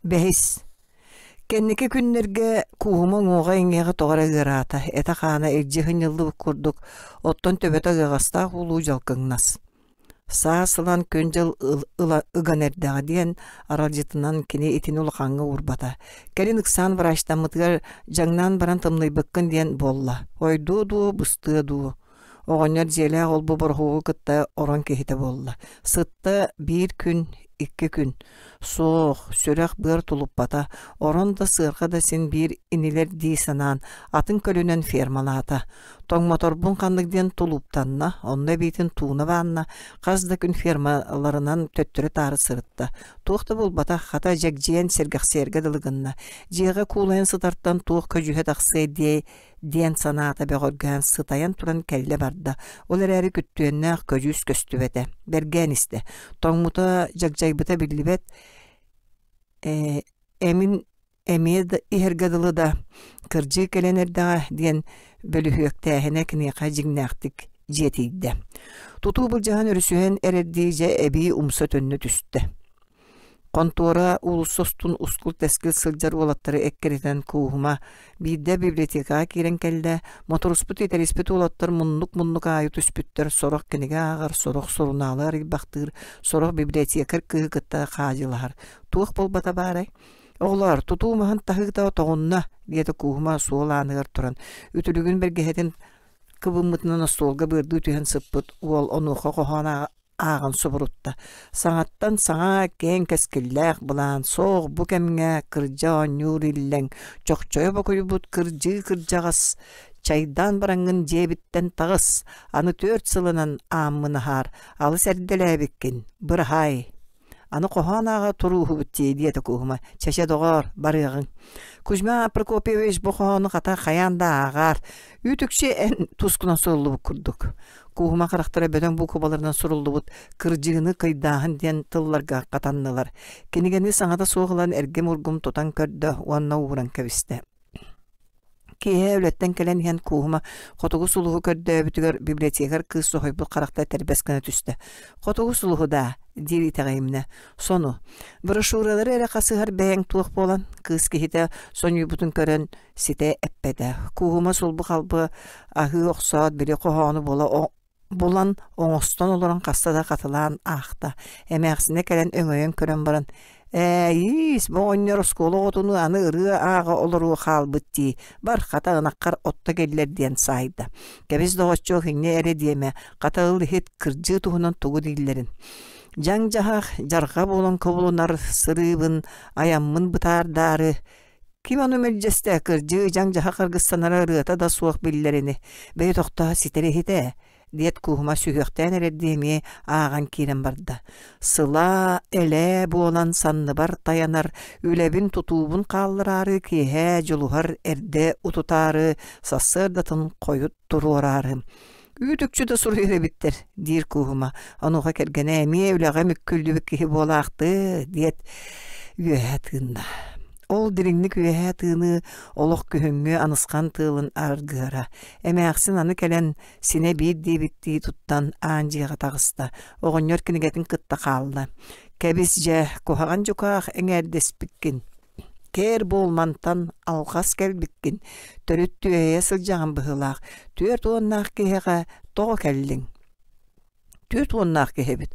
Бэһис. Кэнники күннэргэ кууһума уҥуоҕа-иҥиэҕэ тоҕо эрэ ыараата, этэ-хаана илдьи сынньыллыбыт курдук, оттон төбөтө ыаҕастаах уулуу дьалкыҥнас. Саас ылан күн-дьыл ыла ыган эрдэҕэ диэн аралдьытынан кини итини улахаҥҥа уурбата. Кэлин ыксаан врачтаммытыгар дьаҥнаан баран тымныйбыккын диэн буолла. Ойдуо дуу, быстыа дуу. Оҕонньор дьиэлээх олбу бороһуогу кытта орон киһитэ буолла. Сытта биир күн, икки күн. Суох, сүрэх-быар тулуппата, орон да сыарҕа да син биир инилэр дии санаан, атын көлүнэн фермалаата. Тоҥмоторбун ханнык диэн тулууптанна, онно эбиитин тууна баанна, хас да күн фермаларынан төттөрү-таары сырытта. Туох да буолбатах, хата дьэгдьийэн сэргэхсийэргэ дылы гынна. Дьиэҕэ куулайан сытартан туох көдьүүһэ тахсыай диэй диэн санаата бөҕөргөөн сытайан туран кэллэ-барда. Ол эрээри күттүөннээх көдьүүс көстүбэтэ. Бэргээн истэ. Тоҥмута, дьагдьайбыта биллибэт. Ээ, эмин эмиэ да иһэргэ дылы да, кырдьыы кэлэн эрдэҕэ диэн бөлүһүөктээһинэ киниэхэ дьиҥнээхтик дьиэтийдэ. Тутуу былдьаһан өрүсүһэн эрэрдии дьэ эбии умса төннө түстэ. Хонтуора уулусса устун ускул-тэскил сылдьар уолаттары эккирэтэн кууһума, биирдэ библиотекаҕа киирэн кэллэ, моторуспут итэриспит уолаттар муннук-муннук аайы түспүттэр, сорох кинигэ ааҕар, сорох сурунаалы арыйбахтыыр, сорох библиотекарь кыыһы кытта хаадьылаһар. Туох буолбата баарай? «Оҕолоор, тутуу маһын таһыыта тоҕунна» диэтэ Кууһума суол ааныгар туран, үтүлүгүн бэргэһэтин кыбыммытынан остуолга быардыы түһэн сыппыт уол онуоха хоһоон ааҕан субурутта. Саҥаттан саҥа киэҥ кэскиллээх былаан суох бу кэмҥэ кырдьа оонньуур иллэҥ, чохчойо бокуйбут кырдьыы кырдьаҕас чайдаан бараҥҥын дьиэбиттэн таҕыс, аны түөрт сылынан ааммын аһаар, алыс эрдэлээбиккин, быраһаай Аны хоһоон ааҕа турууһубут дии диэтэ Кууһума. Чэ-чэ, доҕоор, барыаҕыҥ. Кузьма Прокопьевич бу хоһоону хата хайаан да ааҕаар. Үүт-үкчү эн тускунан суруллубут курдук. Кууһума харахтара бөдөҥ буукубаларынан суруллубут «Кырдьыыны кыйдааһын» диэн тылларга хатаннылар. Кинигэни саҥата суох ылан эргим-ургум тутан көрдө уонна ууран кэбистэ. Киэһэ үлэттэн кэлэн иһэн Кууһума хотугу сулуһу көрдөөбүтүгэр библиотекарь кыыс соһуйбут харахта тэрбэс гына түстэ. «Хотугу сулуһу даа?» диир итэҕэйимнэ. «Сону, брошюралары эрэ хасыһар бэйэҥ туох буолан?» кыыс киһитэ сонньуйбутун көрөн ситэ эппэтэ. Кууһума сулбу-халбы аһыы охсоот били хоһоону буола булан оҥостон олорон хаста да хатылаан аахта. Эмээхсинэ кэлэн өҥөйөн көрөн баран «Ээйиис, бу оҕонньор оскуола оҕотунуу аны ырыа ааҕа олоруо хаалбыт дии, бар, хата ынаххар отто кэллэр» диэн саайда. «Кэбис доҕоччуок, инньэ эрэ диэмэ, хата ыл иһит, кырдьыы туһунан тугу дииллэрин». Дьаҥ-дьаһах, дьарҕа буолан кубулунар сырыыбын, айаммын бытаардаары Ким ону мэлдьэстэ, кырдьыы дьаҥ-дьаһах аргыстанара ырыата да суох биллэр ини, бэйэ тохтоо ситэр иһитэ ээ, диэт Кууһума сүһүөхтээн эрэрдии эмиэ ааҕан киирэн барда. Сылаа, элээ буолан санныбар тайанар, үлэбин тутуубун хааллараары киэһэ дьулуһар эрдэ утутаары, сарсыардатын хойут туруораары Үүт-үкчү да суруйар эбиттэр, диир Кууһума. Онуоха кэргэнэ эмиэ үлэҕэ мүккүллүбүт киһи буолаахтыы, диэт үөһэ тыынна. Ол дириҥник үөһэ тыыныы олох күһүҥҥү анысхан тыалын аргыара. Эмээхсин аны кэлэн синэ биир диэбиттии туттан аан дьиэҕэ таҕыста. Оҕонньор кинигэтин кытта хаалла. Кэбис дьэ, куһаҕан дьукаах эҥээрдэспиккин. Кээр буол мантан алҕас кэлбиккин, төрүт түөһэйэ сылдьаҕын быһыылаах, түөрт уоннаах киһиэхэ тоҕо кэллиҥ? Түөрт уоннаах киһи эбит,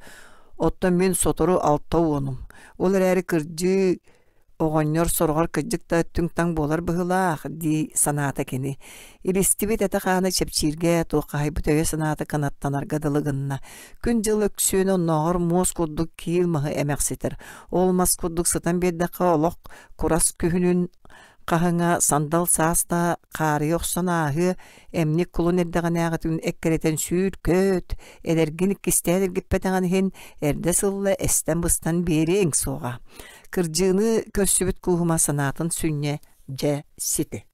оттон мин сотору алта уонум, ол эрээри кырдьыы оҕонньор сороҕор кырдьык да түҥ-таҥ буолар быһыылаах дии санаата кини. Илистибит этэ-хаана чэпчииргэ, туоххаһыйбыт өйө-санаата кынаттанарга дылы гынна. Күн-дьыл өксүөнэ оннооҕор муос курдук киил маһы эмэхситэр. Ол мас курдук сытан биэрдэххэ олох курас күһүнүн хаһыҥа сандал саас да хаарыйа охсон ааһыа, эмньик кулун эрдэҕинээҕитин эккирэтэн сүүр-көт, эдэргин иккистээн эргиппэтэҕин иһин эрдэ сылла эстэн-быстан биэриэҥ суоҕа. Кырдьыыны көрсүбүт кууһума санаатын сүнньэ дьэ сити.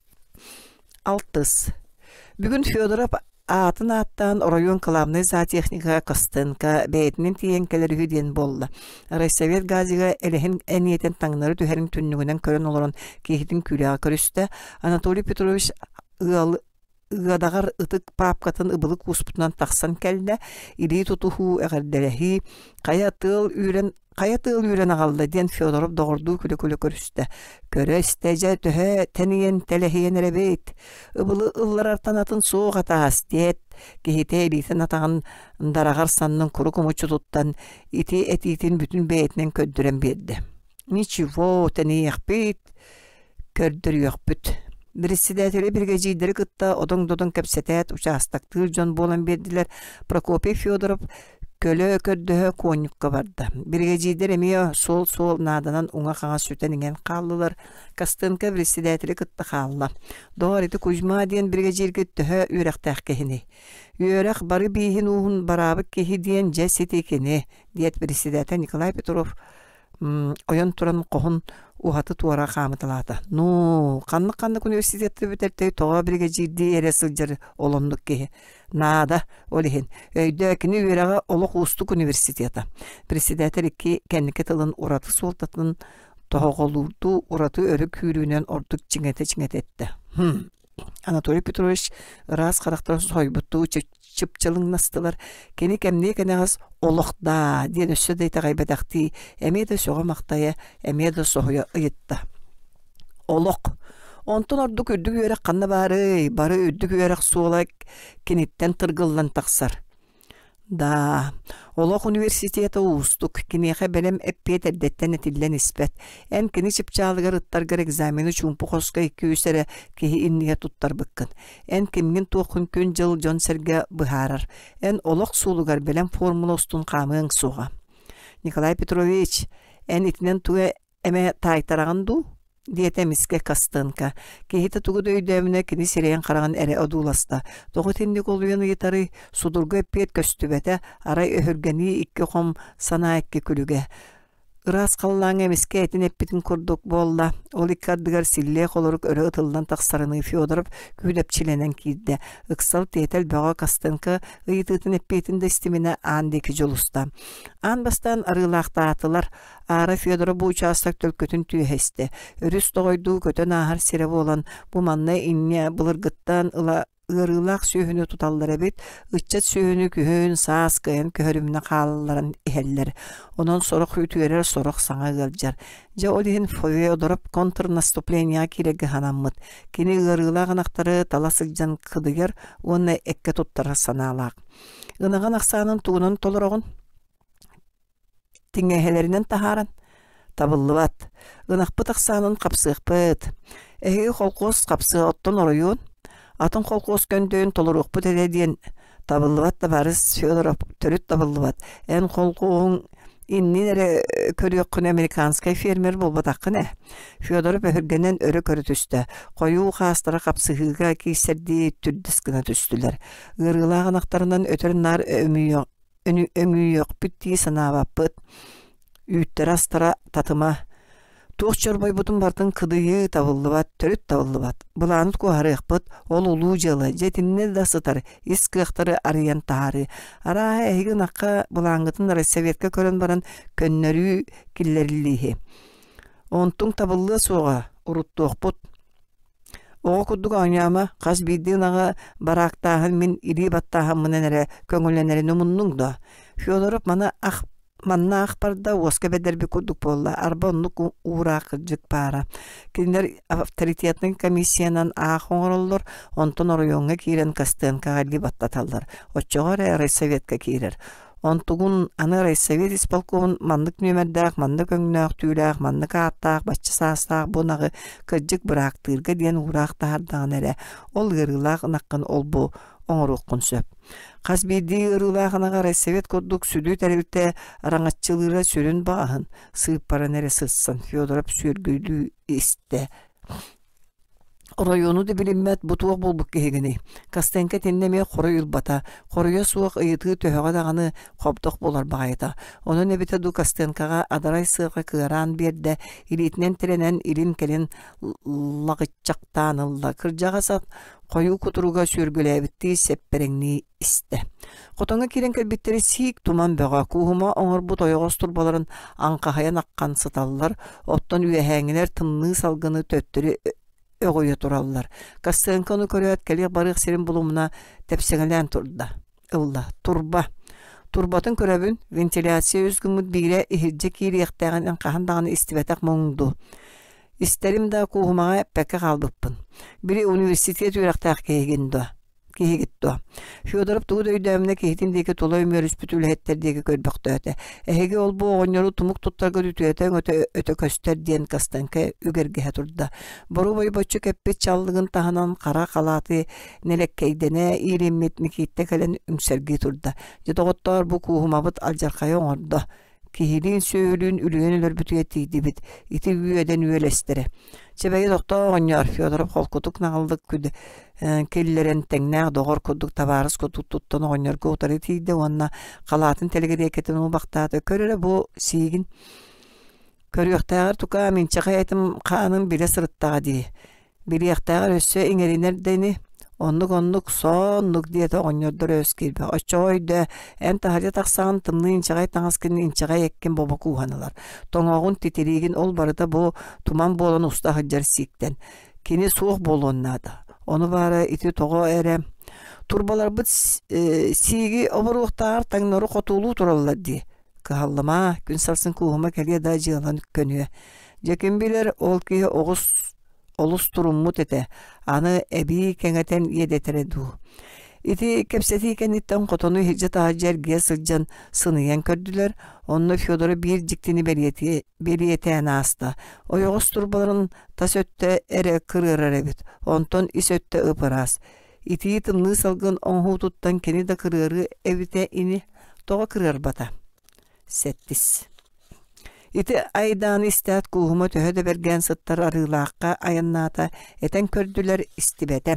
Алтыс. Бүгүн Федоров аатын ааттаан оройуон кылаабынай зоотехнига Костенко бэйэтинэн тиийэн кэлэр үһү диэн буолла. Райсовет газига элэһин эниэтин таҥнары түһэрин түннүгүнэн көрөн олорон киһитин күүлэҕэ көрүстэ. Анатолий Петрович ыал Ыадаҕар ытык паапкатын ыбылы кууспутунан тахсан кэллэ, илии тутуһуу, эҕэрдэлэһии, хайа тыал үүрэн хайа тыал үүрэн аҕалла диэн Федоров доҕордуу күлэ-күлэ көрүстэ. Көрө-истэ дьэ төһө тэнийэн тэлэһийэн эрэбит, ыбылы ылларартан атын суох атаас диэт, киһитэ илиитин атаҕын дараҕар саннын курук омуччу туттан ити этиитин бүтүн бэйэтинэн көрдөрөн биэрдэ. Ничего, тэнийиэхпит, көрдөрүөхпүт. Председатели биригэдьиирдэри кытта одоҥ-додоҥ кэпсэтээт учаастактыыр дьон буолан биэрдилэр. Прокопий Федоров көлө көрдөһө куонньукка барда. Биригэдьиирдэр эмиэ суол-суол нааданан уҥа-хаҥас сүтэн иҥэн хааллылар. Костенко председатели кытта хаалла. Доҕор, ити Кузьма диэн биригэдьииргит төһө үөрэхтээх киһиний? Үөрэх бары бииһин ууһун бараабыт киһи диэн дьэ сити кини, диэт председатель Николай Петров ойон туран хоһун уһаты-туора хаамыталаата. Ну, ханнык-ханнык университетты бүтэртэй тоҕо биригэдьиирдии эрэ сылдьар ол оннук киһи. Наада, ол иһин. Өйдөө, кини үөрэҕэ олох уустук университета. Председатель икки кэнники тылын ураты суолтатын тоһоҕолуурдуу ураты өрө күүрүүнэн ордук чиҥэтэ-чиҥэтэ эттэ. Хм. Анатолий Петрович ыраас харахтарын соһуйбуттуу чыпчылыҥнастылар. Кини кэмниэ кэнэҕэс «Олох даа» диэн өссө да итэҕэйбэтэхтии, эмиэ да сөҕө-махтайа, эмиэ да соһуйа ыйытта. Олох. Онтон ордук үрдүк үөрэх ханна баарый? Бары үрдүк үөрэх суола киниттэн тыргыллан тахсар. Да, олох университета уустук, киниэхэ бэлэм эппиэт эрдэттэн этиллэн испэт. Эн кини чыпчаалыгар ыттаргар экзамены чуумпу хоско икки-үс эрэ киһи иннигэр туттарбыккын. Эн кимҥин-туоххун күн-дьыл дьон-сэргэ быһаарар. Эн олох суолугар бэлэм формула устун хаамыаҥ суоҕа. Николай Петрович, эн итинэн тугу эмэ таайтараҕын дуу? диэтэ эмискэ Костенко. Киһитэ тугу да өйдөөмүнэ кини сирэйин-хараҕын эрэ одууласта. Тоҕо итинник олуйан ыйытарый? Судургу эппиэт көстүбэтэ, арай өһүргэнии икки хом санаа икки күлүгэ. Ыраас халлааҥҥа эмискэ этин эппитин курдук буолла. Ол икки ардыгар силлиэ холорук өрө ытыллан тахсарыныы Федоров күүдэпчилэнэн киирдэ. Ыксал тиэтэл бөҕө Костенко ыйытыытын эппиэтин да истиминэ аан диэки дьулуста. Аан бастаан арыылаахтаатылар. Аара Федора бу учаастак төлкөтүн түөһэ истэ. Өрүс тоҕойдуу көтөн ааһар сирэ буолан, бу манна инньэ былыргыттан ыла ыарыылаах сүөһүнү туталлар эбит, ыччат сүөһүнү күһүн, саас кыайан көһөрүмүнэ хаалларан иһэллэр. Онон сорох үтүөрэр, сорох саҥа ыалдьар. Дьэ ол иһин Федоров контрнаступлениеҕа киирэргэ санаммыт. Кини ыарыылаах ынахтары тала сылдьан кыдыйар уонна эккэ туттарар санаалаах. Ынаҕын ахсаанын тугунан толороҕун? Тиҥэһэлэринэн таһааран табыллыбат, ынахпыт ахсаанын хапсыахпыт. Эһиги холкуос хапсыа оттон оройуон, атын холкуос көндөйүн толоруохпут этэ диэн табыллыбат да барыс Федоров төрүт табыллыбат. Эн холкуоһуҥ иннин эрэ көрүөххүнэ американскай фермер буолбатаххын ээ. Федоров өһүргэнэн өрө көрө түстэ. Хойуу хаастара хапсыһыыга киирсэрдии түрдэс гына түстүлэр. Ыарыылаах ынахтарынан өтөр-наар өмүйүөх өҥүйүөхпүт дии санаабаппыт. Үүттэрэ-астара татыма. Туох чорбойбутун барытын кыдыйыы табыллыбат, төрүт табыллыбат. Былааны куоһарыахпыт, ол улуу дьыала, дьэ итиннэ да сытар, ис кыахтары арыйан таһаарыы. Арааһа эһиги ынахха былааҥҥытын райсоветка көрөн баран көннөрүү киллэриллииһи. Онтуҥ табыллыа суоҕа, уруттуохпут. Оҕо курдук оонньоомо, хас биирдии ынаҕы бараактааһын мин илии баттааһыммынан эрэ көҥүллэнэрин умуннуҥ дуо? Федоров маны ах манна ах барда уоска бэдэрбит курдук буолла, арба оннук уураах кырдьык баара. Кинилэр авторитетнай комиссиянан аах оҥороллор, онтон оройуоҥҥа киирэн Костенкоҕа илии баттаталлар. Оччоҕо эрэ райсоветка киирэр. Онтугун аны райсовет исполкомун маннык нүөмэрдээх, маннык өҥнөөх түүлээх, маннык ааттаах, бачча саастаах бу ынаҕы кырдьык быраактыырга диэн уураах таһаардаҕына эрэ, ол ыарыылаах ынаххын ол-бу оҥоруоххун сөп. Хас биирдии ыарыылаах ынаҕы райсовет курдук сүдү тэрилтэ араҥаччылыыра сүрүн баҕаһын, сыыппаран эрэ сыссан Федоров сүөргүлүү истэ. Оройуону да билиммэт бу туох буолбут киһигиний? Костенко итиннэ эмиэ хоруй ылбата, хоруйа суох ыйытыы төһөҕө даҕаны хобдох буолар баҕайыта. Онон эбитэ дуу Костенкоҕа адарай сыаҕа кыараан биэрдэ, илиитинэн тирэнэн илин-кэлин лаҕыччахтаан ылла. Кырдьаҕас ат хойуу кутуруга сүөргүлээбиттии сэппэрэҥнии истэ. Хотоҥҥо киирэн кэлбиттэри сиик туман бөҕө, кууһума оҥорбут ойоҕос турбаларын аҥхаһыйан аххан сыталлар, оттон үөһээҥҥилэр тымныы салгыны төттөрү өҕүйэ тураллар. Костенко ону көрөөт, кэлиэх-барыах сирин булумуна тэпсэҥэлээн турда. Ылла. Турба. Турбатын көрөбүн, вентиляция үс гыммыт биирэ иһирдьэ киириэхтээҕин эн хаһан даҕаны истибэтэх муҥ дуу. Истэрим да кууһумаҕа эппэккэ хаалбыппын. Били университет үөрэхтээх киһигин дуо? Киһигит дуо? Федоров тугу да өйдөөмүнэ киһитин диэки тула үмүөрүспүт үлэһиттэр диэки көрбөхтөөтө. Эһиги ол-бу оҕонньору тумук туттарга үтүөтэ өҥөтө өтө көстөр диэн Костенко үгэргэһэ турда. Боруобай боччу кэппит чаллыгын таһынан хара халааты нэлэккэйдэнэ иилиммит Микииттэ кэлэн үҥсэргии турда. Дьэ доҕоттоор бу кууһумабыт алдьархайы оҥордо. Киһилиин сүөһүлүүн үлүйэн өлөрбүтүгэр тиийдибит. Ити үөдэн үөлэстэрэ. Чэбэйи тохтоо оҕонньоор, Федоров холкутук наҕыллык киллэрэн тэҥнээх доҕор курдук табаарыс курдук туттан оҕонньорго утары тиийдэ уонна халаатын тэлэгириэкэтин убахтаата. Көр эрэ бу сиигин. Көрүөхтээҕэр тукаам инчэҕэй этим хааным билэ сырыттаҕа дии. Билиэхтээҕэр өссө иҥэринэр да ини. Оннук-оннук, соннук диэтэ оҕонньордор өс киирбэх. Оччоҕо өйдөө, эн таһырдьа тахсаҕын тымныы инчэҕэй таҥаскын инчэҕэй эккин бобо кууһан ылар. Тоҥоҕун, титириигин ол барыта бу туман буолан уста сылдьар сииктэн. Кини суох буолуон наада. Ону баара ити тоҕо эрэ турбаларбыт сииги оборуохтааҕар таҥнары хотуолуу тураллар дии. Кыһаллыма, күн сарсын кууһума кэлиэ да дьыалан көнүө. Дьэ ким билэр, ол киһи оҕус олус туруммут этэ, аны эбии кэҥэтэн иэдэтэрэ дуу. Ити кэпсэтии кэнниттэн хотону иһирдьэ-таһырдьа эргийэ сылдьан сыныйан көрдүлэр, онно Федора биир дьиктини бэлиэтээн ааста. Ойоҕос турбаларын тас өттө эрэ кырыарар эбит, онтон ис өттө ып-ыраас. Итии тымныы салгын оҥоһуутуттан кини да кырыарыы эбитэ ини, тоҕо кырыарбата? Сэттис. Ити айдааны истээт Кууһума төһө да бэргээн сыттар Арыылаахха айаннаата, этэн көрдүлэр, истибэтэ.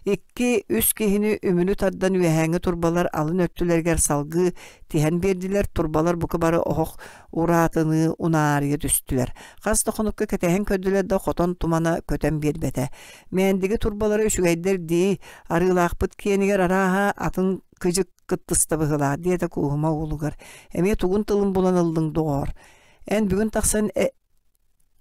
Икки, үс киһини үмүрү тардан үөһээҥҥи турбалар алын өттүлэригэр салгыы тиһэн биэрдилэр, турбалар бука бары оһох ураатыныы унаарыйа түстүлэр. Хас да хонукка кэтэһэн көрдүлэр да хотон тумана көтөн биэрбэтэ. Мээндиги турбалара үчүгэйдэр дии, Арыылаахпыт киэнигэр арааһа атын кыдьык кыттыста быһыылаах диэтэ Кууһума уолугар. Эмиэ тугун тылын булан ыллыҥ доҕоор? Эн бүгүн тахсан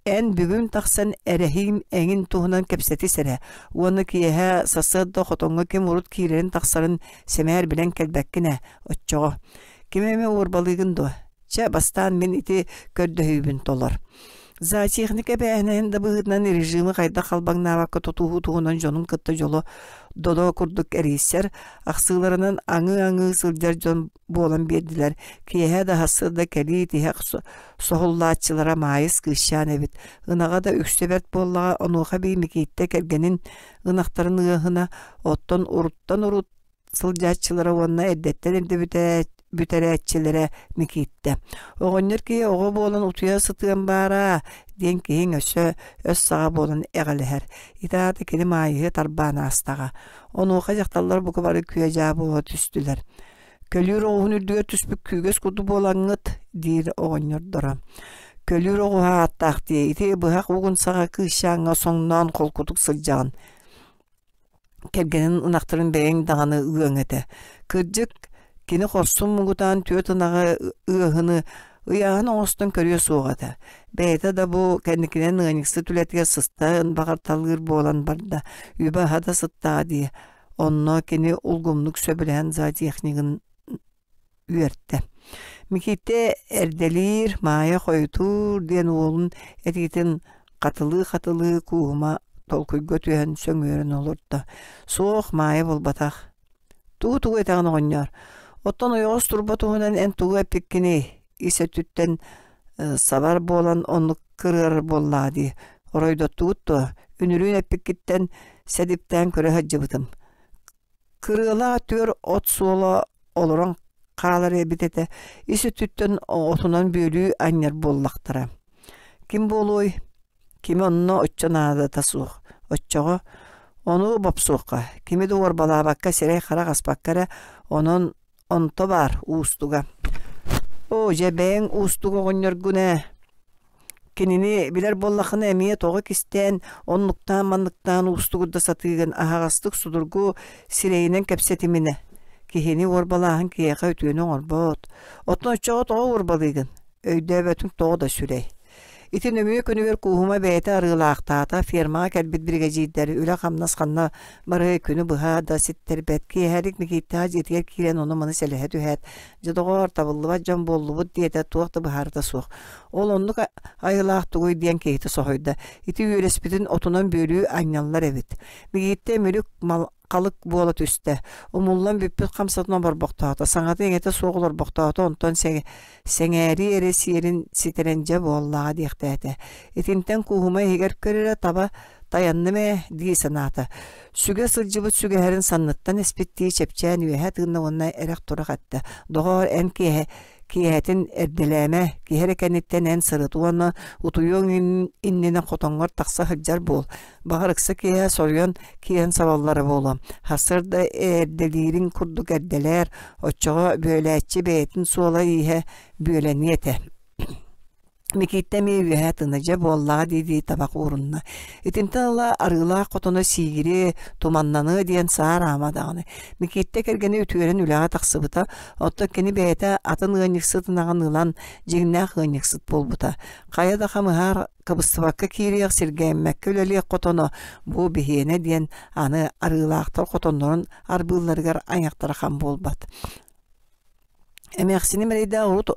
эн бүгүн тахсан эрэһиим эҥин туһунан кэпсэтис эрэ уонна киэһэ сарсыарда хотоҥҥо ким урут киирэрин-тахсарын сэмээр билэн кэлбэккин ээ оччоҕо. Кими эмэ уорбалыыгын дуо? Чэ, бастаан мин ити көрдөһүүбүн толор. Зоотехник эбээһинэһин да быһыытынан режими хайдах халбаҥнаабакка тутуһуу туһунан дьонун кытта дьоло додо курдук эрийсэр, ахсыыларынан аҥыы-аҥыы сылдьар дьон буолан биэрдилэр. Киэһэ да сарсыарда кэлии тиһэх соһуллааччылара Маайыс кыысчаан эбит. Ынаҕа да үксэ бэрт буоллаҕа, онуоха эбии Микииттэ кэргэнин ынахтарын ыаһына, оттон уруттан урут сылдьааччылара уонна эрдэттэн эрдэ бүтэрээччилэрэ Микииттэ. Оҕонньор киһи оҕо буолан утуйа сытыан баараа диэн киһиҥ өссө өс саҕа буолан эҕэлэһэр. Ити аата кини Маайыһы тарбаан аастаҕа. Онуоха дьахталлар бука бары күө-дьаа буола түстүлэр. Көлүүр оҕуһун үрдүгэр түспүт күүгэс курдук буолаҥҥыт, диир оҕонньордоро. Көлүүр оҕуһа ааттаах дии, ити быһах угун саҕа кыысчааҥҥа соҥноон холкутук сылдьаҕын. Кэргэнин ынахтарын бэйэҥ даҕаны ыаҥ этэ. Кырдьык, кини хорсун муҥутаан түөрт ынаҕы ыаһыны ыйааһын оҥостон көрүө суох этэ. Бэйэтэ да бу кэнникинэн ыанньыксыт үлэтигэр сыстан баҕарталыыр буолан барда, үбэ-аһа да сыттаҕа дии. Онно кини улгумнук сөбүлэһэн зоотехнигын үөртэ. Микиитэ эрдэлиир, Маайа хойутуур диэн уолун этиитин хатылыы-хатылыы Кууһума толкуйга түһэн сөҥүөрэн олордо. Суох, Маайа буолбатах. Тугу-тугу этэҕин оҕонньоор? Оттон ойоҕос турба туһунан эн тугу эппиккиний? Ис өттүттэн сабар буолан оннук кырыарар буоллаҕа дии. Оройдоттугут дуо? Үнүрүүн эппиккиттэн сэдиптээн көрө сылдьыбытым. Кырыалаах өттүгэр от суола олорон хаалар эбит этэ, ис өттүттэн отунан бүөлүү анньар буоллахтара. Ким буолуой? Кими онно оччо наадата суох. Оччоҕо ону бопсуохха, кими да уорбалаабакка сирэй-харах аспакка эрэ, онон онто баар уустуга. Оо, дьэ бэйэҥ уустук оҕонньоргун ээ Кинини билэр буоллаххына эмиэ тоҕо кистээн, оннуктаан-манныктаан уустугурда сатыыгын аһаҕастык судургу сирэйинэн кэпсэтиминэ. Киһини уорбалааһын киһиэхэ үтүөнү оҥорбот. Оттон оччоҕо тоҕо уорбалыыгын? Өйдөөбөтүҥ тоҕо да сүрэй. Ити нөҥүө күнүгэр Кууһума бэйэтэ арыылаахтаата, фермаҕа кэлбит биригэдьиирдэр үлэ-хамнас ханна барыай күнү быһа да ситтэрбэт. Киэһэлик Микииттээх дьиэтигэр киирэн ону-маны сэлэһэ түһээт, «Дьэ доҕоор, табыллыбат дьон буоллубут» диэтэ, туох да быһаарыта суох. Ол оннук айылаах тугуй диэн киһитэ соһуйда. Ити үөлэспитин отунан бүөлүү анньаллар эбит. Микииттэ мүлүк мал халык буола түстэ. Умуллан бүппүт хамсатын оборбохтоото, саҥата-иҥэтэ суох олорбохтоото, онтон сэҥээрии эрэ сиэрин ситэрэн дьэ буоллаҕа диэхтээтэ. Итинтэн Кууһума иһигэр көр эрэ таба тайанным ээ дии санаата. Сүгэ сылдьыбыт сүгэһэрин санныттан эспиттии чэпчээн үөһэ тыынна уонна эрэх-турах эттэ: «Доҕоор, эн киэһэ Киэһэтин эрдэлээмэ, киһи эрэ кэнниттэн эн сырыт уонна утуйуоҥ иннинэ хотоҥҥор тахса сылдьар буол. Баҕар ыкса киэһэ соруйан киирэн сабаллара буолуо. Сарсыарда эрдэлиириҥ курдук эрдэлээр, оччоҕо бүөлээччи бэйэтин суола-ииһэ бүөлэниэ этэ. Микииттэ эмиэ үөһэ тына дьэ буоллаҕа дии-дии табах уурунна. Итинтэн ыла арыылаах хотоно сиигириэ, туманнаныа диэн саар-аама даҕаны. Микииттэ кэргэнэ үтүөрэн үлэҕэ тахсыбыта, оттон кини бэйэтэ атын ыанньыксыт ынаҕын ылан дьиҥнээх ыанньыксыт буолбута. Хайа да хамыһаар кыбыстыбакка киириэх, сиргээммэккэ үлэлиэх хотоно бу биһиэнэ диэн аны арыылаахтар хотоннорун арбыылларыгар айахтара хам буолбат. Эмээхсиним эрэйдээх урут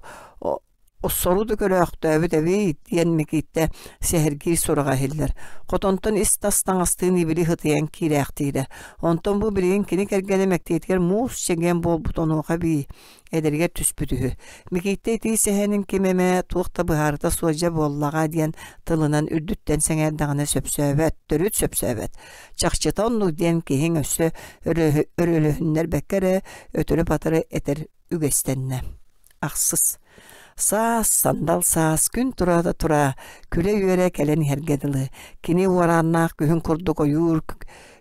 Сору да көрөөхтөөбүт эбит диэн Микииттэ сэһэргиир сураҕа иһиллэр. Хотонтон ис-тас таҥастыын ибили ытыйан киирээхтиирэ. Онтон бу билигин кини кэргэнэ мэктиэтигэр муус чэгиэн буолбут онуоха эбии эдэригэр түспүт үһү. Микииттэ итии сэһэнин ким эмэ туох да быһаарыта суох дьэ буоллаҕа диэн тылынан үрдүттэн сэҥээрдэҕинэ сөпсөөбөт, төрүт сөпсөөбөт. Чахчыта оннук диэн киһиҥ өссө өрөлөһүннэрбэккэ эрэ өтөрү-батары этэр үгэстэннэ. Ахсыс. Саас, сандал саас, күн тура да тура, күлэ-үөрэ кэлэн иһэргэ дылы. Кини уорааннаах күһүн курдук ойуур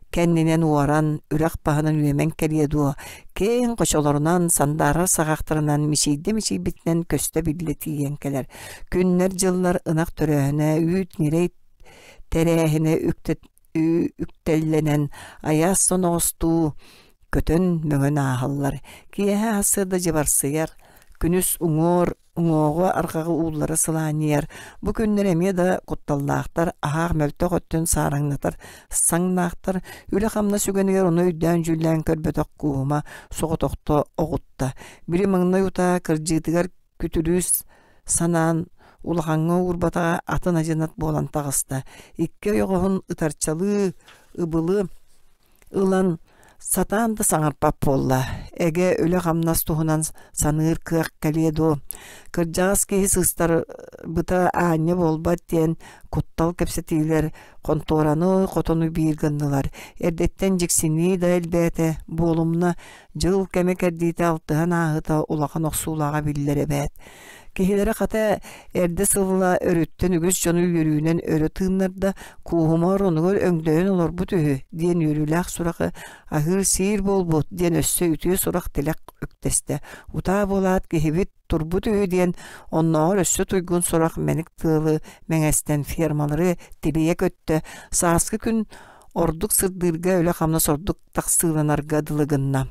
кэннинэн уоран, үрэх баһынан үөмэн кэлиэ дуо, киэҥ хочолорунан, сандаарар саҕахтарынан мичийдэ-мичийбитинэн көстө-биллэ тиийэн кэлэр. Күннэр-дьыллар ынах төрөөһүнэ, үүт-ньирэй тэрээһинэ үктэллэнэн, айаас соноҕостуу көтөн мөҥөн ааһаллар. Киэһэ сарсыарда дьыбарсыйар, күнүс уҥуор уҥуоҕу арҕаҕы ууллара сылаанньыйар. Бу күннэр эмиэ да кутталлаахтар, аһаах мөлтөх өттүн саараҥнатар саҥнаахтар. Үлэ-хамнас үгэнигэр ону өйдөөн-дьүүллээн көрбөтөх Кууһума соҕотохто оҕутта. Били маҥнай утаа кырдьыытыгар күтүрүүс санаан улахаҥҥа уурбатаҕа атын адьынат буолан таҕыста. Икки ойоҕоһун ытарчалыы ыбылы ылан сатаан да саҥарбат буолла. Эгэ үлэ-хамнас туһунан саныыр кыах кэлиэ дуо? Кырдьаҕас киһи сыстарбыта аанньа буолбат диэн куттал кэпсэтиилэр хонтуораны хотону биир гыннылар. Эрдэттэн дьиксинии да элбээтэ, буолумна дьыл кэмэ кэрдиитэ алтыһан ааһыта улахан охсуулааҕа биллэр эбээт. Киһилэрэ хата эрдэ сылла өрүттэн үгүс дьону үөрүүнэн өрө тыыннарда, Кууһума оронугар өҥдөйөн олорбут үһү диэн үөрүүлээх сурахы аһыыр-сиир буолбут диэн өссө үтүө сурах тилэх үктэстэ. Утаа буолаат киһибит турбут үһү диэн оннооҕор өссө туйгун сурах мэник тыалы мэҥэстэн фермалары тилийэ көттө. Сааскы күн ордук сырдыырга үлэ-хамнас ордук тахсыыланарга дылы гынна.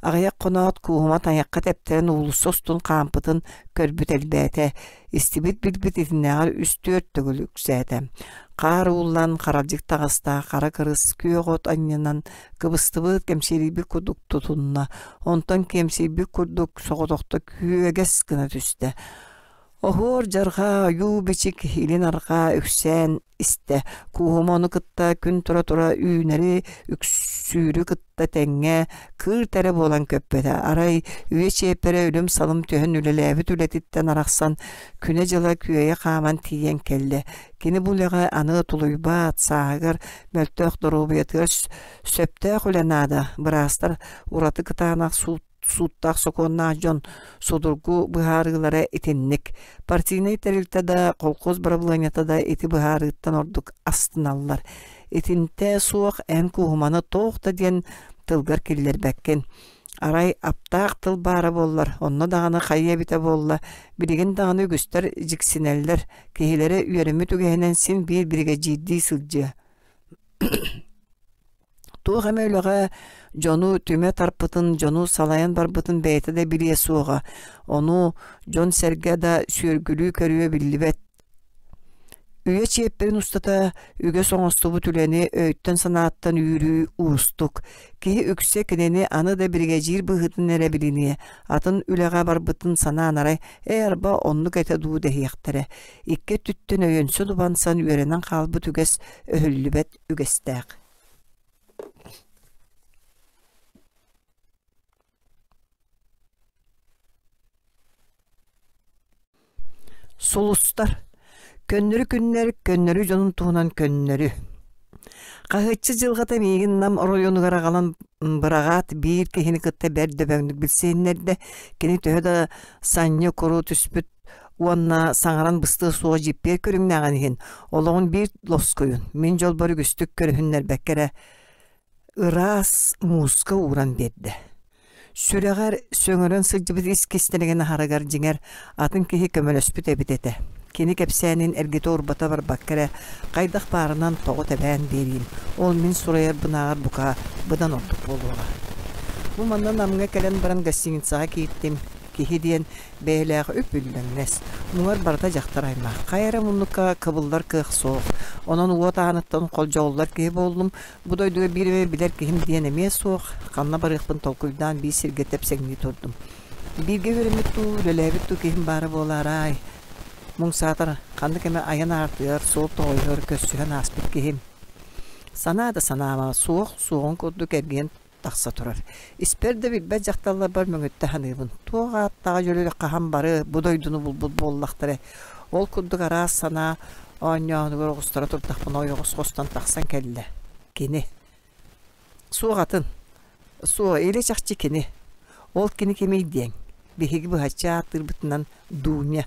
Аҕыйах хоноот Кууһума тайахха тэптэрэн уулусса устун хаампытын көрбүт элбээтэ, истибит-билбит итиннээҕэр үс-түөрт төгүл үксээтэ. Хаар ууллан, харалдьык таҕыста, хара кырыс, күөх от анньынан кыбыстыбыт, кэмсиэрийбит курдук тутунна, онтон киэмсийбит курдук соҕотохто күөгэс гына түстэ. Оһуор-дьарҕаа, ойуу-бичик илин-арҕаа үксээн истэ. Кууһума ону кытта күн тура-тура үүнэри, үксүүрү кытта тэҥҥэ кыырт эрэ буолан көппөтө. Арай үйэ чиэппэрэ үлүм-салым түһэн үлэлээбит үлэтиттэн арахсан, күнэ-дьыла күөйэ хааман тиийэн кэллэ. Кини бу үлэҕэ аны тулуйбат, сааһыгар мөлтөх доруобуйатыгар сөптөөх үлэ наада. Быраастар ураты кытаанах суут сууттаах-сокуоннаах дьон судургу быһаарыылара итинник. Партийнай тэрилтэ да, колхоз бырабылыанньата да ити быһаарыыттан ордук астыналлар. Итинтэ суох эн Кууһуманы туох да диэн тылгар киллэрбэккин. Арай аптаах тыл баара буоллар, онно даҕаны хайа эбитэ буолла, билигин даҕаны үгүстэр дьиксинэллэр, киһилэрэ үөрэммит үгэһинэн син биир биригэдьиирдии сылдьыа. Туох эмэ үлэҕэ дьону түмэ тарпытын, дьону салайан барбытын бэйэтэ да билиэ суоҕа, ону дьон-сэргэ да сүөргүлүү көрүө биллибэт. Үйэ чиэппэрин устата үгэс оҥостубут үлэни өйтөн-санааттан үүрүү уустук. Киһи үксэ кинини аны да биригэдьиир быһыытынан эрэ билиниэ, атын үлэҕэ барбытын санаан арай «Ээ, арба, оннук этэ дуу» дэһиэхтэрэ. Икки өттүттэн өйөнсөн-убансан үөрэнэн хаалбыт үгэс өһүллүбэт үгэстээх. Сулустар Көннөрү күннэр, көннөрү дьонун туһунан көннөрү. Хаһыаччы дьылҕата миигин Нам оройуонугар аҕалан быраҕаат биир киһини кытта бэрт дөбөҥнүк билсиһиннэрдэ. Кини төһө да санньы куру түспүт уонна саҥаран быстыа суох дьиппиэр көрүҥнээҕин иһин олоҕун биир лоскуйун мин дьолбор үгүстүк көрүһүннэрбэккэ эрэ ыраас мууска ууран биэрдэ. Сүрэҕэр сөҥөрөн сылдьыбыт ис кистэлэҥин аһарыгар дьиҥэр атын киһи көмөлөспүт эбит этэ. Кини кэпсээнин эргитэ-урбата барбакка эрэ хайдах баарынан тоҕо тэбээн биэриим, ол мин суруйарбынааҕар бука быдан ордук буолуоҕа. Бу манна Намҥа кэлэн баран гостиницаҕа кииртим. Киһи диэн бэйэлээх үп үллэҥнэс. Муҥар барыта дьахтар аймах. Хайа эрэ муннукка кыбыллар кыах суох. Онон уот ааныттан холдьоҕуллар киһи буоллум. Бу дойдуга биир эмэ билэр киһим диэн эмиэ суох, ханна барыахпын толкуйдаан биир сиргэ тэпсэҥнии турдум. Бииргэ үөрэммит дуу, үлэлээбит дуу киһим баара буолаарай? Муҥ саатар, ханнык эмэ айан аартыгар, суол тоҕойугар көрсүһэн ааспыт киһим. Санаа да санаама, суох, суоҕун курдук эргийэн тахса турар. Испэр да билбэт дьахталларбар мөҥүттэ саныыбын. Туох ааттааҕа дьөлү хаһан бары бу дойдуну булбут буоллахтара. Ол курдук араас санаа оонньооһунугар оҕустара турдахпына ойоҕос хостон тахсан кэллэ. Кини. Суох атын. Суох, илэ чахчы кини. Ол кини кимий диэҥ. Биһиги быһаччы ааттыырбытынан Дуня.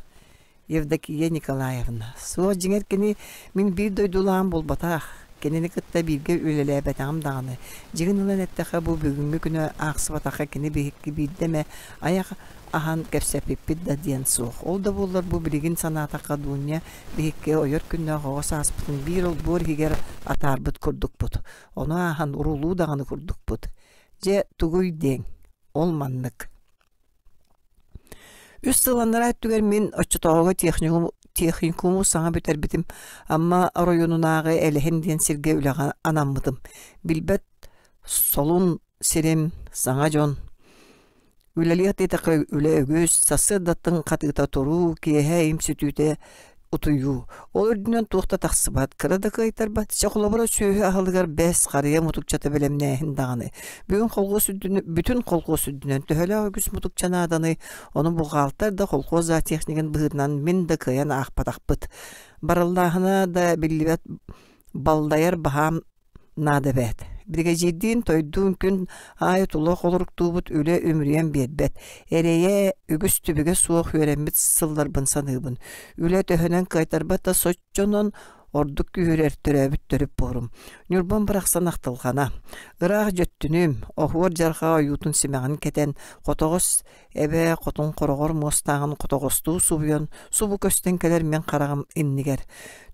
Евдокия Николаевна, суох дьиҥэр кини мин биир дойдулаам буолбатах, кинини кытта бииргэ үлэлээбэтэҕим даҕаны. Дьиҥин ылан эттэххэ, бу бүгүҥҥү күнү аахсыбатахха кини биһикки биирдэ эмэ айах аһан кэпсэппиппит да диэн суох. Ол да буоллар бу билигин санаатахха Дуня биһикки ойор күннээх оҕо сааспытын биир олбуор иһигэр атаарбыт курдукпут. Ону ааһан уруулуу даҕаны курдукпут. Дьэ, тугуй диэҥ, ол маннык. Үс сыл анараа өттүгэр мин оччотооҕуга техникум, техникуму саҥа бүтэрбитим. Амма оройуонунааҕы Элэһин диэн сиргэ үлэҕэ анаммытым. Билбэт солун сирим, саҥа дьон. Үлэлиэх диэтэххэ үлэ үгүс, сарсыардаттан хатыыта туруу, киэһэ им сүтүүтэ утуйуу. Ол үрдүнэн туох да тахсыбат, кыра да кыайтарбат. Чэ, холобура, сүөһү аһылыгар бэс, харыйа мутукчата бэлэмнээһин даҕаны. Бүгүн колхуос үрдүнэн, бүтүн колхуос үрдүнэн төһөлөөх үгүс мутукча нааданый, ону бухгалтер да колхуос зоотехнигын быһыытынан мин да кыайан аахпатахпыт. Барыллааһына да биллибэт баллайар баһаам наада эбээт. Биригэдьиирдиин, тойдуун күн аайы тула холоруктуубут үлэ үмүрүйэн биэрбэт. Эрэйэ үгүс түбүгэ суох үөрэммит сылларбын саныыбын. Үлэ төһөнөн кыайтарбат да соччонон ордук күүһүрэр төрөөбүт төрүт буорум. Ньурбам барахсан ахтылҕана. Ыраах дьөттүнүм, оһуор дьарҕаа ойуутун симэҕин кэтэн, хотоҕос Эбээ хотун хороҕор муостааҕын хотоҕостуу субуйан, субу көстөн кэлэр мин хараҕым иннигэр.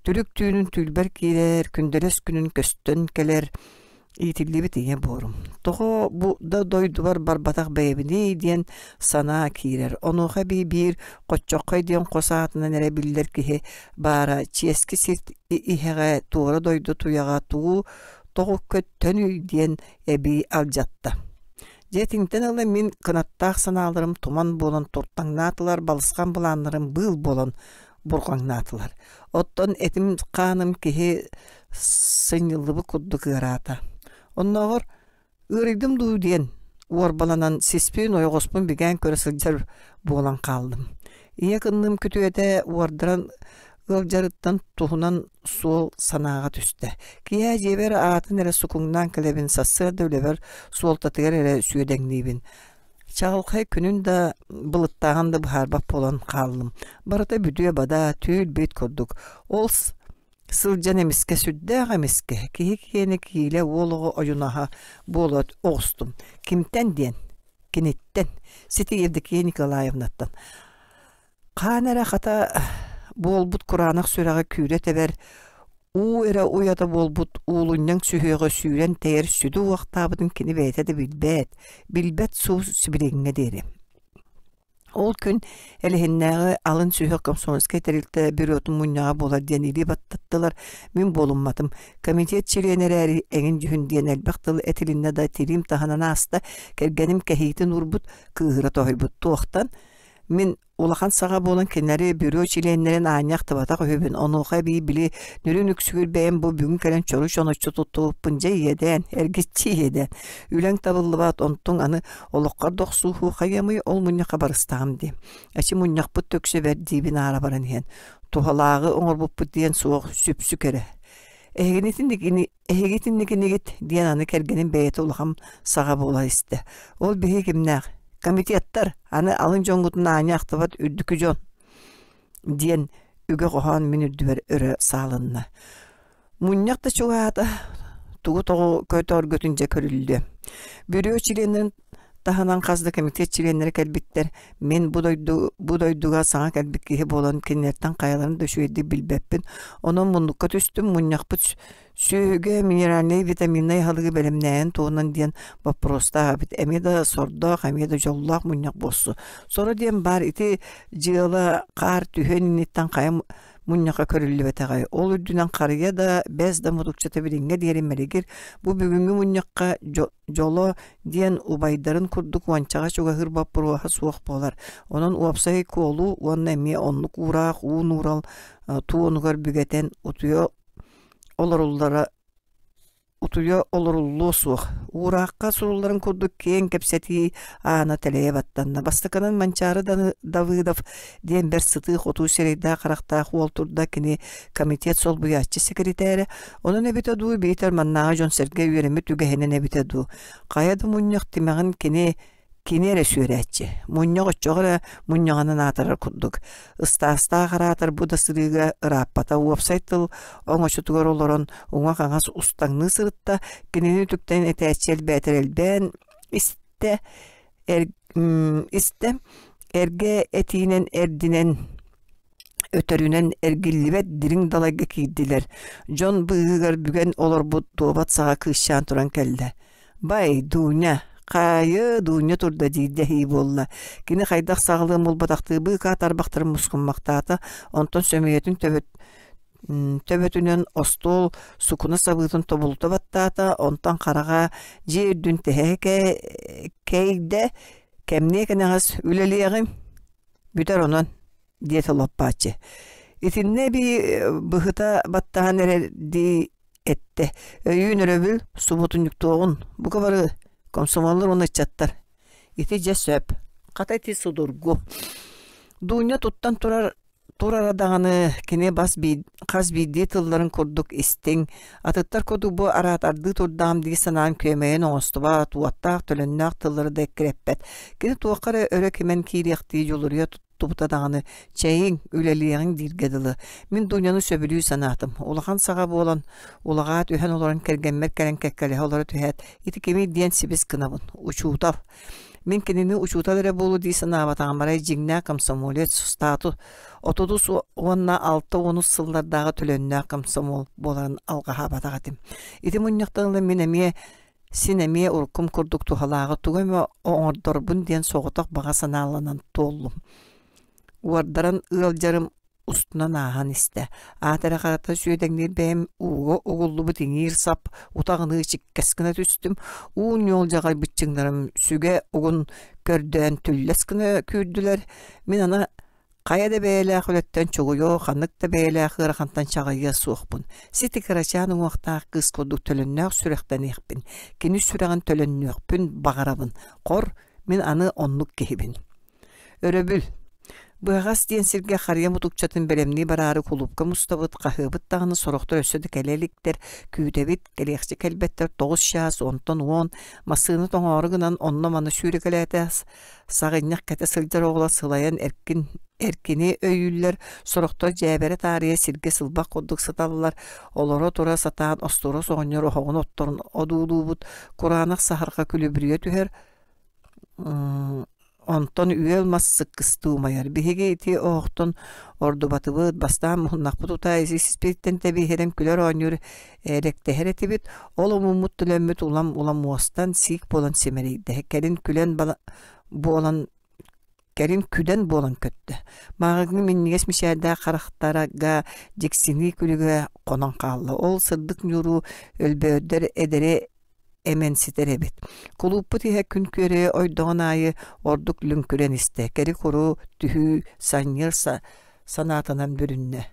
Түлүк түүнүн түүлбэр киирэр, күндэлэс күнүн көстөн кэлэр, иитиллибит ийэ буорум. Тоҕо бу да дойдубар барбатах бэйэбиний диэн санаа киирэр. Онуоха эбии биир Хоччоххой диэн хос аатынан эрэ биллэр киһи баара чиэски сир иһэҕэ туора дойду туйаҕа тугу тоҕу көттөнүй диэн эбии алдьатта. Дьэ итинтэн ыла мин кынаттаах санааларым туман буолан туртаҥнаатылар, балысхан былааннарым быыл буолан бурҕаҥнаатылар. Оттон этим-хааным киһи сынньыллыбыт курдук ыараата. Оннооҕор ыарыйдым дуу диэн уорбаланан сиспин, ойоҕоспун бигээн көрө сылдьар буолан хааллым. Ийэ кынным күтүөтэ уордаран ыалдьарыттан туһунан суол санааҕа түстэ. Киэһэ дьиэбэр аатын эрэ сукуҥнаан кэлэбин, сарсыарда үлэбэр суолтатыгар эрэ сүөдэҥниибин. Чаҕылхай күнүн да, былыттааҕын да быһаарбат буолан хааллым. Барыта бүдүө-бадаа, түүл-бит курдук. Ол сылдьан эмискэ сүрдээх эмискэ, киһи киэнэ киилэ уол оҕо одьунаһа буола оҕустум. Кимтэн диэн? Киниттэн. Сити Евдокия Николаевнаттан. Хаан эрэ хата буолбут кураанах сүрэҕэ күүрэ тэбэр, уу эрэ уйата буолбут уулунньаҥ сүһүөҕэ сүүрэн тэйэр сүдү уохтаабытын кини бэйэтэ да билбэт, билбэт суус сибилиҥҥэ диэри. Ол күн Элиһиннээҕи алын сүһүөх комсомольскай тэрилтэ бюротун мунньаҕа буолар диэн илии баттаттылар. Мин буолумматым. Комитет чилиэнэ эрээри эҥин дьүһүн диэн элбэх тыл этилиннэ да тириим таһынан ааста. Кэргэним кэһиитин уурбут, кыыһыра тоһуйбут. Туохтан? Мин улахан саҕа буолан кинилэри бюро чилиэннэрин аанньа ахтыбатах үһүбүн. Онуоха эбии били нүрүн үксүгүр бэйэм бу бүгүн кэлэн чору-чоноччу туттубуппун дьэ иэдээн, эргиччи иэдээн. Үлэҥ табыллыбат, онтуҥ аны Олоххор да охсуһуу хайыамый, ол мунньахха барыстаҕым дии. Эчи мунньахпыт төксө бэрт диибин аара баран иһэн. Туһалааҕы оҥорбуппут диэн суох, сүпсүк эрэ. Эһигини итинник эһиги итинник инигит диэн аны кэргэним бэйэтэ улахан саҕа буола истэ. Ол биһиги кимнээх? Комитеттар, аны алын дьоҥҥутун аанньа ахтыбат үрдүкү дьон диэн үгэ хоһоон мин үрдүбэр өрө саалынна. Мунньах да чугаһаата, тугу тоҕу көтөргөтүн дьэ көрүллүө. Бүрүө чилиэннэрин таһынан хас да комитет чилиэннэрэ кэлбиттэр. Мин бу дойду бу дойдуга саҥа кэлбит киһи буолан кинилэртэн хайаларын да үчүгэйдик билбэппин. Онон муннукка түстүм, мунньахпыт сүөһүгэ минеральнай, витаминнай аһылыгы бэлэмнээһин туһунан диэн боппуруостаах эбит. Эмиэ да сордоох, эмиэ да дьоллоох мунньах буолсу. Соро диэн баар ити дьыала хаар түһүөн инниттэн хайа мунньахха көрүллүбэтэҕэ. Ол үрдүнэн харыйа да, бэс да мутукчата билиҥҥэ диэри мэлигир. Бу бүгүҥҥү мунньахха дьоло диэн убайдарын курдук уончаҕа чугаһыыр боппуруоһа суох буолар. Онон уопсай куолу уонна эмиэ оннук уураах уу нуурал туонугар бүгэтэн утуйа олоруллара утуйа олоруллуо суох. Уураахха сурулларын курдук киэҥ кэпсэтии аана тэлэйэ баттанна. Бастакынан Манчаары Давыдов диэн бэрт сытыы-хотуу сирэйдээх-харахтаах уол турда кини комитет солбуйааччы секретарэ. Онон эбитэ дуу, биитэр маннааҕы дьон-сэргэ үөрэммит үгэһинэн эбитэ дуу. Хайа да мунньах тимэҕин кини Кини эрэ сүөрээччи, мунньах оччоҕо эрэ мунньаҕынан аатырар курдук. Ыстаастаах араатар бу да сырыыга ырааппата уопсай тыл оҥочотугар олорон уҥа-хаҥас устаҥныы сырытта, кинини үтүктэн этээччи элбээтэр элбээн истэ, эр, истэ, эргэ этиинэн эрдинэн өтөрүнэн эргиллибэт дириҥ далайга киирдилэр. Дьон быыһыгар бүгэн олорбут дуобат саҕа кыысчаан туран кэллэ. «Бай, Дуня, хаайы, Дуня турда» диирдэһии буолла. Кини хайдах саҕалыан булбатахтыы быыкаа тарбахтарын мускуммахтаата, онтон сөмүйэтин төбөт төбөтүнэн остуол сукуна сабыытын тобулута баттаата, онтон хараҕа дьиэ үрдүн тэһэ кэйдэ, кэмниэ кэнэҕэс үлэлиэҕим Бүтэр онон, диэтэ лоппааччы. Итиннэ эбии быһыта баттаһан эрэрдии эттэ. Өйүүн өрөбүл субутунньуктуоҕун, бука бары комсомоллар уонна ыччаттар. Ити дьэ сөп. Хата ити судургу. Дуня туттан турар турара даҕаны кини бас биир, хас биирдии тылларын курдук истиҥ, атыттар курдук бу араатардыы турдаҕым дии санаан күөмэйин оҥостубат, уоттаах төлөннөөх тыллары да эккирэппэт. Кини туохха эрэ өрө кимэн киириэхтии дьулуруйа туттубута даҕаны чэйиҥ, үлэлиэҕиҥ дииргэ дылы. Мин Дуняны сөбүлүү санаатым. Улахан саҕа буолан, улаҕаа түһэн олорон кэргэммэр кэлэн кэккэлэһэ олоро түһээт, ити кимий диэн сибис гынабын. Учуутал. Мин кинини учуутал эрэ буолуо дии санаабатаҕым, арай дьиҥнээх комсомолец, статус отутус уонна алта уонус сыллардааҕы төлөннөөх комсомол буоларын алҕаһаабатах этим. Ити мунньахтан ыла мин эмиэ син эмиэ уруккум курдук туһалааҕы тугу эмэ оҥордорбун диэн соҕотох баҕа санааланан туоллум. Уордаран ыалдьарым устунан ааһан истэ. Аат эрэ харата сүөдэҥниир бэйэм ууга угуллубут иҥиир сап утаҕыныы чиккэс гына түстүм. Уу ньуолдьаҕай быччыҥнарым сүгэ угун көрдөөн түллэс гына күүрдүлэр. Мин аны хайа да бэйэлээх үлэттэн чугуйуо, ханнык да бэйэлээх ыарахантан чаҕыйыа суохпун. Сити кырачаан уҥуохтаах кыыс курдук төлөннөөх сүрэхтэниэхпин, кини сүрэҕин төлөннүөхпүн баҕарабын. Хор, мин аны оннук киһибин. Өрөбүл. Быһаҕас диэн сиргэ харыйа мутукчатын бэлэмнии бараары кулуупка мустабыт, хаһыабыт даҕаны сорохтор өссө да кэлэ иликтэр, күүтэбит, кэлиэхчэ кэлбэттэр тоҕус чаас, онтон уон, массыына тоҥоору гынан онно-маны сүүрэкэлээтэ, саҕынньах кэтэ сылдьар оҕолор сылайан эркин эркини өйүүллэр, сорохтор дьээбэрэ таарыйа сиргэ сылбах курдук сыталлар, олоро-тура сатаан остуорас оҕонньор оһоҕун отторун одуулуубут, кураанах саһарҕа күлүбүрүйэ түһэр, Онтон үөл мас сыккыстыы умайар. Биһиги ити оһохтон ордубатыбыт, бастаан муһуннахпыт утаа ис-испититтэн тэбиэһирэн күлэр-оонньуур элэктэһэр этибит. Ол омуммут төлөммүт улам-улам уостан, сиик буолан симэлийдэ. Кэлин күлэн буолан. Кэлин күдэн буолан көттө. Мааҕыҥҥы минньигэс мичээрдээх харахтарга дьиксинии күлүгэ хонон хаалла. Ол сырдык ньууру өлбөөрдөр эдэри эмэнситэр эбит. Кулууппут иһэ күн күөрэйэ ойдоҕун аайы ордук лүҥкүрэн истэ. Кэри-куру түһүү санньыар санаатынан бүрүннэ.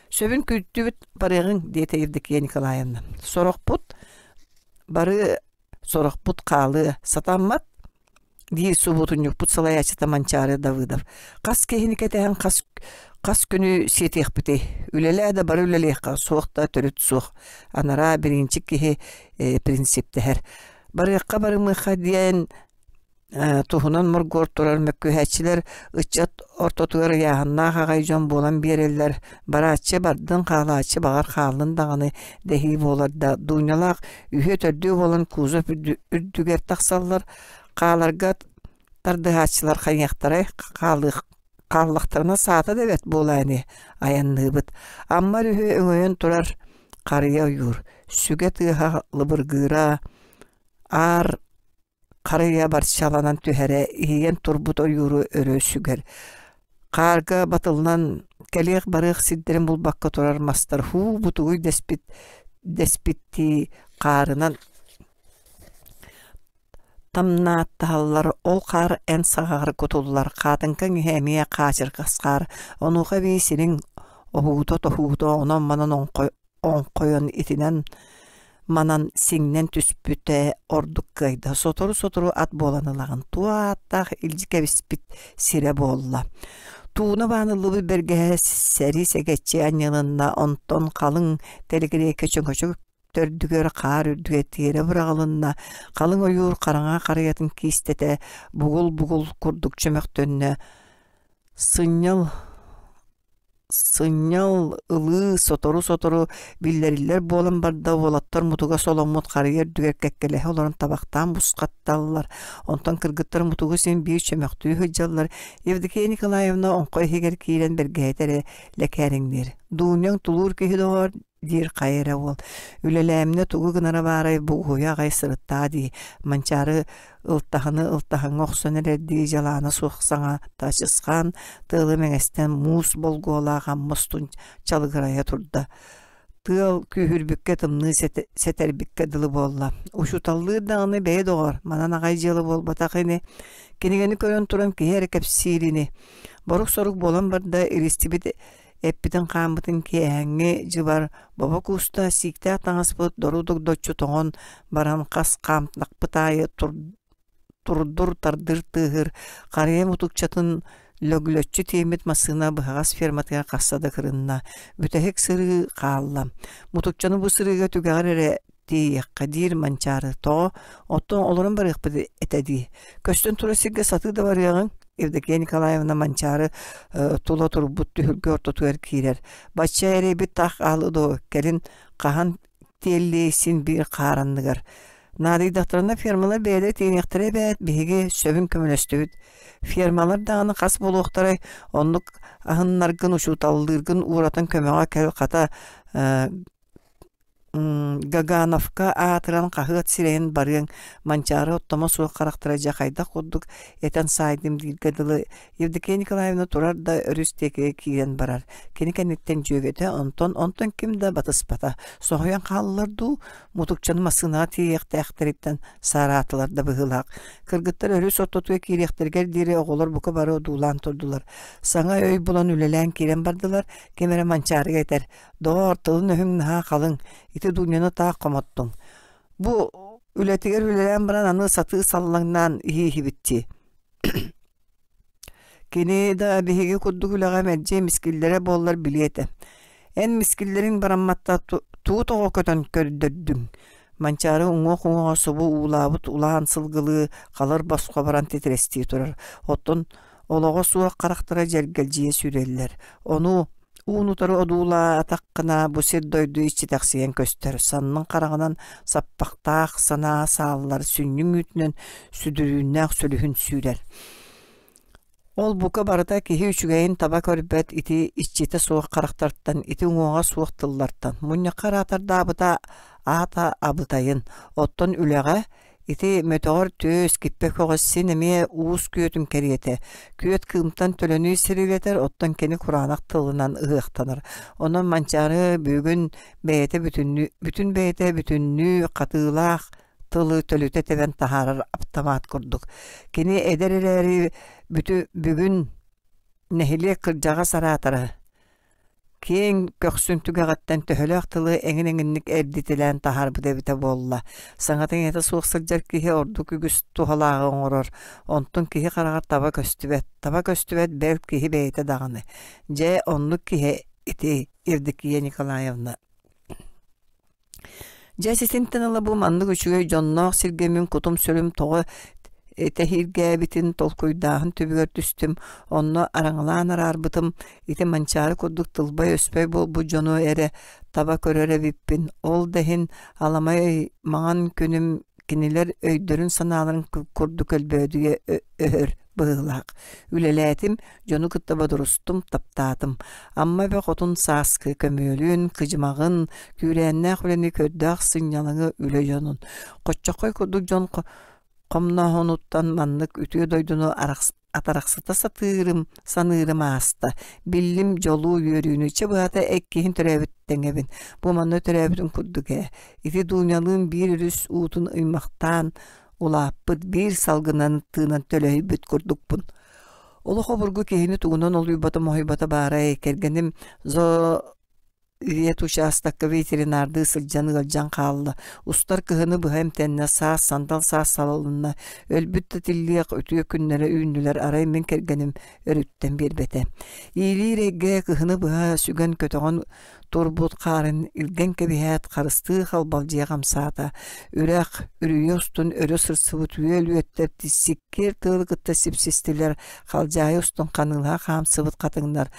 Сөбүн күүттүбүт барыаҕыҥ, диэтэ Евдокия Николаевна. Сорохпут бары сорохпут хаалыа сатаммат диир субуотунньукпут салайааччыта Манчаары Давыдов. Хас киһини кэтэһэн хас хас күнү сиэтиэхпитий? Үлэлээ да бары үлэлиэххэ, суох да төрүт суох. Анараа бириинчик киһи принциптэһэр. Барыахха барымыахха диэн туһунан моргуор турар мөккүһээччилэр ыччат ортотугар ыйааһыннаах аҕай дьон буолан биэрэллэр. Барааччы бардын, хаалааччы баҕар хааллын даҕаны дэһии буолар да, Дуунньалаах үһүө-төрдүө буолан кузов үрдүгэр тахсаллар, хааларга тардыһааччылар хайыахтарай, хаалыах хааллахтарына саата да эбэт буолаа ини, айанныыбыт. Амма өрүһү өҥөйөн турар харыйа ойуур, сүгэ тыаһа лыбыргыыра, аар Харыйа барчаланан түһэрэ, иһийэн турбут ойууру өрө сүгэр. Хаарга батыллан кэлиэх-барыах сирдэрин булбакка турар мастар һуу бутугуй дэспит дэспиттии хаарынан тамнааттаһаллар, ол хаар эн саҕаҕар кутуллар, хаатыҥкаҥ иһэ эмиэ хаачырҕас хаар, онуоха эбии сириҥ оһуута-тоһуута онон-манан оҥхойон итинэн манан сиҥнэн түспүтэ ордук кыайда. Сотору-сотору ат буолан ылаҕын. Туо ааттаах илдьи кэбиспит сирэ буолла. Тууна бааныллыбыт бэргэһэ сэри сэгэччи анньылынна, онтон халыҥ тэлигириэккэ чөҥөчөк төрдүгэр хаар үрдүгэр тиэрэ быраҕылынна, халыҥ ойуур хараҥа харыйатын киистэтэ бугул-бугул курдук чөмөхтөннө. Сынньал Сынньал ылыы сотору-сотору биллэриллэр буолан барда уолаттар мутуга соломмут харыйа үрдүгэр кэккэлэһэ олорон табахтаан бусхатталлар, онтон кыргыттар мутугу син биир чөмөхтүү сылдьаллар. Евдокия Николаевна оҥхой иһигэр киирэн бэргэһэтэ эрэ лэкээриҥниир: «Дуунньаҥ тулуур киһи доҕоор» диир хайа эрэ уол. «Үлэлээмнэ тугу гынара баарай бугуһуйа аҕай сырыттаа дии» Манчаары ылтаһыны ылтаһыҥҥа охсон эрэрдии дьалаана суох саҥа тачысхаан тыалы мэҥэстэн муус болгуолаах Амма устун чалыгырайа турда. Тыал күүһүрбүккэ тымныы сэтэрбиккэ дылы буолла. Учууталлыыр даҕаны бэйэ доҕор, манан аҕай дьыала буолбатах ини. Кинигэни көрөн туран киһи эрэ кэпсиир ини. Борук-сорук буолан барда, илистибит эппитин-хааммытын киэһээҥҥи дьыбар бобо кууста, сииктээх таҥаспыт дору-догдоччу тоҥон баран хас хаамтахпыт аайы турдур-тардыр тыаһыыр, харыйа мутукчатын лөглөччү тиэммит массыына быһаҕас ферматыгар хаста да кырынна, бүтэһик сырыы хаалла. Мутукчаны бу сырыыга түгэҕэр эрэ тиийиэххэ диир Манчаары. Тоҕо? Оттон олорон барыахпыт этэ дии. Көстөн турар сиргэ сатыы да барыаҕыҥ. Евдокия Николаевна Манчаары тула турбут түһүлгэ ортотугар киирэр. Бачча эрэйбит таах хаалыа дуо, кэлин хаһан тиэллиэй син биир хаар анныгар. Наадыйдахтарына фермалар бэйэлэрэ тиэниэхтэрэ эбээт, биһиги сөбүн көмөлөстүбүт. Фермалар даҕаны хас буолуохтарай, оннук аһыннаргын, учууталлыыргын ууратан көмөҕө кэл, хата Гагановка аатыран хаһыат сирэйин барыаҥ, Манчаары оттомо суох харахтара дьэ хайдах курдук этэн саайдым дииргэ дылы Евдокия Николаевна турар да өрүс диэки киирэн барар. Кини кэнниттэн дьүөгэтэ, онтон онтон ким да батыспата. Соһуйан хааллылар дуу, мутукчаны массыынаҕа тиийиэхтээхтэриттэн саараатылар да быһыылаах. Кыргыттар өрүс ортотугар киириэхтэригэр диэри оҕолор бука бары одуулаан турдулар. Саҥа өй булан үлэлээн киирэн бардылар, ким эрэ Манчаарыга этэр: Доҕоор, тылын-өһүҥ наһаа халыҥ, ити Дуняны таах хомоттуҥ. Бу үлэтигэр үлэлээн баран аны сатыы саллаҥнаан иһииһибит дии. Кини да биһиги курдук үлэҕэ мэлдьи мискиллэрэ буоллар билиэ этэ. Эн мискиллэриҥ барамматта туу тоҕо көтөн көрдөрдүҥ? Манчаары уҥуох-уҥуоҕа субу уулаабыт улахан сылгылыы халыр босхо баран титирэстии турар. Оттон олоҕо суох харахтара дьэргэлдьийэ сүүрэллэр. Ону Уун-утары одуулаатаххына, бу сир-дойду иччитэхсийэн көстөр, саннын хараҕынан саппахтаах санаа сааллар, сүнньүн үүтүнэн сүдүрүүннээх сүлүһүн сүүрэр. Ол бука барыта киһи үчүгэйин таба көрбөт ити иччитэ суох харахтартан, ити уҥуоҕа суох тыллартан. Мунньахха араатардаабыта аата абытайын, оттон үлэҕэ. Ити мөтөҕөр түөс, киппэ көҕүс син эмиэ уус күөтүн кэриэтэ. Күөт кыымтан төлөнүү сирилэтэр, оттон кини кураанах тылынан ыһыахтанар. Онон Манчаары бүгүн бэйэтэ бүтүннүү, бүтүн бэйэтэ бүтүннүү хатыылаах тылы төлүтэ тэбэн таһаарар аптамаат курдук. Кини эдэр эрээри бүтү, бүгүн нэһилиэк кырдьаҕас араатара Киэҥ көхсүн түгэҕиттэн төһөлөөх тылы эҥин-эҥинник эрдитилээн таһаарбыт эбитэ буолла. Саҥата-иҥэтэ суох сылдьар киһи ордук үгүс туһалааҕы оҥорор, онтон киһи хараҕар таба көстүбэт, таба көстүбэт бэл киһи бэйэтэ даҕаны. Дьэ, оннук киһи ити Евдокия Николаевна. Дьэ ситинтэн ыла бу маннык үчүгэй дьонноох сиргэ мин кутум-сүрүм тоҕо тэһииргээбитин толкуйдааһын түбүгэр түстүм, онно араҥалаан араарбытым, ити Манчаары курдук тылбай-өспөй буолбут дьону эрэ таба көрөр эбиппин. Ол да иһин аламай маҥан күнүм кинилэр өйдөрүн-санааларын курдук өлбөөдүйэ өһөр быһыылаах. Үлэлээтим, дьону кытта бодорустум, таптаатым. Амма эбэ хотун сааскы көмүөлүн, кыдьымаҕын, күүрээннээх үлэни көрдөөх сынньалаҥы үлэ дьонун. Хоччоххой курдук дьон хомнооһунуттан маннык үтүө дойдуну атарахсыта сатыырым, саныырым ааста. Биллим дьолу, үөрүүнү чэ быһата эккиһин төрөөбүт тэҥэбин. Бу манна төрөөбүтүм курдук ээ. Ити Дуунялыын биир өрүс уутун ыймахтаан улааппыт биир салгынан тыынан төлөһүйбүт курдукпун. Олох обургу киһини тугунан олуйбата-моһуйбата баарай, кэргэним зо Вет учаастакка ветеринардыы сылдьан ыалдьан хаалла. Устар кыһыны быһа эмтэннэ, саас сандал саас салалынна. Өлбүт да тиллиэх үтүө күннэрэ үүннүлэр, арай мин кэргэним өрүттэн биэрбэтэ. Иилиир эйгэ кыһыны быһа сүгэн-көтөҕөн турбут хаарын илгэн кэбиһээт харыстыы халбалдьыйа хамсаата. Үрэх, үрүйэ устун өрө сырсыбыт үөл үөттэр сиккиэр тыалы кытта сипсистилэр, халдьаайы устун ханыылаһа хаамсыбыт хатыҥнар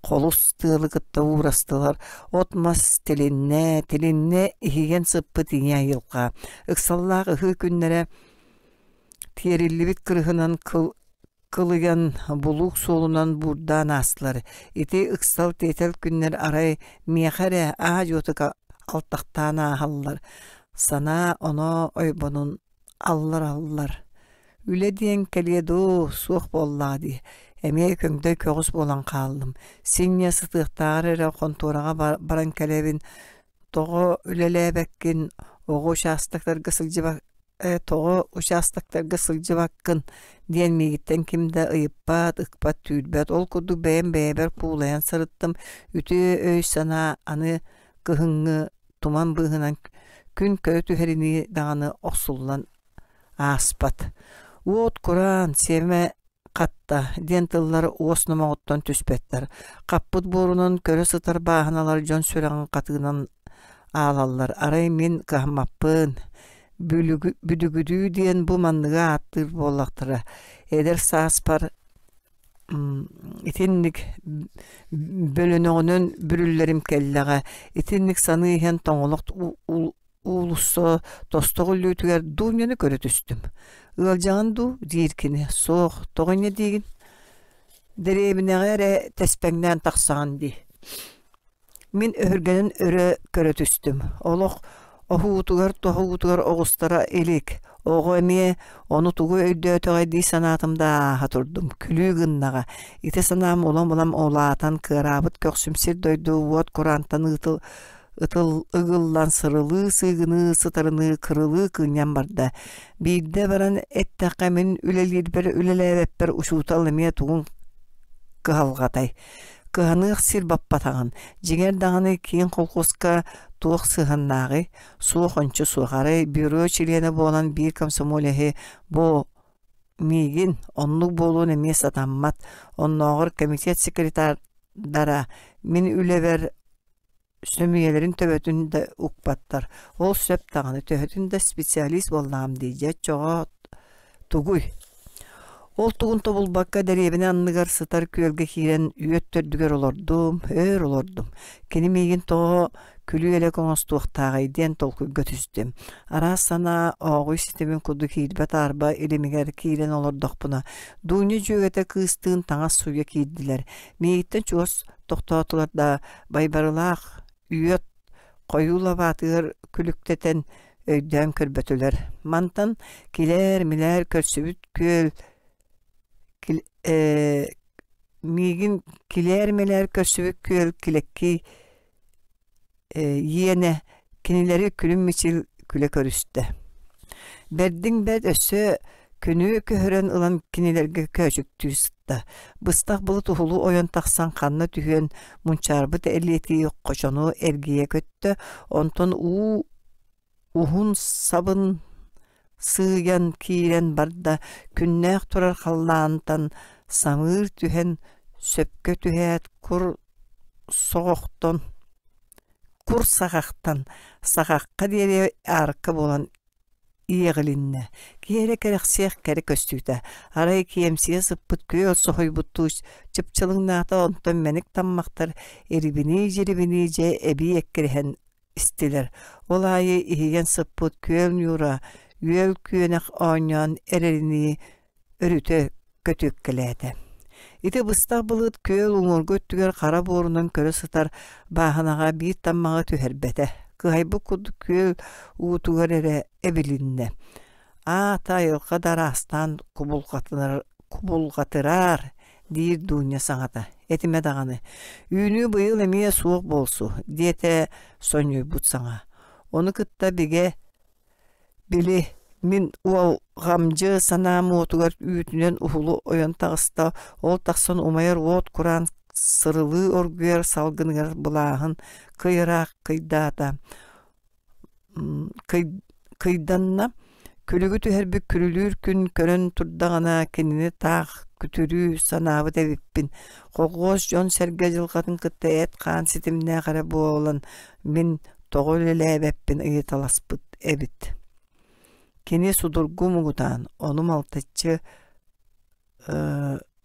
холус тыалы кытта уурастылар, от-мас тилиннэ, тилиннэ иһийэн сыппыт ийэ айылҕа. Ыксаллаах ыһыы күннэрэ тиэриллибит кырыһынан кыл кылыйан, булуук суолунан буурдаан аастылар. Ити ыксал-тиэтэл күннэр арай миэхэ эрэ аа-дьуотука алтахтаан ааһаллар. Санаа-оноо ойбонун аллар-аллар. Үлэ диэн кэлиэ дуу, суох буоллаҕа дии. Эмиэ көҥдөй көҕүс буолан хааллым. Синньэ сытыахтааҕар эрэ хонтуораҕа баран кэлэбин. Тоҕо үлэлээбэккин, оҕо учаастактарга сылдьыба ээ тоҕо учаастактарга сылдьыбаккын диэн миигиттэн ким да ыйыппат, ыкпат, түүрбэт. Ол курдук бэйэм бэйэбэр куулайан сырыттым. Үтүө өй-санаа аны кыһыҥҥы туман быыһынан күн көрө түһэринии даҕаны охсуллан ааспат. Уот кураан, сиэмэ хатта диэн тыллар уос номоҕуттан түспэттэр. Хаппыт буорунан көрө сытар бааһыналар дьон сүрэҕин хатыынан аалаллар. Арай мин кыһаммаппын. Бүдүгүдүү диэн бу манныгы ааттыыр буоллахтара. Эдэр сааспар итинник бөлөнөҕүнэн бүрүллэрим кэллэҕэ. Итинник саныы иһэн тоҥолох уулусса тостох үллүүтүгэр Дуняны көрө түстүм. «Ыалдьаҕын дуу?» диир кини. «Суох, тоҕо инньэ диигин?» «Дэриэбинэҕэ эрэ тэспэҥнээн тахсаҕын дии». Мин өһүргэнэн өрө көрө түстүм. Олох оһуутугар-тоһуутугар оҕустара илик. Оҕо эмиэ ону тугу өйдөөтөҕөй дии санаатым да ааһа турдум. Күлүү гыннаҕа. Ити санаам улам-улам улаатан кыараабыт көхсүм сир-дойду уот кураантан ыытыл ытыл ыгыллан сырылыы сыыгыныы сытарыныы кырылыы кыынньан барда. Биирдэ баран эттэххэ мин үлэлиирбэр үлэлээбэппэр учуутал эмиэ тугун кыһалҕатай. Кыһаныах сир баппатаҕын, дьиҥэр даҕаны киин колхуоска туох сыһыаннааҕый, суох ончу суох, арай бюро чилиэнэ буолан биир комсомолеһы бу миигин оннук буолуон эмиэ сатаммат, оннооҕор комитет секретардара мин үлэбэр сөмүйэлэрин төбөтүн да укпаттар. Ол сөп даҕаны, төһөтүн да специалист буоллаҕым дии, дьэ оччоҕо тугуй? Ол тугун тобулбакка дэриэбинэ анныгар сытар күөлгэ киирэн үөт төрдүгэр олордум, өр олордум. Кини миигин тоҕо күлүү-элэк оҥостуохтааҕый диэн толкуйга түстүм. Араас санаа ооҕуй ситимин курдук киирбэт-аарба илимигэр киирэн олордохпуна, Дуня дьүөгэтэ кыыстыын таҥас сууйа киирдилэр. Миигиттэн чугас тохтоотулар да, байбарылаах үөт хойуу лабаатыгар күлүктэтэн өйдөөн көрбөтүлэр. Мантан килээр-милээр көрсүбүт күөл миигин килээр-милээр көрсүбүт күөл килэккий иэнэ кинилэри күлүм-мичил күлэ көрүстэ. Бэрдиҥ бэрт өссө күнү көһөрөн ылан кинилэргэ көөчүктүү сытта. Быстах былыт уһулу ойон тахсан ханна түһүөн мунчаарбыт элиэтии хочону эргийэ көттө, онтон уу уһун сабын сыыйан киирэн барда, күннээх турар халлаантан самыыр түһэн, сөпкө түһээт кур соҕохтон кур саҕахтан саҕахха диэри аарка буолан иэҕилиннэ. Киһи эрэ кэрэхсиэх кэрэ көстүүтэ. Арай киэмсийэ сыппыт күөл соһуйбуттуу чыпчылыҥнаата, онтон мэник таммахтар ирибинии-дьирибинии дьэ эбии эккирэһэн истилэр. Ол аайы иһийэн сыппыт күөл ньуура үөл күөнэх оонньоон эрэринии өрүтэ көтүөккэлээтэ. Ити быстах былыт күөл уҥуоргу өттүгэр хара буорунан көрө сытар бааһынаҕа биир таммаҕы түһэрбэтэ. Кыһайбыт курдук күөл уутугар эрэ эбилиннэ. Аата айылҕа да араастаан кубулҕатыраар диир Дуня саҥата. Этимэ даҕаны, үүнүү быйыл эмиэ суох буолсу, диэтэ сонньуйбут саҥа. Ону кытта бигэ били мин уолҕамдьы санаам уотугар үүтүнэн уһулу ойон таҕыста, ол тахсан умайар уот кураан сырылыы оргуйар салгыныгар былааһын кый ыраах кыйдаата кыйданна күлүгү түһэрбит күрүлүүр күн көрөн турдаҕына кинини таах күтүрүү санаабыт эбиппин колхуос дьон-сэргэ дьылҕатын кытта эт-хаан ситимнээх эрэ буолан мин тоҕо үлэлээбэппин ыйыталаспыт эбит кини судургу муҥутаан ону малтаччы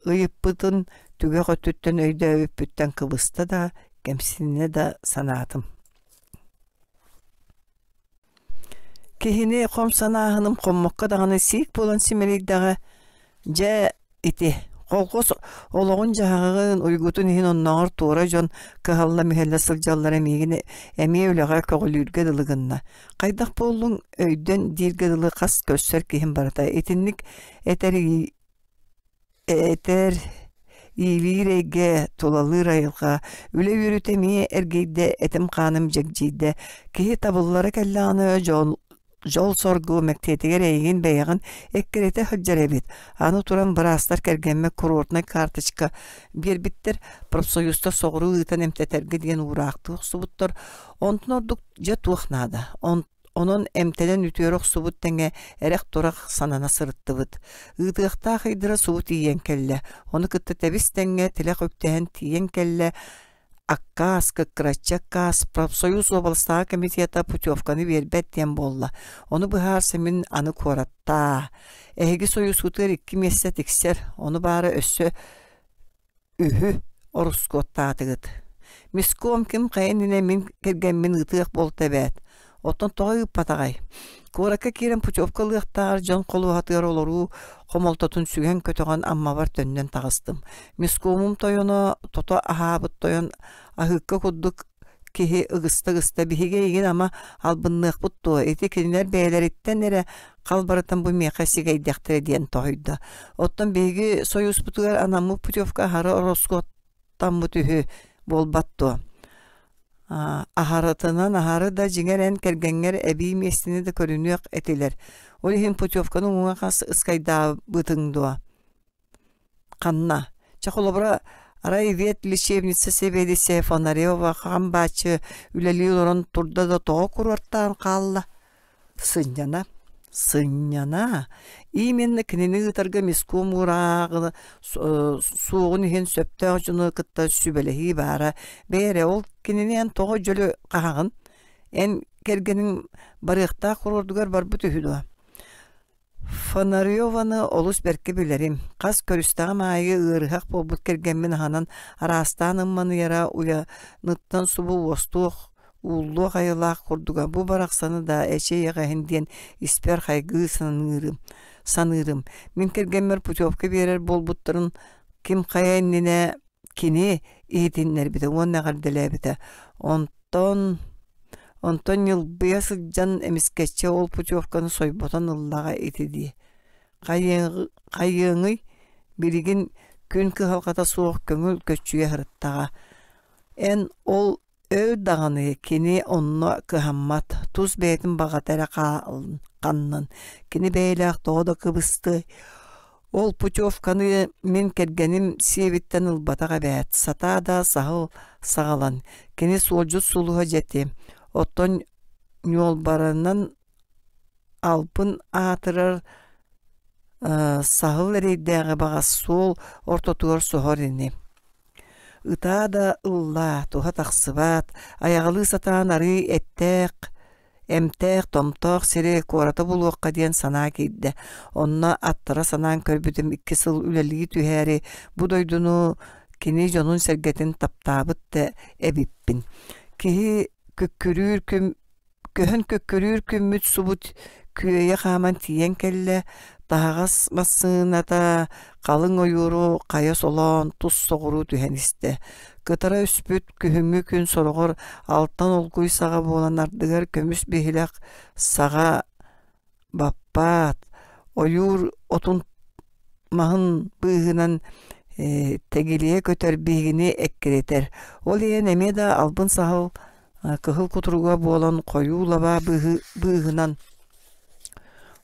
ыйыппытын түгэх өттүттэн өйдөөбүппүттэн кыбыста да, кэмсиннэ да санаатым. Киһини хом санааһыным хоммокко даҕаны сиик буолан симэлийдэҕэ, дьэ ити колхоз олоҕун-дьаһаҕын, уйгутун иһин оннооҕор туора дьон кыһалла-мүһэллэ сылдьаллара миигин эмиэ үлэҕэ көҕүлүүргэ дылы гынна. Хайдах буоллуҥ, өйдөн дииргэ дылы хас көрсөр киһим барыта итинник этэр этэр иилиир эйгэ, тулалыыр айылҕа, үлэ үөрүүтэ эмиэ эргийдэ, этим-хааным дьэгдьийдэ. Киһи табыллара кэллэҕинэ дьол дьол-соргу мэктиэтигэр эйигин бэйэҕин эккирэтэ сылдьар эбит. Аны туран быраастар кэргэммэр курортнай карточка биэрбиттэр, профсоюзтар соҕуруу ыытан эмтэтэргэ диэн уураахтыы охсубуттар. Онтон ордук дьэ туох наада? Онон эмтэнэн үтүөрэ охсубут тэҥэ эрэх-турах санана сырыттыбыт. Ыытыахтаах ыйдара субу тиийэн кэллэ. Ону кытта тэбис-тэҥҥэ тилэх үктэһэн тиийэн кэллэ. Аккаас, кыккыраччы аккаас, профсоюз уобаластааҕы комитета путевканы биэрбэт диэн буолла. Ону быһаарса мин аны куораттаа. Эһиги сойуускутугар икки миэстэ тиксэр, ону баара өссө Үһү, орускуоттаатыгыт. Миском ким хайа иннинэ мин кэргэммин ыытыах буолта эбээт. Оттон тоҕо ыыппатаҕай? Куоракка киирэн путевка ылыахтааҕар дьон холуоһатыгар олоруу хомолтотун сүгэн-көтөҕөн Аммабар төннөн таҕыстым. Мискомум тойоно тото аһаабыт тойон аһыыкка курдук киһи ыгыста-ыгыста биһиги эйигин ама албынныахпыт дуо, ити кинилэр бэйэлэриттэн эрэ хал барытын бу миэхэ сигэйдэхтэрэ диэн тоһуйда. Оттон биһиги сойууспутугар анаммыт путевка аһары ороскуоттаммыт үһү буолбат дуо? Аһарытынан аһары да дьиҥэр эн кэргэҥҥэр эбии миэстэни да көрүнүөх этилэр. Ол иһин путевканы уҥа хас ыскайдаабытыҥ дуо? Ханна? Чэ, холобура, арай ветлечебница сэбиэдиссэйэ Фонарева хам бааччы үлэлии олорон турда да тоҕо куруортаан хаалла? Сынньана. Сынньана. Именно кинини ыытарга миском уурааҕы суоҕун иһин сөптөөх дьону кытта сүбэлэһии баара. Бэйэ эрэ, ол кинини эн тоҕо дьөлө хаһаҕын? Эн кэргэниҥ барыахтаах куруордугар барбыт үһү дуо? Фонареваны олус бэркэ билэрим, хас көрүстэҕим аайы ыарыһах буолбут кэргэммин аһынан араастаан ымманыйара уйаныттан субу уостуох, ууллуох айылаах курдуга бу барахсаны да эчэй-эҕэһин диэн испэр хайгыы саныырым. саныырым. Мин кэргэммэр путевка биэрэр буолбуттарын ким хайа иннинэ кини иһитиннэрбитэ уонна эҕэрдэлээбитэ. Онтон Онтон ньылбыйа сылдьан эмискэччи ол путевканы сойботон ыллаҕа ити дии. Хайыаҥый, билигин күн кыһалҕата суох көҥүл көччүйэ сырыттаҕа. Эн ол Өр даҕаны кини онно кыһаммат, тус бэйэтин баҕата эрэ ханнын, кини бэйэлээх тоҕо да кыбыстыай, ол путевканы мин кэргэним сиэбиттэн ылбатах эбээт, сатаа да саһыл саҕалан, кини суолдьут сулуһа дьэ ити, оттон ньуолбаранан албын аатырар саһыл эрэйдээҕи баҕас суол ортотугар соһор ини. Ытаа да ыллаа, туһа тахсыбат, айаҕалыы сатаан арыый эттээх, эмтээх, томтоох сири куораты булуохха диэн санаа киирдэ. Онно аттара санаан көрбүтүм икки сыл үлэлии түһээри бу дойдуну кини дьонун-сэргэтин таптаабыт да эбиппин. Киһи күккүрүүр күн Көһөн күккүрүүр күммүт субут күөйэ хааман тиийэн кэллэ, таһаҕас массыыната халыҥ ойууру хайа солоон тус соҕуруу түһэн истэ. Кытара өспүт күһүҥҥү күн сороҕор алтан олгуй саҕа буолан ардыгар көмүс биһилэх саҕа баппаат, ойуур отун маһын быыһынан тэгилийэ көтөр биһигини эккирэтэр. Ол иһэн эмиэ да албын саһыл кыһыл кутуруга буолан хойуу лабаа быыһынан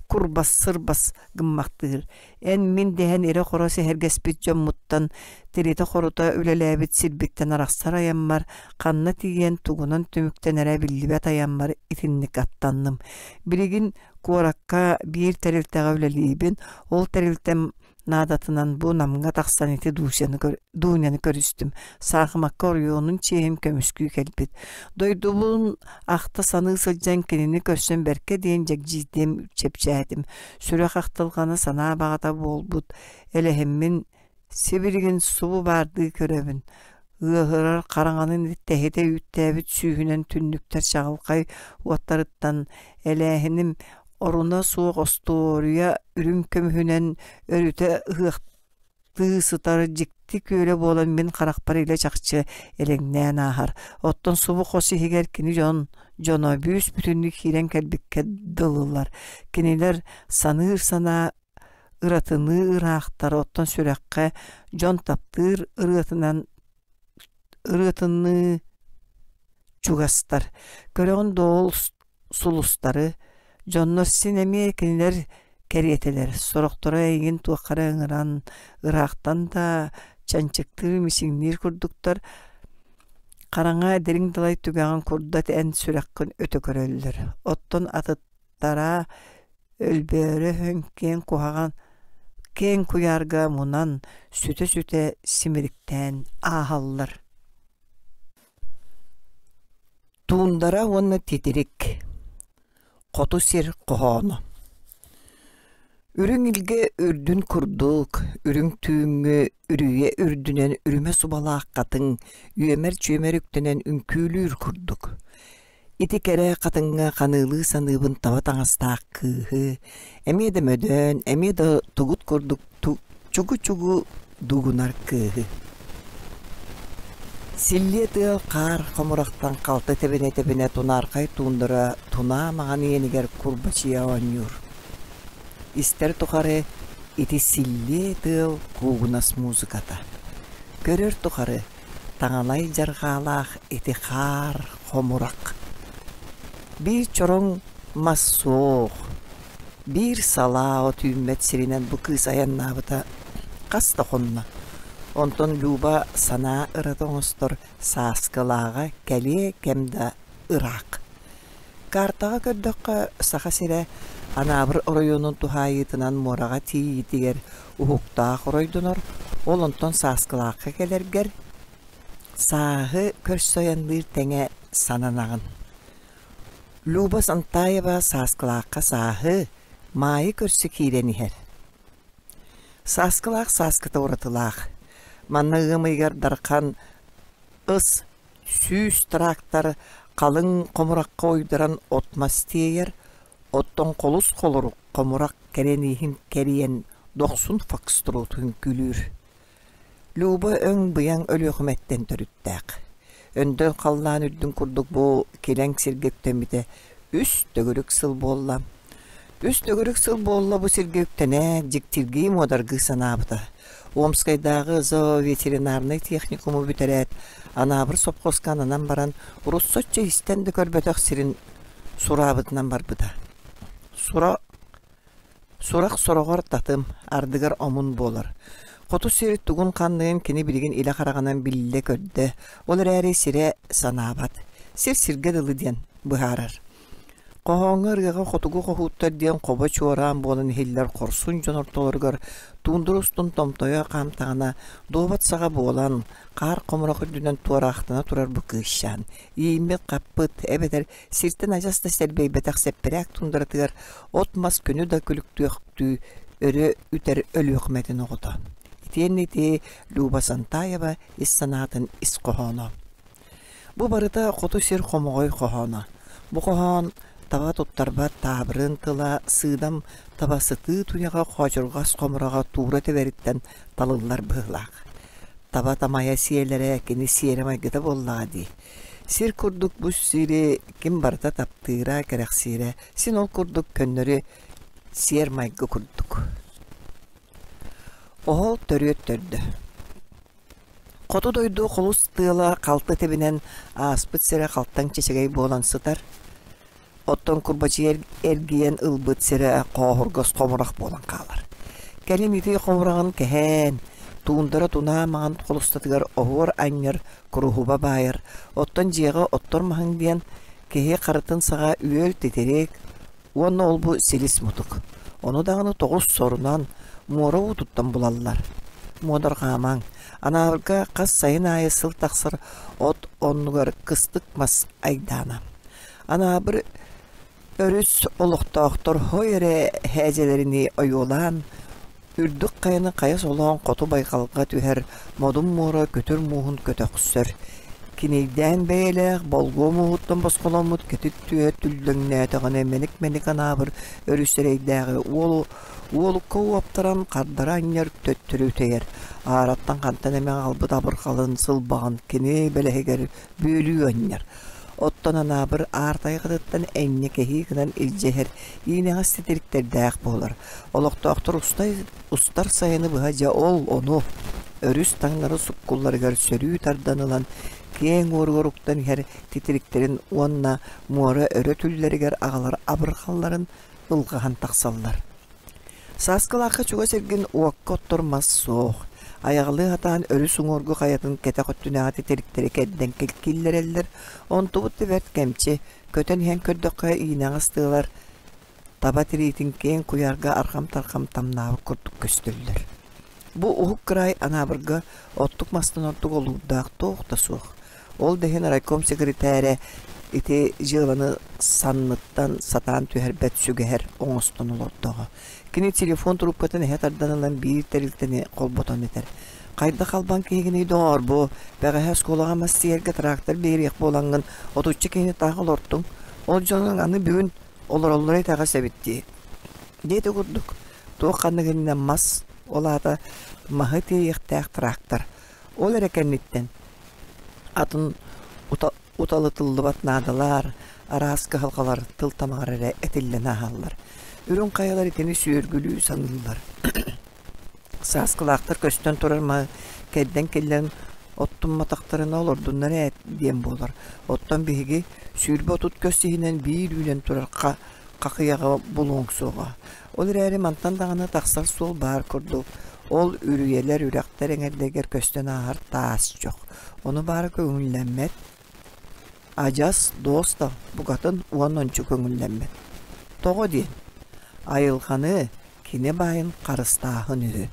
курбас-сырбас гыммахтыыр. Эн-мин дэһэн ирэ-хоро сэһэргэспит дьоммуттан тиритэ-хорута үлэлээбит сирбиттэн арахсар айаммар ханна тиийэн тугунан түмүктэнэрэ биллибэт айаммар итинник аттанным. Билигин куоракка биир тэрилтэҕэ үлэлиибин, ол тэрилтэм наадатынан бу Намҥа тахсан ити Дусяны Дуняны көрүстүм. Саахымакка оройуонун чиэһин көмүскүү кэлбит. Дойдубун ахта саныы сылдьан кинини көрсөн бэркэ диэн дьэгдьиитим, чэпчээтим. Сүрэх ахтылҕана санаа баҕата буолбут элэһиммин Сибилигин субу баардыы көрөбүн, ыаһырар хараҥаны тэһитэ үүттээбит сүүһүнэн түннүктэр чаҕылхай уоттарыттан элээһиним оруна суох остуоруйа үрүҥ көмүһүнэн өрүтэ ыһыахтыы сытар дьикти күөлэ буолан мин харахпар илэ-чахчы элэҥнээн ааһар. Оттон субу хос иһигэр кини дьон дьоно бүүс-бүтүннүү киирэн кэлбиккэ дылылар. Кинилэр саныыр санаа ыратыныы ыраахтар, оттон сүрэххэ дьон таптыыр ырыатынан ырыатыныы чугастар. Көрөҕүн да ол сулустары, дьоннор син эмиэ кинилэр кэриэтэлэр, сорохторо эйигин туохха эрэ ыҥыран, ыраахтан да чанчыктыыр, мичиҥниир курдуктар, хараҥа дириҥ далай түгэҕин курдат эн сүрэххин өтө көрөллөр. Оттон атыттара Өлбөөрө өһөн киэҥ куһаҕан киэҥ куйаарга мунан, сүтэ-сүтэ симириктээн ааһаллар. Туундара уонна титирик Хоту сир хоһооно Үрүҥ илгэ үрдүн курдук, үрүҥ түүҥҥү үрүйэ үрдүнэн үрүмэ субалаах хатыҥ үөмэр-чүөмэр үктэнэн үҥкүүлүүр курдук. Ити кэрэ хатыҥҥа ханыылыы саныыбын таба таҥастаах кыыһы, эмиэ да мөдөөн, эмиэ да тугут курдук чугу-чугу дугунар кыыһы. Силлиэ тыал хаар хомурахтан халты тэбинэ-тэбинэ тунаархай туундара тунаа маҥан иэнигэр курбачыйа оонньуур. Истэр тухары ити силлиэ тыал куугунас музыката. Көрөр тухары таҥалай дьарҕаалаах ити хаар хомурах. Биир чороҥ мас суох, биир салаа от үүммэт сиринэн бу кыыс айаннаабыта хас да хонно. Онтон Люба санаа ырата оҥостор Сааскылааҕа кэлиэ кэм да ыраах. Картаҕа көрдөххө, Саха сирэ Анаабыр оройуонун туһаайыытынан муораҕа тиийиитигэр уһуктаах оройдонор, ол онтон Сааскылаахха кэлэргэр сааһы көрсө айанныыр тэҥэ сананаҕын. Люба Сантаева Сааскылаахха сааһы, маайы көрсө киирэн иһэр. Сааскылаах сааскыта уратылаах. Манна ыам ыйыгар Дархан ыс 100 трактор халыҥ хомурахха уйдаран от-мас тиэйэр, оттон холус холорук хомурах кэрэнииһин кэрийэн дохсун фокстрот үҥкүүлүүр. Люба өҥ-быйаҥ Өлүөхүмэттэн төрүттээх. Өндөл халлаан үрдүн курдук бу килэҥ сиргэ үктэммитэ үс төгүрүк сыл буолла. Үс төгүрүк сыл буолла бу сиргэ үктэнэ, дьиктиргии муодаргыы санаабыта. Омскайдааҕы зооветеринарнай техникуму бүтэрээт, Анаабыр сопхуоска ананан баран, урут соччо истэн да көрбөтөх сирин сураабытынан барбыта. Сура Сурах сороҕор татым, ардыгар омун буолар. Хоту сир тугун-ханныгын кини билигин илэ хараҕынан биллэ-көрдө, ол эрээри сирэ санаабат. Сир сиргэ дылы диэн быһаарар. Хоһооҥҥо ырыаҕа хотугу хоһууттар диэн хобо чуораан буолан иһиллэр хорсун дьон ортолоругар туундура устун томтойо хаамтаҕына, дуобат саҕа буолан, хаар хомурах үрдүнэн туораахтана турар бу кыысчаан, ииммит-хаппыт эбэтэр Сиртэн адьас да сэрбэйбэтэх сэппэрээк туундаратыгар от-мас күнү да күлүктүөхтүү өрө үтэр Өлүөхүмэтин оҕото. Итиэннэ ити Люба Сантаева ис санаатын ис хоһооно. Бу барыта хоту сир хомоҕой хоһооно. Бу хоһоон таба туттарбат таабырын тыла сыыдам таба сытыы туйаҕа хоочурҕас хомураҕа туура тэбэриттэн талыллар быһыылаах. Таба тамайа сиэлэрэ кини сиэрэ-майгыта буоллаҕа дии. Сир курдук бу сири ким барыта таптыыра, кэрэхсиирэ, син ол курдук көннөрү сиэр-майгы курдук. Оһол төрүөт төрдө. Хоту дойду холус тыала халты тэбинэн ааспыт сирэ халтаҥ чэчэгэй буолан сытар. Оттон курбачыйа эргийэн ылбыт сирэ хооһургас хомурах буолан хаалар. Кэлин ити хомураҕын кэһээн, туундара тунаа маҥан холустатыгар оһуор анньар куруһуба баайар, оттон дьиэҕэ оттор маһыҥ диэн киһи харытын саҕа үөл титирик уонна ол-бу силис мутук. Ону даҕаны тоҕус сорунан муора уутуттан булаллар. Муодарҕаамаҥ, Анаабырга хас сайын аайы сыл тахсар от оннугар кыстык мас айдаана. Анаабыр өрүс олохтоохтор хой эрэ һээдьэлэринии ойуолаан, үрдүк хайаны хайа солоон хоту байҕалга түһэр модун муора күтүр мууһун көтөхсөр. Кинийдээн бэйэлээх болгуо мууһуттан босхоломмут кэтит түөһэ түллэҥнээтэҕинэ мэник-мэник Анаабыр өрүс эрэйдээҕи уол уолукка уоптаран хардара анньар төттөрү үтэйэр. Аараттан хантан эмэ аҕалбыт абырҕалын сылбаҕын кини бэлэһигэр бүөлүү анньар. Оттон Анаабыр аар тайҕатыттан энньэ кэһии гынан илдьэ иһэр иинэҕэс титириктэрдээх буолар. Олохтоохтор устай, устар сайыны быһа дьэ ол ону өрүс таҥнары суккулларыгар сөрүү тардан ылан киэҥ уоругар уктан иһэр титириктэрин уонна муора өрө түллэригэр аҕалар абырҕалларын ылҕаһан тахсаллар. Сааскылаахха чугас эргин уокка оттор мас суох. Айаҕалыы сатаан өрүс уҥуоргу хайатын кэтэх өттүнээҕи титириктэри кэрдэн киллэрэллэр, онтубут да бэрт кэмчи, көтөн иһэн көрдөххө иинэҕэс тыалар таба тириитин киэҥ куйаарга арҕам-тарҕам тамнаабыт курдук көстөллөр. Бу уһук кыраай Анаабырга оттук мастан ордук олуурдаах туох да суох. Ол да иһин райком секретарэ ити дьыаланы санныттан сатаан түһэрбэт сүгэһэр оҥостон олордоҕо. Кини телефон трубкатын эһэ тардан ылан биир тэрилтэни холботон этэр. Хайдах халбан киһигиний доҕоор бу бэҕэһээ оскуолаҕа мас тиэйэргэ трактор биэриэх буолаҥҥын отучча киһини таах олортуҥ. Ол дьонуҥ аны бүгүн олороллоро итэҕэс эбит дии. Диэти курдук туох ханнык иннинэ мас, ол аата маһы тиэйиэхтээх трактор. Ол эрэ кэнниттэн атын уталытыллыбат наадалар, араас кыһалҕалар тыл тамаҕар эрэ этиллэн ааһаллар. Үрүҥ хайалар итини сүөргүлүү саныыллар. Сааскылаахтар көстөн турар маһы кэрдэн киллэрэн оттумматахтарына олордуннар ээ диэн буолар. Оттон биһиги 20-30 көс иһинэн биир үүнэн турар хахыйаҕа булуоҥ суоҕа. Ол эрээри мантан даҕаны тахсар суол баар курдук. Ол үрүйэлэр, үрэхтэр эҥэрдэригэр көстөн ааһар таас чох. Ону баара көҥүллэммэт. Адьас, дуоста, букатын уон ончу көҥүллэммэт. Тоҕо диэн, айылҕаны, кини баайын харыстааһын үһү.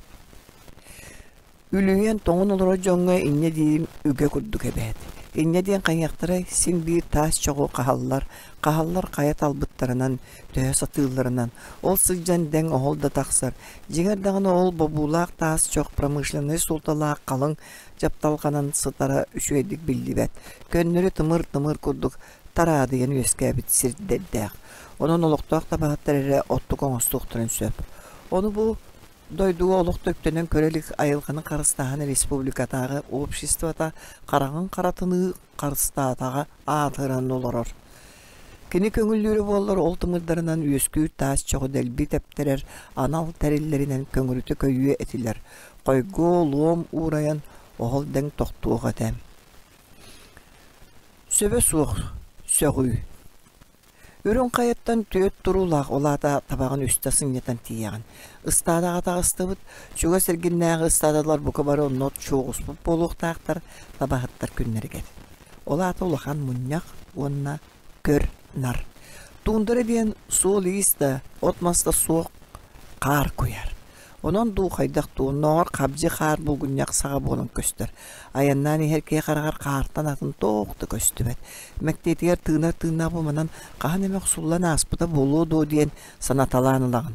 Үлүһүйэн тоҥон олорор дьоҥҥо инньэ диирим үгэ курдук эбээт. Инньэ диэн хайыахтарай, син биир таас чоҕу хаһаллар, хаһаллар хайа талбыттарынан, төһө сатыылларынан. Ол сылдьан дэҥ оһол да тахсар. Дьиҥэр даҕаны ол бобуулаах таас чох промышленнай суолталаах халыҥ дьапталҕанан сытара үчүгэйдик биллибэт. Көннөрү тымыр-тымыр курдук тараадыйан үөскээбит сирдэрдээх. Онон олохтоох табаһыттар эрэ оттук оҥостуохтарын сөп. Ону бу. Дойдуга олох да үктэнэн көрө илик айылҕаны харыстааһын республикатааҕы обществота хараҕын харатыныы харыстаатаҕа аатыран олорор. Кини көҥүллүүрэ буоллар ол тымырдарынан үөскүүр таас чоҕу дэлби тэптэрэр анал тэриллэринэн көҥүрүтэ көйүө этилэр, хойгуо луом уурайан оһол дэҥ тохтуох этэ. Сөбө суох сөҕүү. Үрүҥ Хайаттан түөрт туруулаах ол аата табаҕын үстэ сынньатан тиийэҕин. Ыстаадаҕа таҕыстыбыт, чугас эргиннээҕи ыстаадалар бука бары онно чуоҕуспут буолуохтаахтар табаһыттар күннэригэр. Ол аата улахан мунньах уонна көр-нар. Туундара диэн суол-иис да, от-мас да суох хаар куйар. Онон дуу хайдах дуу, оннооҕор хабдьы хаар булгунньах саҕа буолан көстөр. Айаннаан иһэр киһи хараҕар хаартан атын туох да көстүбэт. Мэктиэтигэр тыынар тыыннаах бу манан хаһан эмэ охсуллан ааспыта буолуо дуо диэн санаталаан ылаҕын.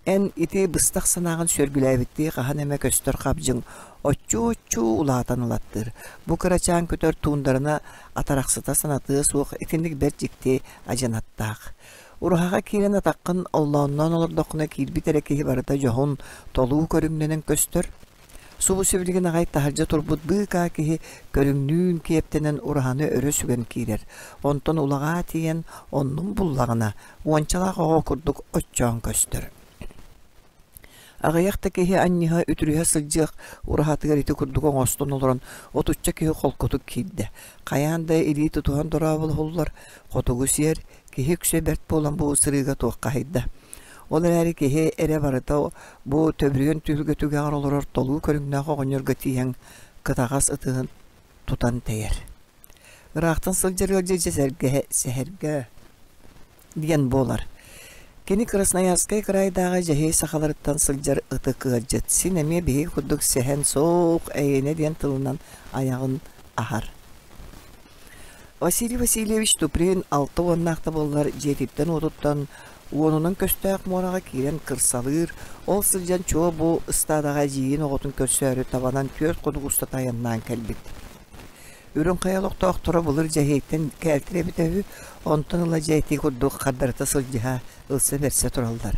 Эн ити быстах санааҕын сүөргүлээбиттии хаһан эмэ көстөр хабдьыҥ оччуу-оччуу улаатан ылаттыыр. Бу кырачаан көтөр туундарына атарахсыта санатыа суох итинник бэрт дьикти адьынаттаах. Ураһаҕа киирэн атаххын оллоонноон олордоххуна киирбит эрэ киһи барыта дьоһун, толуу көрүҥнэнэн көстөр. Субу сибилигин аҕай таһырдьа турбут быыкаа киһи көрүҥнүүн киэптэнэн ураһаны өрө сүгэн киирэр. Онтон улаҕаа тиийэн оннун буллаҕына, уончалаах оҕо курдук оччоон көстөр. Аҕыйах да киһи анньыһа үтүрүһэ сылдьыах ураһатыгар ити курдук оҥостон олорон отучча киһи холкутук киирдэ. Хайаан да илии тутуһан дорооболоһуллар, хотугу сиэр, киһи үксэ бэрт буолан бу сырыыга туоххаһыйда. Ол эрээри киһи эрэ барыта бу төбүрүөн түһүлгэ түгэҕэр олорор толуу көрүҥнээх оҕонньорго тиийэн кытаҕас ытыһын тутан тэйэр. Ыраахтан сылдьар ыалдьыт дьэ сэргэ сэһэргэ диэн буолар. Кини Красноярскай кыраайдааҕы дьэһиэй сахаларыттан сылдьар ытык ыалдьыт, син эмиэ биһиги курдук сэһэн суох эйэнэ диэн тылынан айаҕын аһар. Василий Васильевич Туприн алта уоннаах да буоллар дьиэтиттэн-уотуттан уонунан көстөөх муораҕа киирэн кырсалыыр, ол сылдьан чуо бу ыстаадаҕа эдьиийин оҕотун көрсөөрү табанан түөрт хонук устата айаннаан кэлбит. Үрүҥ Хайа олохтоохторо былыр Дьэһиэйтэн кээлтир эбитэ үһү, онтон ыла дьэ ити курдук хардарыта сылдьыһа, ылса-бэрсэ тураллар.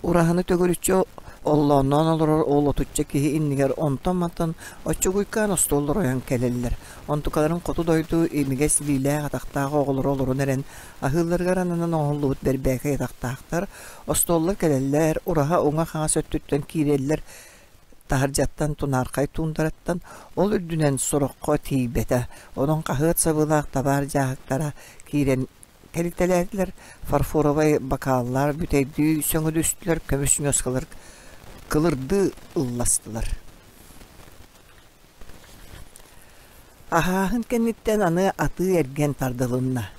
Ураһаны төгүрүччү оллоонноон олорор ол отучча киһи иннигэр онтон-мантан оччугуйкаан остуоллар ойон кэлэллэр. Онтукаларын хоту дойду имигэс илиилээх-атахтаах оҕолоро олорон эрэн аһыылларыгар ананан оҥоһуллубут бэрбээкэй атахтаахтар, остуоллар кэлэллэр, ураһа уҥа-хаҥас өттүттэн киирэллэр, таһырдьаттан тунаархай туундараттан ол үрдүнэн сороххо тиийбэтэ. Онон хаһыат сабыылаах табаар дьааһыктара киирэн кэлитэлээтилэр, фарфоровай бакааллар бүтэйдии сөҥүдүстүлэр, көмүс ньуоскалар кылырдыы ылластылар. Аһааһын кэнниттэн аны атыы-эргиэн тардылынна.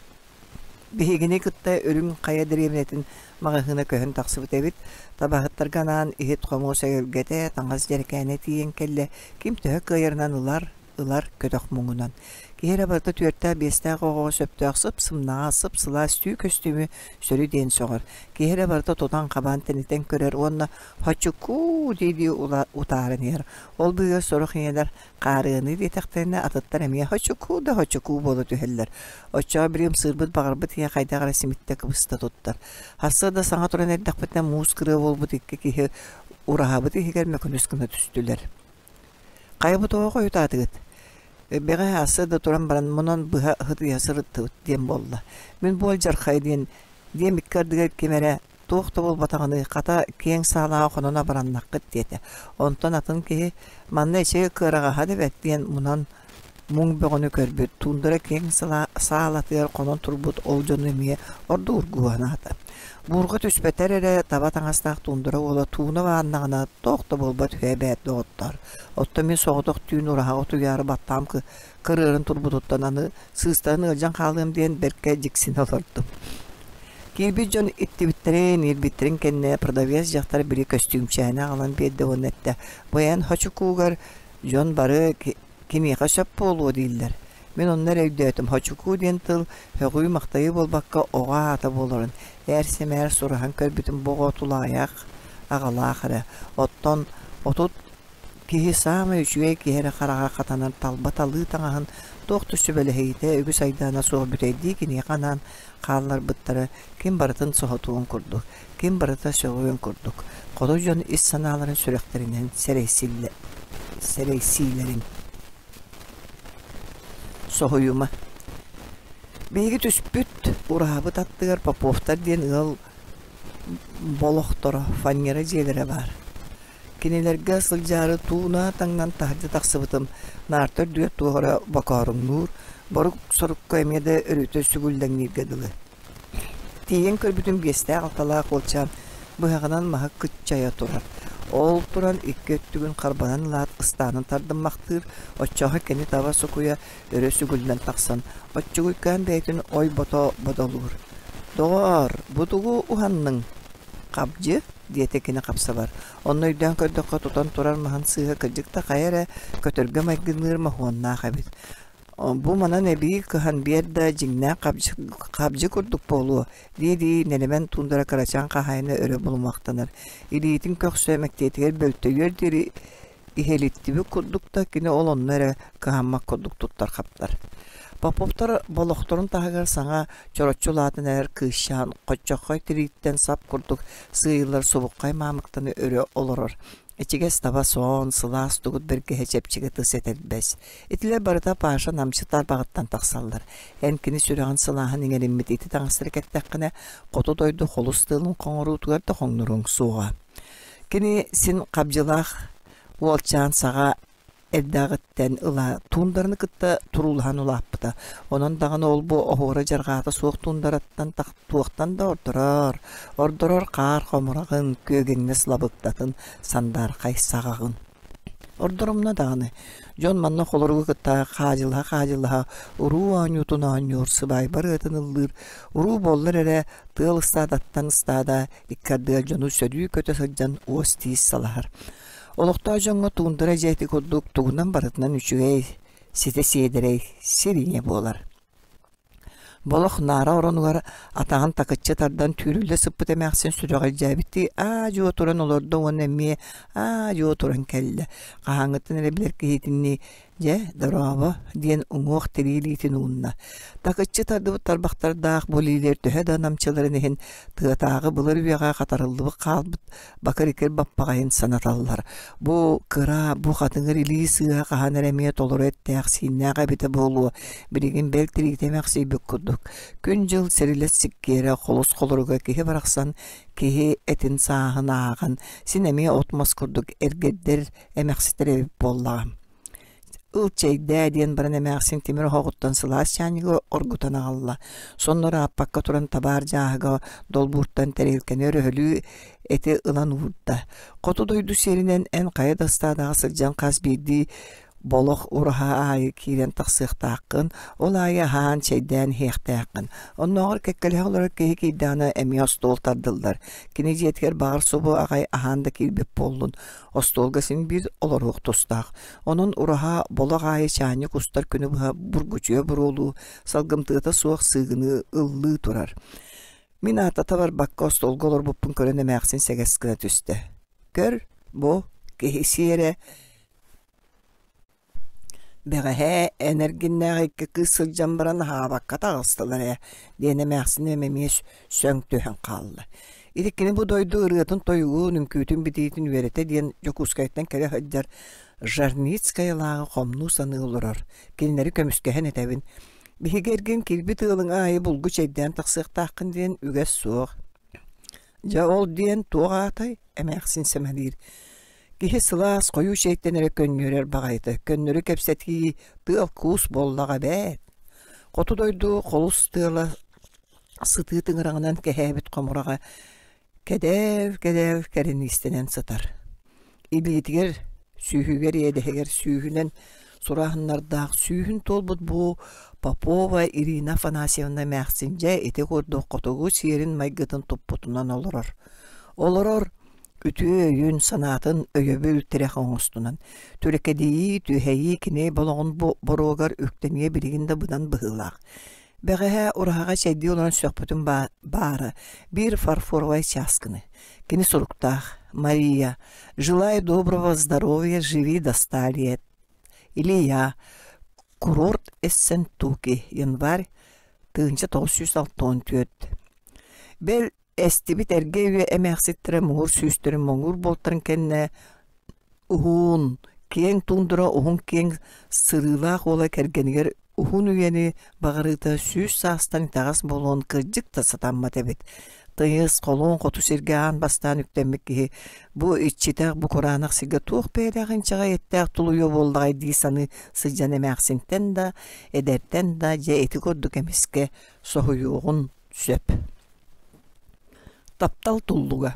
Биһигини кытта Үрүҥ Хайа дэриэбинэтин маҕаһыына көһөн тахсыбыт эбит. Табаһыттарга анаан иһит-хомуос эгэлгэтэ, таҥас дьэрэкээнэ тиийэн кэллэ. Ким төһө кыайарынан ылар, ылар көтөх муҥунан. Киһи эрэ барыта түөртээх-биэстээх оҕоҕо сөптөөх сып-сымнаҕас, сып-сылаас түү көстүүмү сөрү диэн сөҕөр. Киһи эрэ барыта тутан-хабан тэнитэн көрөр уонна «Хочукуу!» дии-дии утааран иһэр. Ол быыһыгар сорох ийэлэр Хаарыаны диэтэхтэринэ атыттар эмиэ хочукуу да хочукуу буола түһэллэр. Оччоҕо били ымсыырбыт баҕарбыт ийэ хайдах эрэ симиттэ кыбыста туттар. Сарсыарда саҥа туран эрдэхпитинэ муус кырыа буолбут икки киһи ураһабыт иһигэр мөкүнүс гына түстүлэр. Хайа бу тоҕо хойутаатыгыт? Бэҕэһээ сарсыарда туран баран мунан быһа ытыйа сырыттыбыт диэн буолла. Мин бу алдьархай диэн диэм икки ардыгар ким эрэ туох да буолбатаҕыныы, хата, киэҥ саалаҕа хонон абыраннаххыт диэтэ. Онтон атын киһи манна эчи кыараҕаһа да бэрт диэн мунан муҥ бөҕөнү көрбүт, туундара киэҥ саалатыгар хонон турбут ол дьону эмиэ ордугургуу санаата. Буурҕа түспэтэр эрэ таба таҥастаах туундара уола тууна бааннаҕына туох да буолбат үһү эбээт доҕоттоор. Оттон мин соҕотох түүн ураһаҕа утуйаары баттаам кырыаран турбутуттан аны сыыстаран ыалдьан хаалыам диэн бэркэ дьиксинэ олордум. Киирбит дьон иттибиттэрин, иирбиттэрин кэннэ продавец дьахтар били көстүүмчээни аҕалан биэрдэ уонна эттэ: «Бу эн хочукуугар дьон бары кимиэхэ сөп буолуо дииллэр. Мин онно эрэ өйдөөтүм, хочукуу диэн тыл сөҕүү-махтайыы буолбакка оҕо аата буоларын. Ээр-сэмээр сураһан көрбүтүм бу оҕо тулаайах, аҕалаах эрэ. Оттон 30 Киһи саамай үчүгэй киһи эрэ хараҕа хатанар талба талыы таҥаһын Туох да сүбэлэһиитэ, үгүс айдаана суох бүтэйдии киниэхэ анаан хаалларбыттара ким барытын соһутуон курдук, ким барыта сөҕүөн курдук, хоту дьон ис санааларын сүрэхтэринэн сэрэйсиилэрин Соһуйума. Биһиги түспүт ураһабыт аттыгар Поповтар диэн ыал болохторо, фанера дьиэлэрэ баар. Кинилэргэ сылдьаары тууна таҥнан таһырдьа тахсыбытым, наарта үрдүгэр туох эрэ бокооруҥнуур, борук-сорукка эмиэ да өрүтэ сүгүллэҥнииргэ дылы. Тиийэн көрбүтүм биэстээх-алталаах уолчаан быһаҕынан маһы кыччайа турар. Ол туран икки өттүгүн харбанан ылаат ыстаанын тардыммахтыыр, оччоҕо кини таба сукуйа өрө сүгүллэн тахсан, оччугуйкаан бэйэтин ой-бото бодолуур. «Доҕоор, бу тугу уһанныҥ?» «Хабдьы» диэтэ кини хапсабар. Онно өйдөөн көрдөххө тутан турар маһын сыыһа кырдьык да хайа эрэ көтөргө майгынныыр моһуоннаах эбит. Бу манан эбии кыһан биэр да дьиҥнээх хабдьы, хабдьы курдук буолуо дии-дии нэлэмэн туундара кырачаан хаһаайына өрө булумахтанар. Илиитин көхсө мэктиэтигэр бөлтөйүөр диэри иһэлиттибит курдук да кини ол онно эрэ кыһаммат курдук туттар-хаптар. Поповтар болохторун таһыгар саҥа чороччу улаатан эрэр кыысчаан хоччоххой тирииттэн сап курдук сыыйыллар субуххай маамыктаны өрө олорор. Ичигэс таба соон, сылаас тугут бэргэһэ чэпчэки тыс этэрбэс. Итилэр барыта Паша намчы тарбаҕыттан тахсаллар. Эн кини сүрэҕин сылааһын иҥэриммит ити таҥастары кэттэххинэ, хоту дойду холус тыалын хоҥоруутугар да хоҥноруоҥ суоҕа. Кини син хабдьылаах уолчаан саҕа эрдээҕиттэн ыла туундараны кытта туруулаһан улааппыта. Онон даҕаны ол-бу оһуора-дьарҕаата суох туундараттан туохтан да ордорор, ордорор хаар хомураҕын, күөгэҥнэс лабыктатын, сандаархай саҕаҕын. Ордорумна даҕаны, дьон манна холоругу кытта хаадьылаһа-хаадьылаһа уруу оонньуутун оонньуур, сыбаайба ырыатын ыллыыр, уруу буоллар эрэ тыал ыстаадаттан ыстаада икки ардыгар дьону сөрүү көтө сылдьан уос-тиис салаһар. Олохтоох дьоҥҥо туундара дьиэти курдук тугунан барытынан үчүгэй, ситэ сиэдэрэй сир ийэ буолар. Болох наара оронугар атаҕын такыччы тардан түүрүллэ сыппыт эмээхсин сүрэҕэлдьээбиттии аа-дьуо туран олордо уонна эмиэ аа-дьуо туран кэллэ. Хаһааҥҥыттан эрэ билэр киһитинии «Дьэ, дорообо» диэн уҥуох тирии илиитин уунна. Такыччы тардыбыт тарбахтардаах бу илиилэр төһө да намчыларын иһин тыатааҕы былыр үйэҕэ хатарыллыбыт хаалбыт бакыр-икир баппаҕайын санаталлар. Бу кыра, бу хатыҥыр илии сыыһа хаһан эрэ эмиэ толору эттээх-сииннээх эбитэ буолуо, билигин бэл тириитэ эмэхсийбит курдук. Күн-дьыл сирилэс сиккиэрэ холус холоруга киһи барахсан киһи этин сааһын ааҕан, син эмиэ от-мас курдук эргэрдэр эмэхситэр эбит буоллаҕа. Ыл чэйдээ диэн баран эмээхсин тимир оһоҕуттан сылаас чаанньыгы оргутан аҕалла. Сонно ырааппакка туран табаар дьааһыга долбууртан тэриэлкэни өрөһөлүү эти ылан уурда. Хоту дойду сиэринэн эн хайа да ыстаадаҕа сылдьан хас биирдии болох ураһа аайы киирэн тахсыахтааххын, ол аайы аһаан, чэйдээн иһиэхтээххин. Оннооҕор кэккэлэһэ олорор киһи киирдэҕинэ эмиэ остуол тардыллар. Кини дьиэтигэр баҕар субу аҕай аһаан да киирбит буоллун. Остуолга син биир олоруох тустаах. Онон ураһа болох аайы чаанньык устар күнү быһа бургучуйа буруолуу, салгымтыата суох сыыгыныы ыллыы турар. Мин аатата барбакка остуолга олорбуппун көрөн эмээхсин сэгэс гына түстэ. Көр, бу, киһи сиэрэ Бэҕэһээ эн эргиннээх икки кыыс сылдьан баран аһаабакка таҕыстылар ээ диэн эмээхсиним эмиэ сөҥ түһэн хаалла. Ити кини бу дойду ырыатын-тойугун, үҥкүүтүн-битиитин үөрэтэ диэн Дьокуускайтан кэлэ сылдьар Жарницкай лааҕы хомнуу саныы олорор. Кинилэри көмүскэһэн этэбин. Биһиги эргин киирбит ыалыҥ аайы булгу чэйдээн тахсыахтааххын диэн үгэс суох. Дьэ ол диэн туох аатай? эмээхсин сэмэлиир. Киһи сылаас, хойуу чэйтэн эрэ көнньүөрэр баҕайыта, көннөрү кэпсэтии тыал-куус буоллаҕа эбээт. Хоту дойду холус тыала сытыы тыҥыраҕынан кэһээбит хомураҕа кэдээв-кэдээв кэриниистэнэн сытар. Илиитигэр, сүүһүгэр иэдэһигэр сүүһүнэн сурааһыннардаах сүүһүн туолбут бу Попова Ирина Афанасьевна эмээхсин дьэ ити курдук хотугу сиэрин-майгытын туппутунан олорор. Олорор үтүө өйүн-санаатын өйөбүл тирэх оҥостунан, түрэкэдийии, түһэйии кини болоҕун боруогар үктэниэ билигин да быдан быһыылаах. Бэҕэһээ ураһаҕа чэйдии олорон сөхпүтүм баара, биир фарфоровай чааскыны. Кини суруктаах «Мария, желаю доброго здоровья, живи до ста лет». Или я, курорт. Ессентуки, январь 1964. Бэл, эстибит эргэ үйэ эмээхситтэрэ муҥур сүүстэрин моҥуур буолтарын кэннэ уһун, киэҥ туундара уһун киэҥ сырыылаах уола кэргэнигэр уһун үйэни баҕарыыта 100 саастан итэҕэс буолуон кырдьык да сатаммат эбит. Тыйыс, холуон хоту сиргэ аан бастаан үктэммит киһи бу иччитэх, бу кураанах сиргэ туох бэйэлээх инчэҕэй эттээх тулуйуо буоллаҕай дии саныы сылдьан эмээхсинтэн да, эдэртэн да дьэ ити курдук эмискэ соһуйуоҕун сөп. Таптал туллуга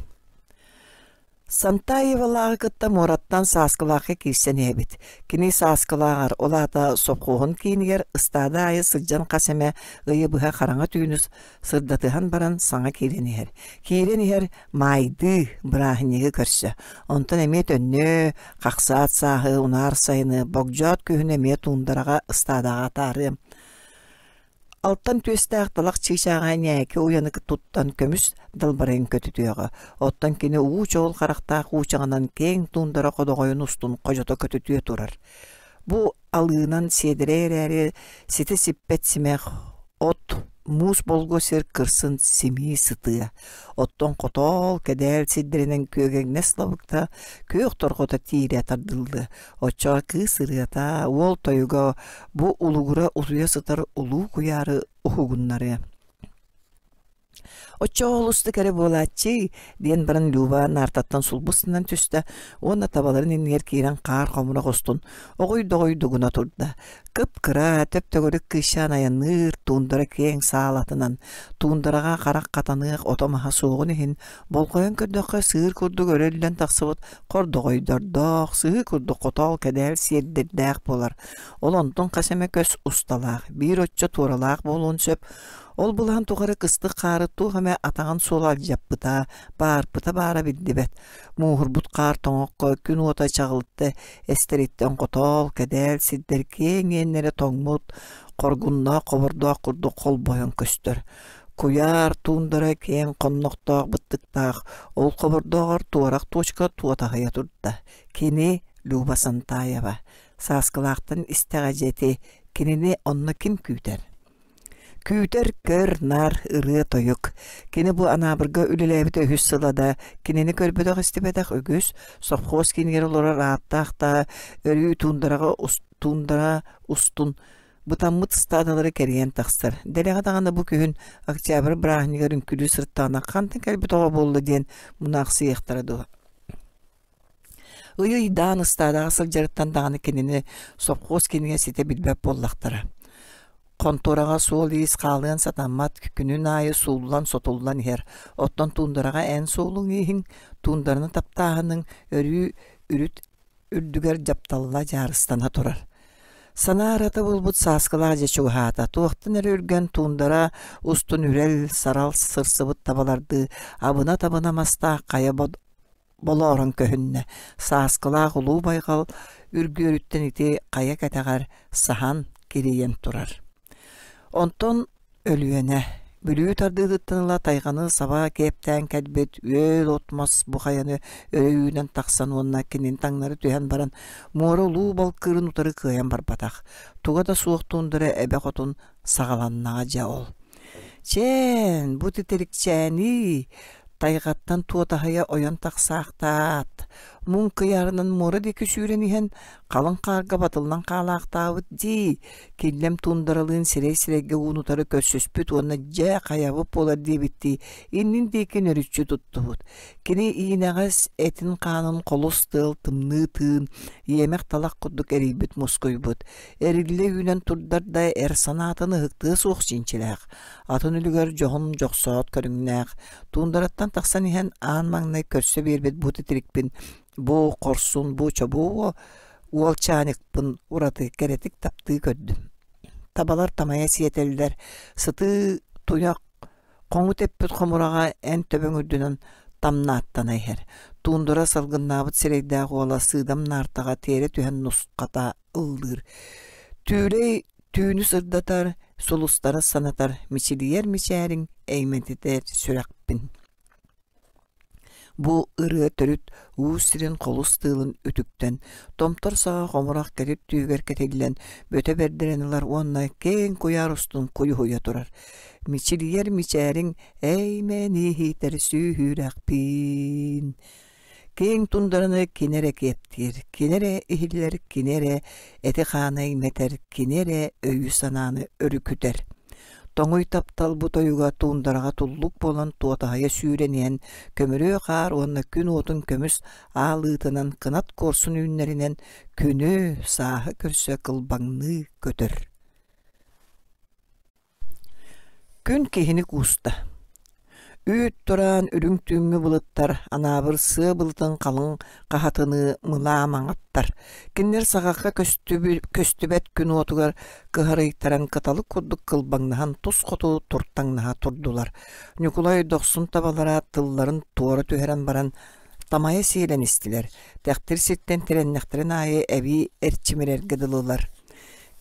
Сантаевалааҕы кытта муораттан Сааскылаахха киирсэн иһэбит. Кини Сааскылааҕар, ол аата сопхуоһун киинигэр ыстаада аайы сылдьан хас эмэ ыйы быһа хараҥа түүнү сырдатыһан баран саҥа киирэн иһэр. Киирэн иһэр маайдыы бырааһынньыгы көрсө. Онтон эмиэ төннүө, хахсаат сааһы, унаар сайыны, богдьоот күһүнү эмиэ туундараҕа ыстаадаҕа атаарыам. Алтан түөстээх талах чыычааҕа ньээки уйаны туттан көмүс далбарайын көтүтүөҕэ, оттон кини уу чоҕул харахтаах уучаҕынан киэҥ туундара ходоҕойун устун ходьото көтүтүө турар. Бу алыынан сиэдэрэй эрээри ситэ сиппэт симэх от, муус болгуо сир кырсын симии сытыа, оттон хотоол, кэдээл сирдэринэн күөгэҥнэс лабыкта күөх торҕото тиирэ тардыллыа, Оччоҕо кыыс ырыата, уол тойуга бу улугура утуйа сытар улуу куйаары уһугуннарыа. Оччоҕо олустук эрэ буолааччы, диэн баран Люба наартаттан сулбус гынан түстэ уонна табаларын иннигэр киирэн хаар хомурах устун оҕуй-доҕуй дугуна турда. Кып-кыра, төп-төгүрүк кыысчаан айанныыр туундара киэҥ саалатынан, туундараҕа харах хатаныах ото-маһа суоҕун иһин, болҕойон көрдөххө сыыр курдук өрө үллэн тахсыбыт хордоҕойдордоох, сыһыы курдук хотоол кэдээл сиэрдэрдээх буолар. Ол онтон хас эмэ көс усталаах, биир оччо туоралаах буолуон сөп. Ол былаан тухары кыстык хаары туох эмэ атаҕын суола алдьаппыта, баарпыта баара биллибэт. Мууһурбут хаар тоҥокко күн уота чаҕылытта эстэриттэн хотоол, кэдээл сирдэр киэҥ иэннэрэ тоҥмут, хоргуннаах хобордоох курдук холбойон көстөр. Куйаар туундара киэҥ хоннохтоох быттыктаах, ол хобордооҕор туорах туочка туотаһыйа турда. Кини Люба Сантаева. Сааскылаахтан истэҕэ дьиэти кинини онно ким күүтэр? Күүтэр көр-нар, ырыа-тойук. Кини бу Анаабырга үлэлээбитэ үһүс сыла да, кинини көрбөтөх-истибэтэх үгүс, совхоз киинигэр олорор ааттаах да, өрүү туундараҕа туундара устун бытаммыт ыстаадалары кэрийэн тахсар. Дэлэҕэ даҕаны бу күһүн октябрь бырааһынньыгар үҥкүүлүү сырыттаҕына хантан кэлбит оҕо буолла диэн мунаахсыйыахтара дуо? Ый-ыйдаан ыстаадаҕа сылдьарыттан даҕаны кинини сопхуос кинигэ ситэ билбэт буоллахтара. Хонтуораҕа суол-иис хаалыан сатаммат, күнүн аайы сууллан-сотуллан иһэр. Оттон туундараҕа эн суолуҥ-ииһиҥ, туундараны таптааһыныҥ өрүү үрүт үрдүгэр дьапталла дьаарыстана турар. Санаа арата буолбут сааскылаах дьэ чугаһаата, туохтан эрэ үргэн туундара устун үрэл, сарал сырсыбыт табалардыы абына-табына мастаах хайа болоорон көһүннэ. Сааскылаах улуу байҕал үргүөрүттэн ити хайа кэтэҕэр саһан кирийэн турар. Онтон Өлүөнэ, Бүлүү тардыытыттан ыла тайҕаны саба киэптээн кэлбит үөл от-мас бу хайаны өрө үүнэн тахсан уонна кинини таҥнары түһэн баран муора улуу балкыырын утары кыайан барбатах, туга да суох туундара эбэ хотун саҕаланнаҕа дьэ ол. Чээн, бу титирикчээний, тайҕаттан туотаһыйа ойон тахсаахтаат, муҥ кыйаарынан муора диэки сүүрэн иһэн халыҥ хаарга батыллан хаалаахтаабыт дии, Киллэм туундаралыын сирэй-сирэйгэ уун утары көрсүспүт уонна дьэ хайабыт буолар диэбиттии иннин диэки нөрүччү туттубут. Кини иинэҕэс этин-хаанын холус тыал тымныы тыын, иэмэх талах курдук эрийбит мускуйбут. Эриллэ үүнэн турдар да эр санаатын ыһыктыа суох чинчилээх. Атын үлүгэр дьоһун дьохсоот көрүҥнээх. Туундараттан тахсан иһэн аан маҥнай көрсө биэрбит бу титирикпин бу хорсун, бу чобуо уолчааникпын ураты кэрэтик таптыы көрдүм. Табалар тамайа сиэтэллэр, сытыы туйах хоҥу тэппит хомураҕа эн төбөҥ үрдүнэн тамнааттана иһэр. Туундара салгыннаабыт сирэйдээх уола сыыдам наартаҕа тиэрэ түһэн нусхата ыллыыр. Түүрэй түүнү сырдатар, сулустары санатар, мичилийэр мичээриҥ эймэтитэр сүрэхпин. Бу ырыа төрүт уус сирин холус тыалын үтүктэн, томтор саҕа хомурах кэтит түүгэр кэтиллэн, бөтө бэрдэрэн ылар уонна киэҥ куйаар устун куйуһуйа турар. Мичилийэр мичээриҥ эймэнииһитэр сүһүрэхпин. Киэҥ тундараны кини эрэ киэптиир, кини эрэ иһиллэр, кини эрэ эти-хааны иҥмэтэр, кини эрэ өйү-санааны өрүкүтэр. Тоҥуй таптал бу тойуга туундараҕа туллук буолан туотаһыйа сүүрэн иһэн, көмүрүө хаар уонна күн уотун көмүс аалыытынан кынат куорсун үүннэринэн күнү, сааһы көрсө кылбаҥныы көтөр. Күн киһини кууста. Үүт тураан үрүҥ түүҥҥү былыттар Анаабыр сыа былытын халыҥ хаһатыныы мылаа маҥаттар. Кинилэр саҕахха көстүбэт күн уотугар кыһарыйтаран кыталык курдук кылбаҥнаһан тус хоту туртаҥнаһа турдулар. Ньукулай дохсун табалара тылларын туора түһэрэн баран тамайа сиэлэн истилэр. Тэхтир сиртэн тирэннэхтэрин аайы эбии эрчимирэргэ дылылар.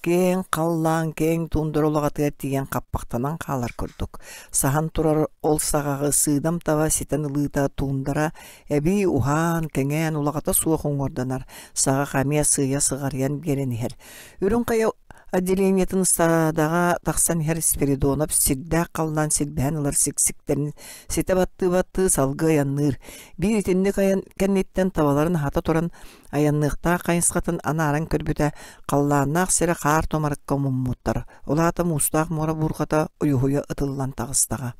Киэҥ халлаан киэҥ туундара улаҕатыгар тиийэн хаппахтанан хаалар курдук. Саһан турар ол саҕаҕы сыыдам таба ситэн ылыыта туундара эбии уһаан, кэҥээн улаҕата суох уҥуорданар, саҕах эмиэ сыыйа сыҕарыйан биэрэн иһэр. Үрүҥ Хайа отделениетын ыстаадаҕа тахсан иһэр Спиридонов сирдээх халлаан силбэһэн ылар сиксиктэрин ситэ баттыы-баттыы салгыы айанныыр. Биир итинник айан кэнниттэн табаларын аһата туран Айанныахтаах хайысхатын анааран көрбүтэ, халлааннаах сирэ хаар тумарыкка муммуттар, ол аата муустаах муора буурҕата уйуһуйа ытыллан таҕыстаҕа.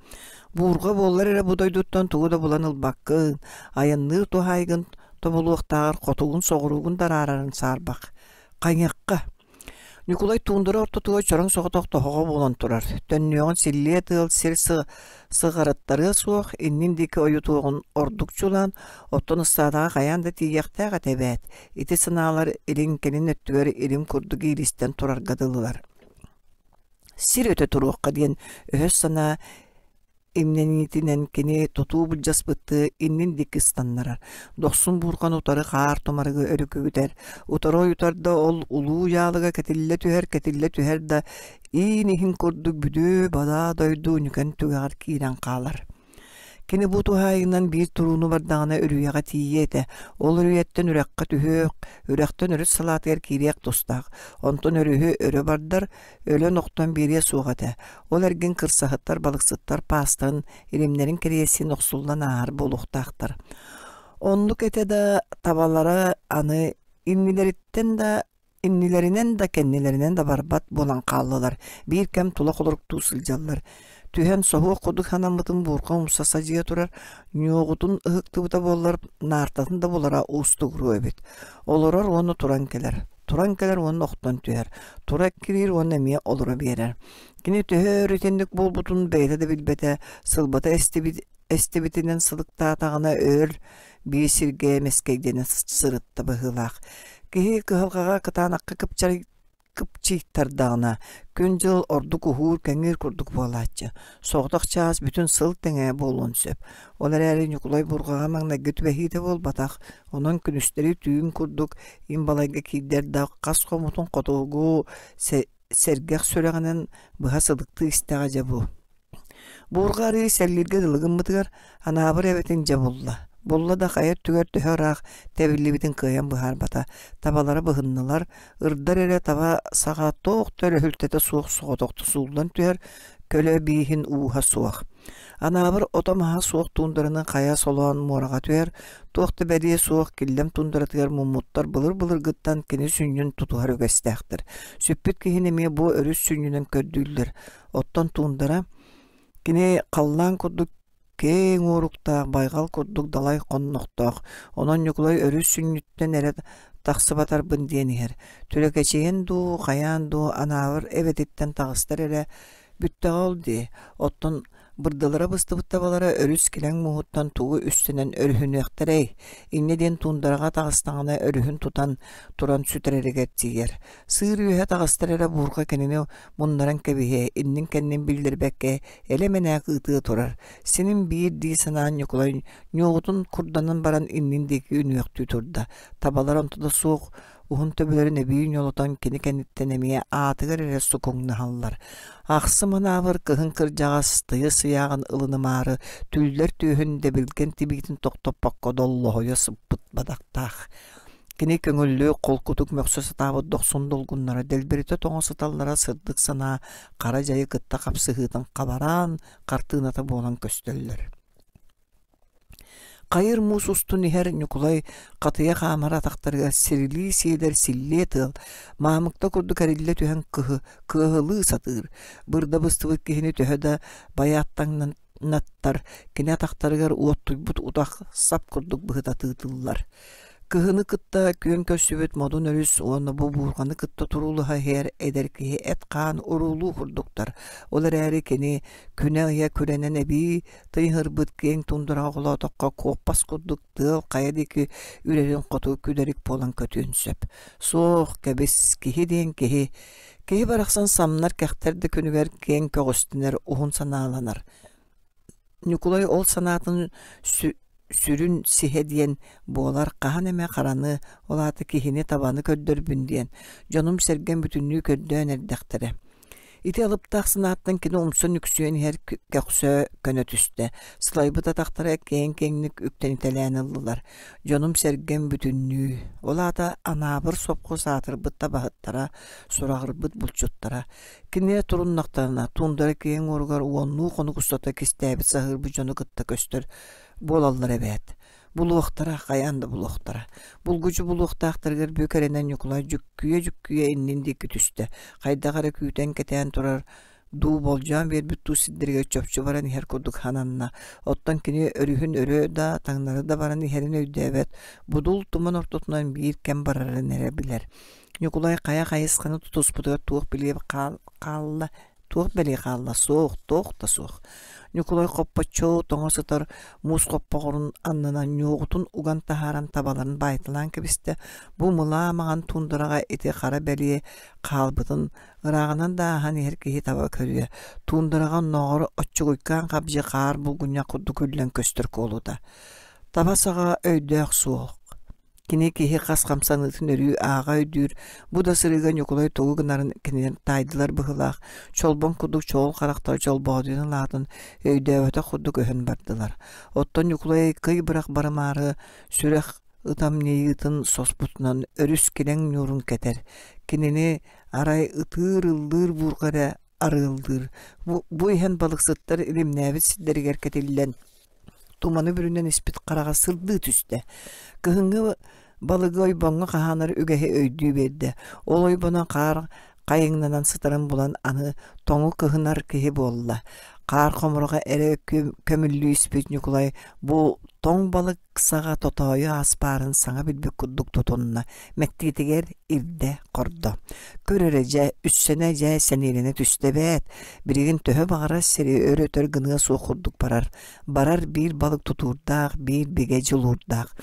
Буурҕа буоллар эрэ бу дойдуттан тугу да булан ылбаккын, айанныыр туһаайгын тобулуохтааҕар хотугун-соҕуруугун да араарарын саарбах. Хайыахха Ньукулай туундара ортотугар чороҥ соҕотох тоһоҕо буолан турар, төннүөҕүн силлиэ тыал сир сыҕарыттарыа суох, иннин диэки ойутуоҕун ордук чулаан, оттон ыстаадаҕа хайаан да тиийиэхтээх этэ эбээт, ити санаалар илин-кэлин өттүгэр илим курдук иилистэн турарга дылылар. Сир өтө туруохха диэн өһөс санаа Имнэниитинэн кини тутуу былдьаспыттыы иннин диэки ыстаннарар, дохсун буурҕаны утары хаар тумарыгы өрүкүтэр, утары ойутар да ол улуу дьаалыга кэтиллэ түһэр, кэтиллэ түһэр да иин иһин курдук бүдүү-бадаа дойду үнүкэн түгэҕэр киирэн хаалар. Кини бу туһаайыынан биир турууну бардаҕына үрүйэҕэ тиийиэ этэ. Ол үрүйэттэн үрэххэ түһүөх, үрэхтэн өрүс салаатыгар киириэх тустаах. Онтон өрүһү өрө бардар, өлөн-охтон биэриэ суох этэ. Ол эргин кырсаһыттар, балыксыттар паастарын, илимнэрин кэриэсин охсуллан ааһар буолуохтаахтар. Оннук этэ да табалара аны иннилэриттэн да иннилэринэн да кэннилэринэн да барбат буолан хааллылар. Биир кэм тула холоруктуу сылдьаллар. Түһэн соһуох курдук санаммытын буурҕа умса садьыйа турар, ньуоҕутун ыһыктыбыта буоллар, наартатын да булара уустугуруо эбит. Олорор уонна туран кэлэр. Туран кэлэр уонна охтон түһэр, тура эккириир уонна эмиэ олоро биэрэр. Кини төһө өр итинник буолбутун бэйэтэ да билбэтэ, сылбата эстибит, эстибитинэн сылыктаатаҕына өр биир сиргэ мэскэйдэнэ сырытта быһыылаах. Киһи кыһалҕаҕа кытаанахха кыпчарый кыпчыйтардаҕына, күн-дьыл ордук уһуур-кэҥиир курдук буолааччы. Соҕотох чаас бүтүн сыл тэҥэ буолуон сөп. Ол эрээри Ньукулай бурҕаҕа маҥнайгы түбэһиитэ буолбатах, онон күнүстэри түүн курдук им балайга киирдэр да хас хомутун хотугу сэргэх сүрэҕинэн быһа сылыктыы истэҕэ дьэ бу. Буурҕа арыы сэллииргэ дылы гыммытыгар Анаабыр эбэтин дьэ булла. Булла да хайа өттүгэр төһө ыраах тэбиллибитин кыайан быһаарбата. Табалара быһыннылар, ырдар эрэ таба саҕа туох да өрөһүлтэтэ суох соҕотохто сууллан түһэр, көлө бииһин ууһа суох. Анаабыр ото-маһа суох туундараны хайа солоон муораҕа түһэр, туох да бэлиэ суох киллэм туундаратыгар муммуттар былыр-былыргыттан кини сүнньүн тутуһар үгэстээхтэр. Сүппүт киһини эмиэ бу өрүс сүнньүнэн көрдүүллэр. Оттон туундара кини халлаан курдук киэҥ уоруктаах, байҕал курдук далай хоннохтоох, онон Ньукулай өрүс сүнньүттэн эрэ тахсыбатарбын диэн иһэр. Түлэкэчийэн дуу, хайаан дуу Анаабыр эбэтиттэн таҕыстар эрэ бүттэҕэ ол дии, оттон бырдылара быстыбыт табалара өрүс килэҥ мууһуттан тугу үстэнэн өрүһүнүөхтэрэй, инньэ диэн туундараҕа таҕыстаҕына өрүһүн тутан туран сүтэрэригэр тиийэр. Сыыр үөһэ таҕыстар эрэ буурҕа кинини муннаран кэбиһиэ, иннин-кэннин биллэрбэккэ элэ-мэнээк ыытыа турар. Синим биир дии санаан Ньукулай ньуоҕутун курданан баран иннин диэки үнүөхтүү турда. Табалар онто да суох. Уһун төбөлөрүн эбии ньолотон кини кэнниттэн эмиэ аатыгар эрэ сукуҥнаһаллар. Ахсым анаабыр кыһын кырдьаҕас тыйыс ыйааҕын ылынымаары түллэр түөһүн дэбилгэн тибиитин тохтоппокко доллоһуйа сыппыт бадахтаах. Кини көҥүллүк, холкутук мөхсө сатаабыт дохсун долгуннара дэлбэритэ тоҥо сыталлара сырдык санаа хара дьайы кытта хапсыһыытын хабараан хартыыната буолан көстөллөр. Хайыр муус устун иһэр Ньукулай хатыйа хаамар атахтарыгар сирилии сиэлэр силлиэ тыал, маамыкта курдук эриллэ түһэн кыһы, кыаһылыы сатыыр. Бырда быстыбыт киһини төһө да байааттаҥнаттар, кини атахтарыгар уоттуйбут утах сап курдук быһыта тыытыллар. Кыһыны кытта күөн көрсүбүт модун өрүс уонна бу буурҕаны кытта туруулаһа иһэр эдэр киһи эт-хаан уруулуу курдуктар. Ол эрээри кини күнэ-ыйа күрэнэн эбии тыйыһырбыт киэҥ тундураҕа холоотоххо куоппас курдук тыал хайа диэки үрэрин хоту күдэрик буолан көтүөн сөп. Суох, кэбис, киһи диэн киһи. Киһи барахсан самнар кэхтэр да күнүгэр киэҥ көҕүстэнэр, уһун санааланар. Ньукулай ол санаатын сүрүн сиһэ диэн буолар хаһан эмэ хараны, ол аата киһини табаны көрдөрбүн диэн, дьонум-сэргэм бүтүннүү көрдөөн эрдэхтэрэ. Ити алыптаах санааттан кини умсан үксүөн иһэр көхсө көнө түстэ, сылайбыт атахтара киэҥ-киэҥник үктэнитэлээн ыллылар. Дьонум-сэргэм бүтүннүү, ол аата Анаабыр сопхуос аатырбыт табаһыттара, сураҕырбыт булчуттара. Кинилэр туруннахтарына, туундара киэҥ уоругар уоннуу хонук устата кистээбит саһыырбыт дьону кытта көстөр буолаллар эбээт. Булуохтара, хайаан да булуохтара. Булгуччу булуохтаахтарыгар бүк эрэнэн Ньукулай дьүккүйэ-дьүккүйэ иннин диэки түстэ. Хайдах эрэ күүтэн-кэтээн турар дуу болдьоон биэрбит дуу сирдэригэр чопчу баран иһэр курдук сананна. Оттон кини өрүһүн өрө да, таҥнары да баран иһэрин өйдөөбөт, будул туман ортотунан биир кэм барарын эрэ билэр. Ньукулай хайа хайысханы тутуспутугар туох билиэ хаалла, туох бэлиэ хаалла суох, туох да суох. Ньукулай хоппоччу тоҥо сытар муус хоппоҕорун аннынан ньуоҕутун уган таһааран табаларын баайталаан кэбистэ. Бу мылаа маҥан туундараҕа ити хара бэлиэ хаалбытын ырааҕынан да ааһан иһэр киһи таба көрүө. Туундараҕа оннооҕор оччугуйкаан хабдьы хаар булгунньах курдук үллэн көстөр куолута. Таба саҕа өйдөөх суох. Кини киһи хас хамсаныытын өрүү ааҕа өйдүүр, бу да сырыыга Ньукулай тугу гынарын кинилэр таайдылар быһыылаах, чолбон курдук чоҕул харахтара чолбоодуйан ылаатын өйдөөбөтөх курдук өһөн бардылар. Оттон Ньукулай кый бырах барымаары сүрэх ытамньыйыытын соспутунан өрүс килэҥ ньуурун кэтэр. Кинини арай ытыыр-ыллыыр буурҕа эрэ арыаллыыр. Бу, бу иһэн балыксыттар илимнээбит сирдэригэр кэтиллэн Туманы бүрүнэн испит хараҕа сырдыы түстэ. Кыһыҥҥы балыгы ойбоҥҥо хаһаанар үгэһи өйдүү биэрдэ. Ол ойбоно хаар хайыҥнанан сытарын булан аны тоҥу кыһынар киһи буолла. Хаар хомураҕа эрэ көмүллүү испит Ньукулай бу тоҥ балык саҕа тотоойу ааспаарын саҥа билбит курдук тутунна, мэктиэтигэр ирдэ хордо. Көр эрэ дьэ, үссэнэ дьэ сэниэлэнэ түстэ эбээт, билигин төһө баҕарар сири өр-өтөр гыныа суох курдук барар. Барар биир балык тутуурдаах, биир бигэ дьулуурдаах.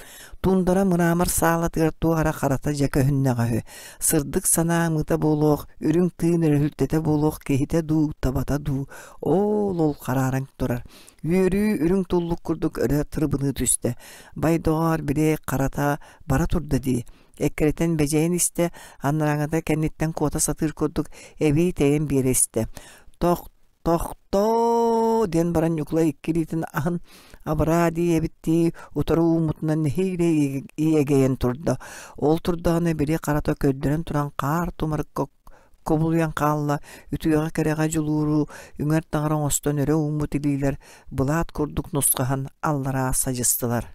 Туундара мыраамар саалатыгар туох эрэ харата дьэ көһүннэҕэ үһү. Сырдык санаа ымыыта буолуох, үрүҥ тыын өрүһүлтэтэ буолуох киһитэ дуу, табата дуу, оол-ол харааран турар. Үөрүү үрүҥ туллук курдук өрө тырыбыныы түстэ. Бай доҕоор, били харата бара турда дии. Эккирэтэн бэдьэйэн истэ, анарааҥыта кэнниттэн куота сатыыр курдук эбии тэйэн биэрэ истэ. Тох тохтоо диэн баран Ньукулай икки илиитин аһын абыраа диэбиттии утары ууммутунан нэһиилэ иэгэйэн турда. Ол турдаҕына били харата көрдөрөн туран хаар тумарыкка кубулуйан хаалла, үтүөҕэ-кэрэҕэ дьулууру үҥэр таҥара оҥостон өрө ууммут илиилэр былаат курдук нусхаһан аллараа садьыстылар.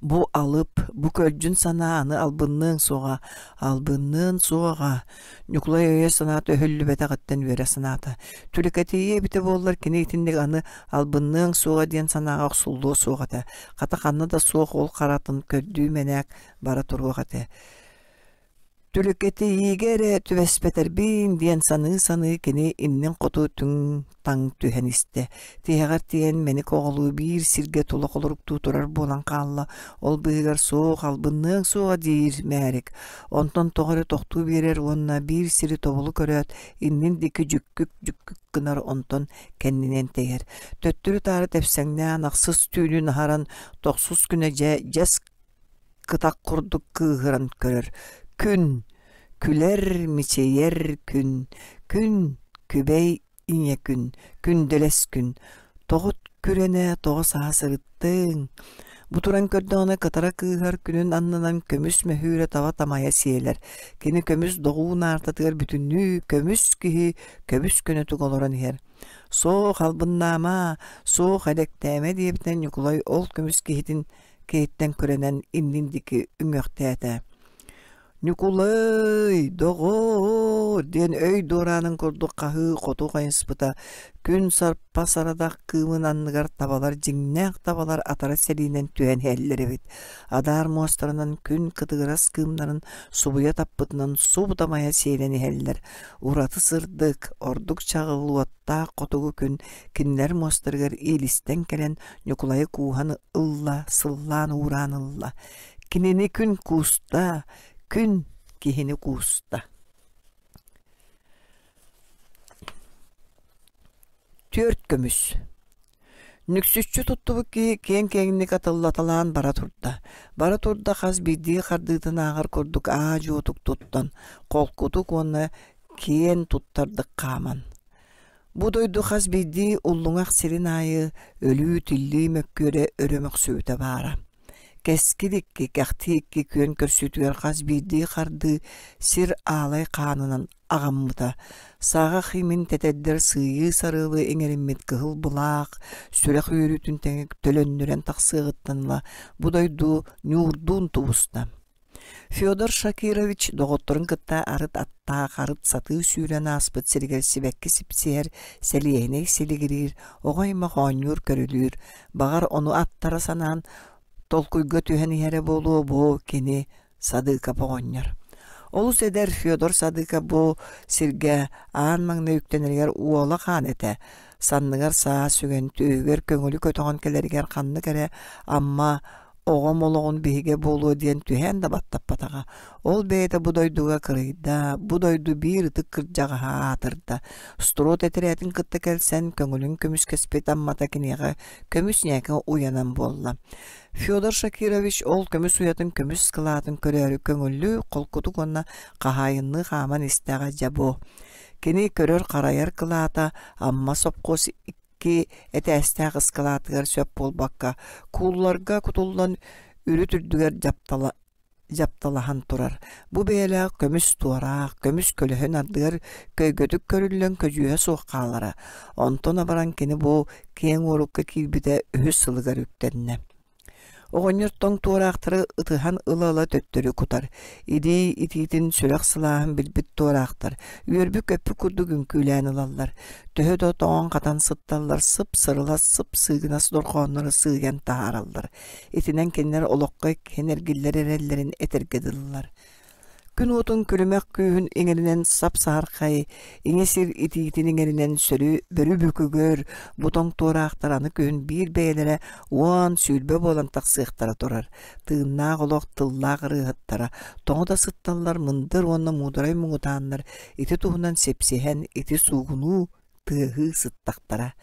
Бу алып, бу көлдьүн санаа аны албынныаҥ суоҕа, албынныан суоҕа. Ньукулай өйө-санаата өһүллүбэтэҕиттэн үөрэ санаата. Түлүкэтийиэ эбитэ буоллар кини итинник аны албынныаҥ суоҕа диэн санааҕа охсуллуо суох этэ. Хата ханна да суох ол харатын көрдүү мэнээк бара туруох этэ. Түлүкэтийиигэ эрэ түбэспэтэрбин диэн саныы-саныы кини иннин хоту түҥ-таҥ түһэн истэ. Тиһэҕэр тиийэн мэник оҕолуу биир сиргэ тула холоруктуу турар буолан хаалла. Ол быыһыгар суох, албынныаҥ суоҕа диир Мээрик. Онтон тоҕо эрэ тохтуу биэрэр уонна биир сири тобулу көрөөт, иннин диэки дьүккүк-дьүккүк гынар онтон кэннинэн тэйэр. Төттөрү-таары тэпсэҥнээн ахсыс түүнүн аһаран тохсус күнэ дьэ дьэс. кытах курдук кыыһыран көрөр. Күн, күлэр, мичийэр күн, күн, күбэй ийэ күн, күндэлэс күн, тоҕо күрэнэ, тоҕо саһа сырыттыҥ? Бу туран көрдөҕүнэ кытара кыыһар күнүн аннынан көмүс мөһүүрэ таба тамайа сиэлэр. Кини көмүс доҕуу наартатыгар бүтүннүү көмүс киһи көбүс көнөтүк олорон иһэр. Суох албыннаама, суох элэктээмэ диэбитинэн Ньукулай ол көмүс киһитин киһиттэн күрэнэн иннин диэки үҥүөхтээтэ. «Ньукулай, доҕоор!» диэн өй дуораанын курдук хаһыы хоту хайыспыта, күн сарпа сарадах кыымын анныгар табалар дьиҥнээх табалар атара сэлиинэн түһэн иһэллэр эбит. Адаар муостарынан күн кытыгырас кыымнарын субуйа таппытынан субу тамайа сиэлэн иһэллэр. Ураты сырдык, ордук чаҕыл уоттаах хотугу күн кинилэр муостарыгар иилистэн кэлэн Ньукулайы кууһан ылла, сыллаан уураан ылла. Кинини күн кууста, күн киһини кууста. Түөрт көмүс Нүксүччү туттубут киһи киэҥ-киэҥник атыллаталаан бара турда. Бара турда хас биирдии хардыытын ааҕар курдук аа-дьуотук туттан, холкутук уонна киэн туттардык хааман. Бу дойду хас биирдии уллуҥах сирин аайы өлүү-тиллии мөккүөрэ өрө мөхсүбүтэ баара. Кэскил икки, кэхтии икки күөн көрсүүтүгэр хас биирдии хардыы сир аалай хаанынан аҕаммыта. Саҕах имин тэтэрдэр сыыйыы сарыалы иҥэриммит кыһыл былаах сүрэх үөрүүтүн тэҥэ төлөннүрэн тахсыаҕыттан ыла бу дойду ньуурдуун тубуста. Федор Шакирович доҕотторун кытта арыт аттаах, арыт сатыы сүүрэн ааспыт сиригэр сибэкки сипсиһэр, сэлиэһинэй силигириир, оҕо аймах оонньуур-көрүлүүр, баҕар ону аттара санаан толкуйга түһэн иһэрэ буолуо бу кини Садыыкап оҕонньор. Олус эдэр Федор Садыыкап бу сиргэ аан маҥнай үктэнэригэр уола хаан этэ. Санныгар саа сүгэн, түөһүгэр көҥүлү көтөҕөн кэлэригэр ханнык эрэ Амма оҕом олоҕун биһигэ буолуо диэн түһээн да баттаппатаҕа. Ол бэйэтэ бу дойдуга кырыйда, бу дойду биир ытык кырдьаҕаһа аатырда. Строд этэрээтин кытта кэлсэн көҥүлүн көмүскэспит Аммата киниэхэ көмүс ньээкэ уйанан буолла. Федор Шакирович ол көмүс уйатын көмүс скылаатын көрөөрү көҥүллүү, холкутук уонна хаһаайынныы хааман истэҕэ дьэ бу. Кини көрөр-харайар кылаата Амма сопхуос икки этээстээх ыскылаатыгар сөп буолбакка, куулларга кутуллан үрүт үрдүгэр дьаптала дьапталаһан турар. Бу бэйэлээх көмүс туораах, көмүс көлөһүн ардыгар көйгөтүк көрүллэн көдьүүһэ суох хаалара. Онтон абаран кини бу киэҥ уорукка киирбитэ үһүс сылыгар үктэннэ. Оҕонньор тоҥ туораахтары ытыһан ыла-ыла төттөрү кутар. Илии итиитин сүрэх сылааһын билбит туораахтар үөрбүт-көппүт курдук үҥкүүлээн ылаллар. Төһө да тоҥон-хатан сытталлар сып-сырылас, сып-сыыгынас дорҕооннору сыыйан таһаараллар. Итинэн кинилэр олоххо иккиһин эргиллэр эрэллэрин этэргэ дылылар. Күн уотун күлүмэх күүһүн иҥэринэн сап-саһархай, иҥэ сир итиитин иҥэринэн сөрү бөрү бөкүгэр бу тоҥ туораахтар аны күһүн биир бэйэлэрэ 10-20 буолан тахсыахтара турар. Тыыннаах олох тыллаах ырыаһыттара тоҕо да сытталлар мындыр уонна муударай муҥутааннар ити туһунан сипсиһэн ити суугунуу тыаһыы сыттахтара.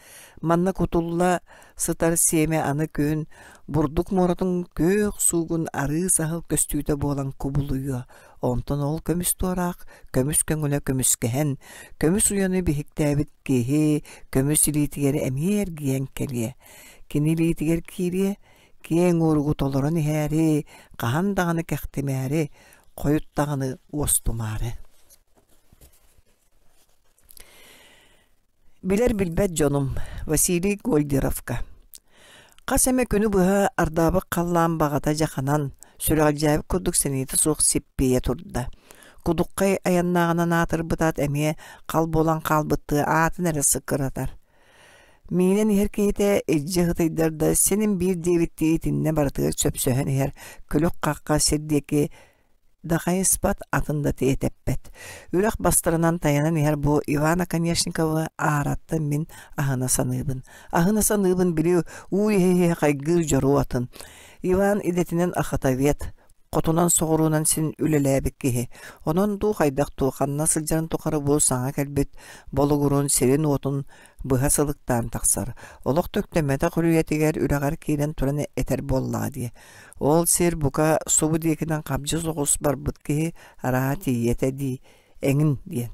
Манна кутулла сытар сиэмэ аны күн бурдук муоратын күөх суугун арыы саһыл көстүүтэ буолан кубулуйуо. Онтон ол көмүс туораах, көмүс көҥүлэ көмүскэһэн, көмүс уйаны биһиктээбит киһи көмүс илиитигэр эмиэ эргийэн кэлиэ. Кини илиитигэр киириэ, киэҥ уоругу толорон иһээри, хаһан даҕаны кэхтимээри, хойут даҕаны уостумаары. Билэр-билбэт дьонум Василий Гольдеровка Хас эмэ күнү быһа ардаабыт халлаан баҕата дьаханан, сүрэҕэлдьээбит курдук сэниэтэ суох сиппийэ турда. Кудуххай айаннааҕынан аатырбытаат эмиэ хал буолан хаалбыттыы аатын эрэ сыккыратар. Миинэн иһэр киһитэ илдьи ытыйдар да синим биир диэбиттии итиннэ барытыгар сөпсөһөн иһэр күлүк-хахха сир диэки да хайыспат, атын да тиэтэппэт. Үрэх бастарынан тайанан иһэр бу Иван Оконешниковы аараттан мин аһына саныыбын. Аһына саныыбын били уу иһэ-иһэ хайгыыр дьоруо атын. Иван идэтинэн охотовед. Хотунан-соҕуруунан син үлэлээбит киһи. Онон дуу хайдах дуу ханна сылдьарын тухары бу саҥа кэлбит Болугурун сирин-уотун быһа сылыктаан тахсар. Олох төктөммөтөх үрүйэтигэр үрэҕэр киирэн туран этэр буоллаҕа дии. Ол сир бука субу диэкинэн хабдьы соҕус барбыт киһи арааһа тиийиэтэ дии эҥин диэн.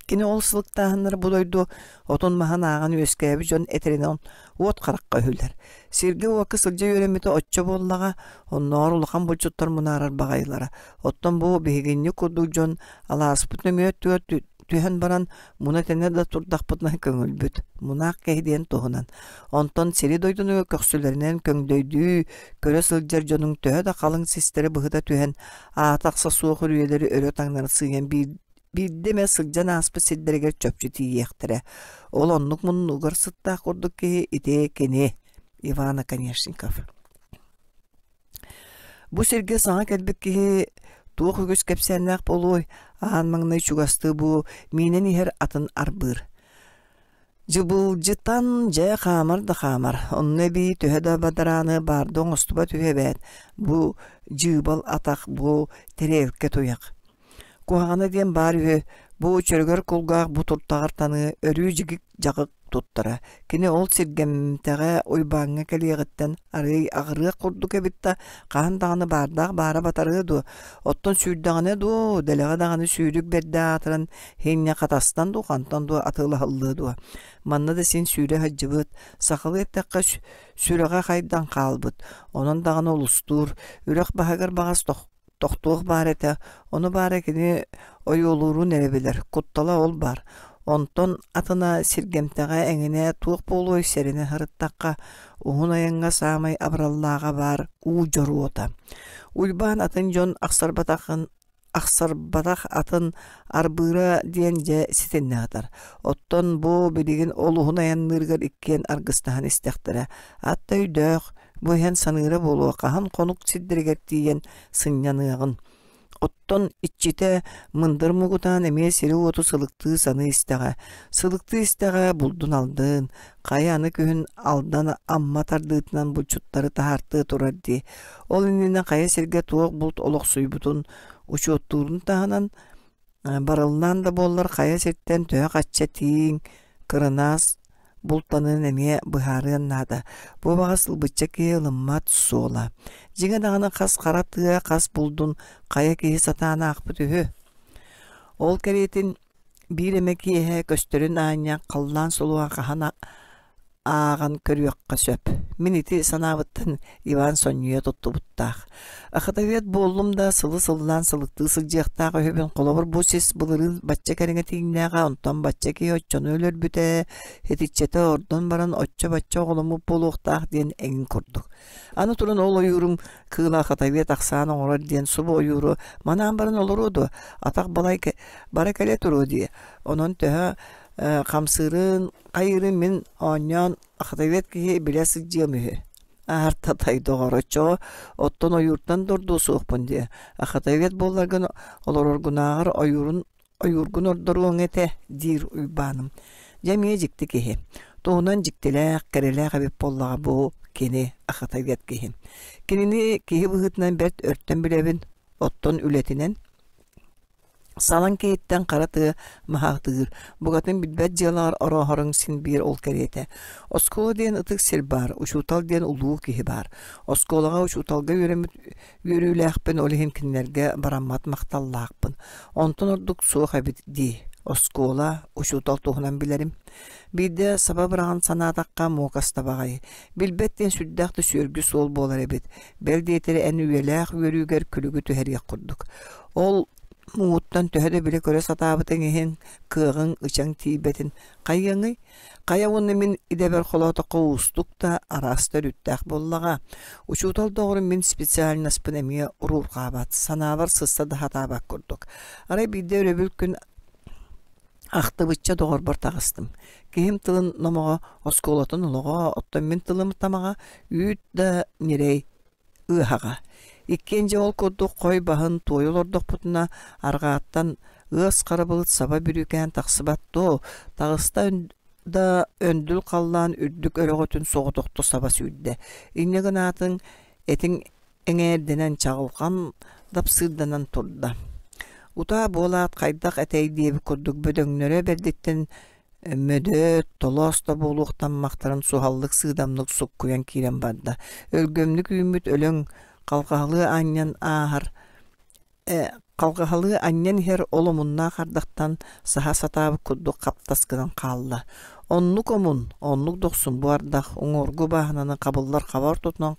Кини ол сылыктааһыннары бу дойду отун-маһын ааҕан үөскээбит дьон этэринэн уот харахха үһүлэр. Сиргэ-уокка сылдьа үөрэммитэ оччо буоллаҕа, оннооҕор улахан булчуттар мунаарар баҕайылара. Оттон бу биһигинньик курдук дьон алааспыт нөҥүө өттүгэр түһэн баран муна-тэнэ да турдахпытына көҥүлбүт, мунаах киһи диэн туһунан. Онтон сири-дойдуну көхсүлэринэн көҥдөйдүү көрө сылдьар дьонуҥ төһө да халыҥ систэрэ быһыта түһэн, аата-ахса суох үрүйэлэри өрө таҥнары сыыйан биирдэ эмэ сылдьан ааспыт сирдэригэр чопчу тиийиэхтэрэ. Ол оннук муннугар сыттаах курдук киһи ити кини Иван Оконешников. Бу сиргэ саҥа кэлбит киһи туох үгүс кэпсээннээх буолуой, аан маҥнай чугастыы бу миинэн иһэр атын арбыыр. Дьыбылдьытан дьэ хаамар да хаамар, онно эбии төһө да бадарааны баарда оҥостубат үһү эбээт, бу дьыыбал атах, бу тэриэлкэ туйах. Куһаҕана диэн баар үһү, бу чөрөгөр кулгаах бу туртаҕар таныы өрүү дьигик-дьаҕык туттара. Кини ол сиргэмтэҕэ Уйбааҥҥа кэлиэҕиттэн арыый аҕырыах курдук эбит да, хаһан даҕаны баардаах баара батарыа дуо, оттон сүүрдэҕинэ дуо, дэлэҕэ даҕаны сүүрүк бэрдэ аатыран иһинньэ хатастан дуу, хантан дуу атыылаһыллыа дуо. Манна да син сүүрэ сылдьыбыт, сахалыы эттэххэ сүрэҕэ хайдан хаалбыт, онон даҕаны олустуур, үрэх баһыгар баҕас тохтуох баар этэ, ону баара кини ойуолуурун эрэ билэр, куттала ол баар. Онтон атына сиргэмтэҕэ эҥинэ туох буолуой сэрэнэ сырыттахха, уһун айаҥҥа саамай абыраллааҕа баар уу дьоруота. Уйбаан атын дьон ахсарбатахын ахсарбатах атын арбыыра диэн дьэ ситиннэ сытар. Оттон бу билигин ол уһун айанныырыгар иккиэн аргыстаһан истэхтэрэ. Ат да өйдөөх, Бу иһэн саныыра буолуо хаһан хонук сирдэригэр тиийэн сынньаныаҕын. Оттон иччитэ мындыр мугутаан эмиэ сири-уоту сылыктыы саныы истэҕэ. Сылыктыы истэҕэ булдун алдын, хайа аны күһүн Алдан Амма тардыытынан булчуттары таһаартыы турар дии. Ол иннинэ хайа сиргэ туох булт олохсуйбутун учуоттуурун таһынан Барыллаан да буоллар хайа сиртэн төһө-хачча тииҥ, кырынаас бултаныан эмиэ быһаарыан наада. Бу баҕас ылбычча киһи ылыммат суола. Дьиҥэ даҕаны хас хара тыа хас булдун хайа киһи сатаан аахпыт үһү. Ол кэриэтин биир эмэ киэһэ көстөрүн аанньа халлаан сулуһа хаһан ааҕан көрүөххэ сөп. Мин ити санаабыттан Иван сонньуйа туттубуттаах. Охотовед буоллум да сылы сыллаан сылыктыы сылдьыахтаах үһүбүн. Холобур, бу сис былырыын бачча кэриҥэ тииҥнээҕэ, онтон бачча киһи оччону өлөрбүтэ, итиччэтэ ордон баран оччо-бачча оҕоломмут буолуохтаах диэн эҥин курдук. Аны туран ол ойуурум кыыла охотовед ахсаан оҥорор диэн субу ойууру манаан баран олоруо дуо, атах балай бара кэлэ туруо дии. Онон төһө хамсыырын хайыырын мин оонньоон охотовед киһи билэ сылдьыам үһү. Аартатай доҕор, оччоҕо оттон ойууртан да ордуо суохпун диэ. Охотовед буолларгын олороргунааҕар ойуурун ойуургун ордоруоҥ этэ, диир Уйбааным. Дьэ эмиэ дьикти киһи. Туһунан дьиктилээх, кэрэлээх эбит буоллаҕа бу кини охотовед киһи. Кинини киһи быһыытынан бэрт өртөн билэбин, оттон үлэтинэн Салаҥ киһиттэн хара тыа маһаатыыр, букатын билбэт дьыалаҕар орооһоруҥ син биир ол кэриэтэ. Оскуола диэн ытык сир баар, учуутал диэн улуу киһи баар. Оскуолаҕа учууталга үөрэммит үөрүүлээхпин, ол иһин кинилэргэ бараммат махталлаахпын. Онтон ордук суох эбит дии. Оскуола, учуутал туһунан билэрим. Биирдэ саба быраҕан санаатахха муокаста баҕайы. Билбэт диэн сүрдээх да сүөргү суол буолар эбит. Бэл диэтэр эн үйэлээх үөрүүгэр күлүгү түһэриэх курдук. Ол муҥуттан төһө да билэ-көрө сатаабытыҥ иһин, кыаҕыҥ, ычаҥ тиийбэтин хайыаҥый? Хайа уонна мин идэбэр холоотоххо уустук да, араас да өрүттээх буоллаҕа. Учуутал доҕорум мин специальноспын эмиэ уруурҕаабат, санаабар сыста да сатаабат курдук. Арай биирдэ өрөбүл күн ахтыбычча доҕорбор таҕыстым. Киһим тылын номоҕо оскуолатын олоҕо, оттон мин тылым тамаҕа үүт да ньирэй ыаһаҕа. Иккиэн дьэ ол курдук хой баһын туойа олордохпутуна, арҕааттан ыас хара былыт саба бүрүүкээн тахсыбат дуо, таҕыста да өндүл халлаан үрдүк өрөҕөтүн соҕотохто саба сүүрдэ. Инньэ гынаатыҥ этиҥ эҥээрдэнэн чаҕылҕан дапсыырданан турда. Утаа буолаат хайдах этэй диэбит курдук бөдөҥнөрө бэрдиттэн мөдөөт, толоос да буолуохтаммахтарын суһаллык сыыдамнык суккуйан киирэн барда. Өлгөмнүк үүммүт өлөҥ халҕаһалыы анньан ааһар халҕаһалыы анньан иһэр ол омуннаах ардахтан саһа сатаабыт курдук хаптас гынан хаалла. Оннук омун, оннук дохсун бу ардах уҥуоргу бааһынаны хабыллар хаба ортотунан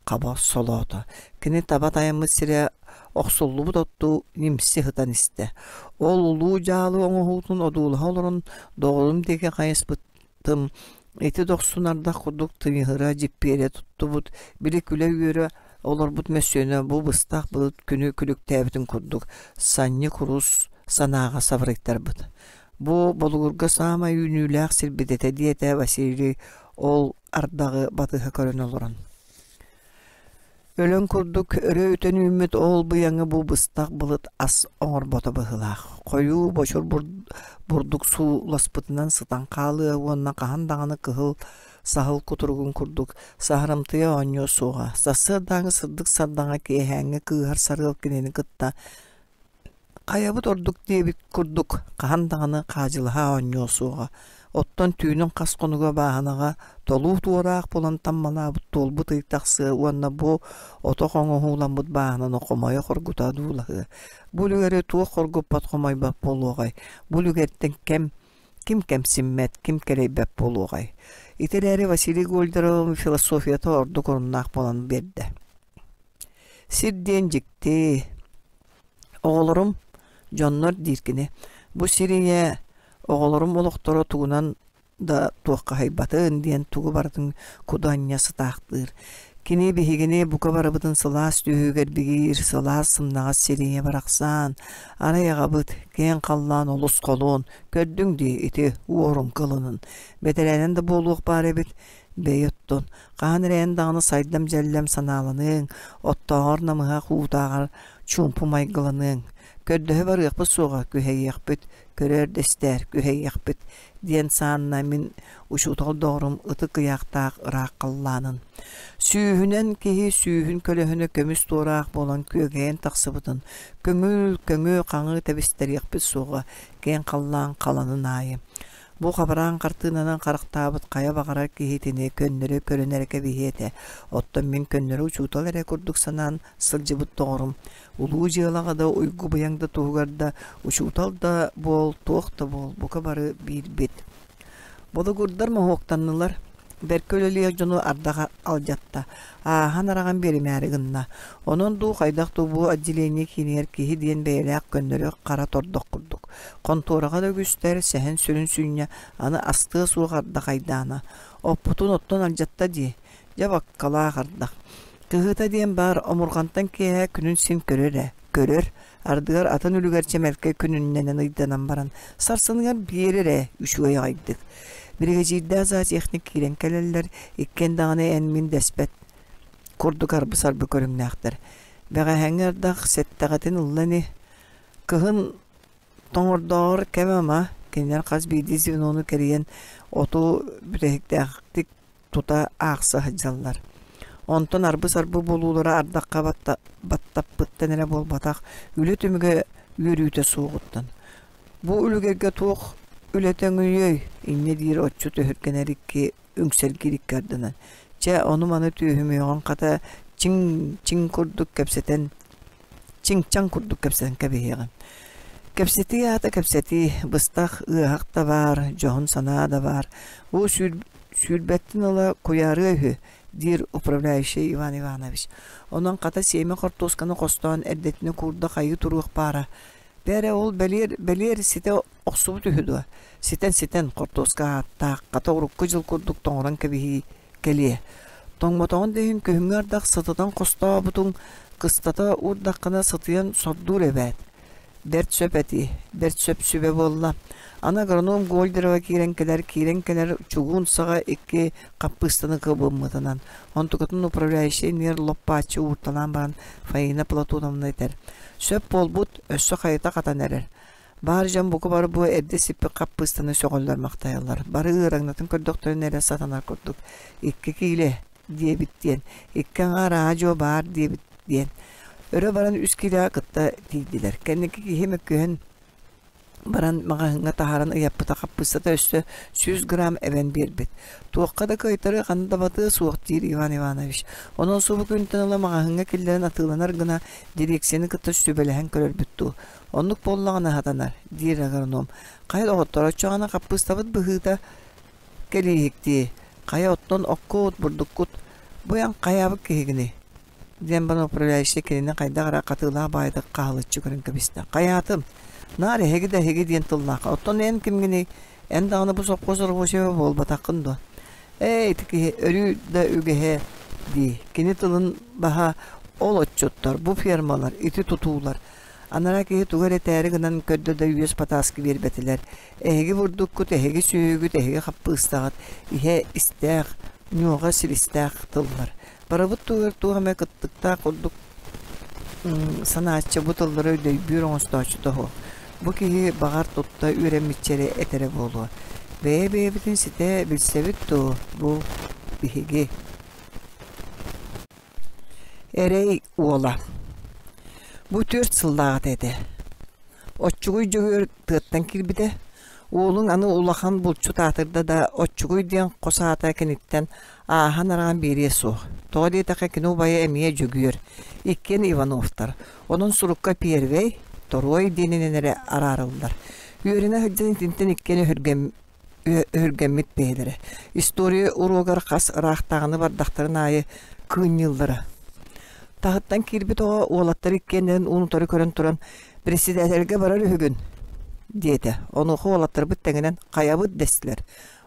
хаба солоото. Кини таба тайаммыт сирэ охсуллубут оттуу нимси сытан истэ. Ол улуу дьаалы оҥоһуутун одуулаһа олорон доҕорум диэки хайыспытым ити дохсун ардах курдук тыйыһыра дьиппиэрэ туттубут, били күлэ-үөрэ олорбут мөссүөнэ бу быстах былыт күнү күлүктээбитин курдук санньы курус санааҕа сабырыйтарбыт. Бу Болугурга саамай үүнүүлээх сирбит этэ диэтэ Василий ол ардаҕы батыһа көрөн олорон. Өлөн курдук өрө үтэн үүммүт ол быйаҥы бу быстах былыт ас оҥорбото быһыылаах. Хойуу бочур бурдук сууласпытынан сытан хаалыа уонна хаһан даҕаны кыһыл саһыл кутуругун курдук саһарымтыйа оонньуо суоҕа. Сарсыардааҥы сырдык сардаҥа киэһээҥҥи кыыһар сарыал кинини кытта Хайабыт ордук диэбит курдук, хаһан даҕаны хаадьылаһа оонньуо суоҕа. Оттон түүнүн хас хонуга бааһынаҕа толуу туораах булан таммалаабыт туолбут ый тахсыа уонна бу отох оҥоһууламмыт бааһынаны хомойо хоргута одуулаһыа. Бу үлүгэри туох хоргуппат хомойбот буолуоҕай? Бу үлүгэртэн кэм ким кэмсиммэт, ким кэлэйбэт буолуоҕай? Ити эрээри Василий Гольдеров философията ордук оруннаах буолан биэрдэ. Сир диэн дьикти, Оҕолорум, дьоннор диир кини, бу сир ийэ оҕолорум олохторо тугунан да туоххаһыйбатын диэн тугу барытын куду анньа сытаахтыыр. Кини биһигини бука барыбытын сылаас түһүүгэр бигиир, сылаас сымнаҕас сир ийэ барахсан, арай аҕабыт, киэҥ халлаан олус холуон, көрдүҥ дии ити уорун кылынын, бэтэрээнэн да буолуох баар эбит, бэйи оттон, хаһан эрэ эн даҕаны сайдам-дьэллэм санааланыаҥ, оттооҕор намыһах уутааҕар чуумпу майгыланыаҥ, көрдөһө барыахпыт суоҕа, күһэйиэхпит, көрөөр да истээр, күһэйиэхпит диэн саанна мин учуутал доҕорум ытык ыйаахтаах ыраах халлаанын. Сүүһүнэн киһи сүүһүн көлөһүнэ көмүс туораах буолан күөгэйэн тахсыбытын, көҥүл, көҥү хаҥыы тэбистэриэхпит суоҕа, киэҥ халлаан халанын аайы. Бу хабараан хартыынанан харахтаабыт хайа баҕарар киһитини көннөрү көрөн эрэ кэбиһиэ этэ. Оттон мин көннөрү учуутал эрэ курдук санаан сылдьыбыт доҕорум улуу дьыалаҕа да уйгу-быйаҥ да туһугар да учуутал да буол, туох да буол, бука бары биирбит. Болугурдар моһуоктаннылар, бэркэ үлэлиэх дьону ардах алдьатта, ааһан-араҕан биэримээри гынна. Онон дуу хайдах дуу бу отделение киинигэр киһи диэн бэйэлээх көннөрү хара тордох курдук. Хонтуораҕа да үгүстэр, сэһэн сүрүн сүнньэ аны астыа суох ардах айдаана. Оппутун оттон алдьатта дии, Дьэ баккалаах ардах. Кыһыыта диэн баар омурҕантан киэһэ күнүн син көрөр ээ, көрөр, ардыгар атын үлүгэр чэмэлкэй күнүннэнэн ыйданан баран, сарсыныгар биэрэр ээ үчүгэй аҕайдык. Биригэдьиирдээх зоотехник киирэн кэлэллэр, иккиэн даҕаны эн-мин дэспэт курдук арбы-сарбы көрүҥнээхтэр. Бэҕэһээҥҥи ардах сэттэҕитин ылла ини. Кыһын тоҥордооҕор кэм ама, кинилэр хас биирдии звенону кэрийэн оту бүтэһиктээхтик тута аахса сылдьаллар. Онтон арбы-сарбы буолуулара ардахха баттаппыттан эрэ буолбатах, үлэ түмүгэ үөрүүтэ суоҕуттан. Бу үлүгэргэ туох үлэтэ өҥүйүөй, инньэ диир отчут өһүргэнэр икки үҥсэргиир икки ардынан. Чэ, ону-маны түөһүмүөҕүҥ хата чиҥ-чиҥ курдук кэпсэтэн чиҥ-чаҥ курдук кэпсэтэн кэбиһиэҕим. Кэпсэтии аата кэпсэтии, быстах ыаһах да баар, дьоһун санаа да баар. Бу сүүрбэттэн ыла куйаарыа үһү, диир управляющай Иван Иванович. Онон хата сиэмэ хортуосканы хостоон эрдэтинэ куурда хайыы туруох баара. Бээрэ ол бэлиэр, бэлиэр ситэ охсубут үһү дуо? Ситэн-ситэн хортуоска ааттаах, хата урукку дьыл курдук тоҥорон кэбиһии кэлиэ. Тоҥмотоҕун да иһин күһүҥҥү ардах сытытан хостообутуҥ, кыстата уурдаххына сытыйан сордуур эбээт. Бэрт сөп этии, бэрт сөп сүбэ буолла. Аны агроном Гольдерова киирэн кэлэр, киирэн кэлэр чугуун саҕа икки хаппыыстаны кыбыммытынан, онтукатын управляющай нер лоппааччы уурталаан баран Фаина Платоновна этэр: «Сөп буолбут, өссө хайыта хатан эрэр. Баар дьон бука бары бу эрдэ сиппит хаппыыстаны сөҕөллөр-махтайаллар. Бары ыараҥнатын көрдөхтөрүнэ эрэ сатанар курдук. Икки киилэ» диэбит диэн, икки аҥаар аа-дьуо баар диэбит диэн. Өрө баран үс киилэҕэ кытта тиийдилэр. Кэнники киһи мөккүһэн баран маҕаһыыҥҥа таһааран ыйаппыта хаппыыстата өссө 100 грамм эбэн биэрбит. Туохха да кыайтарыы ханна да батыа суох диир Иван Иванович. Онон субу күнтэн ыла маҕаһыыҥҥа киллэрэн атыыланар гына дирекцияны кытта сүбэлэһэн көрөрбүт дуу. Оннук буоллаҕына сатанар, диир агроном. Хайа доҕоттор, оччоҕуна хаппыыстабыт быһыыта кэлииһиктии. Хайа оттон оккут, бурдуккут бу эн хайаабыт киһигиний? диэн баран управляющай кинини хайдах эрэ хатыылаах баайдык хаһылыччы көрөн кэбистэ. Хайаатым? Наар эһиги да эһиги диэн тыллаах. Оттон эн кимҥиний? Эн даҕаны бу сопхуос оробуочайа буолбатаххын дуо? Ээ, ити киһи өрүү да үгэһэ дии. Кини тылын баһа ол отчуттар, бу фермалар, ити тутуулар. Анараа киһи тугу эрэ этээри гынан көрдө да үөс батааскы биэрбэтилэр. Эһиги бурдуккут, эһиги сүөһүгүт, эһиги хаппыыстаҕыт, иһэ истээх, ньуоҕа силистээх тыллар. Барыбыт туһугар туох эмэ кыттыктаах курдук санааччы бу тыллары өйдөйбүүр оҥостооччута суох. Бу киһи баҕар тутта үөрэммиччэ эрэ этэрэ буолуо. Бэйэ-бэйэбитин ситэ билсэбит дуо, бу биһиги? Эрэй уола Бу 4 сыллааҕыта этэ. Оччугуй Дьөгүөр тыаттан киирбитэ. Уолуҥ аны улахан булчут аатырда да, Оччугуй диэн хос аата киниттэн ааһан-араҕан биэриэ суох. Тоҕо диэтэххэ кини убайа эмиэ Дьөгүөр, иккиэн Ивановтар. Онон сурукка первэй, торуой диэнинэн эрэ араарыллар. Үөрэнэ сылдьан итинтэн иккиэн өһүргэммит бэйэлэрэ. История уруогар хас ыраахтааҕыны бардахтарын аайы кыынньыыллара. Таһыттан киирбит оҕо уолаттар иккиэннэрин уун-утары көрөн туран «Председательгэ барар үһүгүн» диэтэ. Онуоха уолаттарбыт тэҥинэн «Хайабыт» дэстилэр.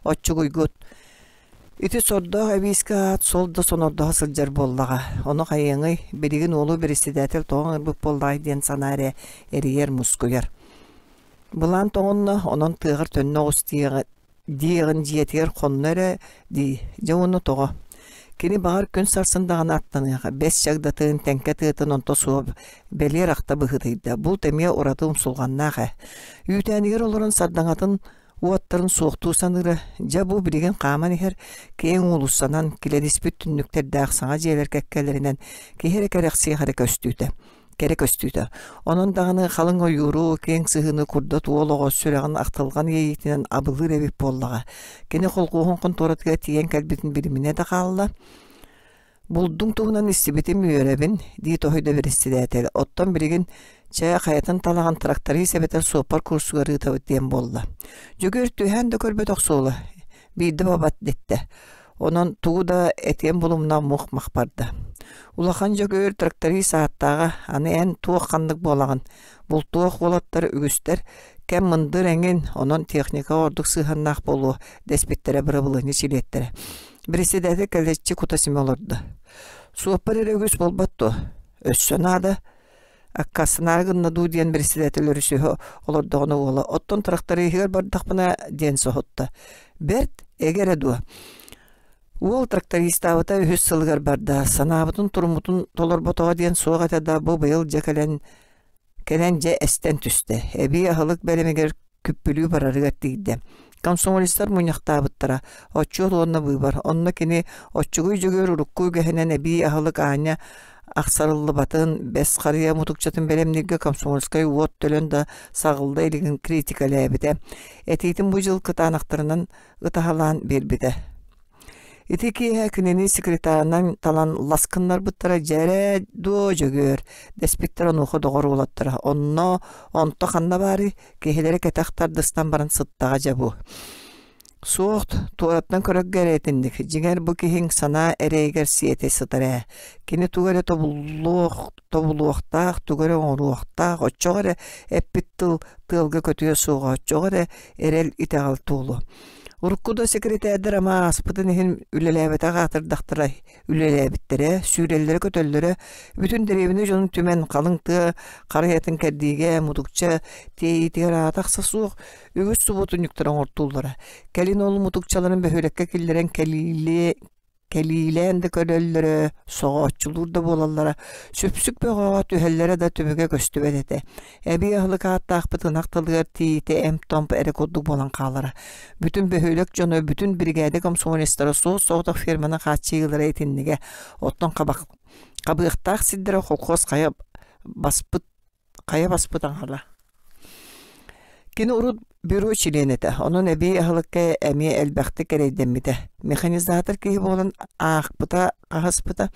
Оччугуйгут Ити сордоох эбиискэ аат сол да сонордоһо сылдьар буоллаҕа. Ону хайыаҥый, билигин уолу председатель тоҕо ыҥырбыт буоллаҕай диэн санаа эрэ эрийэр-мускуйар. Былаан тоҥонно, онон тыаҕар төннө оҕус диэҕин дьиэтигэр хонно эрэ дии, дьэ уонна тоҕо? Кини баҕар күн сарсын даҕаны аттаныаҕа, бэс чагдатын, тэҥкэ тыатын онто суох бэлиэр ахта быһыытыйда, булт эмиэ ураты умсулҕаннаах ээ. Үүтээнигэр олорон сардаҥатын уоттарын суохтуу саныыра, дьэ бу билигин хааман иһэр киэҥ уулуссанан, килэдиспит түннүктэрдээх саҥа дьиэлэр кэккэлэринэн киһи эрэ кэрэхсиэх эрэ көстүүтэ кэрэ көстүүтэ. Онон даҕаны халыҥ ойууру, киэҥ сыһыыны курдат уол оҕо сүрэҕин ахтылҕан иэйиитинэн абылыыр эбит буоллаҕа. Кини холкуоһун хонтуоратыгар тиийэн кэлбитин билиминэ да хаалла. Булдуҥ туһунан истибитим үөрэбин, дии тоһуйда бэрэссэдээтэл. Оттон билигин чэ, хайатын талаҕын тракторист эбэтэр суоппар курсугар ыытабыт диэн буолла. Дьөгүөр түһээн да көрбөтөх суола. Биирдэ бабат дэттэ. Онон тугу да этиэн булумна мух-мах барда. Улахан Дьөгүөр тракторист ааттааҕа, аны эн туох ханнык буолаҕын? Бултуох уолаттар үгүстэр, кэм мындыр эҥин, онон техника ордук сыһыаннаах буолуо, дэспиттэрэ бырабылыанньа чилиэттэрэ. Председатель кэлэччи кута-симэ олордо. Суоппар эрэ үгүс буолбат дуо? Өссө наада. Аккаастанаары гынна дуу диэн председатель өрүсүһэ олордоҕуна уола оттон тракториһыгар бардахпына диэн соһутта. Бэрт эгэ эрэ дуо? Уол трактористаабыта үһүс сылыгар барда. Санаабытын туруммутун толорботоҕо диэн суох этэ да бу быйыл дьэ кэлэн Кэлэн дьэ эстэн түстэ, эбии аһылык бэлэмигэр күппүлүү барарыгар тиийдэ. Комсомолецтар мунньахтаабыттара, отчуот уонна быыбар. Онно кини Оччугуй Дьөгүөр урукку үгэһинэн эбии аһылык аанньа ахсарыллыбатын, бэс харыйа мутукчатын бэлэмнииргэ комсомольскай уот төлөн да саҕылла илигин критикэлээбитэ. Этиитин бу дьыл кытаанахтарынан ытаһалаан биэрбитэ. Ити киэһэ кинини секретарынан талан лас гыннарбыттара дьэрэ дуо Дьөгүөр дэспиттэр онуоха доҕор уолаттара онно онто ханна баарый киһилэрэ кэтэх тардыстан баран сыттаҕа дьэ бу суох туораттан көрөргө эрэ итинник дьиҥэр бу киһиҥ санаа эрэйигэр сиэтэ сытар ээ кини тугу эрэ тобуллуох тобулуохтаах тугу эрэ оҥоруохтаах оччоҕо эрэ эппит тыл тыалга көтүө суоҕа оччоҕо эрэ эрэл итэҕэл туолуо Урукку да сэкирэтээрдэр ама ааспытын иһин үлэлээбэтэх аатырдахтара үлэлээбиттэрэ, сүүрэллэрэ-көтөллөрө, бүтүн дэриэбинэ дьонун түмэн халыҥ тыа харыйатын кэрдиигэ, мутукча тиэйиитигэр аата-ахса суох үгүс субуотунньуктары оҥортууллара. Кэлин ол мутукчаларын бөһүөлэккэ киллэрэн кэлиилиэ Кэлиилээн да көрөллөрө, соҕооччулуур да буолаллара, сүпсүк бөҕөҕө түһэллэрэ да түмүгэ көстүбэт этэ. Эбии аһылык ааттаахпыт ынах тылыгар тиийиитэ эмп-томп эрэ курдук буолан хаалара. Бүтүн бөһүөлэк дьоно, бүтүн биригээдэ комсомолецтара суос-соҕотох ферманы хааччыйыылара итиннигэ. Оттон хабах, хабыахтаах сирдэрэ холкуос хайа баспыт хайа баспыт аҥала. Кини урут бюро чилиэнэ этэ, онон эбии аһылыкка эмиэ элбэхтик эрэйдэммитэ. Механизатор киһи буолан аахпыта, хаһыспыта,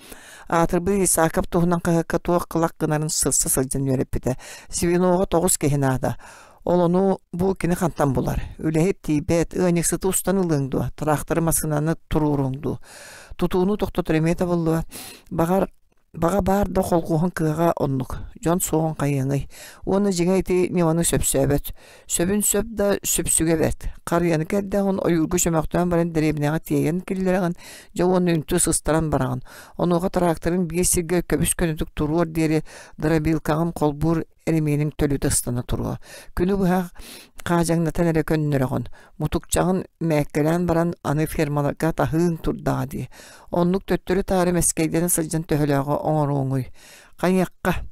аатырбыт Исааков туһунан хаһыакка туох кылах гынарын сырса сылдьан үөрэппитэ. Звеноҕа 9 киһи наада. Ол ону бу кини хантан булар? Үлэһит тиийбэт, ыанньыксыты устан ылыаҥ дуо, тыраахтары массыынаны туруоруоҥ дуо? Тутууну тохтотор эмиэ табыллыа. Баҕар, Баҕа баар да холкуоһун кыаҕа оннук, дьон суоҕун хайыаҥый уонна дьиҥэ ити ньыманы сөпсөөбөт, сөбүн сөп да сүпсүгэ бэрт, харыйаны кэрдэҕин, ойуурга чөмөхтөөн баран дэриэбинэҕэ тиэйэн киллэрэҕин, дьэ уонна үнтү сыстаран бараҕын, онуоха тракторын биир сиргэ көбүс-көнөтүк туруор диэри дробилкаҕын холбуур эримиэниҥ төлүтэ ыстана туруо. Күнү быһа хаадьаҥнатан эрэ көннөрөҕүн, мутукчаҕын мээккэлээн баран аны фермаларга таһыыҥ турдаҕа дии. Оннук төттөрү-таары мэскэйдэнэ сылдьан төһөлөөҕү оҥоруоҥуй? Хайыахха?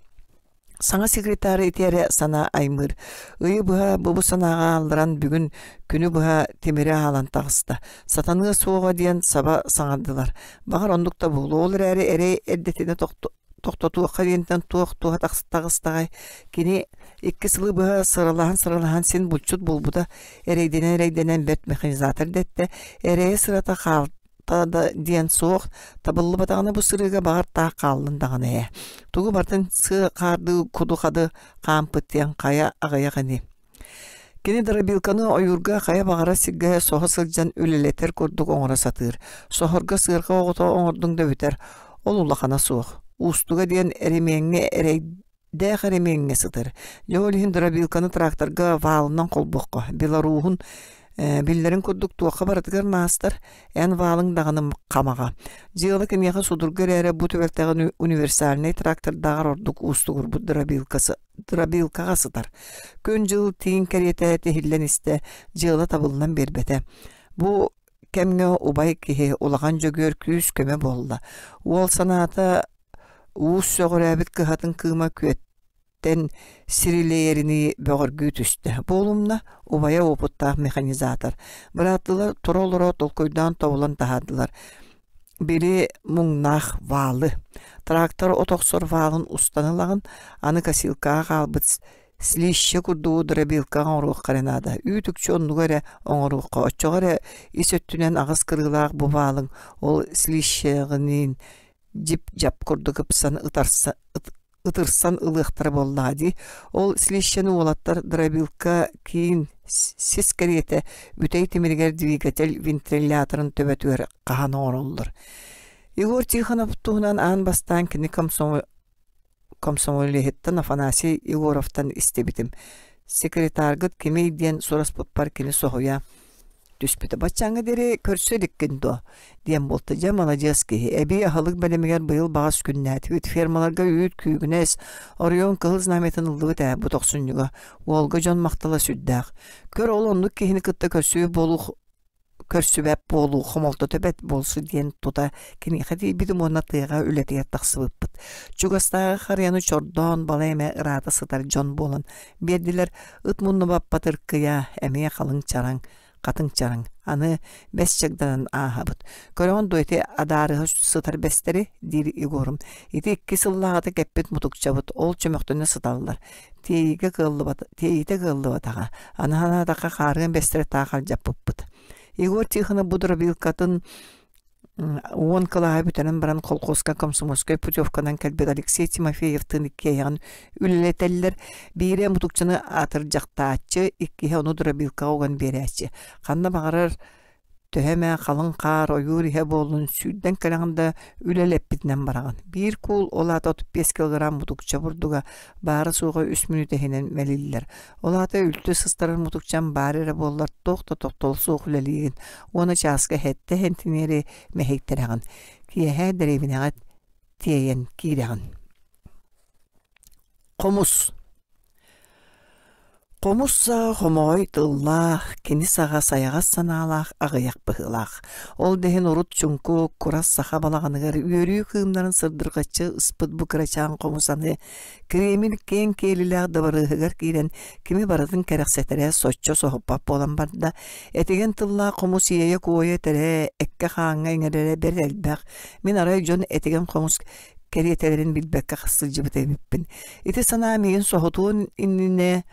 Саҥа секретарь ити эрэ санаа аймыыр. Ыйы быһа бу санааҕа аалларан бүгүн күнү быһа тимири аалан таҕыста. Сатаныа суоҕа диэн саба саҥардылар. Баҕар оннук да буолуо, ол эрээри эрэй эрдэтинэ тохтотуохха диэнтэн туох туһа таҕыстаҕай? Кини икки сылы быһа сыралаһан-сыралаһан син булчут буолбута, эрэйдэнэн-эрэйдэнэн бэрт механизатор дэттэ, эрэйэ сырата хаалта да диэн суох, табыллыбатаҕына бу сырыыга баҕар таах хааллын даҕаны ээ. Тугу барытын сыа хаардыы куду-хады хаампыт диэн хайа аҕыйах ини. Кини дробилканы ойуурга хайа баҕарар сиргэ соһо сылдьан үлэлэтэр курдук оҥоро сатыыр. Соһорго сыарҕа оҕото оҥордуҥ да бүтэр. Ол улахана суох. Уустуга диэн эримиэҥҥэ эрэйдээх эримиэҥҥэ сытар. Дьэ ол иһин дробилканы тракторга валынан холбуохха. Беларуһун биллэрин курдук туохха барытыгар маастар, эн валыҥ даҕаны хамаҕа. Дьыала киниэхэ судургу эрээри бу түбэлтэҕэ универсальнай трактордааҕар ордук уустугурбут дробилка дробилкаҕа сытар. Күн-дьыл тииҥ кэриэтэ тиһиллэн истэ, дьыала табыллан биэрбэтэ. Бу кэмҥэ убай киһи Улахан Дьөгүөр күүс-көмө буолла. Уол санаата уус сөҕүрээбит кыһатын кыыма күөттэн сирилэйэринии бөҕөргүү түстэ. Буолумна, убайа уопуттаах механизатор. Бырааттыылар тура-олоро толкуйдаан тобулан таһаардылар. Били муҥнаах ваалы. Трактор от охсор ваалын устан ылаҕын, аны косилкаҕа хаалбыт слище курдугу дробилкаҕа оҥоруохха эрэ наада. Үүт-үкчү оннугу эрэ оҥоруохха, оччоҕо эрэ ис өттүнэн аҕыс кырыылаах бу ваалыҥ ол слищеҕиниин дьип-дьап курдук ыпсан ытарса ытырсан ылыахтара буоллаҕа дии. Ол слищэни уолаттар дробилка киин сис кэриэтэ бүтэй тимиригэр двигатель вентиляторын төбөтүгэр хаһан оҥороллор. Егор Тихонов туһунан аан бастаан кини комсомолеһыттан Афанасий Егоровтан истибитим. Секретаргыт кимий диэн сураспыппар кини соһуйа түспүтэ. Баччааҥҥа диэри көрсө иликкин дуо? диэн буолта. Дьэ, маладьыас киһи. Эбии аһылык бэлэмигэр быйыл баҕас күннээтибит. Фермаларга үүт, күүгүнэс, оройуон кыһыл знамятын ыллыбыт ээ бу тохсунньуга. Уолга дьон махтала сүрдээх. Көр, ол оннук киһини кытта көрсүбүт буолуу көрсүбэт буолуу хомолтото бэрт буолсу диэн тута киниэхэ тиийбитим уонна тыаҕа үлэтигэр тахсыбыппыт. Чугастааҕы харыйаны чордоон балай эмэ ыраата сытар дьон буолан биэрдилэр ыт муннубаппат ыркыйа эмиэ халыҥ чараҥ хатыҥ чараҥ аны бэс чагданан ааһабыт көрөҕүн дуо ити адаарыһа сытар бэстэри диир Егорум ити икки сыллааҕыта кэппит мутукчабыт ол чөмөхтөнө сыталлар тиэйиигэ кыаллыбат тиэйиитэ кыаллыбатаҕа аны санаатахха хаарыан бэстэри таах алдьаппыппыт Егор Тихонов бу дробилкатын Уон кылааһы бүтэрэн баран колхозка комсомольскай путевканан кэлбит Алексей Тимофеевтыын иккиэйэҕин үлэлэтэллэр. Биирэ мутукчаны атырдьахтааччы, иккиһэ ону дробилкаҕа уган биэрээччи. Ханна баҕарар төһө эмэ халыҥ хаар, ойуур иһэ буоллун, сүүрдэн кэлэҕин да үлэлэппитинэн бараҕын. Биир куул, ол аата 35 килограмм мутукча бурдуга баара-суоҕа үс мүнүүтэ иһинэн мэлиллэр. Ол аата үлтү сыстарар мутукчам баар эрэ буоллар туох да тохтоло суох үлэлиигин уонна чааска сэттэ сэнтиниэри мэһэйтэрэҕин. Киэһэ дэриэбинэҕэ тиэйэн киирэҕин. Хомус. Хомус саҕа хомоҕой тыллаах, кини саҕа сайаҕас санаалаах аҕыйах быһыылаах. Ол да иһин урут чуҥкук, курас саха балаҕаныгар үөрүү кыымнарын сырдырҕаччы ыспыт бу кырачаан хомус аны Кремль киэҥ киэлилээх дыбарыаһыгар киирэн кими барытын кэрэхсэтэрэ соччо соһуппат буолан барда. Этигэн тыллаах хомус иэйэ-куойа этэрэ, эккэ-хааҥҥа иҥэрэрэ бэрт элбэх. Мин арай дьон этигэн хомус кэриэтэлэрин билбэккэ сылдьыбыт эбиппин. Ити санаа миигин соһутуон иннинэ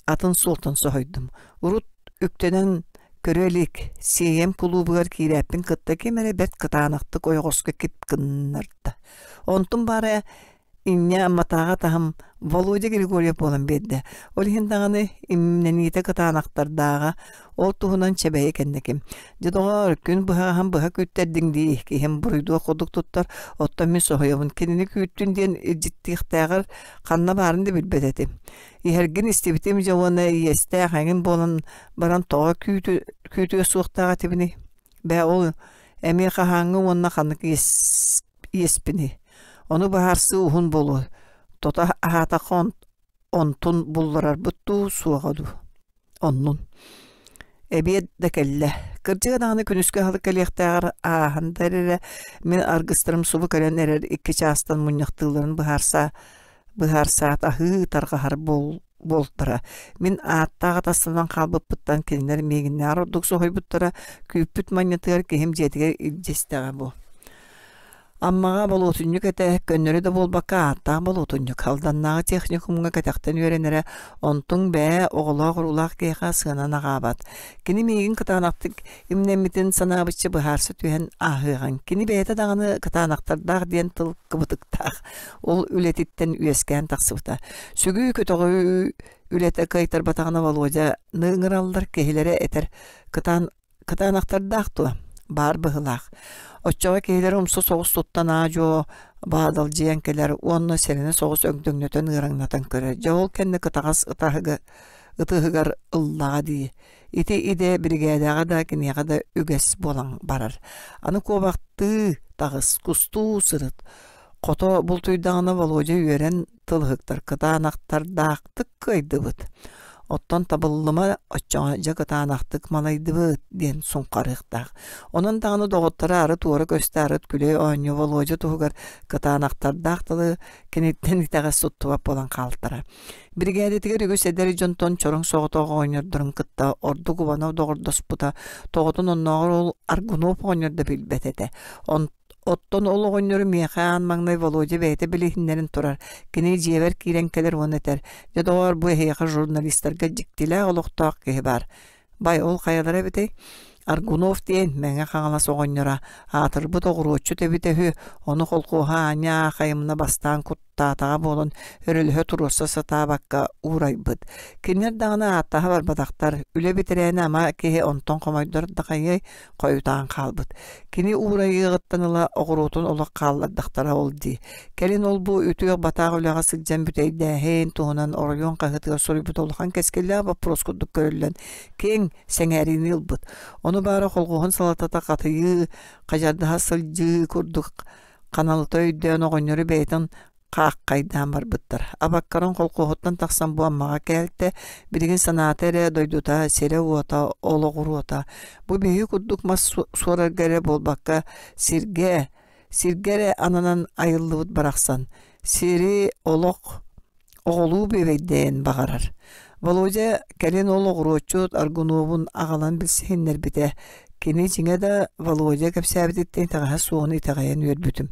атын суолтан соһуйдум. Урут үктэнэн көрө илик Сиэйэм кулуубугар киирээппин кытта ким эрэ бэрт кытаанахтык ойоҕоско кип гыннарда. Онтум баара Инньэ Амматааҕы таһым Володя Григорьев буолан биэрдэ. Ол иһин даҕаны имнэниитэ кытаанахтардааҕа, ол туһунан чэбэйэ кэнниким. Дьэ доҕоор, күн быһаҕаһын быһа күүттэрдиҥ дии, киһим буруйдуох курдук туттар, оттон мин соһуйабын. Кинини күүттүн диэн илдьиттиэхтээҕэр ханна баарын да билбэт этим. Иһэргин истибитим дьэ уонна иэстээх эҥин буолан баран тоҕо күүтүө суохтаах этибиний? Бээ ол эмиэ хаһааҥҥы уонна ханнык иэс иэспиний? Ону быһаарсыы уһун буолуо, тото аһаатахха онтун булларарбыт дуу, суоҕа дуу? Оннун. Эбиэт да кэллэ. Кырдьыга даҕаны күнүскү аһылык кэлиэхтээҕэр ааһан да эрэрэ, мин аргыстарым субу кэлэн эрэр икки чаастан мунньахтыылларын быһаарса быһаарсаат аһыы тарҕаһар буол буолтара. Мин ааттаах атастанан хаалбыппыттан кинилэр миигиннээҕэр ордук соһуйбуттара, күүппүт манньатыгар киһим дьиэтигэр илдьэ истэҕэ буо. Аммаҕа болуотунньук этэ, көннөрү да буолбакка ааттаах болуотунньук. Алданнааҕы техникумҥа кэтэхтэн үөрэнэрэ, онтуҥ бээ, оҕолоох-уруулаах киһиэхэ сыанан аҕаабат. Кини миигин кытаанахтык имнэммитин санаабычча быһаарса түһэн ааһыаҕыҥ. Кини бэйэтэ даҕаны кытаанахтардаах диэн тыл кыбытыктаах. Ол үлэтиттэн үөскээн тахсыбыта. Сүгүү-көтөҕүү үлэтэ кыайтарбатаҕына Володяны ыҥыраллар, киһилэрэ этэр кытаан Кытаанахтардаах дуо? Баар быһыылаах. Оччоҕо киһилэрэ умса соҕус туттан аа-дьуо баадалдьыйан кэлэр уонна сэрэнэ соҕус өҥдөҥнөтөн ыараҥнатан көрөр. Дьэ ол кэннэ кытаҕас ытаһыга ытыһыгар ыллаҕа дии. Ити идэ биригээдэҕэ да киниэхэ да үгэс буолан барар. Аны куобахтыы таҕыс, кустуу сырыт. Хото бултуйдаҕына Володя үөрэн тылыһыктар кытаанахтардаахтык кыайдыбыт. Оттон табыллыма оччоҕо дьэ кытаанахтык малайдыбыт диэн суҥхарыахтаах. Онон даҕаны доҕотторо арыт уора көстө арыт күлэ оонньуу Володя туһугар кытаанахтардаах тылы киниттэн итэҕэс туттубат буолан хаалтара. Биригээдэтигэр үгүс эдэр дьонтон чороҥ соҕотох оҕонньордорун кытта ордук Иванов доҕордоспута тоҕотун оннооҕор ол Аргунов оҕонньор да билбэт этэ. Оттон ол оҕонньору миэхэ аан маҥнай Володя бэйэтэ билиһиннэрэн турар. Кини дьиэбэр киирэн кэлэр уонна этэр: «Дьэ, доҕоор, бу эһиэхэ журналистарга дьиктилээх олохтоох киһи баар. Бай, ол хайалара эбитэй? Аргунов диэн Мэҥэ Хаҥалас оҕонньоро, аатырбыт оҕуруотчут эбитэ үһү, ону холкуоһа аанньа аахайымына бастаан куттаатаҕа буолан, өрөлөһө туруорса сатаабакка уурайбыт. Кинилэр даҕаны ааттаһа барбатахтар, үлэ бэтэрээнэ ама киһи онтон хомойдор да хайыай, хойутаан хаалбыт. Кини уурайыаҕыттан ыла оҕуруотун олох хааллардахтара ол дии. Кэлин ол-бу үтүөх-батаах үлэҕэ сылдьан бүтэйдээһин туһунан оройуон хаһыатыгар суруйбут улахан кэскиллээх боппуруос курдук көрүллэн, киэҥ сэҥээриини ылбыт. Ону баара холхуоһун салалтата хатыйыы, хадьардаһа сылдьыы курдук ханалыта өйдөөн оҕонньору бэйэтин хааххайдаан барбыттар. Абаккаран холкуоһуттан тахсан бу Аммаҕа кээлтэ, билигин санаата эрэ дойдута, сирэ-уота, олоҕуруота. Бу биһиги курдук мас суорарга эрэ буолбакка, сиргэ, сиргэ эрэ ананан айыллыбыт барахсан. Сири олох оҕолуу бүөбэйдээн баҕарар. Володя кэлин ол оҕуруотчут Аргуновун аҕалан билсиһиннэрбитэ. Кини дьиҥэ да Володя кэпсээбититтэн итэҕэһэ суоҕун итэҕэйэн үөрбүтүм.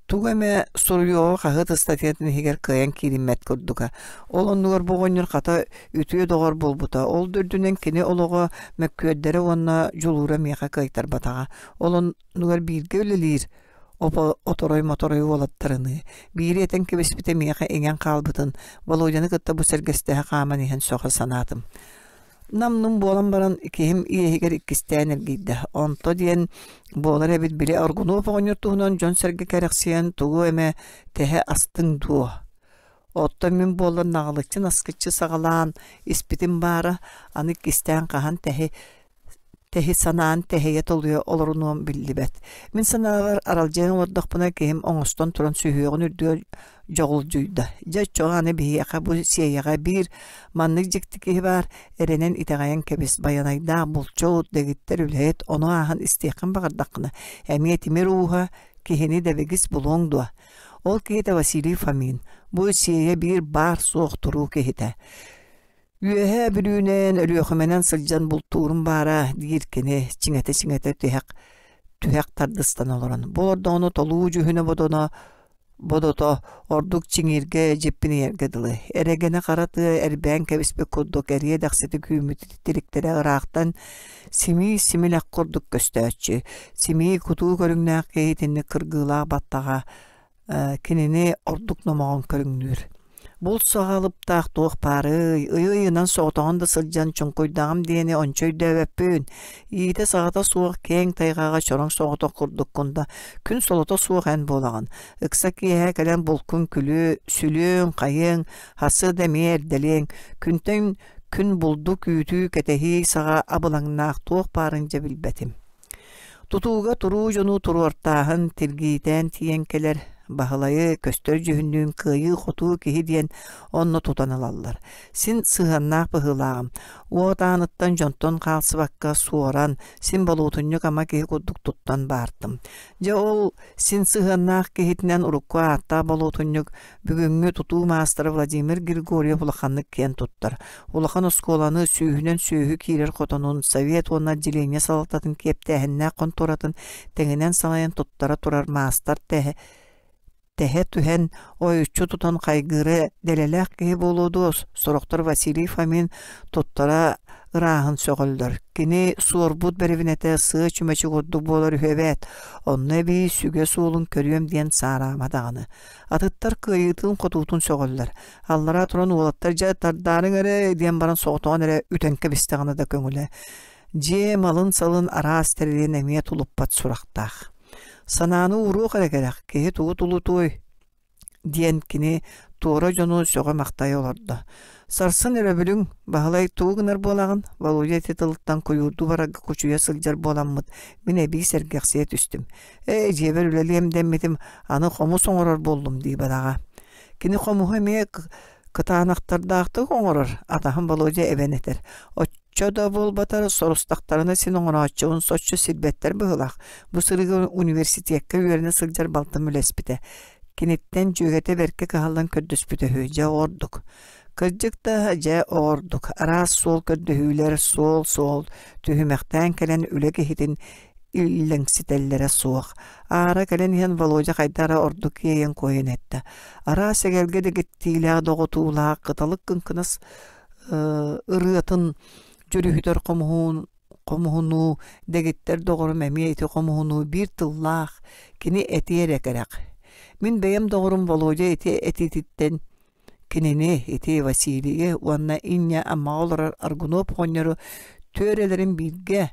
Тугу эмэ суруйуоҕу хаһыат ыстатыйатын иһигэр кыайан киириммэт курдуга. Ол оннугар бу оҕонньор хата үтүө доҕор буолбута. Ол да үрдүнэн кини олоҕо мөккүөрдэрэ уонна дьулуура миэхэ кыайтарбатаҕа. Ол оннугар бииргэ үлэлиир оторой-моторой уолаттарыныы биири этэн кэбиспитэ миэхэ иҥэн хаалбытын Володяны кытта бу сэргэстэһэ хааман иһэн сөҕө санаатым. Нам-нум буолан баран киһим иэһигэр иккистээн эргийдэ. Онто диэн буолар эбит били Аргунов оҕонньор туһунан дьон-сэргэ кэрэхсийэн тугу эмэ тэһэ астыҥ дуо? Оттон мин буоллар наҕылыччы наскыччы саҕалаан испитим баара, аны иккистээн хаһан тэһи. тэһи санаан тэһийэ-толуйа олорунуом биллибэт. Мин санаабар аралдьыйан олордохпуна киһим оҥостон туран сүһүөҕүн үрдүгэр дьоҕулдьуйда. Дьэ оччоҕо аны биһиэхэ бу Сиэйэҕэ биир маннык дьикти киһи баар, эрэнэн итэҕэйэн кэбис, байанайдаах булчут, дэгиттэр үлэһит, ону ааһан истиэххин баҕардаххына, эмиэ тимир ууһа, киһини дэбигис булуоҥ дуо? Ол киһитэ Василий Фомин, бу Сиэйэ биир баар-суох туруу киһитэ. Үөһээ Бүлүүнэн, Өлүөхүмэнэн сылдьан бултуурум баара, диир кини чиҥэтэ-чиҥэтэ түһэх түһэх тардыстан олорон. Бу олордоҕуна толуу дьүһүнэ-бодоно бодото ордук чиҥииргэ, дьиппинийэргэ дылы. Эрэгэнэ хара тыа эрбээн кэбиспит курдук эриэ-дэхситик үүммүт титириктэрэ ыраахтан симии симилэх курдук көстөөччү. Симии кутуу көрүҥнээх киһи итинник кыргыылаах баттаҕа кинини ордук номоҕон көрүҥнүүр. Булт саҕалыптаах туох баарый, ыйы-ыйынан соҕотоҕун да сылдьан чуҥкуйдаҕым диэни ончу өйдөөбөппүн. Иитэ-саҕата суох киэҥ тайҕаҕа чороҥ соҕотох курдуккун да, күн солото суох эн буолаҕын. Ыкса киэһэ кэлэн булкун күлү, сүлүөҥ, хайыаҥ, хасы да эмиэ эрдэлиэҥ. Күнтэн күн булду күүтүү, кэтэһии саҕа абылаҥнаах туох баарын дьэ билбэтим. Тутууга туруу дьону туруортааһын, тиргиитээн тиийэн кэлэр, Баһылайы көстөр дьүһүннүүн кыайыы-хотуу киһи диэн онно тутан ылаллар. Син сыһыаннаах быһыылааҕым. Уот ааныттан дьонтон хаалсыбакка суоран, син болуотунньук ама киһи курдук туттан баартым. Дьэ ол син сыһыаннаах киһитинэн урукку ааттаах болуотунньук Бүгүҥҥү тутуу маастара Владимир Григорьев улаханнык киэн туттар. Улахан оскуоланы сүүһүнэн сүөһү киирэр хотонун, совет уонна отделение салалтатын киэптээһиннээх хонтуоратын тэҥинэн салайан туттара турар маастар тэһэ тэһэ түһэн ойуччу тутан хайгыыра дэлэлээх киһи буолуо дуо, сорохтор Василий Фомин туттара ырааһын сөҕөллөр. Кини суорбут бэрэбинэтэ сыа чүмэчи курдук буолар үһү эбээт, онно эбии сүгэ суолун көрүөм диэн саараама даҕаны. Атыттар кыайыытын-хотуутун сөҕөллөр. Аллараа туран уолаттар дьэ тардаарыҥ эрэ диэн баран соҕотоҕун эрэ үтэн кэбистэҕинэ да көҥүлэ. Дьиэ малын-салын араас тэрилин эмиэ тулуппат сурахтаах. Санааны ууруох эрэ кэрэх, киһи тугу тулутуой диэн кини туора дьону сөҕө-махтайа олордо. Сарсын өрөбүлүҥ, Баһылай тугу гынар буолаҕын? Володя ити тылыттан куйуурдуу барарга кучуйа сылдьар буоламмыт, мин эбии сэргэхсийэ түстүм. Ээ, дьиэбэр үлэлиэм дэммитим, аны хомус оҥорор буоллум дии бараҕа. Кини хомуһу эмиэ кытаанахтардаахтык оҥорор, атаһым Володя эбэн этэр. Оччо да буолбатар, сорустахтарына син оҥорооччубун соччо сирбэттэр быһыылаах. Бу сырыыга университекка үөрэнэ сылдьар балтым үлэспитэ. Киниттэн дьүөгэтэ бэркэ кыһаллан көрдөспүтэ үһү, дьэ ордук. Кырдьык да, дьэ ордук. Араас суол көрдөһүүлэр суол-суол түһүмэхтээн кэлэн үлэ киһитин иллэҥситэллэрэ суох. Аара кэлэн иһэн Володя хайда эрэ ордук иэйэн-куойан эттэ: Араас эгэлгэ дэгиттиилээх доҕотуулаах кыталык кыҥкынас ырыатын дьүрүһүтэр хомуһун хомуһунуу дэгиттэр доҕорум эмиэ ити хомуһунуу биир тыллаах кини этиэ эрэ кэрэх. Мин бэйэм доҕорум Володя ити этиититтэн Кинини, ити Василийы уонна инньэ Аммаҕа олорор Аргунов оҕонньору түөрэлэрин бииргэ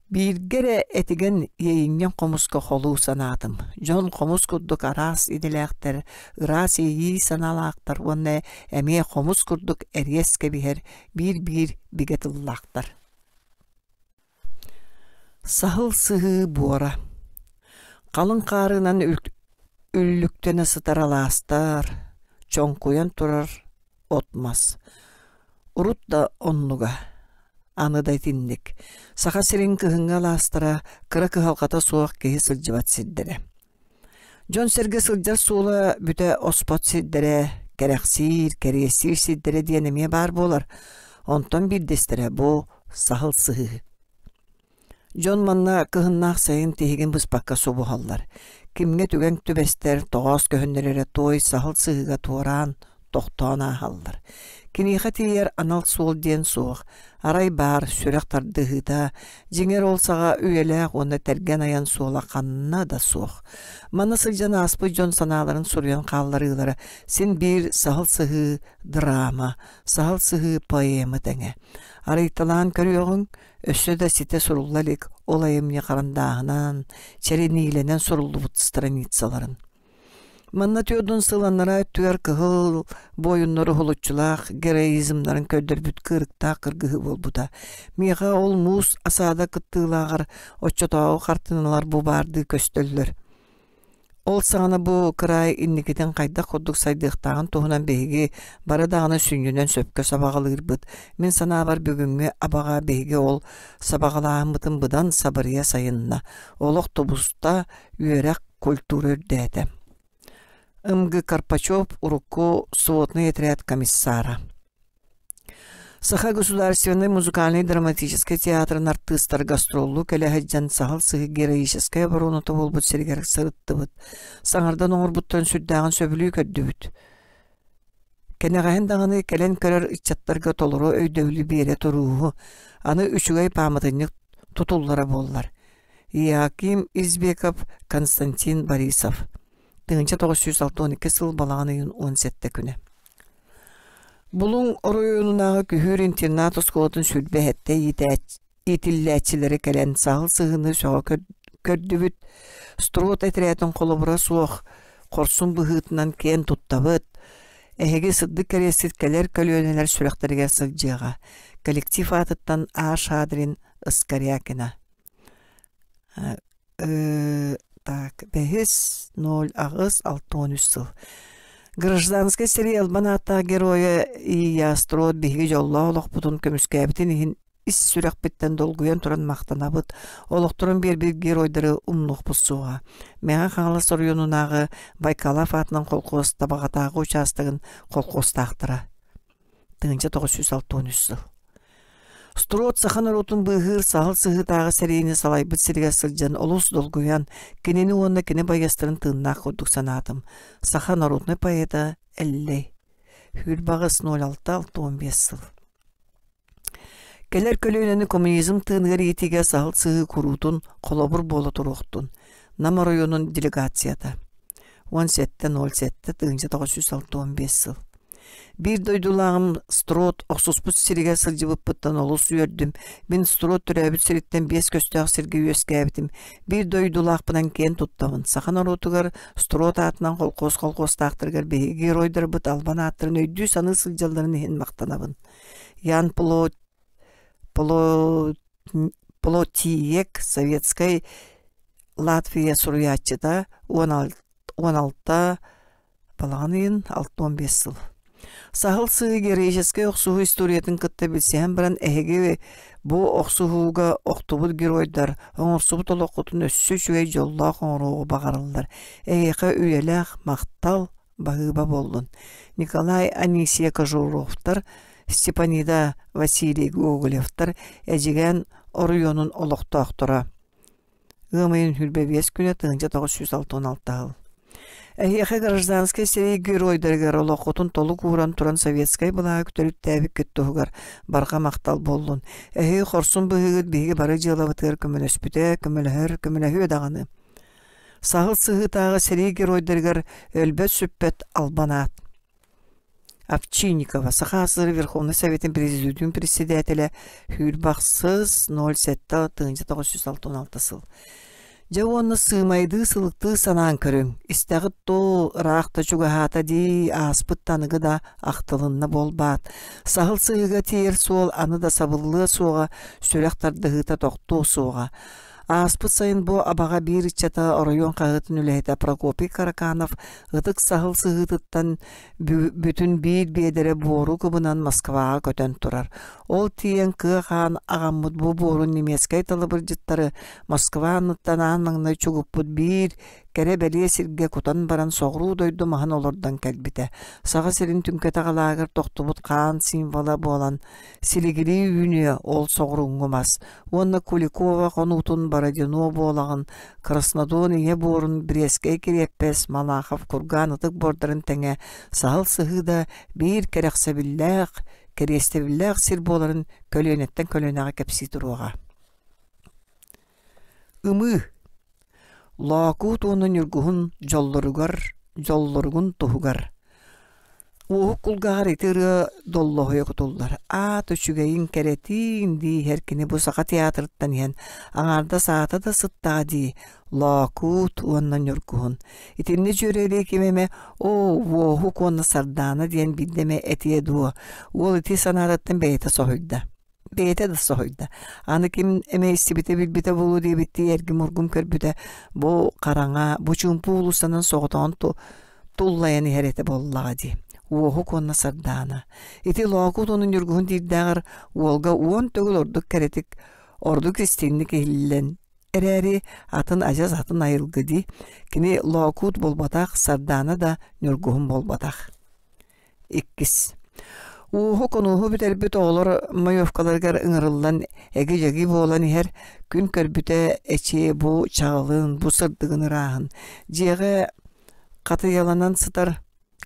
бииргэ эрэ этигэн иэйинньэҥ хомуска холуу санаатым. Дьон хомус курдук араас идэлээхтэр, ыраас иэйии санаалаахтар уонна эмиэ хомус курдук эриэс кэбиһэр биир-биир бигэ тыллаахтар. Саһыл сыһыы буора Халыҥ хаарынан үллүктэнэ сытар алаастар, чоҥкуйан турар от-мас. Урут да оннуга, аны да итинник. Саха сирин кыһыҥҥы алаастара кыра кыһалҕата суох киһи сылдьыбат сирдэрэ. Дьон-сэргэ сылдьар суола бүтэ оспот сирдэрэ, кэрэхсиир, кэриэстиир сирдэрэ диэн эмиэ баар буолар. Онтон биирдэстэрэ бу саһыл сыһыы. Дьон манна кыһыннаах сайын тиһигин быспакка субуһаллар. Кимҥэ түгэн түбэстэр, тоҕоос көһүннэр эрэ туой саһыл сыһыыга туораан, тохтоон ааһаллар. Киниэхэ тиийэр анал суол диэн суох, арай баар сүрэх тардыһыыта, дьиҥэр ол саҕа үйэлээх уонна тэргэн айан суола ханна да суох. Манна сылдьан ааспыт дьон санааларын суруйан хаалларыылара син биир саһыл сыһыы драма, саһыл сыһыы поэма тэҥэ. Арыйталаан көрүөҕүҥ, өссө да ситэ сурулла илик ол айымньы харандааһынан, чэриниилэнэн суруллубут страницаларын. Манна түөрт сыл анараа өттүгэр кыһыл буойуннар уһулуччулаах героизмнарын көрдөрбүт кыырыктаах кыргыһыы буолбута. Миэхэ ол муус осада кыттыылааҕар оччотооҕу хартыыналар бу баардыы көстөллөр. Ол саҕана бу кыраай инникитин хайдах курдук сайдыахтааҕын туһунан биһиги бары даҕаны сүнньүнэн сөпкө сабаҕалыырбыт. Мин санаабар бүгүҥҥү абаҕа биһиги ол сабаҕалааһыммытын быдан сабырыйа сайынна. Олох тубуста, үөрэх, культура үрдээтэ. М.Г. Карпачев урукку сводный отряд комиссара. Саха государственнай музыкальнай драматическай театрын артыыстара гастроллуу кэлэ сылдьан Саһыл сыһыы героическай обороната буолбут сиригэр сырыттыбыт. Саҥардан оҥорбуттарын сүрдээҕин сөбүлүү көрдүбүт. Кэнэҕэһин даҕаны кэлэн көрөр ыччаттарга толору өйдөбүлү биэрэ турууһу, аны үчүгэй пааматынньык тутуллара буоллар. Иоаким Избеков, Константин Борисов. 1962 сыл балаҕан ыйын 17 күнэ. Булуҥ оройуонунааҕы Күһүүр интернат оскуолатын 27 иитиллээччилэрэ кэлэн саһыл сыһыыны сөҕө көрдүбүт. Строд этэрээтин холобура суох хорсун быһыытынан киэн туттабыт. Эһиги сырдык кэриэскит кэлэр көлүөнэлэр сүрэхтэригэр сылдьыаҕа. Коллектив аатыттан А. Шадрин Ыскарякина. Так, бэһис, 08, 63 сыл. Гражданскай сэрии албан ааттаах геройа И. Строд биһиги дьоллоох олохпутун көмүскээбитин иһин ис сүрэхпиттэн долгуйан туран махтанабыт. Олохторун биэрбит геройдары умнуохпут суоҕа. Мэҥэ Хаҥалас оройуонунааҕы Байкалов аатынан колхоз Табаҕатааҕы учаастагын колхозтаахтара. 1963 сыл. Строд саха норуотун быыһыыр саһыл сыһыытааҕы сэриини салайбыт сиригэр сылдьан олус долгуйан, кинини уонна кини байыастарын тыыннаах курдук санаатым. Саха народнай поэта Эллэй. Сүүрбэҕис 06-65 сыл. Кэлэр көлүөнэни коммунизм тыыныгар иитиигэ саһыл сыһыы куруутун холобур буола туруохтун. Нам оройуонун делегацията. 17.07 1965 сыл. Биир дойдулааҕым Строд охсуспут сиригэр сылдьыбыппыттан олус үөрдүм. Мин Строд төрөөбүт сириттэн биэс көстөөх сиргэ үөскээбитим. Биир дойдулаахпынан киэн туттабын. Саха норуотугар Строд аатынан холкуос холкуостаахтарыгар биһиги геройдарбыт албан ааттарын өйдүү-саныы сылдьалларын иһин махтанабын. Ян Плотиек советскай Латвия суруйааччыта 16 балаҕан ыйын 65 сыл. Саһыл сыы героическай охсуһуу историятын кытта билсиһэн баран эһиги бу охсуһууга охтубут геройдар оҥорсубут олоххутун өссө үчүгэй дьоллоох оҥоруоҕу баҕараллар. Эһиэхэ үйэлээх махтал, баһыыба буоллун. Николай Анисия Кожуровтар, Степанида Василий Гоголевтар Эдьигээн оройуонун олохтоохторо. Ыам ыйын 25 күнэ 1966 сыл. Эһиэхэ гражданскай сэрии геройдарыгар олоххутун толук ууран туран советскай былааһы төрүттээбиккит туһугар барҕа махтал буоллун. Эһиги хорсун быһыыгыт биһиги бары дьыалабытыгар көмөлөспүтэ, көмөлөһөр, көмөлөһүө даҕаны. Саһыл сыһыытааҕы сэрии геройдарыгар өлбөт-сүппэт албан аат. Овчинникова Саха АССР Верховнай Советын Президиумун председателэ Сүүрбэхсис 07 1966 сыл. Дьэ уонна сыымайдыы сылыктыы санаан көрүҥ, истэҕит дуу, ыраах да чугаһаата дии, ааспыт да аныгы да ахтылынна буолбаат. Саһыл сыһыыга тиийэр суол аны да сабыллыа суоҕа, сүрэх тардыһыыта тохтуо суоҕа. Ааспыт сайын бу Абаҕа биир ыччата оройуон хаһыатын үлэһитэ Прокопий Караканов ытык саһыл сыһыытыттан бүтүн биир биэдэрэ буору кыбынан Москваҕа көтөн турар. Ол тиийэн кыа хаан аҕаммыт бу буорун немецкэй талабырдьыттары Москва анныттан аан маҥнай чугуппут биир кэрэ-бэлиэ сиргэ кутан баран соҕуруу дойду маһын олордон кэлбитэ. Саха сирин түҥкэтэх алааһыгар тохтубут хаан символа буолан силигилии үүнүө ол соҕурууҥҥу мас уонна Куликова хонуутун Бородино буолаҕын, Краснодон ийэ буорун Брестскэй кириэппэс, Малахов кургаан ытык буордарын тэҥэ саһыл сыһыы да биир кэрэхсэбиллээх, кэриэстэбиллээх сир буоларын көлүөнэттэн көлүөнэҕэ кэпсии туруоҕа. Ымыы Лоокуут уонна Ньургуһун дьоллоругар, дьоллоругун туһугар. Уоһук кулгааҕар ити ырыа доллоһуйа кутуллар. Аат үчүгэйин кэрэтиин дии иһэр кини бу Саха театрыттан иһэн аҥаардас аата да сыттаҕа дии Лоокуут уонна Ньургуһун. Итиннэ дьүөрэлии ким эмэ «Оо, Уоһук уонна Сардаана» диэн биирдэ эмэ этиэ дуо? Уол ити санаатыттан бэйэтэ соһуйда. Бэйэтэ да соһуйда. Аны ким эмэ истибитэ билбитэ буолуо диэбиттии эргим-ургум көрбүтэ, бу хараҥа, бу чуумпу уулуссанан соҕотоҕун туллайан иһэр этэ буоллаҕа дии. Уоһук уонна Сардаана. Ити Лоокуут уонна Ньургуһун диирдээҕэр уолга 10 төгүл ордук кэрэтик, ордук истиҥник иһиллэн эрээри, атын адьас атын айылгы дии. Кини Лоокуут буолбатах, Сардаана да Ньургуһун буолбатах. Иккис. Ууһу-конууһу бүтэрбит оҕолор маевкаларыгар ыҥырыллан эги-дьэги буолан иһэр күн көрбүтэ эчи бу чаҕылын, бу сырдыгын ырааһын. Дьиэҕэ хатыйаланан сытар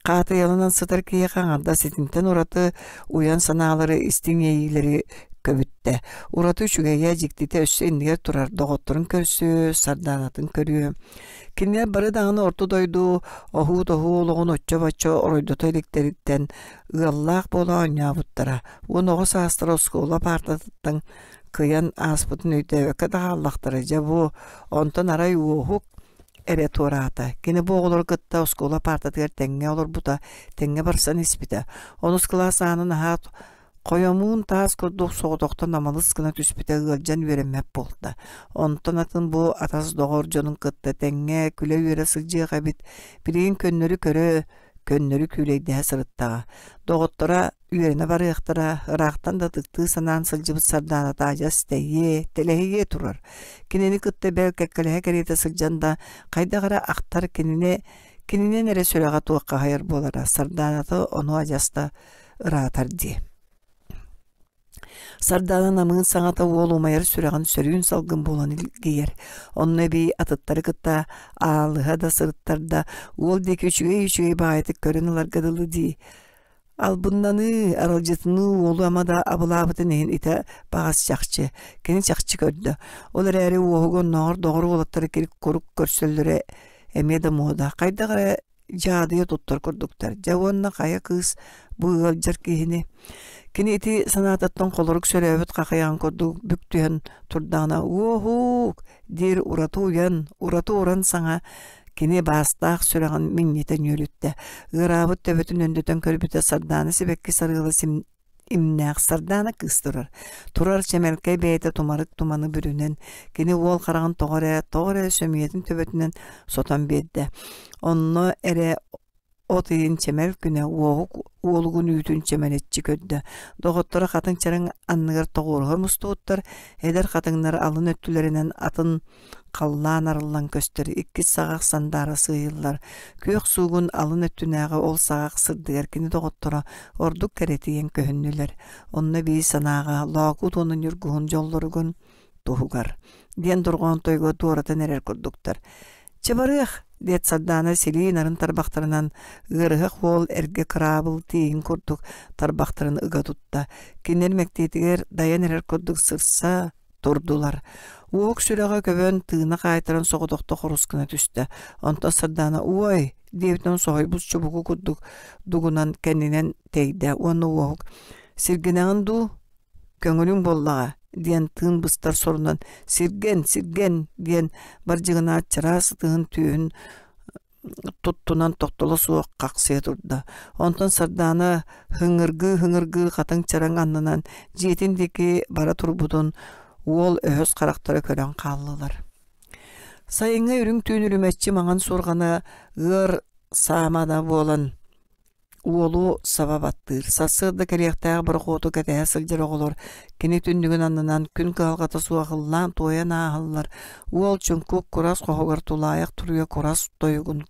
хаатыйаланан сытар киһиэхэ аҥардас итинтэн ураты уйан санаалары, истиҥ иэйиилэри көбүттэ. Ураты үчүгэйэ, дьиктитэ өссө иннигэр турар доҕотторун көрсүө, сардаанатын көрүө. Кинилэр бары даҕаны орто дойду оһуу-тоһуу олоҕун оччо-бачча оройдото иликтэриттэн ыаллаах буола оонньообуттара уонна оҕо саастара оскуола паартатыттан кыйан ааспытын өйдөөбөккө да хааллахтара. Дьэ бу онтон арай Уоһук эрэ туораата. Кини бу оҕолору кытта оскуола паартатыгар тэҥҥэ олорбута, тэҥҥэ барсан испитэ. Онус кылаас аанын аһаат Хойомуун таас курдук соҕотохто намылыс гына түспүтэ ыалдьан үөрэммэт буолта. Онтон атын бу атас-доҕор дьонун кытта тэҥҥэ күлэ-үөрэ сылдьыах эбит, билигин көннөрү көрө, көннөрү күүлэйдэһэ сырыттаҕа. Доҕотторо үөрэнэ барыахтара, ыраахтан да ытыктыы санаан сылдьыбыт Сардааната адьас тэйиэ, тэлэһийиэ турар. Кинини кытта бэл кэккэлэһэ кэриэтэ сылдьан да, хайдах эрэ ахтар кинини кининэн эрэ сүрэҕэ туоххаһыйар буолара. Сардааната ону адьас да ыраатар дии. Сардаана намыын саҥата уол умайар сүрэҕин сөрүүн салгын буолан илгийэр. Онно эбии атыттары кытта аалыһа да сырыттар да, уол диэки үчүгэй-үчүгэй баҕайытык көрөн ыларга дылы дии. Албыннаныы, аралдьытыныы уолу ама да абылаабытын иһин итэ баҕас чахчы. Кини чахчы көрдө. Ол эрээри уоһугу оннооҕор доҕор уолаттары кирик-курук көрсөллөрө эмиэ да муода. Хайдах эрэ дьаадыйа туттар курдуктар. Дьэ уонна хайа кыыс бу ыалдьар киһини Кини ити санаатыттан холорук сөрөөбүт хахыйаҕын курдук бүк түһэн турдаҕына «Уоһуук!» диир ураты уйан, ураты уран саҥа кини баастаах сүрэҕин минньитэ ньүөлүттэ. Ыараабыт төбөтүн өндөтөн көрбүтэ Сардаана сибэкки сарыала имнээх Сардаана кыыс турар. Турар чэмэлкэй бэйэтэ тумарык туманы бүрүнэн, кини уол хараҕын тоҕо эрэ, тоҕо эрэ сөмүйэтин төбөтүнэн сотон биэрдэ. Онно эрэ от ыйын чэмэл күнэ уоһук уолугун үүтүн чэмэлэччи көрдө. Доҕотторо хатыҥ чараҥ анныгар тоҕуоруһа мустубуттар, эдэр хатыҥнар алын өттүлэринэн атын Халлаан арыллан көстөр иккис саҕах сандаара сыыйыллар, күөх суугун алын өттүнээҕи ол саҕах сырдыгар кини доҕотторо ордук кэрэтийэн көһүннүлэр. Онно эбии санааҕа Лоокуут уонна Ньургуһун дьоллоругун туһугар диэн дорҕоонтойго туоратан эрэр курдуктар. «Чэ барыах!» диэт Сардаана силии нарын тарбахтарынан ыарыһах уол эргэ кыраабыл тииһин курдук тарбахтарын ыга тутта. Кинилэр мэктиэтигэр дайан эрэр курдук сырса турдулар. Уоһук сүрэҕэ көбөн, тыына хаайтаран соҕотохто хорус гына түстэ. Онтон Сардаана «Уой!» диэбитинэн соһуйбут чубуку курдук дугунан кэннинэн тэйдэ уонна Уоһук «Сиргинэҕин дуу? Көҥүлүҥ буоллаҕа» диэн тыын быстар сорунан «Сиргэн, сиргэн!» диэн бардьыгынаат чараас ытыһын түөһүн туттунан тохтоло суох хахсыйа турда. Онтон Сардаана һыҥыргыы-һыҥыргыы хатыҥ чараҥ аннынан дьиэтин диэки бара турбутун уол өһөс харахтара көрөн хааллылар. Сайыҥҥы үрүҥ түүн үрүмэччи маҥан суорҕана ыар саамана буолан Уолу саба баттыыр, сарсыарда кэлиэхтээх борохуоту кэтэһэ сылдьар оҕолор кини түннүгүн аннынан күн кыһалҕата суох ыллаан-туойан ааһаллар, уол чуҥкук курас хоһугар тулаайах туруйа курас тойугун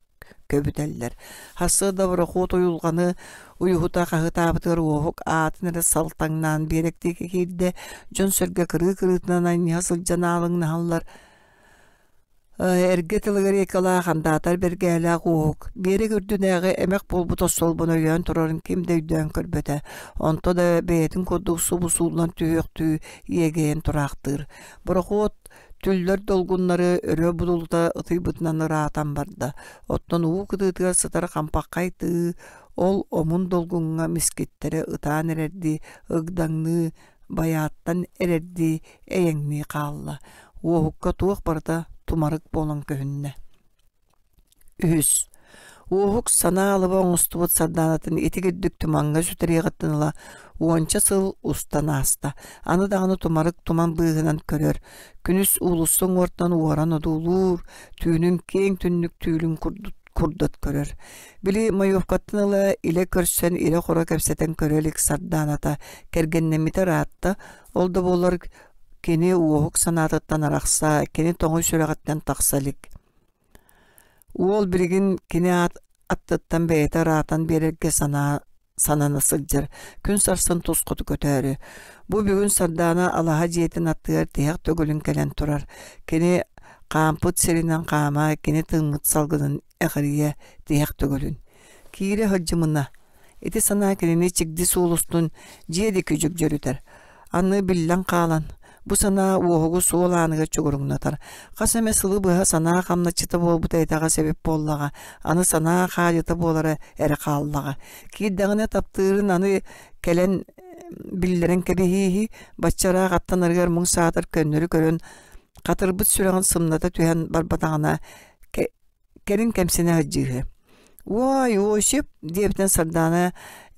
көбүтэллэр. Сарсыарда борохуот уйулҕаны уйуһута хаһыытаабытыгар Уоһук аатын эрэ салтаҥнаан биэрэк диэки киирдэ, дьон-сэргэ кырыы-кырыытынан анньыһа сылдьан аалыҥнаһаллар, Эргэ тылыгар хандаатар бэргэһэлээх Уоһук биэрэк үрдүнээҕи эмэх буолбут остуолбаны өйөөн турарын ким да өйдөөн көрбөтө, онто да бэйэтин курдук субу сууллан түһүөхтүү иэгэйэн тураахтыыр. Борохуот Түллэр долгуннары өрө будулута ытыйбытынан ыраатан барда. Оттон уу кытыытыгар сытар хампаххай тыы ол омун долгуҥҥа мискиттэрэ ытаан эрэрдии ыгдаҥныы, байааттан эрэрдии эйэҥнии хаалла. Уоһукка туох барыта тумарык буолан көһүннэ. Үһүс Уоһук санаа алыба оҥостубут сардаанатын итигирдик тумаҥҥа сүтэриэҕиттэн ыла уонча сыл устан ааста. Аны даҕаны тумарык туман быыһынан көрөр, күнүс уулусса уҥуортан уоран одуулуур, түүнүн киэҥ түннүк түүлүн курдат көрөр. Били Моевкаттан ыла илэ көрсөн ирэ-хоро кэпсэтэн көрө илик Сардааната кэргэннэммитэ ыраатта, ол да буоллар кини Уоһук санаатыттан арахса, кини тоҥуй сүрэҕиттэн тахса илик. Уол билигин кини аат аттыттан бэйэтэ ыраатан биэрэргэ санаа санана сылдьар, күн сарсын тус хоту көтөөрү. Бу бүгүн Сардаана алаһа дьиэтин аттыгар тиһэх төгүлүн кэлэн турар. Кини хаампыт сиринэн хаама, кини тыыммыт салгынын эҕирийэ тиһэх төгүлүн. Киирэ сылдьымына. Ити санаа кинини чигди суол устун дьиэ диэки дьөгдьөрүтэр. Аны биллэн хаалан, бу санаа уоһугу суол ааныгар чугуруҥнатар. Хас эмэ сылы быһа санаа хамначчыта буолбута итэҕэс эбит буоллаҕа, аны санаа хаадьыта буолара эрэ хааллаҕа. Киирдэҕинэ таптыырын аны кэлэн биллэрэн кэбиһииһи, бачча ыраах аттанарыгар муҥ саатар көннөрү көрөн, хатырбыт сүрэҕин сымната түһэн барбатаҕына кэлин кэмсинэ сылдьыыһы. «Уой, Осип!» диэбитин Сардаана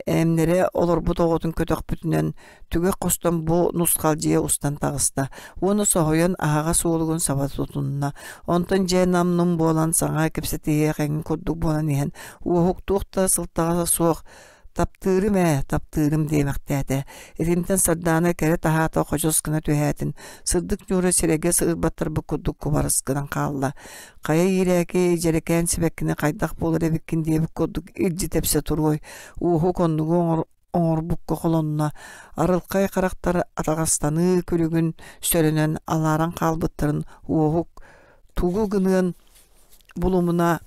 эмнэрэ олорбут оҕотун көтөхпүтүнэн түгэх хостон бу нусхалдьыйа устан таҕыста уонна соһуйан аһаҕас уолугун саба тутунна. Онтон дьэ нам-нум буолан саҥа кэпсэтиһиэх эҥин курдук буолан иһэн Уоһук туох да сылтаҕа суох Таптыырым ээ, таптыырым диэмэхтээтэ. Итинтэн Сардаана кэрэ таһаата хочос гына түһээтин, сырдык ньуура сирэйгэ сыырбаттарбыт курдук кубарыс гынан хаалла. Хайа иирээки дьэрэкээн сибэккини хайдах буолар эбиккин диэбит курдук илдьи тэпсэ туруой, уоһук оннугу оҥорбукка холонно, арылхай харахтар атаҕастаныы күлүгүн сөрөнөн алааран хаалбыттарын уоһук тугу гыныан булумуна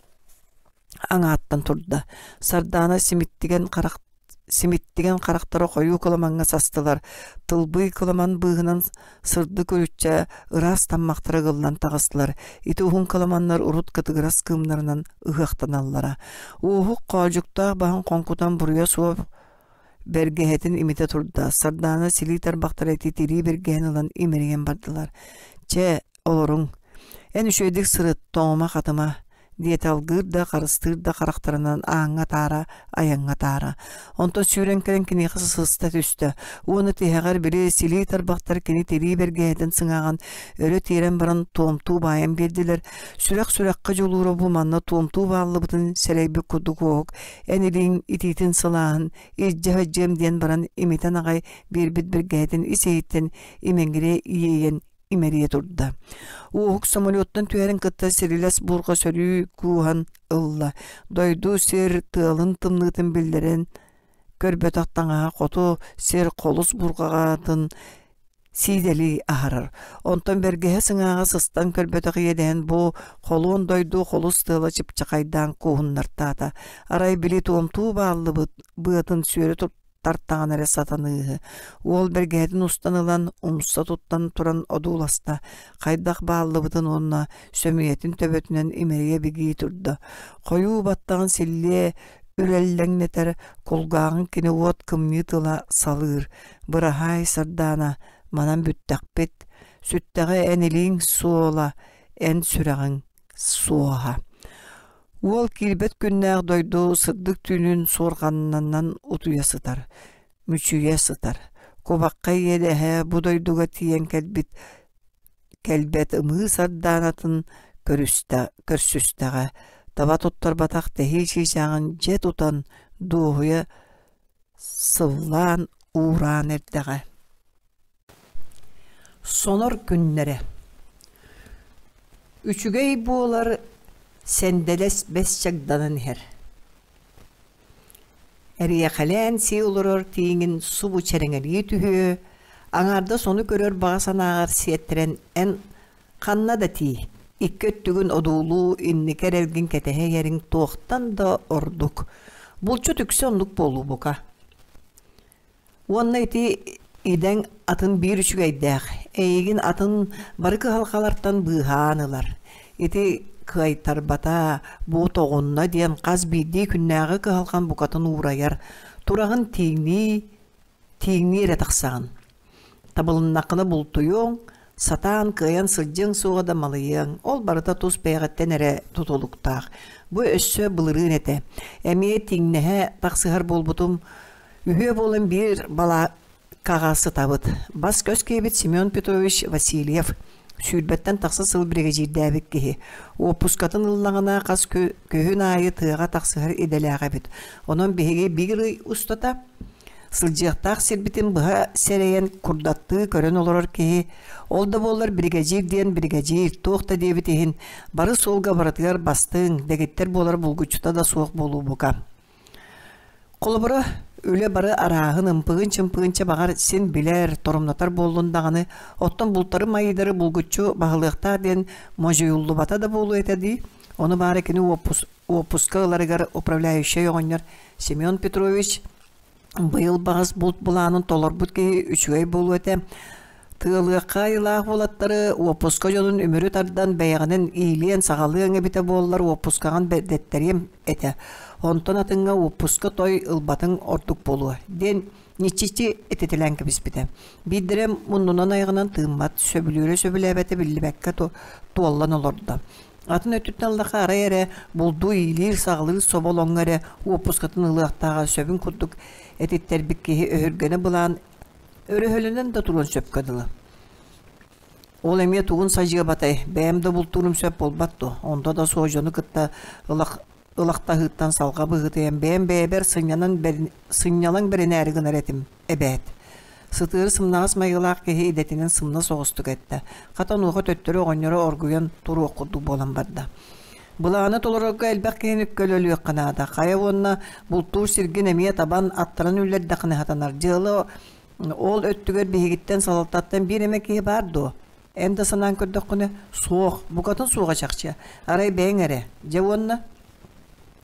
аҥааттан турда. Сардаана симиттигэн харах симиттигэн харахтара хойуу кыламаҥҥа састылар, тылбый кыламан быыһынан сырдык үрүччэ ыраас таммахтара ыгыллан таҕыстылар. Ити уһун кыламаннар урут кытыгырас кыымнарынан ыһыахтаналлара. Уоһук хоодьуктаах баһын хоҥкутан буруйа суох бэргэһэтин имитэ турда. Сардаана силии тарбахтара ити тирии бэргэһэн ылан имэрийэн бардылар. Чэ, олоруҥ. Эн үчүгэйдик сырыт, тоҥума-хатыма диэтэ алгыыр да, харыстыыр да харахтарынан ааҥҥа таара, айаҥҥа таара. Онтон сүүрэн кэлэн киниэхэ сыста түстэ уонна тиһэҕэр били силии тарбахтар кини тирии бэргэһэтин сыҥааҕын өрө тиэрэн баран туомтуу баайан биэрдилэр. Сүрэх сүрэххэ дьулуура бу манна туомтуу бааллыбытын сэрэйбит курдук уоһук эн илииҥ итиитин сылааһын илдьэ сылдьыам диэн баран имитэн аҕай биэрбит бэргэһэтин ис-иһиттэн имэҥирэ иэйэн имэрийэ турда. Уоһук самолеттан түһэрин кытта сирилэс буурҕа сөрүү кууһан ылла. Дойду сир тыалын тымныытын биллэрэн көрбөтөх таҥаһа хоту сир холус бурҕаҕатын сиидэлии аһарар. Онтон бэргэһэ сыҥааҕа сыстан көрбөтөх иэдэһин бу холуон дойду холус тыала чыпчахайдаан кууһуннартаата. Арай били туомтуу бааллыбыт быатын сүөрэ тартаҕына эрэ сатаныыһы. Уол бэргэһэтин устан ылан, умса туттан туран одууласта, хайдах бааллыбытын уонна сөмүйэтин төбөтүнэн имэрийэ бигии турда. Хойуу баттаҕын силлиэ үрэллэҥнэтэр, кулгааҕын кини уот кымньыы тыла салыыр. Быраһаай, Сардаана, манан бүттэхпит. Сүттэҕэ эн илииҥ суола, эн сүрэҕиҥ суоһа. Уол киирбэт күннээх дойду сырдык түүнүн суорҕаннанан утуйа сытар, мүчүйэ сытар. Кубахха иэдэһэ бу дойдуга тиийэн кэлбит кэлбэт ымыы сардаанатын көрүстэ, көрсүстэҕэ, таба туттарбатах тэһии чыычааҕын дьэ тутан дуоһуйа сыллаан уураан эрдэҕэ. Сонор күннэрэ Үчүгэй буолар сэндэлэс бэс чагданан иһэр Эриэхэлээн сии олорор тииҥин субу чэрэҥэлии түһүө, аҥаардас ону көрөр баҕа санааҕар сиэттэрэн эн ханна да тиий, икки өттүгүн одуулуу инники эрэлгин кэтэһэ иһэриҥ туохтан да ордук. Булчут үксэ оннук буолуу бука. Уонна ити Идэҥ атын биир үчүгэйдээх, эйигин атын бары кыһалҕалартан быыһаан ылар. Ити кыайтарбата, бу тоҕунна диэн хас биирдии күннээҕи кыһалҕан букатын уурайар, тураҕын тииҥнии, тииҥнии эрэ тахсаҕын. Табылыннаххына бултуйуоҥ, сатаан кыайан сылдьыаҥ суоҕа да малыйыаҥ, ол барыта тус бэйэҕиттэн эрэ тутулуктаах. Бу өссө былырыын этэ. Эмиэ тииҥнэһэ тахсыһар буолбутум, Үһүө буолан биир балааккаҕа сытабыт. Бас-көс киһибит Семен Петрович Васильев, сүүрбэттэн тахса сыл биригэдьиирдээбит киһи. Уоппускатын ыллаҕына хас күһүн аайы тыаҕа тахсыһар идэлээх эбит. Онон биһиги биир ый устата сылдьыахтаах сирбитин быһа сэрэйэн курдаттыы көрөн олорор киһи, ол да буоллар биригэдьиир диэн биригэдьиир, туох да диэбит иһин, бары суолга барытыгар бастыҥ, дэгиттэр буолар булгуччута да суох буолуу бука. Холобура, үлэ бары арааһын, ымпыгын-чымпыгын чэ баҕар син билэр, торумнатар буоллун даҕаны, оттон бултары майыдары булгуччу баһылыахтаах диэн модьуйуллубата да буолуо этэ дии. Ону баара кини уоппус, уоппуска ыларыгар управляющай оҕонньор Семен Петрович Быйыл баҕас булт былаанын толорбут киһи үчүгэй буолуо этэ. Тыалыахха айылаах уолаттары уоппуска дьонун үмүрү тардан бэйэҕинэн иилиэн-саҕалыаҥ эбитэ буоллар уоппускаҕын бэрдэттэриэм этэ. Онтон атыҥҥа уоппуска той ылбатыҥ ордук буолуо диэн ньиччиччи этитэлээн кэбиспитэ. Биирдэрэ муннунан айаҕынан тыыммат, сөбүлүүрэ-сөбүлээбэтэ биллибэккэ туоллан олордо. Атын өттүттэн ыллахха арай эрэ булду иилиир-саҕалыыр соболоҥҥо эрэ уоппускатын ылыахтааҕа сөбүн курдук этиттэрбит киһи өһүргэнэ былаан өрөһөлөнөн да туруон сөпкө дылы. Ол эмиэ тугун садьыабатай, бэйэм да бултуурум сөп буолбат дуо, онто да суох дьону кытта ылах ылахтаһыыттан салҕа быһыытыйан бэйэм бэйэбэр сынньанан сынньалаҥ бэринээри гынар этим эбээт. Сытыары сымнаҕас майгылаах киһи идэтинэн сымна соҕустук эттэ. Хата онуоха төттөрү оҕонньоро оргуйан туруох курдук буолан барда. Былааны толорорго элбэх киһини көлөлүөххэ наада. Хайа уонна бултуур сиргин эмиэ табан аттаран үллэрдэххинэ сатанар. Дьыала ол өттүгэр биһигиттэн салалтаттан биир эмэ киһи баар дуо? Эн да санаан көрдөххүнэ, суох, букатын суоҕа чахчы. Арай бэйэҥ эрэ. Дьэ уонна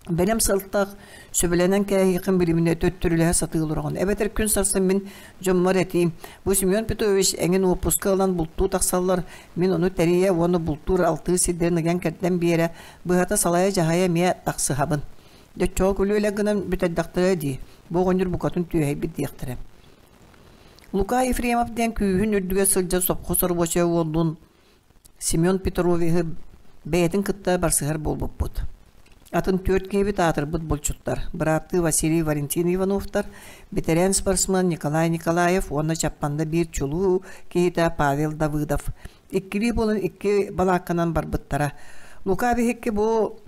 Бэлэм сылтах сөбүлэнэн кээһиэххин билиминэ төттөрүлэһэ сатыы олороҕун. Эбэтэр күн сарсын мин дьоммор этиим, бу Семен Петрович эҥин уоппуска ылан бултуу тахсаллар, мин ону тэрийэ уонна бултуур алтыы сирдэрин ыйан-кэрдэн биэрэ, быһата салайа-дьаһайа эмиэ тахсыһабын. Дьэ оччоҕо күлүөлэ гынан бүтэрдэхтэрэ дии, бу оҕонньор букатын түөһэйбит диэхтэрэ. Лука Ефремов диэн күүһүн үрдүгэр сылдьар сопхуос оробуочай уоллуун Семен Петровиһы бэйэтин кытта барсыһар буолбуппут. Атын түөрт киһибит аатырбыт булчуттар, бырааттыы Василий Валентин Ивановтар, бэтэрээн спортсмен Николай Николаев уонна Чаппанда биир чулуу киһитэ Павел Давыдов. Иккилии буолан икки балаакканан барбыттара. Лука биһикки бу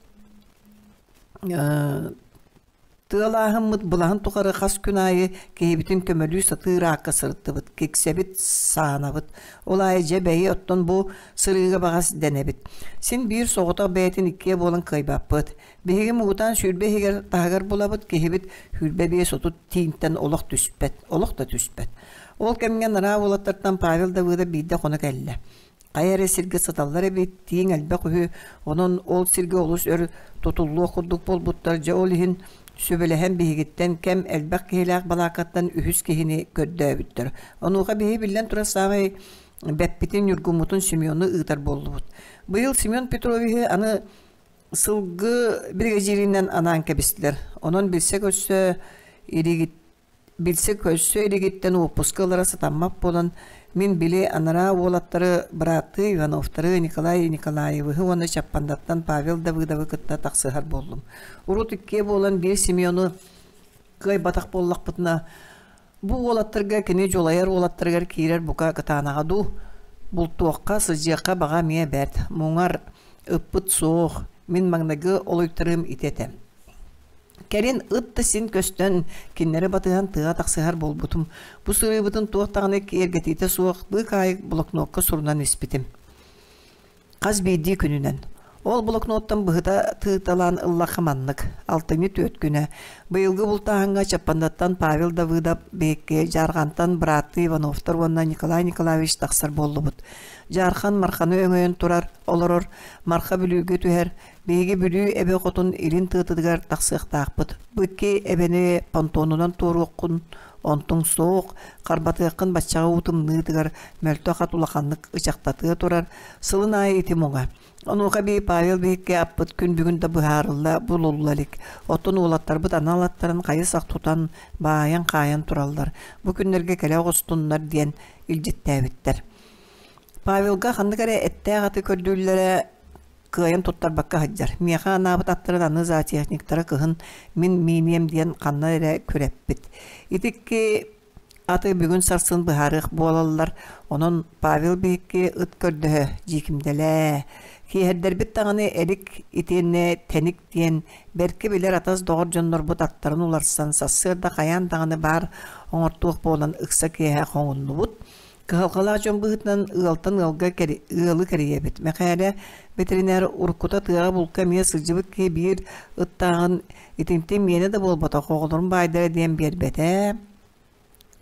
Тыалааһыммыт былаһын тухары хас күн аайы киһибитин көмөлүү сатыыр аакка сырыттыбыт, киксэбит, саанабыт. Ол аайы дьэ бэйи оттон бу сырыыга баҕас дэнэбит. Син биир соҕотох бэйэтин иккиэ буолан кыайбаппыт. Биһиги муҥутаан 20 иһигэр таһыгар булабыт, киһибит 25-30 тииҥтэн олох түспэт, олох да түспэт. Ол кэмҥэ нараа уолаттартан Павел Давыдов биирдэ хоно кэллэ. Хайа эрэ сиргэ сыталлар эбит, тииҥ элбэх үһү, онон ол сиргэ олус өр тутуллуох курдук буолбуттар, дьэ ол иһин сүбэлэһэн биһигиттэн кэм элбэх киһилээх балааккаттан үһүс киһини көрдөөбүттэр. Онуоха биһи биллэн турар саамай бэппитин Ньургуммутун Семену ыытар буоллубут. Быйыл Семен Петровиһы аны сылгы биригэдьииринэн анаан кэбистилэр. Онон билсэ-көрсө илигит Билсэ-көрсө илигиттэн уоппуска ылара сатаммат буолан, мин били анараа уолаттары бырааттыы Ивановтары, Николай Николаевиһы уонна Чаппандаттан Павел Давыдовы кытта тахсыһар буоллум. Урут иккиэ буолан биир Семену кыайбатах буоллахпытына, бу уолаттарга кини дьулайар уолаттарыгар киирэр бука кытаанаҕа дуу, бултуохха, сылдьыахха баҕа эмиэ бэрт, муҥар ыппыт суох, мин маҥнайгы олуйтарыым ити этэ. Кэлин ыт да син көстөн, кинилэри батыһан тыаҕа тахсыһар буолбутум. Бу сырыыбытын туох даҕаны киэргэтиитэ суох быыкаайык блокнокка сурунан испитим. Хас биирдии күнүнэн. Ол блокноттан быһыта тыыталаан ыллахха маннык. Алтынньы түөрт күнэ. Быйылгы бултааһыҥҥа Чаппандаттан Павел Давыдов биһикки Дьаархантан бырааттыы Ивановтар уонна Николай Николаевич тахсар буоллубут. Дьаархан Марханы өҥөйөн турар, олорор, Марха Бүлүүгэ түһэр, Биһиги Бүлүү эбэ хотун илин тыатыгар тахсыахтаахпыт. Бу икки эбэни понтонунан туоруоххун Онтуҥ суох, харбатыаххын баччаҕа уу тымныытыгар мөлтөх ат улаханнык ычахтатыа турар, сылын аайы ити муҥа. Онуоха бии Павел биһикки аппыт күн бүгүн да быһаарылла, булулла илик. Оттон уолаттарбыт анал аттарын хайы-сах тутан, баайан-хаайан тураллар. Бу күннэргэ кэлэ оҕустуннар диэн илдьиттээбиттэр. Павелга ханнык эрэ эттээх аты көрдүүллэрэ кыайан туттарбакка сылдьар. Миэхэ анаабыт аттарын аны зоотехниктара кыһын мин мииниэм диэн ханна эрэ күрэппит. Ити икки аты бүгүн-сарсын быһаарыах буолаллар. Онон Павел биһикки ыт көрдөһө дьиикимдэлээ. Киэһэрдэрбит даҕаны Эрик итиэннэ Тэник диэн бэркэ билэр атас-доҕор дьоннорбут аттарын уларсан сарсыарда хайаан даҕаны баар оҥортуох буолан ыкса киэһэ хоҥуннубут. Кыһалҕалаах дьон быһыытынан ыалтан ыалга ыалы кэрийэбит. Мэхээлэ бэтэринээр уруккута тыаҕа булка эмиэ сылдьыбыт киһи биир ыттааҕын итинтэн миэнэ да буолбатах оҕолорум баайдара диэн биэрбэтэ.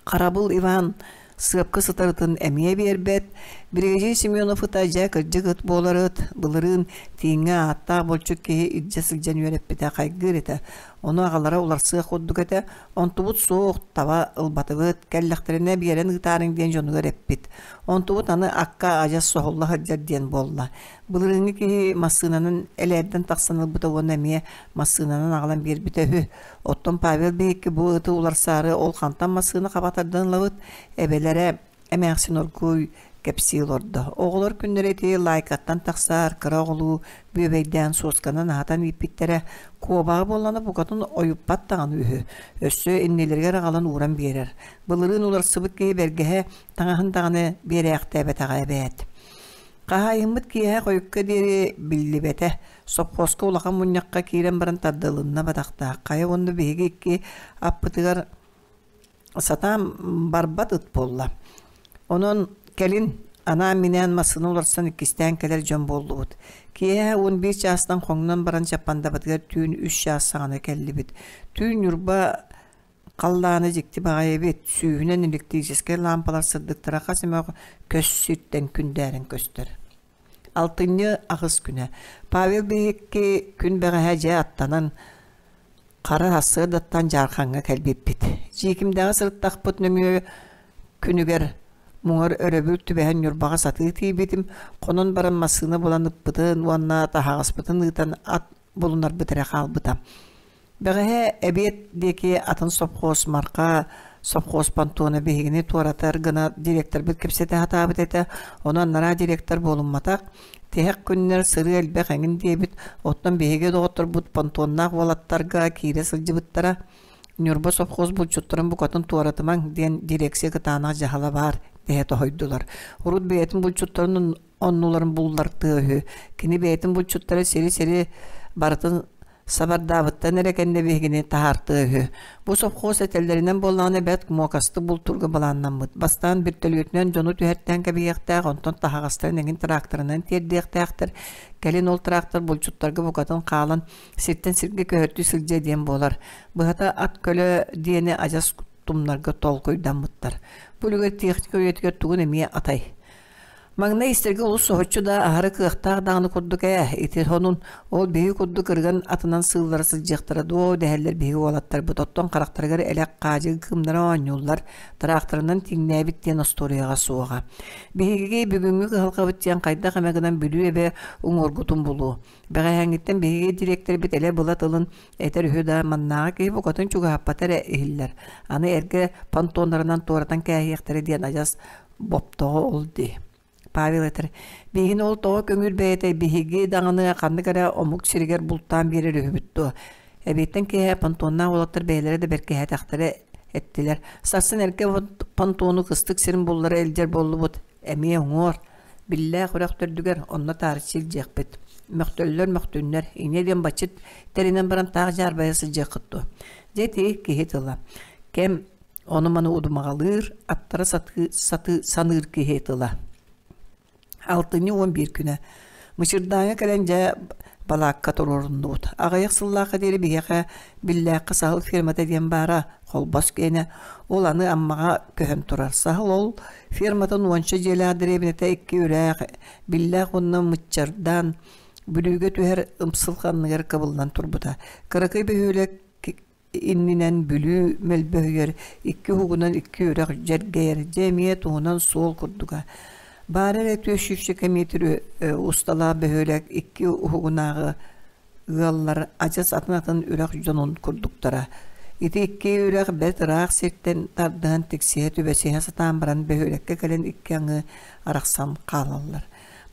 Харабыл Иван сыапка сытарытын эмиэ биэрбэт. Биригэдьиир Семенов ыта дьэ кырдьык ыт буолар ыт. Былырыын тииҥҥэ ааттаах булчут киһи илдьэ сылдьан үөрэппитэ хайгыыр этэ. Ону аҕалара уларсыах курдук этэ. Онтубут суох, таба ылбатыбыт, кэллэхтэринэ биэрэн ыытаарыҥ диэн дьонугар эппит. Онтубут аны акка адьас соһулла сылдьар диэн буолла. Былырыыҥҥы киһи массыынанан элээрдэн тахсан ылбыта уонна эмиэ массыынанан аҕалан биэрбитэ үһү. Оттон Павел биһикки бу ыты уларсаары ол хантан массыына хаба тардан ылабыт, эбэлэрэ Эмээхсин оргууй кэпсии олордо. Оҕолор күннэрэ ити лаайкаттан тахсаар, кыра оҕолуу бүөбэйдээн суосканан аһатан ииппиттэрэ, куобаҕы буоллаҕына букатын ойуппат даҕаны үһү. Өссө иннилэригэр аҕалан ууран биэрэр. Былырыын уларсыбыт киһи бэргэһэ таҥаһын даҕаны биэрээхтээбэтэҕэ эбээт. Хаһаайыммыт киэһэ хойукка диэри биллибэтэ. Сопхуоска улахан мунньахха киирэн баран тардылынна бадахтаах. Хайа уонна биһиги икки аппытыгар сатаан барбат ыт буолла. Онон кэлин анаан-минээн массыына уларсан иккистээн кэлэр дьон буоллубут. Киэһэ 11 чаастан хоҥнон баран Чаппандабытыгар түүн үс чаас саҕана кэллибит. Түүн Ньурба халлаана дьикти баҕайы эбит, сүүһүнэн электрическэй лаампалар сырдыктара хас эмэ көс сиртэн күндээрэн көстөр. Алтынньы аҕыс күнэ. Павел биһикки күн бэҕэһээ дьэ аттанан Хара сарсыардаттан Дьаархаҥҥа кэлбиппит. Дьиикимдэҕэ сырыттахпыт нөҥүө күнүгэр муҥар өрөбүл түбэһэн Ньурбаҕа сатыы тиийбитим, хонон баран массыына булан ыппытын уонна таһаҕаспытын ыытан ат булунарбыт эрэ хаалбыта. Бэҕэһээ эбиэт диэки атын сопхуос Марха сопхуос понтуона биһигини туоратар гына директорбыт кэпсэтэ сатаабыт этэ, ону анараа директор буолумматах. Тиһэх күннэр сырыы элбэх эҥин диэбит, оттон биһиги доҕотторбут понтуоннаах уолаттарга киирэ сылдьыбыттара. Ньурба сопхуос булчуттарын букатын туоратымаҥ диэн дирекция кытаанах дьаһала баар дэһэ тоһуйдулар. Урут бэйэтин булчуттарын оннуларын буллартыа үһү. Кини бэйэтин булчуттара сири-сири барытын Сабардаабыттан эрэ кэннэ биһигини таһаартыа үһү. Бу сопхуос этэллэринэн буоллаҕына бэрт муокастык бултуурга былааннаммыт. Бастаан бөртөлүөтүнэн дьону түһэртээн кэбиһиэхтээх, онтон таһаҕастарын эҥин тракторынан тиэрдиэхтээхтэр. Кэлин ол трактор булчуттарга букатын хаалан, сиртэн сиргэ көһөртүү сылдьыа диэн буолар. Быһата, ат көлө диэни адьас тумнарга толкуйдаммыттар. Бу үлүгэр техника үйэтигэр тугун эмиэ атай. Маҥнай истэргэ олус соһуччу да, аһары кыахтаах даҕаны курдук ээ, ити сонун ол биһиги курдук ырыган атынан сыыллара сылдьыахтара дуо дэһэллэр биһиги уолаттарбыт, оттон харахтарыгар элэх хаадьы кыымнара оонньууллар, тыраахтарынан тиҥнээбит диэн остуоруйаҕа суоҕа. Биһиги бүгүҥҥү кыһалҕабыт диэн хайдах эмэ гынан Бүлүү эбэ уҥуоргутун булуу. Бэҕэһээҥҥиттэн биһиги дириэктэрбит элэ-была тылын этэр үһү да, маннааҕы киһи букатын чугаһаппата эрэ иһиллэр. Аны эргэ понтоннарынан туоратан кээһиэхтэрэ диэн адьас боптоҕо ол дии. Павел этэр, биһигини ол тоҕо көҥүл бэйэтэ биһиги даҕаны ханнык эрэ омук сиригэр бултаан биэрэр үһүбүт дуо? Эбиэттэн киэһэ понтоннаах уолаттар бэйэлэрэ да бэркиһээтэхтэрэ эттилэр. Сарсын эргэ понтону кыстык сирин буллара илдьэр буоллубут. Эмиэ уҥуор. Биллээх үрэх төрдүгэр онно таарыччы илдьиэхпит. Мөхтөллөр мөхтүннэр, инньэ диэн баччыт тэринэн баран таах дьаарбайа сылдьыаххыт дуо? Дьэ ити киһи тыла. Кэм Ону-маны удумаҕалыыр, аттара сатыы, сатыы саныыр киһи тыла. Алтынньы 11 күнэ. Мычырдааҥҥа кэлэн дьэ балаакка туруоруннубут. Аҕыйах сыллаахха диэри биһиэхэ Биллээххэ саһыл фермата диэн баара, Холбос киэнэ. Ол аны Аммаҕа көһөн турар. Саһыл ол ферматын уонча дьиэлээх дэриэбинэтэ икки үрэх, Биллээх уонна Мыччардаан Бүлүүгэ түһэр ымсылҕанныгар кыбыллан турбута. Кыракый бөһүөлэк. иннинэн Бүлүү мөлбөһүйэр, икки уһугунан икки үрэх дьэргэйэр, дьэ эмиэ туһунан суол курдуга. Баара эрэ түөрт метр усталаах бөһүөлэк икки уһугунааҕы ыаллар адьас атын-атын үрэх дьонун курдуктара. Ити икки үрэх бэрт ыраах сиртэн тардыһан тиксиһэ түбэсиһэ сатаан баран бөһүөлэккэ кэлэн икки аҥыы арахсан хаалаллар.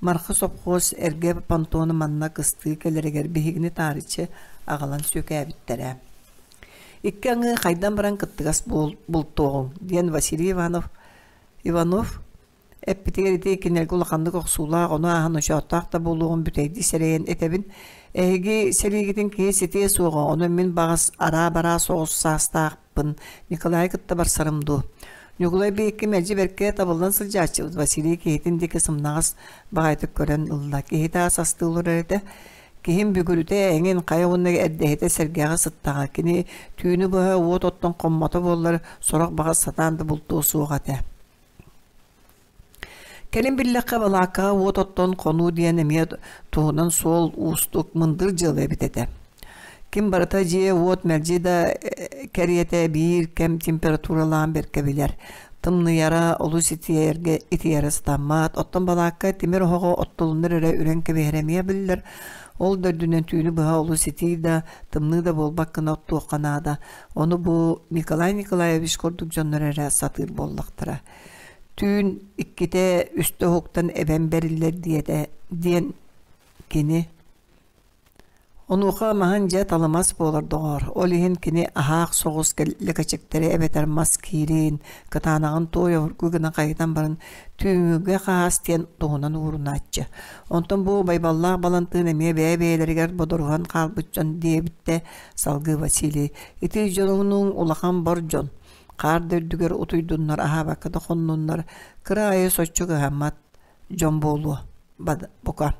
Марха сопхуос эргэ понтону манна кыстыы кэлэригэр биһигини таарыччы аҕалан сүөкээбиттэрэ. Икки аҥыы хайдан баран кыттыгас бултуоҕуҥ, диэн Василий Иванов Иванов эппитигэр ити кинилэргэ улаханнык охсуулаах, ону ааһан ночооттоох да буолуоҕун бүтэйдии сэрэйэн этэбин. Эһиги сэриигитин киһи ситиэ суоҕа, онон мин баҕас араа-бараа соҕус саастаахпын, Николайы кытта барсарым дуу. Ньукулай биһикки мэлдьи бэркэ табыллан сылдьааччыбыт Василий киһитин диэки сымнаҕас баҕайытык көрөн ылла. Киһитэ ас астыы олорор этэ. Киһим бүгүрүтэ эҥин хайа уонна эрдэһитэ сэргэҕэ сыттаҕа. Кини түүнү быһа уот оттон хоммото буоллар, сорох баҕас сатаан да бултуо суох этэ. Кэлин биллэххэ, балааккаҕа уот оттон хонуу диэн эмиэ туһунан суол уустук, мындыр дьыала эбит этэ. Ким барыта дьиэ-уот мэлдьи да кэриэтэ биир кэм температуралаан бэркэ билэр. Тымныйара, олус итийэргэ итийэрэ сатаммат, оттон балаакка тимир оһоҕо оттулуннар эрэ үрэн кэбиһэрэ эмиэ биллэр. Ол да үрдүнэн түүнү быһа олус итии да, тымныы да буолбат гына оттуохха наада. Ону бу Николай Николаевич курдук дьоннор эрэ сатыыр буоллахтара. Түүн иккитэ, үстэ уһуктан эбэн бэриллэр диэтэ диэн кини Онуоха маһын дьэ талымас буолар доҕоор, ол иһин кини аһаах соҕус лэкэчиктэри эбэтэр мас киириин, кытаанаҕын туой обургу гына хайытан баран түүҥҥүгэ хаһаас диэн туһунан уурунааччы. Онтон бу Байбаллаах Балантыын эмиэ бэйэ-бэйэлэригэр бодоруһан хаалбыт дьон диэбиттэ салгыы Василий. Ити дьонуҥ улахан бор дьон, хаар да үрдүгэр утуйдуннар, аһаабакка да хоннуннар, кыра аайы соччо кыһаммат дьон буолуо бука.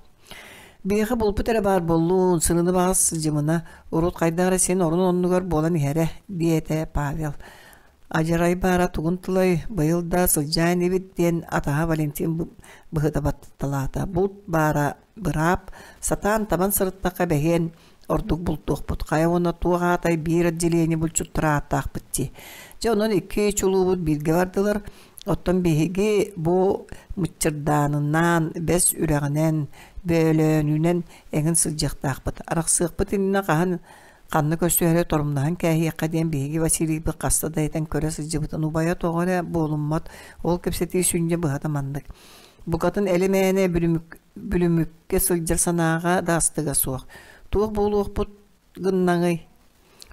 Биһиэхэ булпут эрэ баар буоллун, сырыны баҕас сылдьымына, урут хайдах эрэ син орун-оннугар буолан иһэрэ, диэтэ Павел. Адьарай баара тугун тылай, быйыл да сылдьаа инибит диэн атаһа Валентин быһыта баттаталаата. Булт баара быраап, сатаан табан сырыттахха бэһиэн ордук бултуохпут. Хайа уонна туох аатай биир отделение булчуттара ааттаахпыт дии. Дьэ онон икки чулуубут бииргэ бардылар. Оттон биһиги бу мыччырдаанынан, бэс үрэҕинэн, бөөлөөнүнэн эҥин сылдьыахтаахпыт. Арахсыахпыт иннинэ хаһан ханна көрсүһэрэ торумнаһан кээһиэххэ диэн биһиги Василийбыт хаста да этэн көрө сылдьыбытын убайа тоҕо эрэ буолуммат. Ол кэпсэтии сүнньэ быһата маннык. Букатын элэ-мээнэ бүлүмүккэ сылдьар санааҕа да астыга суох. Туох буолуохпут гыннаҥый?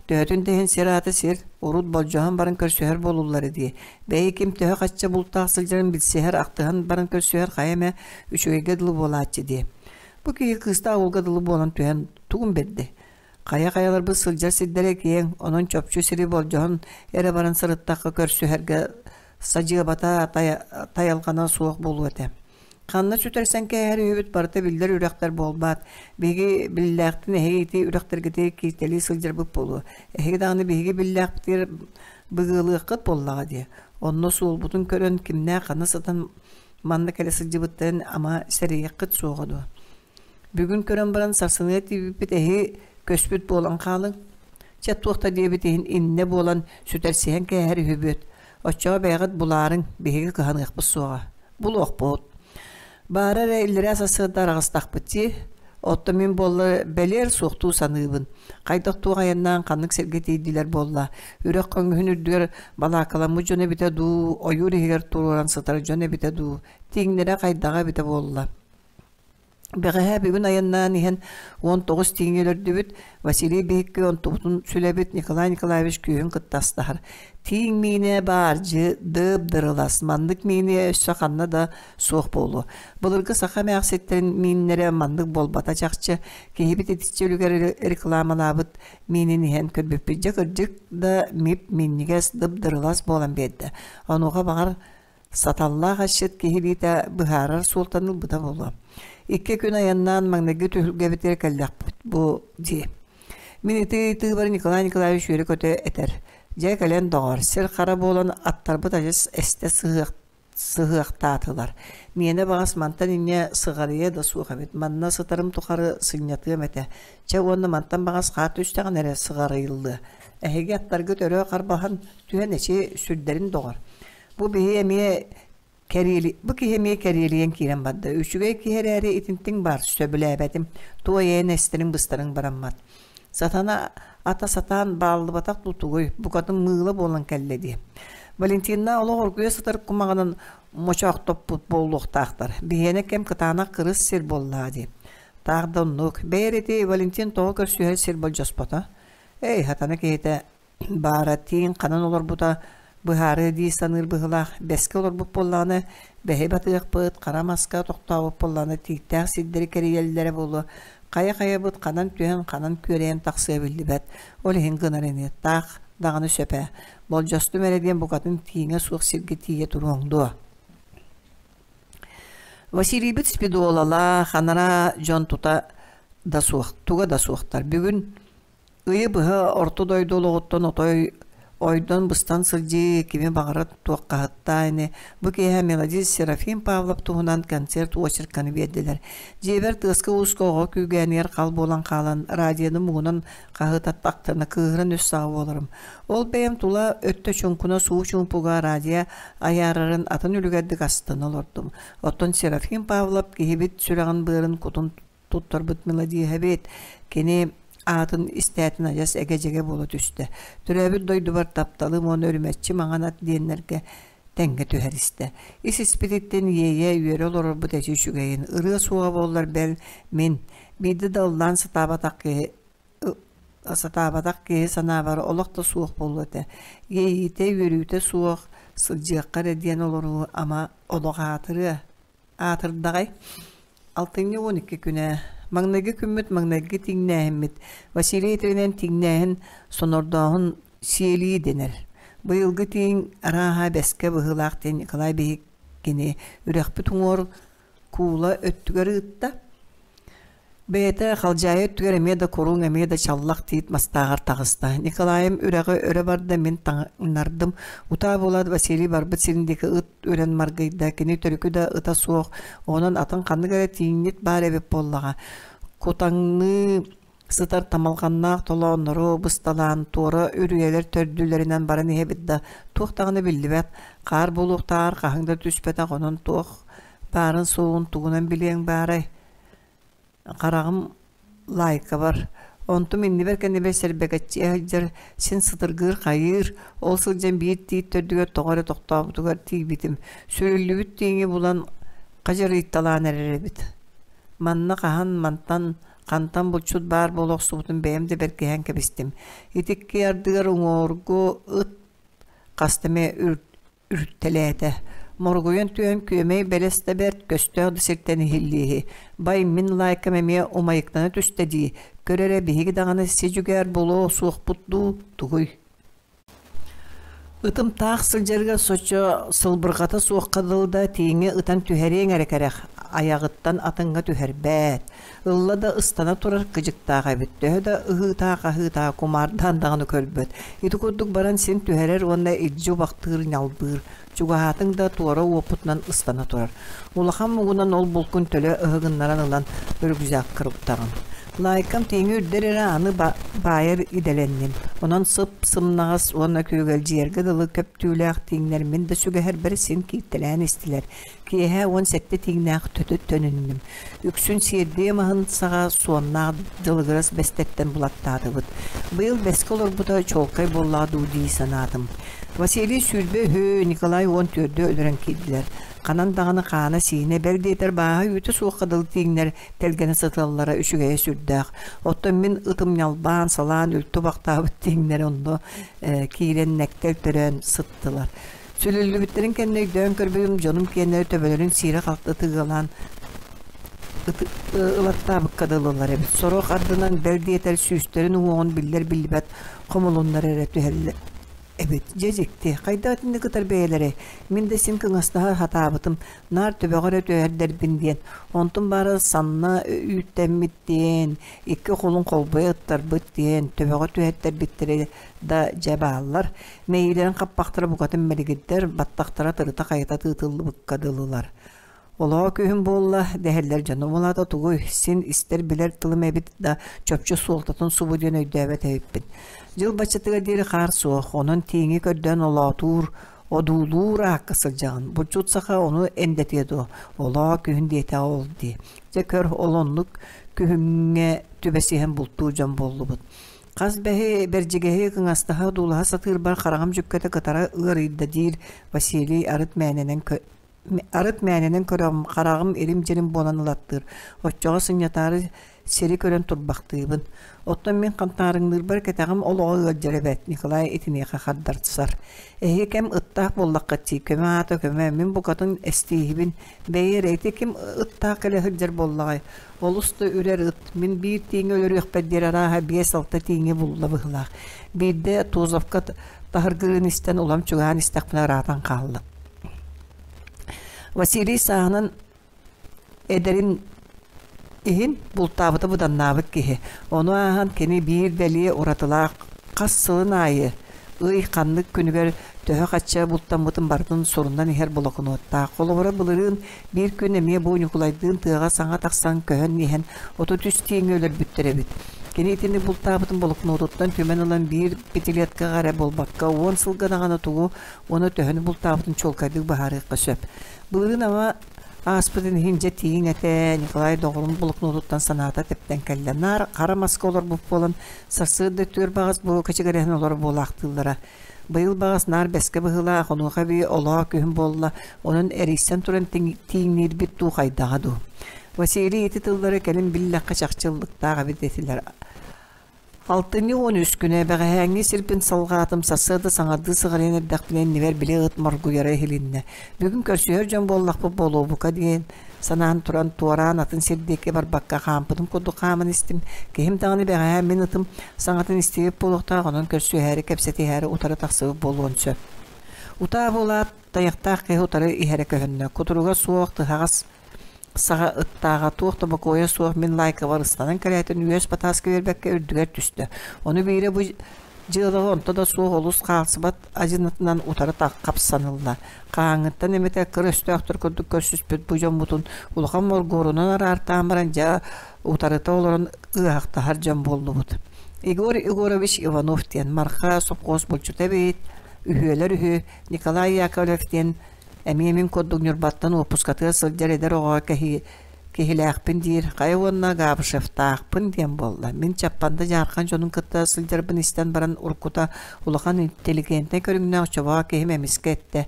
Төһөтүн да иһин сир аата сир, урут болдьоһон баран көрсүһэр буолуллара дии. Бэйи ким төһө-хачча бултаах сылдьарын билсиһэр, ахтыһан баран көрсүһэр хайа эмэ үчүгэйгэ дылы буолааччы дии. Бу киһи кыыстаах уолга дылы буолан түһэн тугун бэрдэй? Хайа-хайаларбыт сылдьар сирдэрэ киэҥ, онон чопчу сири болдьоһон эрэ баран сырыттахха көрсүһэргэ садьыабата тайалҕана суох буолуо этэ. Ханна сүтэрсэн кээһэр үһүбүт барыта биллэр үрэхтэр буолбаат. Биһиги биллээхтин эһиги ити үрэхтэргитигэр кииртэлии сылдьарбыт буолуо. Эһиги даҕаны биһиги биллээхпитигэр быгыалыаххыт буоллаҕа дии. Онно суолбутун көрөн кимнээх ханна сытан манна кэлэ сылдьыбыттарын ама сэрэйиэххит суоҕа дуо? Бүгүн көрөн баран сарсыныгар тиийбиппит эһи көспүт буолан хаалыҥ. Чэ туох да диэбит иһин иннэ буолан сүтэрсиһэн кээһэр үһүбүт. Оччоҕо бэйэҕит булаарыҥ, биһиги кыһаныахпыт суоҕа. Булуохпут. Баара эрэ иллэрээ сарсыарда араҕыстахпыт дии. Оттон мин буолла бэлиэр суохтуу саныыбын. Хайдах туох айаннаан ханнык сиргэ тиийдилэр буолла. Үрэх көҥүһүн үрдүгэр балаакаламмыт дьон эбитэ дуу, ойуур иһигэр туруоран сытар дьон эбитэ дуу, тииҥнэрэ хайдаҕа эбитэ буолла. Бэҕэһээ бүгүн айаннаан иһэн 19 тииҥи өлөрдүбүт, Василий биһикки онтубутун сүлэбит, Николай Николаевич күүһүн кытта астаһар. Тииҥ миинэ баардьы, дып-дырылас, маннык миинэ өссө ханна да суох буолуо. Былыргы саха эмээхситтэрин мииннэрэ маннык буолбата чахчы. Киһибит итиччэ үлүгэр рекламалаабыт миинин иһэн көрбүппүт. Дьэ кырдьык да мип минньигэс, дып-дырылас буолан биэрдэ. Онуоха баҕар Саталлаах асчыт киһи илиитэ быһаарар суолтаны ылбыта буолуо. Икки күн айаннаан маҥнайгы түһүлгэбитигэр кэллэхпит бу дии. Мин ити ыйытыыбар Николай Николаевич үөрэ-көтө этэр: «Дьэ кэлэн доҕоор, сир хара буолан аттарбыт адьас эстэ сыһыах сыһыахтаатылар. Миэнэ баҕас мантан инньэ сыҕарыйа да суох эбит. Манна сытарым тухары сынньатыам этэ. Чэ уонна мантан баҕас хаар түстэҕинэ эрэ сыҕарыйыллыа. Эһиги аттаргыт өрө харбаһан түһэн эчи сүрдэрин доҕор. Бу биһи эмиэ Кэриэли бу киһи эмиэ кэриэлийэн киирэн барда. Үчүгэй киһи эрээри итинтиҥ баар, сөбүлээбэтим. Туой эйэн эстэриҥ-быстарыҥ бараммат. Сатана ата сатаан бааллыбатах дуу тугуй, букатын мыыла буолан кэллэ дии. Валентина олох оргуйа сытар кумаҕынан мочоохтоппут буолуохтаахтар. Биһиэнэ кэм кытаанах кырыс сир буоллаҕа дии. Таах да оннук. Бэйэр ити Валентин тоҕо көрсүһэр сир болдьоспото? Эй, сатана киһитэ Баара тииҥ ханан олорбута быһаарыа дии саныыр быһыылаах, бэскэ олорбут буоллаҕына бэһи батыахпыт, хара маска тохтообут буоллаҕына тииттээх сирдэри кэрийэллэрэ буолуо, хайа-хайабыт ханан түһэн, ханан күөрэйэн тахсыа биллибэт, ол иһин гынар ини, таах даҕаны сөп ээ, болдьостум эрэ диэн букатын тииҥэ суох сиргэ тиийэ туруоҥ дуо Василийбыт спидолалаах, анараа дьон тута да суох, туга да суохтар. Бүгүн Ыйы быһа орто дойду олоҕуттан отой ойдон-быстан сылдьыы кими баҕарар туоххаһыттаа ини. Бу киэһэ мелодист Серафим Павлов туһунан концерт уочарканы биэрдилэр. Дьиэбэр тыаска-ууска оҕо күүгээнигэр хал буолан хаалан, радионы муҥунан хаһыытаттахтарына кыыһыран үс саҕа буоларым. Ол бэйэм тула өттө чуҥкуна суу чуумпуга радио айаарарын атын үлүгэрдик астына олордум. Оттон Серафим Павлов киһибит сүрэҕин-быарын кутун туттарбыт мелодиһа эбит. Кини аатын истээтин адьас эгэ-дьэгэ буола түстэ. Төрөөбүт дойдубар тапталым уонна үрүмэччи маҥан ат диэннэргэ тэҥҥэ түһэристэ. Ис-испититтэн иэйэ, үөрэ олорорбут эчи үчүгэйин. Ырыа суоҕа буоллар бэл, мин, биирдэ да ыллаан сатаабатах киһи сатаабатах киһи санаабар олох да суох буолуо этэ. Иэйиитэ, үөрүүтэ суох сылдьыахха эрэ диэн олоруу ама олох аатырыа Аатырдаҕай Алтынньы 12 күнэ. Маҥнайгы күммүт маҥнайгы тиҥнээһиммит. Василий этэринэн тиҥнээһин сонордооһун сиэлии дэнэр. Быйылгы тииҥ арааһа бэскэ быһыылаах диэн Николай биһиккини үрэхпит уҥуор куула өттүгэр ыытта. Бэйэтэ халдьаайы өттүгэр эмиэ да куруҥ, эмиэ да чаллах тиит мастааҕар таҕыста. Николаем үрэҕи өрө барда, мин таҥнардым. Утаа буолаат Василий барбыт сирин диэки ыт үрэн маргыйда. Кини төрүкү да ыта суох, онон атын ханнык эрэ тииҥньит баар эбит буоллаҕа. Кутаҥныы сытар тамалҕаннаах толооннору бысталаан, туора үрүйэлэр төрдүлэринэн баран иһэбит да, туох даҕаны биллибэт. Хаар буолуохтааҕар хаһыҥ да түспэтэх, онон туох баарын-суоҕун тугунан билиэҥ баарай Хараҕым лаайкабар, онтум иннибэр-кэннибэр сэрбэкэччийэ сылдьар, син сытыргыыр-хайыыр, ол сылдьан биир тиит төрдүгэр тоҕо эрэ тохтообутугар тиийбитим, сүрүллүбүт тииҥи булан хадьарыйталаан эрэр эбит. Манна хаһан мантан хантан булчут баар буола охсубутун бэйэм да бэркиһээн кэбистим. Ити икки ардыгар уҥуоргу ыт хаста эмэ үртэлээтэ. Моругуйан түһэн күөмэй бэлэс да бэрт, көстөөх да сиртэн иһиллииһи. Бай, мин лаайкам эмиэ умайыктана түстэ дии, көр эрэ биһиги даҕаны си-дьүгээр буолуо суохпут дуу, тугуй? Ытым таах сылдьарыгар соччо сылбырҕата суохха дылы да тииҥи ытан түһэриэҥ эрэ кэрэх, айаҕыттан атыҥҥа түһэрбэт. Ылла да ыстана турар кыдьыктаах эбит, төһө да ыһыытаа-хаһыытаа кумаардаан даҕаны көрбөт. Ити курдук баран син түһэрэр уонна илдьи убахтыыр ньалбыыр, чугаһаатыҥ да туора уоппутунан ыстана турар. Улахан муҥунан ол булкун төлө ыһыгыннаран ылан рюкзаккар уктаҕын. Лаайкам тииҥи үрдэр эрэ аны баайар идэлэнним. Онон сып-сымнаҕас уонна күөгэлдьийэргэ дылы көп түүлээх тииҥнэр мин да сүгэһэрбэр син кииртэлээн истилэр. Киэһэ 17 тииҥнээх төтө төнүннүм. Үксүн сиэрдийэ маһын саҕа суоннаах дьылыгырас бэстэттэн булаттаатыбыт. Быйыл бэскэ олорбута чуолкай буоллаҕа дуу дии санаатым. Василий 23, Николай 14 өлөрөн киирдилэр. Ханан даҕаны хаана-сиинэ, бэл диэтэр бааһа-үүтэ суохха дылы тииҥнэр тэлгэнэ сыталлара үчүгэйэ сүрдээх. Оттон мин ытым ньалбаан, салаан үлтү убахтаабыт тииҥнэр онно киирэн нэктэл төрөөн сыттылар. Сүлүллүбүттэрин кэннэ өйдөөн көрбүтүм, дьонум киэннэрэ төбөлөрүн сиирэ-халты тыгыалаан ылаттаабыкка дылылар эбит. Сорох ардынан бэл диэтэр сүүстэрин уҥуоҕун биллэр-биллибэт хомулуннар эрэ түһэллэр. эбит. Дьэ дьикти, хайдах итинник ытар бэйэлэрэй? Мин да син кыҥастаһа сатаабытым, наар төбөҕө эрэ түһэрдэрбин диэн. Онтум баара санна үүттэммит диэн, икки холун холбуйа ыттарбыт диэн, төбөҕө түһэртэрбиттэрэ да дьэ бааллар. Мэйиилэрин хаппахтара букатын мэлигирдэр, баттахтара тырыта-хайыта тыытыллыбыкка дылылар. Олоо күһүн буолла, дэһэллэр дьонум ол аата тугуй, син истэр-билэр тылым эбит да, чопчу суолтатын субу диэн өйдөөбөт эбиппин. Дьыл баччатыгар диэри хаар суох, онон тииҥи көрдөөн олоотуур, одуулуур аакка сылдьаҕын. Булчут саха ону эндэтиэ дуо, олоо күһүн диэтэҕэ ол дии. Дьэ көр, ол оннук күһүҥҥэ түбэсиһэн бултуур дьон буоллубут. Хас бэһи бэрдьигэһи кыҥастаһа одуулаһа сатыырбар хараҕым дьүккэтэ кытара ыарыйда диир Василий арыт мээнэнэн Арыт мээнэнэн көрөҕүм, хараҕым ирим-дьирим буолан ылаттыыр, оччоҕо сынньатаары сири көрөн турбахтыыбын. Оттон мин хантаарыҥныырбар кэтэҕим олоҕо ыалдьар эбээт, Николай итиниэхэ хардарсар. Эһиги кэм ыттаах буоллаххыт дии, көмө аата көмө, мин букатын эстииһибин. Бэйи эрэ, ити ким ыттаах кэлэ сылдьар буоллаҕай? Олус да үрэр ыт, мин биир тииҥи өлөрүөхпэр диэри арааһа биэс-алта тииҥи булла быһыылаах. Биирдэ Тузовка таһыргырыын истэн улам чугаһаан истэхпинэ ыраатан хаалла. Василий сааһынан эдэрин иһин бултаабыта быданнаабыт киһи. Ону ааһан кини биир бэлиэ уратылаах хас сылын аайы ый ханнык күнүгэр төһө-хачча бултаммытын барытын сурунан иһэр болокунуоттаах. Холобура, былырыын биир күн эмиэ бу Ньукулайдыын тыаҕа саҥа тахсан көһөн иһэн 33 тииҥи өлөрбүттэр эбит. Кини итини бултаабытын болокунуотуттан түмэн ылан биир пятилеткаҕа эрэ буолбакка, уон сылга даҕаны тугу уонна төһөнү бултаабытын чуолкайдык быһаарыахха сөп. Былырыын ама ааспытын иһин дьэ тииҥ этэ, Николай доҕорун блокнотуттан санаата тэптэн кэллэ. Наар хара маска олорбут буолан, сарсыарда түөр баҕас бу кэчигэрэһин олорор буолаахтыыллара. Быйыл баҕас наар бэскэ быһыылаах, онуоха эбии олоо күһүн буолла, онон эрийсэн туран тииҥниирбит дуу хайдаҕа дуу. Василий ити тыллары кэлин биллэххэ чахчы ыллыктаах эбит этилэр. Алтынньы 13 күнэ бэҕэһээҥҥи сирбин салҕаатым, сарсыарда саҥардыы сыҕарыйан эрдэхпинэ иннибэр били ыт моргуйара иһилиннэ. Бүгүн көрсүһэр дьон буоллахпыт буолуобука диэн санаан туран, туораан атын сир диэки барбакка хаампытым курдук хааман истим. Киһим даҕаны бэҕэһээ мин ытым саҥатын истибит буолуохтаах, онон көрсүһээри, кэпсэтиһээри утары тахсыбыт буолуон сөп. Утаа буолаат, тайахтаах киһи утары иһэрэ көһүннэ. Кутуруга суох, тыһаҕас саҕа ыттааҕа туох да бокуойа суох мин лаайкабар ыстанан кэлээтин үөс батааска биэрбэккэ үрдүгэр түстэ. Ону биирэ бу дьыалаҕа онто да суох олус хаалсыбат адьынатынан утары хапсан ылла. Хаһааҥҥыттан эмэтэ кыр өстөөхтөр курдук көрсүспүт бу дьоммутун улахан моргуорунан араартаан баран дьэ утарыта олорон ыаһахтаһар дьон буоллубут. Егор Егорович Иванов диэн Марха сопхуос булчута эбит, үһүөлэр үһү, Николай Яковлев диэн Эмиэ мин курдук Ньурбаттан уоппускатыгар сылдьар эдэр оҕоҕо киһилээхпин диир, хайа уонна Габышевтаахпын диэн буолла. Мин Чаппанда Дьаархан дьонун кытта сылдьарбын истэн баран уруккута улахан интеллигентнэй көрүҥнээх чобоо киһим эмискэ эттэ: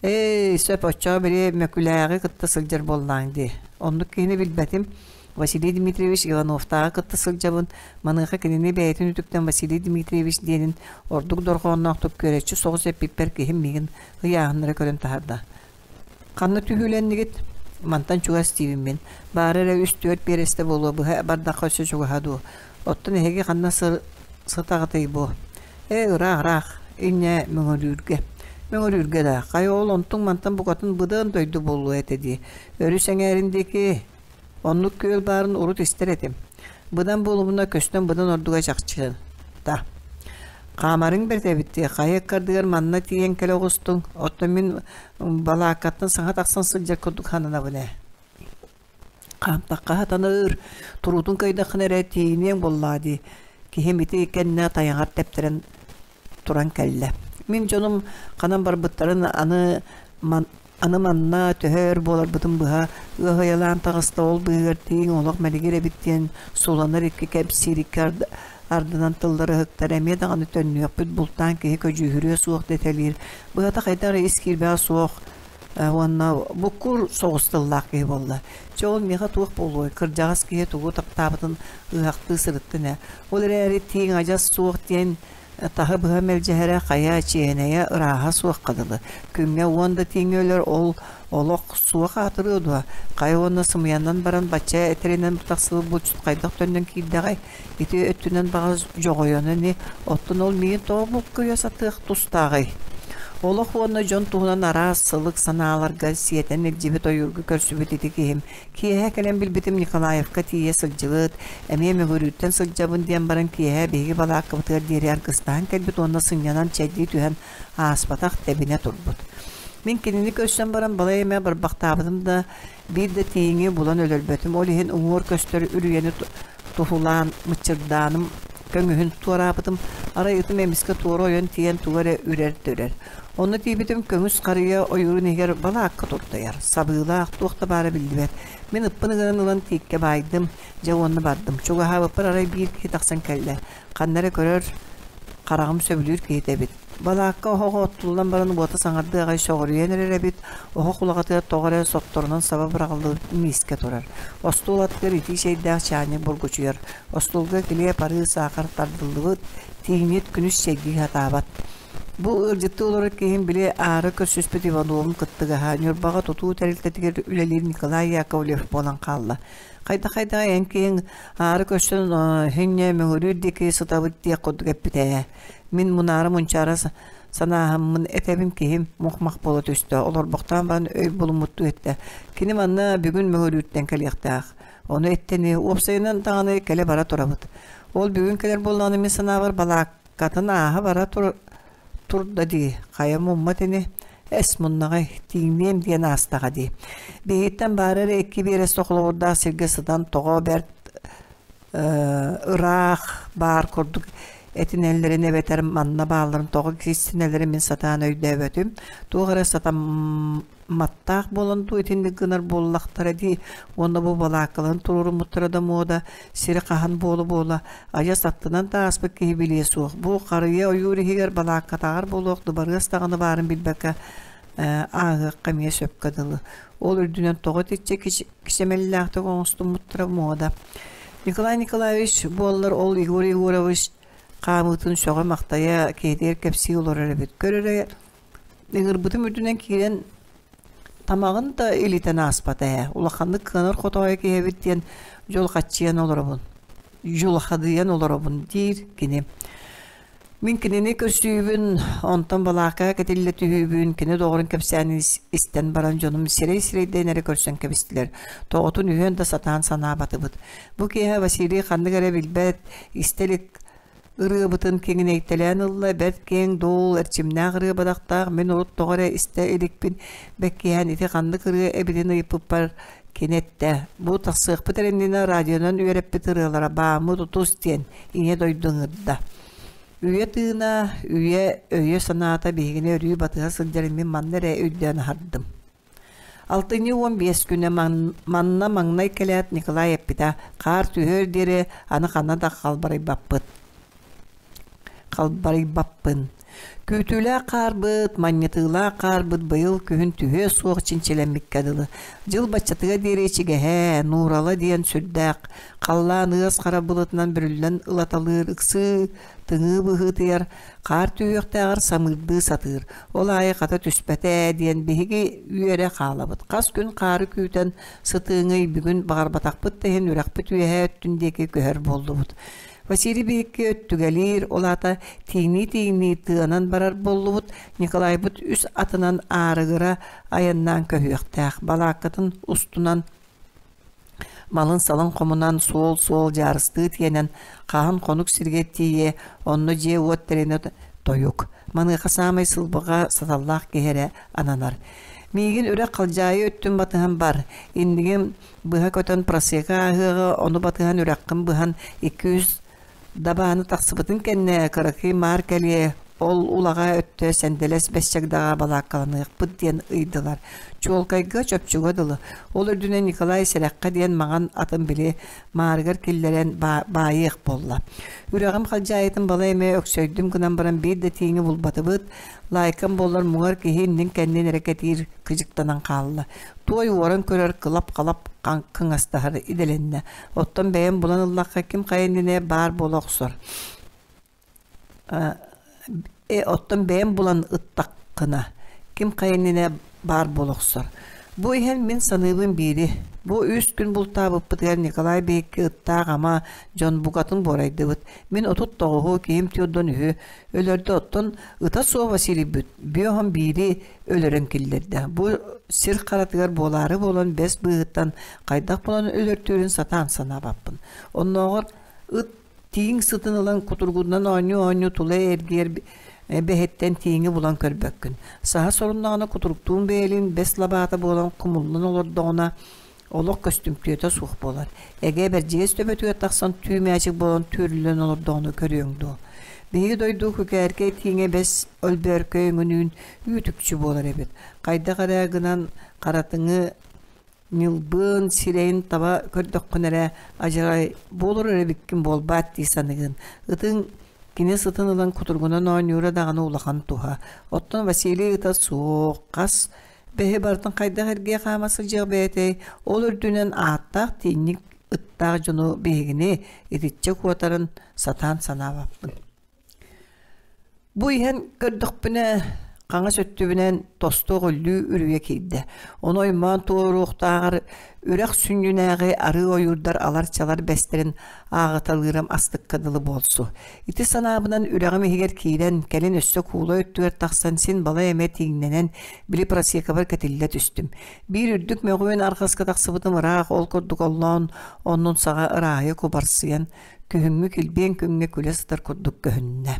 «Эй, сөп оччоҕо били Мөкүлээҕи кытта сылдьар буоллааҥ дии. Оннук киһини билбэтим. Василий Дмитриевич Ивановтааҕы кытта сылдьабын. Маныаха кинини бэйэтин үтүктэн Василий Дмитриевич диэнин ордук дорҕоонноохтук күөрэччи соҕус эппиппэр киһим миигин ыйааһыннара көрөн таһаарда. Ханна түһүүлэннигит? Мантан чугас диибин мин. Баара эрэ үс-түөрт биэрэстэ буолуо, быһа бардахха өссө чугаһа дуу. Оттон эһиги ханна сытаҕытый бу? Ээ, ыраах-ыраах, инньэ Мөҥөлүүргэ. Мөҥөлүүргэ да, хайа ол онтуҥ-мантан букатын быдан дойду буолуо этэ дии. Өрүс эҥээрин диэки Оннук күөл баарын урут истэр этим. Быдан буолумуна көстөн быдан ордуга чахчы да. Хаамарыҥ бэрт эбит дии, хайа ыккардыгар манна тиийэн кэлэ оҕустуҥ, оттон мин балааккаттан саҥа тахсан сылдьар курдук сананабын ээ. Хаамтахха сатаныр, туруутун кыайдаххына эрэ тиийиниэҥ буоллаҕа дии, киһим ити кэннэ тайаҕар тэптэрэн туран кэллэ. Мин дьонум ханан барбыттарын аны аны манна төһө өр буоларбытын быһа ыаһыйалаан таҕыста ол быыһыгар тииҥ олох мэлигир эбит диэн суланар икки кэпсиир икки ардынан тыллары ыһыктар эмиэ даҕаны төннүөхпүт бултаан киһи көдьүүһүрүө суох дэтэлиир быһата хайдах эрэ ис киирбэҕэ суох уонна буккур соҕус тыллаах киһи буолла. Чэ ол миэхэ туох буолуой, кырдьаҕас киһи тугу таптаабытын ыһахтыы сырыттын ээ. Ол эрээри тииҥ адьас суох диэн Таһы быһа мэлдьэһэрэ хайа чиэһинэйэ ырааһа суохха дылы. Күҥҥэ уон да тииҥҥэ өлөр ол олох суох аатырыа дуо? Хайа уонна сымыйанан баран бачча этэринэн тахсыбыт булчут хайдах төннөн киирдэҕэй? Ити өттүнэн баҕас дьоҕойоно ини, оттон ол миигин тоҕо булкуйа сатыах тустааҕый? Олох уонна дьон туһунан араас сылык санааларга сиэтэн илдьибит ойуурга көрсүбүт ити киһим Киэһэ кэлэн билбитим Николаевка тиийэ сылдьыбыт, эмиэ Мөҥүрүүттэн сылдьабын диэн баран киэһэ биһиги балааккабытыгар диэри аргыстаһан кэлбит уонна сынньанан чэйдии түһэн ааспатах тэбинэ турбут. Мин кинини көрсөн баран балай эмэ барбахтаабытым да, биир да тииҥи булан өлөрбөтүм. Ол иһин уҥуор көстөр үрүйэни туһулаан мыччырдааным көҥүһүн туораабытым. Арай ытым эмискэ туора ойон тиийэн тугу эрэ үрэр да үрэр. Онно тиийбитим көҥүс харыйа ойуурун иһигэр балаакка туртайар, сабыылаах, туох да баара биллибэт. Мин ыппын ыҥыран ылан тииккэ баайдым, дьэ уонна бардым. Чугаһаабыппар арай биир киһи тахсан кэллэ. Ханна эрэ көрөр, хараҕым сөбүлүүр киһитэ эбит. Балаакка оһоҕо оттуллан баран уота саҥардыы аҕай сөҕүрүйэн эрэр эбит, оһох улаҕатыгар тоҕо эрэ сотторунан саба быраҕыллыбыт миискэ турар. Остуол аттыгар итии чэйдээх чаанньык бургучуйар. Остуолга килиэп, арыы, саахар тардыллыбыт, тииҥньит күнүс чэйдии сатаабат. Бу ыалдьыттыы олорор киһим били аара көрсүспүт Ивановым кыттыгаһа, Ньурбаҕа тутуу тэрилтэтигэр үлэлиир Николай Яковлев буолан хаалла. Хайдах-хайдах эн киһиҥ аара көрсөн иһинньэ мөҥүрүүр диэки сытабыт диэх курдук эппитэ ээ. Мин мунаара-мунчаара санааһыммын этэбин киһим мух-мах буола түстэ, олорбохтоон баран өй булуммуттуу эттэ. Кини манна бүгүн мөҥүрүүртэн кэлиэхтээх. Ону эттэни уопсайынан даҕаны кэлэ-бара турабыт. Ол бүгүн кэлэр буоллаҕына мин санаабар балаак Катын ааһа бара турда дии, хайа муммат ини, эс муннаҕай, тииҥниэм диэн аастаҕа дии. Биһигиттэн баара эрэ икки биэрэстэ холобурдаах сиргэ сытан тоҕо бэрт ыраах баар курдук этинэллэрин эбэтэр манна баалларын тоҕо кистэнэллэрин мин сатаан өйдөөбөтүм. Туох эрэ сатам маттаах буолан дуу итинник гынар буоллахтара дии уонна бу балааккаларын туруоруммуттара да муода сири хаһан буола-буола адьас аттынан да ааспыт киһи билиэ суох бу харыйа ойуур иһигэр балааккатааҕар буолуох дыбарыас даҕаны баарын билбэккэ ааһыахха эмиэ сөпкө дылы ол үрдүнэн тоҕо итиччэ кичэмэллээхтик оҥостуммуттара муода Николай Николаевич буоллар ол Егор Егорович хаамыытын сөҕө-махтайа киһитигэр кэпсии олорор эбит көр эрэ Ыҥырбытым үрдүнэн киирэн тамаҕын да илитэн ааспата ээ, улаханнык кыанар хотоойу киһи эбит диэн дьулхаччыйан олоробун, дьулхадыйан олоробун диир кини. Мин кинини көрсүүбүн, онтон балаакка кэтиллэ түһүүбүн, кини доҕорун кэпсээнин истэн баран дьонум сирэй-сирэйдээн эрэ көрсөн кэбистилэр. Тоҕотун үһүөн да сатаан санаабатыбыт. Бу киэһэ Василий ханнык эрэ билбэт, истэ илик Ырыабытын киҥинэйтэлээн ылла, бэрт киэҥ дуол, эрчимнээх ырыа бадахтаах, мин урут тоҕо эрэ истэ иликпин бэккиһээн ити ханнык ырыа эбитин ыйыппыппар кини эттэ: «Бу тахсыахпыт эрэ иннинэ радионан үөрэппит ырыалара бааммыт утус» диэн ийэ дойду ыҥырда. Үйэ тыына, үйэ өйө-санаата биһигини өрүү батыһа сылдьарын мин манна эрэ өйдөөн аһардым. Алтынньы 15 күнэ манна маҥнай кэлээт Николай эппитэ: «Хаар түһүөр диэри аны ханна да халбарыйбаппыт халбарыйбаппын. Күүтүүлээх хаарбыт, манньытыылаах хаарбыт быйыл күһүн түһүө суох чинчилэммиккэ дылы. Дьыл баччатыгар диэри ичигэһэ, нуурала диэн сүрдээх, халлаан ыас хара былытынан бүрүллэн ылаталыыр ыксыы тыҥыы быһыытыйар, хаар түһүөхтээҕэр самыырдыы сатыыр. Ол аайы хата түспэтэ ээ диэн биһиги үөрэ хаалабыт. Хас күн хаары күүтэн сытыыҥый бүгүн баҕарбатахпыт да иһин үрэхпит үөһээ өттүн диэки көһөр буоллубут. Василий биһикки өттүгэлиир, ол аата тииҥнии-тииҥнии тыанан барар буоллубут. Николайбыт үс атынан аарыгыра айаннаан көһүөхтээх. Балааккатын устунан Малын-салын хомунан, суол-суол дьаарыстыы тиэнэн, хаһан хонук сиргэ тиийэ, онно дьиэ-уот тэринэ тойук. Маныаха саамай сылбаҕа саталлаах киһи эрэ ананар. Миигин үрэх халдьаайы өттүн батыһан бар, иннигин быһа көтөн просека ааһыаҕа, ону батыһан үрэххин быһан 200 Дабааны тахсыбытын кэннэ кыракый маар кэлиэ, ол улаҕа өттө сэндэлэс бэс чагдаҕа балааккаланыахпыт диэн ыйдылар. Чуолкайга, чопчуга дылы. Ол үрдүнэн Николай сэрэххэ диэн маҥан атын били маарыгар киллэрэн баайыах буолла. Үрэҕим халдьаайытын балай эмэ өксөйдүм гынан баран биир да тииҥи булбатыбыт. Лаайкам буоллар муҥар киһи иннин-кэннин эрэ кэтиир кыдьыктанан хаалла. Туой уоран көрөр кылап-халап кыҥастаһар идэлэннэ. Оттон бэйэм булан ыллахха ким хайа иннинэ баар буола охсор. Оттон бэйэм булан ыттаххына, ким хайа иннинэ баар буола охсор. Бу иһэн мин саныыбын биири, бу үс күн бултаабыппытыгар Николай биһикки ыттаах ама дьон букатын буорайдыбыт. Мин 39-у, киһим 43-ү өлөрдө, оттон ыта суох Василийбыт бүө биири өлөрөн киллэрдэ. Бу сир харатыгар буолаары буолан бэс быыһыттан хайдах булан өлөртүүрүн сатаан санаабаппын. Оннооҕор ыт Тииҥ сытын ылан кутургунан оонньуу-оонньуу тула эргийэр бэһиттэн тииҥи булан көрбөккүн. Саһа соруннаҕына кутуруктуун бэйэлиин бэс лабаата буолан кумуллан олордоҕуна олох көстүмтүөтэ суох буолар. Эгэ бэрдьигэс төбөтүгэр тахсан түү мээчик буолан түөрүллэн олордоҕуна көрүөҥ дуо? Биһиги дойду күкээркэй тииҥэ бэс өлбөөркөй өҥүнүүн үүт-үкчү буолар эбит. Хайдах эрэ гынан харатыҥы Ньылбыын сирэйин таба көрдөххүнэ эрэ адьарай буолар эрэ эбиккин буолбаат дии саныгын. Ытыҥ кини сытын ылан кутургунан оонньуура даҕаны улахан туһа. Оттон Василий ыта суох, хас бэһи барытын хайдах эргийэ хаама сылдьыах бэйэтэй, ол үрдүнэн ааттаах тиинньик ыттаах дьону биһигини итиччэ куотарын сатаан санаабаппын. Бу иһэн көрдөхпүнэ, хаҥас өттүбүнэн тостуох өллүү үрүйэ киирдэ. Ону оймоон туоруохтааҕар үрэх сүнньүнээҕи арыы ойуурдар алар-чалар бэстэрин ааҕыталыырым астыкка дылы буолсу. Ити санаабынан үрэҕим иһигэр киирэн, кэлин өссө куула өттүгэр тахсан син балай эмэ тииҥнэнэн, били просекабар кэтиллэ түстүм. Биир үрдүк мөҕүөн арҕаска тахсыбытым ыраах ол курдук оллоон оннун саҕа ырааһыйа кубарсыйан, күһүҥҥү килбиэн күҥҥэ күлэ сытар курдук көһүннэ.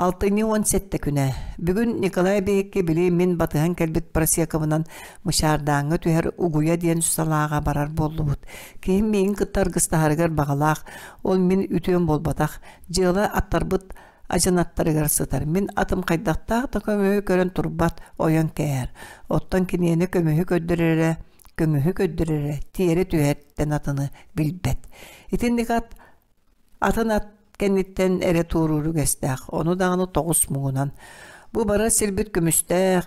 Алтынньы 17 күнэ. Бүгүн Николай биһикки били мин батыһан кэлбит просековынан Мычаардааҥҥа түһэр Угуйа диэн салааҕа барар буоллубут. Киһим миигин кытта аргыстаһарыгар баҕалаах, ол мин үтүөм буолбатах. Дьыала аттарбыт адьынаттарыгар сытар. Мин атым хайдахтаах да көмүһү көрөн турбат, ойон кээһэр. Оттон киниэнэ көмүһү көрдөрөрө көмүһү көрдөрөрө тиэрэ түһэртэн атыны билбэт. Итинник ат атын ат кэнниттэн эрэ туоруур үгэстээх, ону даҕаны тоҕус муҥунан. Бу барар сирбит көмүстээх,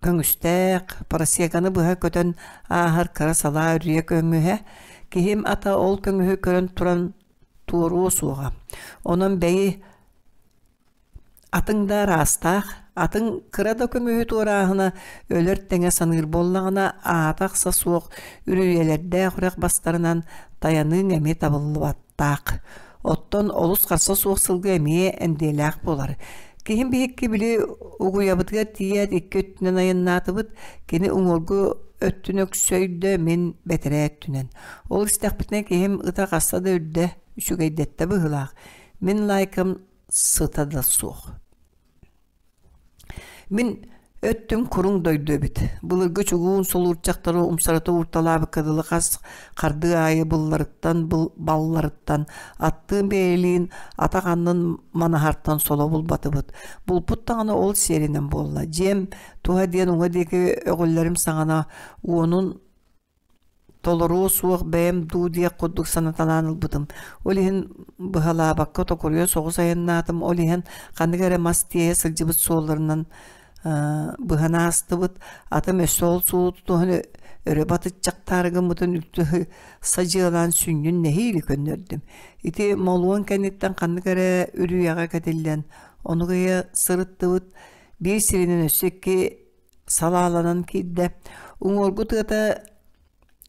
көҥүстээх, просеканы быһа көтөн ааһар кыра салаа үрүйэ көҥүһэ, киһим ата ол көҥүһү көрөн туран туоруо суоҕа. Онон бэйи Атыҥ да араастаах, атыҥ кыра да көмүһү туорааһына өлөр тэҥэ саныыр буоллаҕына, аата-ахса суох үрүйэлэрдээх үрэх бастарынан тайаныыҥ эмиэ табыллыбаттаах. Оттон олус харса суох сылгы эмиэ эндиэлээх буолар. Киһим биһикки били угуйабытыгар тиийээт икки өттүнэн айаннаатыбыт, кини уҥуоргу өттүн өксөйдө, мин бэтэрээ өттүнэн. Ол истэхпитинэ киһим ыта хаста да үрдэ, үчүгэйдэттэ быһыылаах. Мин лайкам сыта да суох. Мин өттүм куруҥ дойду эбит. Былыргы чугуун солуурчахтары умсарыта уурталаабыкка дылы хас хардыы аайы былларыттан балларыттан аттыын бэйэлиин атах аннын манаһартан соло булбатыбыт. Булпут даҕаны ол сиэринэн буолла. Дьиэм туһа диэн уҥа диэки өҕүллэрим саҕана уонун Толоруо суох бэйэм дуу диэх курдук санаталаан ылбытым. Ол иһин быһалаабакка токуруйа соҕус айаннаатым. Ол иһэн ханнык эрэ мас тиэйэ сылдьыбыт суолларынан быһан аастыбыт. Атым өссө ол суолу тутуһан өрө батыччахтаары гыммытын үлтү садьыалаан сүнньүн нэһиилэ көннөрдүм. Ити молуон кэнниттэн ханнык эрэ үрүйэҕэ кэтиллэн, ону кыйа сырыттыбыт. Биир сиринэн өссө икки салааланан киирдэ. Уҥуоргу тыата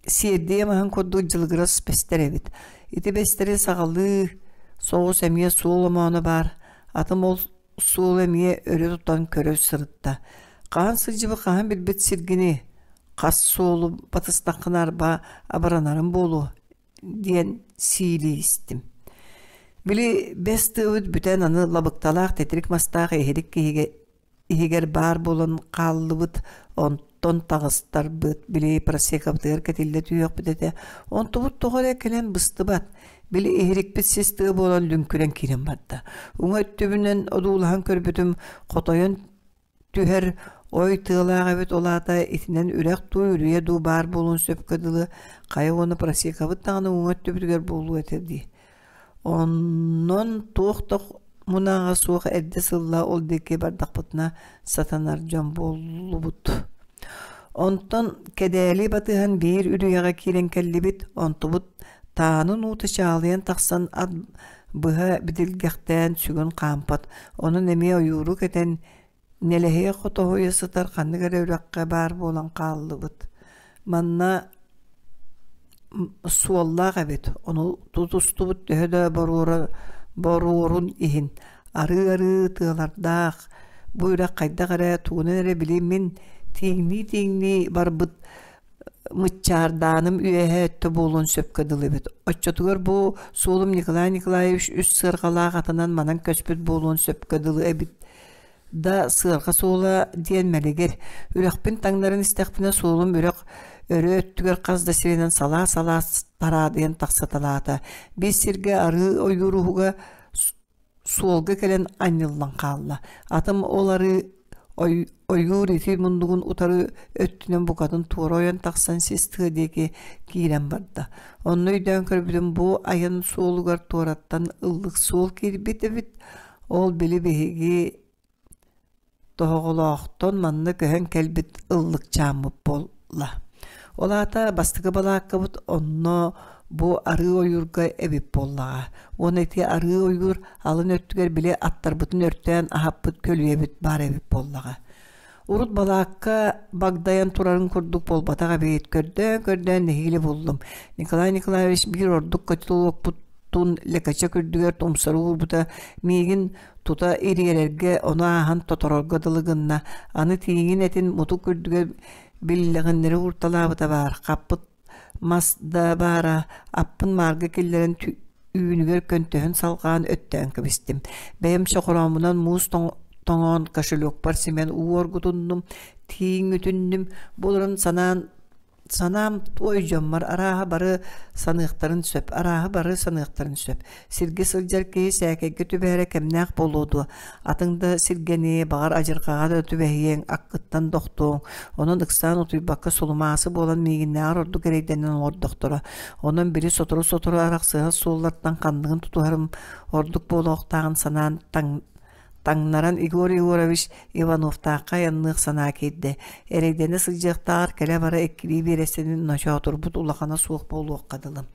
сиэрдийэ маһын курдук дьылыгырас бэстэр эбит. Ити бэстэри саҕалыы соҕус эмиэ суол омооно баар. Атым ол суолу эмиэ өрө тутан көрө сырытта. Хаһан сылдьыбыт хаһан билбит сиргини, хас суолу батыстаххына арба абыранарым буолуо диэн сиилии истим. Били бэс тыабыт бүтэн аны лабыкталаах титирик мастаах иһирик киһигэ иһигэр баар буолан хааллыбыт, онтон таҕыстарбыт, били просекабытыгар кэтиллэ түһүөхпүт этэ. Онтубут тоҕо эрэ кэлэн быстыбат. Били иһирикпит сис тыа буолан лүҥкүрэн киирэн барда. Уҥа өттүбүнэн одуулаһан көрбүтүм, хотойон түһэр ой тыалаах эбит, ол аата итинэн үрэх дуу, үрүйэ дуу баар буолуон сөпкө дылы хайа уонна просекабыт даҕаны уҥа өттүбүтүгэр буолуо этэ дии. Онон туох да мунааҕа суох эрдэ сылла ол диэки бардахпытына сатанар дьон буоллубут. Онтон Кэдээли батыһан биир үрүйэҕэ киирэн кэллибит, онтубут таанын уута чаалыйан тахсан ат Быһа бидилгэхтээн сүгүн хаампат, онон эмиэ ойууру кэтэн, нэлэһийэ хотоһуйа сытар ханнык эрэ үрэххэ баар буолан хааллыбыт. Манна суоллаах эбит, ону тутустубут төһө да боруора боруорун иһин арыы-арыы тыалардаах, бу үрэх хайдах эрэ тугунан эрэ били мин тииҥнии-тииҥнии барбыт мыччаардааным үөһэ өттө буолуон сөпкө дылы эбит. Оччотугар бу суолум Николай Николаевич үс сыарҕалаах атынан манан көспүт буолуон сөпкө дылы эбит да сыарҕа суола диэн мэлигир. Үрэхпин таҥнаран истэхпинэ суолум үрэх өрө өттүгэр хас да сиринэн салаа-салаа тараадыйан тахсыталаата. Биир сиргэ арыы ойуур уһуга суолга кэлэн анньыллан хаалла. Атым ол арыы ойуур ити муннугун утары өттүнэн букатын туора ойон тахсан сис тыа диэки киирэн барда. Онно өйдөөн көрбүтүм бу айан суолугар туораттан ыллык суол киирбит эбит. Ол били биһиги Тоһоҕолоохтон манна көһөн кэлбит ыллыкчааммыт буолла. Ол аата бастакы балааккабыт онно бу арыы ойуурга эбит буоллаҕа. Уонна ити арыы ойуур алын өттүгэр били аттарбытын өртөөн аһаппыт көлүйэбит баар эбит буоллаҕа. Урут балаакка багдайан турарын курдук буолбатах эбит. Көрдөөн-көрдөөн нэһиилэ буллум. Николай Николаевич биир ордук котелокпутун лэкэчэк үрдүгэр тумсары уурбута миигин тута ириэрэргэ, ону ааһан тоторорго дылы гынна. Аны тииҥин этин мутук үрдүгэр биллэҕиннэри уурталаабыта баар, хаппыт мас да баара, аппын маарга киллэрэн үүнүгэр көнтөһүн салҕаан өттөөн кэбистим. Бэйэм чохорооммунан муус тоҥоон кошелекпар симэн уу оргутуннум, тииҥ үтүннүм. Бу олорон санаан Санаам туой дьоммор арааһа бары саныахтарын сөп, арааһы бары саныахтарын сөп. Сиргэ сылдьар киһи сээкэйгэ түбэһэрэ кэмнээх буолуо дуо? Атын да сиргэни, баҕар адьырҕаҕа да түбэһиэҥ, аккыттан дохтуоҥ. Онон ыксаан утуйбакка сулумаасы буолан миигиннээҕэр ордук эрэйдэнэн олордохторо. Онон били сотору-сотору арахсыһар суоллартан ханныгын тутуһарым ордук буолуохтааҕын санаан таҥ Таҥнаран Егор Егорович Ивановтаахха айанныах санаа киирдэ. Эрэйдэнэ сылдьыахтааҕар кэлэ-бара иккилии биэрэстэни ночоотурбут улахана суох буолуохха дылы.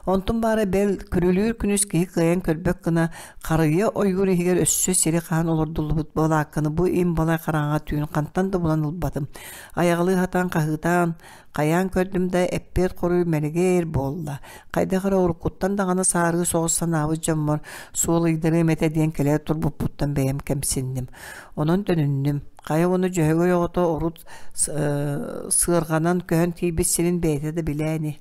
Онтун баара бэл, күрүлүүр күнүс киһи кыайан көрбөт гына харыйа ойуур иһигэр өссө сири хаһан олордуллубут балаакканы бу им-балай хараҥаҕа түүн хантан да булан ылбатым. Айаҕалыы сатаан хаһыытаан, Хайаан көрдүм да, эппиэт хоруй мэлигир буолла. Хайдах эрэ уруккуттан даҕаны саарыы соҕус санаабыт дьоммор суол ыйдарыам этэ диэн кэлэ турбуппуттан бэйэм кэмсинним. Онон төнүннүм. Хайа уонна Дьөһөгөй оҕото урут сыарҕанан көһөн тиийбит сирин бэйэтэ да билээ ини.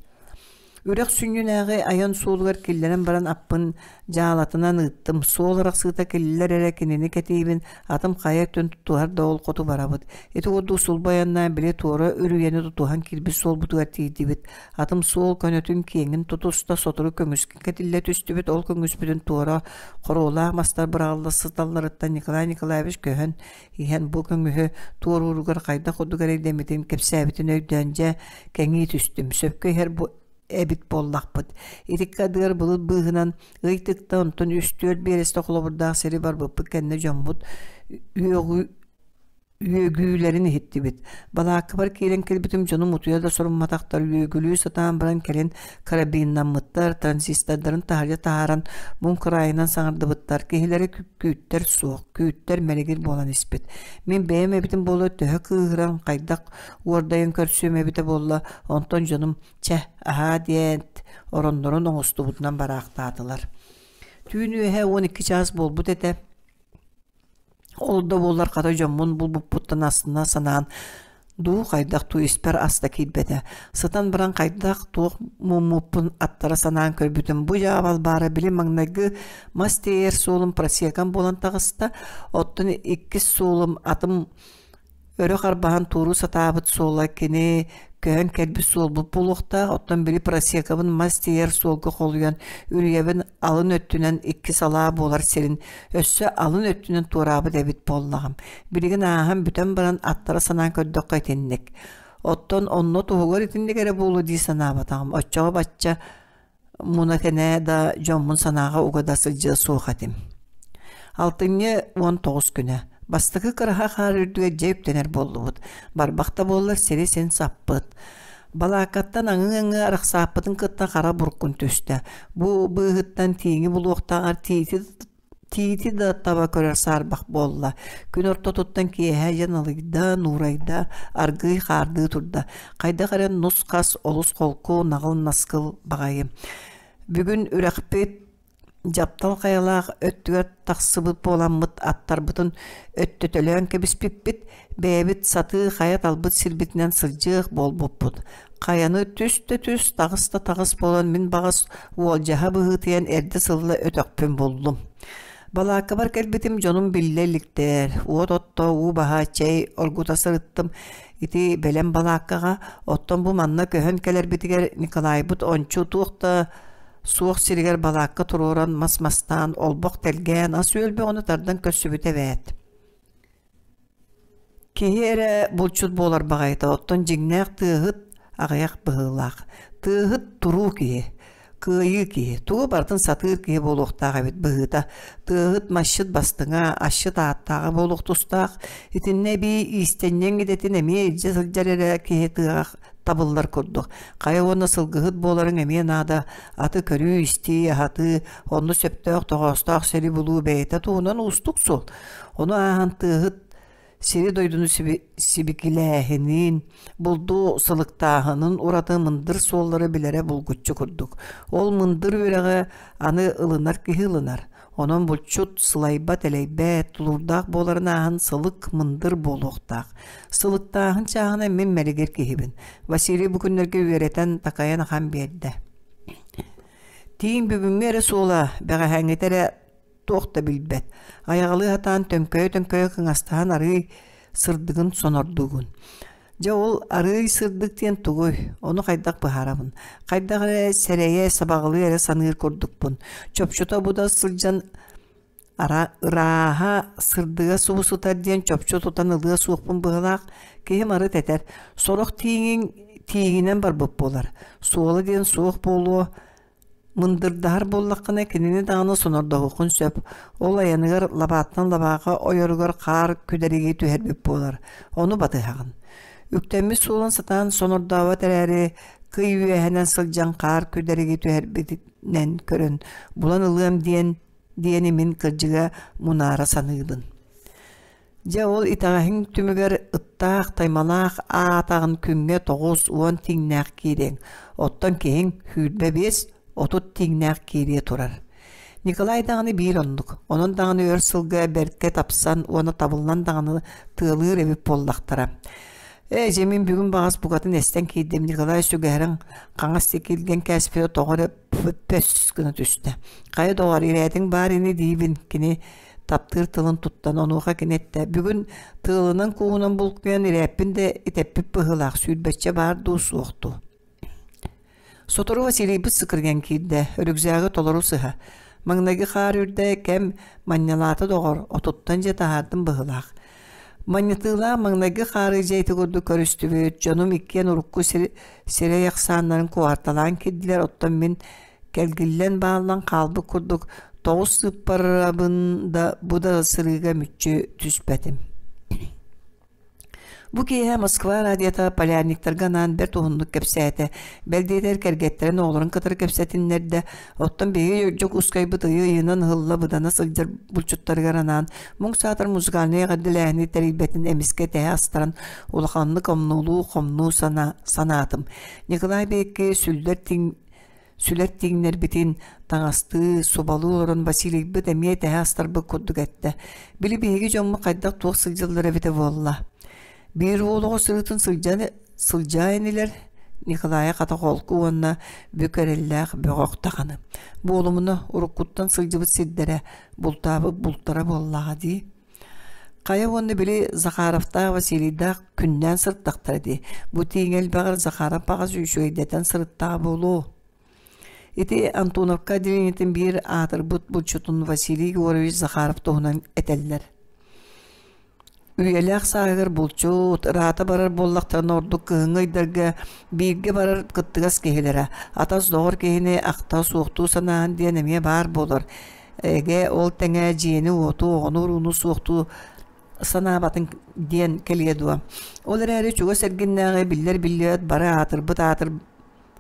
Үрэх сүнньүнээҕи айан суолугар киллэрэн баран аппын дьаалатынан ыыттым. Суол арахсыыта киллэр эрэ кинини кэтиибин, атым хайа өттүн тутуһар да ол хоту барабыт. Ити курдук сулбу айаннаан били туора үрүйэни тутуһан киирбит суолбутугар тиийдибит. Атым суол көнөтүн киэҥин тутуста, сотору көҥүскэ кэтиллэ түстүбүт. Ол көҥүспүтүн туора хоруолаах мастар быраҕылла сыталларыттан Николай Николаевич көһөн иһэн бу көҥүһү туорууругар хайдах курдук эрэйдэммитин кэпсээбитин өйдөөн дьэ кэҥии түстүм. Сөпкө иһэр бу эбит буоллахпыт. Итиккэ адыгар былыт быыһынан ый тыкта, онтон үс-түөрт биэрэстэ холобурдаах сири барбыппыт кэннэ дьоммут үөҕүү үөгүүлэрин иһиттибит. Балааккабар киирэн кэлбитим дьонум утуйа да сорумматахтар, үөгүлүү сатаан баран кэлин карабиннаммыттар, транзистордарын таһырдьа таһааран муҥ кыраайынан саҥардыбыттар, киһилэри күүттэр суох, күүттэр мэлигир буолан испит. Мин бэйэм эбитим буолуо төһө кыыһыран, хайдах уордайан көрсүөм эбитэ буолла, онтон дьонум чэ, аһаа диэт, ороннорун оҥостубутунан бараахтаатылар. Түүн үөһэ 12 чаас буолбут этэ. Ол да буоллар хата дьоммун булбуппуттан астына санаан дуу хайдах дуу испэр ас да киирбэтэ. Сытан баран хайдах туох муммуппун аттара санаан көрбүтүм. Бу дьаабал баара били маҥнайгы мас тиэйэр суолум просекам буолан таҕыста. Оттон иккис суолум атым Өрө харбаһан туоруу сатаабыт суола кини көһөн кэлбит суолбут буолуохтаах, оттон били просекабын мас тиэйэр суолга холуйан, үрүйэбин алын өттүнэн икки салаа буолар сирин өссө алын өттүнэн туораабыт эбит буоллаҕым. Билигин ааһан бүтэн баран аттара санаан көрдөххө итинник. Оттон онно туһугар итинник эрэ буолуо дии санаабатаҕым. Оччоҕо бачча муна-тэнэ да дьоммун санааҕа уга да сылдьыа суох этим. Алтынньы 19 күнэ. Бастакы кыраһа хаар үрдүгэр дьэ үктэнэр буоллубут. Барбах да буоллар сири син саппыт. Балааккаттан аҥыы-аҥыы арахсааппытын кытта хара буркун түстэ. Бу быыһыттан тииҥи булуохтааҕар тиити тиити да таба көрөр саарбах буолла. Күн ортотуттан киэһэ дьэ налыйда, нуурайда, аргыый хаардыы турда. Хайдах эрэ нус-хас, олус холку, наҕыл-наскыл баҕайы. Бүгүн үрэхпит дьаптал хайалаах өттүгэр тахсыбыт буоламмыт аттарбытын өттөтөлөөн кэбиспиппит, бэйэбит сатыы хайа талбыт сирбитинэн сылдьыах буолбуппут. Хайаны түс да түс, таҕыс да таҕыс буолан мин баҕас уолдьаһа быһыытыйан эрдэ-сылла өтөхпүн буллум. Балааккабар кэлбитим дьонум биллэ иликтэр, уот отто, уу баһа, чэй оргута сырыттым. Ити бэлэм балааккаҕа, оттон бу манна көһөн кэлэрбитигэр Николайбыт ончу туох да суох сиригэр балаакка туруоран мас мастаан, олбох тэлгээн, ас-үөл бөҕөнү тардан көрсүбүтэ эбээт. Киһи эрэ булчут буолар баҕайыта, оттон дьиҥнээх тыаһыт аҕыйах быһыылаах. Тыаһыт туруу киһи, кыайыы киһи, тугу барытын сатыыр киһи буолуохтаах эбит быһыыта. Тыаһыт масчыт бастыҥа, асчыт ааттааҕа буолуох тустаах. Итиннэ эбии иистэнньэҥ идэтин эмиэ илдьэ сылдьар эрэ киһи тыаҕа табыллар курдук. Хайа уонна сылгыһыт буоларыҥ эмиэ наада, аты көрүү-истии, аһатыы, онно сөптөөх тоҕоостоох сири булуу бэйэтэ туһунан уустук суол. Ону ааһан тыаһыт сири-дойдуну сибикилээһинин, булду сылыктааһынын ураты мындыр суоллары билэрэ булгуччу курдук. Ол мындыр үөрэҕи аны ылынар киһи ылынар. Онон булчут сылайбат-элэйбэт, тулуурдаах буоларын ааһан сылык мындыр буолуохтаах. Сылыктааһын чааһынан мин мэлигир киһибин. Василий бу күннэргэ үөрэтэн, такайан ахан биэрдэ. Тииҥ бүгүҥҥү эрэ суола, бэҕэһээҥҥитэ эрэ туох да билбэт. Айаҕалыы сатаан төҥкөйө-төҥкөйө кыҥастаһан арыый сырдыгын сонордуугун. Дьэ ол арыый сырдык диэн тугуй? Ону хайдах быһаарабын? Хайдах эрэ сэрэйэ, сабаҕалыы эрэ саныыр курдукпун. Чопчута бу да сылдьан ара ырааһа, сырдыга субу сытар диэн чопчу тутан ылыа суохпун быһыылаах. Киһим арыт этэр, сорох тииҥиҥ тииҥинэн барбыт буолар. Суола диэн суох буолуо, Мындырдаһар буоллаххына кинини даҕаны сонордоһуоххун сөп, ол айаныгар лабааттан лабааҕа ойоругар хаар күдэриги түһэрбит буолар, ону батыһаҕын. Үктэммит суолун сатаан сонордообот эрээри, кый үөһэнэн сылдьан хаар күдэриги түһэрбитинэн көрөн, булан ылыам диэн диэни мин кырдьыга мунаара саныыбын. Дьэ ол итэҕэһиҥ түмүгэр ыттаах, таймалаах аатаҕын күҥҥэ 90 тиҥнээх киириэҥ, оттон киһиҥ 25, 30 тиҥнээх киириэ турар. Николай даҕаны биир оннук, онон даҕаны өр сылга бэркэ тапсан уонна табыллан даҕаны тыалыыр эбит буоллахтара. Ээ, дьэ мин бүгүн баҕас букатын эстэн киирдим, Николай сүгэһэрин хаҥас диэки илгэн кээспитэ тоҕо эрэ пөс гына түстэ. Хайа доҕор, ирээтиҥ баар ини диибин, кини таптыыр тылын туттан онуоха кини эттэ бүгүн тыалынан-кууһунан булкуйан ирээппин да итэппит быһыылаах сүүрбэччэ баар дуу суох дуу Сотору Василийбыт сыкырыйан киирдэ, үрүкзээги толору сыһа. Маҥнайгы хаар үрдэ кэм манньалаата доҕор, отуттан дьэ таһаардым быһыылаах. Манньытыылаах маҥнайгы хаары дьэ ити курдук көрүстүбүт, дьонум иккиэн урукку сир, сирэй ахсааннарын куоһарталаан киирдилэр, оттон мин Кэлгиллэн бааллан хаалбыт курдук тоҕус сыыппарабын да бу да сырыыга мүччү түспэтим. Бу киэһэ Москва радиота полярниктарга анаан бэрт уһуннук кэпсээтэ. Бэл диэтэр кэргэттэрин оҕолорун кытары кэпсэтиннэрдэ. Оттон биһиги Дьокуускайбыт ыйы-ыйынан ыһылла быдана сылдьар булчуттарыгар анаан муҥ саатар музыкальнай эҕэрдэлээһини тэрийбэтин эмискэ тэһэ астаран улаханнык омнуолуу-хомнуу санаатым. Николай Бэкки сүллэр тиҥ Сүлэр тииҥнэрбитин таҥастыы, субалыы олорон Василийбыт эмиэ тэһэ астарбыт курдук эттэ: «Били биһиги дьоммут хайдах туох сылдьаллар эбитэ буолла?» Биир уол оҕо сырыытын сылдьан сылдьаа инилэр Николайа хата холку уонна бүк эрэллээх бөҕөх даҕаны. Буолумуна, уруккуттан сылдьыбыт сирдэрэ, бултаабыт бултара буоллаҕа дии. Хайа уонна били Захаровтаах Василийдаах күннээн сырыттахтара дии. Бу тииҥ элбэҕэр Захаров баҕас үчүгэйдэтэн сырыттаҕа буолуо. Ити Антоновка отделениетын биир аатырбыт булчутун Василий Егорович Захаров туһунан этэллэр. Үйэлээх сааһыгар булчут, ыраата барар буоллахтарына ордук кыһыҥҥы ыйдарга бииргэ барар кыттыгас киһилэрэ, атас-доҕор киһини ахта суохтуу санааһын диэн эмиэ баар буолар. Эгэ, ол тэҥэ дьиэни-уоту, оҕону-урууну суохтуу санаабатын диэн кэлиэ дуо? Ол эрээри чугас эргиннээҕи биллэр-биллибэт бары аатырбыт аатыр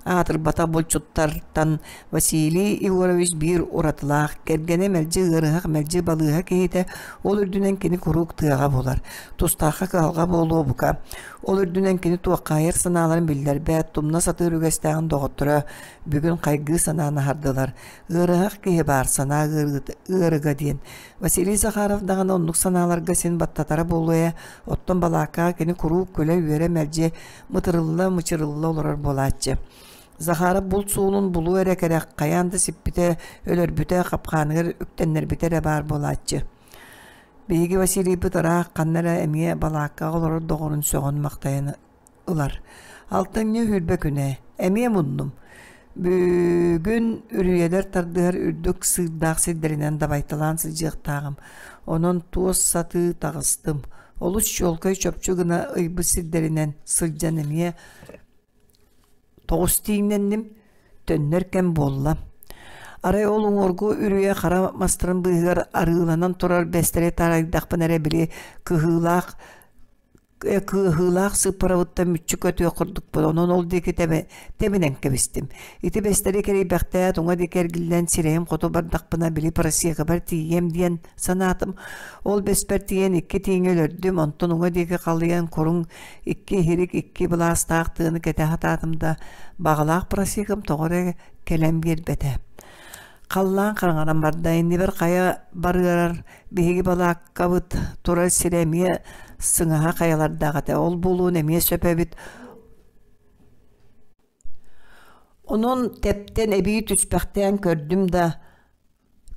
аатырбатах булчуттартан Василий Егорович биир уратылаах, кэргэнэ мэлдьи ыарыһах, мэлдьи балыыһа киһитэ, ол үрдүнэн кини куруук тыаҕа булар. Тустаахха кыһалҕа буолуо бука. Ол үрдүнэн кини туоххаайар санааларын биллэрбэт, тумна сатыыр үгэстээҕин доҕотторо бүгүн хайгыы санаан аһардылар. Ыарыһах киһи баар санаа ыарыга диэн. Василий Захаров даҕаны оннук санааларга син баттатара буолуо ээ, оттон балааккаҕа кини куруук күлэ-үөрэ мэлдьи мытырылла-мычырылла олорор буолааччы. Захаров булт суолун булуо эрэ кэрэх, хайаан да сиппитэ, өлөрбүтэ, хапкааныгар үктэннэрбитэ эрэ баар буолааччы. Биһиги Василийбыт ыраах ханна эрэ эмиэ балааккаҕа олорор доҕорун сөҕөн-махтайан ылар. Алтынньы сүүрбэ күнэ. Эмиэ муннум. Бүгүн үрүйэлэр тардыһар үрдүк сыырдаах сирдэринэн дабайталаан сылдьыахтааҕым. Онон туос сатыы таҕыстым. Олус чуолкай чопчу гына ыйбыт сирдэринэн сылдьан эмиэ тоҕус тииҥнэнним, төннөр кэм буолла. Арай ол уҥуоргу үрүйэ хара мастарын быыһыгар арыыланан турар бэстэри таарыйдахпына эрэ били кыһыылаах кыаһыылаах сыыппарабыттан мүччү көтүөх курдукпун, онон ол диэки тэбинэн кэбистим. Ити бэстэри кэрийбэхтээт, уҥа диэки эргиллэн сирэйим хоту бардахпына били просекабар тиийиэм диэн санаатым. Ол бэспэр тиийэн икки тииҥи өлөрдүм, онтон уҥа диэки халыйан куруҥ икки иһирик икки былаастаах тыаны кэтэ сатаатым да, баҕалаах просекам тоҕо эрэ кэлэн биэрбэтэ. Халлаан хараҥаран барда, иннибэр хайа барыарар биһиги балааккабыт турар сирэ эмиэ сыҥаһа хайалардаах этэ, ол буолуон эмиэ сөп эбит. Онон тэптэн эбии түспэхтээн көрдүм да,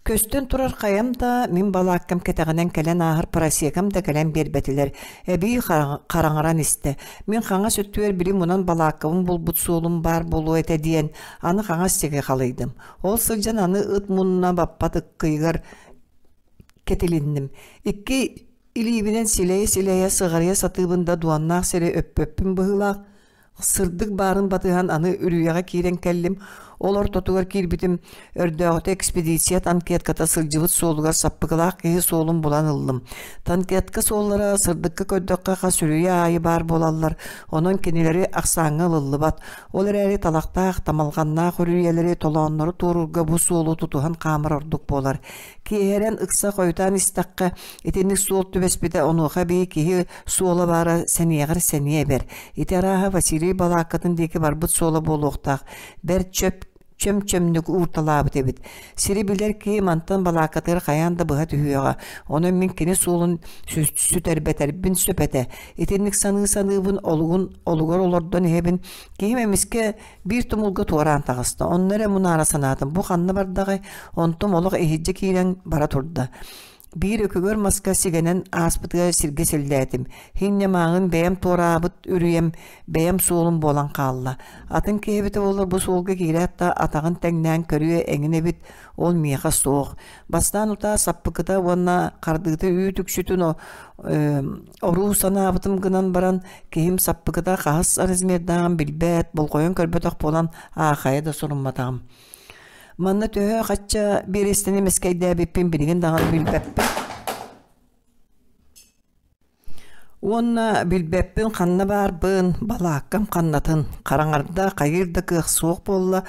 көстөн турар хайам да, мин балааккам кэтэҕинэн кэлэн ааһар просекам да кэлэн биэрбэтилэр. Эбии хараҥаран истэ. Мин хаҥас өттүгэр били мунан балааккабын булбут суолум баар буолуо этэ диэн, аны хаҥас сиги халыйдым. Ол сылдьан аны ыт мунна баппат ыккыйыгар кэтилинним. Икки илиибинэн силэйэ-силэйэ сыҕарыйа сатыыбын да дуоннаах сири өппөппүн быһыылаах. Сырдык баарын батыһан аны үрүйэҕэ киирэн кэллим. Ол ортотугар киирбитим, өрдөөҕүтэ экспедиция танкетката сылдьыбыт суолугар саппыкылаах киһи суолун булан ыллым. Танкетка суоллара сырдыкка көрдөххө хас үрүйэ аайы баар буолаллар, онон кинилэри ахсааҥҥа ылыллыбат. Ол эрээри талахтаах, тамалҕаннаах үрүйэлэри, толооннору туоруурга бу суолу тутуһан хаамар ордук буолар. Киэһэрэн ыкса хойутаан истэххэ, итинник суол түбэспитэ онуоха эбии киһи суола баара сэниэҕэр сэниэ эбэр. Ити арааһа Василий балааккатын диэки барбыт суола буолуохтаах. Бэрт чөп чөм-чөмнүк уурталаабыт эбит. Сири билэр киһи мантан балааккатыгар хайаан да быһа түһүөҕэ. Онон мин кини суолун сүтэрбэтэрбин сөп этэ. Итинник саныы-саныыбын олугун олугар олордон иһэбин. Киһим эмискэ биир тумулга туораан таҕыста. Онно эрэ мунаара санаатым. Бу ханна бардаҕай? Онтум олох иһирдьэ киирэн бара турда. Биир өкөгөр маска сигэнэн ааспытыгар сиргэ силлээтим. Хинньэ мааҕын бэйэм туораабыт үрүйэм, бэйэм суолум буолан хаалла. Атын киһи эбитэ буоллар бу суолга киирээт да атаҕын тэҥнээн көрүө эҥин эбит, ол миэхэ суох. Бастаан утаа саппыкыта уонна хардыыта үүт үксүтүн оруу санаабытым гынан баран, киһим саппыкыта хаһыс размердааҕын билбэт, болҕойон көрбөтөх буолан аахайа да сурумматаҕым. Манна төһө хачча биэрэстэни мэскэйдээбиппин билигин даҕаны билбэппин. Уонна билбэппин ханна баарбын, балааккам ханнатын, хараҥарда хайыыр да кыах суох буолла,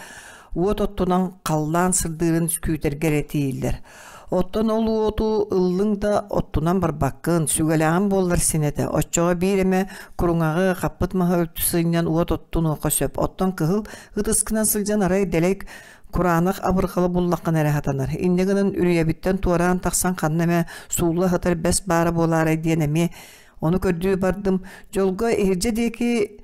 уот оттунан халлаан сырдыырын күүтэргэ эрэ тиийиллэр. Оттон ол уоту ыллыҥ да оттунан барбаккын, сүгэлээҕин буоллар син этэ. Оччоҕо биир эмэ куруҥаҕы, хаппыт маһы үлтү сынньан уот оттунуохха сөп. Оттон кыһыл ытыскынан сылдьан арай дэлэй кураанах абырҕалы буллаххына эрэ сатанар. Инньэ гынан үрүйэбиттэн туораан тахсан ханна эмэ суулла сытар бэс баара буолаарай диэн эмиэ ону көрдүү бардым. Дьолго иһирдьэ диэки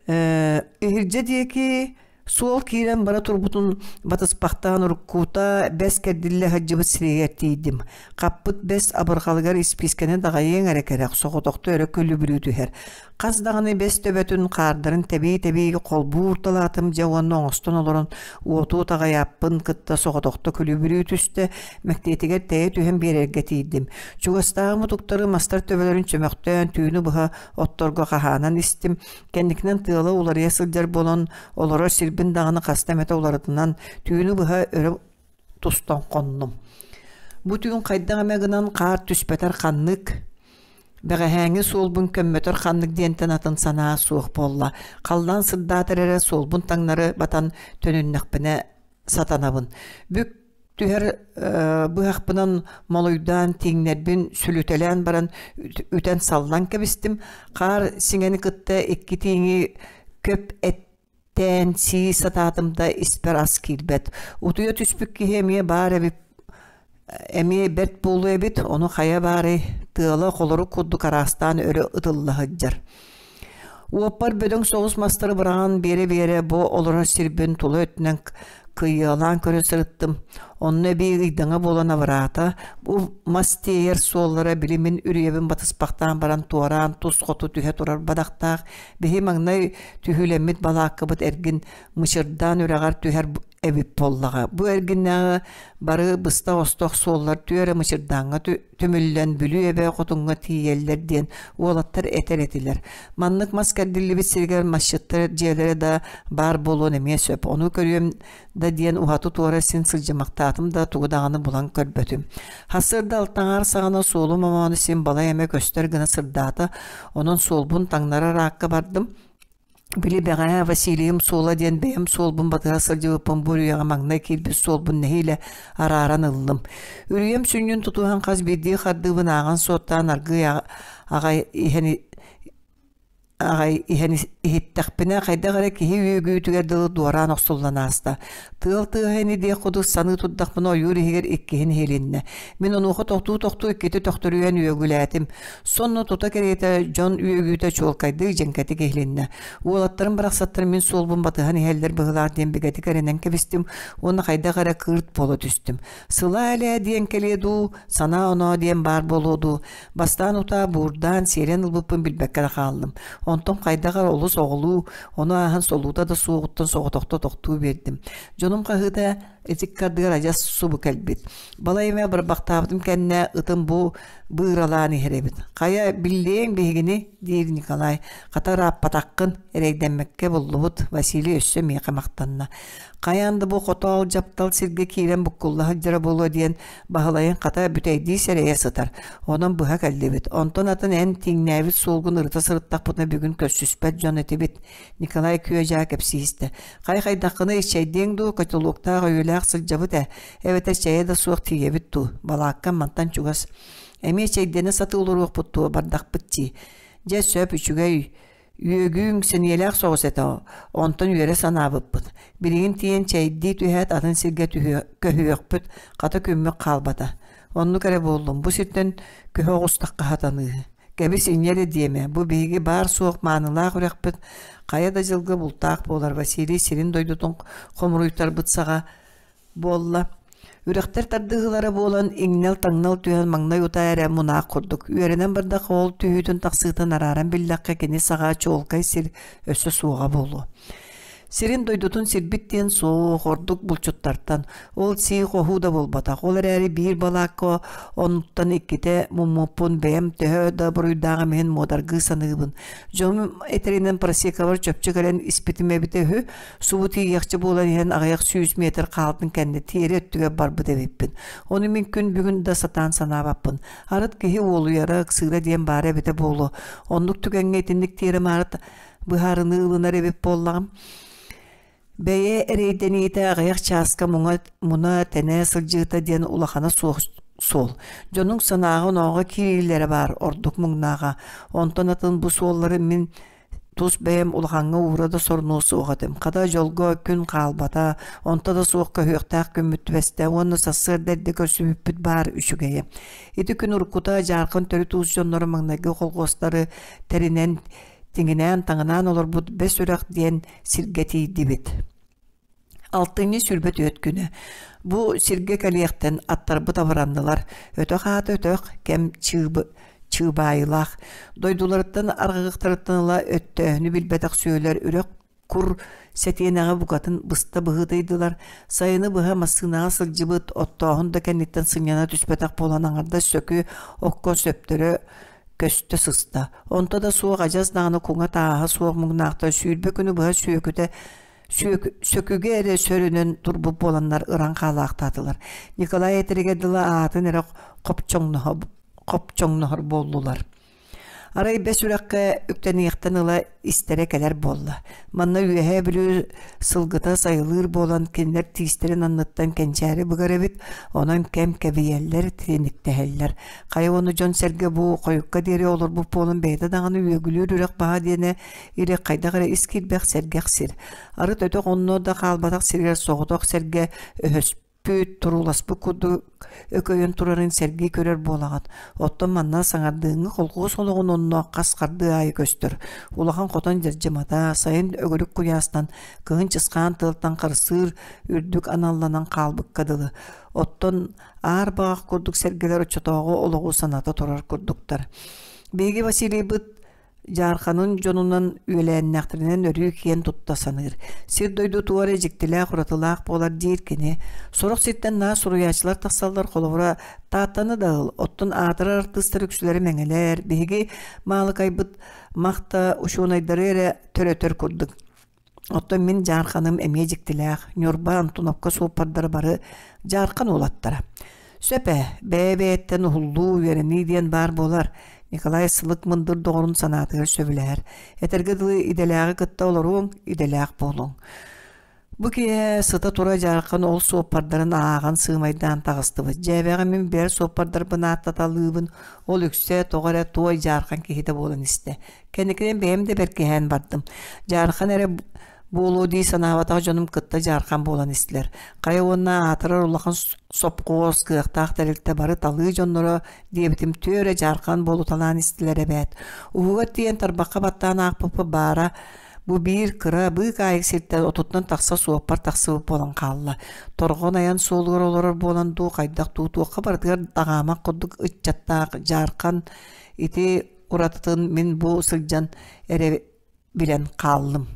Иһирдьэ диэки суол киирэн бара турбутун батыспахтаан уруккута бэс кэрдиллэ сылдьыбыт сиригэр тиийдим. Хаппыт бэс абырҕалыгар испиискэни даҕайыаҥ эрэ кэрэх, соҕотохто өрө күлүбүрүү түһэр. Хас даҕаны бэс төбөтүн хаардарын тэбии-тэбии холбуу уурталаатым дьэ уонна оҥостон олорон уоту таҕайааппын кытта соҕотохто күлүбүрүү түстэ, мэктиэтигэр тэйэ түһэн биэрэргэ тиийдим. Чугастааҕы мутуктары мастар төбөлөрүн чөмөхтөөн түүнү быһа отторго хаһаанан истим. Кэнникинэн тыала уларыйа сылдьар буолан, олорор сирбин даҕаны хаста эмэтэ уларытынан, түүнү быһа өрө тустан хоннум. Бу түүн хайдах эмэ гынан хаар түспэтэр ханнык, бэҕэһээҥҥи суолбун көммөтөр ханнык диэнтэн атын санаа суох буолла. Халлаан сырдаатар эрэ суолбун таҥнары батан төнүннэхпинэ сатанабын. Бүк түһэр быһахпынан молуйдаан тииҥнэрбин сүлүтэлээн баран үтэн саллан кэбистим. Хаар сиҥэни кытта икки тииҥи көп эттээн сии сатаатым да испэр ас киирбэт. Утуйа түспүт киһи эмиэ баар эбит эмиэ бэрт буолуо эбит, ону хайа баарый, тыала холорук курдук араастаан өрө ытылла сылдьар. Уоппар бөдөҥ соҕус мастары быраҕан биэрэ-биэрэ бу олорор сирбин тула өттүнэн кыйыалаан көрө сырыттым. Онно эбии ыйдаҥа буолан абыраата. Бу мас тиэйэр суоллара били мин үрүйэбин батыспахтаан баран туораан тус хоту түһэ турар бадахтаах. Биһи маҥнай түһүүлэммит балааккабыт эргин мычырдаан үрэҕэр түһэр эбит буоллаҕа. Бу эргиннээҕи бары быстах-остох суоллар түөрэ мычырдааҥҥа түмүллэн Бүлүү эбэ хотуҥҥа тиийэллэр диэн уолаттар этэр этилэр. Маннык мас кэрдиллибит сиригэр масчыттар дьиэлэрэ да баар буолуон эмиэ сөп. Ону көрүөм да диэн уһаты-туора син сылдьымахтаатым да тугу даҕаны булан көрбөтүм. Сарсыарда алтаҥаар саҕана суолум омоону син балай эмэ көстөр гына сырдаата. Онон суолбун таҥнарар аакка бардым. Били бэҕэһээ Василийым суола диэн бэйэм суолбун батыһа сылдьыбыппын бу үрүйэҕэ маҥнай киирбит суолбун нэһиилэ арааран ыллым. Үрүйэм сүнньүн тутуһан хас биирдии хардыыбын ааҕан-суоттаан аргыый аҕай иһэн аҕай иһэн иһиттэхпинэ хайдах эрэ киһи үөгүүтүгэр дылы дуораан охсуллан ааста. Тыал тыаһа ини диэх курдук саныы турдахпына ойуур иһигэр иккиһин иһилиннэ. Мин онуоха тохтуу-тохтуу иккитэ төхтөрүйэн үөгүлээтим. Сонно тута кэриэтэ дьон үөгүүтэ чуолкайдык дьэҥкэтик иһилиннэ. Уолаттарым барахсаттар мин суолбун батыһан иһэллэр быһыылаах диэн бигэтик эрэнэн кэбистим уонна хайдах эрэ кыырт буола түстүм. Сылаа элээ диэн кэлиэ дуу, санаа-оноо диэн баар буолуо дуу, бастаан утаа буурдаан сиэрэн ылбыппын билбэккэ эрэ хааллым. Онтон хайдах эрэ олус оҕолуу, ону ааһан солуута да суоҕуттан соҕотохто тохтуу биэрдим. Дьонум хаһыыта итик кардыгар адьас субу кэлбит. Балай эмэ барбахтаабытым кэннэ ытым бу быыралаан иһэр эбит. Хайа, биллиэҥ биһигини, диир Николай. Хата ырааппатаххын, эрэйдэммэккэ буллубут, Василий өссө миэхэ махтанна. Хайаан да бу хотоол дьаптал сиргэ киирэн буккулла сылдьара буолуо диэн Баһылайын хата бүтэйдии сэрэйэ сытар. Онон быһа кэллибит. Онтон атын эн тииҥнээбит суолгун ырыта сырыттахпытына бүгүн көрсүспэт дьон этибит. Николай күө-дьаа кэпсии истэ. Хай-хайдаххына иччэйдиэҥ дуу, котелоктаах өйүөлээх сылдьабыт ээ. Эбэтэр чэйэ да суох тиийэбит дуу. Балааккам мантан чугас. Эмиэ чэйдэнэ сатыы олоруохпут дуо, бардахпыт дии. Дьэ сөп, үчүгэй. Үөгүүҥ сэниэлээх соҕус этэ, онтон үөрэ санаабыппыт. Билигин тиийэн чэйдии түһээт атын сиргэ көһүөхпүт, хата күммүт хаалбата. Оннук эрэ буоллум, бу сиртэн көһө оҕустахха сатаныыһы. Кэбис инньэ эрэ диэмэ, бу биһиги баар-суох маанылаах үрэхпит хайа да дьылга бултаах буолар Василий сирин-дойдутун хомуруйтарбыт саҕа буолла. Үрэхтэр тардыһыылара буолан иҥнэл-таҥнал түһэн маҥнай утаа эрэ мунаах курдук. Үөрэнэн бардахха ол түһүүтүн тахсыытын арааран биллэххэ кини саҕа чуолкай сир өссө суоҕа буолуо. Сирин дойдутун сирбит диэн суох, ордук булчуттартан. Ол сии хоһуу да буолбатах. Ол эрээри биир балаакка оннуттан иккитэ муммуппун бэйэм төһө да буруйдааҕым иһин муодаргыы саныыбын. Дьонум этэринэн просекабар чопчу кэлэн испитим эбитэ үһү. Субу тиийиэхчэ буолан иһэн аҕыйах сүүс метр хаалтын кэннэ тиэрэ өттүгэр барбыт эбиппин. Ону мин күн бүгүн да сатаан санаабаппын. Арыт киһи уолуйара, ыксыыра диэн баара эбитэ буолуо. Оннук түгэҥҥэ итинник тиэрэ-маары быһаарыныы ылынар эбит буоллаҕым. Бэйэ эрэйдэниитэ аҕыйах чааска муҥа муна тэнэ сылдьыыта диэн улахана суох суол. Дьонуҥ санааҕа-онооҕо киириилэрэ баар ордук муҥнааҕа. Онтон атын бу суоллары мин Тус бэйэм улахаҥҥа уура да сорунуо суох этим. Хата дьолго күн хаалбата, онто да суох көһүөхтээх күммүт түбэстэ уонна сарсыарда эрдэ көрсүбүппүт баар үчүгэйэ. Ити күн уруккута Дьаархан төрүт уус дьонноро маҥнайгы колхуостары тэринэн, тиҥинээн-таҥынаан олорбут Бэс Үрэх диэн сиргэ тиийдибит. Алтынньы 24 күнэ. Бу сиргэ кэлиэхтэн аттарбыт абыраннылар. Өтөх аата өтөх, кэм чыыбаайылаах. Дойдуларыттан арҕаҕыктарыттан ыла өттөөһүнү билбэтэх сүөлэр үрэх кур сэтиэнэҕи букатын быста быһыытыйдылар. Сайыны быһа массыынаҕа сылдьыбыт, оттооһун да кэнниттэн сынньана түспэтэх буолан аҥардас сөкү окко сөптөрө көстө сыста. Онто да суох адьас даҕаны куҥа тааһа суох муҥнаахтар 20 күнү быһа сүөкүтэ. Сөкүгэ эрэ сөрөнөн турбут буоланнар ыран хаалаахтаатылар. Николай этэригэр дылы аатын эрэ хопчоҥноһор буоллулар. Арай бэс үрэххэ үктэниэхтэн ыла истэрэ кэлэр буолла. Манна Үөһээ Бүлүү сылгыта сайылыыр буолан кинилэр тиистэрин анныттан кэнчээри быгар эбит, онон кэм кэбийэллэр, тиниктэһэллэр. Хайа уонна дьон-сэргэ бу хойукка диэри олорбут буолан бэйэтэ даҕаны үөгүлүүр үрэх баһа диэнэ или хайдах эрэ ис киирбэх сэргэх сир. Арыт өтөх онно да хаалбатах сиригэр соҕотох сэргэ өһөс Бүт турууласпыт курдук өкөйөн турарын сэргии көрөр буолаҕын. Оттон манна саҥардыыҥҥы холкуос олоҕун онно хас хардыы аайы көстөр. Улахан хотон дьардьамата, сайын өгүрүк куйаастан, кыһын чысхаан тыалтан харсыыр үрдүк аналланан хаалбыкка дылы. Оттон аар баҕах курдук сэргэлэр оччотооҕу олоҕу саната турар курдуктар. Биһиги Василийбыт Дьаарханын дьонунан үөлээннэхтэринэн өрүү киэн тутта саныыр. Сир-дойду туора дьиктилээх уратылаах буолар диир кини. Сорох сиртэн наар суруйааччылар тахсаллар, холобура, Тааттаны да ыл, оттон аатырар артыыстар үксүлэрэ мэҥэлэр, биһиги Маалыкайбыт махта учуонайдары эрэ төрөтөр курдук. Оттон мин дьаарханым эмиэ дьиктилээх, Ньурба Антоновка суоппардара бары дьаархан уолаттара. Сөп ээ, бэйэ-бэйэттэн уһуллуу, үөрэнии диэн баар буолар, Николай сылык мындыр доҕорун санаатыгар сөбүлэһэр. Этэргэ дылы идэлээҕи кытта олоруоҥ, идэлээх буолуоҥ. Бу киэһэ сыта-тура дьаархан ол суоппардарын ааҕан сыымайдаан таҕыстыбыт. Дьээбэҕэ мин бэйэр суоппардарбын ааттаталыыбын, ол үксэ тоҕо эрэ туой дьаархан киһитэ буолан истэ. Кэнникинэн бэйэм да бэркиһээн бардым. Дьаархан эрэ буолуо дии санаабатах дьонум кытта дьаархан буолан истилэр. Хайа уонна аатырар улахан сопхуос, кыахтаах тэрилтэ бары талыы дьонноро диэбитим түөрэ дьаархан буолуталаан истилэр эбээт. Уһугар тиийэн тарбахха баттаан аахпыппыт баара бу биир кыра быыкаайык сиртэн отуттан тахса суоппар тахсыбыт буолан хаалла. Торҕон айан суолугар олорор буолан дуу, хайдах дуу, туохха барытыгар даҕаамах курдук ыччаттаах дьаархан ити уратытын мин бу сылдьан эрэ билэн хааллым.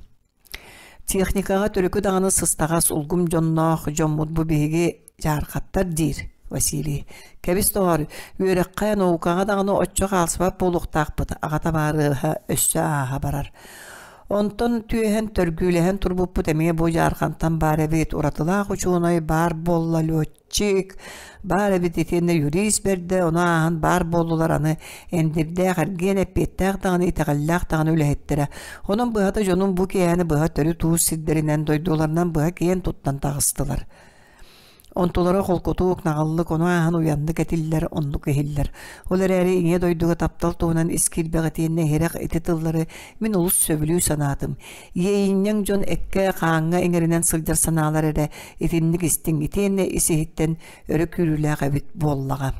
Техникаҕа төрүкү даҕаны сыстаҕас улгум дьонноох дьоммут бу биһиги дьаархаттар диир Василий. Кэбис доҕоор, үөрэххэ, наукаҕа даҕаны оччо хаалсыбат буолуохтаахпыт, аҕата баарыаһа өссө ааһа барар. Онтон түөһэн төргүүлэһэн турбуппут эмиэ бу дьаархантан баар эбит, уратылаах учуонай баар буолла летчик Чик, баар эбит итиэннэ юрист бэрдэ, ону ааһан баар буоллулар аны эндирдээх, эргиэн эппиэттээх даҕаны, итэҕэллээх даҕаны үлэһиттэрэ. Онон быһата дьонум бу киэһэни быһа төрүт уус сирдэринэн, дойдуларынан быһа киэн туттан таҕыстылар. Онтулара холкутук, наҕыллык, ону ааһан уйаннык этиллэр, оннук иһиллэр. Ол эрээри ийэ дойдуга таптал туһунан ис киирбэх итиэннэ иһирэх ити тыллары мин олус сөбүлүү санаатым. Иэйинньэҥ дьон эккэ-хааҥҥа иҥэринэн сылдьар санаалар эрэ итинник истиҥ итиэннэ ис-иһиттэн өрө күүрүүлээх эбит буоллаҕа.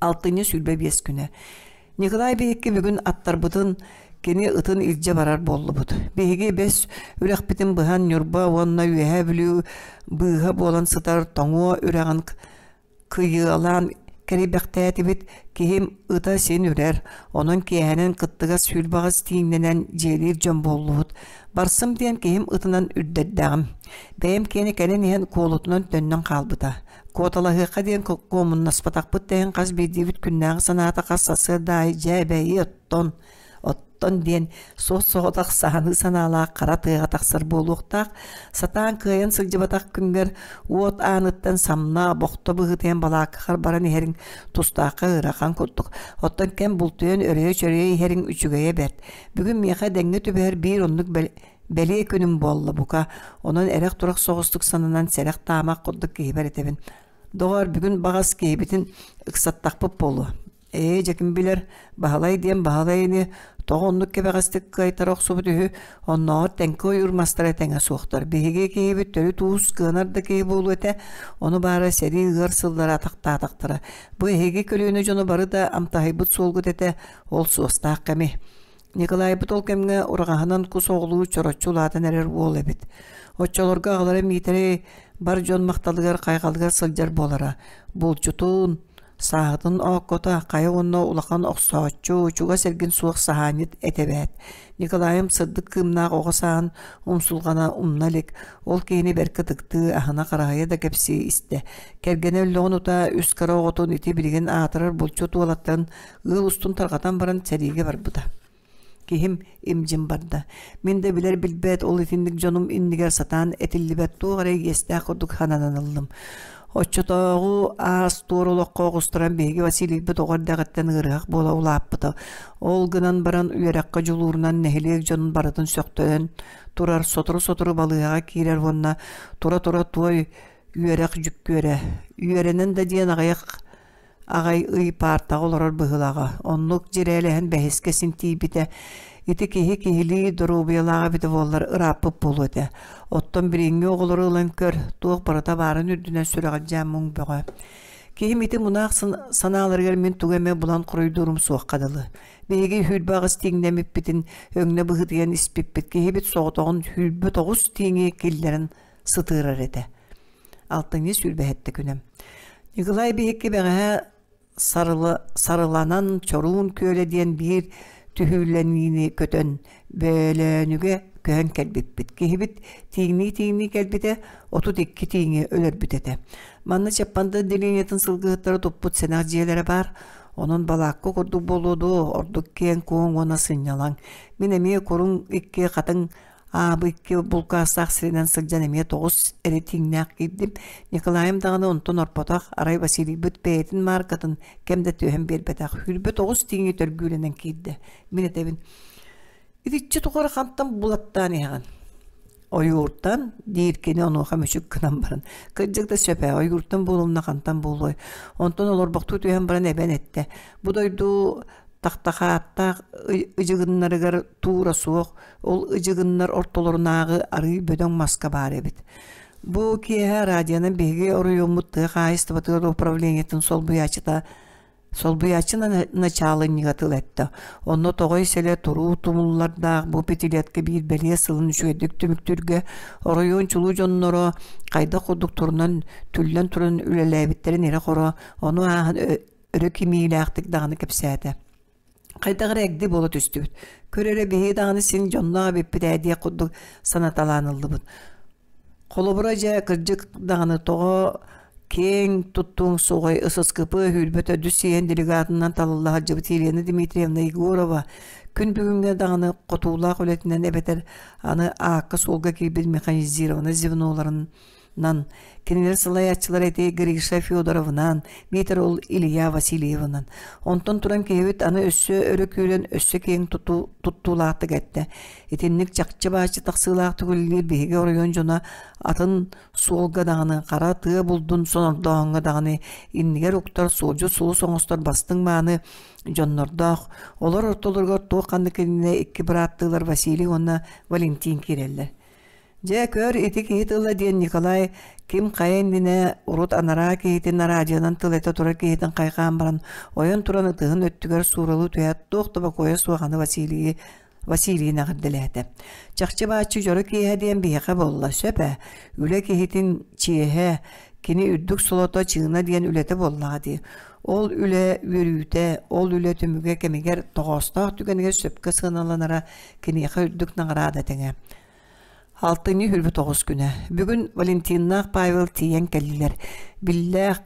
Алтынньы 25 күнэ. Николай биһикки бүгүн аттарбытын кини ытын илдьэ барар буоллубут. Биһиги бэс үрэхпитин быһан Ньурба уонна Үөһээ Бүлүү быыһа буолан сытар Тоҥуо үрэҕин Кыйыалаан кэрийбэхтээтибит, киһим ыта син үрэр, онон киэһэнэн кыттыгас сүүрбэҕис тииҥнэнэн дьиэлиир дьон буоллубут. Барсым диэн киһим ытынан үрдэрдэҕим. Бэйэм киэнэ кэлэн иһэн куолутунан төннөн хаалбыта. Куоталаһыахха диэн куомуннаспатахпыт да иһин хас биирдиибит күннээҕи санаата хас сарсыарда аайы дьээ бэйи оттон Оттон диэн суос-соҕотох саһаныы санаалаах хара тыаҕа тахсар буолуохтаах, сатаан кыайан сылдьыбатах күҥҥэр уот ааныттан самна, бохто быһыытыйан балааккаҕар баран иһэриҥ тустаахха ыарахан курдук. Оттон кэм бултуйан өрөйө-чөрөйө иһэриҥ үчүгэйэ бэрт. Бүгүн миэхэ дэҥҥэ түбэһэр биир оннук бэлиэ күнүм буолла бука. Онон эрэх-турах соҕустук сананан сэрэх-таамах курдук киһибэр этэбин. Доҕоор, бүгүн баҕас киһибитин ыксаттахпыт буолуо. Ээ, дьэ ким билэр, Баһылай диэн Баһылай ини, тоҕо оннук кэбэҕэстик кыайтара охсубут үһү, оннооҕор тэҥкэ ойуур мастара тэҥэ суохтар. Биһиги киһибит төрүт уус кыанар да киһи буолуо этэ, ону баара сэрии ыар сыллара атахтаатахтара. Бу эһиги көлүөнэ дьону бары да амтаһыйбыт суолгут этэ, ол суостаах кэми. Николайбыт ол кэмҥэ ураҕаһынан кус оҕолуу чороччу улаатан эрэр уол эбит. Оччолорго аҕалара Миитэрэй бар дьон махталыгар, хайҕалыгар сылдьар буолара. Булчутун, Сааһытын ооккото хайа уонна улахан охсооччу, чугас эргин суох саһаанньыт этэ эбээт. Николайым сырдык кыымнаах оҕо сааһын умсулҕана умна илик, ол киһини бэркэ ытыктыы, аһына-хараһыйа да кэпсии истэ. Кэргэнэ өллөҕүн утаа үс кыра оҕотун ити билигин аатырар булчут уолаттарын ыал устун тарҕатан баран сэриигэ барбыта. Киһим имдьин барда. Мин да билэр-билбэт ол итинник дьонум иннигэр сатаан этиллибэт туох эрэ иэстээх курдук сананан ыллым. Оччотооҕу аас-туор олоххо оҕустаран биһиги Василийбыт оҕо эрдэҕиттэн ыарыһах буола улааппыта. Ол гынан баран үөрэххэ дьулуурунан нэһилиэк дьонун барытын сөхтөрөн турар, сотору-сотору балыыһаҕа киирэр уонна тура-тура туой үөрэх дьүккүөрэ. Үөрэнэн да диэн аҕыйах аҕай ый паартаҕа олорор быһыылааҕа. Оннук дьирээлэһэн бэһискэ син тиийбитэ. Ити киһи киһилии доруобуйалааҕа эбитэ буоллар ырааппыт буолуо этэ. Оттон билиҥҥи оҕолору ылан көр, туох барыта баарын үрдүнэн сүрэҕэлдьээн муҥ бөҕө. Киһим ити мунаах санааларыгар мин тугу эмэ булан хоруйдуурум суохха дылы. Биһиги 28 тииҥнэммиппитин өҥнө быһыытыйан испиппит киһибит соҕотоҕун 29 тииҥи киллэрэн сытыарар этэ. Алтынньы сүүрбэһэттэ күнэ. Николай биһикки бэҕэһээ сарыланан Чоруун күөлэ диэн биир түһүүлэниини көтөн Бөөлөөнүгэ көһөн кэлбиппит. Киһибит тииҥнии-тииҥнии кэлбитэ, 32 тииҥи өлөрбүт этэ. Манна Чаппанда отделениетын сылгыһыттара туппут сэнэх дьиэлэрэ баар. Онон балаакка курдук буолуо дуо, ордук киэҥ-куоҥ уонна сынньалаҥ. Мин эмиэ куруҥ икки хатыҥ Аабы икки булкаастаах сиринэн сылдьан эмиэ тоҕус эрэ тииҥнээх киирдим. Николаем даҕаны онтон орпотох, арай Василийбыт бэйэтин мааркатын кэм да түһэн биэрбэтэх. 29 тииҥи төргүүлэнэн киирдэ. Мин этэбин, итиччэ тухары хантан булаттаан иһэҕин? Ойууртан, диир кини онуоха мүчүк гынан баран. Кырдьык да сөп ээ, ойууртан буолумна хантан буолуой. Онтон олорбохтуу түһэн баран эбэн эттэ. Бу дойду тахтахааттаах ыдьыгыннарыгар туура суох, Ол ыдьыгыннар ортолорунааҕы арыый бөдөҥ маска баар эбит. Бу киэһэ радионан биһиги оройуоммут тыа хаһаайыстыбатыгар управлениетын солбуйааччыта солбуйааччы начаалынньыга тыл эттэ. Онно Тоҕой сэлэ туруу тумуллардаах бу пятилетка биир бэлиэ сылын үчүгэйдик түмүктүүргэ оройуон чулуу дьонноро хайдах курдук турунан түллэн туран үлэлээбиттэрин ирэ-хоро ону ааһан өрө кимиилээхтик даҕаны кэпсээтэ. Хайдах эрэ эгди буола түстүбүт. Көр эрэ биһиги даҕаны син дьонноох эбиппит ээ диэх курдук санаталаан ыллыбыт. Холобура дьэ, кырдьык даҕаны тоҕо киэҥ туттууҥ суоҕай ССКП сүүрбэ төрдүс сийиэн делегатынан талылла сылдьыбыт Елена Дмитриевна Егорова күн бүгүҥҥэ даҕаны хотуулаах үлэтинэн эбэтэр аны аакка-суолга киирбит механизированнай звеноларын Нан, кинилэр салайааччылара ити Гриша Федоровынан, биитэр ол Илья Васильевынан. Онтон туран киһибит аны өссө өрө күүрэн, өссө киэҥ туттуулаахтык эттэ. Итинник чахчы-бааччы тахсыылаахтык үлэлиир биһиги оройуон дьоно атын суолга даҕаны, хара тыа булдун сонордооһуҥҥа даҕаны иннигэр уктар суолдьут сулус оҥостор бастыҥ мааны дьоннордоох. Олор ортолоругар туох ханнык иннинэ икки бырааттыылар Василий уонна Валентин киирэллэр. Дьэ, көр, ити киһи тыла диэн Николай ким хайа иннинэ урут анараа киһитин араадьыйанан тыл этэ турар киһитин хайҕаан баран, ойон туран ытыһын өттүгэр сууралыы түһээт, туох да бокуойа суох аны Василийы Василийын эҕэрдэлээтэ. Чахчы-бааччы дьоро киэһэ диэн биһиэхэ буолла, сөп ээ. Үлэ киһитин чиэһэ, кини үрдүк солото чыына диэн үлэтэ буоллаҕа дии. Ол үлэ үөрүүтэ, ол үлэ түмүгэ кэмигэр тоҕоостоох түгэнигэр сөпкө сыаналанара киниэхэ үрдүк наҕараада тэҥэ. Алтынньы 29 күнэ. Бүгүн Валентиннаах Павел тиийэн кэллилэр. Биллээх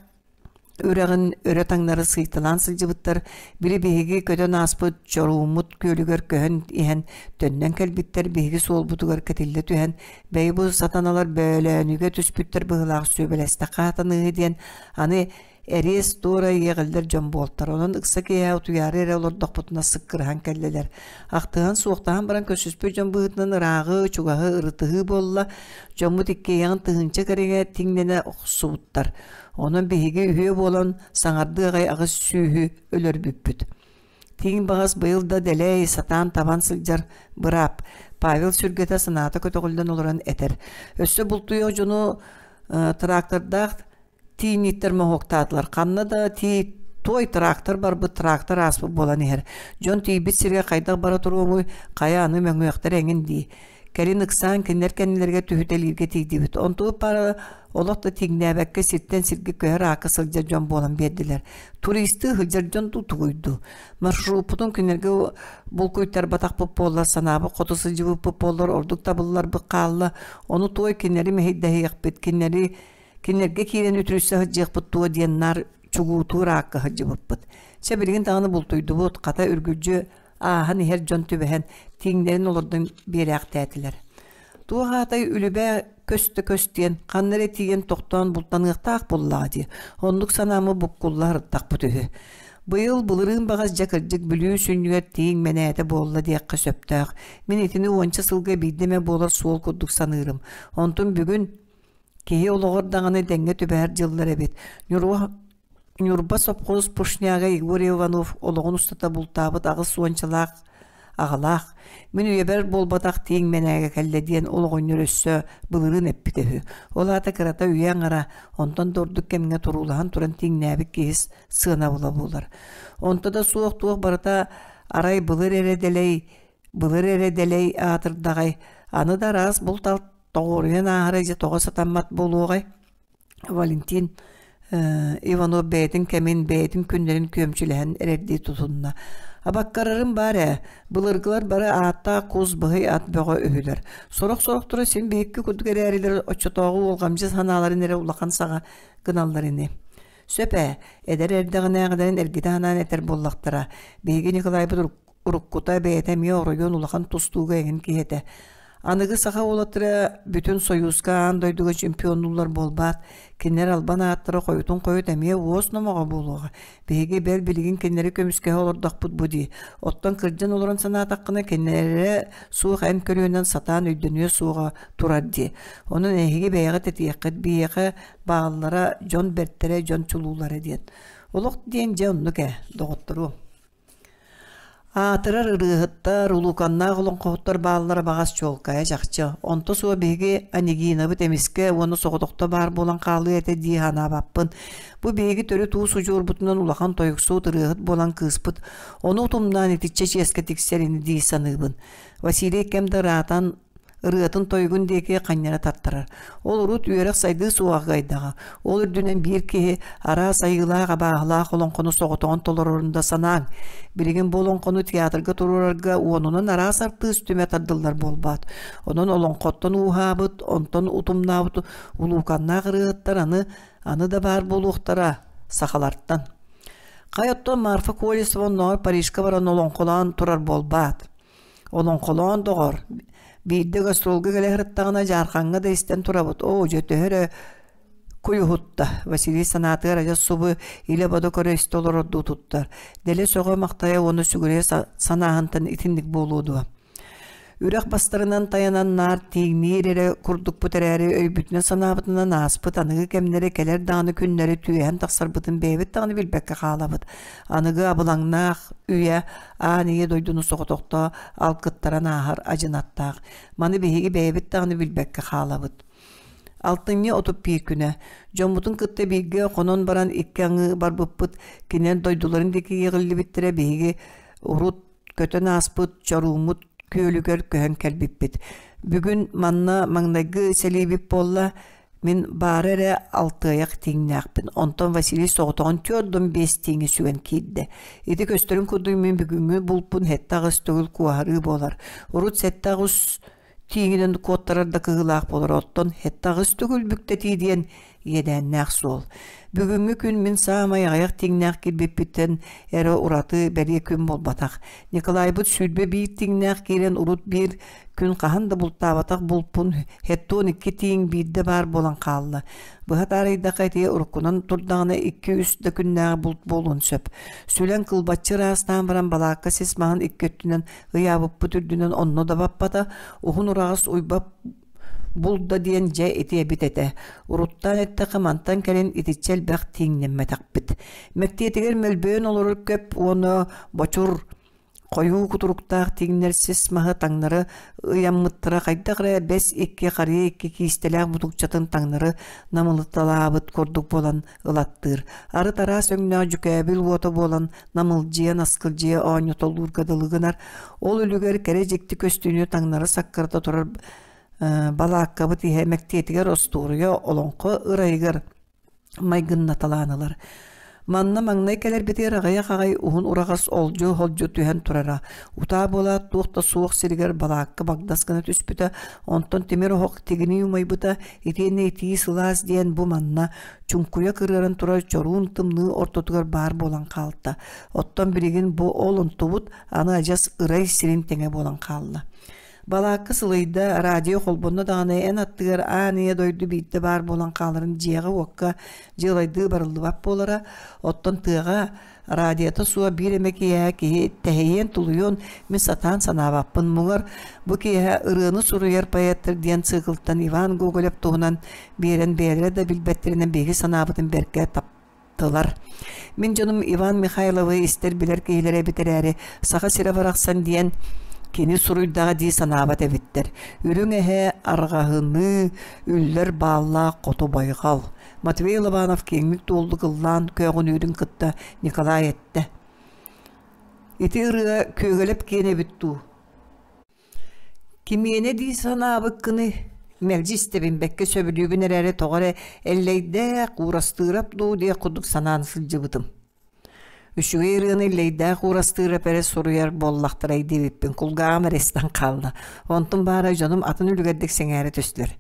үрэҕин өрө таҥнары сыйталаан сылдьыбыттар. Били биһиги көтөн ааспыт Чорууммут күөлүгэр көһөн иһэн төннөн кэлбиттэр биһиги суолбутугар кэтиллэ түһэн бэйи бу сатаналар бөөлөөнүгэ түспүттэр быһыылаах сүбэлэстэххэ хатаныыһы диэн аны Эриэс туора иэҕиллэр дьон буолтар, онон ыкса киэһэ утуйаары эрэ олордохпутуна сыккырыһан кэллилэр. Ахтыһан, суохтаһан баран көрсүспүт дьон быһыытынан ырааҕы, чугаһы ырытыһыы буолла. Дьоммут иккиэйэҕин тыһыынча кэриҥэ тиҥнэнэ охсубуттар. Онон биһиги үһүө буолан саҥардыы аҕай аҕыс сүүһү өлөрбүппүт. Тииҥ баҕас быйыл да дэлэй, сатаан табан сылдьар быраап. Павел сүргэтэ санаата көтөҕүллэн олорон этэр. Өссө бултуйуох дьону трактордаах Тииҥниттэр моһуоктаатылар. Ханна да тии туой трактор барбыт, трактор ааспыт буолан иһэр. Дьон тиийбит сиргэ хайдах бара туруоҥуй, хайа аны мөҥүөхтэр эҥин дии. Кэлин ыксаан кинилэр кэннилэригэр түһүтэлииргэ тиийдибит. Онтубут пара олох да тииҥнээбэккэ сиртэн сиргэ көһөр аакка сылдьар дьон буолан биэрдилэр. Туристыы сылдьар дьон дуу тугуй дуу? Маршруппутун кинилэргэ булкуйтарбатахпыт буоллар, санаабыт хоту сылдьыбыппыт буоллар ордук табылларбыт хаалла. Ону туой кинилэри мэһэйдэһиэхпит, кинилэри Кинилэргэ киирэн үтүрүйсэ сылдьыахпыт дуо диэн наар чугуутуур аакка сылдьыбыппыт. Чэ билигин даҕаны бултуйдубут, хата үргүлдьү ааһан иһэр дьон түбэһэн, тииҥнэрин олордон биэрээхтээтилэр. Туох аатай үлүбээ көстө-көс диэн, ханна эрэ тиийэн тохтоон бултаныахтаах буоллаҕа дии, оннук санаамы буккулла сырыттахпыт үһү. Быйыл былырыын баҕас дьэ кырдьык Бүлүү сүнньүгэр тииҥ мэнээтэ буолла диэххэ сөптөөх. Мин итини уонча сылга биирдэ эмэ буолар суол курдук саныырым. Онтун бүгүн киһи олоҕор даҕаны дэҥҥэ түбэһэр дьыллар эбит. Ньурба Ньурба сопхуос пушняга Егор Иванов олоҕун устата бултаабыт аҕыс уончалаах аҕалаах, мин үйэбэр буолбатах тииҥ мэнээгэ кэллэ диэн ол оҕонньор өссө былырыын эппитэ үһү. Ол аата кырата үйэ аҥара, онтон да ордук кэмҥэ туруулаһан туран тииҥнээбит киһи сыанабыла буолар. Онто да суох туох барыта арай былыр эрэ дэлэй, былыр эрэ дэлэй аатырдаҕай, аны да араас булт-алт тоҕуоруйан ааһара дьэ тоҕо сатаммат буолуоҕай? Валентин Иванов бэйэтин кэмин, бэйэтин күннэрин күөмчүлэһэн эрэрдии тутунна. Абаккарарым баар ээ, былыргылар бары ааттаах кус быһый ат бөҕө үһүлэр. Сорох-сорохторо син биһикки курдук эрээрилэр оччотооҕу уолҕамдьы санааларын эрэ улахан саҕа гыналлар ини. Сөп ээ, эдэр эрдэҕинээҕилэрин эргитэ санаан этэр буоллахтара. Биһиги Николайбыт уруккута бэйэтэ эмиэ оройуон улахан тустууга эҥин киһи этэ. Аныгы саха уолаттара бүтүн Сойууска аан дойдуга чемпионнууллар буолбаат, кинилэр албан ааттара хойутун хойут эмиэ уос номоҕо буолуоҕа. Биһиги бэл билигин кинилэри көмүскэһэ олордохпут бу дии. Оттон кырдьан олорон санаатаххына, кинилэрэ суох эн көлүөнэн сатаан өйдөнүө суоҕа турар дии. Онон эһиги бэйэҕит этиэххит, биһиэхэ бааллара дьон бэртэрэ, дьон чулуулара диэн. Олох диэн дьэ оннук ээ, доҕотторуом. Аатырар ырыаһыттар, улууканнаах олоҥхоһуттар бааллара баҕас чуолкайа чахчы. Онто суох биһиги Анегинабыт эмискэ уонна соҕотохто баар буолан хаалыа этэ дии санаабаппын. Бу биһиги төрүт уус удьуорбутунан улахан тойуксуут ырыаһыт буолан кыыспыт ону утумнаан итиччэ чиэскэ тиксэр ини дии саныыбын. Василий кэм да ыраатан ырыатын-тойугун диэки ханньара тартарар. Ол урут үөрэх-сайдыы суоҕа кыайдаҕа. Ол үрдүнэн биир киһи араас айыылаах абааһылаах олоҥхону соҕотоҕун толорорун да санааҥ. Билигин бу олоҥхону театрга туруорарга уонунан араас артыыс түмэ тардыллар буолбаат. Онон олоҥхоттон ууһаабыт, онтон утумнаабыт улууканнаах ырыаһыттар аны аны да баар буолуохтара сахалартан. Хай оттон Марфа Колесова оннооҕор Парижка баран олоҥхолоон турар буолбаат. Олоҥхолоон доҕор, биирдэ гастролга кэлэ сырыттаҕына Дьаархаҥҥа да истэн турабыт, оо дьэ төһө эрэ куйуһутта, Василий санаатыгар адьас субу илэ-бодо көрө-истэ олорордуу туттар, дэлэ сөҕө-махтайа уонна сүгүрүйэ санааһынтан итинник буолуо дуо Үрэх бастарынан тайанан наар тииҥниир эрэ курдукпут эрээри өйбүтүнэн-санаабытынан ааспыт аныгы кэмнэри кэлэр даҕаны күннэри түөһэн тахсарбытын бэйэбит даҕаны билбэккэ хаалабыт. Аныгы абылаҥнаах үйэ аан ийэ дойдуну соҕотохто алкыттаран ааһар адьынаттаах. Маны биһиги бэйэбит даҕаны билбэккэ хаалабыт. Алтынньы 31 күнэ. Дьоммутун кытта бииргэ хонон баран икки аҥыы барбыппыт. Кинилэр дойдуларын диэки иэҕиллибиттэрэ биһиги урут көтөн ааспыт чорууммут күөлүгэр көһөн кэлбиппит. Бүгүн манна маҥнайгы сэлиибит буолла. Мин баара эрэ алтыайах тииҥнээхпин, онтон Василий соҕотоҕун түөрт биэс тииҥи сүгэн киирдэ. Ити көстөрүн курдук мин бүгүҥҥү булпун сэттэ аҕыс төгүл куоһарыы буолар. Урут сэттэ аҕыс тииҥинэн куоттарар да кыһыылаах буолар, оттон сэттэ аҕыс төгүл бүктэтии диэн иэдээннээх суол. Бүгүҥҥү күн мин саамай аҕыйах тииҥнээх киирбиппиттэн эрэ ураты бэлиэ күн буолбатах. Николайбыт 21 тииҥнээх киирэн урут биир күн хаһан да бултаабатах булпун хеттон икки тииҥ биирдэ баар буолан хаалла. Быһа таарыйдахха ити уруккунан турдаҕына икки-үс да күннээҕи булт буолуон сөп. Сүлэн кылбаччы ыраастаан баран балаакка сис маһын икки өттүнэн ыйаабыппыт үрдүнэн онно да баппата, уһун ураҕас уйба булда диэн дьэ ити эбит этэ. Уруттаан эттэххэ мантан кэлин итиччэ элбэх тииҥнэммэтэхпит. Мэктиэтигэр мөлбөйөн олорор көп уонна бочур хойуу кутуруктаах тииҥнэр сис маһы таҥнары ыйаммыттара хайдах эрэ бэс икки харыйа икки киистэлээх мутукчатын таҥнары намылыталаабыт курдук буолан ылаттыыр. Арыт араас өҥнөөх дьүкээбил уота буолан намылдьыйа наскылдьыйа оонньотолуурга дылы гынар. Ол үлүгэр кэрэ дьикти көстүүнү таҥнары саккырата турар балааккабыт иһэ мэктиэтигэр остуоруйа олоҥхо ырайыгар майгыннаталаан ылар. Манна маҥнай кэлэрбитигэр аҕыйах аҕай уһун ураҕас олдьу-холдьу түһэн турара. Утаа буолаат туох да суох сиригэр балаакка багдас гына түспүтэ, онтон тимир оһох тигинии умайбыта, итиэннэ итии сылаас диэн бу манна чуҥкуйа кырыаран турар чоруун тымныы ортотугар баар буолан хаалта. Оттон билигин бу ол онтубут аны адьас ырай сирин тэҥэ буолан хаалла. Балаакка сылыйда, радио холбонно даҕаны эн аттыгар аан ийэ дойду биирдэ баар буолан хааларын дьиэҕэ-уокка дьыалайдыы барыллыбат буолара, оттон тыаҕа радиота суох биир эмэ киэһэ киһи тэһийиэн-тулуйуон мин сатаан санаабаппын. Муҥар бу киэһэ ырыаны суруйар поэттар диэн циклтан Иван Гоголев туһунан биэрэн бэйэлэрэ да билбэттэринэн биһиги санаабытын бэркэ тап тылар. Мин дьонум Иван Михайловы истэр-билэр киһилэрэ эбит эрээри, Саха сирэ барахсан диэн кини суруйдаҕа дии санаабат эбиттэр. Үрүҥ эһэ арҕаһыныы, үллэр бааллаах хоту байҕал. Матвей Лобанов киэҥник туоллук ыллаан көөҕүнүүрүн кытта Николай эттэ. Ити ырыа Күөгэлэп киэнэ эбит дуу? Кимиэнэ дии санаабыккыный? Мэлдьи истэбин, бэккэ сөбүлүүбүн эрээри тоҕо эрэ Эллэйдээх, Уурастыырап дуу диэх курдук санаан сылдьыбытым. Үчүгэй ырыаны Эллэйдээх Уурастыырап эрэ суруйар буоллахтарай диэбиппин кулгааҕым эрэ истэн хаалла. Онтум баара дьонум атын үлүгэрдик сэҥээрэ түстүлэр.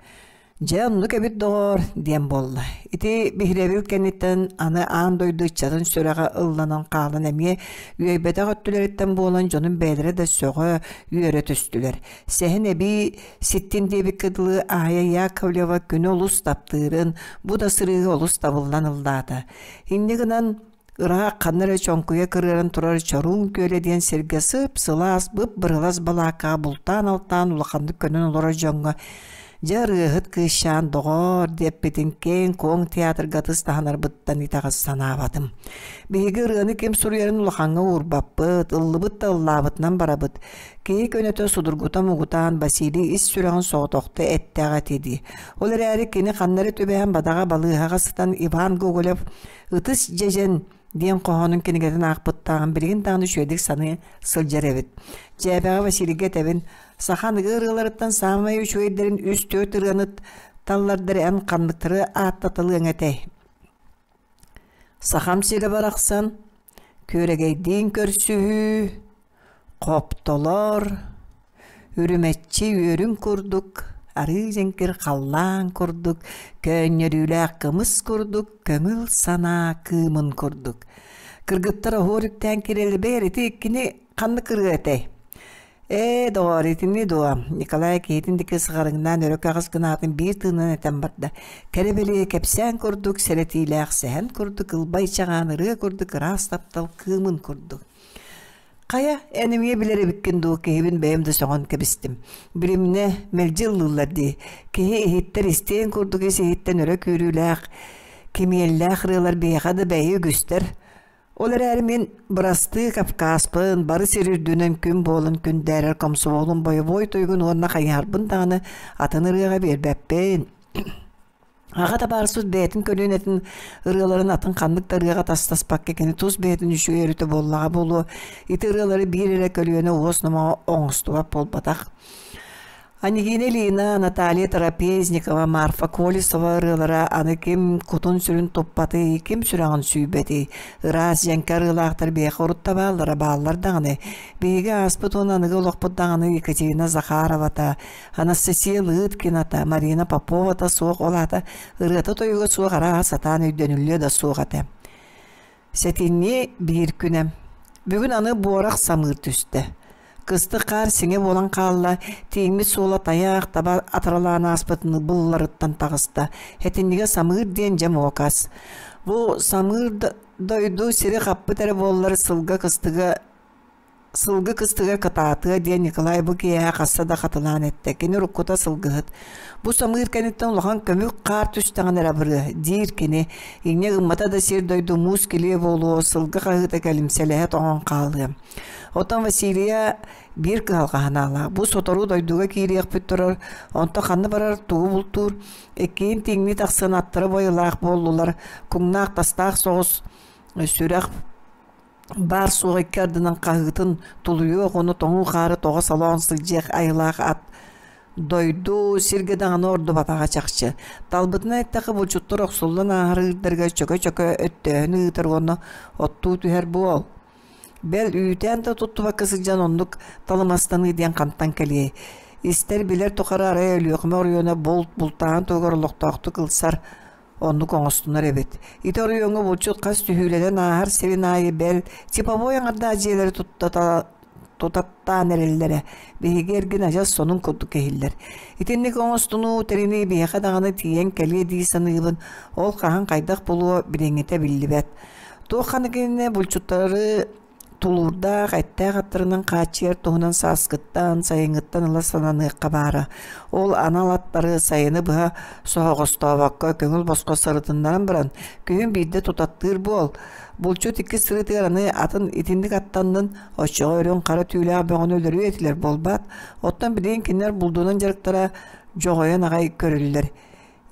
Дьэ, оннук эбит доҕоор, диэн буолла. Ити биһирэбил кэнниттэн аны аан дойду ыччатын сүрэҕэ ылланан хаалан эмиэ үөйбэтэх өттүлэриттэн буолан дьонум бэйэлэрэ да сөҕө, үөрэ түстүлэр. Сэһэн эбии ситтин диэбиккэ дылы Аайа Яковлева күнү олус таптыырын, бу да сырыыга олус табыллан ыллаата. Инньэ гынан Ыраах ханна эрэ чоҥкуйа кырыаран турар Чоруун күөлэ диэн сиргэ сып-сылаас, бып-бырылас балааккаҕа бултаан-алтаан улаханнык көнөн олорор дьоҥҥо «Дьэ ырыаһыт кыысчаан, доҕоор» диэппитин киэҥ-куоҥ театрга ытыс таһынарбыттан итэҕэс санаабатым. Биһиги ырыаны ким суруйарын улахаҥҥа уурбаппыт, ыллыбыт да ыллаабытынан барабыт. Киһи көнөтө судургута муҥутаан Василий ис сүрэҕин соҕотохто эттээх этэ дии. Ол эрээри кини ханна эрэ түбэһэн бадаҕа балыыһаҕа сытан Иван Гоголев Ытыс дьэдьэн диэн хоһоонун кинигэтин аахпыттааҕын билигин даҕаны үчүгэйдик саныы сылдьар эбит. Дьээбэҕэ Василийга этэбин, саха аныгы ырыаларыттан саамай үчүгэйдэрин үс-түөрт ырыаны таллардар эн ханныктары ааттаталыаҥ этэй? Сахам сирэ барахсан, күөрэгэйдиин көрсүһүү, Хоптолор, үрүмэччи үөрүн курдук, арыы дьэҥкир халлаан курдук, көөнньөрүүлээх кымыс курдук, көҥүл санаа кыымын курдук. Кыргыттар оһуор үктээн кирэлибэр ити иккини ханнык ырыа этэй? Ээ, доҕоор, итини дуо? Николай киһитин диэки сыҕарыҥнаан өрө кэҕис гынаатын биир тыынан этэн барда. Кэрэ бэлиэ кэпсээн курдук, сэрэтиилээх сэһэн курдук, ылбай чаҕаан ырыа курдук, ыраас таптал кыымын курдук. Хайа, эн эмиэ билэр эбиккин дуу, киһибин бэйэм да сөҕөн кэбистим. Билимнэ, мэлдьи ыллыыллар дии. Киһи иһиттэр истиэн курдук ис-иһиттэн өрө күүрүүлээх, кимиэллээх ырыалар биһиэхэ да бэйи үгүстэр. Ол эрээри мин бырастыы Кавказпын, бары сир үрдүнэн күн буолан күндээрэр комсомолум бойобуой туйгун уонна хайыһарбын даҕаны атын ырыаҕа биэрбэппин. Аҕа табаарыспыт бэйэтин көлүөнэтин ырыаларын атын ханнык да ырыаҕа тастаспакка кини тус бэйэтин үчүгэй өрүтэ буоллаҕа буолуо. Ити ырыалары биир эрэ көлүөнэ уос номоҕо оҥостубат буолбатах. Анегина Ильина, Наталья Трапезникова, Марфа Колесова ырыалара аны ким кутун-сүрүн туппатый, ким сүрэҕин сүүйбэтий? Ыраас дьэҥкэ ырыалаахтар биһиэхэ урут да бааллара бааллар даҕаны. Биһиги ааспыт уонна аныгы олохпут даҕаны Екатерина Захаровата, Анастасия Лыткината, Марина Поповата суох, ол аата ырыата-тойуга суох арааһа сатаан өйдөнүллүө да суох этэ. Сэтинньи биир күнэ. Бүгүн аны буорах самыыр түстэ. Кыстык хаар сиҥэ буолан хаалла, тииҥмит суола тайаах таба атаралаан ааспытын булларыттан таҕыста. Этиннигэ самыыр диэн дьэ муокас. Бу самыыр дойду сири хаппыт эрэ буоллар сылга кыстыга Сылгы кыстыга кытаатыа диэн Николай бу киэһэ хаста да хатылаан эттэ. Кини уруккута сылгыһыт. Бу самыыр кэнниттэн улахан көмүк хаар түстэҕинэ эрэ абырыа, диир кини. Инньэ гыммата да сир-дойду муус килиэ буолуо, сылгы хаһыыта кэлимсэлэһэ тоҥон хаалыа. Оттон Василия биир кыһалҕа санаалаах. Бу сотору дойдуга киириэхпит турар, онто ханна барар, тугу бултуур? Иккиһин тииҥнии тахсан аттара бойулаах буоллулар, куҥнаах-тастаах соҕус сүрэх Баар-суох икки ардынан хаһыытын тулуйуох уонна тоҥуу хаары тоҕо солоон сылдьыах айылаах ат. Дойду сиргэ даҕаны ордубатаҕа чахчы. Талбытынан эттэххэ булчуттар охсуллан ааһар ыырдарыгар чөкө-чөкө өттөөһүн ыытар уонна оттуу түһэр буол. Бэл, үүтээн да туттубакка сылдьан оннук талымастаныы диэн хантан кэлиэй. Истэр-билэр тухары арай Өлүөхүмэ оройуона булт бултааһын туһугар олохтоохтук ылсар оннук оҥостунар эбит. Ити оройуоҥҥа булчут хас түһүүлэнэн ааһар сирин аайы бэл типовой аҥардаах дьиэлэри тутта тутаттаан эрэллэрэ биһиги эргин адьас сонун курдук иһиллэр. Итинник оҥостунуу тэринии биһиэхэ даҕаны тиийэн кэлиэ дии саныыбын, ол хаһан хайдах буолуо билиҥҥитэ биллибэт. Туох ханнык иннинэ булчуттары тулуурдаах, эттээх аттарынан хааччыйар туһунан сааскыттан, сайыҥҥыттан ыла сананыахха баара. Ол анал аттары сайыны быһа соһоҕостообокко көҥүл босхо сырытыннаран баран, күһүн биирдэ тутаттыыр буол. Булчут иккис сырыытыгар аны атын итинник аттаннын, оччоҕо үрүҥ хара түүлээх бөҕөнү өлөрүө этилэр буолбаат? Оттон билигин кинилэр булдунан дьарыктара дьоҕойон аҕай көрүллэр.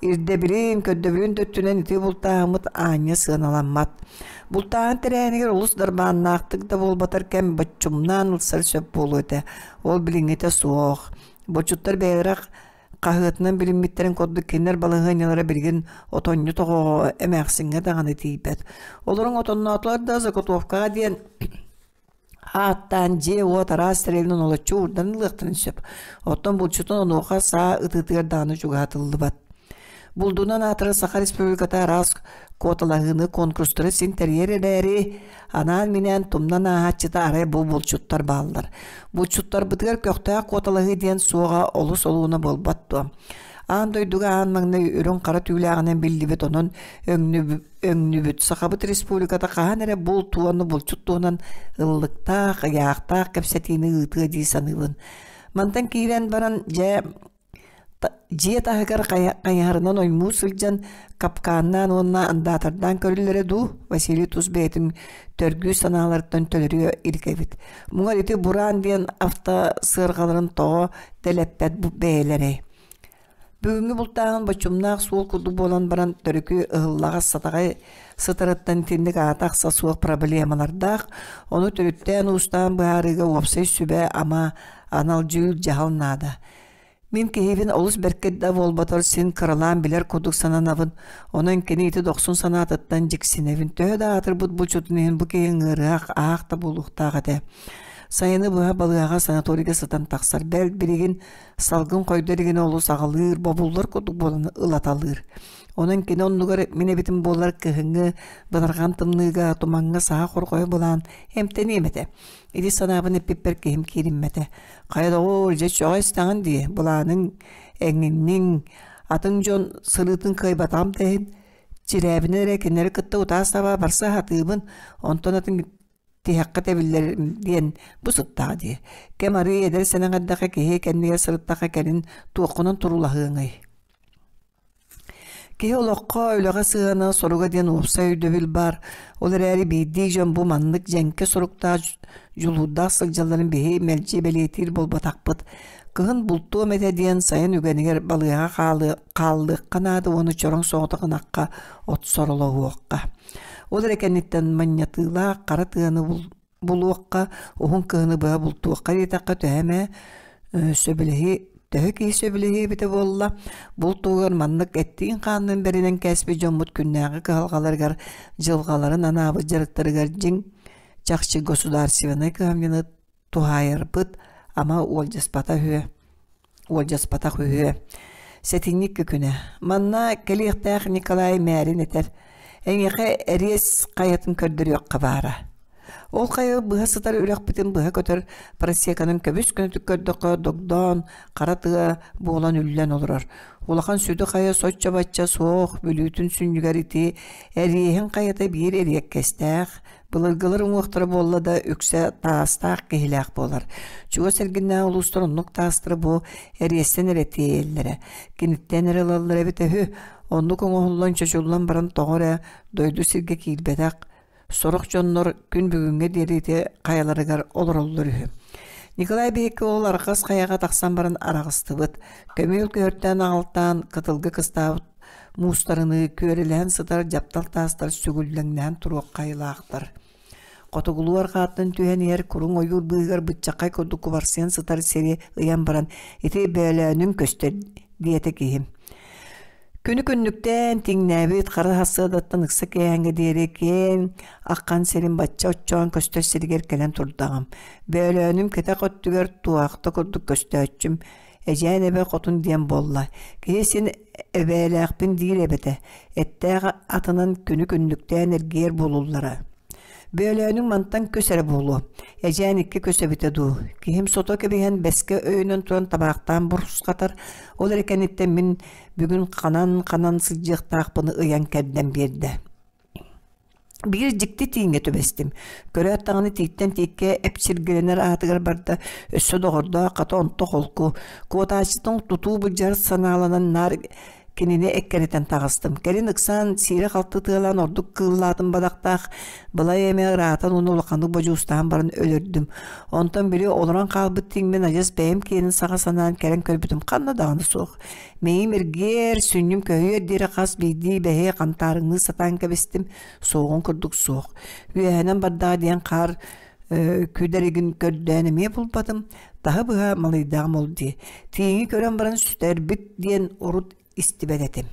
Ирдэбилин, көрдөбүлүн да өттүнэн ити бултааһыммыт аанньа сыаналаммат. Бултааһын тэрээһинигэр олус дарбааннаахтык да буолбатар кэм боччумнаан ылсар сөп буолуо этэ. Ол билиҥҥитэ суох. Булчуттар бэйэлэрэ хаһыатынан билиммиттэрин курдук кинилэр балаһыанньалара билигин отонньут оҕоҕо эмээхсиҥҥэ даҕаны тиийбэт. Олоруҥ отонноотулар да заготовкаҕа диэн ааттаан дьиэ-уот араас тэрилин олоччу уурдан ылыахтарын сөп. Оттон булчутун онуоха саа ытыытыгар даҕаны чугаһатыллыбат. Булдунан аатырар Саха Республиката араас куоталаһыыны, конкурстары син тэрийэр эрээри, анаан-минээн тумнан ааһааччыта арай бу булчуттар бааллар. Булчуттарбытыгар көхтөөх куоталаһыы диэн суоҕа олус олууна буолбат дуо? Аан дойдуга аан маҥнай үрүҥ-хара түүлээҕинэн биллибит, онон өҥнүбүт Сахабыт Республиката хаһан эрэ булт уонна булчут туһунан ыллыктаах, ыйаахтаах кэпсэтиини ыытыа дии саныыбын. Мантан киирэн баран, дьэ, дьиэ таһыгар хайыһарынан оймуу сылдьан капкааннаан уонна андаатардаан көрүллэрэ дуу, Василий тус бэйэтин төргүү санааларыттан төлөрүө илик эбит. Муҥар ити Бураан диэн авто сыарҕаларын тоҕо тэлэппэт бэйэлэрэй. Бүгүҥҥү бултааһын боччумнаах суол курдук буолан баран төрүкү ыһыллаҕас сатаҕай сытарыттан итинник аата-ахса суох проблемалардаах, ону төрүттээн-уустаан быһаарыыга уопсай сүбэ-ама, анал дьүүл-дьаһал наада. Мин киһибин олус бэркэ да буолбатар син кыралаан билэр курдук сананабын, онон кини ити дохсун санаатыттан дьиксинэбин. Төһө да аатырбыт булчутун иһин бу киһи ыҥыырыах аах да буолуохтаах этэ. Сайыны быһа балыыһаҕа санаторийга сытан тахсар. Бэл, билигин салгын хойдо илигинэ олус аҕалыыр, бобуллар курдук буолан ылаталыыр. Онон кини оннугар мин эбитим буоллар кыһыҥҥы бытарҕан тымныыга, тумаҥҥа саха хорҕойо былаан эмтэниэм этэ. Ити санаабын эппиппэр киһим киириммэтэ. Хайа доҕоор, дьэ чөҕө истэҕин дии, былааныҥ, эҥинниҥ, атын дьон сырыытын кыайбатаҕым да иһин, чирээбинэ эрэ кинилэри кытта утаас табаа барса сатыыбын, онтон атын тиһэххэ тэбиллэр диэн бу сыттаҕа дии. Кэм арыый эдэр сэнэх эрдэххэ киһи кэннигэр сырыттахха кэлин туоххунан турулаһыаҥый? Киһи олоххо, үлэҕэ сыһыана соруга диэн уопсай өйдөбүл баар. Ол эрээри биирдии дьон бу маннык дьэҥкэ соруктаах, дьулуурдаах сылдьалларын биһи мэлдьи бэлиэтиир буолбатахпыт. Кыһын бултуом этэ диэн сайын үгэнигэр балыыһаҕа хааллыахха наада уонна чороҥ соҕотох ынахха от соролоһуохха. Ол эрэ кэнниттэн манньатыылаах хара тыаны булуохха, уһун кыһыны быһа бултуохха диэтэххэ төһө эмэ сөбүлэһии төһө киһи сөбүлэһиэ эбитэ буолла, булт туһугар маннык эттиин-хаанныын бэринэн кээспит дьоммут күннээҕи кыһалҕаларыгар, дьылҕаларын анаабыт дьарыктарыгар дьиҥ чахчы государственнай кыһамньыны туһаайарбыт ама уолдьаспата үһүө уолдьаспатах үһүө. Сэтинньи күнэ. Манна кэлиэхтээх Николай Мээрин этэр: «Эйиэхэ эриэс хайатын көрдөрүөххэ баара. Ол хайа быһа сытар үрэхпитин быһа көтөр просеканан көбүс-көнөтүк көрдөххө догдоон, хара тыа буолан үллэн олорор. Улахан сүдү хайа соччо-бачча суох, Бүлүүтүн сүнньүгэр ити эриэһин хайата биир эриэккэстээх, Былыргылар уҥуохтара буолла да үксэ таастаах киһилээх буолар. Чугас эргиннээх улуустар оннук таастары бу эриэстэн эрэ тиэйэллэрэ, киниттэн эрэ ылаллара эбитэ үһү. Оннук оҥоһуллан чочуллан баран тоҕо эрэ дойду сиргэ киирбэтэх сорох дьоннор күн бүгүҥҥэ диэри ити хайаларыгар олороллор үһү. Николай биһикки ол арҕас хайаҕа тахсан баран араҕыстыбыт. Көмүөл көһөртөөн аҕалтаан кытылга кыстаабыт муустарыныы күөрэлэһэн сытар дьаптал таастар сүгүллэҥнэһэн туруох хайылаахтар. Хотугулуу арҕааттан түһэн иһэр куруҥ ойуур быыһыгар быччаххай курдук кубарсыйан сытар сири ыйан баран «Ити бөөлөөнүҥ көстөр» диэтэ киһим. Күнү күннүктээн тиҥнээбит хара сарсыардаттан ыкса киэһээҥҥэ диэри киэҥ аххан сирин бачча оччоон көстөр сиригэр кэлэн турдаҕым. Бөөлөөнүм кэтэх өттүгэр туоһахта курдук көстөөччүм Эдьээн эбэ хотун диэн буолла. Киһи син эбээлээхпин диир эбэтэ. Эттээх атынан күнү күннүктээн эргийэр буолуллара. Бөөлөөнүҥ мантан көс эрэ буолуо. Эдьээн икки көс эбитэ дуу. Киһим сото кэбиһэн бэскэ өйөнөн туран табаахтаан бурусхатар. Ол эрэ кэнниттэн мин бүгүн ханан-ханан сылдьыахтаахпын ыйан кэрдэн биэрдэ. Биир дьикти тииҥҥэ түбэстим. Көрөөт даҕаны тииттэн тииккэ эпсиргэлэнэр аатыгар барда, өссө доҕордоох хата онто холку, куотааччытын тутуу былдьаһар санааланан наар кинини эккирэтэн таҕыстым. Кэлин ыксаан сиирэ-халты тыалаан ордук кыыллаатым бадахтаах, былай эмэ ыраатан уонна улаханнык бодьуустаһан баран өлөрдүм. Онтон били олорон хаалбыт тииҥмин адьас бэйэм киэнин саҕа санаан кэлэн көрбүтүм ханна даҕаны суох. Мэйим эргиэр, сүнньүм көһүйэр диэри хас биирдии бэһи хантаарыҥныы сатаан кэбистим, суоҕун курдук суох. Үөһэнэн бардаҕа диэн хаар күдэригин көрдөөн эмиэ булбатым, таһы быһа малыйдаҕым ол дии. Тииҥи көрөн баран сүтэрбит диэн урут истибэт этим.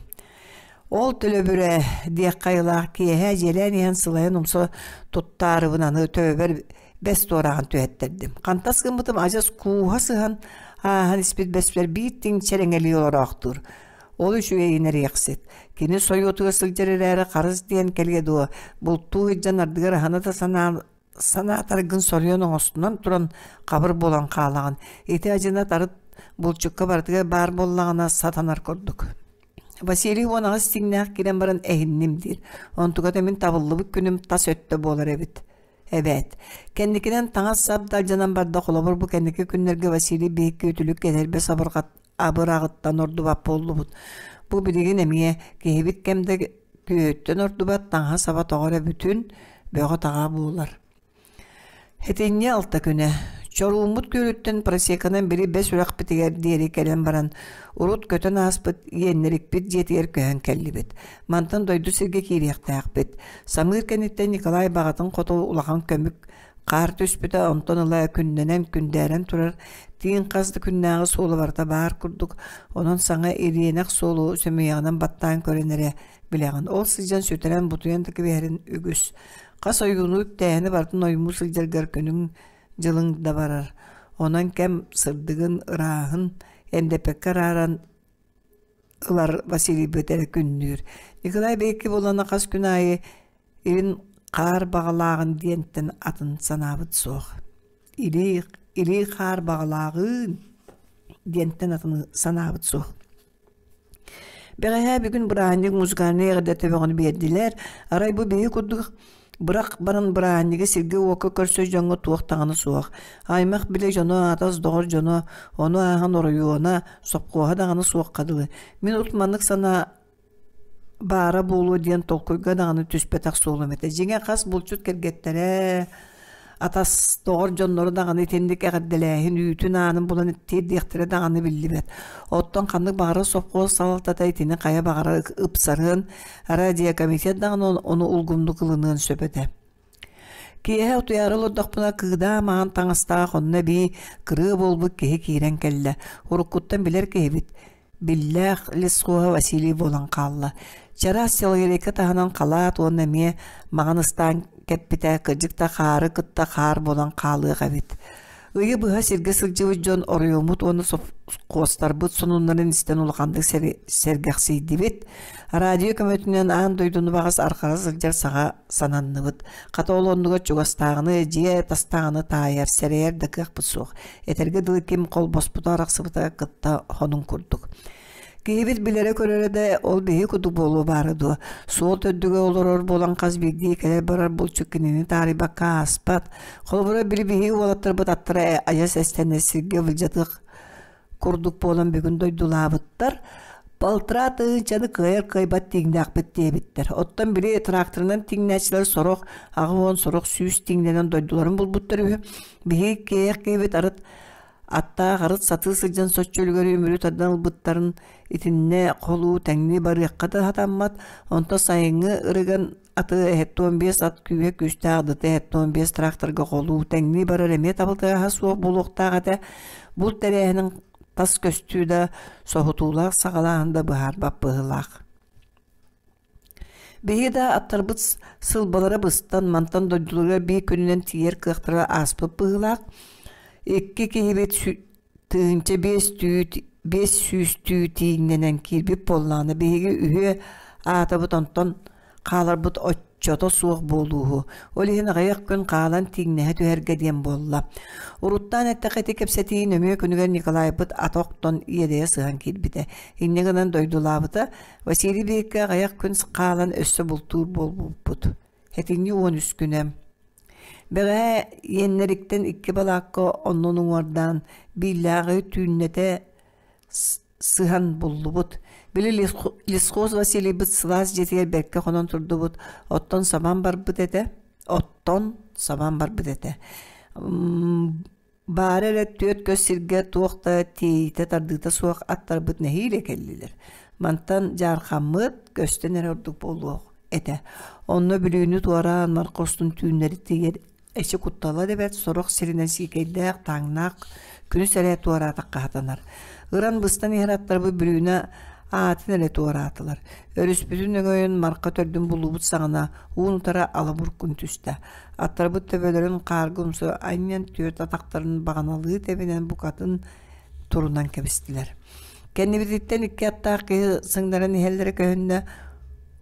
Ол төлөбүрэ диэххэ айылаах киэһэ дьиэлээн иһэн сылайан умса туттаарыбын аны төбөбөр бэс туорааҕын түһэттэрдим. Хантас гыммытым адьас кууһа сыһан ааһан испит бэспэр биир тиҥ чэрэҥэлии олороохтуур. Ол үчүгэйин эриэхсит. Кини сойуотугар сылдьар эрээри харыс диэн кэлиэ дуо, бултуу сылдьан ардыгар аһына да санаан санаатаргын соруйан оҥостунан туран хабыр буолан хаалаҕын. Ити адьына тарыт булчукка барытыгар баар буоллаҕына сатанар курдук. Василий 18 тиҥнээх киирэн баран эһинним диир. Онтуката мин табыллыбыт күнүм тас өттө буолар эбит. Эбээт, кэнникинэн таҥас-сап да алдьанан барда холобур бу кэнники күннэргэ Василий биһикки үтүлүк кэтэрбэ сабырҕат абыраҕыттан ордубат буоллубут. Бу билигин эмиэ киһибит кэм да күөһүттэн ордубат таҥаһа-саба тоҕо эрэ бүтүн, бөҕө-таҕа буолар. Этинньи алта күнэ. Чорууммут күөлүттэн просеканан били бэс үрэхпитигэр диэри кэлэн баран, урут көтөн ааспыт иэннэрикпит дьиэтигэр көһөн кэллибит. Мантан дойду сиргэ киириэхтээхпит. Самыыр кэнниттэн Николай баҕатын хоту улахан көмүк хаар түспүтэ, онтон ыла күннэнэн күндээрэн турар тииҥ хас да күннээҕи суола барыта баар курдук, онон саҥа ириэнэх суолу сөмүйэҕинэн баттаан көрөн эрэ билэҕин. Ол сылдьан сүтэрэн бутуйан да кэбиһэрин үгүс. Хас ойууну үктээһини барытын оймуу сылдьаргар күнүҥ-дьылыҥ да барар. Онон кэм сырдыгын, ырааһын эндэппэккэ арааран ылар Василийбыт эрэ күннүүр. Николай биһикки буоллаҕына хас күн аайы илин хаар баҕалааҕын диэнтэн атын санаабыт суох. Илии, илии хаар баҕалааҕыын диэнтэн атын санаабыт суох. Бэҕэһээ бүгүн бырааһынньык музыкальнай эҕэрдэ төбөҕүн биэрдилэр. Арай бу биһи курдук бырах баран бырааһынньыгы сиргэ-уокка көрсөр дьоҥҥо туох даҕаны суох. Аймах билэ дьоно, атас доҕор дьоно, ону ааһан оройуона, сопхуоһа даҕаны суохха дылы. Мин урут маннык санаа баара буолуо диэн толкуйга даҕаны түспэтэх суолум этэ. Дьиҥэ хас булчут кэргэттэрэ, атас доҕор дьоннору даҕаны итинник эҕэрдэлээһин үүтүн аанын булан тиэрдиэхтэрэ даҕаны биллибэт. Оттон ханнык баҕарар сопхуос салалтата итини хайа баҕарар ыпсарыан, радиокомитет даҕаны ону улгумнук ылыныан сөп этэ. Киэһэ утуйаары олордохпуна кыыдаа маҥан таҥастаах онно эбии кырыа буолбут киһи киирэн кэллэ. Уруккуттан билэр киһибит. Биллээх лесхоһа Василий буолан хаалла. Чараас сэлгэрийкэ таһынан халаат уонна эмиэ маҥан ыстаан кэппитэ, кырдьык да хаары кытта хаар буолан хаалыах эбит. Ыйы быһа сиргэ сылдьыбыт дьон оройуоммут уонна сопхуостарбыт сонуннарын истэн улаханнык сэргэхсийдибит. Радио көмөтүнэн аан дойдуну баҕас арҕара сылдьар саҕа сананныбыт. Хата ол оннугар чугастааҕыны, дьиэ тастааҕыны таайар, сэрэйэр да кыахпыт суох. Этэргэ дылы ким холбоспута арахсыбыта кытта хонун курдук. Киһибит билэрэ-көрөрө да ол биһи курдук буолуо баара дуо? Суол төрдүгэр олорор буолан хас биирдии кэлэр-барар булчут кинини таарыйбакка ааспат. Холобура, били биһиги уолаттарбыт аттара айас эстэнэр сиргэ былдьатыах курдук буолан бүгүн дойдулаабыттар. Балтараа тыһыынчаны кыайар-кыайбат тииҥнээхпит диэбиттэр. Оттон били тракторынан тиҥнээччилэр сорох 80, сорох 100 тиҥнэнэн дойдуларын булбуттар үһү. Биһиги киэйэх киһибит арыт аттаах арыт сатыы сылдьан соччо үлүгэри үмүрү тардан ылбыттарын итиннэ холуу тэҥнии барыахха да сатаммат. Онтон сайыҥҥы ырыган аты 75 ат күүһэ күүстээх ДТ 75 тракторга холуу тэҥнии барар эмиэ табылтыгаһа суох буолуохтаах этэ. Булт тэрээһинин тас көстүү да, соһутуулаах саҕалааһын да быһаарбат быһыылаах. Биһиги да аттарбыт сылбалара быстан, мантан дойдуларыгар биир күнүнэн тиийэр кыахтара ааспыт быһыылаах. Икки киһибит 1500 түү тииҥнэнэн киирбит буоллаҕына, биһиги үһүө аатабыт онтон хааларбыт оччото суох буолууһу. Ол иһин аҕыйах күн хаалан тииҥнэһэ түһэргэ диэн буолла. Уруттаан эттэххэ ити кэпсэтии нөҥүө күнүгэр Николайбыт ата охтон иэдэйэ сыһан киирбитэ. Инньэ гынан дойдулаабыта. Василий биһикки аҕыйах күн хаалан өссө бултуур буолбуппут. Этинньи 13 күнэ. Бэҕэһээ иэннэриттэн икки балаакка оннун уҥуордаан, бииллээҕи түүннэтэ сыһан буллубут. Били лесхоз Василийбыт сылаас дьиэтигэр бэркэ хонон турдубут, оттон сабан барбыт этэ. Оттон сабан барбыт этэ. Баара эрэ түөрт көс сиргэ туох да тиэйиитэ-тардыыта суох аттарбыт нэһиилэ кэллилэр. Мантан дьаархаммыт, көстөн эрэ ордук буолуох этэ. Онно Бүлүүнү туораан Мархостун түүннэри тиийэр эчи куттала да бэрт сорох сиринэн сиикэйдээх, тааҥнаах күнүс эрэ туораатахха сатанар. Ыран быстан иһэр аттарбыт Бүлүүнэ аатын эрэ туораатылар. Өрүспүтүн өҥөйөн Марха төрдүн булуубут саҕана уун-утары ала буркун түстэ. Аттарбыт төбөлөрүн хаарга умса анньан түөрт атахтарын баҕаналыы тэбинэн букатын турунан кэбистилэр. Кэннибититтэн икки аттаах киһи сыҥнаран иһэллэрэ көһүннэ,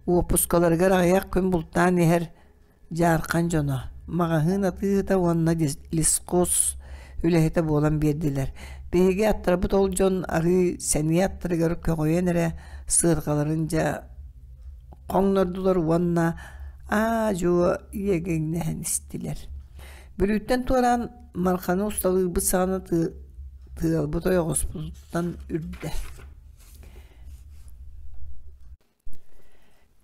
уоппускаларыгар аҕыйах күн бултаан иһэр дьаархан дьоно, маҕаһыын атыыһыта уонна лесхоз үлэһитэ буолан биэрдилэр. Биһиги аттарбыт ол дьон арыы сэниэ аттарыгар көҕүйэн эрэ сыарҕаларын дьэ хоҥнордулар уонна аа-дьуо иэгэҥнэһэн истилэр. Бүлүүттэн туораан Марханы усталыырбыт саҕана тыалбыт ойоҕоспутуттан үрдэ.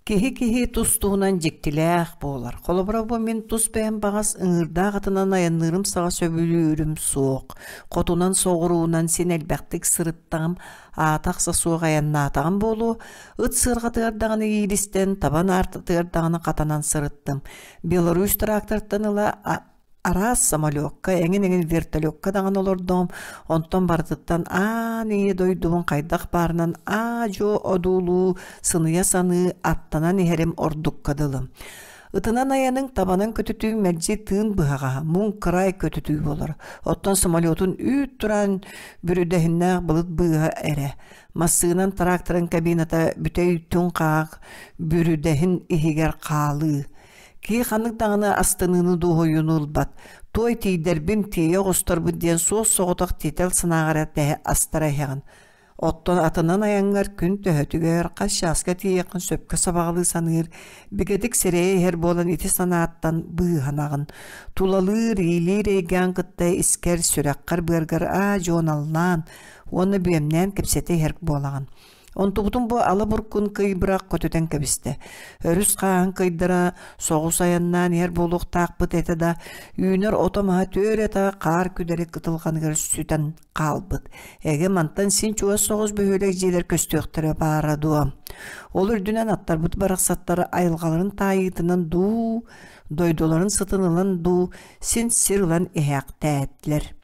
Киһи-киһи тус-туһунан дьиктилээх буолар. Холобура, бу мин тус бэйэм баҕас ыҥыырдаах атынан айанныырым саҕа сөбүлүүрүм суох. Хотунан соҕуруунан син элбэхтик сырыттаҕым, аата-ахса суох айаннаатаҕым буолуо. Ыт сыарҕатыгар даҕаны иилистэн, таба наартатыгар даҕаны хатанан сырыттым. Беларусь трактортан ыла араас самолекка, эҥин-эҥин вертолекка даҕаны олордоҕум, онтон барытыттан аан ийэ дойдубун хайдах баарынан аа-дьуо одуулуу, сыныйа саныы аттанан иһэрим ордукка дылы. Ытынан айаныҥ табанан көтүтүүҥ мэлдьи тыын быһаҕаһа, муҥ кыраай көтүтүү буолар. Оттон самолетун үүт тураан бүрүдэһиннээх былыт быыһа эрэ. Массыынан тракторын кабината бүтэй түҥ хаах бүрүдэһин иһигэр хаалыы. Киһи ханнык даҕаны астыныыны дуоһуйууну ылбат. Туой тиийдэрбин, тиэйэ оҕустарбын диэн суос-соҕотох тиэтэл санааҕа эрэ тэһэ астара иһэҕин. Оттон атынан айаҥҥар күн төһөтүгэр, хас чааска тиийиэххин сөпкө сабаҕалыы саныыр, бигэтик сэрэйэ иһэр буолан ити санааттан быыһанаҕын. Тулалыыр, иилиир эйгэҕин кытта искэр, сүрэххэр-быаргар аа-дьуо наллаан уонна бүөмнээн кэпсэтэ иһэр буолаҕын. Онтубутун бу ала буркун кый бырах көтүтэн кэбистэ. Өрүс хааһын кыйдара соҕус айаннаан иһэр буолуохтаахпыт этэ да, үүнэр ото-маһа түөрэтэ хаар күдэри кытылҕаныгар сүтэн хаалбыт. Эгэ мантан син чугас соҕус бөһүөлэк дьиэлэр көстүөхтэрэ баара дуо? Ол үрдүнэн аттарбыт барахсаттар айылҕаларын таайыытынан дуу, дойдуларын сытын ылан дуу, син сир ылан иһээхтээтилэр.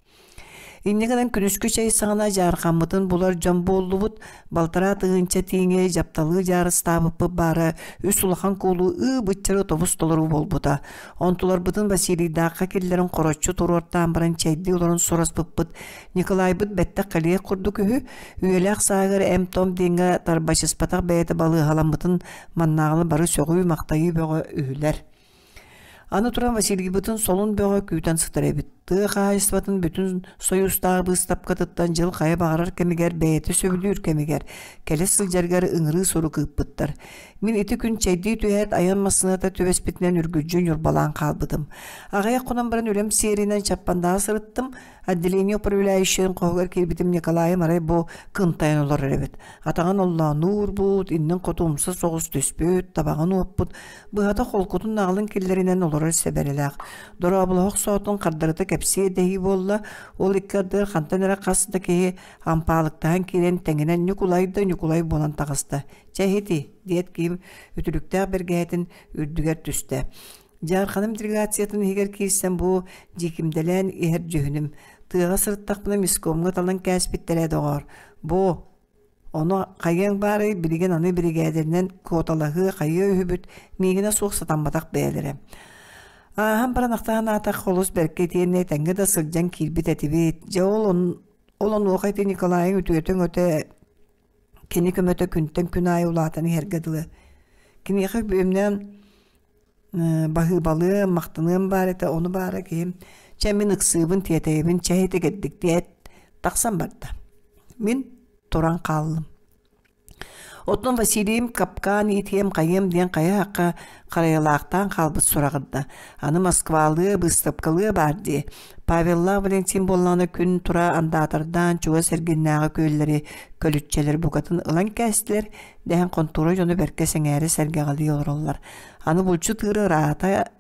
Инньэ гынан күнүскү чэй саҕана дьаархаммытын булар дьон буоллубут, балтараа тыһыынча тииҥи дьапталыы дьаарыстаабыппыт баара үс улахан куулу ыы-быччары тобус-толору буолбута. Онтуларбытын Василийдаахха киллэрэн хороччу туруортаан баран чэйдии олорон сураспыппыт, Николайбыт бэттэх кэлиэх курдук үһү, үйэлээх сааһыгар эм-том диэҥҥэ тарбачыспатах бэйэтэ балыыһаламмытын маннааҕылар бары сөҕүү-махтайыы бөҕө үһүлэр. Аны туран Василийбытын солун бөҕө күүтэн сытар эбит. Тыа хаһаайыстыбатын бүтүн Сойуустааҕы быыстапкатыттан дьыл хайа баҕарар кэмигэр бэйэтэ сөбүлүүр кэмигэр кэлэ сылдьарыгар ыҥырыы сурук ыыппыттар. Мин ити күн чэйдии түһээт айан массыыната түбэспитинэн үргүлдьү Ньурбалаан хаалбытым. Аҕыйах хонон баран үлэм сиэринэн Чаппандаҕа сырыттым. Отделение управляющайын хоһугар киирбитим Николайым арай бу кынтайан олорор эбит. Атаҕын оллоонуур буут, иннин хоту умса соҕус түспүт, табаҕын уоппут, быһата холкутун наҕылын киллэринэн олорор. олорор сэбэрэлээх. Дорооболоһох соотун хардарыта кэпсиэ дэһии буолла, ол икки ардыгар хантан эрэ хас да киһи ампаалыктаһан киирэн тэҥинэн Ньукулай да Ньукулай буолан таҕыста. «Чэ иһити» диэт киһим үтүлүктээх бэргэһэтин үрдүгэр түстэ. Дьаарханым делегациятын иһигэр киирсэн бу дьиикимдэлээн иһэр дьүһүнүм. Тыаҕа сырыттахпына мискомҥа талан кээспиттэрэ доҕоор. Бу ону хайыаҥ баарый билигин аны биригээдэнэн куоталаһыы хайыа үһүбүт миигинэ суох сатамматах бэйэлэрэ. Ааһан баран ахтаан аатах олус бэркэ итиэннэ этэҥҥэ да сылдьан киирбит этибит. Дьэ ол, он, ол онуоха ити Николайыҥ үтүөтэ-өҥөтө кини көмөтө күнтэн күн аайы улаатан иһэргэ дылы. Киниэхэ бүөмнээн баһыыбалыам, махтаныам баар этэ, ону баара киһим чэ мин ыксыыбын, тиэтэйэбин, чэй итигирдик диэт тахсан барда. Мин туран хааллым. Оттон Василийым капкаан иитиэм хайыам диэн хайа-хахха харайалаахтаан хаалбыт сураҕырда. Аны Москвалыы, быыстапкалыа баар дии. Павеллаах Валентин буоллаҕына күн тура андаатардаан чугас эргиннээҕи күөллэри, көлүччэлэри букатын ылан кээстилэр, дэһэн хонтуора дьону бэркэ сэҥээрэ сэргэҕэлии олороллор. Аны булчут ыыра ыраата,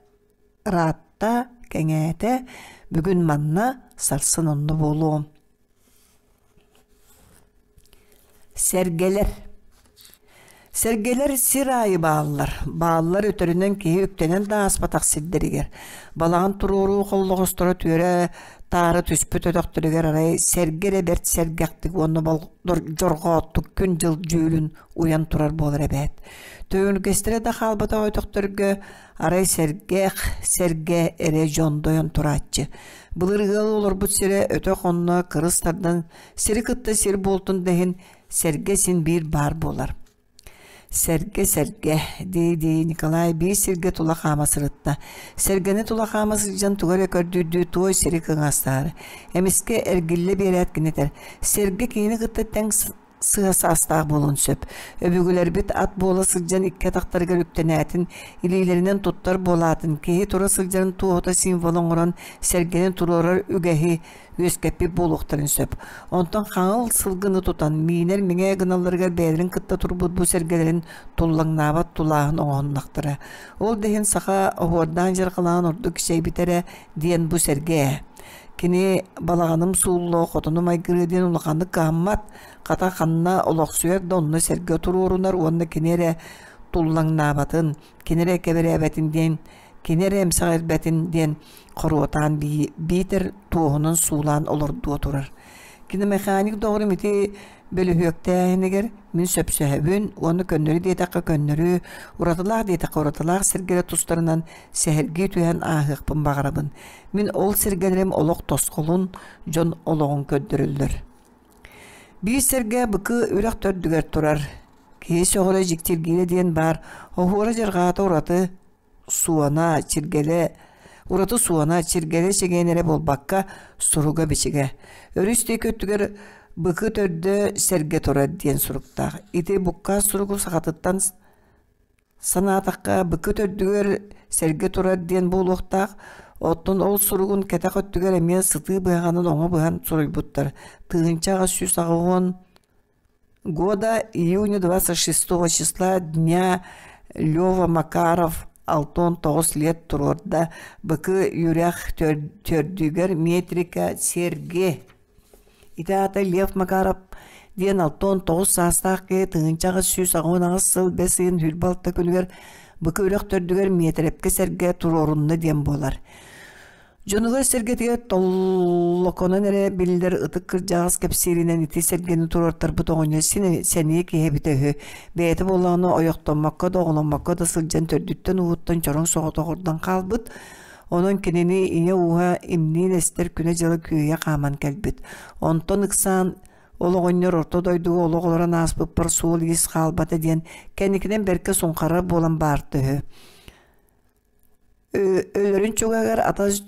ыраатта, кэҥээтэ, бүгүн манна, сарсын онно буолуом. Сэргэлэр Сэргэлэр сир аайы бааллар. Бааллар өтөрүнэн киһи үктэнэн да ааспатах сирдэригэр. Балаҕан туруоруу холлоҕосторо түөрэ таары түспүт өтөхтөрүгэр арай сэргэ эрэ бэрт сэргэхтик уонна дьорҕооттук күн-дьыл дьүүлүн уйан турар буолар эбээт. Төҥүргэстэрэ да хаалбатах өтөхтөргө арай сэргэх сэргэ эрэ дьондойон турааччы. Былыр ыал олорбут сирэ өтөх онно кырыс тардан сири кытта сир буолтун да иһин сэргэ син биир баар буолар. Сэргэ, сэргэ, дии-дии Николай биир сиргэ тула хаама сырытта. Сэргэни тула хаама сылдьан тугу эрэ көрдүүрдүү туой сири кыҥастаһар. Эмискэ эргиллэ биэрээт кини этэр: «Сэргэ кинини кытта тэҥ сыа саастаах буолуон сөп. Өбүгэлэрбит ат буола сылдьан икки атахтарыгар үктэнээтин, илиилэринэн туттар буолаатын, киһи тура сылдьарын туоһута символ оҥорон сэргэни туруорар үгэһи үөскэппит буолуохтарын сөп. Онтон хаҥыл сылгыны тутан, миинэр миҥэ гыналларыгар бэйэлэрин кытта турбут бу сэргэлэрин туллаҥнаабат тулааһын оҥоһуннахтара. Ол да иһин саха оһуордаан дьарҕалаан ордук кичэйбитэрэ диэн бу сэргэ ээ. Кини балаҕаным сууллуо, хотонум айгырыа диэн улаханнык кыһаммат, хата ханна олохсуйар да онно сэргэ туруорунар уонна кини эрэ туллаҥнаабатын, кини эрэ кэбирээбэтин диэн, кини эрэ эмсэҕирбэтин диэн хоруотаан биитэр туоһунан суулаан олордуо турар. Киномеханик доҕорум ити бөлүһүөктээһинигэр мин сөпсөһөбүн уонна көннөрү диэтэххэ көннөрү, уратылаах диэтэххэ уратылаах сиргэлэр тустарынан сэһэргии түһэн ааһыахпын баҕарабын. Мин ол сиргэлэрим олох тосхолун, дьон олоҕун көрдөрөллөр. Биир сэргэ Быкы үрэх төрдүгэр турар. Киһи сөҕөрө дьиктиргиирэ диэн баар, оһуора дьарҕаата ураты суона, чиргэлэ ураты суона, чиргэлэ чэгиэн эрэ буолбакка, суруга-бичигэ. Өрүс диэки өттүгэр Быкы төрдө сэргэ турар диэн суруктаах. Ити буккаас суругу сахатыттан санаатахха, Быкы төрдүгэр сэргэ турар диэн буолуохтаах. Оттон ол суругун кэтэх өттүгэр эмиэ сытыы быһаҕынан оҥо быһан суруйбуттар. 1880 года июня 26 числа дня Лёва Макаров 69 лет туруорда Быкы үрэх төрдүгэр метрика Сергей Ити аата Лев Макаров диэн 69 саастаах киһи 1888 сыл бэс ыйын 26 күнүгэр Быкы үрэх төрдүгэр миэтэрэпкэ сэргэ туруорунна диэн буолар. Дьонугар-сэргэтигэр толлоконон эрэ биллэр ытык кырдьаҕас кэпсииринэн ити сэргэни туруортарбыт оҕонньор син сэниэ киһи эбитэ үһү. Бэйэтэ буоллаҕына ойохтоммокко да, оҕоломмокко да сылдьан төрдүттэн-ууһуттан чороҥ соҕотох ордон хаалбыт. Онон кинини ийэ ууһа имниин эстэр күнэ-дьыла күөйэ хааман кэлбит. Онтон ыксаан ол оҕонньор орто дойдуга олох олорон ааспыппар суол-иис хаалбата диэн кэнникинэн бэркэ суҥхарар буолан баарта үһү. Өлөрүн чугаһыгар атас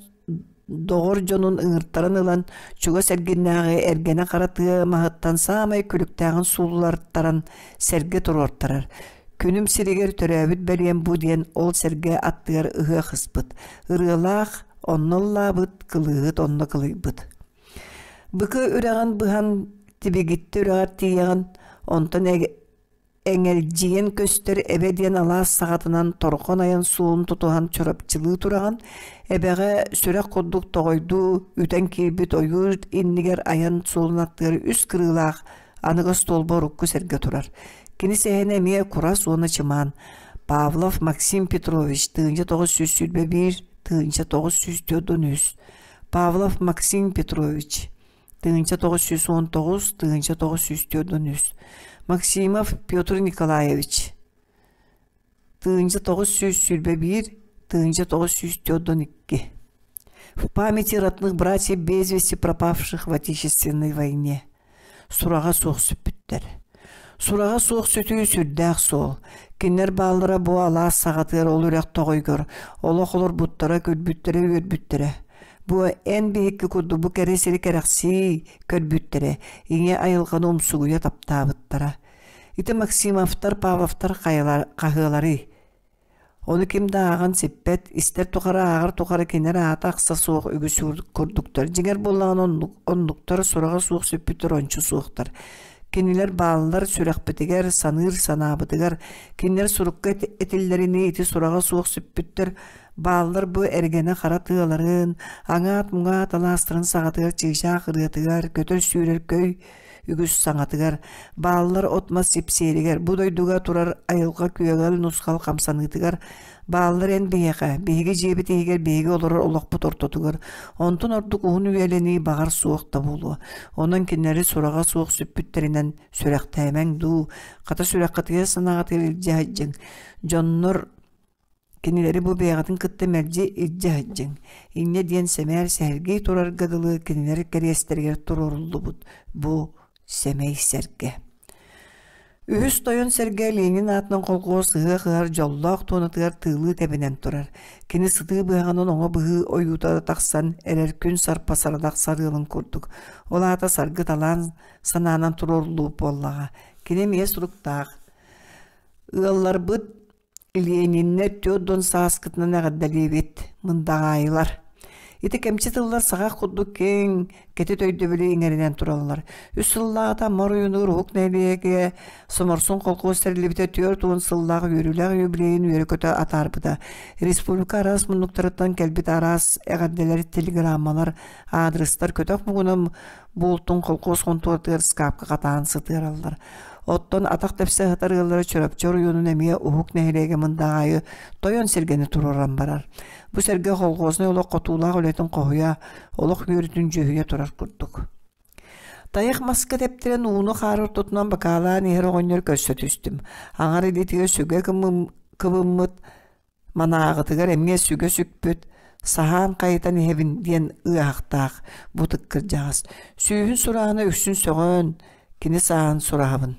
доҕор дьонун ыҥыртаран ылан чугас эргиннээҕи эргэнэ хара тыа маһыттан саамай күлүктээҕин сууллартаран сэргэ туруортарар. Күнүм сиригэр төрөөбүт бэлиэм бу диэн ол сэргэ аттыгар ыһыах ыспыт. Ырыалаах онно ыллаабыт, кылыыһыт онно кылыйбыт. Быкы үрэҕин быһан Тибигиттэ үрэҕэр тиийэҕин, онтон Эҥэлдьийэн көстөр эбэ диэн алаас саҕатынан торҕон айан суолун тутуһан чурапчылыы тураҕын, эбэҕэ сүрэх курдук тоҕойдуу үтэн киирбит ойуур иннигэр айан суолун аттыгар үс кырыылаах аныгы остуолба урукку сэргэ турар. Кини сэһэнэ эмиэ курас уонна чымаан. Павлов Максим Петрович 1921 1943 Павлов Максим Петрович 1919 1943 Максимов Петр Николаевич 1921 1942 В памяти родных братьев без вести пропавших в Отечественной войне сураҕа суох сүппүттэр. Сураҕа суох сүтүү сүрдээх суол. Кинилэр бааллара бу алаас саҕатыгар ол үрэх тоҕойгор олох олорбуттара, күлбүттэрэ-үөрбүттэрэ. Бу эн биһикки курдук бу кэрэ сири кэрэхсии көрбүттэрэ, ийэ айылҕаны умсугуйа таптаабыттара. Ити Максимовтар, Павловтар хаһыаларый? Ону ким да ааҕан сиппэт, истэр тухары ааҕар тухары кинилэр аата-ахса суох үгүс курдуктар. Дьиҥэр буоллаҕына оннуктар сураҕа суох сүппүттэр ончу суохтар. Кинилэр бааллар сүрэхпитигэр, саныыр санаабытыгар. Кинилэр сурукка этиллэринии ити сураҕа суох сүппүттэр Бааллар бу эргэнэ хара тыаларын, аҥаат-муҥаат алаастарын саҕатыгар чыычаах ырыатыгар, көтөр-сүүрэр көй үгүс саҥатыгар, бааллар от-мас сипсиэригэр, бу дойдуга турар айылҕа күөҕэл-нусхал хамсаныытыгар, бааллар эн биһиэхэ, биһиги дьиэбит иһигэр биһиги олорор олохпут ортотугар, онтон ордук уһун үйэлэнии баҕар суох да буолуо. Онон кинилэри сураҕа суох сүппүттэринэн сүрэхтээмэҥ дуу, хата сүрэххитигэр санааҕытыгар илдьэ сылдьыҥ. Дьоннор Кинилэри бу бэйэҕитин кытта мэлдьи илдьэ сылдьыҥ, инньэ диэн сэмээр сэһэргии турарга дылы кинилэр кэриэстэригэр туруоруллубут бу сэмэй сэргэ. Үһүс тойон сэргэ Ленин аатынан колхуос ыһыах ыһар дьоллоох туонатыгар тыылыы тэбинэн турар. Кини сытыы быһаҕынан оҥо быһыы ойуута тахсан эрэр күн сарпа сарадах сарыалын курдук. Ол аата саргы талаан санаанан туруоруллубут буоллаҕа. Кини эмиэ суруктаах. Ыалларбыт Лениннэр 40 сааскытынан эҕэрдэлиибит, мындаҕаайылар. Ити кэмчи тыллар саҕах курдук киэҥ, кэтит өйдөбүлү иҥэринэн тураллар. Үс сыллааҕыта Амма оройуонугар Уһук нэһилиэгэ Соморсун колхуос тэриллибитэ 40 сыллаах үөрүүлээх юбилейын үөрэ-көтө атаарбыта. Республика араас муннуктарыттан кэлбит араас эҕэрдэлэр, телеграммалар, аадырыстар көтөх муҥунан буолтун колхуос хонтуоратыгар ыскаапка хатаан сытыараллар. Оттон атах тэпсэ сытар ыаллара Чурапчы оройуонун эмиэ уһук нэһилиэгэ Мындаҕаайы тойон сэргэни туруоран барар. Бу сэргэ колхознай олох хотуулаах үлэтин хоһуйа, олох үөрүүтүн дьүһүйэ турар курдук. Тайах маска тэптэрэн ууну хаары ортотунан бакаалаан иһэр оҕонньор көрсө түстүм. Аҥар илиитигэр сүгэ кыбыммыт, Манааҕытыгар эмиэ сүгэ сүкпүт, саһаан хайытан иһэбин диэн ыаһахтаах бу ытык кырдьаҕас сүүһүн сурааһына үксүн сөҕөн, кини сааһын сураһабын.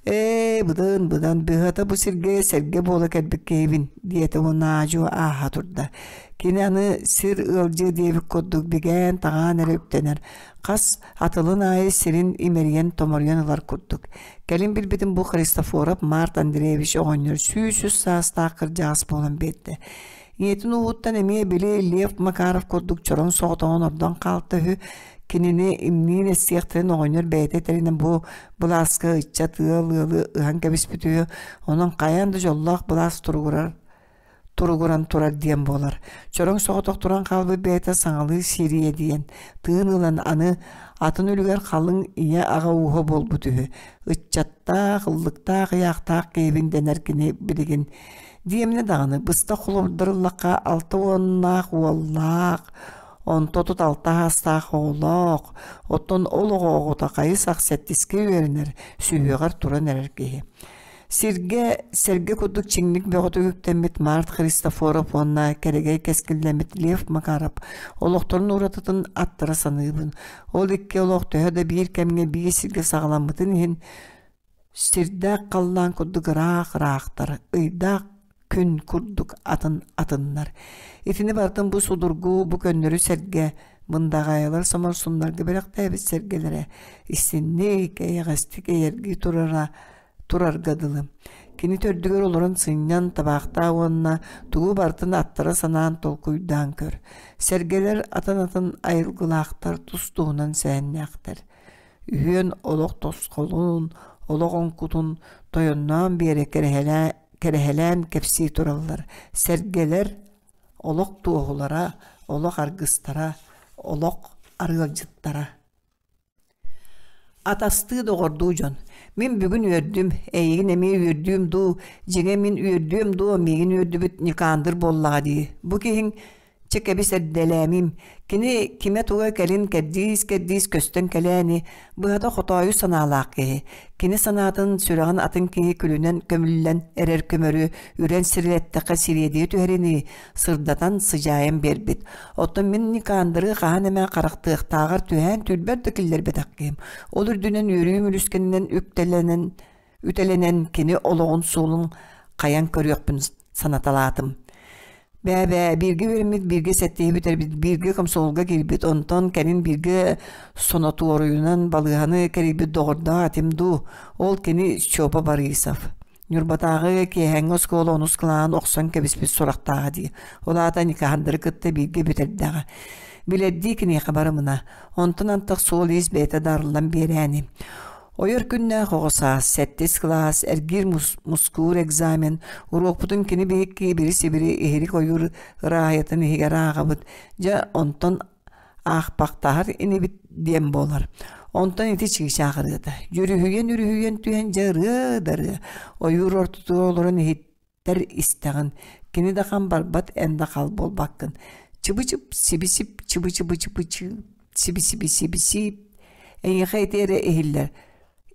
«Ээ, быдан быдан быһата бу сиргэ сэргэ буола кэлбит киһибин» диэтэ уонна аа-дьуо ааһа турда. Кини аны сир ыалдьыа диэбит курдук бигээн-таҕаан эрэ үктэнэр, хас атылын аайы сирин имэрийэн-томоруйан ылар курдук. Кэлин билбитим бу Христофоров Март Андреевич оҕонньор 103 саастаах кырдьаҕас буолан биэрдэ. Ийэтин ууһуттан эмиэ били Лев Макаров курдук чороҥ соҕотоҕун ордон хаалта үһү. Кинини имниин эссиэхтэрин оҕонньор бэйэтэ этэринэн бу былааска ыччат ыал ыалы ыһан кэбиспит үһү. Онон хайаан да дьоллоох былаас туругурар туругуран турар диэн буолар. Чороҥ соҕотох туран хаалбыт бэйэтэ саҥалыы сириэ диэн, тыын ылан аны атын үлүгэр халыҥ ийэ-аҕа ууһа буолбут үһү. Ыччаттаах, ыллыктаах, ыйаахтаах киһибин дэнэр кини билигин. Диэмнэ даҕаны быстах холобурдарыллахха алта уоннаах уоллаах, онто 36 аастаах оҕолоох, оттон ол оҕо оҕото хайы-сах сэттискэ үөрэнэр, сүһүөҕэр туран эрэр киһи. Сиргэ сэргэ курдук чиҥник бөҕөтүк үктэммит Март Христофоров уонна кэрэгэй кэскиллэммит Лев Макаров олохторун уратытын аттара саныыбын. Ол икки олох төһө да биир кэмҥэ биир сиргэ саҕаламмытын иһин, сирдээх халлаан курдук ыраах-ыраахтар, ыйдаах күн курдук атын атыннар. Итини барытын бу судургу, бу көннөрү сэргэ, мындаҕаайылар соморсуннарга бэлэхтээбит сэргэлэрэ истинник, эйэҕэстик эйэргии турара турарга дылы. Кини төрдүгэр олорон сынньан, табаахтаа уонна тугу барытын аттара санаан толкуйдаан көр. Сэргэлэр атын-атын айылгылаахтар, тус-туһунан сэһэннээхтэр. Үһүөн олох тосхолун, олох оҥкутун тойонноон биэрэ кэрэһэлээн кэпсии тураллар. Сэргэлэр олох туоһулара, олох аргыстара, олох арыалдьыттара. Атастыы доҕордуу дьон, мин бүгүн үөрдүм, эйигин эмиэ үөрдүөм дуу, дьиҥэ мин үөрдүөм дуо, миигин үөрдүбүт Никандр буоллаҕа дии. Бу киһиҥ Чэ кэбис эрдэлээмим, кини кимэ-туга кэлин кэрдиис-кэрдиис көстөн кэлээни, быһата хотоойу санаалаах киһи. Кини санаатын сүрэҕин атын киһи күлүнэн көмүллэн эрэр көмөрү үрэн сирилэттэххэ сириэдийэ түһэринии сырдатан сыдьаайан биэрбит. Оттон мин Никандры хаһан эмэ харахтыахтааҕар түһээн түүлбэр да киллэрбэтэх киһим. Ол үрдүнэн үөрүүм үлүскэнинэн үктэлэнэн үтэлэнэн кини олоҕун суолун хайан көрүөхпүн санаталаатым. Бээ-бээ, бииргэ үөрэммит, бииргэ сэттиһи бүтэрбит, бииргэ комсомолга киирбит, онтон кэлин бииргэ сонотуоруйунан балыыһаны кэрийбит доҕордоох этим дуу, ол кини Степа Борисов. Ньурбатааҕы киэһээҥҥи оскуола онус кылааһын охсон кэбиспит сурахтааҕа дии. Ол аата Никандыры кытта бииргэ бүтэрдэҕэ. Билэрдии киниэхэ барымына. Онтон антах суол-иис бэйэтэ да арыллан биэрээни. Ойор күннээх оҕо саас, сэттис кылаас, эргиир мускуур экзамен, уруокпутун кини биһикки ибири-сибири иһирик ойуур ырааһыйатын иһигэр ааҕабыт. Дьэ, онтон аахпахтаһар инибит диэн буолар. Онтон ити чыычаах ырыата. Дьүрүһүйэн-үрүһүйэн түһэн дьэ ырыа да ырыа. Ойуур ортотугар олорон иһиттэр истэҕин. Кини да хам барбат, эн да хал буолбаккын. Чыбы-чып, сиби-сип, чыбы-чыбы-чыбы-чып, сиби-сиби-сиби-сип. Эйиэхэ ити эрэ иһиллэр.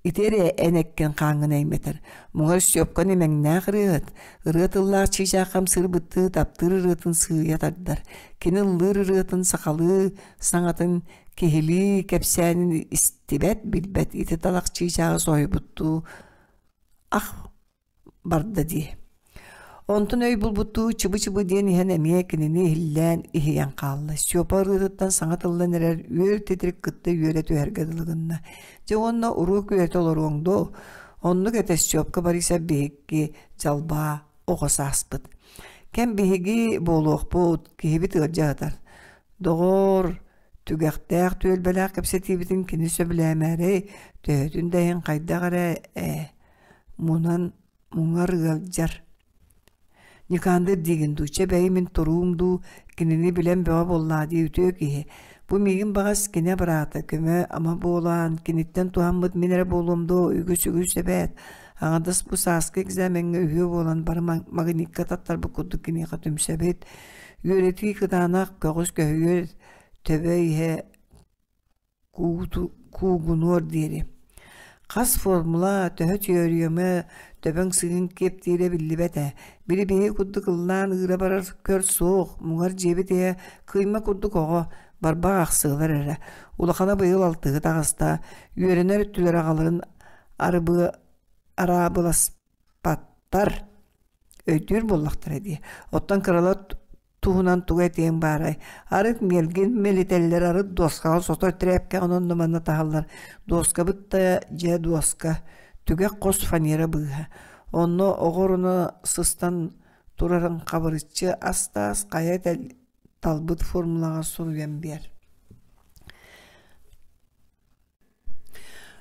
Ити эрэ эн эккин хааҥҥын эймэтэр. Муҥар Степкан имэҥнээх ырыаһыт, ырыа тыллаах чыычаах хамсыырбыттыы таптыыр ырыатын сыыйа тардар. Кини ыллыыр ырыатын сахалыы саҥатын киһилии кэпсээнин истибэт, билбэт ити талах чыычааҕы соһуйбуттуу ах барда дии. Онтон өй булбуттуу чыбы-чыбы диэн иһэн эмиэ кинини иһиллээн иһийэн хаалла. Степа ырыатыттан саҥа тыллан эрэр үөр титирик кытта үөрэ түһэргэ дылы гынна. Дьэ уонна уруок үөрэтэ олоруоҥ дуо? Оннук этэ Степка Борисов биһикки дьалбаа оҕо сааспыт. Кэм биһиги буолуохпут, киһибит ыалдьа сытар. Доҕоор, түгэхтээх түөлбэлээх кэпсэтиибитин кини сөбүлээмээрэй, төһөтүн да иһин хайдах эрэ ээ, мунан муҥар ыалдьар. Никандр диигин дуу, чэ бэйи мин туруум дуу, кинини билэн бөҕө буоллаа дии үтүө киһи. Бу миигин баҕас кини абыраата, көмө-ама буолан, киниттэн туһаммыт мин эрэ буолуом дуо, үгүс-үгүс эбээт. Аҥардас бу сааскы экзамеҥҥа үһүө буолан бары магнитка таттарбыт курдук киниэхэ түмсэбит. Үөрэтии кытаанах, көҕүс көһүйэр, төбө иһэ куугунуор диэри. Хас формула, төһө теорема, төбөҥ сыыһын киэптиирэ биллибэт ээ. Били биһиги курдук ыллаан ыыра барар көр суох, муҥар дьиэбит иһэ кыйма курдук оҕо, барбах ахсыалар эрэ. Улахана быйыл алтыһы таҕыста, үөрэнэр өттүлэр аҕаларын арыбы араабыласпаттар. Өйдүүр буоллахтара дии. Оттон кыралар туһунан тугу этиэҥ баарай? Арыт миэлгин мэлитэллэр, арыт дуоскаҕа сотор трээпкэҕин онно манна таһаллар. Дуоскабыт да дьэ дуоска, түгэх хос фанера быыһа. Онно оҕо оруна сыстан турарын хабырыччы ас-таас хайа талбыт формулаҕа суруйан биэр.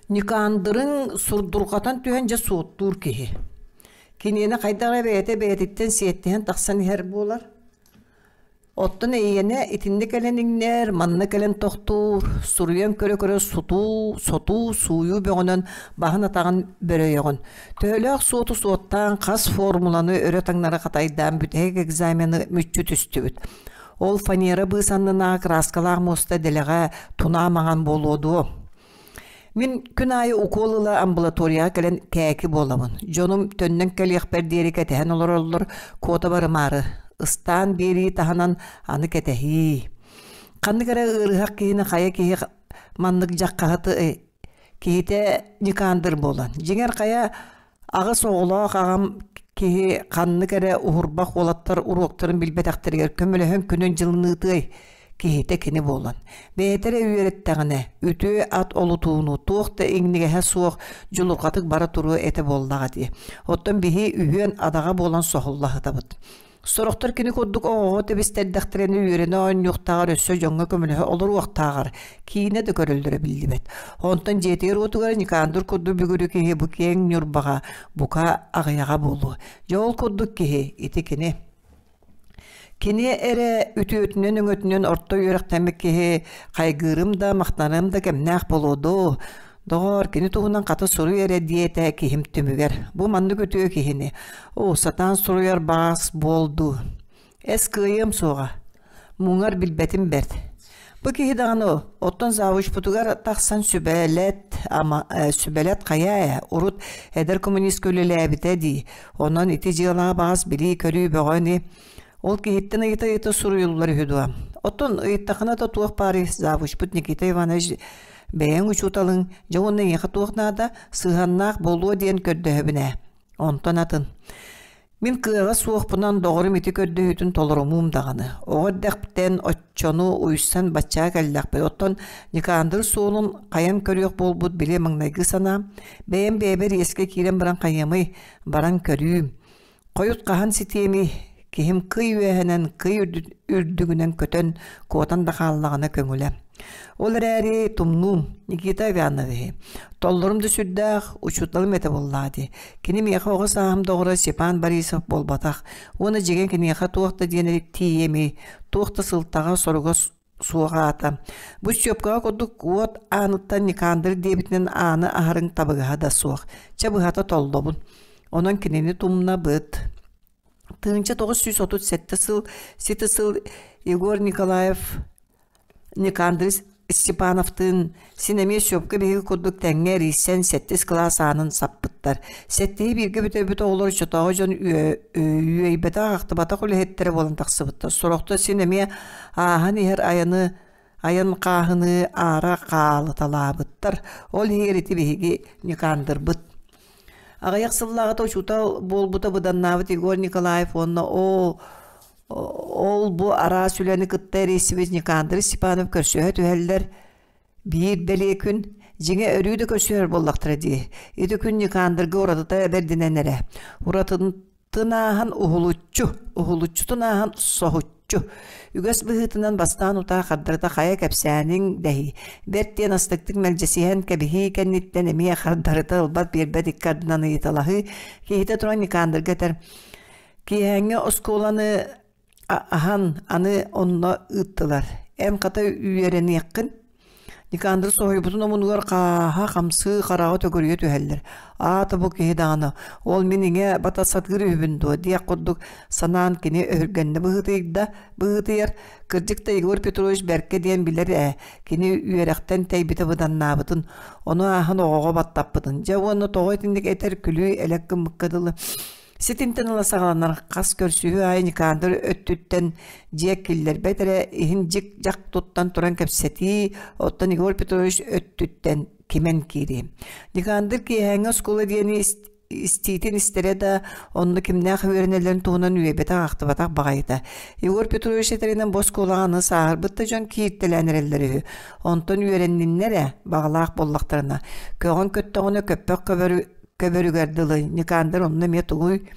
Никандрыҥ сурдурҕатан түһэн дьэ суоттуур киһи. Киниэнэ хайдах эрэ бэйэтэ бэйэтиттэн сиэттиһэн тахсан иһэр буолар. Оттон эйиэнэ итиннэ кэлэн иҥнэр, манна кэлэн тохтуур, суруйан көрө-көрө сутуу, сотуу, сууйуу бөҕөнөн баһын-атаҕын бөрөйөҕүн. Төһөлөөх суоту суоттаан хас формуланы өрө-таҥнары хатайдаан бүтэһик экзамены мүччү түстүбүт. Ол фанера быыс аннынааҕы кырааскалаах муоста дэлэҕэ тунаа маҥан буолуо дуо? Мин күн аайы укуол ыла амбулаторияҕа кэлэн кээки буолабын. Дьонум төннөн кэлиэхпэр диэри кэтэһэн олороллор, куота барымаары. Ыстаан биэрии таһынан аны кэтэһии. Ханнык эрэ ыарыһах киһини хайа киһи маннык дьаххаһыты киһитэ Никандр буолан. Дьиҥэр хайа Аҕыс оҕолоох аҕам киһи ханнык эрэ уһурбах уолаттар уруоктарын билбэтэхтэригэр көмөлөһөн күнүн-дьылын ыытыай, киһитэ кини буолан. Бэйэтэ эрэ үөрэттэҕинэ, үтүө ат олутууну туох да иҥнигэһэ суох дьулурҕатык бара туруо этэ буоллаҕа дии. Оттон биһи үһүөн адаҕа буолан соһулла сытабыт. Сорохтор кини курдук оҕоҕо тэбистэрдэхтэринэ үөрэнэ оонньуохтааҕар өссө дьоҥҥо көмөлөһө олоруохтааҕар киинэ да көрөллөрө биллибэт. Онтон дьиэтигэр-уотугар Никандр курдук бүгүрү киһи бу киэҥ Ньурбаҕа бука аҕыйаҕа буолуо. Дьэ ол курдук киһи ити кини. Кини эрэ үтүөтүнэн-өҥөтүнэн орто үөрэхтэммит киһи хайгыырым да, махтанарым да кэмнээх буолуо дуу. Доҕоор, кини туһунан хата суруй эрэ диэтэ киһим түмүгэр. Бу маннык үтүө киһини, оо, сатаан суруйар баҕас буол дуу. Эс кыайыам суоҕа. Муҥар билбэтим бэрт. Бу киһи даҕаны оттон завучпутугар тахсан сүбэлэт, ама, сүбэлэт хайаа ээ, урут эдэр коммунистка үлэлээбитэ дии. Онон ити дьыалаҕа баҕас билии-көрүү бөҕө ини. Ол киһиттэн ыйыта-ыйыта суруйуллар үһү дуо? Оттон ыйыттахына да туох баарый завучпут Никита Иванович бэйэҥ учууталыҥ, дьэ уонна эйиэхэ туох наада, сыһыаннаах буолуо диэн көрдөһөбүн ээ. Онтон атын. Мин кыаҕа суохпунан доҕорум ити көрдөһүүтүн толорумуум даҕаны. Оҕо эрдэхпиттэн оччону уйсан баччаа кэллэхпит. Оттон Никандр суолун хайан көрүөх буолбут били маҥнайгы санаам, бэйэм бэйэбэр иэскэ киирэн баран хайыамый, баран көрүүм. Хойут хаһан ситиэмий, киһим кый үөһэнэн, кый үрдүгүнэн көтөн, куотан да хааллаҕына көҥүлэ. Ол эрээри тумнуум Никита Ивановиһы. Толлорум да сүрдээх, учууталым этэ буоллаҕа дии. Кини миэхэ оҕо сааһым доҕоро Степан Борисов буолбатах. Уонна дьиҥэ киниэхэ туох да диэн тиийиэмий, туох да сылтаҕа, соруга суох аата. Бу Степкаҕа курдук уот ааныттан Никандр диэбитинэн ааны аһарыҥ табыгаһа да суох. Чэ быһата толлобун. Онон кинини тумнабыт. 1937 сыл сити сыл Егор Николаев Никандр Степановтыын син эмиэ Степка биһиги курдук тэҥҥэ эрийсэн сэттис кылаас аанын саппыттар. Сэттиһи бииргэ бүтэрбит оҕолор оччотооҕу дьон үөйбэтэх-ахтыбатах үлэһиттэрэ буолан тахсыбыттар. Сорохтор син эмиэ ааһан иһэр айаны айан хааһыныы аара хаалыталаабыттар. Ол иһигэр ити биһиги Никандрбыт. Аҕыйах сыллааҕыта учуутал буолбута быданнаабыт Егор Николаев уонна оо ол-бу араас үлэни кытта эрийсибит Никандр Степанов көрсүһэ түһэллэр. Биир бэлиэ күн, дьиҥэ өрүү да көрсүһэр буоллахтара дии. Ити күн Никандрга уратыта бэрдинэн эрэ. Уратытын ааһан уһулуччу, уһулуччутун ааһан соһуччу. Үгэс быһыытынан бастаан утаа хардарыта хайа кэпсээниҥ дэһии. Бэрт диэн астыктык мэлдьэсиһэн кэбиһии кэнниттэн эмиэ хардарыта ылбат биэрбэт икки ардынан ыйыталаһыы киһитэ туран Никандрга этэр Киэһээҥҥи оскуоланы аһан аны онно ыыттылар. Эн хата үөрэниэххин Никандр соһуйбутун омунугар хааһа хамсыы хараҕа төгүрүйэ түһэллэр. Аата бу киһи даҕаны ол мин иҥэ бата сатыыр үһүбүн дуо диэх курдук санаан кини өһүргэннэ быһыытыйда быһыытыйар. Кырдьык да Егор Петрович бэркэ диэн билэр ээ кини үөрэхтэн тэйбитэ быданнаабытын, ону ааһан оҕоҕо баттаппытын. Дьэ уонна тоҕо итинник этэр күлүү-элэк гыммыкка дылы Ситинтэн ыла саҕаланар хас көрсүһүү аайы Никандр өттүттэн дьиэ киллэрбэт эрэ иһин дьик-дьах туттан туран кэпсэтии, оттон Егор Петрович өттүттэн кимэн киирии. Никандр киэһээҥҥи оскуола диэни истиитин истэрэ да, онно кимнээх үөрэнэллэрин туһунан үөйбэтэх-ахтыбатах баҕайыта. Егор Петрович этэринэн бу оскуолаҕа аны сааһырбыт да дьон кииртэлээн эрэллэр үһү. Онтон үөрэнниннэр ээ, баҕалаах буоллахтарына. Көҕөн көттөҕүнэ көппөх көбөрү көбөрүгэр дылы Никандр онно эмиэ тугуй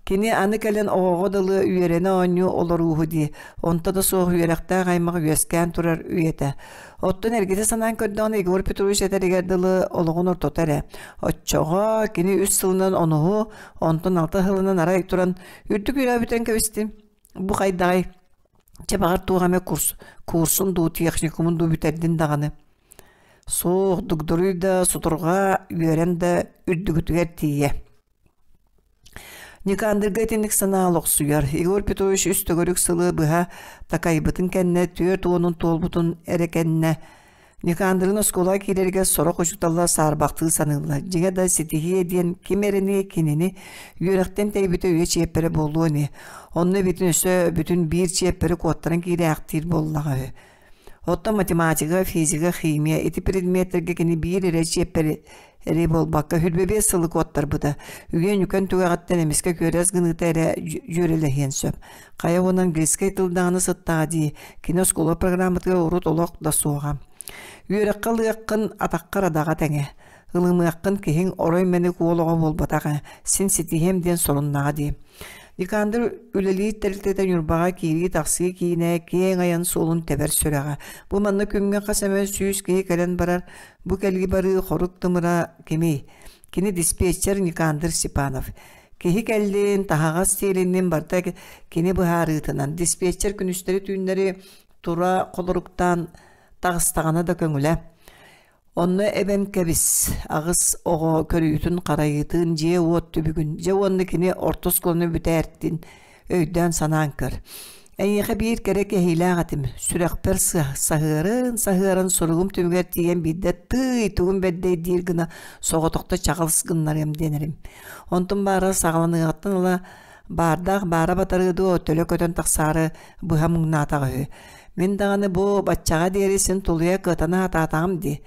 Кини аны кэлэн оҕоҕо дылы үөрэнэ оонньуу олорууһу дии, онто да суох үөрэхтээх аймах үөскээн турар үйэтэ. Оттон эргитэ санаан көрдөҕүнэ Егор Петрович этэригэр дылы олоҕун ортото эрэ. Оччоҕо кини үс сылынан онуһу, онтон алта сылынан арай туран үрдүк үөрэҕи бүтэн кэбистим. Бу хайдаҕый? Чэ баҕар туох эмэ курс, курсун дуу, техникумун дуу бүтэрдин даҕаны. Суох, дугдуруй да, сутурҕа үөрэн да үрдүгүтүгэр тиийэ. Никандрга итинник санаа олохсуйар. Егор Петрович үс төгүрүк сылы быһа такайбытын кэннэ 40-ун туолбутун эрэ кэннэ Никандрын оскуолаҕа киирэригэр сорох учууталлар саарбахтыы саныыллар. Дьиҥэ да ситиһиэ диэн ким эрэниэ кинини үөрэхтэн тэйбитэ үйэ чиэппэрэ буолуо ини. Онно эбитин өссө бүтүн биир чиэппэри куоттаран киирээхтиир буоллаҕа үһү. Оттон математика, физика, химия ити предметтэргэ кини биир эрэ чиэппэри эрэ буолбакка 25 сылы куоттарбыта. Үгэн-үкэн түгэҕиттэн эмискэ күөрэс гыныыта эрэ дьүөрэлэһиэн сөп. Хайа уонна английскай тыл даҕаны сыттаҕа дии, кини оскуола программатыгар урут олох да суоҕа. Үөрэххэ ылыаххын атаххар адаҕа тэҥэ. Ылымыаххын киһиҥ орой мэник уол оҕо буолбатах ээ, син ситиһиэм диэн соруннаҕа дии. Никандр үлэлиир тэрилтэтэ Ньурбаҕа киирии-тахсыы киинэ киэҥ айан суолун тэбэр сүрэҕэ. Бу манна күҥҥэ хас эмэ сүүс киһи кэлэн барар, бу кэлии-барыы хорук тымыра кимий? Кини диспетчер Никандр Степанов. Киһи кэллин, таһаҕас тиэлиннин барыта кини быһаарыытынан диспетчер күнүстэри-түүннэри тура холоруктаан таҕыстаҕына да көҥүлэ. Онно эбэн кэбис, аҕыс оҕо көрүүтүн-харайыытын, дьиэ-уот түбүгүн, дьэ уонна кини орто оскуоланы бүтээртин өйдөөн-санаан көр. Эйиэхэ биир кэрэ кэһиилээх этим, сүрэхпэр саһыарын-саһыаран суругум түмүгэр тиийэн биирдэ тыый тугум бэрдэй диир гына соҕотохто чаҕылыс гыннарыам диэнэрим. Онтум баара саҕаланыаҕыттан ыла баардаах баара батарыа дуо төлө көтөн тахсаары быһа муҥнаатаҕа үһү. Мин даҕаны бу баччаҕа диэри син тулуйа кыатана сатаатаҕым дии.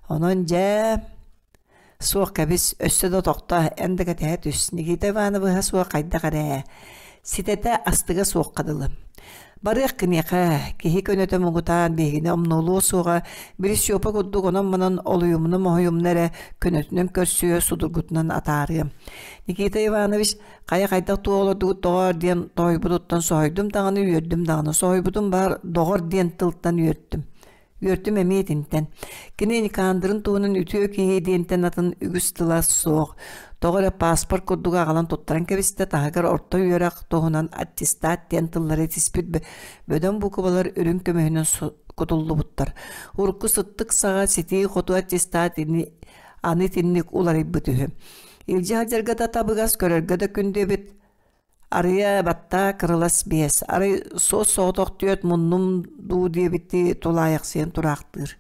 Онон дьэ суох кэбис, өссө да тохто, эн да кэтэһэ түс. Никита Ивановыһа суох хайдах эрэ ситэтэ астыга суохха дылы. Барыах киниэхэ, киһи көнөтө муҥутаан биһигини омнуолуо суоҕа, били Степа курдук онон-манан олуйумна-моһуйумна эрэ көнөтүнэн көрсүө, судургутунан атаарыам. Никита Иванович Хайа хайдах туох олордугут доҕоор диэн тоһуйбутуттан соһуйдум даҕаны үөрдүм даҕаны соһуйбутум баар доҕор диэн тылтан үөртүм. Үөртүм эмиэ итинтэн. Кини Никандрын туһунан үтүө киһи диэнтэн атын үгүс тыла суох. Тоҕо эрэ паспорт курдук аҕалан туттаран кэбистэ таһыгар орто үөрэх туһунан аттестат диэн тыллары этиспит бөдөҥ букубалар үрүҥ көмүһүнэн кутуллубуттар. Урукку сыттык саҕа ситии-хоту аттестат аны итинник уларыйбыт үһү. Илдьэ сылдьарга да табыгас, көрөргө да күндү эбит. Арыйа баттаа кырылас биэс, арай суос-соҕотох түөрт муннум дуу диэбиттии тулаайахсыйан тураахтыыр.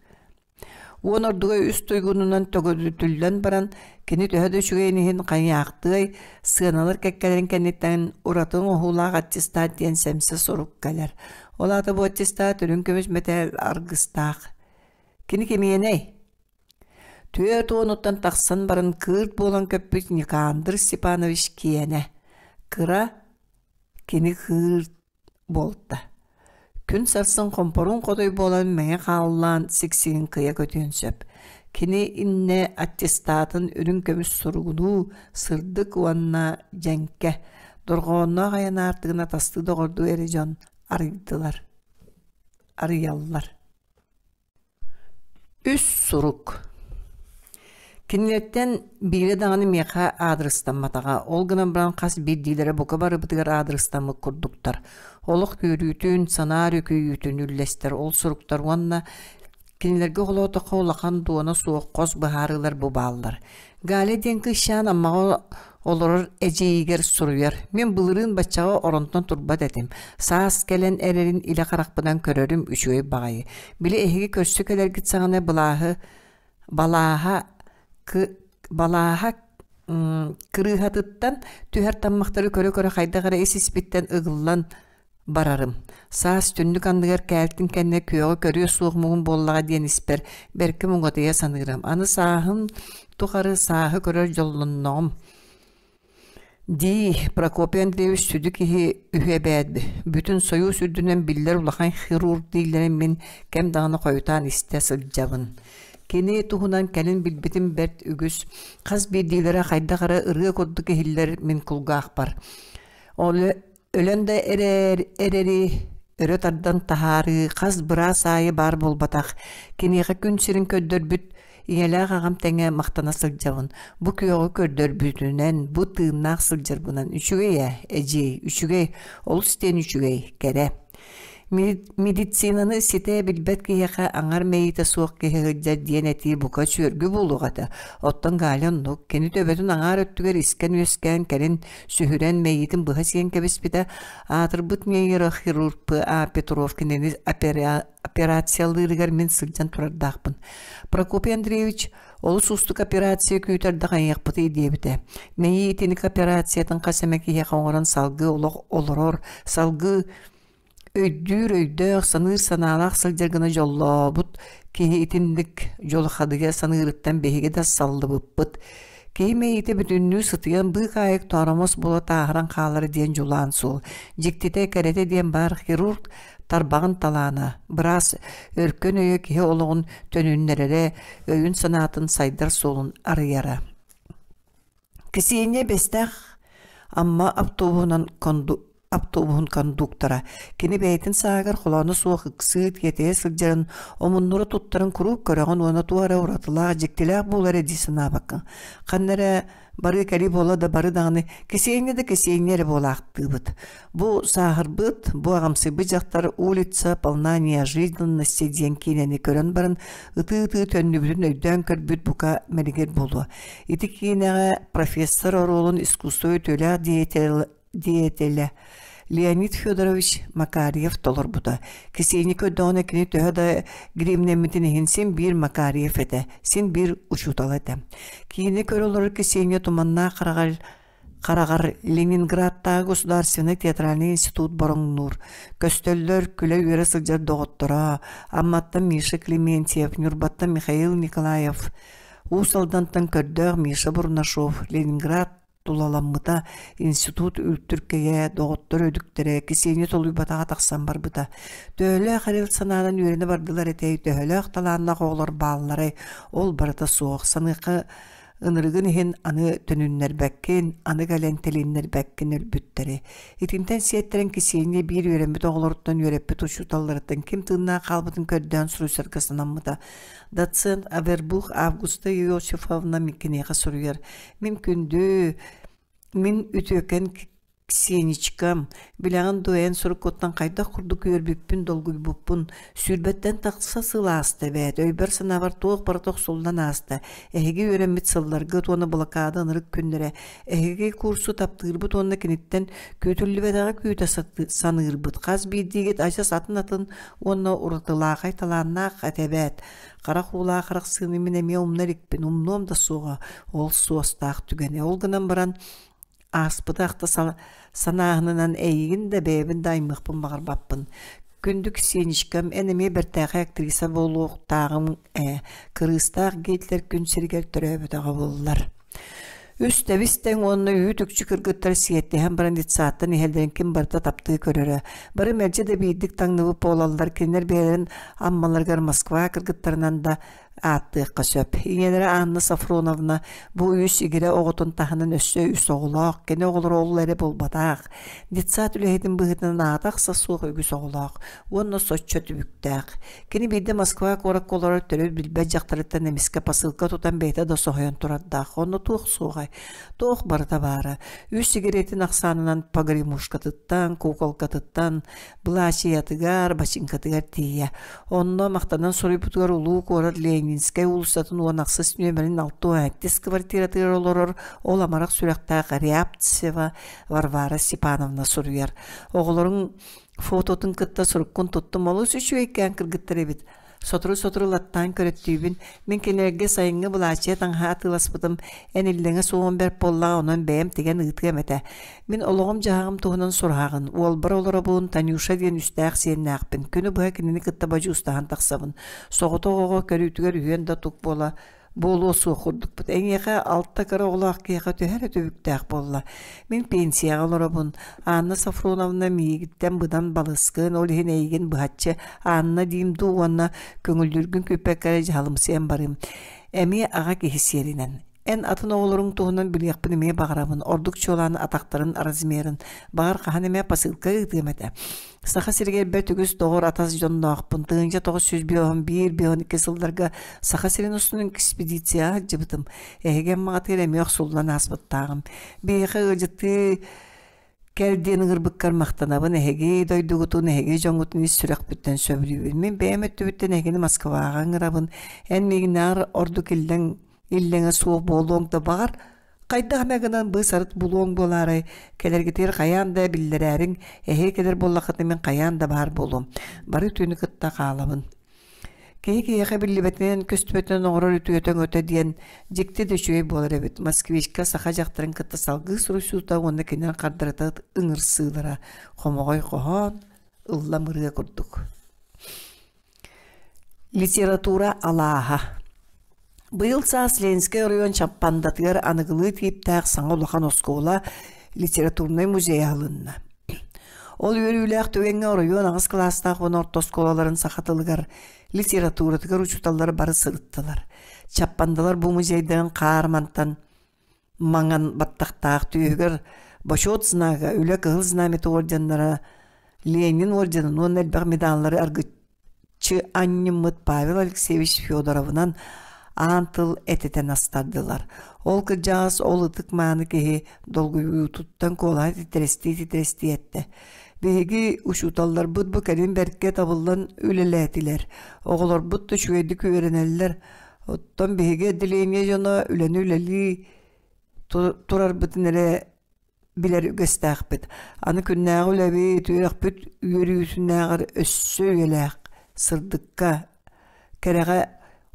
Уон ордуга үс туйгунунан төгүрүтүллэн баран, кини төһө да үчүгэйин иһин хайаахтыай, сыаналар кэккэлэрин кэнниттэн ураты оҥоһуулаах аттестат диэн сэмсэ сурук кэлэр. Ол аата бу аттестат үрүҥ көмүс мэтээл аргыстаах. Кини кимиэнэй? Түөрт уонуттан тахсан баран кыырт буолан көппүт Никандр Степанович киэнэ, кыра кини кыырт буолта. Күн сарсын хомпоруун хотой буолан мэҥэ хааллаан сиксигин кыйа көтүөн сөп. Кини иннэ аттестатын үрүҥ көмүс суругунуу сырдык уонна дьэҥкэ, дорҕоонноох айан аартыгын атастыы доҕордуу эрэ дьон арыйдылар, арыйаллар. Үс сурук Кинилэртэн биирэ даҕаны миэхэ аадырыстамматаҕа, ол гынан баран хас биирдиилэрэ бука барыбытыгар аадырыстаммыт курдуктар. Олох күүрүүтүн, санаа өрүкүйүүтүн үллэстэр ол суруктар уонна кинилэргэ холоотоххо улахан дуона суох хос быһаарыылар бу бааллар. Галя диэн кыысчаан Аммаҕа олорор эдьиийигэр суруйар: «Мин былырыын баччаҕа оронтон турбат этим. Саас кэлэн эрэрин илэ харахпынан көрөрүм үчүгэй баҕайы. Били эһиги көрсө кэлэргит саҕана былааһы балааһа балааһа кырыыһатыттан түһэр таммахтары көрө-көрө хайдах эрэ ис-испиттэн ыгыллан барарым. Саас түннүк анныгар кээлтин кэннэ күөҕү көрүө суох муҥум буоллаҕа диэн испэр бэркэ муҥатыйа саныырым. Аны сааһым тухары сааһы көрөр дьоллонноҕум дии Прокопий Андреевич сүдү киһи үһү эбээт бүтүн Сойуус үрдүнэн биллэр улахан хирург дииллэрин мин кэм даҕаны хойутаан истэ сылдьабын. Кини туһунан кэлин билбитим бэрт үгүс. Хас биирдиилэрэ хайдах эрэ ырыа курдук иһиллэр мин кулгаахпар. Ол Өлөн да эрэри өрө тардан таһаарыы хас быраас аайы баар буолбатах. Киниэхэ күн сирин көрдөрбүт ийэлээх аҕам тэҥэ махтана сылдьабын. Бу күөҕү көрдөрбүтүнэн, бу тыыннаах сылдьарбынан үчүгэй ээ, эдьиэй, үчүгэй, олус диэн үчүгэй, кэрэ. Медицинаны ситэ билбэт киһиэхэ аҥар мэйиитэ суох киһи сылдьар диэн этии бука сүөргү буолуох этэ. Оттон Галя оннук, кини төбөтүн аҥаар өттүгэр искэн үөскээн кэлин сүһүрэн мэйиитин быһа сиэн кэбиспитэ. Аатырбыт нейрохирург П.А. Петров кинини операциялыырыгар мин сылдьан турардаахпын. Прокопий Андреевич олус уустук операция күүтэр да хайыахпытый диэбитэ. Мэйии итинник операциятын хас эмэ киһиэхэ оҥорон салгыы олох олорор, салгыы өйдүүр өйдөөх, саныыр санаалаах сылдьар гына дьоллообут киһи итинник дьолу хадыйа саныырыттан биһиги да саллыбыппыт. Киһи мэйиитэ бүтүннүү сытыйан быыкаайык тооромос буола тааһыран хаалар диэн дьулаан суол. Дьиктитэ, кэрэтэ диэн баар хирург тарбаҕын талаана, быраас өркөн өйө киһи олоҕун төнүннэрэрэ, өйүн-санаатын сайдар суолун арыйара. Кисиэнньэ Бэстээх. Амма автобуһунан конду автобуһун кондуктора кини бэйэтин сааһыгар холооно суох ыксыы тиэтэйэ сылдьарын омуннура туттарын куруук көрөҕүн уонна туох эрэ уратылаах дьиктилээх буолар эрэ дии санаабаккын ханна эрэ барыы кэлии буола да бары даҕаны кисиэнньэ да кисиэнньэ эрэ буолаахтыыбыт бу сааһырбыт бу аҕамсыйбыт дьахтар улица полна неожиданности диэн киинэни көрөн баран ытыы-ытыы төннүбүтүн өйдөөн көрбүт бука мэлигир буолуо ити киинэҕэ профессор оруолун искусство үтүөлээх деятель диэтэлэ Леонид Федорович Макарьев толорбута. Кисиэнньэ көрдөҕүнэ кини төһө да гримнэммитин иһин син биир Макарьев этэ, син биир учуутал этэ. Киинэ көрө олорор Кисиэнньэ туманнаах хараҕар хараҕар Ленинградтааҕы государственнай театральнай институт бороҥнуур. Көстөллөр, күлэ-үөрэ сылдьар доҕотторо Амматтан Миша Клементьев, Ньурбаттан Михаил Николаев, Уус Алдантан көрдөөх Миша Бурнашов, Ленинград тулаламмыта, институт үлтүркэйэ, доҕоттор өлүктэрэ, Кисиэнньэ толуйбатаҕа тахсан барбыта. Төһөлөөх эрэл санаанан үөрэнэ бардылар этэй, төһөлөөх талааннаах оҕолор баалларай, ол барыта суох. Саныахха ынырыгын иһин аны төнүннэрбэккин, аны кэлэн тилиннэрбэккин өлбүттэри. Итинтэн сиэттэрэн Кисиэнньэ биир үөрэммит оҕолоруттан үөрэппит учууталларыттан ким тыыннаах хаалбытын көрдөөн суруйсарга санаммыта. Доцент Авербух Августа Иосифовна киниэхэ суруйар Мин күндү, мин үтүөкэн Ксеничкам, билэҕин дуо эн суруккуттан хайдах курдук үөрбүппүн, долгуйбуппун, сүүрбэттэн тахса сыл ааста эбээт, өйбөр-санаабар туох барыта охсуллан ааста, эһиги үөрэммит сылларгыт уонна блокада ынырык күннэрэ, эһиги курсу таптыырбыт уонна киниттэн күүтүллүбэтэҕи күүтэ саныырбыт, хас биирдиигит адьас атын-атын уонна уратылаахай талааннаах этэ эбээт, Харах уулаах арахсыыны мин эмиэ умна иликпин, умнуом да суоҕа, ол суостаах түгэни. Ол гынан баран ааспыты ахта санааһынынан эйигин да бэйэбин да аймыахпын баҕарбаппын. Күндү Ксеничкам, эн эмиэ бэртээхэй актриса буолуохтааҕыҥ ээ, кырыыстаах Гитлер күн сиригэр төрөөбөтөҕө буоллар. Үс тэбис-тэҥ уонна үүт-үкчү кыргыттар сиэттиһэн баран детсадтан иһэллэрин ким барыта таптыы көрөрө. Бары мэлдьи да биирдик таҥныбыт буолаллар, кинилэр бэйэлэрин Аммаларыгар Москва кыргыттарынан да ааттыахха сөп. Ийэлэрэ Анна Софроновна бу үс игирэ оҕотун таһынан өссө үс оҕолоох, кини оҕолоро ол эрэ буолбатах. Детсад үлэһитин быһыытынан аата-ахса суох үгүс оҕолоох уонна соччо түбүктээх. Кини биирдэ Москва куоракка олорор төрүт билбэт дьахтарыттан эмискэ посылка тутан бэйэтэ да соһуйан турардаах. Онно туох суоҕай? Туох барыта баара. Үс сигаретин ахсаанынан погремушкатыттан, куколкатыттан, былаачыйатыгар, бачыыҥкатыгар тиийэ. Онно махтанан суруйбутугар улуу куорат Ленинскэй уулуссатын уон ахсыс нүөмэрин 67 квартиратыгар олорор ол амарах сүрэхтээх Рябцева Варвара Степановна суруйар. Оҕолоруҥ Фототун кытта суруккун туттум олус үчүгэйкээн кыргыттар эбит. Сотору-сотору латтаан көрөттүүбүн. Мин кинилэргэ сайыҥҥы былаачыйа таҥаһа атыыласпытым. Эн иллэҥэ суоҕум бэрт буоллаҕа, онон бэйэм тигэн ыытыам этэ. Мин олоҕум-дьаһаҕым туһунан сураһаҕын. Уолбар олоробун, Танюша диэн үстээх сиэннээхпин. Күнү быһа кинини кытта бодьуустаһан тахсабын. Соҕотох оҕо көрүүтүгэр үһүөн да тук буола буолуо суох курдукпут. Эйиэхэ алта кыра оҕолоох киһиэхэ төһө эрэ түбүктээх буолла. Мин пенсияҕа олоробун. Анна Софроновна миигиттэн быдан балыскын, ол иһин эйигин быһаччы Анна диим дуу уонна көҥүллүүргүн күүппэккэ эрэ дьаһалымсыйан барыым. Эмиэ аҕа киһи сиэринэн. Эн атын оҕолоруҥ туһунан билиэхпин эмиэ баҕарабын, ордук чуолаан атахтарын размерын. Баҕар хаһан эмэ посылка ыытыам этэ. Саха сиригэр бэрт үгүс доҕор-атас дьонноохпун. 1951-52 сылларга Саха сирин устун экспедицияҕа сылдьыбытым. Эһиги Аммаҕытыгар эмиэ охсуллан ааспыттааҕым. Биһиэхэ ыалдьыттыы кэл диэн ыҥырбыккар махтанабын. Эһиги дойдугутун, эһиги дьоҥҥутун ис сүрэхпиттэн сөбүлүүбүн. Мин бэйэм өттүбүттэн эһигини Москваҕа ыҥырабын. Эн миигинээҕэр ордук иллэҥ иллэҥэ суох буолуоҥ да баҕар, Хайдах эмэ гынан быыс-арыт булуоҥ буолаарай, кэлэргитигэр хайаан да биллэрээриҥ, эһиги кэлэр буоллаххытына мин хайаан да баар буолуом, бары үтүөнү кытта хаалабын. Киһи киһиэхэ биллибэтинэн, көстүбэтинэн оҥорор үтүөтэ-өҥөтө диэн дьикти да үчүгэй буолар эбит. Москвичка саха дьахтарын кытта салгыы суруйсуута уонна кинилэр хардарыта ыҥырсыылара хомоҕой хоһоон, ыллам ырыа курдук. Литература алааһа Быйыл саас Ленскэй оройуон Чаппандатыгар аныгылыы тииптээх саҥа улахан оскуола литературнай музейа аһылынна. Ол үөрүүлээх түгэҥҥэ оройуон аҕыс кылаастаах уонна орто оскуолаларын саха тылыгар, литературатыгар учууталлара бары сырыттылар. Чаппандалар бу музейдарын хаар мантан маҥан баттахтаах түөһүгэр Бочуот знага, Үлэ Кыһыл Знамята орденнара, Ленин орденын уонна элбэх медаллары аргыччы анньыммыт Павел Алексеевич Федоровынан аан тыл этитэн астардылар. Ол кырдьаҕас ол ытык-мааны киһи долгуйуутуттан куолаһа титирэстии-титирэстии эттэ. Биһиги учууталларбыт бу кэлин бэркэ табыллан үлэлээтилэр. Оҕолорбут да үчүгэйдик үөрэнэллэр. Оттон биһиги отделение дьоно үлэни үлэлии турарбытын эрэ билэр үгэстээхпит. Аны күннээҕи үлэбит, үөрэхпит үөрүүтүнээҕэр өссө үйэлээх, сырдыкка, кэрэҕэ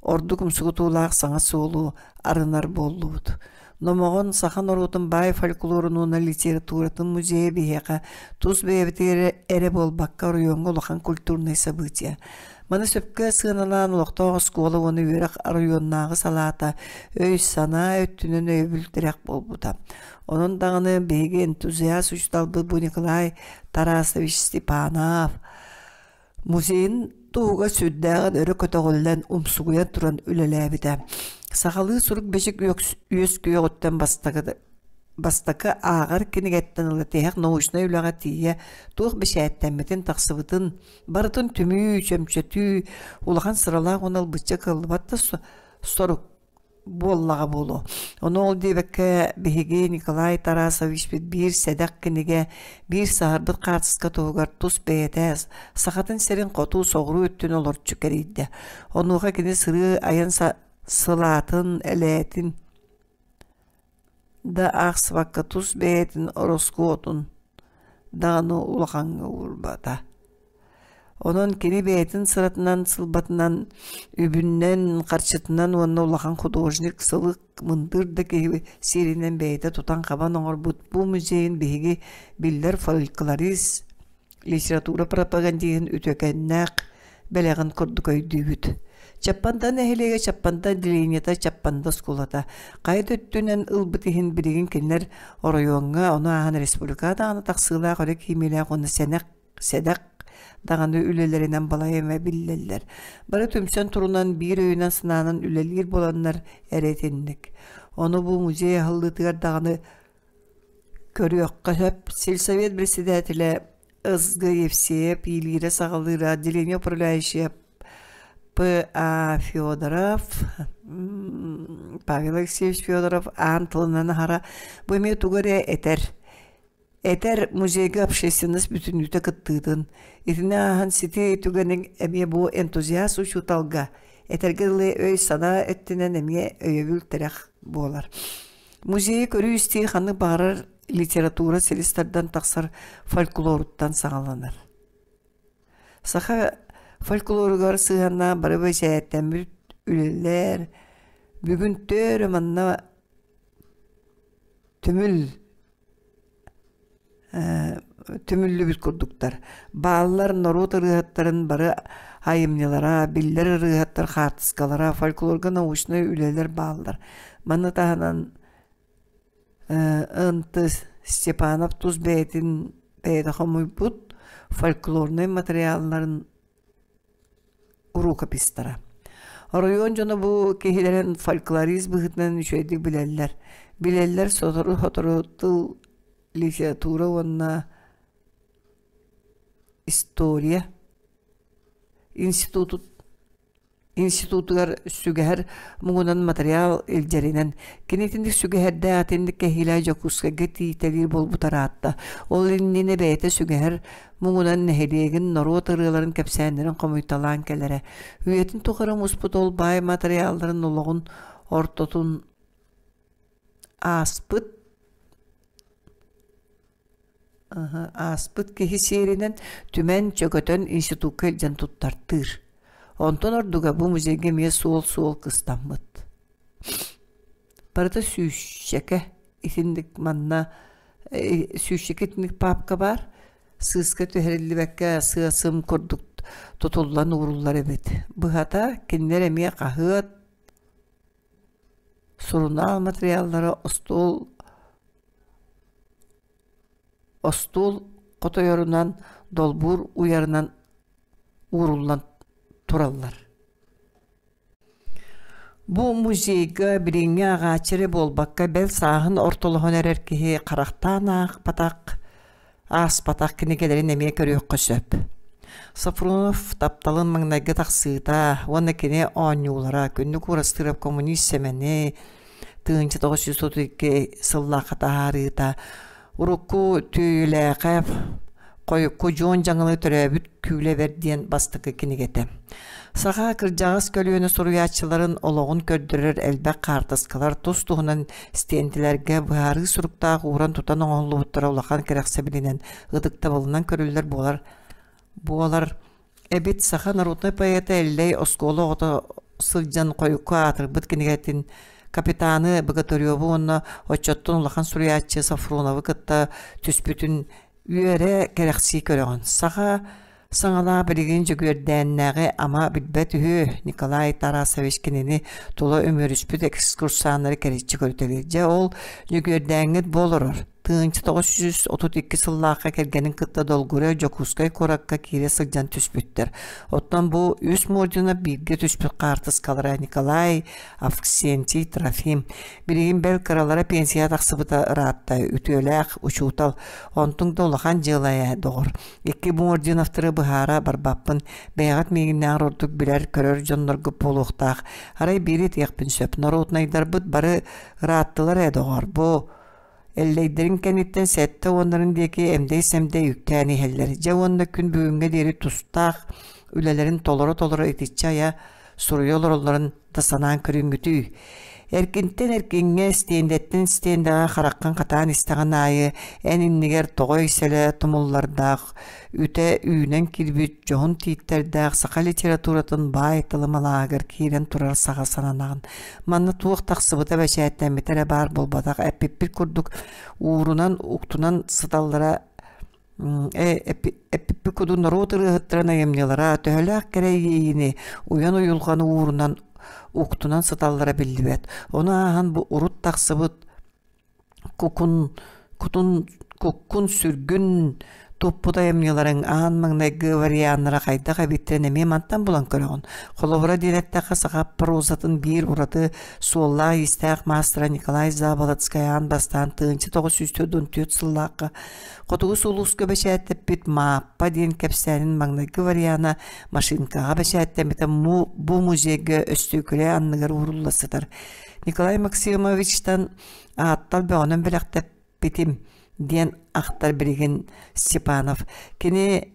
ордук умсугутуулаах саҥа суолу арынар буоллубут. Номоҕон саха норуотун баай фольклорун уонна литературатын музейа биһиэхэ тус бэйэбитигэр эрэ буолбакка оройуоҥҥа улахан культурнай событие. Маны сөпкө сыаналаан олохтоох оскуола уонна үөрэх оройуоннааҕы салаата өй-санаа өттүнэн өйөбүл тирэх буолбута. Онон даҕаны биһиги энтузиаст учууталбыт бу Николай Тарасович Степанов музейын туһугар сүрдээҕин өрө көтөҕүллэн умсугуйан туран үлэлээбитэ. Сахалыы сурук-бичик үөскүөҕүттэн бастакы бастакы ааҕар кинигэттэн ыла тиһэх научнай үлэҕэ тиийэ туох бэчээттэммитин, тахсыбытын барытын түмүү, чөмчөтүү улахан сыралаах уонна ылбычча кыаллыбат да сорук буоллаҕа буолуо. Ону ол диэбэккэ биһиги Николай Тарасовичпыт биир сэдэх кинигэ, биир саһарбыт хаартыска туһугар тус бэйэтэ Сахатын сирин хоту соҕуруу өттүн олорчу кэрийдэ. Онуоха кини сырыы айан сылаатын, элээтин да аахсыбакка тус бэйэтин ороскуотун даҕаны улахаҥҥа уурбата. Онон кини бэйэтин сыратынан сылбатынан, үбүнэн, харчытынан уонна улахан художник сылык мындыр да киһи сиэринэн бэйэтэ тутан-хабан оҥорбут бу музейын биһиги биллэр фольклорист, литература пропагандиһын үтүөкэннээх бэлэҕин курдук өйдүүбүт. Чаппанда нэһилиэгэ Чаппанда отделениета Чаппанда оскуолата хайа да өттүнэн ылбыт иһин билигин кинилэр оройуоҥҥа, ону ааһан республикаҕа даҕаны тахсыылаах өрө киимиилээх уонна сэнэх сэдэх даҕаны үлэлэринэн балай эмэ биллэллэр. Бары түмсэн турунан биир өйүнэн-санаанан үлэлиир буоланнар эрэ итинник. Ону бу музей аһыллыытыгар даҕаны көрүөххэ сөп. Сельсовет председателэ С.Г. Евсеев иилиирэ-саҕалыыра отделение управляющая П.А. Федоров, Павел Алексеевич Федоров аан тылынан аһара бу эмиэ тугу эрэ этэр. Этэр музейга общественность бүтүннүүтэ кыттыытын, итини ааһан сити түгэниҥ эмиэ бу энтузиаст учууталга этэргэ дылы өй-санаа өттүнэн эмиэ өйөбүл-тирэх буолар. Музейы көрүү-истии ханнык баҕарар литература силис тардан тахсар фольклоруттан саҕаланар. Саха фольклоругар сыһыаннаах бары бэчээттэммит үлэлэр бүгүн төөрө манна түмүл түмүллүбүт курдуктар. Бааллар норуот ырыаһыттарын бары айымньылара, биллэр ырыаһыттар хаартыскалара, фольклорга научнай үлэлэр бааллар. Маны таһынан Н.Т. Степанов тус бэйэтин бэйэтэ хомуйбут фольклорнай материалларын рукопистара. Оройуон дьоно бу киһилэрин фольклорист быһыытынан үчүгэйдик билэллэр. Билэллэр сотору-сотору тыл, литература уонна история институтут институтугар сүгэһэр муҥунан материал илдьэринэн кини итинник сүгэһэрдээх итинник кэһиилээх Дьокуускайга тиийтэлиир буолбута ыраатта. Ол иннинэ бэйэтэ сүгэһэр муҥунан нэһилиэгин норуот ырыаларын кэпсээннэрин хомуйталаан кэлэрэ. Үйэтин тухары муспут ол баай матырыйаалларын олоҕун ортотун ааспыт Ааспыт киһи сиэринэн түмэн, чөкөтөн институкка илдьэн туттартыыр. Онтон ордуга бу музейга эмиэ суол-суол кыстаммыт. Барыта сүүсчэкэ итинник манна сүүсчэкэ итинник паапка баар. Сыыска түһэриллибэккэ сыа-сым курдук тутуллан ууруллар эбит. Быһата, кинилэр эмиэ хаһыат, сурунаал материаллара остуол Остуол хотойорунан, долбуур уйарынан ууруллан тураллар. Бу музейга билиҥҥи ааҕааччы эрэ буолбакка, бэл сааһын ортолоһон эрэр киһи харахтаан аахпатах, ааспатах кинигэлэрин эмиэ көрүөххэ сөп. Софронов тапталын маҥнайгы тахсыыта уонна кини оонньуулара Күннүк Уурастыырап коммунист Сэмэни 1932 сыллаахха таһаарыыта урукку Түүйүлээхэп хойукку Дьуон Дьаҥылы төрөөбүт күүлэбэр диэн бастакы кинигэтэ. Саха кырдьаҕас көлүөнэ суруйааччыларын олоҕун көрдөрөр элбэх хаартыскалар тус-туһунан стендэлэргэ быһаарыы суруктаах ууран-тутан оҥоһуллубуттара улахан кэрэхсэбилинэн, ытыктабылынан көрүллэр буолар буолар эбит. Саха народнай поэта Эллэй оскуола оҕото сылдьан хойукку аатырбыт кинигэтин капитаны Богатыреву уонна оччоттон улахан суруйааччы Софроновы кытта түспүтүн үөрэ кэрэхсии көрөҕүн. Саха саҥалаах билигин Дьөгүөрдээннээҕи ама билбэт үһү Николай Тарасович кинини тула үмүөрүспүт экскурсаннары кэриччи көрүтэлиир. Дьэ ол Дьөгүөрдээҥҥит бу олорор. 1932 сыллаахха кэргэнин кытта долгуйа Дьокуускай куоракка киирэ сылдьан түспүттэр. Оттон бу үс мордина бииргэ түспүт хаартыскалара Николай, Авксентий, Трофим. Билигин бэл кыралара пенсия тахсыбыта ыраатта, үтүөлээх учуутал. Онтуҥ да улахан дьыала ээ, доҕор. Икки Мординовтары быһаара барбаппын. Бэйэҕит миигиннээҕэр ордук билэр, көрөр дьонноргут буолуохтаах. Арай биири этиэхпин сөп. Норуотунайдарбыт бары ырааттылар ээ, доҕор. Бу Эллэйдэрин кэнниттэн сэттэ уоннарын диэки эмдэй-сэмдэй үктээн иһэллэр. Дьэ уонна күн бүгүҥҥэ диэри тустаах үлэлэрин толоро-толоро итиччэ айа суруйа олороллорун да санаан көрүҥҥүтүй. Эркинтэн эркиҥҥэ, стендэттэн стендэҕэ хараххын хатаан истэҕин аайы эн иннигэр тоҕой сэлэ тумуллардаах, үтэ үүнэн киирбит дьоһун тииттэрдээх саха литературатын баай тылымалааһыгар киирэн турар саҕа сананаҕын. Манна туох тахсыбыта бэчээттэммитэ эрэ баар буолбатах, эппиппит курдук уурунан, уктунан сыталлара эппиппит курдук норуот ырыаһыттарын айымньылара төһөлөөх кэрэ иэйиини, уйан уйулҕаны уурунан, уктунан сыталлара биллибэт. Ону ааһан бу урут тахсыбыт кукун кутун куккун-сүргүн туппут айымньыларыҥ аан маҥнайгы варианнара хайдах эбиттэрин эмиэ мантан булан көрөҕүн. Холобура диэн эттэххэ, саха прозатын биир ураты суоллаах-иистээх маастара Николай Заболоцкай аан бастаан 1944 сыллаахха Хотугу сулууска бэчээттэппит «Мааппа» диэн кэпсээнин маҥнайгы вариана машинкаҕа бэчээттэммитэ бу музейга өстүөкүлэ анныгар уурулла сытар. Николай Максимовичтан ааттал бөҕөнөн бэлэхтэппитим диэн ахтар билигин Степанов. Кини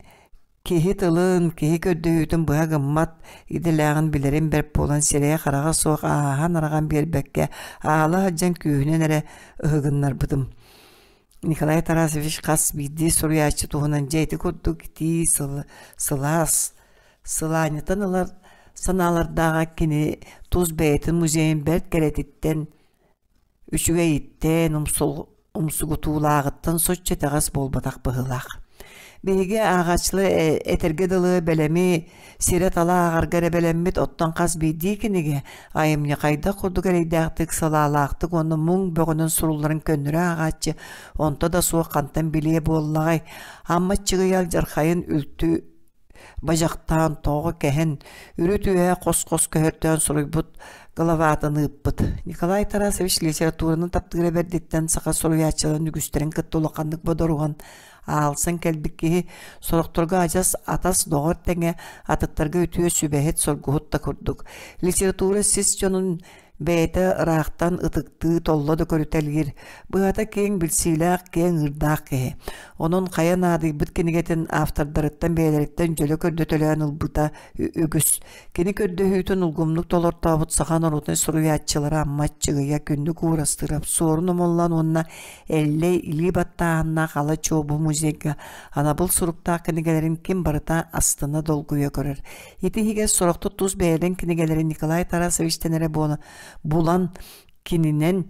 киһи тылын, киһи көрдөһүүтүн быһа гыммат идэлээҕин билэрин бэрт буолан сирэйэ-хараҕа суох ааһан-араҕан биэрбэккэ аала сылдьан күүһүнэн эрэ ыһыгыннарбытым. Николай Тарасович хас биирдии суруйааччы туһунан дьэ ити курдук итии сылаас сылаанньытан ылар санаалардааҕа кини тус бэйэтин музейын бэрт кэрэтиттэн, үчүгэйиттэн, умсугутуулааҕыттан соччо итэҕэс буолбатах быһыылаах. Биһиги ааҕааччылар этэргэ дылы бэлэми сирэ-тала ааҕарга эрэ бэлэммит, оттон хас биирдии кинигэ айымньы хайдах курдук эрэйдээхтик, салаалаахтык уонна муҥ бөҕөнөн сурулларын көннөрү ааҕааччы онто да суох хантан билиэ буоллаҕай. Амма Аччыгый алдьархайын үлтү бадьахтаан тоҕо кэһэн, үрүт үөһэ хос-хос көһөртөөн суруйбут главатын ыыппыт. Николай Тарасович литератураны таптыыра бэрдиттэн саха суруйааччыларын үгүстэрин кытта улаханнык бодоруһан аалсан кэлбит киһи сорохторго адьас атас доҕор тэҥэ, атыттарга үтүө сүбэһит, соргуһут да курдук. Литература сис дьонун бэйэтэ ыраахтан ытыктыы, толло да көрүтэлиир, быһата киэҥ билсиилээх, киэҥ ыырдаах киһи. Онон хайа наадыйбыт кинигэтин автордарыттан бэйэлэриттэн дьөлө көрдөтөлөөн ылбыта үгүс. Кини көрдөһүүтүн улгумнук толортообут саха норуотун суруйааччылара Амма Аччыгыйа, Күндү Куурастыырап, Суорун Омоллоон уонна Эллэй илии баттааһыннаах Ала Чуобу музейга анабыл суруктаах кинигэлэрин ким барыта астына долгуйа көрөр. Ити иһигэр сорохто тус бэйэлэрин кинигэлэрин Николай Тарасовичтан эрэ булан кининэн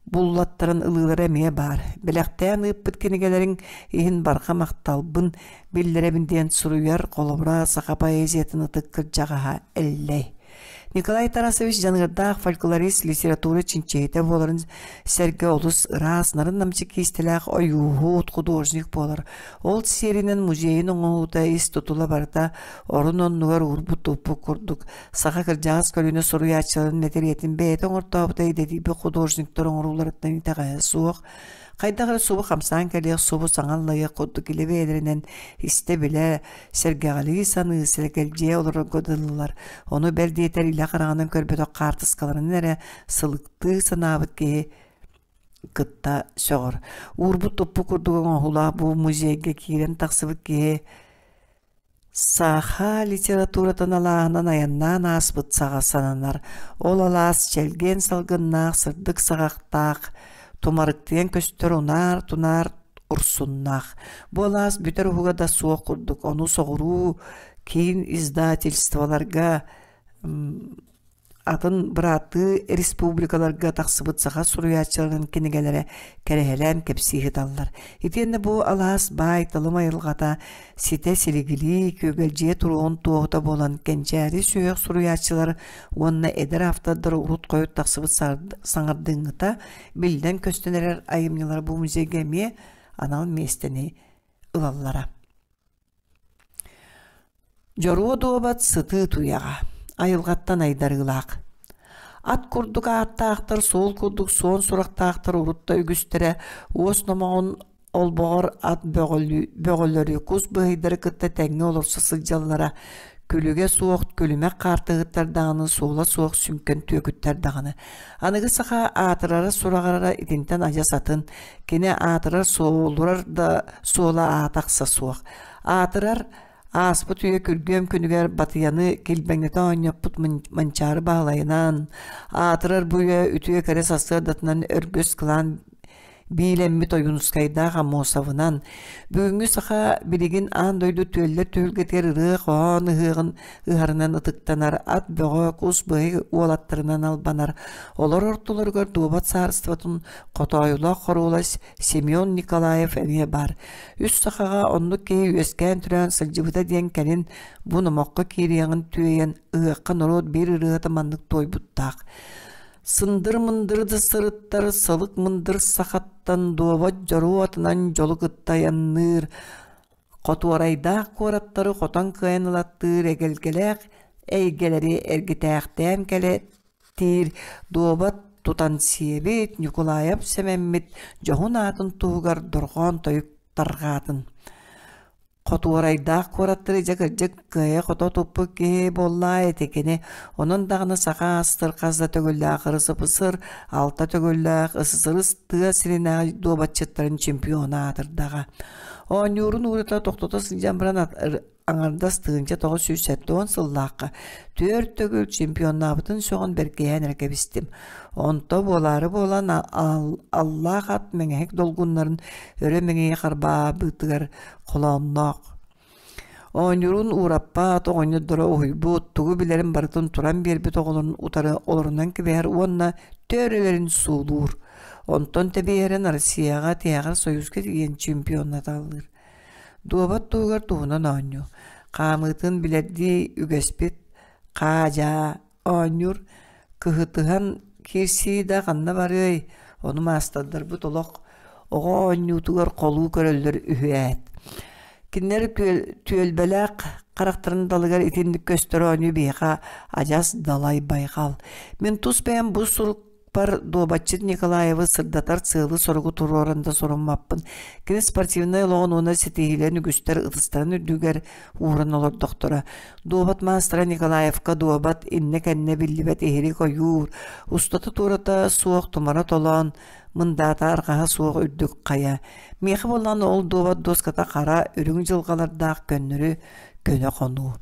буллаттаран ылыылара эмиэ баар. Бэлэхтээн ыыппыт кинигэлэриҥ иһин барҕа махталбын биллэрэбин диэн суруйар холобура саха поэзиятын ытык кырдьаҕаһа Эллэй. Николай Тарасович дьаныардаах фольклорист литература чинчиһитэ буоларын сэргэ олус ыраас, нарын-намчы киистэлээх ойууһут, художник буолар. Ол сиэринэн музейын оҥоһуута ис тутула барыта орун-оннугар уурбут-туппут курдук, саха кырдьаҕас көлүөнэ суруйааччыларын мэтириэтин бэйэтэ оҥортообута идэтийбит художниктар оҥорууларыттан итэҕэһэ суох, хайдах эрэ субу хамсаан кэлиэх, субу саҥа аллайыах курдук илэ бэйэлэринэн истэ-билэ, сэргэҕэлии саныы, сэрэкэлдьийэ олорорго дылылар. Ону бэл диэтэр илэ хараҕынан көрбөтөх хаартыскаларын эрэ сылыктыы санаабыт киһи кытта сөҕөр. Уурбут-туппут курдук оҥоһуулаах бу музейга киирэн тахсыбыт киһи Саха литературатын алааһынан айаннаан ааспыт саҕа сананар. Ол алаас чэлгиэн салгыннаах, сырдык саҕахтаах, тумарыктыйан көстөр унаар-тунаар урсуннаах. Бу алаас бүтэр уһуга да суох курдук, ону соҕуруу киин издательстволарга атын бырааттыы республикаларга тахсыбыт саха суруйааччыларын кинигэлэрэ кэрэһэлээн кэпсии сыталлар. Итиэннэ бу алаас баай талым айылҕата ситэ силигилии, күөгэлдьийэ туруоҕун туоһута буолан кэнчээри сүһүөх суруйааччылар уонна эдэр автордар урут-хойут тахсыбыт саҥардыыҥҥыта биллэн-көстөн эрэр айымньылара бу музейга эмиэ анал миэстэни ылаллара. Дьоруо дуобат сытыы туйаҕа, айылҕаттан айдарыылаах. Ат курдук ааттаахтар, суол курдук суон сурахтаахтар урут да үгүстэрэ уос номоҕун олбоҕор ат бөҕөлөрү, кус быһыйдары кытта тэҥҥэ олорсо сылдьаллара. Күлүгэ суох күлүмэх хаартыһыттар даҕаны, суола суох сүҥкэн түөкүттэр даҕаны. Аныгы саха аатырара-сураҕырара итинтэн адьас атын. Кини аатырар суолурар да суола аата-ахса суох. Аатырар ааспыт үйэ күргүөм күнүгэр батыйаны килбэҥнэтэ оонньоппут Манчаары Баһылайынан, аатырар бу үйэ үтүө кэрэ сарсыардатынан өргөс кылаан биилэммит Ойуунускайдаах Аммосовынан, бүгүҥҥү саха билигин аан дойду түөллэр түһүлгэтигэр ырыа-хоһоон ыһыаҕын ыһарынан ытыктанар, ат бөҕө, кус быһый уолаттарынан албанар, олор ортолоругар дуобат саарыстыбатын хотоойулаах хоруола Семен Николаев эмиэ баар. Үс сахаҕа оннук киһи үөскээн-төрөөн сылдьыбыта диэн кэлин бу номоххо киириэҕин түөйэн ыһыахха норуот биир ырыата маннык туойбуттаах. Сындыр-мындыр да сырыттар сылык мындыр сахаттан дуобат дьоруо атынан дьолу кытта айанныыр, хотуорайдаах куораттары хотон кыайан ылаттыыр эгэлгэлээх эйгэлэри эргитээхтээн кэлэ Тиир дуобат тутан сиэбит Ньукулаайап Сэмэммит дьоһун аатын туһугар дорҕоон тойук тарҕаатын. Хотуорайдаах куораттары дьэ кырдьык кыайа-хото туппут киһи буоллаа ити кини. Онон даҕаны саха астыр хас да төгүллээх РСФСР, алта төгүллээх СССР тыа сиринээҕи дуобатчыттарын чемпиона аатырдаҕа. Оонньуурун уурата тохтото сылдьан баран аҥардас 1970 сыллаахха түөрт төгүл чемпионнаабытын сөҕөн бэркиһээн эрэ кэбистим. Онто буолаары буолан аллаах ат мэҥэһик долгуннарын өрө мэҥийэ харбаабытыгар холоонноох. Оонньуурун уураппат, оҕонньордоро уһуйбут, тугу билэрин барытын туран биэрбит оҕолорун утары олорунан кэбиһэр уонна төрөлөрүн суулуур. Онтон тэбиэһэрин Россияҕа тиһэҕэр Союзка тиийэн чемпионнаталлыыр. Дуобат туһугар туһунан оонньуу, хаамыытын билэрдии үгэспит хаа-дьаа оонньуур, кыһытыһан киирсии да ханна барыай, ону маастардарбыт олох оҕо оонньуутугар холуу көрөллөр үһү ээт. Кинилэр түөлбэлээх харахтарын далыгар итинник көстөр оонньуу биһиэхэ адьас далай байҕал. Мин тус бэйэм бу сурук Пар дуобатчыт Николаевы сырдатар сыалы-соругу туруоран да соруммаппын. Кини спортивнай олоҕун уонна ситиһиилэрин үгүстэр ытыстарын үрдүгэр ууран олордохторо. Дуобат маастара Николаевка дуобат иннэ-кэннэ биллибэт иһирик ойуур, устата-туората суох тумара толоон, мындаата арҕаһа суох үрдүк хайа. Миэхэ буоллаҕына ол дуобат дуоската хара, үрүҥ дьылҕалардаах көннөрү көнө хонуу.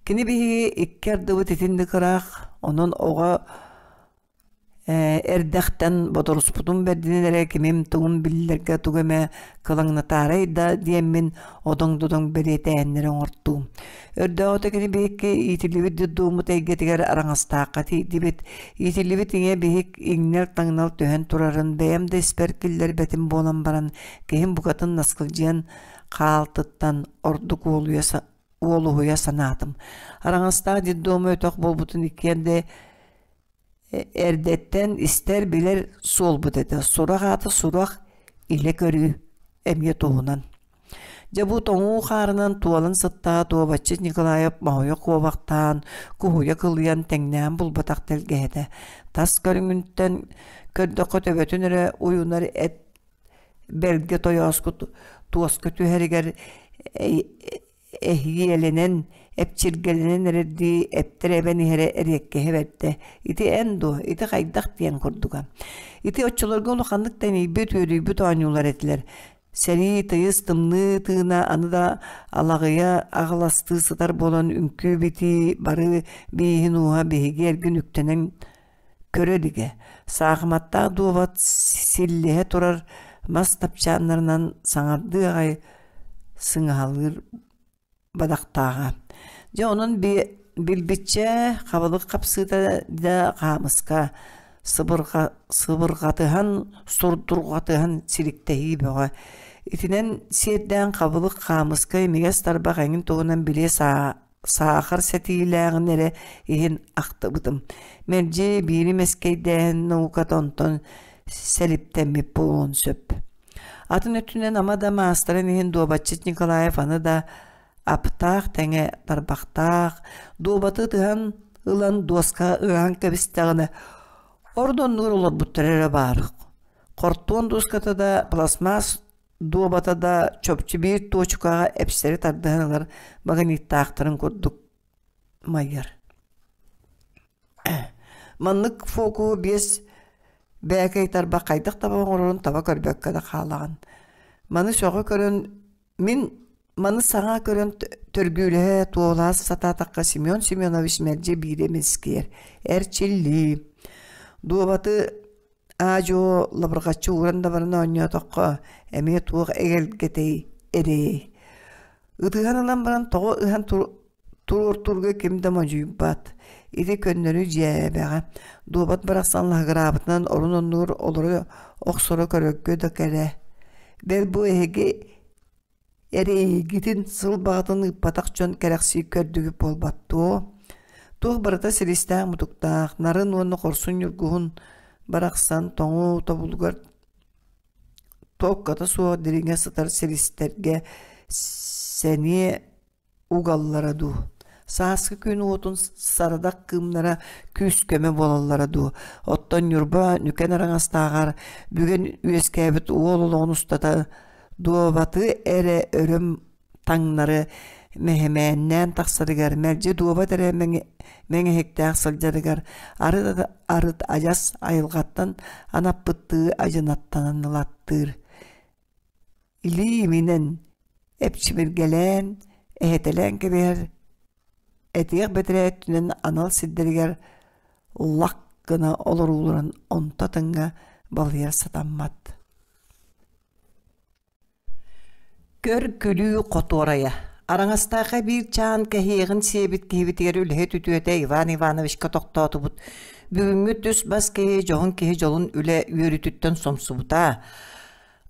Кини биһиги икки ардыбыт итинник ыраах, онон оҕо Эрдэхтэн бодоруспутум бэрдинэн эрэ кимим-тугум биллэргэ тугу эмэ кылаҥнатаарай да диэммин одоҥ-додоҥ бэлиэтээһиннэри оҥортуум. Өрдөөҕүтэ кини биһикки иитиллибит детдоммут эйгэтигэр араҥастаахха тиийдибит. Иитиллибит ийэ биһик иҥнэл-таҥнал түһэн турарын бэйэм да испэр киллэрбэтим буолан баран киһим букатын наскылдьыйан хаалтыттан ордук уолуйа уолуһуйа санаатым. Араҥастаах детдома өтөх буолбутун иккиэн да эрдэттэн истэр-билэр суолбут этэ. Сурах аата сурах, илэ көрүү эмиэ туһунан. Дьэ бу тоҥуу хаарынан туолан сыттаҕа Туобаччыт Николаев моһуйа куобахтаан, куһуйа кылыйан тэҥнээн булбатах тэлгэһэтэ. Тас көрүҥүттэн көрдөххө төбөтүн эрэ уйунар эт бэргэ тойооску туоска түһэригэр эһиэлэнэн, эпчиргэлэнэн эрэрдии эптэр эбэн иһэрэ эриэккэһэ бэрдэ. Ити эн дуо, ити хайдах диэн курдуга. Ити оччолорго улаханнык тэнийбит, үөрүйбүт оонньуулар этилэр. Сэрии тыйыс тымныы тыына аны да алаҕыйа аҕыластыы сытар буолан үҥкүү-битии бары бииһин ууһа биһиги эргин үктэнэн көрө илигэ. Саахыматтаах дуобат силлиһэ турар мас тапчааннарынан саҥардыы аҕай сыҥаһалыыр бадахтааҕа. Дьэ онон билбиччэ хабылык хапсыыта да хаамыска сыбырҕатыһан, сурдурҕатыһан силиктэһии бөҕө. Итинэн сиэрдээн хабылык хаамыска имигэс тарбах эҥин туһунан билиэ саахар сэтиилээҕин эрэ иһин ахтыбытым. Мэлдьи биири мэскэйдээһин науката онтон сэлиптэммит буолуон сөп. Атын өттүнэн ама да маастарын иһин дуобатчыт Николаев аны да аптаах тэҥэ тарбахтаах, дуобаты ытыһан ылан дуоскаҕа ыһан кэбистэҕинэ ордоннуур олорбуттара эрэ баар. Хортуон дуоската да, пластмасс дуобата да чопчу биир туочукаҕа эпсэри тардыһан ылар магниттаахтарын курдук майар. Маннык фокуһу биэс бээкэй тарбах хайдах таба оҥорорун таба көрбөккө да хаалаҕын. Маны сөҕө көрөн мин маны саҥа көрөн төргүүлэһэ туолаа сатаатахха Семен Семенович мэлдьи биири эмискийэр эрчиллии. Дуобаты аа-дьуо лабырҕаччы ууран да баран оонньоотоххо эмиэ туох эгэлгэтэй эрэйэй. Ытыһан ылан баран тоҕо ыһан туруортуурга ким да модьуйбат. Ити көннөрү дьээбэҕэ. Дуобат барахсан лаһыгыраабытынан орун-оннугар олоро охсоро көрөргө да кэрэ. Бэл бу эһиги Эрэйгитин сыл баҕатын ыыппатах дьон кэрэхсии көрдүгүт буолбат дуо? Туох барыта силистээх-мутуктаах, нарын уонна хорсун ньургуһун барахсан тоҥуу тобулугар туокката суох дириҥэ сытар силистэргэ сэниэ угаллара дуу, сааскы күн уотун сарадах кыымнара күүс-көмө буолаллара дуу, оттон Ньурба Нүкэн Араҥастааҕар бүгүн үөскээбит уол олоҕун устата дуобаты эрэ өрөм таҥнары мэһэмээннээн тахсарыгар, мэлдьи дуобат эрэ мэҥэһиктээх сылдьарыгар арыт арыт адьас айылҕаттан анаппыттыы адьынаттанан ылаттыыр. Илии иминэн эпчимиргэлээн, эһэтэлээн кэбиһэр, этиэх бэтэрээ өттүнэн анал сирдэригэр лах гына олорууларын онто атыҥҥа балыйар сатаммат. Көр-күлүү хотуорайа Араҥастаахха биир чаан кэһиэҕин сиэбит киһибитигэр үлэһит үтүөтэ Иван Ивановичка тохтоотубут. Бүгүҥҥү түс-бас киһи дьоһун киһи дьолун үлэ үөрүүтүттэн сомсубута.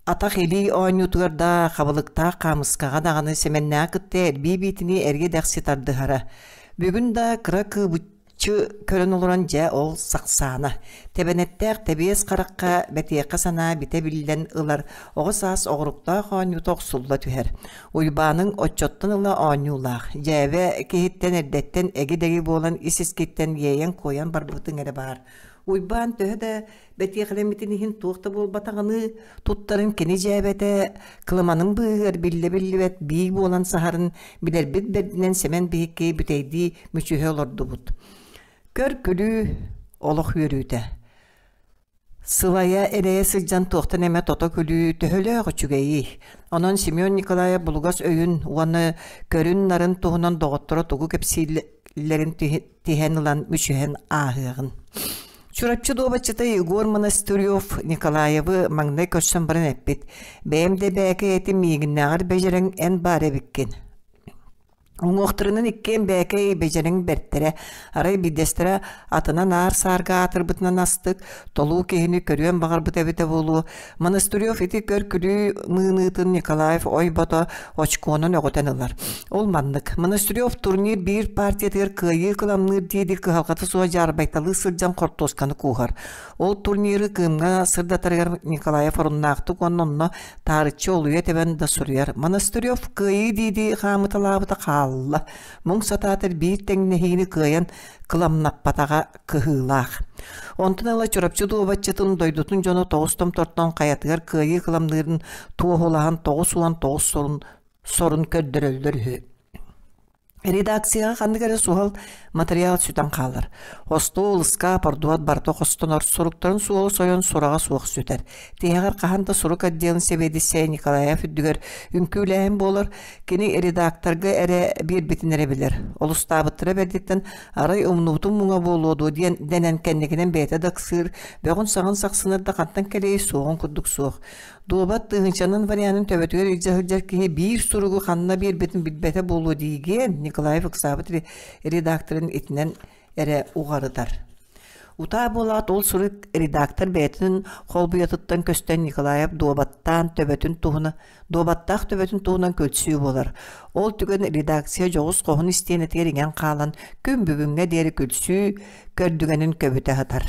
Атах-илии оонньуутугар да, хабылыктаах хаамыскаҕа даҕаны Сэмэннээҕи кытта эрбии биитинии эргэ-дэхси тардыһара. Бүгүн да кыра кыыбыччы көрөн олорон дьэ ол сахсаана. Тэбэнэттээх тэбиэс харахха бэтиэхэ санаа битэ биллэн ылар оҕо саас оҕуруктаах оонньуута охсулла түһэр. Уйбааныҥ оччоттон ыла оонньуулаах, дьээбэ киһиттэн эрдэттэн эги-дэги буолан ис-искиттэн иэйэн-куойан барбытыҥ эрэ баар. Уйбаан төһө да Бэтиэхэлэммитин иһин туох да буолбатаҕыныы туттарын кини дьээбэтэ, кыламанын быыһыгар биллэ-биллибэт бии буолан саһарын билэрбит бэрдинэн Сэмэн биһикки бүтэйдии мүчүһэ олордубут. Көр-күлүү, олох үөрүүтэ. Сылайа эрэйэ сылдьан туохтан эмэ тото күлүү төһөлөөх үчүгэйий. Онон Семен Николаев булугас өйүн уонна көрүн-нарын туһунан доҕотторо тугу кэпсииллэрин тиһэн ылан мүчүһэн ааһыаҕын. Чурапчы дуобатчыта Егор Монастырев Николаевы маҥнай көрсөн баран эппит: «Бэйэм да бээкэй этим миигиннээҕэр бэдьэрэҥ эн баар эбиккин». Уҥуохтарынан иккиэн бээкэй бэдьэриҥ бэртэрэ, арай биирдэстэрэ атынан аар-саарга аатырбытынан астык, толуу киһини көрүөн баҕарбыт эбитэ буолуо. Монастырев ити көр-күлүү мыыныытын Николаев ой-бото очкуонан өҕүтэн ылар. Ол маннык. Монастырев турнир биир партиятыгар кыайыы кыламныыр дии-дии кыһалҕата суох дьаарбайталыы сылдьан хортуосканы кууһар. Ол турниры Кыымҥа сырдатарыгар Николаев оруннаахтык уонна онно таарыччы олуйа тэбэн да суруйар. Монастырев кыайыы дии-дии хаамыталаабыта хаалла. Муҥ сатаатар биир тэҥнэһиини кыайан кыламнаппатаҕа кыһыылаах. Онтон ыла Чурапчы дуобатчытын дойдутун дьоно тоҕус томтортон хайатыгар кыайыы кыламныырын туоһулаһан 99 сорун, сорун көрдөрөллөр үһү. Редакцияҕа ханнык эрэ суһал матырыйаал сүтэн хаалар. Остуол, ыскаап, ордуот барыта хостонор, суруктарын суола сойон сураҕа суох сүтэр. Тиһэҕэр хаһан да сурук отделын сэбиэдиссэйэ Николаев үрдүгэр үҥкүүлээһин буолар, кини редакторга эрэ биэрбитин эрэ билэр. Олустаабыттара бэрдиттэн арай умнубутум муҥа буолуо дуо диэн дэнэн кэнникинэн бэйэтэ да ыксыыр, бөҕүн-саҕын сахсынар да хантан кэлиэй суоҕун курдук суох. Дуобат тыһыынчанан варианын төбөтүгэр илдьэ сылдьар киһи биир суругу ханна биэрбитин билбэтэ буолуо диигиэн, Николаев ыксаабыт редакторын итинэн эрэ уҕарытар. Утаа буолаат ол сурук редактор бэйэтин холбуйатыттан көстөн Николаев дуобаттаан төбөтүн туһуна дуобаттаах төбөтүн туһунан күлсүү буолар. Ол түгэн редакция дьоҕус хоһун истиэнэтигэр иҥэн хаалан күн бүгүҥҥэ диэри күлсүү көрдүгэнин көбүтэ сытар.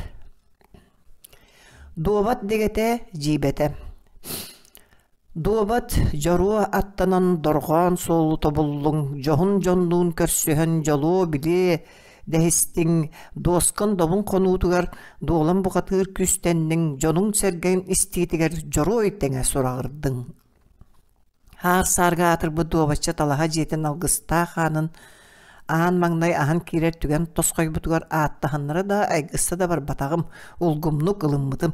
Дуобат дэгэтэ дьиибэтэ Дуобат дьоруо аттанан дорҕоон суолу тобуллуҥ, дьоһун дьоннуун көрсүһэн дьолуо билиэ дэһистиҥ, дуоскан добун хонуутугар дуолан бухатыыр күүстэнниҥ, дьонуҥ-сэргэҥ истиитигэр дьоруой тэҥэ сураҕырдыҥ. Аар-саарга аатырбыт дуобачча талаһа дьиэтин алгыстаах аанын аан маҥнай аһан киирэр түгэн тосхойбутугар ааттаһыннара да, айгысса да барбатаҕым, улгумнук ылыммытым.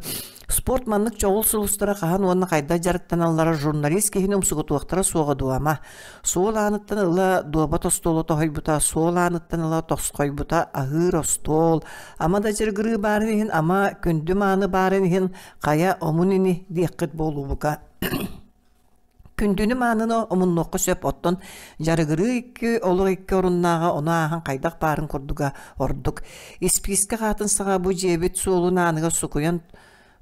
Спорт маннык чоҕул сулустара хаһан уонна хайдах дьарыктаналлара журналист киһини умсугутуохтара суоҕа дуо ама? Суол ааныттан ыла дуобат остуола тоһуйбута, суол ааныттан ыла тосхойбута аһыыр остуол, ама да дьыргырыы баарын иһин, ама күндү мааны баарын иһин хайа омун ини диэххит буолуубука. Күндүнү-маыныны омуннуохха сөп, оттон дьарыгырыы икки олох икки оруннааҕа ону ааһан хайдах баарын курдуга ордук. Испиискэ хаатын саҕа бу дьиэбит суолун ааныгар сукуйан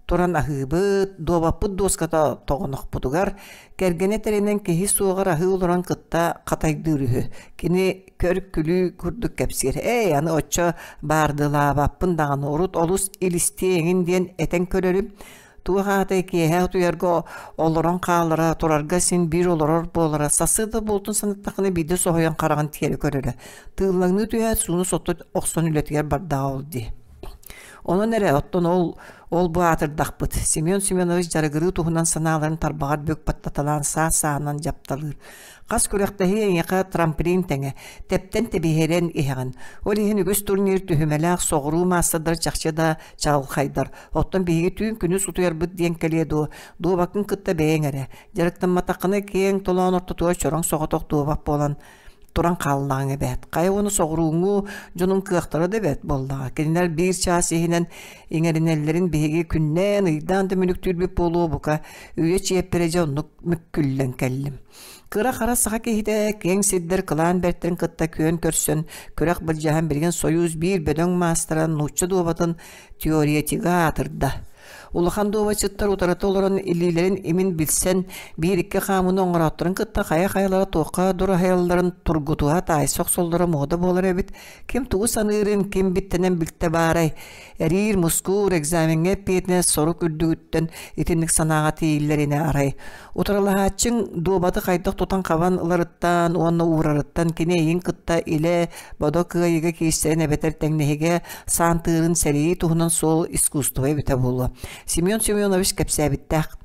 туран аһыыбыт, дуобаппыт дуоската тоҕонохпутугар, кэргэнэ тэринэн киһи суоҕар аһыы олорон кытта хатайдыыр үһү. Кини көр-күлүү курдук кэпсиир: «Эй, аны оччо баардылаабаппын даҕаны, урут олус илистиэ эҥин диэн этэн көрөрүм, Туох аатай киэһэ утуйарга олорон хаалара, турарга син биир олорор буолара, сарсыарда буолтун санаттахына биирдэ соһуйан хараҕын тиэрэ көрөрө. Тыыллаҥныы түһээт сууну сотто охсон үлэтигэр бардаҕа ол дии. Онон эрэ, оттон ол ол бу аатырдахпыт. Семен Семенович дьарыгырыы туһунан санааларын тарбаҕар бүк баттаталаан саас-сааһынан дьапталыыр. Хас күрэхтэһии эйиэхэ трамплин тэҥэ, тэптэн тэбиһэрэн иһэҕин. Ол иһин үгүс турнир түһүмэлээх соҕуруу маастардар чахчы да чаҕылхайдар. Оттон биһиги түүн күнүс утуйарбыт диэн кэлиэ дуо, дуобаккын кытта бэйэҥ эрэ. Дьарыктамматаххына киэҥ толоон ортотугар чороҥ соҕотох дуобат буолан туран хааллаҕыҥ эбээт. Хайа уону соҕурууҥҥу дьонун кыахтара да эбээт буоллаҕа. Кинилэр биир чаас иһинэн иҥэринэллэрин биһиги күннээн, ыйдаан да мүлүктүүрбүт буолуо бука. Үйэ чиэппэрэ дьэ оннук мүккүллэн кэллим. Кыра-хара саха киһитэ киэҥ сирдэр кылаан бэртэрин кытта күөн көрсөн, күрэх былдьаһан билигин Союз биир бөдөҥ маастара нуучча дуобатын теоретига аатырда. Улахан дуобаччыттар утарыта олорон илиилэрин имин билсэн, биир-икки хаамыыны оҥороотторун кытта хайа-хайалара туохха дураһыйалларын тургутуһа таайса охсоллоро муода буолар эбит. Ким тугу саныырын, ким биттэнэн билтэ баарай. Эриир, мускуур, экзамеҥҥа эппиэтинэс сорук үрдүгүттэн итинник санааҕа тиийиллэринэ арай. Утарылаһааччыҥ дуобаты хайдах тутан-хабан ыларыттан уонна уурарыттан кини эйигин кытта илэ бодо кыайыыга киирсэрин эбэтэр тэҥнэһигэ саантыырын сэрии туһунан суол искусство эбитэ буолуо. Семен Семенович кэпсээбиттээх.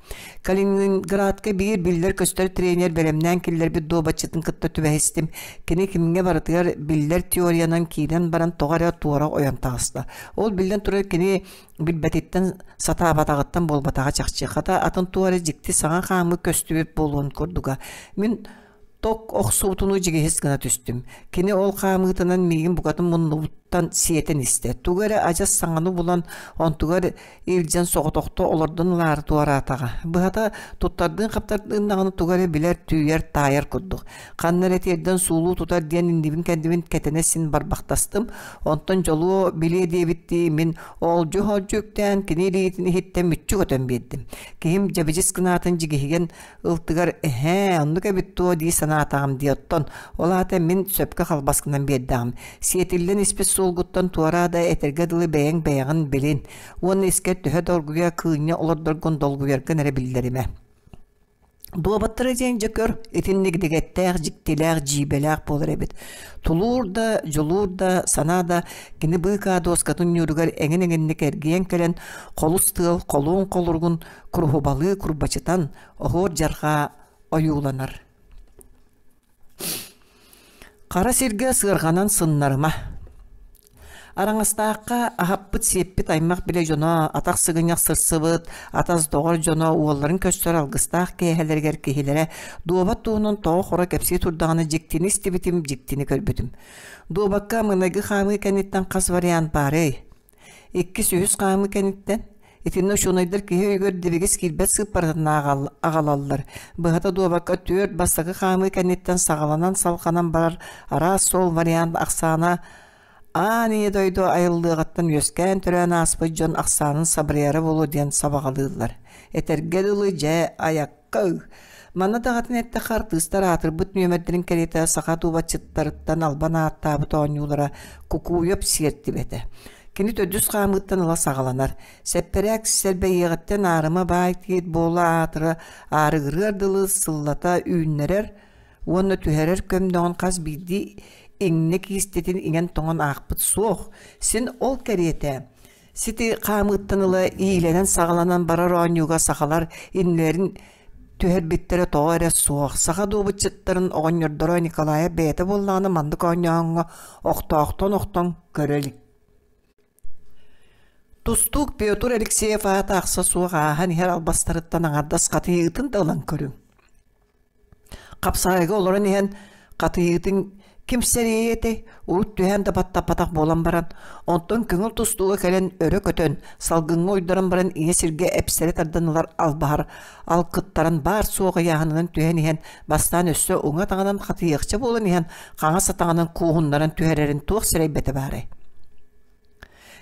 Калининградка биир биллэр-көстөр тренер бэлэмнээн киллэрбит дуобатчытын кытта түбэһистим. Кини кимҥэ барытыгар биллэр теориянан киирэн баран тоҕо эрэ туора ойон таҕыста. Ол биллэн турар кини билбэтиттэн, сатаабатаҕыттан буолбатаҕа чахчы. Хата атын туох эрэ дьикти саҥа хаамыы көстүбүт буолуон курдуга. Мин ток охсубутунуу дьигиһис гына түстүм. Кини ол хаамыытынан миигин букатын муннубут. тан сиэтэн истэ. Тугу эрэ адьас саҥаны булан, онтугар илдьэн соҕотохто олордон ылаары туораатаҕа. Быһата, туттардыын-хаптардыын даҕаны тугу эрэ билэр, түүйэр, таайар курдук. Ханна эрэ тиэрдэн суулуу тутар диэн иннибин-кэннибин кэтэнэ син барбахтастым. Онтон дьолуо билиэ диэбиттии мин оолдьу-оолдьу үктээн кини илиитин иһиттэн мүччү көтөн биэрдим. Киһим дьэбидьис гынаатын дьигиһигэн ылтыгар эһээ оннук эбит дуо дии санаатаҕым дии оттон ол аата мин сөпкө халбас гынан биэрдэҕим сиэтиллэн испит суолгуттан туораа да этэргэ дылы бэйэҥ бэйэҕин билин уонна искэр төһө долгуйа кыынньа олордоргун долгуйаргын эрэ биллэримэ Дуобаттара диэн дьэ көр, итинник дэгэттээх, дьиктилээх, дьиибэлээх буолар эбит. Тулуур да, дьулуур да, санаа да кини быыкаа дуоскатын ньууругар эҥин-эҥинник эргийэн кэлэн, холус тыал холуун холуругун куруһубалыы курбачытан, оһуор дьарҕаа ойууланар. Хара сиргэ сыарҕанан сыннарыма. Араҥастаахха аһаппыт-сиэппит аймах билэ дьоно, атах сыгынньах сырсыбыт, атас доҕор дьоно уолларын көстөр алгыстаах киэһэлэригэр киһилэрэ дуобат туһунан тоҕо-хоро кэпсии турдаҕына дьиктини истибитим, дьиктини көрбүтүм. Дуобакка маҥнайгы хаамыы кэнниттэн хас вариант баарый? Иккис, үһүс хаамыы кэнниттэн итиннэ учуонайдар киһи өйүгэр дэбигис киирбэт сыыппаратын аҕалаллар. Быһата дуобакка түөрт бастакы хаамыы кэнниттэн саҕаланан салҕанан барар араас суол вариант ахсаана аан ийэ дойду айыллыаҕыттан үөскээн-төрөөн ааспыт дьон ахсаанын сабырыйара буолуо диэн сабаҕалыыллар. Этэргэ дылы, дьэ, айакка Манна даҕатан эттэххэ, артыыстар аатырбыт нүөмэрдэрин кэриэтэ саха дуобатчыттарыттан албан ааттаабыт оонньуулара Кукуев сиэртибэтэ. Кини төрдүс хаамыыттан ыла саҕаланар. Сэппэрээк сэрбэйиэҕиттэн аарыма баай тиит буола аатыра аарыгырыар дылы сыллата үүннэрэр уонна түһэрэр көмнөҕүн хас биирдии иҥнэ киистэтин иҥэн-тоҥон аахпыт суох. Син ол кэриэтэ Сити хаамыыттан ыла иилэнэн-саҕаланан барар оонньууга сахалар иннилэрин түһэрбиттэрэ тоҕо эрэ суох. Саха дуобутчуттарын оҕонньордоро Николаев бэйэтэ буоллаҕына маннык оонньооһуҥҥа охтоохтон охтон көрө илик. Тустуук Петр Алексеев аата ахса суох ааһан иһэр албастарыттан аҥардас хатыйыытын да ылан көрүҥ. Хапсаҕайга олорон иһэн хатыйыытын ким сэриэйэ этэй, урут түһээн да баттаппатах буолан баран, онтон көҥүл тустууга кэлэн өрө көтөн, салгыҥҥа уйдаран баран ийэ сиргэ эпсэри тардан ылар албаһар алкыттаран баар-суох ыйааһынынан түһэн иһэн бастаан өссө уҥа атаҕынан хатыйыахча буолан иһэн хаҥас атаҕынан кууһуннаран түһэрэрин туох сэрэйбэтэ баарай.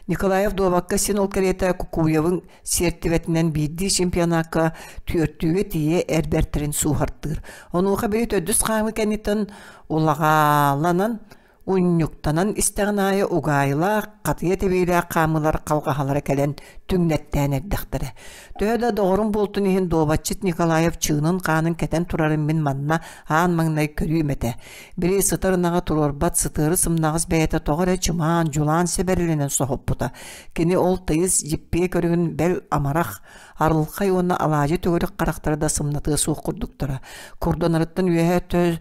Николаев дуобакка син ол кэриэтэ Кукуевын сиэртибэтинэн биирдии чемпионакка түөртүүгэ тиийэ эр бэртэрин сууһартыыр. Онуоха били төрдүс хаамыы кэнниттэн улаҕааланан унньуктанан истэҕин аайы угаайылаах, хатыйа тэбиилээх хаамыылар халҕаһалара кэлэн түҥнэттээн эрдэхтэрэ. Төһө да доҕорум буолтун иһин дуобатчыт Николаев чыынын-хаанын кэтэн турарын мин манна аан маҥнай көрүүм этэ. Били сытар ынаҕы туруорбат сытыары сымнаҕас бэйэтэ тоҕо эрэ чымаан, дьулаан сэбэрэлэнэн соһуппута. Кини ол тыйыс дьиппиэ көрүҥүн бэл амарах, арылхай уонна алаадьы төгүрүк харахтара да сымнатыа суох курдуктара. Курданарыттан үөһэ өттө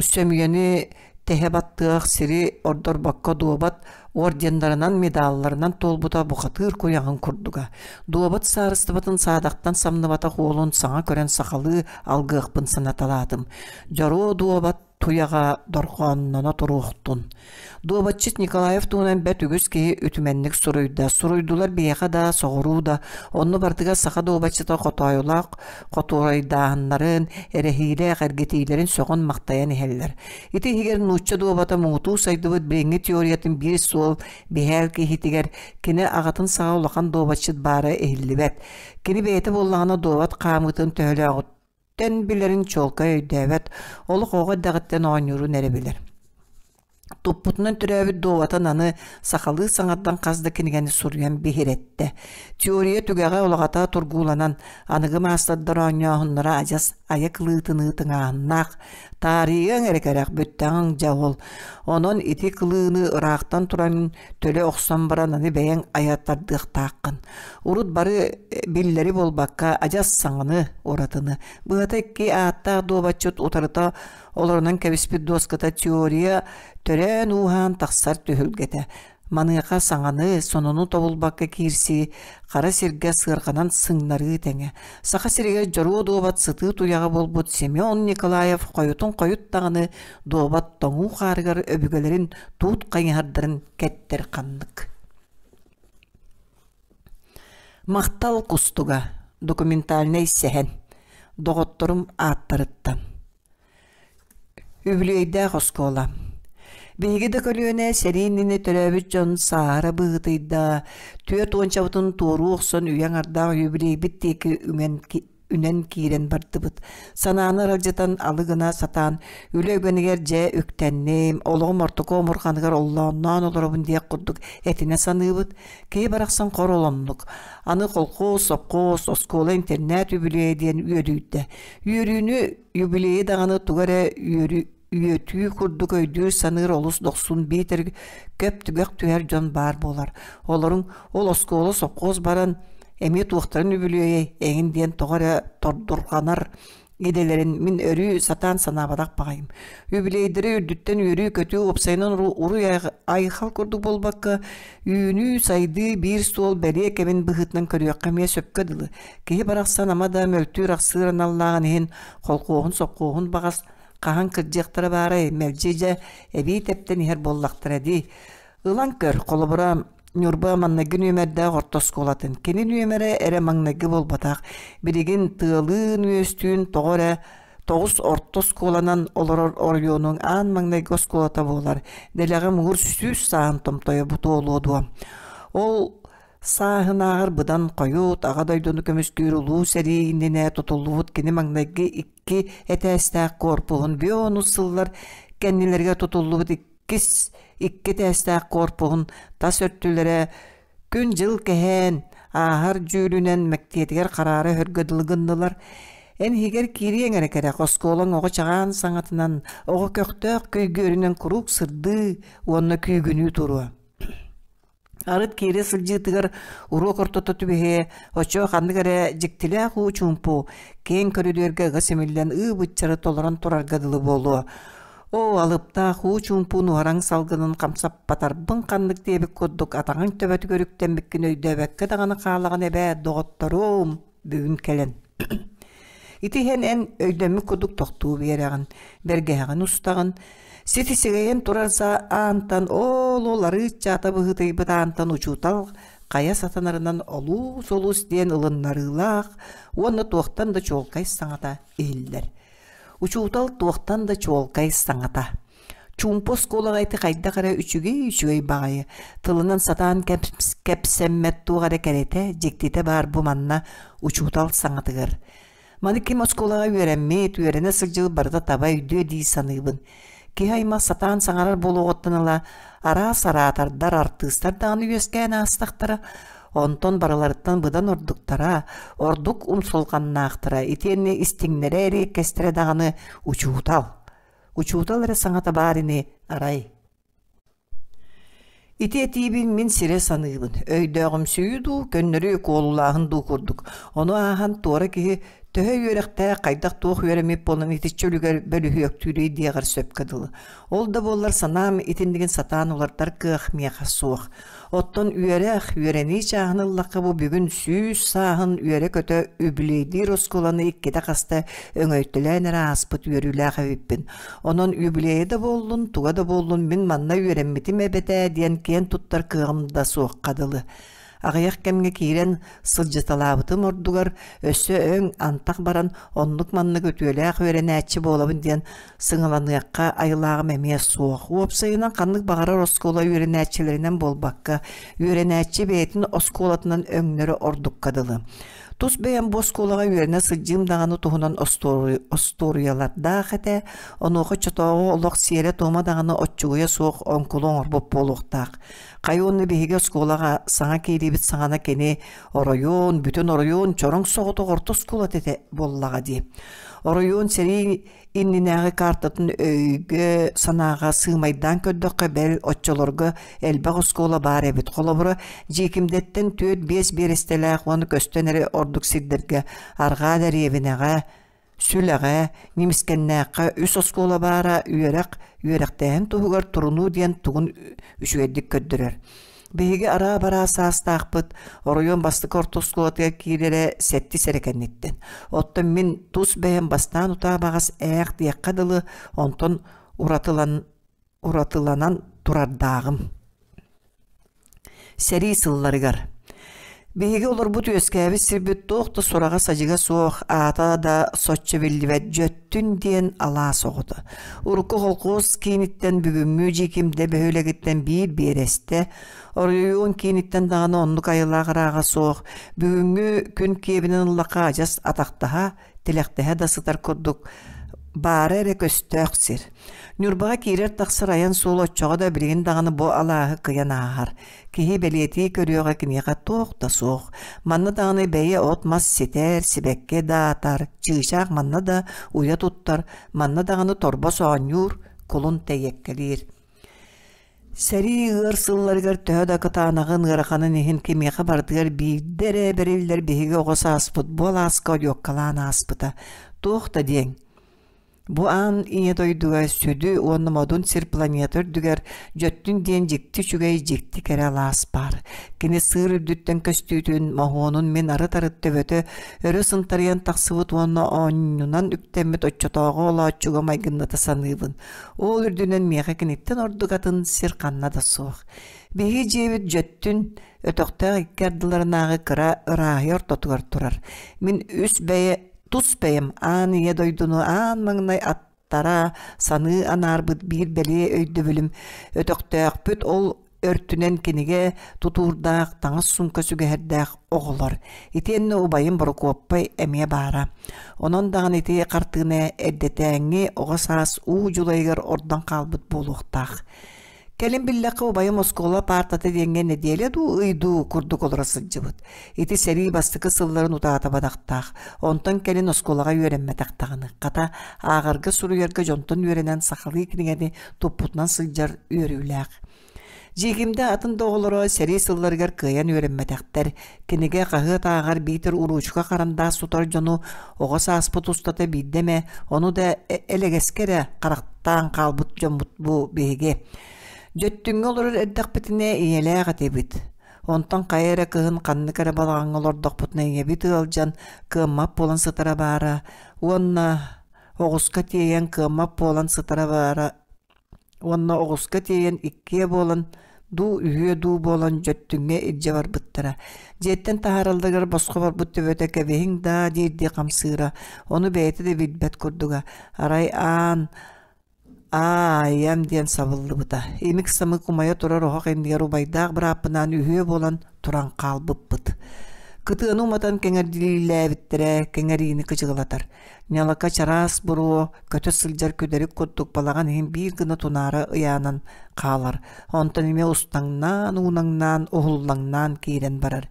сөмүйэни тэһэ баттыах сири ордорбокко дуобат орденнарынан, медалларынан туолбута бухатыыр куйаҕын курдуга. Дуобат саарыстыбатын саадахтан самныбатах уолун саҥа көрөн сахалыы алгыахпын санаталаатым. Дьоруо дуобат туйаҕа дорҕоонноно туруохтун. Дуобатчыт Николаев туһунан бэрт үгүс киһи үтүмэнник суруйда. Суруйдулар биһиэхэ да, соҕуруу да. Онно барытыгар саха дуобатчыта хотоойулаах хотуорайдааһыннарын, эрэһиилээх эргитиилэрин сөҕөн-махтайан иһэллэр. Ити иһигэр нуучча дуобата муҥутуу сайдыбыт билиҥҥи теориятын биир суол биһээл киһитигэр кини аҕатын саҕа улахан дуобатчыт баара иһиллибэт. Кини бэйэтэ буоллаҕына дуобат хаамыытын төһөлөөҕүттэн билэрин чуолкай өйдөөбөт, олох оҕо эрдэҕиттэн оонньуурун эрэ билэр. Туппутунан төрөөбүт дуобатын аны сахалыы саҥардан хас да кинигэни суруйан биһирэттэ. Теория түгэҕэ улаҕата тургууланан, аныгы маастардар оонньооһуннара адьас айа кылыытыныы тыҥааһыннаах, таарыйыаҥ эрэ кэрэх бүттэҕиҥ дьэ ол. Онон ити кылыыны ыраахтан туран төлө охсон баран аны бэйэҥ айа тардыахтааххын. Урут бары биллэри буолбакка адьас саҥаны, уратыны. Быһата икки ааттаах дуобатчыт утарыта Олорунан кэбиспит дуоската теория төрөөн-ууһаан тахсар түһүлгэтэ. Маныаха саҥаны, сонуну тобулбакка киирсии, хара сиргэ сыарҕанан сыҥнарыы тэҥэ. Саха сиригэр дьоруо дуобат сытыы туйаҕа буолбут Семен Николаев хойутун хойут даҕаны дуобат тоҥуу хаарыгар өбүгэлэрин туут хайыһардарын кэттэр ханнык. Махтал кустуга документальнай сэһэн доҕотторум ааттарыттан Үбүлүөйдээх оскуола Биһиги да көлүөнэ сэрии иннинэ төрөөбүт дьон сааһыра быһыытыйда, түөрт уончабытын туоруу охсон үйэ аҥардаах юбилейбит диэки үҥэн үнэн киирэн бардыбыт. Санааны аралдьытан алы гына сатаан, үлэ үгэнигэр дьэ үктэнним, олоҕум ортоку омурҕаныгар оллоонноон олоробун диэх курдук этинэ саныыбыт. Киһи барахсан хор олоннук. Аны колхоз, сопхуос, оскуола-интернат үбүлүөйэ диэн үөрүйдэ. Үөрүүнү юбилейы даҕаны тугу эрэ үөрүү үөтүү курдук өйдүүр-саныыр олус дохсун биитэр көп түгэх түһэр дьон баар буолар. Олоруҥ ол оскуола сопхуос баран эмиэ туохтарын үбүлүөйэй эҥин диэн тоҕо эрэ тордурҕанар идэлэрин мин өрүү сатаан санаабатах баҕайым. Үбүлүөйдэри үрдүттэн үөрүү-көтүү уопсайынан уруй айхал курдук буолбакка, үүнүү-сайдыы биир суол бэлиэ кэмин быһыытынан көрүөххэ эмиэ сөпкө дылы. Киһи барахсан ама да мөлтүүр-ахсыыр аналлааҕын иһин холкуоһун сопхуоһун баҕас Хаһан кырдьыахтара баарай, мэлдьи дьэ эбии тэптэн иһэр буоллахтара дии. Ылан көр, холобура, Ньурба маҥнайгы нүөмэрдээх орто оскуолатын. Кини нүөмэрэ эрэ маҥнайгы буолбатах. Билигин тыалыын-үөстүүн тоҕо эрэ тоҕус орто оскуоланан олорор оройуонуҥ аан маҥнайгы оскуолата буолар. Дэлэҕэ муҥур сүүс сааһын томтойо бу туолуо дуо? Ол сааһынааҕар быдан хойут Аҕа дойдуну көмүскүүр улуу сэрии иннинэ тутуллубут кини маҥнайгы икки этээстээх корпуһун бүө сыллар кэннилэригэр тутуллубут иккис икки этээстээх корпуһун тас өттүлэрэ күн-дьыл кэһээн ааһар дьүүлүнэн мэктиэтигэр хараара өһөргө дылы гыннылар. Эн иһигэр киириэҥ эрэ кэрэх оскуолаҥ оҕо чаҕаан саҥатынан, оҕо көхтөөх көйгүөрүнэн куруук сырдыы уонна күүгүнүү туруо. Арыт киирэ сылдьыытыгар уруок ортото түбэһиэ, оччоҕо ханнык эрэ дьиктилээх уу чуумпу, киэҥ көрүдүөргэ ыга симиллэн ыы-быччары толорон турарга дылы буолуо. Оо, алыптаах уу чуумпу нуһараҥ салгынын хамсаппатарбын ханнык диэбит курдук атаҕыҥ төбөтүгэр үктэммиккин өйдөөбөккө даҕаны хаалаҕын эбээт, доҕотторуом, бүгүн кэлэн. Ити иһэн эн өйдөммүт курдук тохтуу биэрэҕин, бэргэһэҕин устаҕын, сити сигэйэн турар аантан оол-ол арыыччаата быһыытыйбыт аантан учуутал хайа сатанарынан олус-олус диэн ылыннарыылаах уонна туохтан да чуолкай саҥата иһиллэр. Учуутал туохтан да чуолкай саҥата. Чуумпу оскуолаҕа ити хайдах эрэ үчүгэй-үчүгэй баҕайы, тылынан сатаан кэпсэммэт туох эрэ кэрэтэ, дьиктитэ баар бу манна учуутал саҥатыгар. Маны ким оскуолаҕа үөрэммит, үөрэнэ сылдьыбыт барыта таба өйдүө дии саныыбын. Киһи аймах сатаан саҥарар буолуоҕуттан ыла араас араатардар, артыыстар даҕаны үөскээн аастахтара, онтон барыларыттан быдан ордуктара, ордук умсулҕаннаахтара, итиэннэ истиҥнэрэ эриэккэстэрэ даҕаны учуутал. Учуутал эрэ саҥата баар ини, арай. Ити этиибин мин сирэ саныыбын, өйдөөҕүмсүйүү дуу, көннөрү куолулааһын дуу курдук. Ону ааһан туора киһи төһө үөрэхтээх, хайдах-туох үөрэммит буолан итиччэ үлүгэр бөлүһүөктүүрүй диэҕэр сөпкө дылы. Ол да буоллар санаам итиннигин сатаан уларытар кыах миэхэ суох. Оттон үөрэх, үөрэнии чааһын ыллахха бу бүгүн сүүс сааһын үөрэ-көтө үбүлүөйдүүр оскуоланы иккитэ-хаста өҥөйтөлөөн эрэ ааспыт үөрүүлээх эбиппин. Онон үбүлүөйэ да буоллун, туга да буоллун мин манна үөрэммитим эбэтээ диэн киэн туттар кыаҕым да суохха дылы. Аҕыйах кэмҥэ киирэн сылдьыталаабытым ордугар өссө өҥ антах баран оннук-маннык үтүөлээх үөрэнээччи буолабын диэн сыҥаланыахха айылааҕым эмиэ суох. Уопсайынан ханнык баҕарар оскуола үөрэнээччилэринэн буолбакка, үөрэнээччи бэйэтин оскуолатынан өҥнөрө ордукка дылы. Тус бэйэм бу оскуолаҕа үөрэнэ сылдьыым даҕаны туһунан остуоруйалардаах этэ, онуоха оччотооҕу олох сиэрэ-туома даҕаны оччугуйа суох оҥкулу оҥорбут буолуохтаах. Хайа уонна биһиги оскуолаҕа саҥа киириибит саҕана кини оройуон, бүтүн оройуон чороҥ соҕотох орто оскуолата этэ буоллаҕа дии. Оройуон сэрии иннинээҕи картатын өйгө санааҕа сыымайдаан көрдөххө бэл оччолорго элбэх оскуола баар эбит. Холобура, Дьиикимдэттэн түөрт-биэс биэрэстэлээх уонна көстөн эрэ ордук сирдэргэ арҕаа дэриэбинэҕэ. Сүлэҕэ, Нимискэннээххэ үс оскуола баара үөрэх, үөрэхтээһин туһугар турунуу диэн тугун үчүгэйдик көрдөрөр. Биһиги араа-бараа саастаахпыт, оройуон бастакы орто оскуолатыгар киирэрэ сэттис эрэ кэнниттэн. Оттон мин тус бэйэм бастаан утаа баҕас ээх диэххэ дылы, онтон уратылан, уратыланан турардааҕым. Сэрии сылларыгар Биһиги олорбут үөскээбит сирбит туох да сураҕа-садьыга суох, аата да соччо биллибэт Дьөттүн диэн алаас оҕото. Урукку холкуос кииниттэн бүгүҥҥү Дьиикимдэ бөһүөлэгиттэн биир биэрэстэ, оройуон кииниттэн даҕаны оннук айылаах ырааҕа суох, бүгүҥҥү күн киэбинэн ыллахха адьас атахтаһа, тилэхтэһэ да сытар курдук баара эрэ көстөөх сир. Ньурбаҕа киирэр-тахсар айан суола оччоҕо да билигин даҕаны бу алааһы кыйан ааһар. Киһи бэлиэтии көрүөҕэ киниэхэ туох да суох. Манна даҕаны бэйэ от-мас ситэр, сибэкки да атар, чыычаах манна да уйа туттар, манна даҕаны торбос оонньуур, кулун тэйиэккэлиир. Сэрии ыар сылларыгар төһө да кытаанаҕын ыараханын иһин кимиэхэ барытыгар биирдэ эрэ бэриллэр биһиги оҕо сааспыт бу алааска одьуоккалаан ааспыта. Туох да диэҥ, Бу аан ийэ дойдуга сүдү уонна модун сир планета үрдүгэр Дьөттүн диэн дьикти үчүгэй, дьикти кэрэ алаас баар. Кини сыыр үрдүттэн көстүүтүн, моһуонун мин арыт-арыт төбөтө өрө сынтарыйан тахсыбыт уонна оонньунан үктэммит оччотооҕу олооччуга майгынната саныыбын. Ол үрдүнэн миэхэ киниттэн ордук атын сир ханна да суох. Биһиги дьиэбит Дьөттүн өтөхтөөх икки ардыларынааҕы кыра ырааһыйа ортотугар турар. Мин үс бэйэ Тус бэйэм аан ийэ дойдуну аан маҥнай аттара саныы анаарбыт биир бэлиэ өйдөбүлүм өтөхтөөхпүт ол өртүнэн кинигэ тутуурдаах, таҥас суумка сүгэһэрдээх оҕолор. Итиэннэ убайым Борокуоппай эмиэ баара. Онон даҕаны ити хартыына эрдэтээҥҥи оҕо саас уу дьулайыгар ордон хаалбыт буолуохтаах. Кэлин биллэххэ убайым оскуола паартата диэҥҥэ нэдиэлэ дуу, ый дуу курдук олоро сылдьыбыт. Ити сэрии бастакы сылларын утаата бадахтаах. Онтон кэлин оскуолаҕа үөрэммэтэх даҕаны. Хата, ааҕарга-суруйарга дьонтон үөрэнэн сахалыы кинигэни туппутунан сылдьар үөрүүлээх. Дьиикимдэ атын да оҕолоро сэрии сылларыгар кыайан үөрэммэтэхтэр. Кинигэ, хаһыат ааҕар биитэр уруучука харандаас тутар дьону оҕо сааспыт устата биирдэ эмэ, ону да элэгэскэ эрэ харахтаан хаалбыт дьоммут бу биһиги. Дьөттүҥҥэ олорор эрдэхпитинэ ийэлээх этибит. Онтон хайа эрэ кыһын ханнык эрэ балаҕаҥҥа олордохпутуна ийэбит ыалдьан, кыаммат буолан сытара баара уонна оҕуска тиэйэн кыаммат буолан сытара баара уонна оҕуска тиэйэн иккиэ буолан дуу, үһүө дуу буолан Дьөттүҥҥэ илдьэ барбыттара. Дьиэттэн таһааралларыгар босхо барбыт төбөтө кэбиһиҥ даа диирдии хамсыыра, ону бэйэтэ да билбэт курдуга. Арай аан «Аайам» диэн сабыллыбыта. Имик-самык умайа турар оһох иннигэр убайдаах бырааппынаан үһүө буолан туран хаалбыппыт. Кытыаны уматан кэҥэрдилиилээбиттэрэ кэҥэриини кычыгылатар. Ньалака чараас буруо көтө сылдьар күдэрик курдук балаҕан иһин биир гына тунаара ыйаанан хаалар, онтон эмиэ устаҥнаан, уунаҥнаан, уһуллаҥнаан киирэн барар.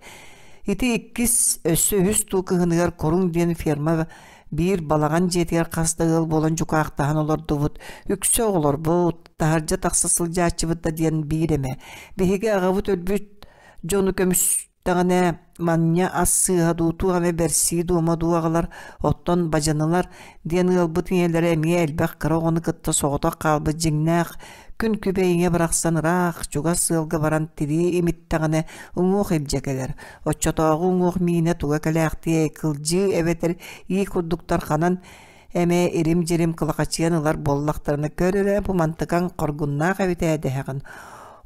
Ити иккис, өссө үһүс дуу кыһыныгар Куруҥ диэн ферма биир балаҕан дьиэтигэр хас да ыал буолан дьукаахтаһан олордубут, үксэ оҕолорбут, таһырдьа тахса сылдьааччыбыт да диэн биир эмэ. Биһиги аҕабыт өлбүт дьону көмүс Даҕаны манньа ас сыыһа дуу, туох эмэ бэрсии дуома дуу аҕалар, оттон бадьанылар диэн ыалбыт ийэлэрэ эмиэ элбэх кыра оҕону кытта соҕотох хаалбыт дьиҥнээх күн күбэй ийэ барахсан ыраах, чугас ыалга баран тирии имиттэҕинэ уҥуох илдьэ кэлэр. Оччотооҕу уҥуох миинэ туга кэлээхтиэй, кылдьыы эбэтэр ии курдуктар ханан эмэ ирим-дьирим кылахачыйан ылар буоллахтарына көр эрэ бу мантыкаҥ хоргуннаах эбит ээ дэһэҕин.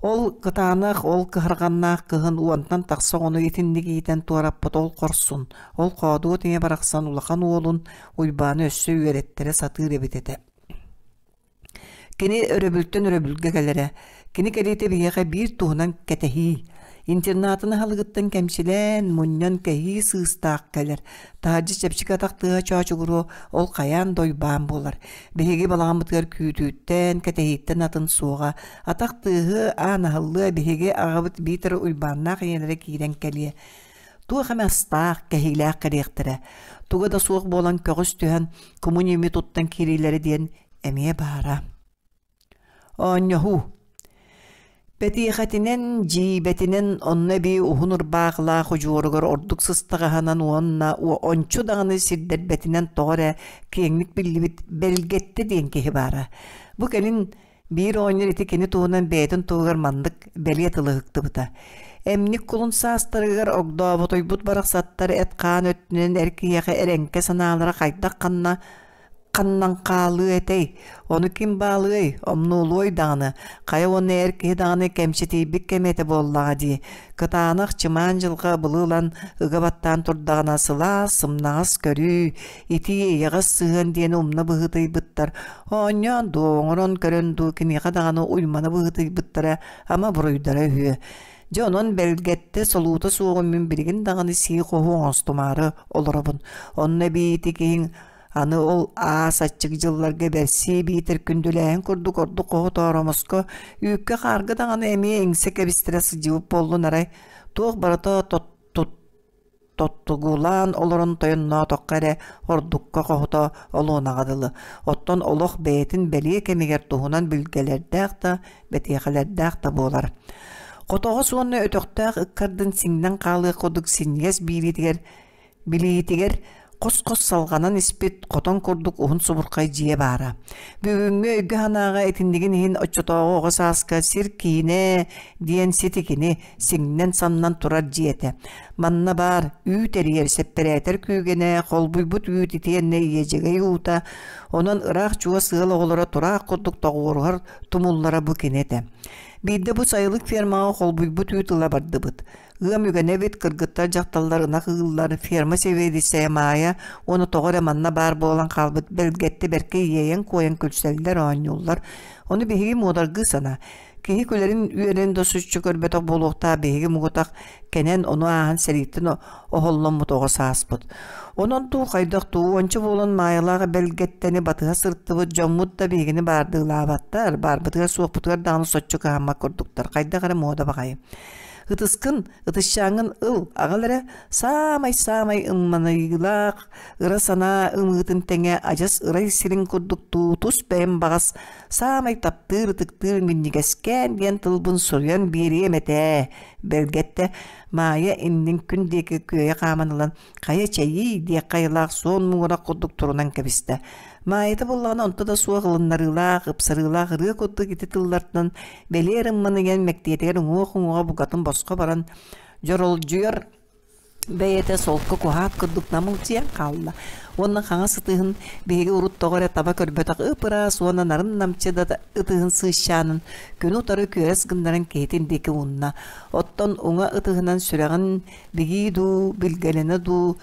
Ол кытаанах, ол кыһарҕаннаах кыһын уонтан тахса оҕону итинник иитэн туораппыт ол хорсун, ол хоодуот ийэ барахсан улахан уолун Уйбааны өссө үөрэттэрэ сатыыр эбит этэ. Кини өрөбүлтэн өрөбүлгэ кэлэрэ. Кини кэлиитэ биһиэхэ биир туһунан кэтэһии. Интернатын аһылыгыттан кэмчилээн, мунньан кэһии сыыстаах кэлэр. Таһырдьа чэпчэки атах тыаһа чоочугуруо, ол хайаан да уйбаан буолар. Биһиги балаҕаммытыгар күүтүүттэн, кэтэһииттэн атын суоҕа. Атах тыаһы аан аһыллыа, биһиги аҕабыт биитэр Уйбааннаах ийэлэрэ киирэн кэлиэ. Туох эмэ астаах, кэһиилээх кэлиэхтэрэ. Туга да суох буолан көҕүс түһэн, куму-ньими туттан киириилэрэ диэн эмиэ баара. Оонньоһуу. Бэтиэхэтинэн, дьиибэтинэн онно эбии уһун ырбаахылаах удьуоругар ордук сыстаҕаһынан уонна ончу даҕаны сирдэрбэтинэн тоҕо эрэ киэҥник биллибит Бэлгэттэ диэн киһи баара. Бу кэлин биир оҕонньор ити кини туһунан бэйэтин туһугар маннык бэлиэ тылы ыһыктыбыта. Эмник кулун саастарыгар огдооботойбут барахсаттар эт-хаан өттүнэн эр киһиэхэ эрэҥкэ санаалара хайдах ханна ханнан хаалыа этэй, ону ким баалыай, омнуолуой даҕаны, хайа уонна эр киһи даҕаны кэмчитийбит кэмэ этэ буоллаҕа дии, кытаанах чымаан дьылҕа былы ылан ыга баттаан турдаҕына сылаас, сымнаҕас көрүү, итии эйэҕэс сыһыан диэни умна быһыытыйбыттар, оонньоон дуу, оҥорон көрөн дуу киниэхэ даҕаны уймана быһыытыйбыттара ама буруйдара үһүө. Дьэ онон бэлгэттэ солуута суоҕун мин билигин даҕаны сии-хоһу оҥостумаары олоробун. Онно эбии ити киһиҥ Аны ол аас аччык дьылларга бэрсии биитэр күндүлээһин курдук ордук хоһу тооромоско, үүккэ-хаарга даҕаны эмиэ иҥсэ кэбистэрэ сылдьыбыт буоллун арай, туох барыта тоттугулаан олорон тойонноотоххо эрэ ордукка хоһута олуонаҕа дылы. Оттон олох бэйэтин бэлиэ кэмигэр туһунан билгэлэрдээх да, бэтиэхэлэрдээх да буолар. Хотоҕос уонна өтөхтөөх ыккардын сиҥнэн хаалыах курдук синньигэс биириитигэр Билиитигэр хос-хос салҕанан испит хотон курдук уһун субурхай дьиэ баара. Бүгүҥҥү өйгө-санааҕа итиннигин иһин оччотооҕу оҕо сааска сир киинэ диэн ситикини сиҥнэн-самнан турар дьиэ этэ. Манна баар үүт эрийэр сэппэрээтэр күүгэнэ, холбуйбут үүт итиэннэ иэдьэгэй уута, онон ыраах-чугас ыал оҕолоро тураах курдук тоҕуоруһар тумуллара бу кини этэ. Биирдэ бу сайылык фермаҕа холбуйбут үүт ыла бардыбыт. Ыам үгэнэ эбит, кыргыттар, дьахталлар ынах ыыллар, ферма сэбиэдиссэйэ Маайа уонна тоҕо эрэ манна баар буолан хаалбыт бэлгэттэ бэркэ иэйэн-куойан күлсэллэр, оонньууллар. Ону биһиги муодаргыы сана. Киһи күлэрин үөрэн да соччо көрбөтөх буолуохтаах биһиги муҥутах кэнэн ону ааһан сэрииттэн оһолломмут оҕо сааспыт. Онон дуу хайдах дуу уонча буолан Маайалаах бэлгэттэни батыһа сырыттыбыт дьоммут да биһигини баардыылаабаттар, баарбытыгар-суохпутугар даҕаны соччо кыһаммат курдуктар, хайдах эрэ муода баҕайы. Ытыскын, ытысчааҥҥын ыл, аҕал эрэ, саамай-саамай ымманыйыылаах, ыра санаа ымыытын тэҥэ адьас ырай сирин курдук тус бэйэм баҕас саамай таптыыр ытыктыыр минньигэскээн диэн тылбын суруйан биэриэм этээ, бэлгэттэ Маайа иннин күн диэки күөйэ хааман ылан хайа чэйиий диэх хайалаах суон муҥурах курдук турунан кэбистэ. Маайата буоллаҕына онто да суох ылыннарыылаах, ыпсарыылаах ырыа курдук ити тыллартан бэлиэр ымманыйан мэктиэтигэр уҥуох-уҥуоҕа букатын босхо баран дьоролдьуйар бэйэтэ солко куһаат курдук намылдьыйан хаалла уонна хаҥас ытыһын биһиги урут тоҕо эрэ таба көрбөтөх ып-ыраас уонна нарын-намчы да ытыһын сыысчаанын күнү утары күөрэс гыннаран киһитин диэки уунна. Оттон уҥа ытыһынан сүрэҕин бигии дуу, билгэлэнэ дуу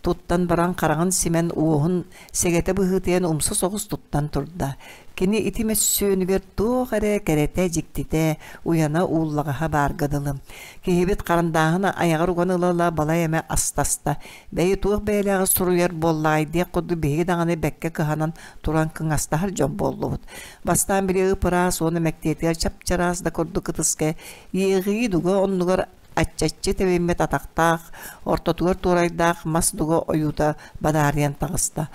туттан баран хараҕын симэн уоһун сэгэтэ быһыытыйан умса соҕус туттан турда. Кини ити мөссүөнүгэр туох эрэ кэрэтэ, дьиктитэ, уйана ууллаҕаһа баарга дылы. Киһибит харандааһын айаҕар уган ыла-ыла балай эмэ астаста. Бэйи туох бэйэлээҕи суруйар буоллаҕай диэх курдук биһиги даҕаны бэккэ кыһанан туран кыҥастаһар дьон буоллубут. Бастаан били ып-ыраас уонна мэктиэтигэр чап-чараас да курдук ытыска иэҕии дуга оннугар аччаччы тэбиммит атахтаах, ортотугар туорайдаах мас дуга ойуута бадаарыйан таҕыста.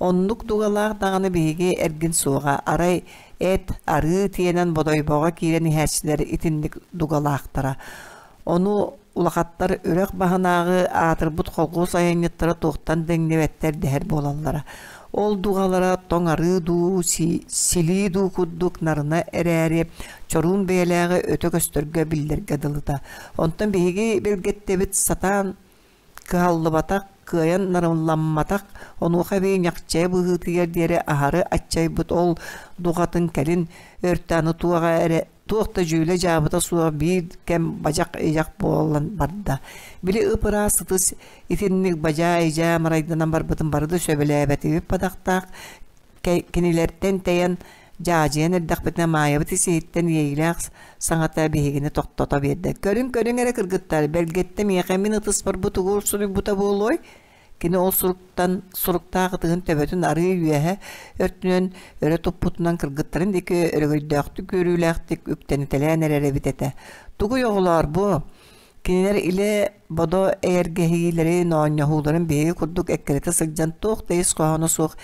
Оннук дугалаах даҕаны биһиги эргин суоҕа, арай эт, арыы тиэнэн Бодойбоҕо киирэн иһээччилэр итинник дугалаахтара. Ону улахаттар үрэх баһынааҕы аатырбыт холхуос айанньыттара туохтан да иҥнибэттэр дэһэр буолаллара. Ол дуҕалара тоҥ арыы дуу, силии дуу курдук нарына эрээри, чоруун бэйэлээҕи өтө көстөргө биллэргэ дылыта. Онтон биһиги билгэттэбит сатаан кыһаллыбатах, кыайан нарылламматах, онуоха эбии ньахчайа быһыытыйар диэри аһары аччайбыт ол дуҕатын кэлин өртө аны туоҕа эрэ туох да дьүүлэ-дьаабыта суох биир кэм бадьах-идьэх буолан барда. Били ып-ыраас ытыс итинник бадьаа-идьээ марайданан барбытын бары да сөбүлээбэтибит бадахтаах кинилэртэн тэйэн дьаадьыйан эрдэхпитинэ Маайабыт ис-иһиттэн иэйиилээх саҥата биһигини тохтото биэрдэ. Көрүҥ-көрүҥ эрэ кыргыттар, бэлгэттэ миэхэ мин ытыспар бу тугу суруйбута буолуой? Кини ол суруктан суруктаах ытыһын төбөтүн арыы үөһэ өртүнэн өрө туппутунан кыргыттарын диэки өрөгөйдөөхтүк үөрүүлээхтик үктэнитэлээн эрэр эбит этэ. Тугуй оҕолоор бу? Кинилэр илэ Бодо эйэргэһиилэрин, оонньоһууларын биһиги курдук эккирэтэ сылдьан туох да ис хоһооно суох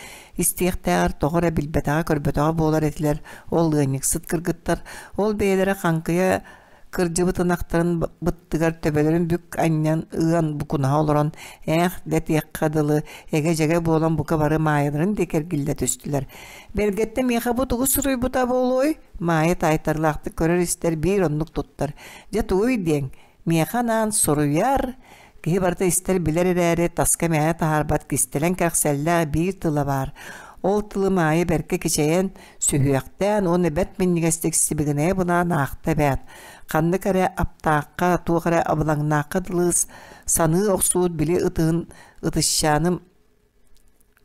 истиэхтээҕэр тоҕо эрэ билбэтэҕэ-көрбөтөҕө буолар этилэр ол ыанньыксыт кыргыттар. Ол бэйэлэрэ хаҥкыйа кырдьыбыт ынахтарын быттыгар төбөлөрүн бүк анньан ыан букунаһа олорон ээх дэтиэххэ дылы эгэ-дьэгэ буолан бука бары Маайаларын диэки эргиллэ түстүлэр. Бэргэттэ миэхэ бу тугу суруйбута буолуой? Маайа таайтарылаахтык көрөр-истэр биир оннук туттар. Дьэ тугуй диэҥ? Миэхэ анаан суруйар, киһи барыта истэр-билэр эрээри, таска мээнэ таһаарбат кистэлэҥ кэрэхсэллээх биир тыла баар. Ол тылы Маайа бэркэ кичэйэн, сүһүөхтээн уонна бэрт минньигэстик сибигинэйэ былаан аахта эбээт. Ханнык эрэ аптаахха, туох эрэ абылаҥнаахха дылы саныы охсубут били ытыһын ытысчааным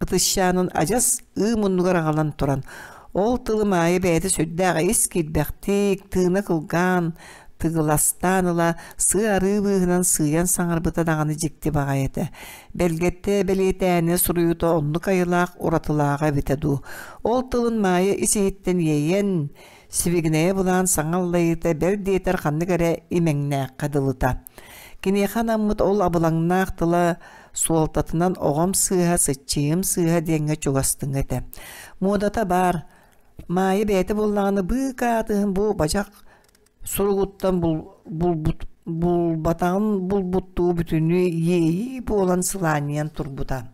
ытысчаанын адьас ыы муннугар аҕалан туран, ол тылы Маайа бэйэтэ сүрдээх ис киирбэхтик, тыына кылгаан, тыгыластаан ыла сыа-арыы быыһынан сыыйан саҥарбыта даҕаны дьикти баҕайы этэ. Бэлгэттэ бэлиэтээни суруйуута оннук айылаах уратылааҕа эбитэ дуу. Ол тылын Маайа ис-иһиттэн иэйэн, сибигинэйэ былаан саҥа аллайыыта бэл диэтэр ханнык эрэ имэҥнээххэ дылыта. Киниэхэ анаммыт ол абылаҥнаах тыла суолтатынан оҕом сыыһа, сыччыйым сыыһа диэҥҥэ чугастыҥы этэ. Муодата баар, Маайа бэйэтэ буоллаҕына быыкаатыһын бу бадьах суругуттан булбут булбатаҕын булбуттуу бүтүннүү иэйии буолан сылаанньыйан турбута.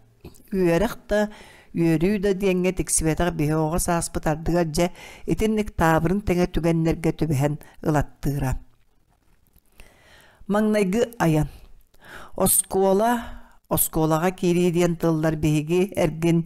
Үөрэх да, үөрүү да диэҥҥэ тиксибэтэх биһи оҕо сааспыт ардыгар дьэ итинник таабырын тэҥэ түгэннэргэ түбэһэн ылаттыыра. Маҥнайгы айан. Оскуола, оскуолаҕа киирии диэн тыллар биһиги эргин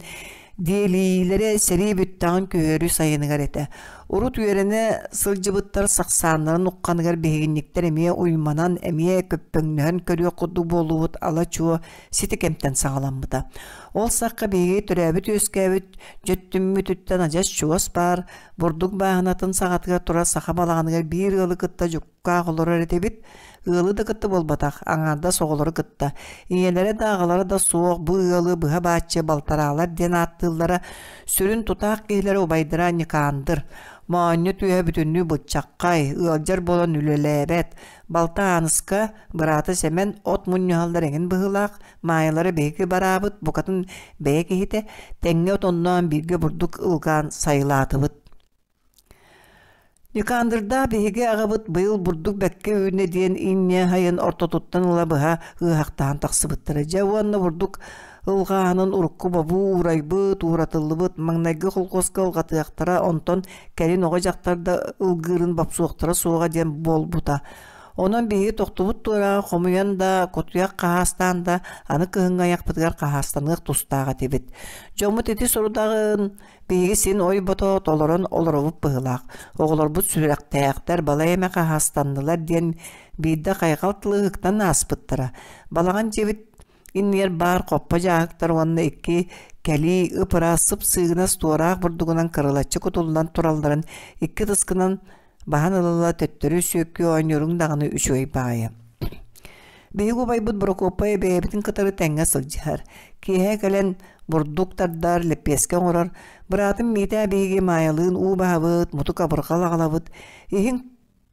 диэлийиилэрэ сэрии бүттэҕин күһүөрү сайыныгар этэ. Урут үөрэнэ сылдьыбыттар сахсааннарын ухханыгар биһигинньиктэр эмиэ уйманан, эмиэ көппөҥнөһөн көрүөх курдук буоллубут ала-чуо сити кэмтэн саҕаламмыта. Ол сахха биһиги төрөөбүт-үөскээбит дьөттүммүтүттэн адьас чугас баар бурдук бааһынатын саҕатыгар турар саха балаҕаныгар биир ыалы кытта дьуккаах олорор этибит. Ыалы да кытта буолбатах, аҥаардас оҕолору кытта. Ийэлэрэ да аҕалара да суох бу ыалы быһа бааччы балтараалар диэн ааттыыллара. Сүрүн тутаах киһилэрэ убайдара Никандр. Моонньо түөһэ бүтүннүү быччаххай, ыалдьар буолан үлэлээбэт. Балта Ааныска, быраата Сэмэн от мунньуһаллар эҥин быһыылаах, Маайалара биһиги бараабыт, букатын бэйэ киһитэ, тэҥҥэ отонноон бииргэ бурдук ылгаан сайылаатыбыт. Никандрдаах биһиги аҕабыт быйыл бурдук бэккэ үүннэ диэн инньэ айан ортотуттан ыла быһа ыаһахтаан тахсыбыттара. Дьэ уонна бурдук ылҕааһынын урукку бобуу уурайбыт, ууратыллыбыт, маҥнайгы холкуоска ылҕатыахтара, онтон кэлин оҕо-дьахтар да ылгыырын бопсуохтара суоҕа диэн буолбута. Онон биһиги тохтубут туораҕы хомуйан да, кутуйах хаһаастаан да, аны кыһыҥҥы айахпытыгар хаһаастаныах тустаах этибит. Дьоммут ити сорудаҕын биһиги син ой-бото толорон олоробут быһыылаах. Оҕолорбут сүрэхтээхтэр, балай эмэ хаһаастаннылар диэн биирдэ хайҕал тылы ыһыктан ааспыттара. Балаҕан дьиэбит иннигэр баар хоппо дьааһыктар уонна икки кэлии ып-ыраас сып-сыыгынас туораах бурдугунан кырылаччы кутуллан туралларын икки ытыскынан баһан ыла-ыла төттөрү сүөккүү оонньууруҥ даҕаны үчүгэй баҕайы. Биһиги убайбыт Борокуоппай бэйэбитин кытары тэҥҥэ сылдьыһар. Киэһэ кэлэн бурдук тардар, лэппиэскэ оҥорор. Быраатым Миитээ биһиги Маайалыын уу баһабыт, мутук абырҕал аҕалабыт. Иһиҥ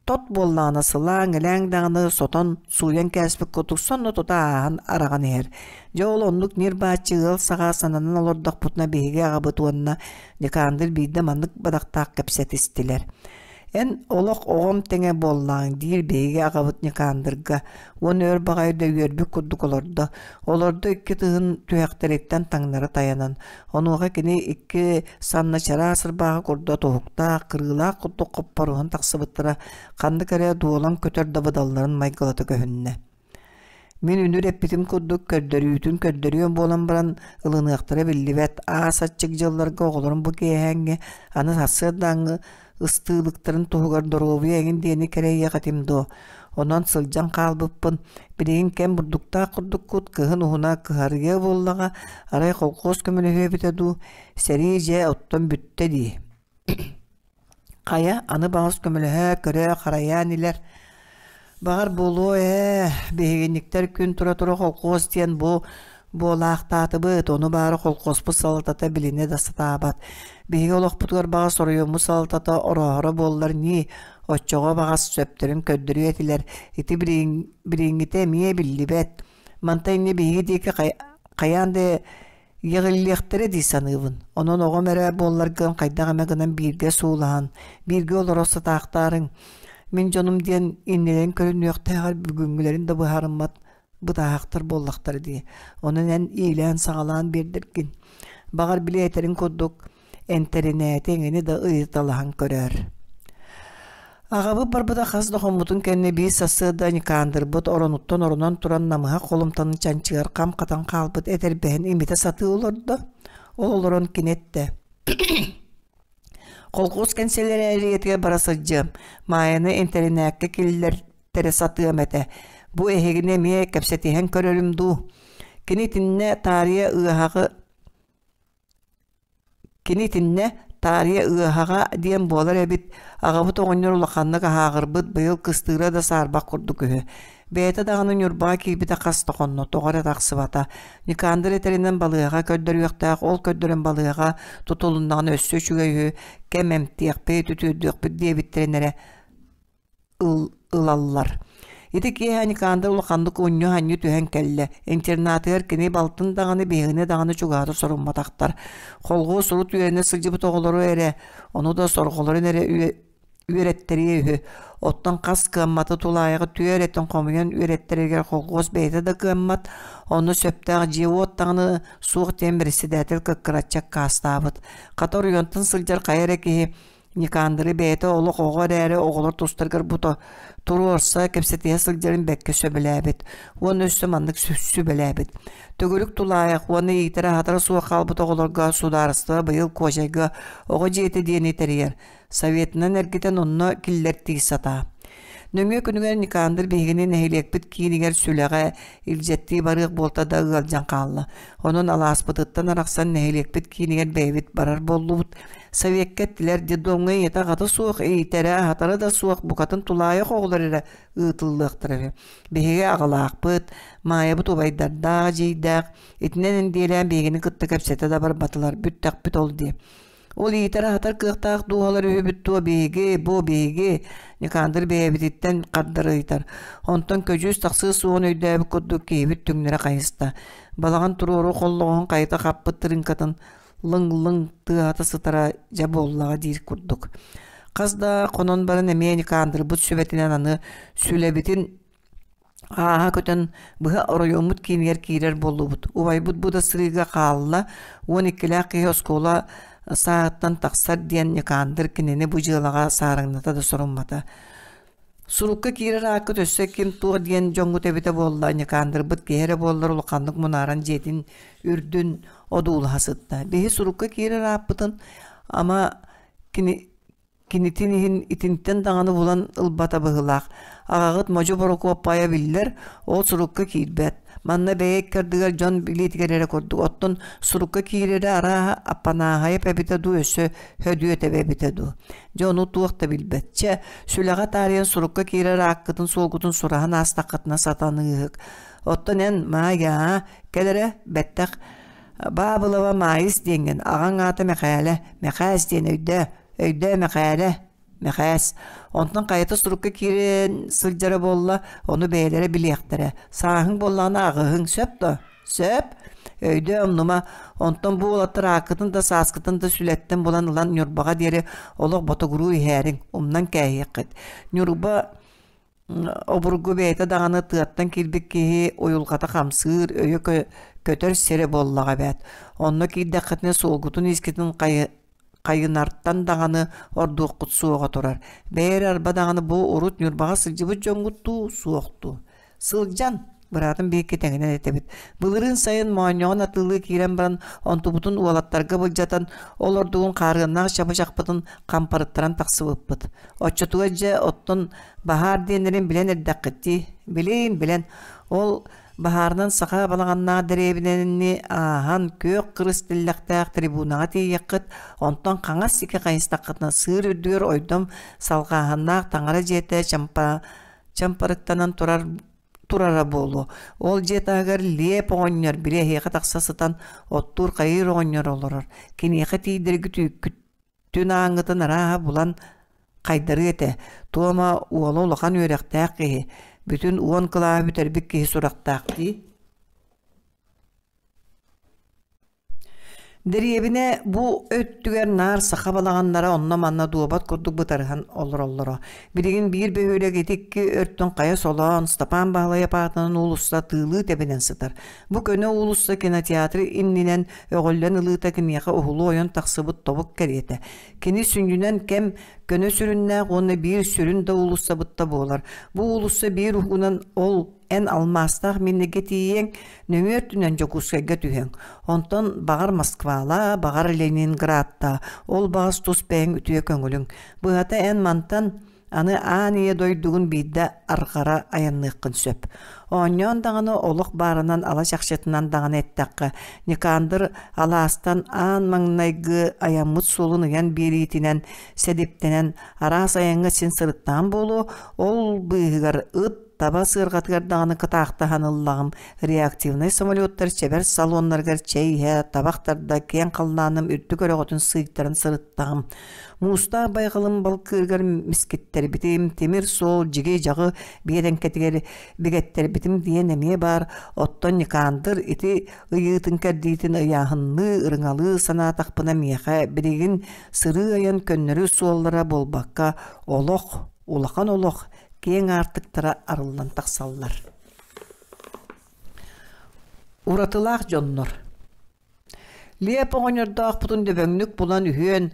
тот буоллаҕына сылааҥ-илээҥ даҕаны сотон, сууйан кээспит курдук сонно тута ааһан араҕан иһэр. Дьэ ол оннук ньир-бааччы ыал саҕа сананан олордохпутуна биһиги аҕабыт уонна Никандр биирдэ маннык бадахтаах кэпсэтистилэр. Эн олох оҕом тэҥэ буоллаҕыҥ диир биһиги аҕабыт Никандрга уонна өр баҕайы да үөрбүт курдук олордо. Олордо икки тыһын түһэхтэриттэн таҥнары тайанан. Онуоха кини икки санна чараас ырбааҕы курдат уһуктаах, кырыылаах курдук хоппоруһан тахсыбыттара ханнык эрэ дуолан көтөр дабыдалларын майгылата көһүннэ. Мин үнүр эппитим курдук көрдөрүүтүн көрдөрүөм буолан баран ылыныахтара биллибэт аас аччык дьылларга оҕолорум бу киэһээҥҥи аны сарсыардааҥҥы ыстыылыктарын туһугар доруобуйа эҥин диэни кэрэйиэх этим дуо онон сылдьан хаалбыппын билигин кэм бурдуктаах курдуккут кыһын уһуна кыһарыйыа буоллаҕа арай холкуос көмөлөһүө эбитэ дуу сэрии дьэ оттон бүттэ дии Хайа, аны баҕас көмөлөһө, көрө, харайаан илэр. Баҕар буолуо ээ, биһигинниктэр күн тура-тура холкуос диэн бу буолаахтаатыбыт, ону баара холкуоспут салалтата билинэ да сатаабат. Биһиги олохпутугар баҕас оройуоммут салалтата орооһоро буоллар ньии, Оччоҕо баҕас сөптөрүн көрдөрүө этилэр. Ити билиҥҥитэ эмиэ биллибэт. Мантан инньэ биһиги диэки хайаан да иэҕиллиэхтэрэ дии саныыбын. Онон оҕом эрэ буолларгын хайдах эмэ гынан бииргэ суулаһан, бииргэ олоро сатаахтаарыҥ. Мин дьонум диэн иннилэрин көрүнүөхтээҕэр бүгүҥҥүлэрин да быһаарыммат бытааһахтар буоллахтара дии. Онон эн иилээн-саҕалаан биэрдэргин. Баҕар били этэрин курдук энтэринээти эҥини да ыйыталаһан көрөөр. Аҕабыт барбыта хас да хоммутун кэннэ биир сарсыарда Никандрбыт оронуттан оронон туран намыһах холумтанын чанчыгар хам хатан хаалбыт этэрбэһин имитэ сатыы олордо. Ол олорон кини эттэ: «Колхуос кэнсэлээрийэтигэр бара сылдьыам, Маайаны интэринээккэ киллэртэрэ сатыам этэ. Бу эһигини эмиэ кэпсэтиһэн көрөрүм дуу? Кини итиннэ таарыйа ыаһаҕы Кини итиннэ таарыйа ыаһаҕа диэн буолар эбит, аҕабыт оҕонньор улаханнык аһааҕырбыт, быйыл кыстыыра да саарбах курдук үһү. Бэйэтэ даҕаны Ньурбаҕа киирбитэ хас да хонно, тоҕо эрэ тахсыбата. Никандр этэринэн балыыһаҕа көрдөрүөхтээх, ол көрдөрөн балыыһаҕа тутулуннаҕына өссө үчүгэй үһү, кэм эмтиэхпит, үтүөрдүөхпүт диэбиттэрин эрэ ылаллар. Ити киэһэ Никандр улаханнык унньу-анньы түһэн кэллэ. Интернатыгар кини балтын даҕаны, биһигини даҕаны чугаһата сорумматахтар. Холхуос урут үөрэнэ сылдьыбыт оҕолору эрэ, ону да сорҕолорун эрэ үөрэттэриэ үһү. Оттон хас кыамматы тулаайаҕы түө эрэтин хомуйан үөрэттэригэр холхуос бэйэтэ да кыаммат, онно сөптөөх дьиэ-уот даҕаны суох диэн председатель кыккыраччы аккаастаабыт. Хата оройуонтан сылдьар хайа эрэ киһи Никандры бэйэтэ олох оҕо эрээри оҕолор тустарыгар бута туруорса, кэпсэтиһэ сылдьарын бэркэ сөбүлээбит уонна өссө маннык сүбэлээбит: Төгүрүк тулаайах уонна иитэрэ-аһатара суох хаалбыт оҕолорго судаарыстыба быйыл Куочайга оҕо дьиэтэ диэни тэрийэр, советынан эргитэн онно киллэртии сатаа. Нөҥүө күнүгэр Никандр биһигини нэһилиэкпит киинигэр Сүлэҕэ илдьэттии барыах буолта да ыалдьан хаалла. Онон алааспытыттан арахсан нэһилиэкпит киинигэр бэйэбит барар буоллубут. Советка эттилэр детдомҥа ийэтэ-аҕата суох, иитэрэ-аһатара да суох букатын тулаайах оҕолор эрэ ыытыллыахтара үһү. Биһиги аҕалаахпыт, Маайабыт убайдардаах, эдьиийдээх, итинэн эндиэлээн биһигини кытта кэпсэтэ да барбатылар, бүттэхпит ол дии. Ол иитэр-аһатар кыахтаах дууһалар үһүбүт дуо биһиги, бу биһиги, Никандр бэйэбититтэн хардары ыйытар. Онтон көдьүүс тахсыы суоҕун өйдөөбүт курдук киһибит түҥнэрэ хайыста. Балаҕан туруору холлоҕоһун хайыта хаппыт тырыыҥкатын лыҥ-лыҥ тыаһата сытара дьэ буоллаҕа диир курдук. Хас да хонон баран эмиэ Никандрбыт сүбэтинэн аны сүлэбитин ааһа көтөн быһа оройуоммут киинигэр киирэр буоллубут. Убайбыт бу да сырыыга хаалла, 12-лээх киһи оскуола сааһыттан тахсар диэн Никандр кинини бу дьыалаҕа саарыҥната да соруммата. Сурукка киирэр ааккыт өссө ким туох диэн дьоҥҥут эбитэ буолла, Никандрбыт киһи эрэ буоллар улаханнык мунааран дьиэтин үрдүн одуулаһа сытта. Биһи сурукка киирэр ааппытын ама кини кинитин иһин итинтэн даҕаны булан ылбата быһыылаах. Аҕаҕыт Модьу Борокуоппайа биллэр, ол сурукка киирбэт. Манна бэйэ икки ардыгар дьон билиитигэр эрэ курдук. Оттон сурукка киирэрэ арааһа Аппанааһайап эбитэ дуу, өссө Һөдүөт эбитэ дуу. Дьэ ону туох да билбэт. Чэ, сүлэҕэ таарыйан сурукка киирэр ааккытын-суолгутун сураһан аастаххытына сатаныыһык. Оттон эн, Маайа, кэл эрэ, бэттэх Баабылаба Маайыс диэҥҥин, аҕаҥ аата Мэхээлэ, Мэхээс диэн өйдөө, өйдөө Мэхээлэ, Мэхээс. Онтон хайата сурукка киирэн сылдьара буолла, ону бэйэлэрэ билиэхтэрэ. Сааһыҥ буоллаҕына аҕыһыҥ, сөп дуо? Сөп. Өйдөө умнума, онтон бу уолаттар ааккытын да сааскытын да сүлэттэн булан ылан Ньурбаҕа диэри олох ботугуруу иһээриҥ, умнан кээһиэххит. Ньурба обургу бэйэтэ даҕаны тыаттан киирбит киһи уйулҕата хамсыыр, өйө көтөр сирэ буоллаҕа эбээт. Онно киирдэххитинэ суолгутун-иискитин хайынартан даҕаны ордуоххут суоҕа турар. Бэйэ эрэ арба даҕаны бу урут Ньурбаҕа сылдьыбыт дьоҥҥут дуу, суох дуу? Сылдьан, быраатым биһикки тэҥинэн этэбит. Былырыын сайын моонньоҕон атыылыы киирэн баран, онтубутун уолаттарга былдьатан, ол ордугун хаарыаннаах чабычахпытын хампарыттаран тахсыбыппыт. Оччотугар дьэ, оттон баһаар диэннэрин билэн эрдэххит дии. Билин, билэн. Ол баһаарынан саха балаҕаннаах дэриэбинэни ааһан күөх кырыс тиллэхтээх трибунаҕа тиийиэххит, онтон хаҥас сики хайыстаххытына сыыр үрдүгэр ойдом салҕааһыннаах таҥара дьиэтэ чампа чампарыктанан турар турара буолуо. Ол дьиэ таһыгар Лиэп оҕонньор били эһиэхэ тахса сытан оттуур хайыыр оҕонньор олорор. Киниэхэ тиийдэргит үүккүт түн ааҥҥытын арааһа булан. Хайдарыа этэ, Туома уола улахан үөрэхтээх киһи, бүтүн уон кылааһы бүтэрбит киһи сурахтаах дии. Дэриэбинэ бу өттүгэр наар саха балаҕаннара онно-манна дуобат курдук бытарыһан олороллоро. Билигин биир бөһүөлэк ити икки өртүн хайа солоон, Степан Баһылайап аатынан уулусса тыылыы тэбинэн сытар. Бу көнө уулусса кинотеатр иннинэн өҕүллэн ылыыта киниэхэ уһулу ойон тахсыбыт тобук кэриэтэ. Кини сүнньүнэн кэм көнө сүрүннээх уонна биир сүрүн да уулуссабытта буолар. Бу уулусса биир уһугунан ол эн алмаастаах Миннэгэ тиийиэҥ, нөҥүө өттүнэн Дьокуускайга түһүөҥ. Онтон баҕар Москвалаа, баҕар Ленинградтаа, ол баҕас тус бэйэҥ үтүө көҥүлүҥ. Быһата эн мантан аны аан ийэ дойдугун биирдэ арҕара айанныаххын сөп. Оонньоон даҕаны олох баарынан ала чахчытынан даҕаны эттэххэ, Никандр алаастан аан маҥнайгы айаммыт суолун ыйан биэриитинэн сэдиптэнэн араас айаҥҥа син сырыттаҕым буолуо, ол быыһыгар ыт таба сыарҕатыгар даҕаны кытаахтаһан ыллаҕым, реактивнай самолеттар чэбэр салоннарыгар чэй иһэ, табах тарда, киэҥ халлааным үрдүк өрөҕөтүн сыыйтаран сырыттаҕым. Муустаах байҕалым балкыырыгар мискиттэрбитим, тимир суол дьиги-дьаҕы биэрэҥкэтигэр бигэттэрбитим диэн эмиэ баар, оттон Никандр ити ыйыытын-кэрдиитин ыйааһынныы, ырыҥалыы санаатахпына миэхэ билигин сырыы-айан көннөрү суоллара буолбакка, олох, улахан олох киэҥ аартыктара арыллан тахсаллар. Уратылаах дьоннор Лиэп оҕонньордоохпутун дөбөҥнүк булан үһүөн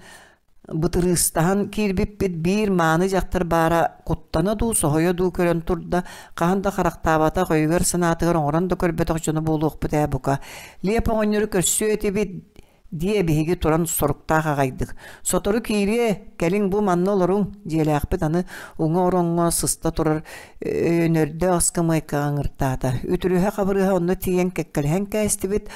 бытырыыстаһан киирбиппит биир мааны дьахтар баара куттана дуу, соһуйа дуу көрөн турда, хаһан да харахтаабатах өйүгэр-санаатыгар оҥорон да көрбөтөх дьоно буолуохпут ээ бука. Лиэп оҕонньору көрсүө этибит диэ биһиги туран соруктаах аҕайдык. Сотору киириэ, кэлиҥ бу манна олоруҥ, дьиэлээхпит аны уҥа ороҥҥо сыста турар өйөнөрдөөх ыскамыайкаҕа ыҥыртаата. Үтүрүһэ-хабырыһа онно тиийэн кэккэлэһэн кээстибит.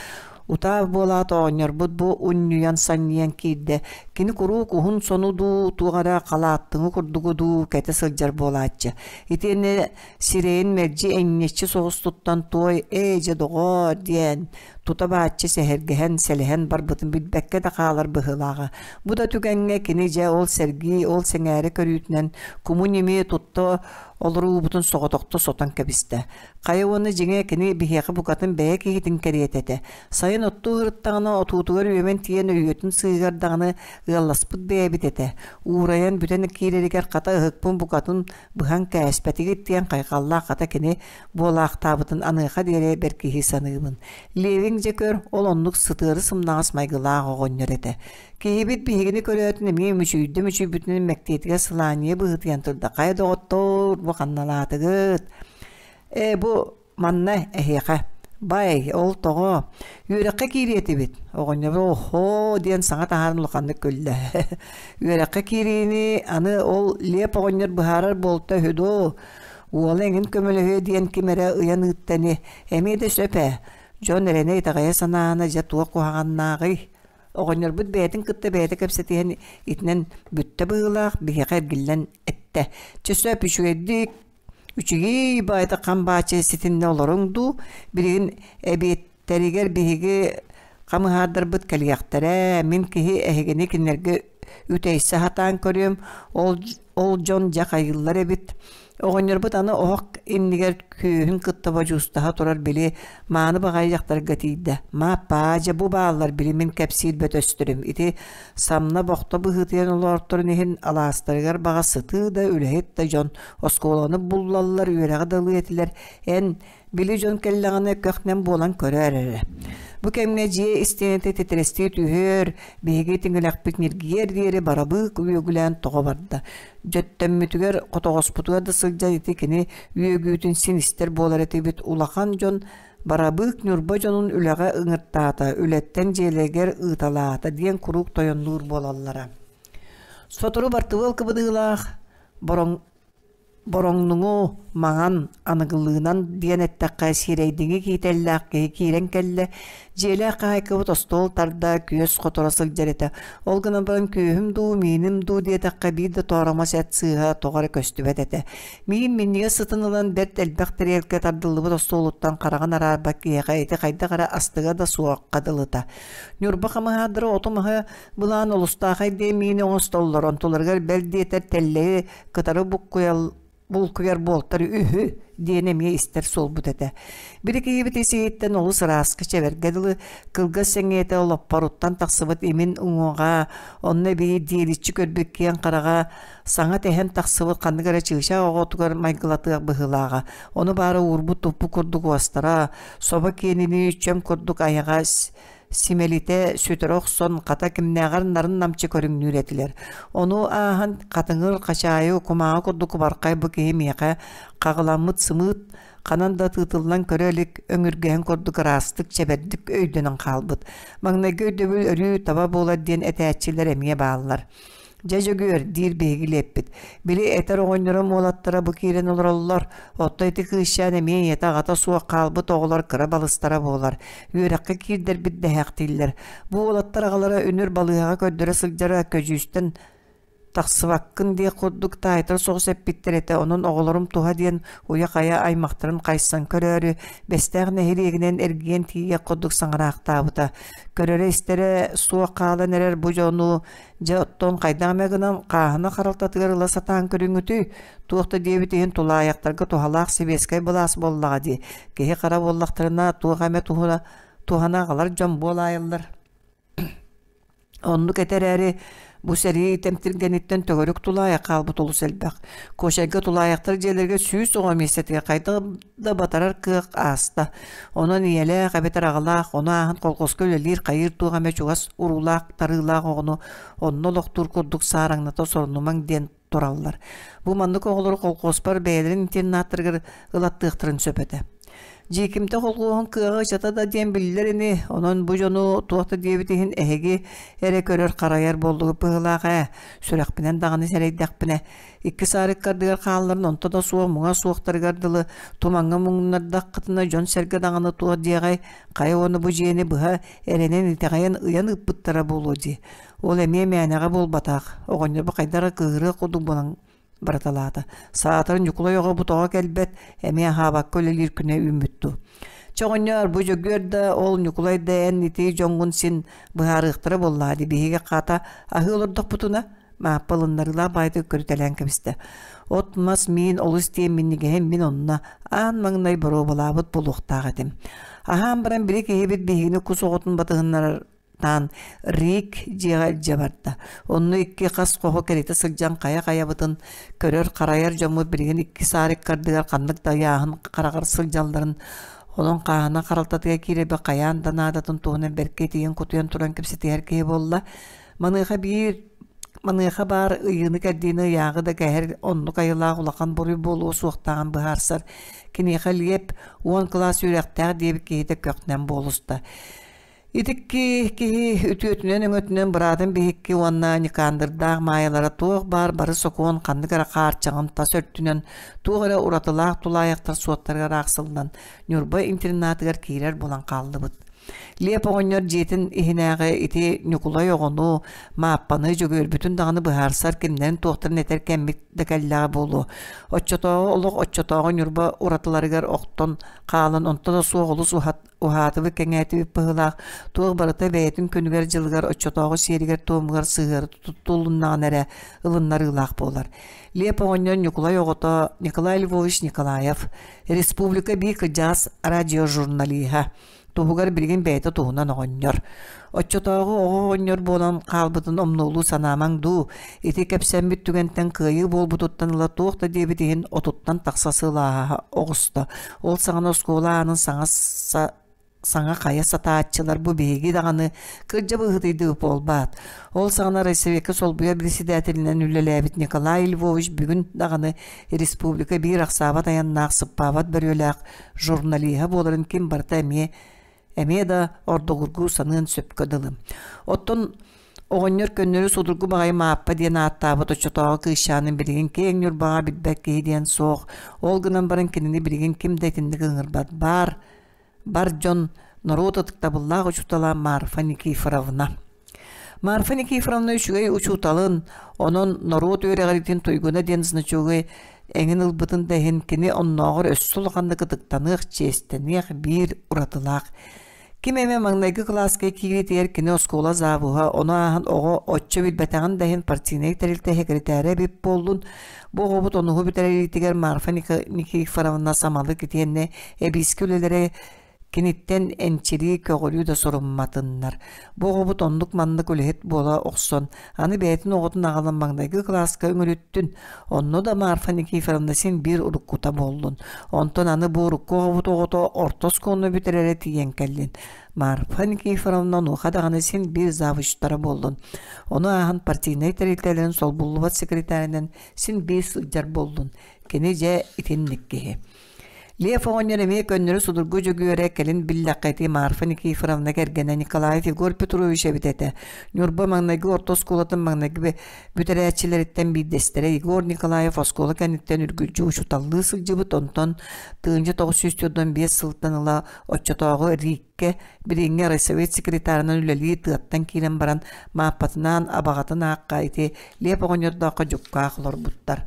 Утаа буолаат оҕонньорбут бу унньуйан санньыйан киирдэ. Кини куруук уһун сону дуу, туох эрэ халааттыҥы курдугу дуу кэтэ сылдьар буолааччы. Итиэннэ сирэйин мэлдьи энньэччи соҕус туттан туой «Ээ дьэ доҕоор» диэн тута бааччы сэһэргэһэн, сэлэһэн барбытын билбэккэ да хаалар быһыылааҕа. Бу да түгэҥҥэ кини дьэ ол сэргии, ол сэҥээрэ көрүүтүнэн куму-ньими тутта олоруубутун соҕотохто сотон кэбистэ. Хайа уонна дьиҥэ кини биһиэхэ букатын бэйэ киһитин кэриэтэ этэ. Сайын оттуу ыһырыттаҕына отуутугар үөмэн тиийэн өйүөтүн сыыһыгар даҕаны ыалласпыт бэйэбит этэ. Уурайан бүтэн киирэригэр хата ыһыкпын букатын быһан кээспэтигит диэн хайҕаллаах хата кини буолаахтаабытын аныаха диэри бэркиһии саныыбын. Левиҥ дьэ көр, ол оннук сытыары сымнаҕас майгылаах оҕонньор этэ. Киһибит биһигини көрөөтүн эмиэ мүчүйдэ мүчүйбүтүнэн мэктиэтигэр сылаанньыйа быһыытыйан турда. Хайа доҕоттоор, бу ханналаатыгыт? Ээ, бу Манна эһиэхэ «Бай, ол тоҕо? Үөрэххэ киириэ этибит» оҕонньоро «Оһоо» диэн саҥа таһааран улаханнык күллэ. Үөрэххэ киириини аны ол Лиэп оҕонньор быһаарар буолта үһү дуо? Уола эҥин көмөлөһүө диэн ким эрэ ыйан ыытта ини. Эмиэ да сөп ээ. Дьон эрэнэ итэҕэйэ санаана дьэ туох куһаҕаннааҕый? Оҕонньорбут бэйэтин кытта бэйэтэ кэпсэтиһэн итинэн бүттэ быһыылаах, биһиэхэ эргиллэн эттэ: «Чэ сөп, үчүгэйдик Үчүгэй баайда хам бааччы ситиннэ олоруҥ дуу, билигин эбиэттэригэр биһиги хамыһаардарбыт кэлиэхтэрэ, мин киһи эһигини кинилэргэ үтэйсэ сатаан көрүөм, ол, ол дьон дьэ хайыыллар эбит. Оҕонньорбут аны оһох иннигэр күөһүн кытта бодьуустаһа турар били мааны баҕайы дьахтарга тиийдэ. Мааппаа, дьэ бу бааллар били мин кэпсиир бөтөстөрүм. Ити самна бохто быһыытыйан олоорторун иһин алаастарыгар баҕа сытыы да үлэһит да дьон оскуоланы буллаллар, үөрэҕи да ылыа этилэр. Эн, били дьон кэллэҕинэ көх-нэм буолан көрөөр эрэ. Бу кэмҥэ дьиэ истиэнэтэ титирэстии түһүөр, биһиги тиҥилэхпит ньиргийэр диэри барабыык үөгүлээн тоҕо барда. Дьөттөммүтүгэр, хотоҕоспутугар да сылдьан ити кини үөгүүтүн син истэр буолар этибит. Улахан дьон Барабыык Ньурба дьонун үлэҕэ ыҥыртаата, үлэттэн дьиэлэригэр ыыталаата диэн куруук тойоннуур буолаллара. Сотору бартыбыал кыбыныылаах бороҥ бороҥнуҥу маҥан аныгылыынан диэн эттэххэ сирэйдиҥи киитэллээх киһи киирэн кэллэ. Дьиэлээх хаһаайкабыт остуол тарда, күөс хоторо сылдьар этэ. Ол гынан баран күөһүм дуу, мииним дуу диэтэххэ биир да тооромос эт сыыһа тоҕо эрэ көстүбэт этэ. Миин минньигэс сытын ылан бэрт элбэх тэриэлкэ тардыллыбыт остуолуттан хараҕын араарбат киһиэхэ ити хайдах эрэ астыга да суохха дылыта. Ньурба хамыһаардара оту-маһы былаан олустаахай диэн миини оҥостоллор, онтуларыгар бэл диэтэр тэллэйи кытары буккуйал булкуйар буолтар үһү диэн эмиэ истэр суолбут этэ. Били киһибит ис-иһиттэн олус ырааска чэбэргэ дылы кылгас сэҥийэтэ олоппоруттан тахсыбыт имин уҥуоҕа, онно эбии диэличчи көрбүт киэҥ хараҕа саҥа тэһэн тахсыбыт ханнык эрэ чыычаах оҕотугар майгылатыах быһыылааҕа. Ону баара уурбут-туппут курдук уостара, собо киэнинии чөм курдук айаҕа симэлитэ сүтэрэ охсон хата кимнээҕэр нарын-намчы көрүҥнүүр этилэр. Ону ааһан хатыҥыр, хачаайы, кумааҕы курдук кубархай бу киһи миэхэ хаҕыламмыт сымыыт ханан да тыытыллан көрө илик өҥүргэһин курдук ыраастык, чэбэрдик өйдөнөн хаалбыт. Маҥнайгы өйдөбүл өрүү таба буолар диэн этээччилэр эмиэ бааллар. Дьэ Дьөгүөр, диир биһиги Лиэппит, били этэр оҕонньорум уолаттара бу киирэн олороллор, оттон ити кыысчаан эмиэ ийэтэ-аҕата суох хаалбыт оҕолор кыра балыстара буолар, үөрэххэ киирдэрбит дэһээхтииллэр. Бу уолаттар аҕалара үнүр балыыһаҕа көрдөрө сылдьара көдьүүстэн тахсыбаккын диэх курдук таайтара соҕус эппиттэр этэ, онон оҕолорум туһа диэн уйа-хайа аймахтарын хайсан көрөөрү, Бэстээх нэһилиэгинэн эргийэн тиийиэх курдук саҥараахтаабыта. Көрөрө-истэрэ суох хаалан эрэр бу дьону Дьэ, оттон хайдах эмэ гынан хааһына харалтатыгар ыла сатаан көрүҥҥүтүй? Туох да диэбит иһин тулаайахтарга туһалаах сэбиэскэй былаас буоллаҕа дии. Киһи хара буоллахтарына туох эмэ туһуна туһана аҕалар дьон буолаайаллар. Оннук этэ эрээри, бу сэрии тэмтиргэниттэн төгүрүк тулаайах хаалбыт олус элбэх. Куочайга тулаайахтар дьиэлэригэр 100 оҕо миэстэтигэр хайдах да батарар кыах ааста. Онон ийэлээх эбэтэр аҕалаах, ону ааһан колхозка үлэлиир хайыыр туох эмэ чугас уруулаах-тарыылаах оҕону онно олохтуур курдук саараҥната сорунумаҥ диэн тураллар. Бу маннык оҕолору колхозпар бэйэлэрин интернаттарыгар ылаттыахтарын сөп этэ. Дьиикимтэ колхуоһун кыаҕа ычата да диэн биллэр ини, онон бу дьону туох да диэбит иһин эһиги эрэ көрөр-харайар буоллугут быһыылаах ээ, сүрэхпинэн даҕаны сэрэйдэхпинэ, Икки саарыккардыгар хаалларын онто да суох муҥа суохтарыгар дылы тумаҥҥа муҥнардаххытына дьон-сэргэ даҕаны туох диэҕэй, хайа уонна бу дьиэни быһа эрэнэн итэҕэйэн ыйан ыыппыттара буолуо дии. Ол эмиэ мээнэҕэ буолбатах, оҕонньорбут хайдах эрэ кыыһырыах курдук буолан барыталаата. Саатар Ньукулай оҕо бу тоҕо кэлбэт, эмиэ аһаабакка үлэлиир күнэ үүммүт дуу. Чэ оҕонньоор, бу Дьөгүөр да, ол Ньукулай да эн ити дьоҥҥун син быһаарыахтара буоллаҕа дии, биһиги хата аһыы олордохпутуна Мааппа ылыннарыылаах баайдык көрүтэлээн кэбистэ. От-мас миин олус диэн минньигэһин мин онно аан маҥнай боруобалаабыт буолуохтаах этим. Аһаан баран били киһибит биһигини кус оҕотун батыһыннарартаан Рик дьиэҕэ илдьэ барда. Онно икки хас хоһу кэритэ сылдьан хайа-хайабытын көрөр-харайар дьоммут билигин икки саарыккардыгар ханнык да ыйааһын хараҕар сылдьалларын онон хааһына харалтатыгар киирэрбэ хайаан да наадатын туһунан бэркэ итийэн-кутуйан туран кэпсэтиһэр киһи буолла. Маныаха биир Маныаха баар ыйыыны-кэрдиини ыйааҕы да кэһэр оннук айылаах улахан буруй буолуо суохтааҕын быһаарсар. Киниэхэ Лиэп уон кылаас үөрэхтээх диэбит киһитэ көхнөн буолуста. Итикки киһи үтүөтүнэн-өҥөтүнэн быраатын биһикки уонна Никандрдаах Маайалара туох баар бары сокуон ханнык эрэ хаарчаҕын тас өртүнэн туох эрэ уратылаах тулаайахтар суоттарыгар аахсыллан Ньурба интернатыгар киирэр буолан хааллыбыт. Лиэп оҕонньор дьиэтин иһинээҕи ити Ньукулай оҕону, Мааппаны, Дьөгүөрбүтүн даҕаны быһаарсар кимнэрин-туохтарын этэр кэммит да кэллэҕэ буолуо. Оччотооҕу олох оччотооҕу Ньурба уратыларыгар охтон хаалан онто да суох олус уһаатыбыт кэҥээтибит быһыылаах туох барыта бэйэтин күнүгэр-дьылыгар оччотооҕу сиэригэр-туомугар сыһыары туттулуннаҕына эрэ ылыннарыылаах буолар. Лиэп оҕонньор Ньукулай оҕото Николай Львович Николаев, республика биир кырдьаҕас радиожурналиһа, туһугар билигин бэйэтэ туһунан оҕонньор. Оччотооҕу оҕо оҕонньор буолан хаалбытын омнуолуу санаамаҥ дуу, ити кэпсэммит түгэнтэн кыайыы буолбутуттан ыла туох да диэбит иһин отуттан тахса сыл ааһа оҕуста. Ол саҕана оскуола аанын саҥа саҥа хайа сатааччылар бу биһиги даҕаны кырдьа быһыытыйдыбыт буолбаат. Ол саҕана райсоветка солбуйар председателинэн үлэлээбит Николай Львович бүгүн даҕаны республика биир ахсаабат айаннаах сыппаабат бөрүөлээх журналиһа буоларын ким барыта эмиэ эмиэ да ордугургуу саныан сөпкө дылы. Оттон оҕонньор көннөрү судургу баҕайы Мааппа диэн ааттаабыт оччотооҕу кыысчаанын билигин киэҥ Ньурбаҕа билбэт киһи диэн суох. Ол гынан баран кинини билигин ким да итинник ыҥырбат. Баар бар дьон. норуот ытыктабыллаах учуутала Марфа Никифоровна. Марфа Никифоровна үчүгэй учууталын, онон норуот үөрэҕириитин туйгуна диэн значогу эҥин ылбытын да иһин кини оннооҕор өссө улаханнык ытыктаныах, чиэстэниэх биир уратылаах. Ким эмэ маҥнайгы кылааска киириитигэр кини оскуола завуһа, ону ааһан оҕо оччо билбэтэҕин да иһин партийнай тэрилтэ сэкирэтээрэ эбит буоллун, бу оҕобут онуһу бүтэриитигэр Марфа Никифоровна самалык итиэннэ эбиискэ үлэлэрэ Киниттэн энчирии, көҕүрүү да сурумматыннар. Бу оҕобут оннук-маннык үлэһит буола охсон, аны бэйэтин оҕотун аҕалан маҥнайгы кылааска үҥүлүттүн, онно да Марфа Никифоровна син биир уруккута буоллун. Онтон аны бу урукку оҕобут оҕото орто оскуоланы бүтэрэрэ тиийэн кэллин. Марфа Никифоровна онуоха даҕаны син биир завучтара буоллун. Ону ааһан партийнай тэрилтэлэрин солбуллубат секретарынан син биир сылдьар буоллун. Кини дьэ итинник киһи. Лев оҕонньор эмиэ көннөрү судургу Дьөгүөрэ кэлин биллэххэ ити Марфа Никифоровна кэргэнэ Николаев Егор Петрович эбит этэ. Ньурба маҥнайгы орто оскуолатын маҥнайгы бүтэрээччилэриттэн биирдэстэрэ Егор Николаев оскуола кэнниттэн үргүлдьү учууталлыы сылдьыбыт, онтон 1945 сылтан ыла оччотооҕу РИК-кэ билиҥҥи райсовет секретарынан үлэлии тыаттан киирэн баран Мааппатынаан абаҕатын аахха ити Лев оҕонньордооххо дьуккаах олорбуттар.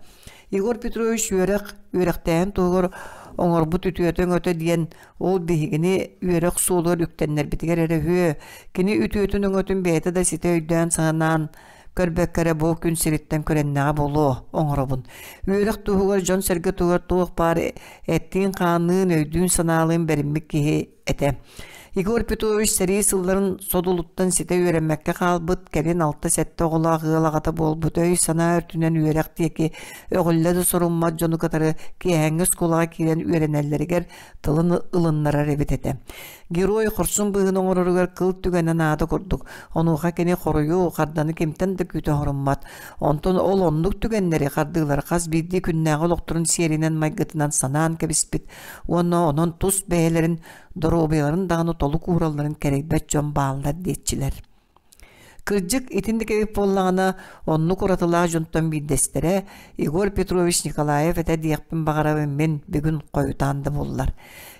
Егор Петрович үөрэх, үөрэхтээһин туһугар оҥорбут үтүөтэ-өҥөтө диэн ол биһигини үөрэх суолугар үктэннэрбитигэр эрэ үһүө. Кини үтүөтүн-өҥөтүн бэйэтэ да ситэ өйдөөн-санаан көрбөккө эрэ бу күн сириттэн күрэннэҕэ буолуо оҥоробун. Үөрэх туһугар дьон-сэргэ туһугар туох баар эттиин-хаанныын, өйдүүн-санаалыын бэриммит киһи этэ. Егор Петрович сэрии сылларын содулуттан ситэ үөрэммэккэ хаалбыт, кэлин алта-сэттэ оҕолоох ыал аҕата буолбут өй-санаа өртүнэн үөрэх диэки өҕүллэ да соруммат дьону кытары киэһээҥҥи оскуолаҕа киирэн үөрэнэллэригэр тылын ылыннарар эбит этэ. Герой хорсун быһыыны оҥороругар кыл түгэнэ наада курдук, онуоха кини хоруйу, харданы кимтэн да күүтэ оһоруммат. Онтон ол оннук түгэннэри хардыылары хас биирдии күннээҕи олохторун сиэринэн-майгытынан санаан кэбиспит уонна онон тус бэйэлэрин доруобуйаларын даҕаны толук ууралларын кэрэйбэт дьон бааллар диэччилэр. Кырдьык итинник эбит буоллаҕына, оннук уратылаах дьонтон биирдэстэрэ Егор Петрович Николаев этэ диэхпин баҕарабын мин бүгүн хойутаан да буоллар.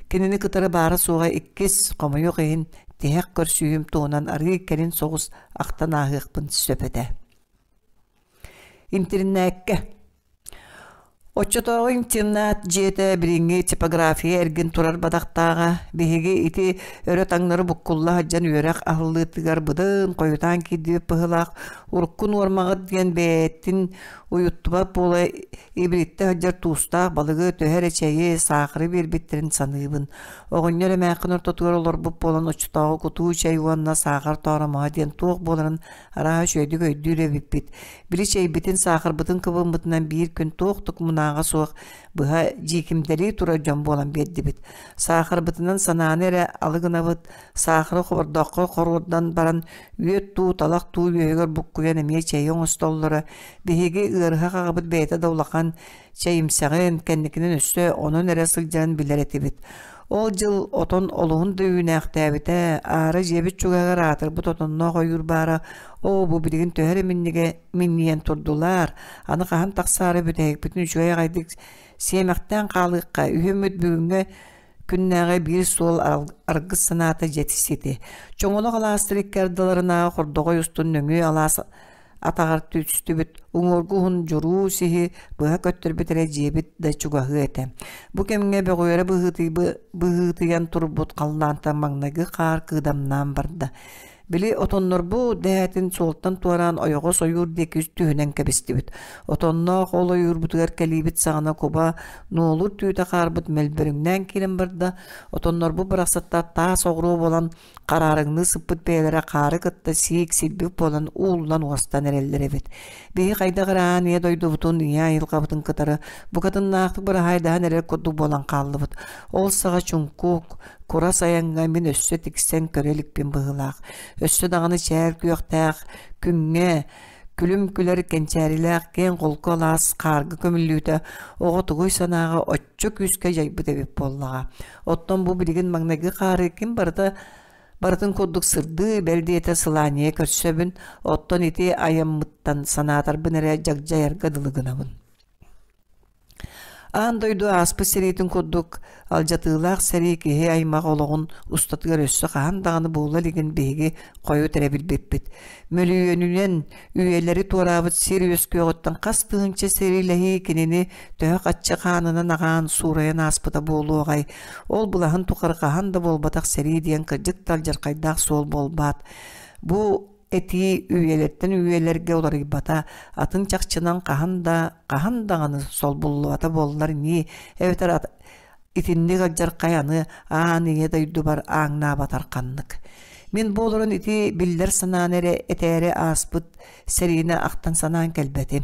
Кинини кытары баара-суоҕа иккис, хомойуох иһин, тиһэх көрсүһүүм туһунан арыый кэлин соҕус ахтан ааһыахпын сөп этэ. Интэринээккэ Оччотооҕу интернат дьиэтэ билиҥҥи типография эргин турар бадахтааҕа. Биһиги ити өрө-таҥнары буккулла сылдьан үөрэх аһыллыытыгар быдан хойутаан киирдибит быһыылаах. Урукку нуормаҕыт диэн бэйэтин уйуттубат буола ибилиттэ сылдьар туустаах балыгы төһө эрэ чэйи, саахары биэрбиттэрин саныыбын. Оҕонньор эмээххин ортотугар олорбут буолан оччотооҕу кутуу чэй уонна саахар тооромоһо диэн туох буоларын арааһа үчүгэйдик өйдүүр эбиппит. Били чэйбитин, саахарбытын кыбыммытынан биир күн туох да мунааҕа суох быһа дьиикимдэлии турар дьон буолан биэрдибит. Саахарбытынан санааны эрэ алы гынабыт, саахары хобордооххо хоруордан баран үөт туу, талах туу үөһүгэр буккуйан эмиэ чэйи оҥостоллоро. Биһиги ыарыһах аҕабыт бэйэтэ да улахан чэйимсэҕин, кэнникинэн өссө онон эрэ сылдьарын билэр этибит. Ол дьыл отон олуһун да үүнээхтээбитэ, аара дьиэбит чугаһыгар аатырбыт отонноох ойуур баара, оо, бу билигин төһө эрэ миннигэ минньийэн турдулар, аны хаһан тахсаары бүтэһикпитин үчүгэй аҕайдык сиэмэхтээн хаалыахха, үһүммүт бүгүҥҥү күннээҕи биир суол аргыс санаата дьэтис ити. Чоҥолох алаастар икки ардыларынааҕы хордоҕой устун нөҥүө алаас атаҕар түстүбүт, уҥуоргу уһун дьуруу сиһи быһа көттөрбүт эрэ дьиэбит да чугаһыа этэ. Бу кэмҥэ бөҕүөрэ быһыытыйан турбут халлаантан маҥнайгы хаар кыыдамнаан барда. Били отоннорбут дэһээтин суолтан туораан ойоҕос ойуур диэки түһүнэн кэбистибит. Отонноох ол ойуурбутугар кэлиибит саҕана куба нуолур түүтэ хаарбыт мөлбөрүҥнээн киирэн барда. Отоннорбут барахсаттар таас оҕуруо буолан Хараарыҥныы сыппыт бэйэлэрэ хаары кытта сиик силбик буолан ууллан уостан эрэллэр эбит. Биһи хайдах эрэ аан ийэ дойдубутун, ийэ айылҕабытын кытары букатыннаахтык быраһаайдаһан эрэр курдук буолан хааллыбыт. Ол саҕа чуҥкук, курас айаҥҥа мин өссө тиксэн көрө иликпин быһыылаах. Өссө даҕаны чээл күөхтээх күҥҥэ күлүм күлэр кэнчээрилээх киэҥ холку алаас хаарга көмүллүүтэ оҕо тугуй санааҕа оччо күүскэ дьайбыт эбит буоллаҕа. Оттон бу билигин маҥнайгы хаары ким барыта барытын курдук сырдыы, бэл диэтэ сылаанньыйа көрсөбүн, оттон ити айаммыттан санаатарбын эрэ дьагдьайарга дылы гынабын. Аан дойду ааспыт сэриитин курдук алдьатыылаах сэрии киһи аймах олоҕун устатыгар өссө хаһан даҕаны буола илигин биһиги хойут эрэ билбиппит. Мөлүйүөнүнэн үйэлэри туораабыт сир үөскүөҕүттэн хас тыһыынча сэриилэһии кинини төһө-хачча хаанынан аҕаан суурайан ааспыта буолуоҕай, ол былаһын тухары хаһан да буолбатах сэрии диэн кырдьык да алдьархайдаах суол буолбаат. Бу этии үйэлэртэн үйэлэргэ уларыйбата, атын чахчынан хаһан да, хаһан даҕаны солбуллубата буоллар ньии, эбэтэр итинник алдьархай аны аан ийэ дойдубар ааҥнаабатар ханнык. Мин бу олорон ити биллэр санааны эрэ этээри ааспыт сэриини ахтан санаан кэлбэтим.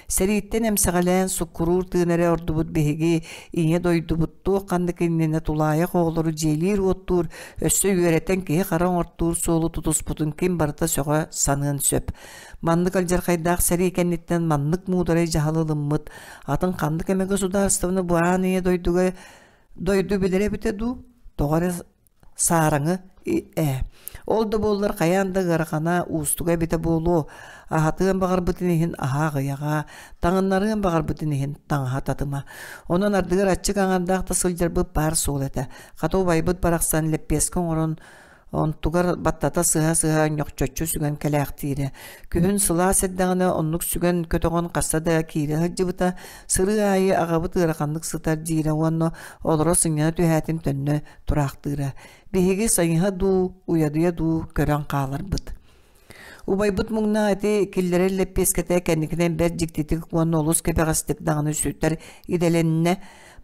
Сэрииттэн эмсэҕэлээн суккуруур тыын эрэ ордубут биһиги ийэ дойдубут туох ханнык иннинэ тулаайах оҕолору дьиэлиир-уоттуур, өссө үөрэтэн киһи-хара оҥортуур суолу тутуспутун ким барыта сөҕө саныан сөп. Маннык алдьархайдаах сэрии кэнниттэн маннык муударай дьаһалы ылыммыт, атын ханнык эмэ государствоны бу аан ийэ дойдуга дойду билэрэ эбитэ дуу, тоҕо эрэ Саараҥы ээ, ол да буоллар хайаан да ыарахана, уустуга эбитэ буолуо, аһатыан баҕарбытын иһин аһа аҕыйаҕа, таҥыннарыан баҕарбытын иһин таҥаһа татыма. Онон ардыгар аччык аҥардаах да сылдьарбыт баар суол этэ. Хата убайбыт барахсан лэппиэскэ оҥорон онтугар баттата сыһа-сыһа ньохчоччу сүгэн кэлээхтиирэ. Күһүн сылаас эрдэҕинэ оннук сүгэн көтөҕөн хаста да киирэ сылдьыбыта, сырыы аайы аҕабыт ыараханнык сытар диирэ уонна олоро сынньана түһээтин төннө тураахтыыра. Биһиги сайыһа дуу, уйадыйа дуу көрөн хааларбыт. Убайбыт муҥнаах ити киллэрэр лэппиэскэтэ кэнникинэн бэрт дьиктитик уонна олус кэбэҕэстик даҕаны сүтэр идэлэннэ.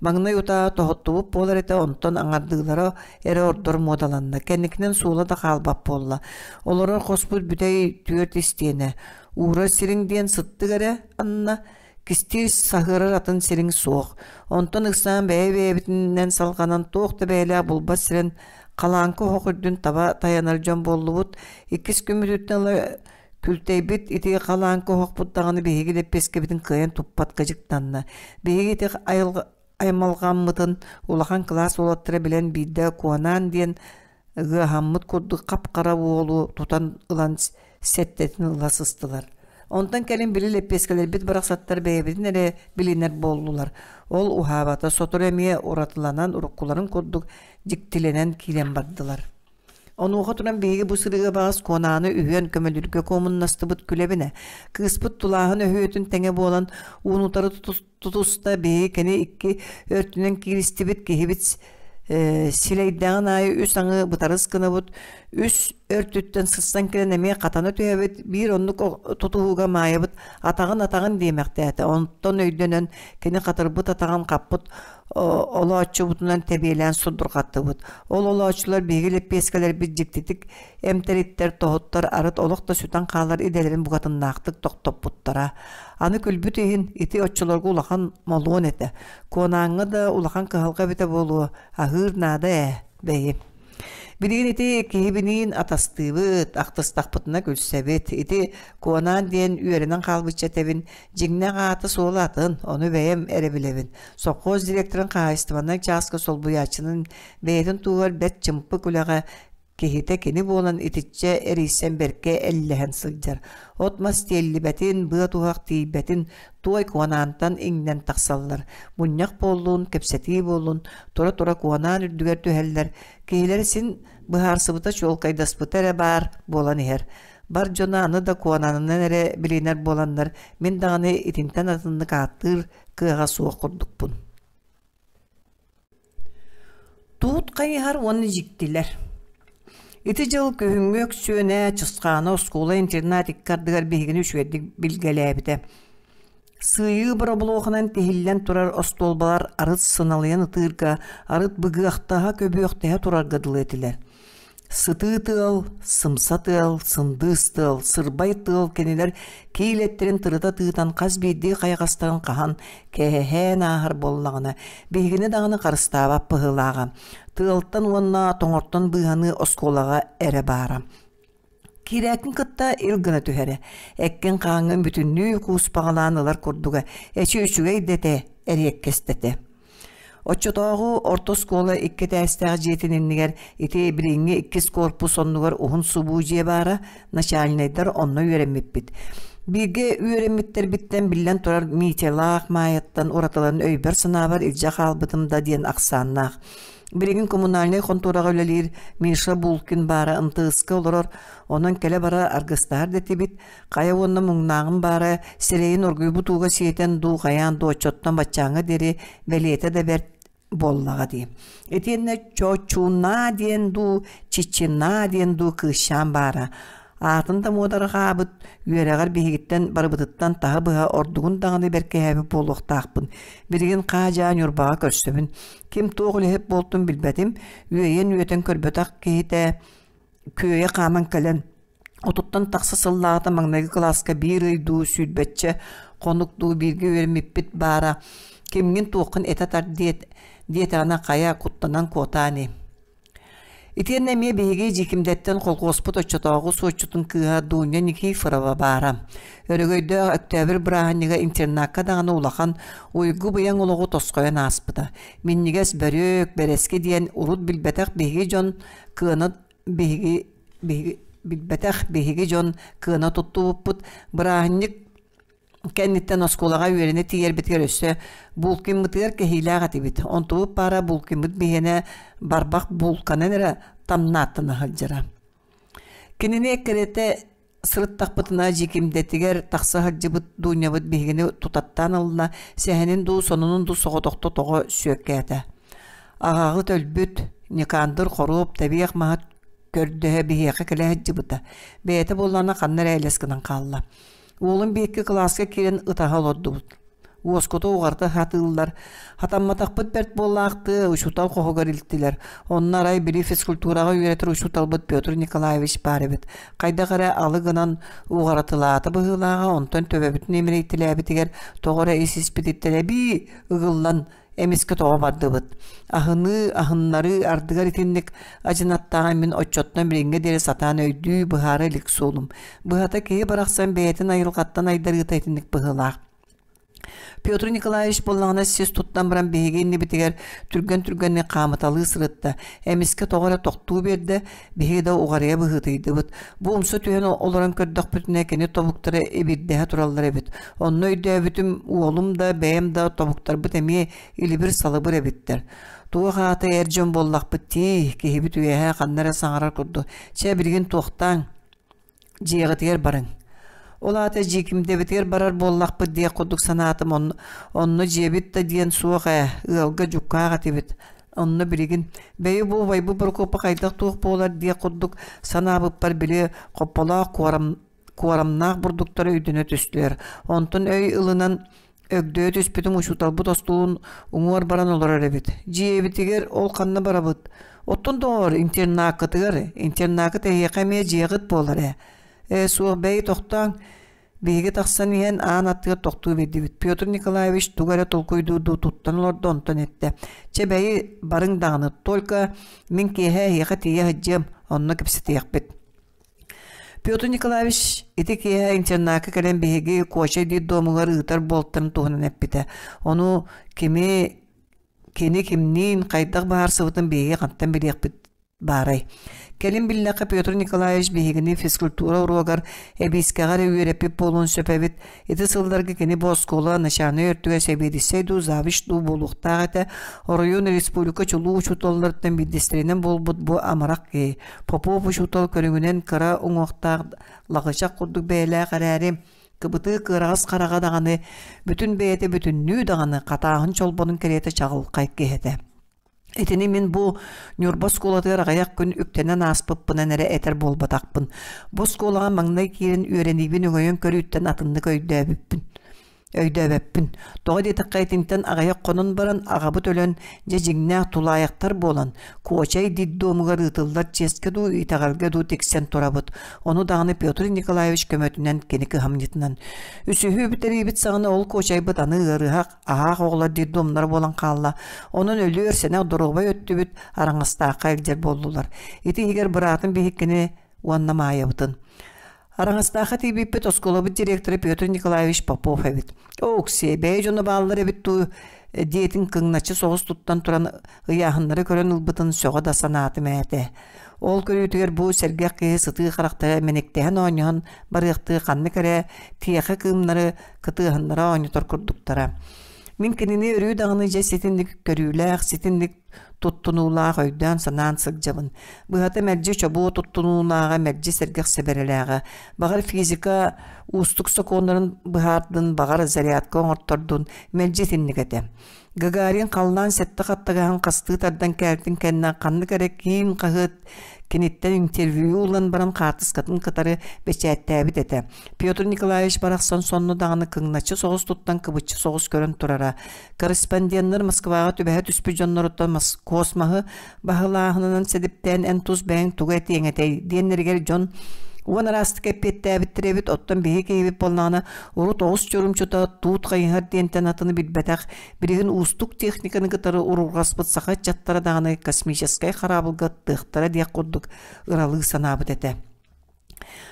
Маҥнай утаа тоһоттубут буолар этэ, онтон аҥардыылара эрэ ордор муодаланна. Кэнникинэн суола да хаалбат буолла. Олорор хоспут бүтэй түөрт истиэнэ. Уурар сириҥ диэн сыттык эрэ анна Кистиир саһыарар атын сириҥ суох. Онтон ыксаан бэйэ-бэйэбитинэн салҕанан туох да бэйэлээх булбат сирин халааҥка оһох үрдүн таба тайанар дьон буоллубут. Иккис күммүтүттэн ыла күлтэйбит ити халааҥка оһохпут даҕаны биһиги лэппиэскэбитин кыайан туппат кыдьыктанна. Биһиги ити айылҕа аймалҕаммытын улахан кылаас уолаттара билэн биирдэ Куонаан диэн ыаһаммыт курдук хап-хара уолу тутан ылан сэттэтин ыла сыстылар. Онтон кэлин били лэппиэскэлэрбит барахсаттар бэйэбитин эрэ билинэр буоллулар. Ол уһаабата сотору эмиэ уратыланан уруккуларын курдук дьиктилэнэн киирэн бардылар. Онуоха туран биһиги бу сырыыга баҕас Куонааны үһүөн көмөлүүргэ куомуннастыбыт күлэбинэ. Кыыспыт тулааһын өһүөтүн тэҥэ буолан уун утары тутуста биһиги кини икки өртүнэн кииристибит киһибит силэйдэҕин аайы үс аҥы бытарыс гынабыт үс өртүттэн сыстан кэлэн эмиэ хатана түһэбит биир оннук тутуһууга маайабыт атаҕын атаҕын диэмэхтээтэ онтон өйдөнөн кини хатырбыт атаҕын хаппыт олооччубутунан тэбиэлээн сурдурҕаттыбыт ол олооччулар биһиги лэппиэскэлэрбит дьиктитик эмтэриттэр тоһуттар арыт олох да сүтэн хаалар идэлэрин букатыннаахтык тохтоппуттара Аны күлбүт иһин ити оччолорго улахан молуон этэ. Куонааҥҥа да улахан кыһалҕа эбитэ буолуо, аһыыр наада ээ, бэйи. Билигин ити киһибиниин атастыыбыт, ахтыстахпытына күлсэбит. Ити Куонаан диэн үөрэнэн хаалбычча этэбин, дьиҥнээх аата-суола атын, ону бэйэм эрэ билэбин. Сопхуос директорын хаһаайыстыбаннай чааска солбуйааччынын бэйэтин туһугар бэрт чымпык үлэҕэ Киһитэ кини буолан итиччэ эрийсэн бэркэ эллэһэн сылдьар. От-мас тиэллибэтин, быа-туһах тиийбэтин туой куонаантан иҥнэн тахсаллар. Мунньах буоллун, кэпсэтии буоллун, тура-тура куонаан үрдүгэр түһэллэр. Киһилэрэ син быһаарсыбыта чуолкайдаспыта эрэ баар буолан иһэр. Бар дьоно аны да куонаанынан эрэ билинэр буоланнар, мин даҕаны итинтэн атыннык ааттыыр кыаҕа суох курдукпун. Туут хайыһар уонна дьиктилэр Ити дьыл күһүҥҥү өксүөнэ Чысхаана оскуола-интернат икки ардыгар биһигини үчүгэйдик билгэлээбитэ. Сыыйыы боробулуоханан тиһиллэн турар остуолбалар арыт сыналыйан ытыырга, арыт быгыахтаһа, көбүөхтэһэ турарга дылы этилэр. Сытыы тыал, сымса тыал, сындыыс тыал, сырбай тыал кинилэр киил эттэрин тырыта тыытан хас биирдии хайаҕастарын хаһан кэһэһээн ааһар буоллаҕына, биһигини даҕаны харыстаабат быһыылааҕа. Тыалтан уонна тоҥортон быыһаныы оскуолаҕа эрэ баара. Киирээккин кытта ил гына түһэрэ, эккин-хааҥҥын бүтүннүү кууспаҕалаан ылар курдуга, эчи үчүгэй да этэ, эриэккэстэтэ. Оччотооҕу орто оскуола икки этээстээх дьиэтин иннигэр ити билиҥҥи иккис корпус оннугар уһун субуу дьиэ баара, начальнайдар онно үөрэммиппит. Бииргэ үөрэммиттэрбиттэн биллэн турар Митялаах Маайаттан уратыларын өйбөр-санаабар илдьэ хаалбытым да диэн ахсааннаах. Билигин коммунальнай хонтуораҕа үлэлиир Миша Булкин баара МТС-ка олорор, онон кэлэ-бара аргыстаһар да этибит, хайа уонна муҥнааҕым баара сирэйин оргуйбут ууга сиэтэн дуу хайаан дуу оччоттон баччааҥҥа диэри бэлиэтэ да бэрт буоллаҕа дии. Итиэннэ Чочуна диэн дуу, Чичина диэн дуу кыысчаан баара. Аатын да муодарҕаабыт, үөрэҕэр биһигиттэн барыбытыттан таһы-быһа ордугун даҕаны бэркиһээбит буолуохтаахпын. Билигин хаа-дьаа Ньурбаҕа көрсөбүн. Ким туох үлэһит буолтун билбэтим, үөйэн-үөтэн көрбөтөх киһитэ күөйэ хааман кэлэн Отуттан тахса сыллааҕыта маҥнайгы кылааска биир ый дуу, сүүрбэччэ хонук дуу бииргэ үөрэммиппит баара, кимҥин-туоххун этэ тар диэт, диэтэҕинэ хайа, куттанан куотаа ини. Итиэннэ эмиэ биһиги Дьиикимдэттэн колхуоспут оччотооҕу суотчутун кыыһа Дуня Никифорова баара. Өрөгөйдөөх Өктөөбүр бырааһынньыга интернакка даҕаны улахан уйгу-быйаҥ олоҕу тосхойон ааспыта. Минньигэс бөрүөк, бэрэски диэн урут билбэтэх биһиги дьон кыана биһиги биһиги билбэтэх биһиги дьон кыана туттубуппут бырааһынньык кэнниттэн оскуолаҕа үөрэнэ тиийэрбитигэр өссө Булкиммытыгар кэһиилээх этибит. Онтубут баара Булкиммыт биһиэнэ барбах булканан эрэ тамнааттана сылдьара. Кинини эккирэтэ Сырыттахпытына Дьиикимдэтигэр тахса сылдьыбыт Дуунньабыт биһигини тутаттаан ылла, сэһэнин дуу, сонунун дуу соҕотохто тоҕо сүөккээтэ. Аҕаҕыт өлбүт, Никандр хоруоп тэбиэх маһа көрдөһө биһиэхэ кэлэ сылдьыбыта. Бэйэтэ буоллаҕына ханна эрэ элэс гынан хаалла. Уолум биэкки кылааска киирэн ытаһа олордубут. Уоскута уҕарыта сатыыллар. Хатамматахпыт бэрт буоллаахтыы, учуутал хоһугар илтилэр. Онно арай били физкультураҕа үөрэтэр учууталбыт Петр Николаевич баар эбит. Хайдах эрэ алы гынан уҕаратылаата быһыылааҕа, онтон төбөбүтүн имирийтилээбитигэр тоҕо эрэ ис-испититтэн эбии ыгыллан эмискэ тоҕо бардыбыт. Аһыныы, аһыннарыы ардыгар итинник адьынаттааҕын мин оччоттон билиҥҥэ диэри сатаан өйдүү, быһаара илик суолум. Быһата киһи барахсан бэйэтин айылҕаттан айдарыыта итинник быһыылаах. Петр Николаевич буоллаҕына сис туттан баран биһиги иннибитигэр түргэн-түргэнник хаамыталыы сырытта, эмискэ тоҕо эрэ тохтуу биэрдэ, биһиги да уҕарыйа быһыытыйдыбыт. Бу умса түһэн олорон көрдөхпүтүнэ кини тобуктара ибирдэһэ тураллар эбит. Онно өйдөөбүтүм уолум да, бэйэм да тобуктарбыт эмиэ илибир-салыбыр эбиттэр. Туох аата эр дьон буоллахпыт дии, киһибит үөһэ ханна эрэ саҥарар курдук. Чэ, билигин туохтааҥ, Дьиэҕитигэр барыҥ. Ол аата Дьиикимдэбитигэр барар буоллахпыт диэх курдук санаатым онно, онно дьиэбит да диэн суох ээ, ыалга дьуккаах этибит. Онно билигин бэйи бу убайбыт Борокуоппа хайдах туох буолар диэх курдук санаабыппар били хопполоох куорам, куорамнаах бурдуктара өйдөнө түстүлэр. Онтон өй ылынан Өгдөйө түспүтүм учууталбыт остуолун уҥуор баран олорор эбит. Дьиэбитигэр ол ханна барабыт? Оттон доҕоор, интернаккытыгар, интернакыт эһиэхэ эмиэ дьиэҕит буолар ээ. Ээ, суох, бэйи тохтооҥ. Биһиги тахсан иһэн аан аттыгар тохтуу биэрдибит. Петр Николаевич тугу эрэ толкуйдуурдуу туттан олордо, онтон эттэ: «Чэ, бэйи, барыҥ даҕаны, только мин киэһэ эһиэхэ тиийэ сылдьыам, онно кэпсэтиэхпит». Петр Николаевич ити киэһэ интернакка кэлэн биһиги Куочай детдомугар ыытар буолтарын туһунан эппитэ. Ону кими кини кимниин хайдах быһаарсыбытын биһиги хантан билиэхпит баарай. Кэлин биллэххэ Петр Николаевич биһигини физкультура уруогар эбиискэҕэ эрэ үөрэппит буолуон сөп эбит. Ити сылларга кини бу оскуола начальнай өртүгэр сэбиэдиссэй дуу, завуч дуу буолуохтаах этэ. Оройуон республика чулуу учууталларыттан биирдэстэринэн буолбут бу амарах киһи. Попов учуутал көрүҥүнэн кыра уҥуохтаах лаҕычах курдук бэйэлээх эрээри, кыбытыы кыараҕас хараҕа даҕаны, бүтүн бэйэтэ бүтүннүү даҕаны хатааһын чолбонун кэриэтэ чаҕылхай киһи этэ. Итини мин бу Ньурба оскуолатыгар аҕыйах күн үктэнэн ааспыппынан эрэ этэр буолбатахпын. Бу оскуолаҕа маҥнай киирэн үөрэниибин өҥөйөн көрүүттэн атыннык өйдөөбүппүн. Өйдөөбөппүн. Тоҕо диэтэххэ итинтэн аҕыйах хонон баран аҕабыт өлөн, дьэ дьиҥнээх тулаайахтар буолан, Куочай детдомугар ыытыллар чиэскэ дуу, итэҕэлгэ дуу тиксэн турабыт. Ону даҕаны Петр Николаевич көмөтүнэн, кини кыһамньытынан. Үсүһү бүтэриибит саҕана ол Куочайбыт аны ыарыһах, аһаах оҕолор детдомнара буолан хаалла. Онон өлүөр сэнэх доруобай өттүбүт Араҥастаахха илдьэр буоллулар. Ити иһигэр быраатым биһиккини уонна Маайабытын. Араҥастаахха тиийбиппит оскуолабыт директора Петр Николаевич Попов эбит. Оо, Оксиэ, бэйэ дьоно бааллар эбит дуу диэтин кыҥначчы соҕус туттан туран ыйааһыннары көрөн ылбытын сөҕө да санаатым ээтэ. Ол көрүүтүгэр бу сэргэх киһи сытыы харахтара мэниктэһэн оонньоһон барыахтыы ханнык эрэ тиэхэ кыымнары кытыаһыннара оонньотор курдуктара. Мин кинини өрүү даҕаны дьэ ситинник көрүүлээх, ситинник туттунуулаах өйдөөн-санаан сылдьабын. Быһата мэлдьи чобуо туттунуулааҕа, мэлдьи сэргэх сэбэрэлээҕэ. Баҕар физика уустук сокуоннарын быһаардын, баҕар зарядка оҥортордун, мэлдьи итинник этэ. Гагарин халлаан сэттэ хаттыгаһын хастыы тардан кээлтин кэннэ ханнык эрэ киин хаһыат киниттэн интервью ылан баран хаартыскатын кытары бэчээттээбит этэ. Петр Николаевич барахсан сонно даҕаны кыҥначчы соҕус туттан кыбыччы соҕус көрөн турара. Корреспонденнар Москваҕа түбэһэ түспүт дьонноруттан космоһы баһылааһынынан сэдиптээн эн тус бэйэҥ тугу этиэҥ этэй диэннэригэр дьон уон араастык эппиэттээбиттэр эбит, оттон биһиги киһибит буоллаҕына урут оҕус чурумчута туут хайыһар диэнтэн атыны билбэтэх, билигин уустук техниканы кытары урурҕаспыт саха ыччаттара даҕаны космическай хараабылга ыттыахтара диэх курдук ыралыы санаабыт этэ.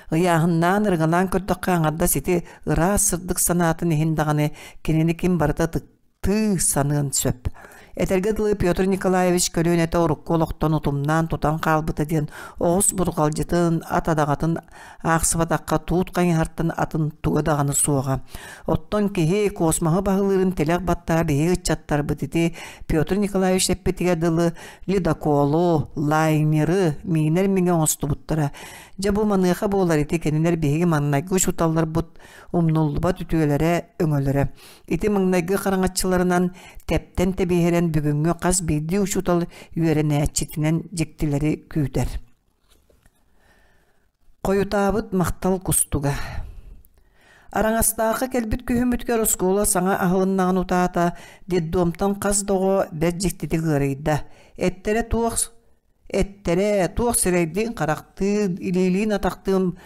Ыйааһыннаан, ырыҥалаан көрдөххө аҥардас ити ыраас сырдык санаатын иһин даҕаны кинини ким барыта ытыктыы саныан сөп. Этэргэ дылы Петр Николаевич көлүөнэтэ урукку олохтон утумнаан тутан хаалбыта диэн оҕус бурҕалдьытын, ат адаҕатын аахсыбатахха туут хайыһартан атын туга даҕаны суоҕа. Оттон киһи космоһы баһылыырын тилэх баттаһа биһиги ыччаттарбыт ити Петр Николаевич эппитигэр дылы ледоколу, лайнеры миинэр миҥэ оҥостубуттара. Дьэ бу маныаха буолар ити кинилэр биһиги маҥнайгы учууталларбыт умнуллубат үтүөлэрэ, өҥөлөрө. Ити маҥнайгы хараҥаччыларынан тэптэн тэбиэһирэн бүгүҥҥү хас биирдии учуутал үөрэнээччитинэн дьиктилэри күүтэр. Хойутаабыт махтал кустуга Араҥастаахха кэлбит күһүммүтүгэр оскуола саҥа аһылыннаҕын утаата детдомтан хас да оҕо бэрт дьиктитик ыарыйда. Эттэрэ туох эттэрэ туох сирэйдиин-харахтыын, илиилиин-атахтыын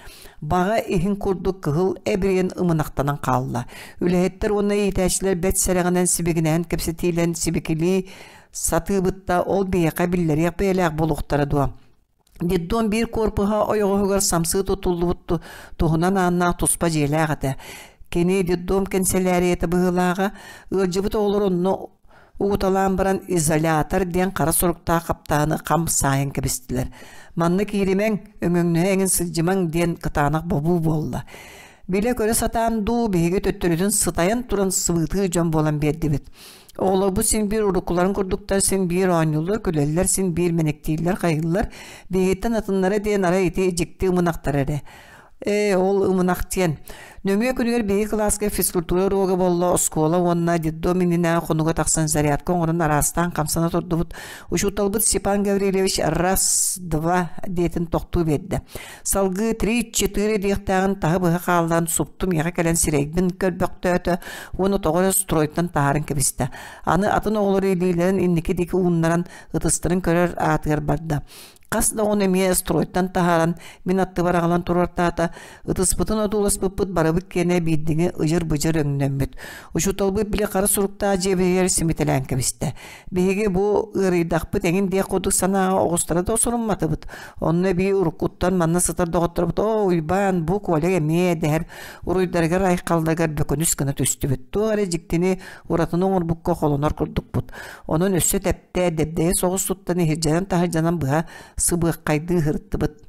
баҕа иһин курдук кыһыл эбириэн ымынахтанан хаалла. Үлэһиттэр уонна иитээччилэр бэрт сэрэҕинэн сибигинэһэн кэпсэтиилэн сибикилии сатыыбыт да ол биһиэхэ биллэриэх бэйэлээх буолуохтара дуо? Детдом биир куорпуһа ойоҕоһугар самсыы тутуллубут туһунан ааннаах туспа дьиэлээх этэ. Кини детдом кэнсэлээрийэтэ быһыылааҕа, ыалдьыбыт оҕолор онно угуталаан баран изолятор диэн хара суруктаах хаптаһыны хам саайан кэбистилэр. Манна кииримэҥ, өҥөҥнөһө эҥин сылдьымаҥ диэн кытаанах бобуу буолла. Билэ-көрө сатаан дуу, биһиги төттөрүтүн сытайан туран сыбыытыы дьон буолан биэрдибит. Оҕолорбут син биир уруккуларын курдуктар, син биир оонньууллар, күлэллэр, син биир мэниктииллэр, хайыыллар. Биһигиттэн атыннара диэн арай ити дьикти ымынахтар эрэ. Ээ, ол ымынах диэн. Нөҥүө күнүгэр биһиги кылааска физкультура уруога буолла, оскуола уонна детдом иннинээҕи хонуга тахсан зарядка оҥорон араастаан хамсана турдубут. Учууталбыт Степан Гаврильевич раз, два диэтин тохтуу биэрдэ. Салгыы три-четыре диэхтээҕин таһы-быһа хаалларан супту миэхэ кэлэн сирэйбин көрбөхтөөтө уонна тоҕо эрэ стройтан таһааран кэбистэ. Аны атын оҕолору илиилэрин инники диэки ууннаран ытыстарын көрөр аатыгар барда. Хас да оҕону эмиэ стройтан таһааран мин аттыбар аҕалан туруортаата. Ытыспытын одууласпыппыт барыбыт киэнэ биирдиҥи ыдьыр-быдьыр өҥнөммүт. Учууталбыт били хара суруктаах дьиэбитигэр симитэлээн кэбистэ. Биһиги бу ыарыйдахпыт эҥин диэх курдук санааҕа оҕустара да сурумматыбыт. Онно эбии уруккуттан манна сытар доҕотторбут «Оо, Уйбаан, бу Коля эмиэ» дэһэр уруйдарыгар айхалларыгар бөкүнүс гына түстүбүт. Туох эрэ дьиктини уратыны оҥорбукка холонор курдукпут. Онон өссө тэптэ, дэбдэйэ соҕус туттан иһирдьэнэн-таһырдьанан быһа сыбыаххайдыы ыһырыттыбыт.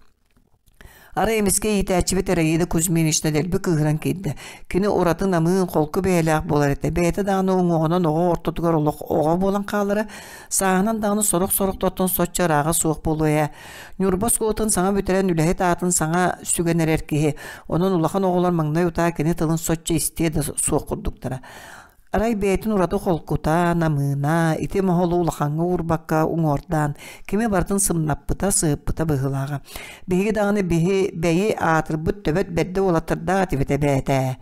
Арай эмискэ иитээччибит Раида Кузьминична дэлби кыыһыран киирдэ. Кини ураты намыын, холку бэйэлээх буолар этэ. Бэйэтэ даҕаны уҥуоҕунан оҕо ортотугар олох оҕо буолан хаалара, сааһынан даҕаны сорох-сорохтортон соччо ырааҕа суох буолуо ээ. Ньурба оскуолатын саҥа бүтэрэн үлэһит аатын саҥа сүгэн эрэр киһи. Онон улахан оҕолор маҥнай утаа кини тылын соччо истиэ да суох курдуктара. Арай бэйэтин ураты холкута, намыына, ити моһолу улахаҥҥа уурбакка уҥуордаан, кими барытын сымнаппыта, сыһыппыта быһыылааҕа. Биһиги даҕаны биһи бэйи аатырбыт төбөт бэрдэ уолаттардаах этибит эбээтээ.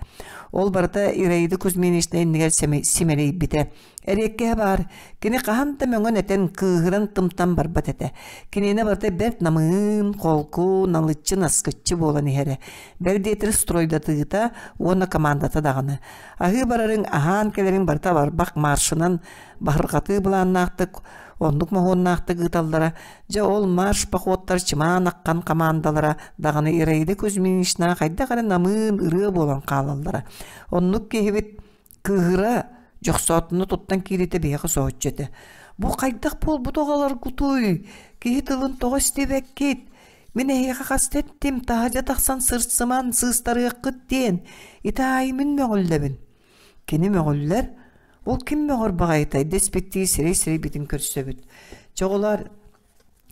Ол барыта Ираида Кузьминична иннигэр симэлийбитэ. Эриэккэһэ баар, кини хаһан да мөҥөн этэн, кыыһыран тымтан барбат этэ. Киниэнэ барыта бэрт намыын, холку, налыччы, наскыччы буолан иһэрэ. Бэл диэтэр стройдатыыта уонна командата даҕаны. Аһыы барарыҥ, аһаан кэлэриҥ барыта барбах маршынан баһырҕатыы былааннаахтык, оннук моһуоннаахтык ыыталлара. Дьэ ол марш походтар чымаан аххан хамаандалара даҕаны Ираида Кузьминична хайдах эрэ намыын ырыа буолан хаалаллара. Оннук киһибит кыыһыра дьохсоотуна туттан киириитэ биһиэхэ соһуччу этэ. Бу хайдах буолбут оҕолоргутуй? Киһи тылын тоҕо истибэккит? Мин эһиэхэ хаста эттим, таһырдьа тахсан сырсыман, сыыстарыаххыт диэн. Ити аайы мин мөҕүллэбин. Кини мөҕүллэр, ол ким мөҕөр баҕайытай дэспиттии сирэй-сирэйбитин көрсөбүт. Чоҕулар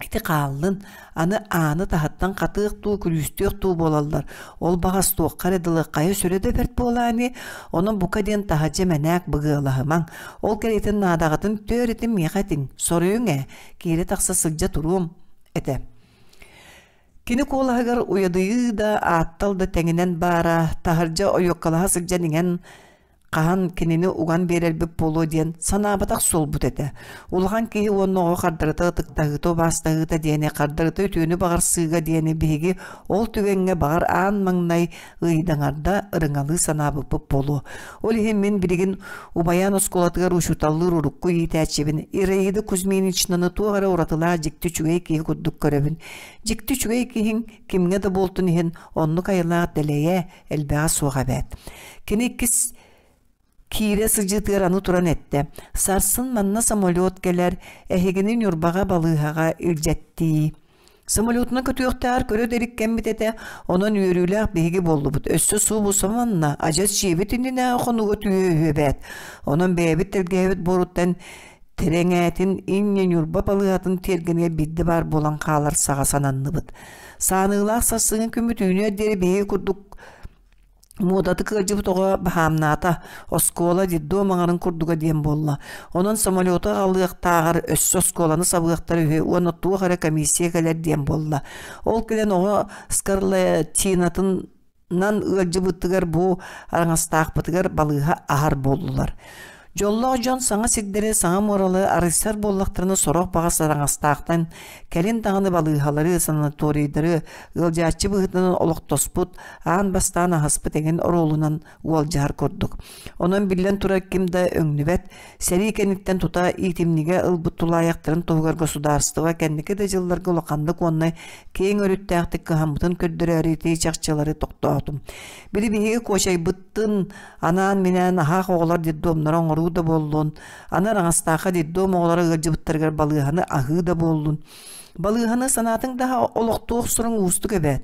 Ити хааллын, аны ааны таһыттан хатыах дуу, күлүүстүөх дуу буолаллар. Ол баҕас туохха эрэ дылы хайа сүрэ да бэрт буолаа ини, онон бука диэн таһырдьа мэнээк быгыалаһымаҥ. Ол кэриэтин наадаҕытын түөр этин миэхэ этиҥ, соруйуҥ ээ, киирэ-тахса сылдьа туруом этэ. Кини куолаһыгар уйадыйыы да, ааттал да тэҥинэн баара, таһырдьа ойуоккалаһа сылдьан иҥэн хаһан кинини уган биэрэрбит буолуо диэн санаабатах суолбут этэ. Улахан киһи уонна оҕо хардарыта ытыктаһыыта убаастаһыыта диэни, хардарыта үтүөнү баҕарсыыга диэни биһиги ол түгэҥҥэ баҕар аан маҥнай ыйдаҥарда ырыҥалыы санаабыппыт буолуо. Ол иһин мин билигин Убайаан оскуолатыгар учууталлыыр урукку иитээччибин Ираида Кузьминичнаны туох эрэ уратылаах дьикти үчүгэй киһи курдук көрөбүн. Дьикти үчүгэй киһиҥ кимҥэ да буолтун иһин оннук айылаах дэлэйэ, элбэҕэ суох эбээт. Кини иккис киирэ сылдьыытыгар аны туран эттэ: «Сарсын манна самолет кэлэр, эһигини Ньурбаҕа балыыһаҕа илдьэттии». Самолетунан көтүөхтээҕэр көрө да илик кэммит этэ, онон үөрүүлээх биһиги буоллубут. Өссө субу манна адьас дьиэбит иннинээҕи хонууга түһүө үһү эбээт. Онон бэйэбит тэлгэһэбит буоруттан Тэрэҥээтин инньэ Ньурба балыыһатын тиэргэнигэр биирдэ баар буолан хаалар саҕа сананныбыт. Сааныылаах сарсыҥҥы күммүт үүнүөр диэри биһиги курдук муодатык ыалдьыбыт оҕо баһаамнаата, оскуола детдом аҥарын курдуга диэн буолла. Онон самолету аҕалыахтааҕар өссө оскуоланы сабыахтар үһү уонна туох эрэ комиссия кэлэр диэн буолла. Ол кэлэн оҕо скарлатинатын нан ыалдьыбытыгар бу араҥастаахпытыгар балыыһа аһар буоллулар. Дьоллоох дьон саҥа сирдэри, саҥа муоралы арыйсар буоллахтарына сорох баҕас араҥастаахтан кэлин даҕаны балыыһалары, санаторийдары ыалдьааччы быһыытынан олохтоспут, аан бастаан аһаспыт эҥин оруолунан уолдьаһар курдук. Онон биллэн турар ким да өҥнүбэт, сэрии кэнниттэн тута иитимнигэ ылбыт тулаайахтарын туһугар государство кэнники да дьылларга улаханнык уонна киэҥ өрүттээхтик кыһаммытын көрдөрөөрү ити чахчылары тохтоотум. Били биһиги куочайбыттын анаан-минээн аһаах оҕолор детдомнара оҥоруу да буоллун, аны Араҥастаахха детдом оҕолоро ыалдьыбыттарыгар балыыһаны аһыы да буоллун. Балыыһаны санаатыҥ да олохтуох суруҥ уустук эбээт.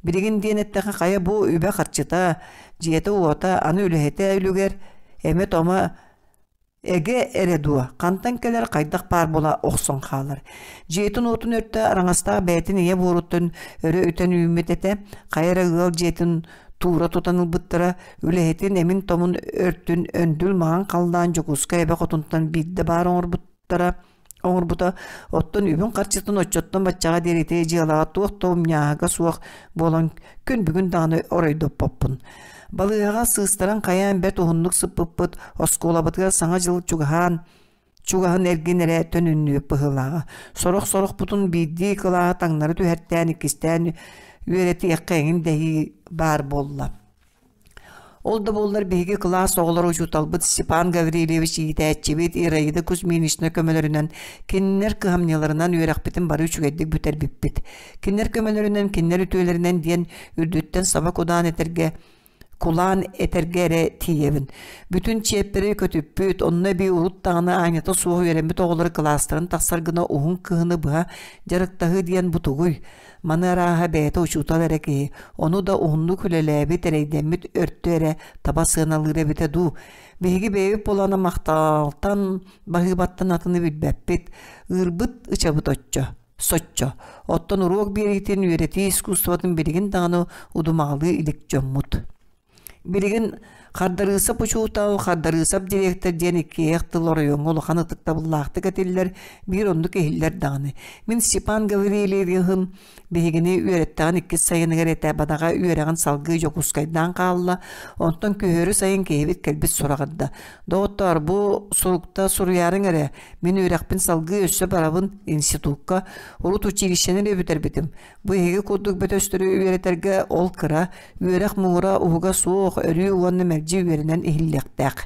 Билигин диэн эттэххэ хайа бу үбэ-харчыта, дьиэтэ-уота, аны үлэһитэ үлүгэр, эмэ-томо эгэ эрэ дуо, хантан кэлэр хайдах баар буола охсон хаалар. Дьиэтин-уотун өртө араҥастаах бэйэтин ийэ буоруттан өрө үтэн үүммүт этэ, хайа эрэ ыал дьиэтин туура тутан ылбыттара, үлэһитин эмин-томун өртүн өндүл маҥан халлаан Дьокуускай эбэ хотунтан биирдэ баар оҥорбуттара оҥорбута, оттон үбүн-харчытын оччоттон баччаҕа диэри ити дьыалаҕа туох да умньааһыга суох буолан күн бүгүн даҕаны оройдоппоппун. Балыыһаҕа сыыстаран хайаан бэрт уһуннук сыппыппыт, оскуолабытыгар Саҥа дьыл чугаһаан чугаһын эргин эрэ төнүннүбүт быһыылааҕа. Сорох-сорохпутун биирдии кылааһы таҥнары түһэртээн иккистээн үөрэтиэххэ эҥин дэһии баар буолла. Ол да буоллар биһиги кылаас оҕолоро учууталбыт Степан Гаврильевич иитээччибит Ираида Кузьминична көмөлөрүнэн кинилэр кыһамньыларынан үөрэхпитин бары үчүгэйдик бүтэрбиппит. Кинилэр көмөлөрүнэн, кинилэр үтүөлэринэн диэн үрдүттэн саба кудаан этэргэ кулаан этэргэ эрэ тиийэбин. Бүтүн чиэппэри көтүппүт, онно эбии урут даҕаны аанньата суох үөрэммит оҕолору кылаастарын тахсар гына уһун кыһыны быһа дьарыктаһыы диэн бу тугуй? Маны арааһа бэйэтэ учуутал эрэ киһи, ону да уһуннук үлэлээбит, эрэйдэммит өртө эрэ таба сыаналыыр эбитэ дуу. Биһиги бэйэбит буолан махталтан, баһыыбаттан атыны билбэппит, ыырбыт ычабыт оччо, соччо. Оттон уруок биэриитин үөрэтии искусствотын билигин даҕаны удумаҕалыы илик дьоммут. Билигин хардарыысап учуутал, хардарыысап дириэктэр диэн иккиэйэх тыл оройуоҥҥа улахан ытыктабыллаахтык этиллэр, биир оннук иһиллэр даҕаны. Мин Степан Гаврильевиһым биһигини үөрэттэҕин иккис сайыныгар этэ бадаҕа үөрэҕин салгыы Дьокуускайдаан хаалла, онтон күһүөрү сайын киһибит кэлбит сураҕырда. Доҕоттоор, бу сурукта суруйаарыҥ эрэ, мин үөрэхпин салгыы өссө барабын институкка, урут училищены эрэ бүтэрбитим. Бу эһиги курдук бөтөстөрү үөрэтэргэ ол кыра, үөрэх муҥура уһуга суох, өрүү уонна мэлдьи үөрэнэн иһиллиэхтээх.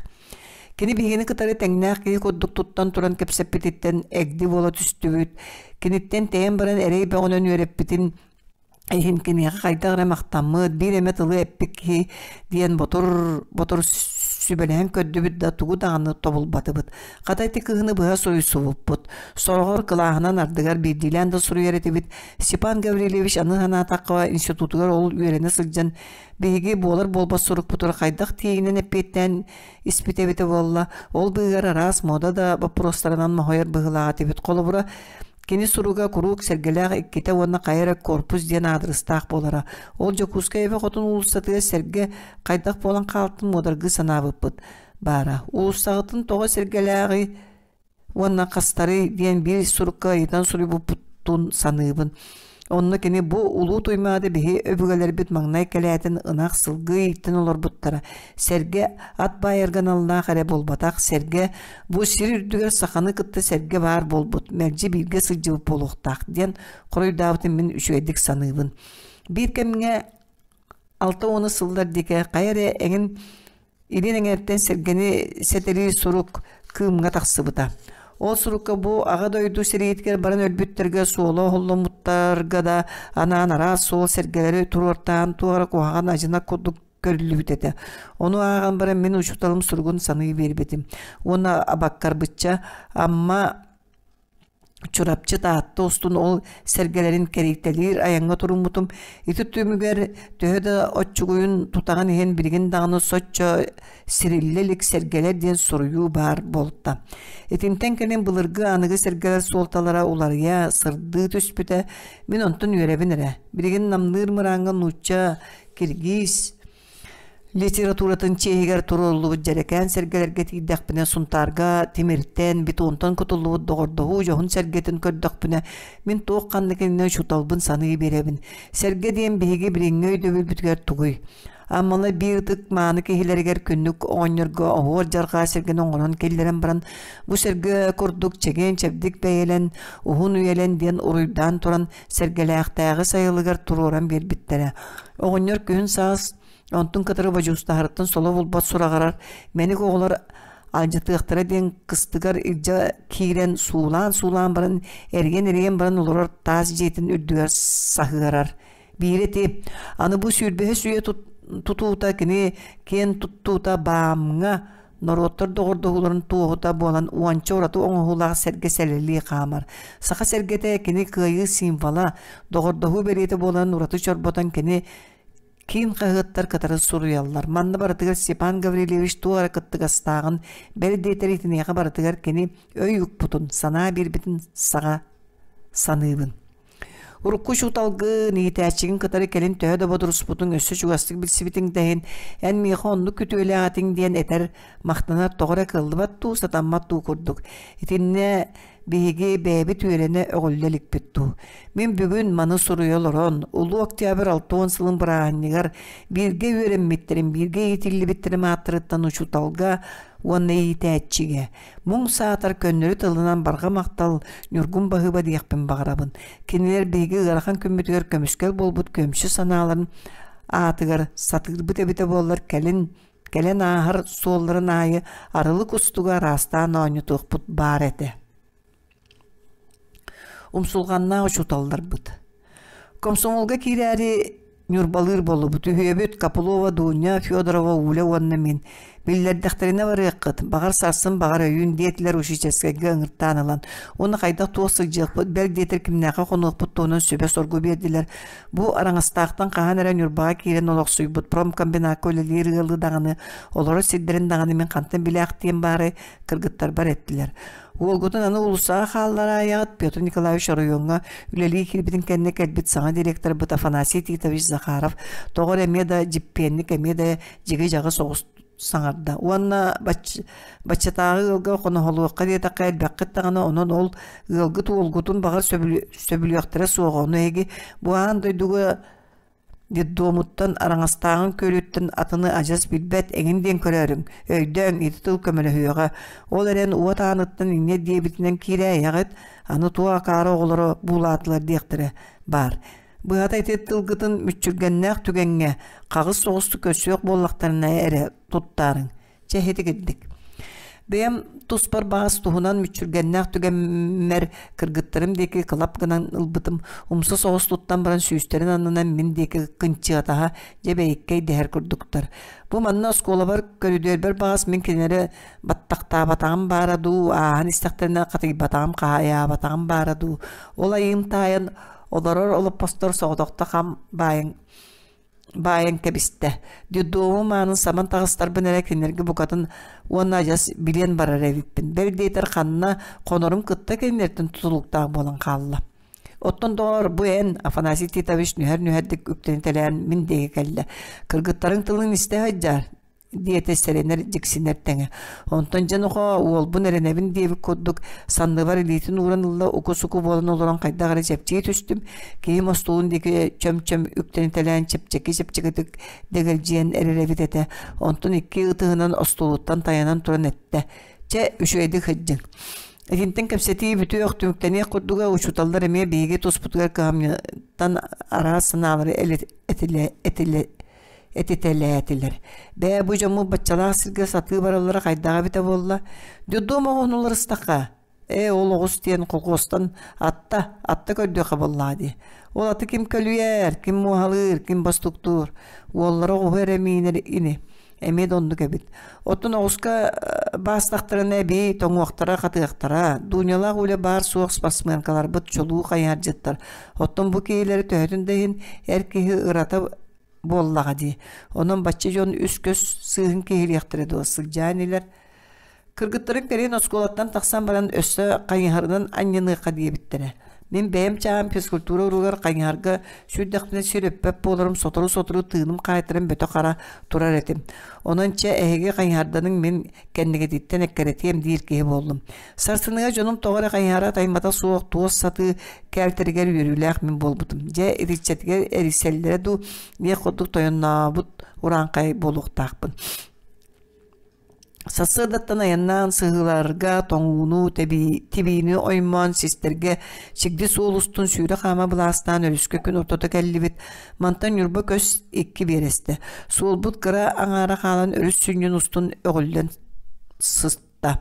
Кини биһигини кытары тэҥнээх киһи курдук туттан туран кэпсэппититтэн эгди буола түстүбүт, киниттэн тэйэн баран эрэй бөҕөнөн үөрэппитин иһин киниэхэ хайдах эрэ махтаммыт, биир эмэ тылы эппит киһи диэн ботур ботур Сүбэлэһэн көрдүбүт да тугу даҕаны тобулбатыбыт. Хата ити кыһыны быһа суруйсубуппут. Сороҕор кылааһынан ардыгар биирдиилээн да суруйар этибит. Степан Гаврильевич аны санаатахха институтугар ол үөрэнэ сылдьан биһиги буолар-буолбат сурукпутугар хайдах тиийинэн эппиэттээн испит эбитэ буолла. Ол быыһыгар араас мода да боппуруостарынан моһойор быһыылаах этибит. Холобура, Кини суруга куруук Сэргэлээх иккитэ уонна хайа эрэ корпус диэн аадырыстаах буолара. Ол Дьокуускай Эбэ Хотун уулуссатыгар сэргэ хайдах буолан хаалтын муодаргыы санаабыппыт баара. Уулуссаҕытын тоҕо Сэргэлээҕий уонна хастарый диэн биир сурукка ыйытан суруйбуппутун саныыбын. Онно кини бу Улуу Туймаада биһи өбүгэлэрбит маҥнай кэлээтин ынах сылгы ииттэн олорбуттара. Сэргэ ат баайарга аналлаах эрэ буолбатах, сэргэ бу сир үрдүгэр саханы кытта сэргэ баар буолбут, мэлдьи бииргэ сылдьыбыт буолуохтаах диэн хоруйдаабытын мин үчүгэйдик саныыбын. Биир кэмҥэ 60 сыллар диэки хайа эрэ эҥин Илин эҥэртэн сэргэни сэтэлиир сурук Кыымҥа тахсыбыта. Ол сурукка бу Аҕа дойду сэриитигэр баран өлбүттэргэ суола оһолломмуттарга да анаан араас суол сэргэлэри туруортаан туох эрэ куһаҕан адьынат курдук көрүллүбүт этэ. Ону ааҕан баран мин учууталым суругун саныы биэрбитим. Уонна абаккарбычча Амма Чурапчы Таатта устун ол сэргэлэрин кэрийтэлиир айаҥҥа туруммутум. Ити түмүгэр төһө да оччугуйун тутаҕын иһин билигин даҕаны соччо сириллэ илик сэргэлэр диэн суруйуу баар буолта. Итинтэн кэлин былыргы аныгы сэргэлэр суолталара уларыйа, сырдыы түспүтэ. Мин онтон үөрэбин эрэ. Билигин намныыр мырааҥҥа нуучча, киргиз, Литературатын чиэһигэр туруоруллубут дьэрэкээн сэргэлэргэ тиийдэхпинэ Сунтаарга тимиртэн, бетонтан кутуллубут доҕордоһуу дьоһун сэргэтин көрдөхпүнэ, мин туох ханнык иннинэ учууталбын саныы биэрэбин. Сэргэ диэн биһиги билиҥҥи өйдөбүлбүтүгэр тугуй? Аммалар биир ытык мааны киһилэригэр күннүк оҕонньорго оһуор дьарҕаа сэргэни оҥорон киллэрэн баран, бу сэргэ курдук чэгиэн-чэбдик бэйэлэн, уһун үйэлэн диэн уруйдаан туран Сэргэлээхтээҕи сайылыгар туруоран биэрбиттэрэ. Оҕонньор күһүн-саас онтун кытары бодьуустаһарыттан соло булбат сураҕырар мэник оҕолор алдьатыахтара диэн кыстыгар илдьэ киирэн суулаан-суулаан баран эрийэн-эрийэн баран олорор таас дьиэтин үрдүгэр саһыарар. Биирэ ити аны бу сүүрбэһис үйэ тутуута кини киэн туттуута баамҥа норуоттар доҕордоһууларын туоһута буолан уонча ураты оҥоһуулаах сэргэ сэлэлии хаамар. Саха сэргэтэ кини кыайыы символа, доҕордоһуу бэлиэтэ буолан ураты чорботон кини киин хаһыаттар кытары суруйаллар. Манна барытыгар Степан Гаврильевич туох эрэ кыттыгастааҕын, бэл диэтэр итиниэхэ барытыгар кини өй укпутун, санаа биэрбитин саҕа саныыбын. Урукку учууталгын, иитээччигин кытары кэлин төһө да бодоруспутуҥ, өссө чугастык билсибитиҥ да иһин, эн миэхэ оннук күтүөлээх этиҥ диэн этэр, махтанар тоҕо эрэ кыаллыбат дуу, сатаммат дуу курдук. Итиннэ биһиги бэйэбит үөрэнэ өҕүллэ иликпит дуу. Мин бүгүн маны суруйа олорон, Улуу Октябрь 60 сылын бырааһынньыгар бииргэ үөрэммиттэрим, бииргэ иитиллибиттэрим ааттарыттан учууталга уонна иитээччигэ Муҥ саатар көннөрү тылынан барҕа махтал, ньургун баһыыба диэхпин баҕарабын. Кинилэр биһиги ыарахан күммүтүгэр көмүскэл буолбут көмсү санааларын аатыгар сатыырбыт эбитэ буоллар кэлин кэлэн ааһар суолларын аайы арылы кустуга араастаан оонньотуохпут баар этэ. Умсулҕаннаах учууталларбыт. Комсомолга киирээри Ньурбалыыр буоллубут. Үһүөбүт Копылова Дуня, Федорова Уля уонна мин. Биллэрдэхтэринэ барыаххыт, баҕар сарсын, баҕар өйүүн диэтилэр учительскайга ыҥыртаан ылан. Уонна хайдах туох сылдьыахпыт, бэл диэтэр кимнээххэ хонуохпут туһунан сүбэ-соргу биэрдилэр. Бу Араҥастаахтан хаһан эрэ Ньурбаҕа киирэн олохсуйбут промкомбинакка үлэлиир ыалы даҕаны, олорор сирдэрин даҕаны мин хантан билээхтиэм баарай, кыргыттарбар эттилэр. Уолгутун аны уулуссаҕа хааллараайаҕыт Петр Николаевич оройуоҥҥа үлэлии киирбитин кэннэ кэлбит саҥа директорбыт Афанасий Титович Захаров тоҕо эрэ эмиэ да дьиппиэнник эмиэ да дьиги-дьаҕы соҕус саҥарда уонна баччатааҕы ыалга хоноһолуохха диэтэххэ элбэххит даҕаны онон ол ыалгыт уолгутун баҕар сөбүлүөхтэрэ суоҕа ону эһиги бу аан дойдуга Детдомуттан, Араҥастааҕын күөлүттэн атыны адьас билбэт эҥин диэн көрөөрүҥ, өйдөөҥ, ити тыл көмөлөһүөҕэ. Ол эрэн уот ааныттан инньэ диэбитинэн киирээйэҕит, аны туох акаары оҕолоро буулаатылар диэхтэрэ баар. Быһата ити тылгытын мүччүргэннээх түгэҥҥэ хаҕыс соҕустук көрсүөх буоллахтарына эрэ туттаарыҥ. Чэ, ити кирдик. Бэйэм туспар баҕас туһунан мүччүргэннээх түгэммэр кыргыттарым диэки кылап гынан ылбытым, умса соҕус туттан баран сүүстэрин аннынан мин диэки кынчыатаһа дьэ бэйиккэй дэһэр курдуктар. Бу манна оскуолабар көрүдүөрбэр баҕас мин кинилэри баттахтаабатаҕым баара дуу, ааһан истэхтэринэ хатыйбатаҕым, хаайаабатаҕым баара дуу. Ол айыым таайан олорор олоппостор соҕотохто хам баайан баайан кэбистэ. Детдомум аанын саман таҕыстарбын эрэ кинилэргэ букатын уонна адьас билиэн барар эбиппин. Бэл диэтэр ханна хонорум кытта кинилэртэн тутулуктаах буолан хаалла. Оттон доҕоор, бу эн, Афанасий Титович нүһэр-нүһэрдик үктэнитэлээн мин диэки кэллэ. Кыргыттарыҥ тылын истэ сылдьаар диэтэ сэрэнэр дьиксинэр тэҥэ. Онтон дьэ нохоо уолбун эрэнэбин диэбит курдук санныбар илиитин ууран ылла уку-суку буолан олорон хайдах эрэ чэпчии түстүм. Киһим остуолун диэки чөм-чөм үктэнитэлээн чэпчэки-чэпчэкитик дэгэлдьийэн эрэр эбит этэ. Онтон икки ытыһынан остуолуттан тайанан туран эттэ: «Чэ, үчүгэйдик сылдьыҥ». Итинтэн кэпсэтии бүтүөх, түмүктэниэх курдуга учууталлар эмиэ биһиги туспутугар кыһамньыттан араас санаалары этилэ, этилэ, этитэлээтилэр. Бээ, бу дьоммут баччалаах сиргэ сатыы бараллара хайдаҕа эбитэ буолла? Детдом оҕону уларыстахха, ээ, ол оҕус диэн колхуостан атта, атта көрдүөххэ буоллаҕа дии. Ол аты ким көлүйэр, ким муоһалыыр, ким бостуктуур? Уоллара оҕуһу эрэ миинэр ини. Эмиэ да оннук эбит. Оттон оҕуска баастахтарына эбии тоҥуохтара, хатыахтара. Дунялаах үлэ баар-суох спортсменкаларбыт чулуу хайыһардьыттар. Оттон бу киһилэри төһөтүн да иһин эр киһи ырата буоллаҕа дии. Онон бачча дьон үс көс сыыһын киһилиэхтэрэ дуо сылдьаан илэр. Кыргыттарым кэлин оскуолаттан тахсан баран өссө хайыһарынан анньыныахха диэбиттэрэ. Мин бэйэм чааһым физкультура уруогар хайыһарга сүүрдэхпинэ сир өппөт буоларым сотору-сотору тыыным хаайтаран бөтө хара турар этим. Онон чэ эһиги хайыһарданыҥ мин кэннигититтэн эккирэтиэм диир киһи буоллум. Сарсыныга дьонум тоҕо эрэ хайыһара таймата суох туос сатыы кээлтэригэр үөрүүлээх мин буолбутум. Дьэ итиччэтигэр эрийсэллэрэ дуу диэх курдук тойоннообут урааҥхай буолуохтаахпын. Сарсыардаттан айаннаан сыһыыларга тоҥууну, тибиини оймоон систэргэ чигди суол устун сүүрэ-хаама былаастаан өрүскэ күн ортото кэллибит. Мантан Ньурба көс икки биэрэстэ. Суолбут кыра аҥаара хаалан өрүс сүнньүн устун өҕүллэн сыста.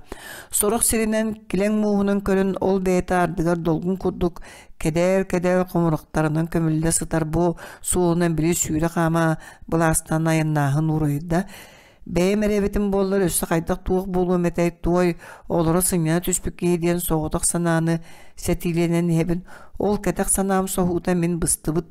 Сорох сиринэн килэҥ мууһунан көрөн ол бэйэтэ ардыгар долгун курдук кэдээл-кэдээл хомурахтарынан көмүллэ сытар бу суолунан били сүүрэ-хаама былаастаан айаннааһын уурайда. Бэйэм эрэ эбитим буоллар өссө хайдах туох буолуом этэй, туой, олоро сынньана түспүт киһи диэн соҕотох санааны сэтиилэнэн иһэбин. Ол кэтэх санаам соһуута мин быстыбыт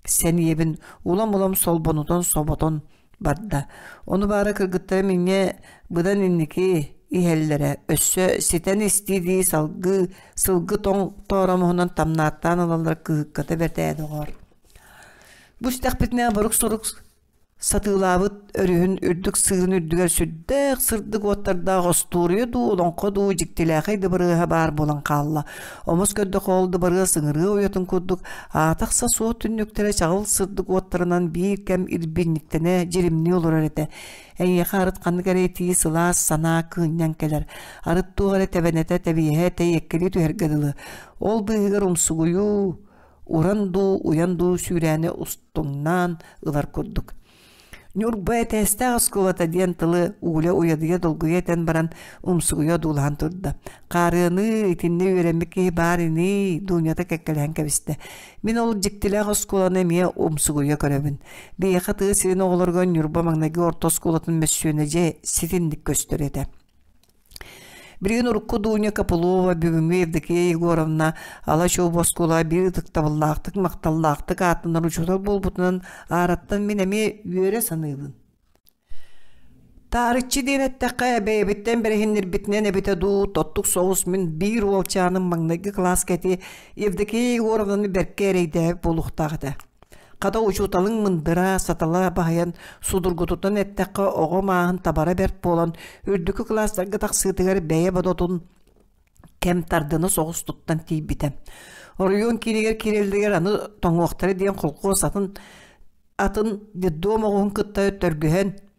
сэниэбин улам-улам солбонутан соботон барда. Ону баара кыргыттарым инньэ быдан инники иһэллэрэ, өссө ситэн истии-дии салгыы сылгы тоҥ тооромоһунан тамнааттаан ылаллара кыһыкката бэрт ээ доҕоор. Бу истэхпитинэ борук-сорук Сатыылаабыт өрүһүн үрдүк сыырын үрдүгэр сүрдээх сырдык уоттардаах остуоруйа дуу, олоҥхо дуу дьиктилээхэй дыбарыаһа баар буолан хаалла. Омос көрдөххө ол дыбарыас ыҥырыа уйатын курдук аатахса суох түннүктэрэ чаҕыл сырдык уоттарынан биир кэм ирбинньиктэнэ дьиримнии олорор этэ. Эйиэхэ арыт ханнык эрэ итии сылаас санаа кыынньан кэлэр, арыт туох эрэ тэбэнэтэ тэбиэһэ тэйиэккэлии түһэргэ дылы. Ол быыһыгар умсугуйуу, уран дуу, уйан дуу сүүрээни устуҥнаан ылар курдук. Ньурба этээстээх оскуолата диэн тылы Уля уйадыйа долгуйа этэн баран умсугуйа одуулаһан турда. Хаарыаны итиннэ үөрэммит киһи баар ини, Дунята кэккэлэһэн кэбистэ. Мин ол дьиктилээх оскуоланы эмиэ умсугуйа көрөбүн. Биһиэхэ тыа сирин оҕолоругар Ньурба маҥнайгы орто оскуолатын мөссүөнэ дьэ ситинник көстөр этэ. Билигин урукку Дуня Копылова, бүгүҥҥү Евдокия Егоровна Ала-Чуо оскуолаҕа биир ытыктабыллаахтык, махталлаахтык ааттанар учуутал буолбутунан аараттан мин эмиэ үөрэ саныыбын. Таарыччы диэн эттэххэ, бэйэбиттэн бэрэһиннирбитинэн эбитэ дуу, тоттук соҕус мин биир уолчааным маҥнайгы кылааска ити Евдокия Егоровнаны бэркэ эрэйдээбит буолуохтаах этэ. Хата учууталыҥ мындыра, сатала баһыйан, судургутутан эттэххэ, оҕо мааһын табара бэрт буолан, үрдүкү кылаастарга тахсыытыгар бэйэ бодотун кэм тардына соҕус туттан тиийбитэ. Оройуон киинигэр киирэллэригэр аны тоҥуохтара диэн холкуос атын атын детдом оҕуһун кытта төргүһэн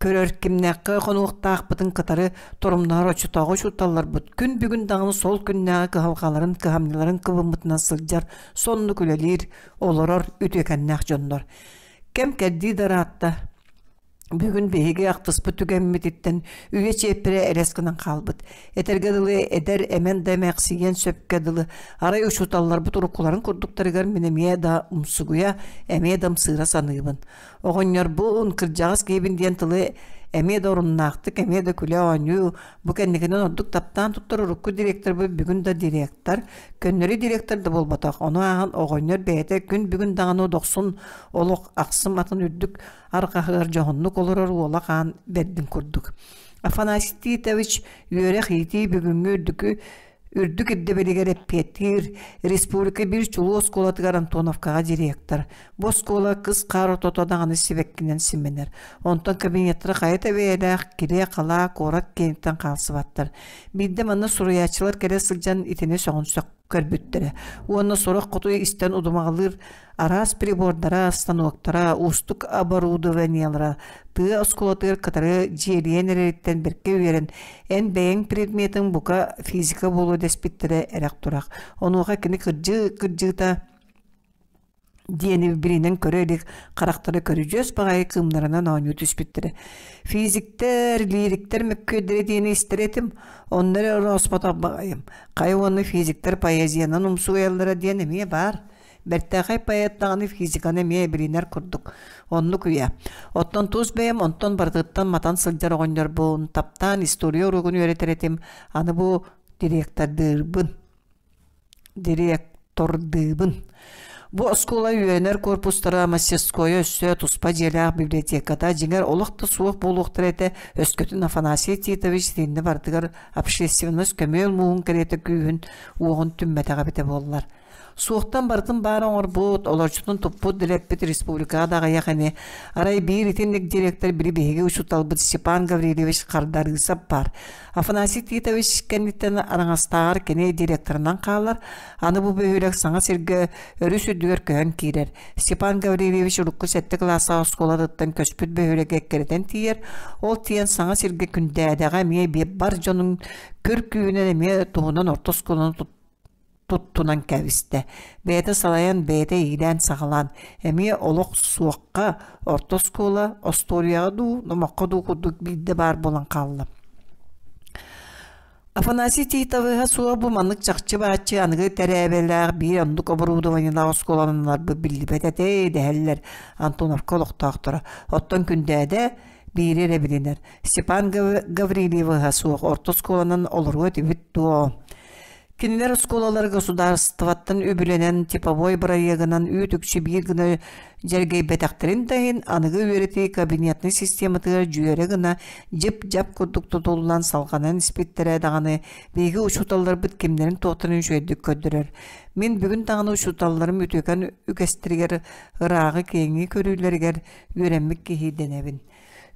Көрөр кимнээххэ хонуохтаахпытын кытары торумнаһар оччотооҕу учууталларбыт күн бүгүн даҕаны сол күннээҕи кыһалҕаларын, кыһамньыларын кыбыммытынан сылдьар, соннук үлэлиир, олорор үтүөкэннээх дьоннор. Кэм-кэрдии да ыраатта. Бүгүн биһиги ахтыспыт түгэммититтэн үйэ чиэппэрэ элэс гынан хаалбыт. Этэргэ дылы, эдэр эмэн да эмээхсийиэн сөпкө дылы, арай учууталларбыт уруккуларын курдуктарыгар мин эмиэ да умсугуйа, эмиэ да ымсыыра саныыбын. Оҕонньорбун, кырдьаҕас киһибин диэн тылы эмиэ да оруннаахтык, эмиэ да күлэ-оонньуу, бу кэнникинэн ордук таптаан туттар урукку директорбыт бүгүн да директор, көннөрү директор да буолбатах, ону ааһан оҕонньор бэйэтэ күн бүгүн даҕаны дохсун олох ахсым атын үрдүк арҕаһыгар дьоһуннук олорор уола хаан бэрдин курдук. Афанасий Титович үөрэх-иитии бүгүҥҥү үрдүкү үрдүк ирдэбилигэр эппиэттиир республика биир чулуу оскуолатыгар Антоновкаҕа директор. Бу оскуола кыс хаар ортото даҕаны сибэккинэн симэнэр. Онтон кабинеттара хайа да бэйэлээх килиэ-халаа куорат киэниттэн хаалсыбаттар. Биирдэ манна суруйааччылар кэлэ сылдьан итини сөҕөн көрбүттэрэ уонна сорох хоту истэн удумаҕалыыр араас прибордара, станоктара, уустук оборудованиелара тыа оскуолатыгар кытары дьиэлийэн эрэриттэн бэркэ үөрэн, эн бэйэҥ предметиҥ бука физика буолуо дэспиттэрэ эрэх-турах. Онуоха кини кырдьыы кырдьыыта диэни билинэн көрө илик харахтара көрүдьүөс баҕайы кыымнарынан оонньуу түспүттэрэ. Физиктэр, лириктэр мөккүөрдэрэ диэни истэр этим, онно эрэ орооспотох баҕайым. Хайа уонна физиктэр поэзиянан умсугуйаллара диэн эмиэ баар. Бэртээхэй поэт даҕаны физиканы эмиэ билинэр курдук. Оннук үйэ. Оттон тус бэйэм онтон барытыттан матан сылдьар оҕонньорбун, таптаан история уруогун үөрэтэр этим, аны бу директордыырбын. Директордыыбын. Бу оскуола үөрэнэр корпустара, мастерскойа өссө туспа дьиэлээх библиотеката дьиҥэр олох да суох буолуохтара этэ, өскөтүн Афанасий Титович итиннэ барытыгар общественность көмүөл мууһун кэриэтэ күүһүн уоҕун түммэтэҕэ эбитэ буоллар. Суохтан барытын баар оҥорбут, олорчутун туппут дэлэппит республикаҕа да аҕыйах ини. Арай биир итинник директор били биһиги учууталбыт Степан Гаврильевич Хардарыысап баар. Афанасий Титович кэнниттэн Араҥастааҕар кини директорынан хаалар, аны бу бөһүөлэк саҥа сиргэ өрүс үрдүгэр көһөн киирэр. Степан Гаврильевич урукку сэттэ кылаастаах оскуолатыттан көспүт бөһүөлэгэ эккирэтэн тиийэр, ол тиийэн саҥа сиргэ Күндээдэҕэ эмиэ бар дьонун көр күүһүнэн эмиэ туһунан орто оскуоланы туттунан кэбистэ. Бэйэтэ салайан, бэйэтэ иилээн-саҕалаан, эмиэ олох суохха орто оскуола остуоруйаҕа дуу, номоххо дуу курдук биирдэ баар буолан хаалла. Афанасий Титовыһа суох бу маннык чахчы-бааччы аныгы тэрээбэлээх биир оннук оборудованиелаах оскуолаланарбыт биллибэт этэ дэһэллэр Антоновка олохтоохторо. Оттон Күндээдэ биири эрэ билинэр. Степан Гаврильевыһа суох орто оскуоланан олоруо этибит дуо? Кинилэр оскуолалара государствоттан үбүлэнэн типовой бырайыагынан үүт-үкчү биир гына дьэргэйбэтэхтэрин да иһин, аныгы үөрэтии кабинетнай систематыгар дьүөрэ гына дьип-дьап курдук тутуллан салҕанан испиттэрэ даҕаны биһиги учууталларбыт кимнэрин-туохтарын үчүгэйдик көрдөрөр. Мин бүгүн даҕаны учууталларым үтүөкэн үгэстэригэр, ырааҕы-киэҥи көрүүлэригэр үөрэммит киһи дэнэбин.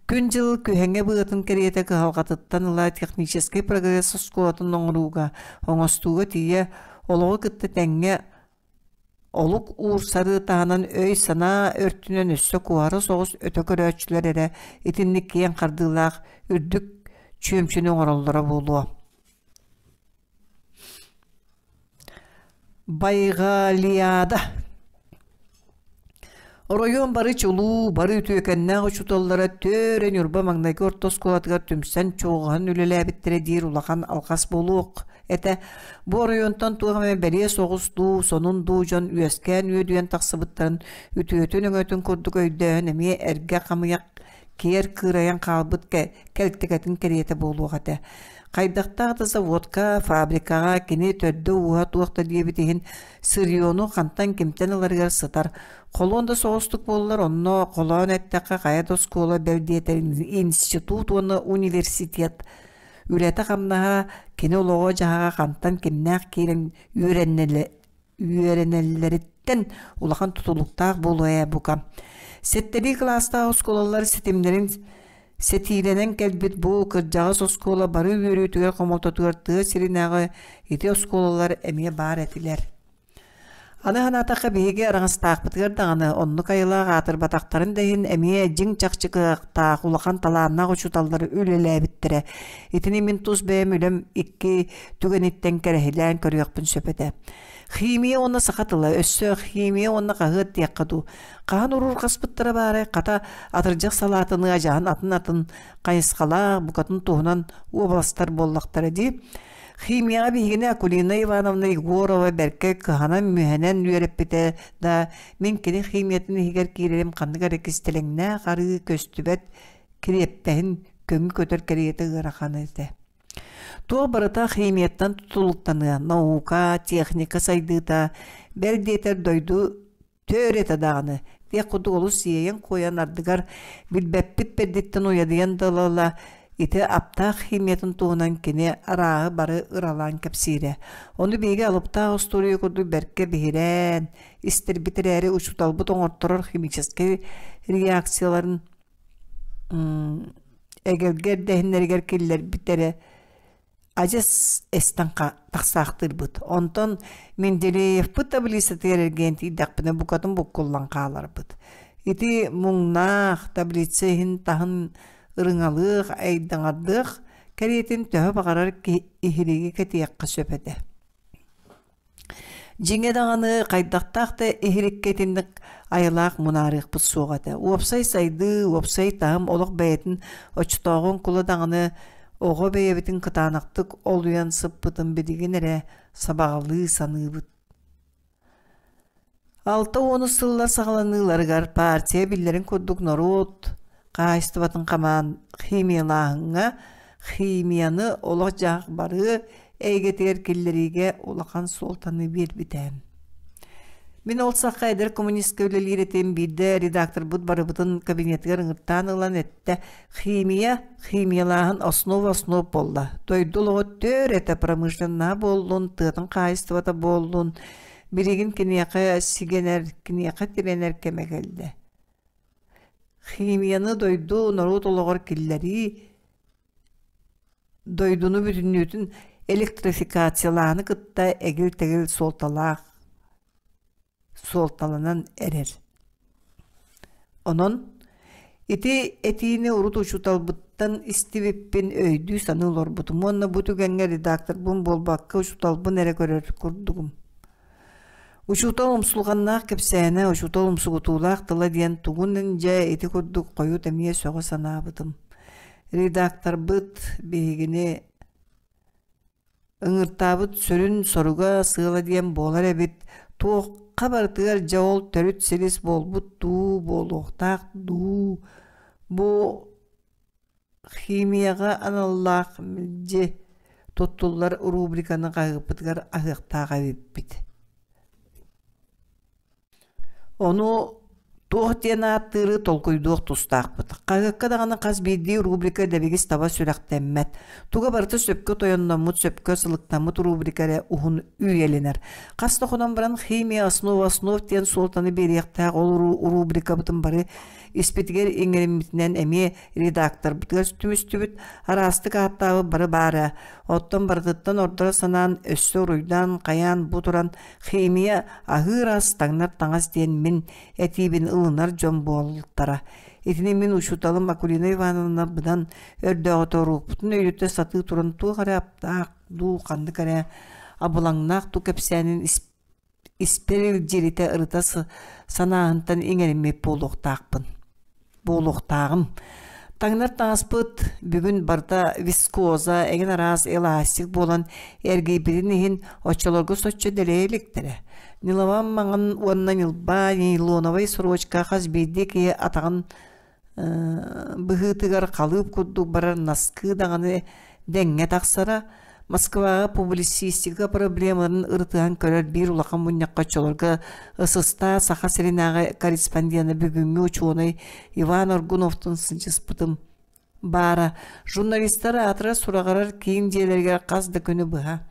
Күн-дьыл күһэҥэ быатын кэриэтэ кыһалҕатыттан ыла техническэй прогресс оскуолатын оҥорууга, оҥостууга тиийэ олоҕу кытта тэҥҥэ олук уурсары таһынан өй-санаа өртүнэн өссө куоһара соҕус өтө көрөөччүлэр эрэ итинник киэҥ хардыылаах үрдүк чүөмчүнү оҥороллоро буолуо. Байҕалиада Оройуон бары чулуу, бары үтүөкэннээх учууталлара түөрэ Ньурба маҥнайгы орто оскуолатыгар түмсэн чуоҕуһан үлэлээбиттэрэ диир улахан алҕас буолуох этэ. Бу оройуонтан туох эмэ бэлиэ соҕус дуу, сонун дуу дьон үөскээн үөдүйэн тахсыбыттарын үтүөтүн-өҥөтүн курдук өйдөөһүн эмиэ эргэ хамыйах киэр кыырайан хаалбыт кэлтэгэтин кэриэтэ буолуох этэ. Хайдахтаах да заводка, фабрикаҕа кини төрдө-ууһа туох да диэбит иһин сырьену хантан кимтэн ыларыгар сытар. Холуон да соҕустук буоллар, онно холоон эттэххэ хайа да оскуола бэл диэтэр институт уонна университет үлэтэ-хамнаһа кини олоҕо-дьаһаҕа хантан кимнээх киирэн үөрэнэллэриттэн улахан тутулуктаах буолуо ээ бука. Сэттэлии кылаастаах оскуолалар ситимнэрин сэтиилэнэн кэлбит бу кырдьаҕас оскуола бары үөрүүтүгэр-хомолтотугар тыа сиринээҕи ити оскуолалар эмиэ баар этилэр. Аны санаатахха биһиги араҥастаахпытыгар даҕаны оннук айылаах аатырбатахтарын да иһин эмиэ дьиҥ чахчы кыахтаах улахан талааннаах учууталлар үлэлээбиттэрэ. Итини мин тус бэйэм үлэм икки түгэниттэн кэрэһилээн көрүөхпүн сөп этэ. Химия уонна саха тыла, өссө химия уонна хаһыат диэххэ дуу. Хаһан уруурҕаспыттара баарай, хата атырдьах салаатыныы адьаһын атын-атын хайысхалаах, букатын туһунан уобаластар буоллахтара дии. Химияҕа биһигини Акулина Ивановна Егорова бэркэ кыһанан-мүһэнэн үөрэппитэ да, мин кини химиятын иһигэр киирэрим ханнык эрэ кистэлэҥнээх арыы көстүбэт кириэппэһин көҥү көтөр кэриэтэ ыарахан этэ. Туох барыта химияттан тутулуктаныа, наука, техника сайдыыта, бэл диэтэр дойду Төр этэ даҕаны, диэх курдук олус сиэйэн-куойан ардыгар билбэппит бэрдиттэн уйадыйан да ыла-ыла ити аптаах химиятын туһунан кини арааһы бары ыралаан кэпсиирэ. Ону биһиги алыптаах остуоруйа курдук бэркэ биһирээн истэрбит эрээри учууталбыт оҥорторор химическэй реакцияларын эгэлгэ эрдэһиннэригэр киллэрбит эрэ адьас эстэн тахсаахтыырбыт. Онтон Менделеевпыт таблицатыгар эргийэн тиийдэхпинэ букатын буккуллан хааларбыт. Ити муҥнаах таблица иһин таһын ырыҥалыах, айдаҥардыах кэриэтин төһө баҕарар иһириги кэтиэххэ сөп этэ. Дьиҥэ даҕаны хайдахтаах да иһириккэ итинник айылаах мунаарыахпыт суох этэ. Уопсай сайдыы, уопсай таһым олох бэйэтин оччотооҕун кула даҕаны оҕо бэйэбитин кытаанахтык олуйан сыппытын билигин эрэ сабаҕалыы саныыбыт. 60 сыллар саҕаланыыларыгар партия биллэрин курдук норуот хаһаайыстыбатын хамаан химиялааһыҥҥа химияны олох-дьаһах бары эйгэтигэр киллэриигэ улахан суолтаны биэрбитэ. Мин ол сахха эдэр коммунистка үлэлиир этим биирдэ редакторбыт барыбытын кабинетыгар ыҥыртаан ылан эттэ химия химиялааһын основа основ буолла дойду олоҕо төр этэ промышленноһа буоллун тыатын хаһаайыстыбата буоллун Билигин киниэхэ сигэнэр, киниэхэ тирэнэр кэмэ кэллэ. Химияны дойду норуот олоҕор киллэрии дойдуну бүтүннүүтүн электрификациялааһыны кытта эгил-тэгил суолталаах суолталанан эрэр. Онон ити этиини урут учууталбыттан истибиппин өйдүү-саныы олорбутум уонна бу түгэҥҥэ редакторбын буолбакка учууталбын эрэ көрөр курдугум. Учуутал умсулҕаннаах кэпсээнэ, учуутал умсугутуулаах тыла диэн тугун дьэ ити курдук хойут эмиэ сөҕө санаабытым. Редакторбыт биһигини Ыҥыртаабыт сүрүн соруга сыала диэн буолар эбит, туохха барытыгар дьэ ол төрүт силис буолбут дуу, буолуохтаах дуу, бу химияҕа аналлаах мэлдьи туттуллар рубриканы хаһыаппытыгар аһыахтаах эбиппит. Ону туох диэн ааттыыры толкуйдуох тустаахпыт. Хаһыакка даҕаны хас биирдии рубрика дэбигис таба сүрэхтэммэт. Туга барыта сөпкө тойонноммут, сөпкө сылыктаммыт рубрика эрэ уһун үйэлэнэр. Хас да хонон баран «Химия основа основ» диэн суолтаны биэриэхтээх ол рубрикабытын бары испитигэр иҥэриммитинэн эмиэ редакторбытыгар түмүстүбүт, араастык ааттаабыт бары баара. Оттон барытыттан ордоро санаан, өссө уруйдаан, хайаан бу туран Химия аһыыр ас, таҥнар таҥас диэн мин этиибин ылынар дьон буолтара. Итини мин учууталым Акулина Ивановна быдан өрдөөҕүтэ уруокпутун өйдөтө сатыы туран туох эрэ аптаах дуу, ханнык эрэ абылаҥнаах дуу кэпсээнин испэр илдьиритэ ырыта санааһынтан иҥэриммит буолуохтаахпын. Буолуохтааҕым. Таҥнар таҥаспыт бүгүн барыта вискоза, эҥин араас эластик буолан эргийбитин иһин оччолорго соччо дэлэйэ иликтэрэ. Ньылабам маҥан уонна ньылбаа нейлоновай сорочка хас биирдии киһи атаҕын быһыытыгар халыып курдук барар наскыы даҕаны дэҥҥэ тахсара, Москваҕа публицистика проблемаларын ырытыһан көрөр биир улахан мунньахха оччолорго ССТ Саха сиринээҕи корреспондена бүгүҥҥү учуонай Иван Аргуновтун сылдьыспытым баара. Журналистар аатырар сураҕырар киин дьиэлэригэр хас да күнү быһа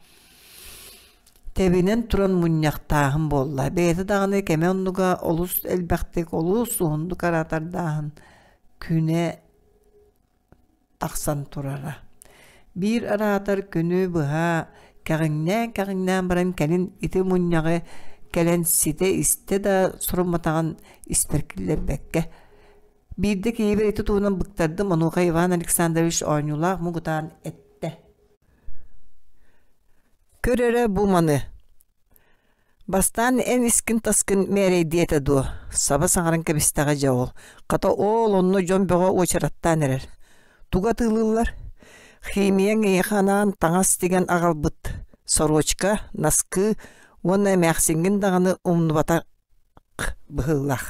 тэбинэн туран мунньахтааһын буолла. Бэйэтэ даҕаны кэмэ оннуга олус элбэхтик, олус уһуннук араатардааһын күнэ тахсан турара. Биир араатар күнү быһа кэҕиҥнээн-кэҕиҥнээн баран кэлин ити мунньаҕы кэлэн ситэ истэ да сурумматаҕын испэр киллэрбэккэ. Биирдэ киһибэр ити туһунан быктардым, онуоха Иван Александрович оонньуулаах муҥутаан эттэ. Көр эрэ бу маны. Бастаан эн искин-таскын мээрэйдиэ этэ дуо? Саба саҥаран кэбистэҕэ дьэ ол. Хата оол онно дьон бөҕө уочараттаан эрэр. Тугу атыылыыллар? Химияҥ эйиэхэ анаан таҥас тигэн аҕалбыт. Сорочка, наскы уонна эмээхсиҥҥин даҕаны умнубатах быһыылаах.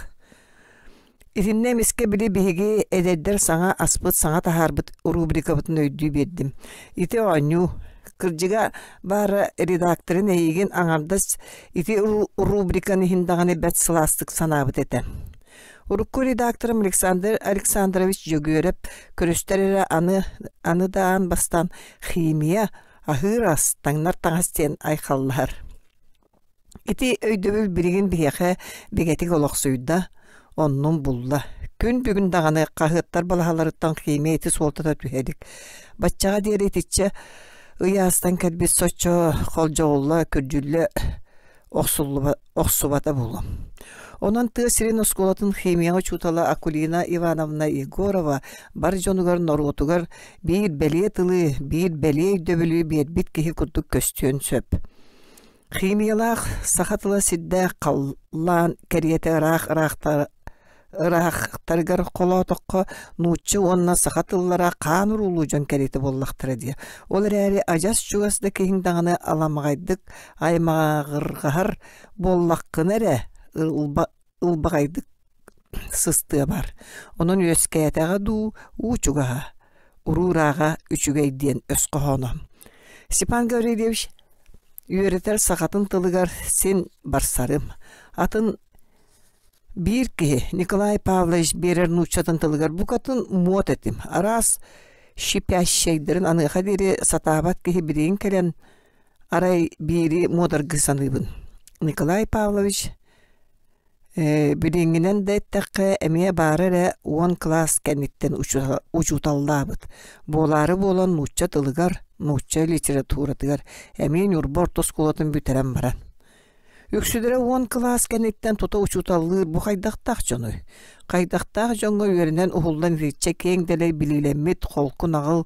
Итиннэ эмискэ били биһиги эдэрдэр саҥа аспыт, саҥа таһаарбыт рубрикабытын өйдүү биэрдим. Ити оонньуу, кырдьыга баара редакторын эйигин аҥардас ити рубриканы иһин даҕаны бэрт сылаастык санаабыт этэ. Урукку редакторым Александр Александрович Дьөгүөрэп көрүстэр эрэ аны, аны да аан бастаан химия, аһыыр ас, таҥнар таҥас диэн айхаллаһар. Ити өйдөбүл билигин биһиэхэ бигэтик олохсуйда, оннун булла. Күн бүгүн даҕаны хаһыаттар балаһаларыттан химия ити суолтата түһэ илик. Баччаҕа диэри итиччэ ыйаастан кэлбит соччо холдьоҕулла, күрдьүллэ охсубата буолуо. Онон тыа сирин оскуолатын химияҕа учуутала Акулина Ивановна Егорова бар дьонугар, норуотугар биир бэлиэ тылы, биир бэлиэ өйдөбүлү биэрбит киһи курдук көстүөн сөп. Химиялаах саха тыла сирдээх халлаан кэриэтэ ыраах ыраахтарыгар холоотоххо нуучча уонна саха тыллара хаан уруулуу дьон кэриэтэ буоллахтара дии. Ол эрээри адьас чугас да киһиҥ даҕаны аламаҕайдык аймаҕырҕаһар буоллаххына эрэ ылбаҕайдык сыстыа бар. Онон үөскээтэҕэ дуу, уу чугаһа, уруу ырааҕа үчүгэй диэн өс хоһооно. Степан Гаврильевич үөрэтэр сахатын тылыгар син барсарым. Атын биир киһи Николай Павлович биэрэр нууччатын тылыгар букатын муот этим. Араас щипящайдарын аныаха диэри сатаабат киһи билигин кэлэн арай биири муодаргыы саныыбын. Николай Павлович Билиҥҥинэн да эттэххэ, эмиэ баара эрэ уон кылаас кэнниттэн учууталлаабыт. Буолаары буолан нуучча тылыгар, нуучча литературатыгар эмиэ Ньурба орто оскуолатын бүтэрэн баран. Үксүлэрэ уон кылаас кэнниттэн тута учууталлыыр бу хайдахтаах дьонуй? Хайдахтаах дьоҥҥо үөрэнэн уһуллан итиччэ киэҥ дэлэй билиилэммит, холку-наҕыл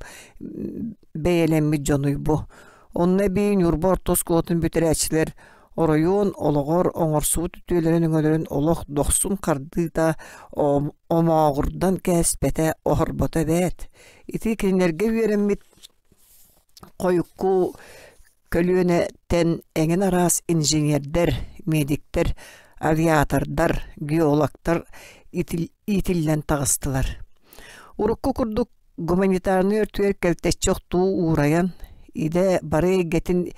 бэйэлэммит дьонуй бу? Онно эбии Ньурба орто оскуолатын бүтэрээччилэр оройуон олоҕор оҥорсубут үтүөлэрин-өҥөлөрүн олох дохсун хардыыта омооҕурдан кээспэтэ, оһорбото эбээт. Ити кинилэргэ үөрэммит хойукку көлүөнэттэн эҥин араас инженердэр, медиктэр, авиатордар, геологтар иитиллэн таҕыстылар. Урукку курдук Гуманитарнай өртүгэр кэлтэччи охтуу уурайан, идэ бары эйгэтин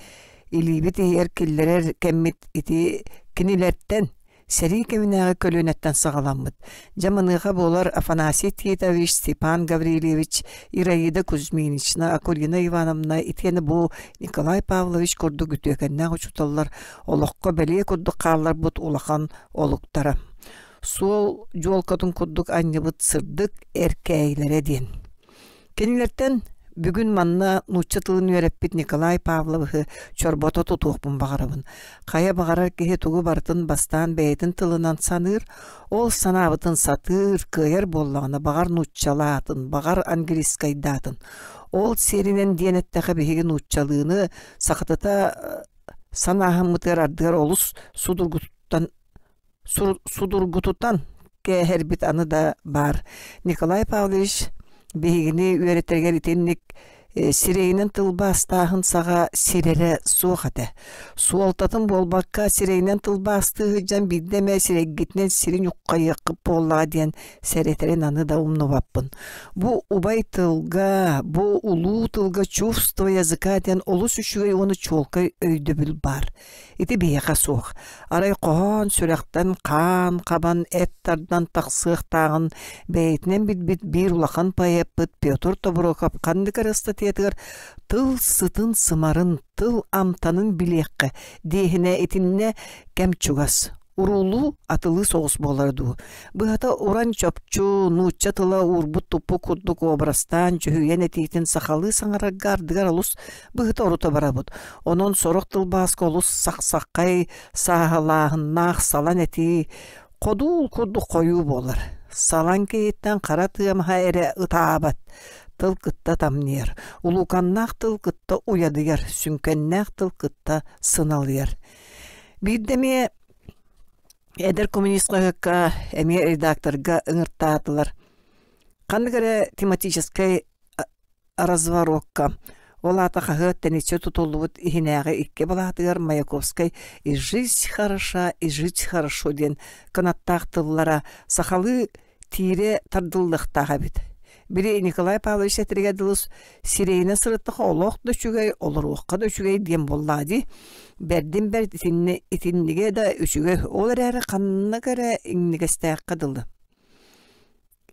илиибит иһигэр киллэрэр кэммит ити кинилэртэн, сэрии кэминээҕи көлүөнэттэн саҕаламмыт. Дьэ маныаха буолар Афанасий Титович, Степан Гаврильевич, Ираида Кузьминична, Акулина Ивановна итиэнэ бу Николай Павлович курдук үтүөкэннээх учууталлар олоххо бэлиэ курдук хаалларбыт улахан олуктара. суол дьуолкатын курдук анньыбыт сырдык эркээйилэрэ диэн. Кинилэртэн бүгүн манна нуучча тылын үөрэппит Николай Павловиһы чорбото тутуохпун баҕарабын. Хайа баҕарар киһи тугу барытын бастаан бэйэтин тылынан саныыр, ол санаабытын сатыыр, кыайар буоллаҕына баҕар нууччалаатын, баҕар английскайдаатын. Ол сиэринэн диэн эттэхэ биһиги нууччалыыны сахатыта санааһыммытыгар ардыгар олус судургутуттан судургутутан кээһэрбит аны да баар. Николай Павлович биһигини үөрэтэригэр итинник сирэйинэн тылбаастааһын саҕа сирэрэ суох этэ. Суолтатын буолбакка сирэйинэн тылбаастыы сылдьан биирдэ эмэ сирэйгитинэн сири ньуххайыаххыт буоллаҕа диэн сэрэтэрин аны да умнубаппын. Бу убай тылга, бу улуу тылга чувство языка диэн олус үчүгэй уонна чуолкай өйдөбүл баар. Ити биһиэхэ суох. Арай хоһоон сүрэхтэн хаан хабан эт тардан тахсыахтааҕын бэйэтинэн билбит биир улахан поэппыт Петр Тобуруокап ханнык эрэ ыстатыйатыгар тыл сытын-сымарын, тыл амтанын билиэххэ диэһинэ итиннэ кэм чугас. Уруулуу, атылыы соҕус буолара дуу. Быһата уран чопчу, нуучча тыла уурбут-туппут курдук образтаан дьүһүйэн этиитин сахалыы саҥарарга ардыгар олус быһыта-орута барабыт. Онон сорох тылбааска олус сахсаххай, сааһылааһыннаах салан этии ходуул курдук хойуу буолар. Салаҥ киһиттэн хара тыамаһа эрэ ытаабат, тыл кытта тамныйар, улууканнаах тыл кытта уйадыйар, сүҥкэннээх тыл кытта сыналыйар. Биирдэ эмиэ эдэр коммунист хаһыакка эмиэ редакторга ыҥыртаатылар. Ханнык эрэ тематическай разворотка ол аата хаһыат тэниччи тутуллубут иһинээҕи икки балаатыгар Маяковскай «И жизнь хороша, и жить хорошо» диэн кынаттаах тыллара сахалыы тиирэ тардыллыахтаах эбит. Били Николай Павлович этэригэр дылы сирэйинэн сырыттаха олох да үчүгэй, олоруохха да үчүгэй диэн буоллаҕа дии. Бэрдин бэрт итиннэ итиннигэ да үчүгэй, ол эрээри ханнык эрэ иҥнигэстээххэ дылы.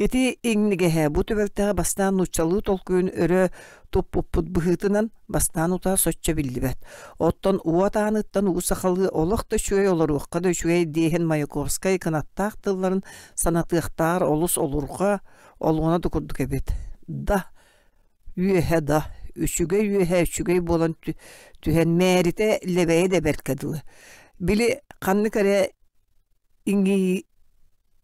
Ити иҥнигэһэ бу түбэлтэҕэ бастаан нууччалыы толкуйун өрө туппуппут быһыытынан бастаан утаа соччо биллибэт. Оттон уот ааныттан уу сахалыы олох да үчүгэй олоруохха да үчүгэй диэһин Маяковскай кынаттаах тылларын санатыахтааҕар олус олурҕа, олуона да курдук эбит. Да, үөһэ да, үчүгэй үөһэ үчүгэй буолан түһэн мээритэ лэбэйэ да бэркэ дылы. Били ханнык эрэ иҥии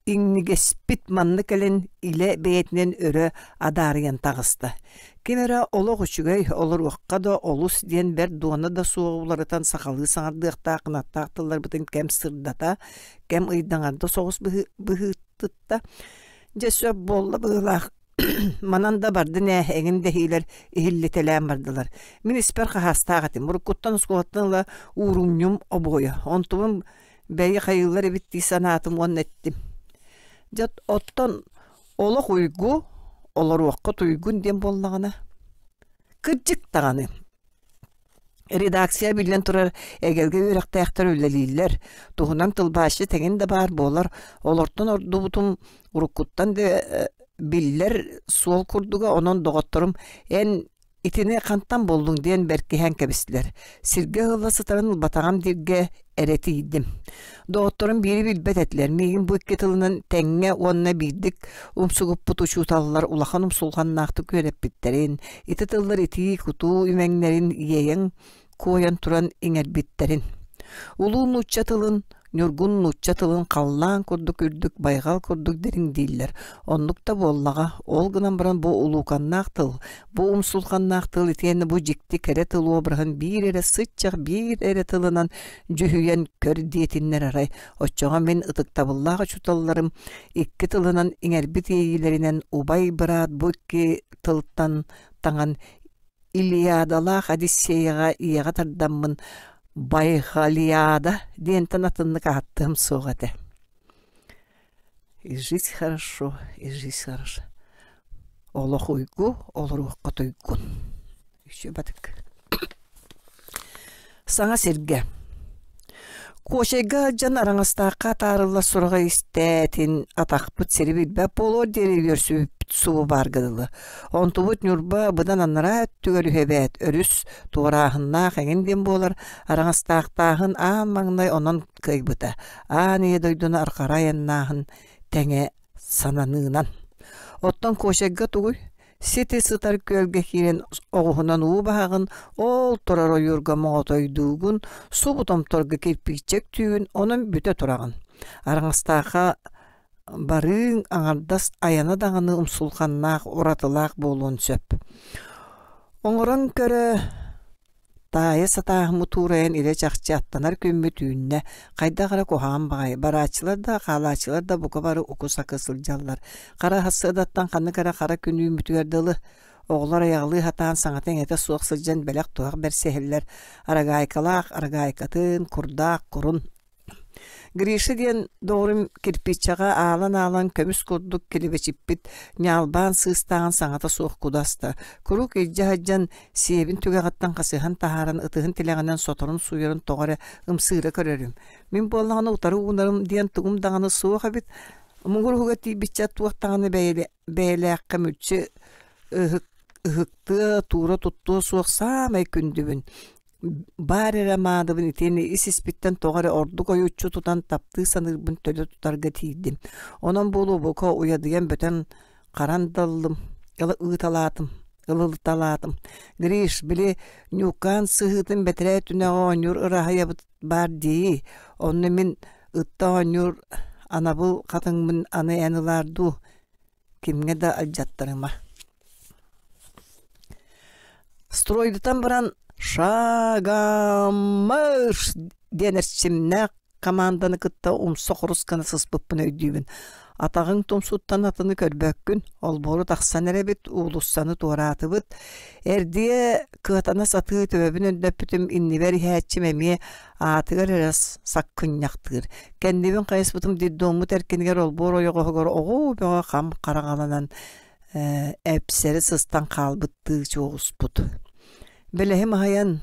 Иҥнигэспит манна кэлэн илэ бэйэтинэн өрө адаарыйан таҕыста. Ким эрэ олох үчүгэй, олоруохха да олус диэн бэрт дуона да суоҕу уларытан сахалыы саҥардыахтаах кынаттаах тылларбытын кэм сырдата, кэм ыйдаҥарда соҕус быһыытытта. Дьэ сөп буолла быһыылаах Манан да бардын ээ, эҥин дэһиилэр иһиллитэлээн бардылар. Мин испэр хаһаастаах этим. Уруккуттан оскуолаттан ыла уурумньум обуойа. Онтубун бэйи хайыыллар эбит дии санаатым уонна эттим. Дьэ оттон олох уйгу, олоруохха туйгун диэн буоллаҕына, кырдьык даҕаны Редакция биллэн турар эгэлгэ үөрэхтээхтэр үлэлииллэр, туһунан тылбаасчыт эҥин да баар буолар, олортон ордубутум уруккуттан да биллэр суол курдуга, онон доҕотторум эн итини хантан буллуҥ диэн бэркиһээн кэбистилэр. Сиргэ ыһылла сытарын ылбатаҕым дииргэ эрэ тиийдим. Доҕотторум биири билбэт этилэр, миигин бу икки тылынан тэҥҥэ уонна биирдик умсугуппут учууталлар улахан умсулҕаннаахтык үөрэппиттэрин, ити тыллар итии-кутуу имэҥнэрин иэйэн куойан туран иҥэрбиттэрин. Улуу нуучча тылын Ньургун нуучча тылын халлаан курдук үрдүк, байҕал курдук дириҥ дииллэр. Оннук да буоллаҕа, ол гынан баран бу улууканнаах тыл, бу умсулҕаннаах тыл итиэннэ бу дьикти кэрэ тыл обраһын биир эрэ сыччах биир эрэ тылынан дьүһүйэн көр диэтиннэр арай, оччоҕо мин ытыктабыллаах учууталларым икки тылынан иҥэрбит иэйиилэринэн убай-быраат бу икки тылтан таҥан Илиадалаах Одиссеяҕа ийэҕэ тардаммын Байҕалиада диэнтэн атыннык ааттыам суох этэ. И жить хорошо, и жизнь хороша. Олох уйгу, олоруохха туйгун. Еще батык. Саҥа сиргэ. Куочайга сылдьан Араҥастаахха атаарыллар сураҕы истээтин, атахпыт сири билбэт буолуор диэри үөрсүбүппүт субу баарга дылы. Онтубут Ньурба быдан анараа өттүгэр үһү эбээт, өрүс туорааһыннаах эҥин диэн буолар, Араҥастаахтааһын аан маҥнай онон кыайбыта. Аан ийэ дойдуну арҕара айаннааһын тэҥэ сананыынан. Оттон Куочайга тугуй? Сити сытар күөлгэ киирэн оҕуһунан уу баһаҕын, ол турар ойуурга моҕотойдуугун, субу томторго кирпииччэ үктүүгүн, онон бүтэ тураҕын. Араҥастаахха барыыҥ аҥардас айана даҕаны умсулҕаннаах, уратылаах буолуон сөп. Оҥорон көрө Таайа сатааһыммыт уурайан илэ-чахчы аттанар күммүт үүннэ, хайдах эрэ куһаҕан баҕайы, барааччылар да, хаалааччылар да бука бары уку-сакы сылдьаллар. Хара сарсыардаттан ханнык эрэ хара күн үүммүтүгэр дылы, оҕолор айаҕалыы сатаан саҥата-иҥэтэ суох сылдьан бэлэх-туһах бэрсиһэллэр, арагаайкалаах арагаайкатын, курдаах курун Гриша диэн доҕорум кирпииччэҕэ аалан-аалан көмүс курдук килэбэчиппит ньаалбаан сыыстааҕын саҥата суох кудаста, куруук илдьэ сылдьан сиэбин түгэҕиттэн хасыһан таһааран ытыһын тилэҕинэн соторун сууйарын тоҕо эрэ ымсыыра көрөрүм. Мин буоллаҕына утары уунарым диэн тугум даҕаны суох эбит, муҥур уһуга тиийбиччэ туох даҕаны бэйэлээххэ мүлчү ыһык ыһыктыа, туура туттуо суох саамай күндүбүн. Баар эрэ маадабын итиэннэ ис-испиттэн тоҕо эрэ ордук ойуччу тутан таптыы саныырбын төлө тутарга тиийдим. Онон буолуо бука уйадыйан бүтэн харан да ыллым, ыыталаатым, ылылыталаатым. Гриш, били Ньукаан сыһыытын бэтэрээ түнэҕэ оонньуур ыраһайабыт баар дии. Онно мин ытта оонньуур анабыл хатыҥмын аны эн ылаар дуу, кимҥэ да алдьаттарыма. Стройдатан баран «Шагамыш!» диэн эрчимнээх команданы кытта умса хорус гына сыспыппын өйдүүбүн. Атаҕыҥ тумсуттан атыны көрбөккүн, олбуору тахсан эрэбит, уулуссаны туораатыбыт. Эрдиэ кыатана сатыы төбөбүн өндөппүтүм иннибэр иһээччим эмиэ аатыгар эрэ саккынньахтыыр. Кэннибин хайыспытым детдоммут эркинигэр олбуор ойоҕоһугар оҕо бөҕө хам хараҥаланан эпсэри сыстан хаалбыттыы чуоҕуспут. Бэлэһим аһыйан,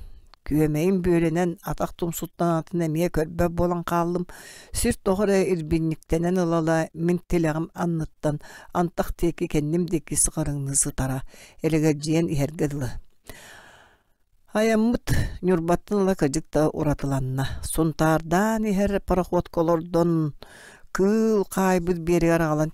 күөмэйим бүөлэнэн, атах тумсуттан атын эмиэ көрбөт буолан хааллым. Сир тоҕо эрэ ирбинньиктэнэн ыла-ыла мин тилэҕим анныттан антах диэки кэнним диэки сыҕарыҥныы сытара, элэгэлдьийэн иһэргэ дылы. Айаммыт Ньурбаттан ыла кырдьык да уратыланна. Сунтаардаан иһэр пароходка олордон, кыыл хаайбыт биэригэр аҕалан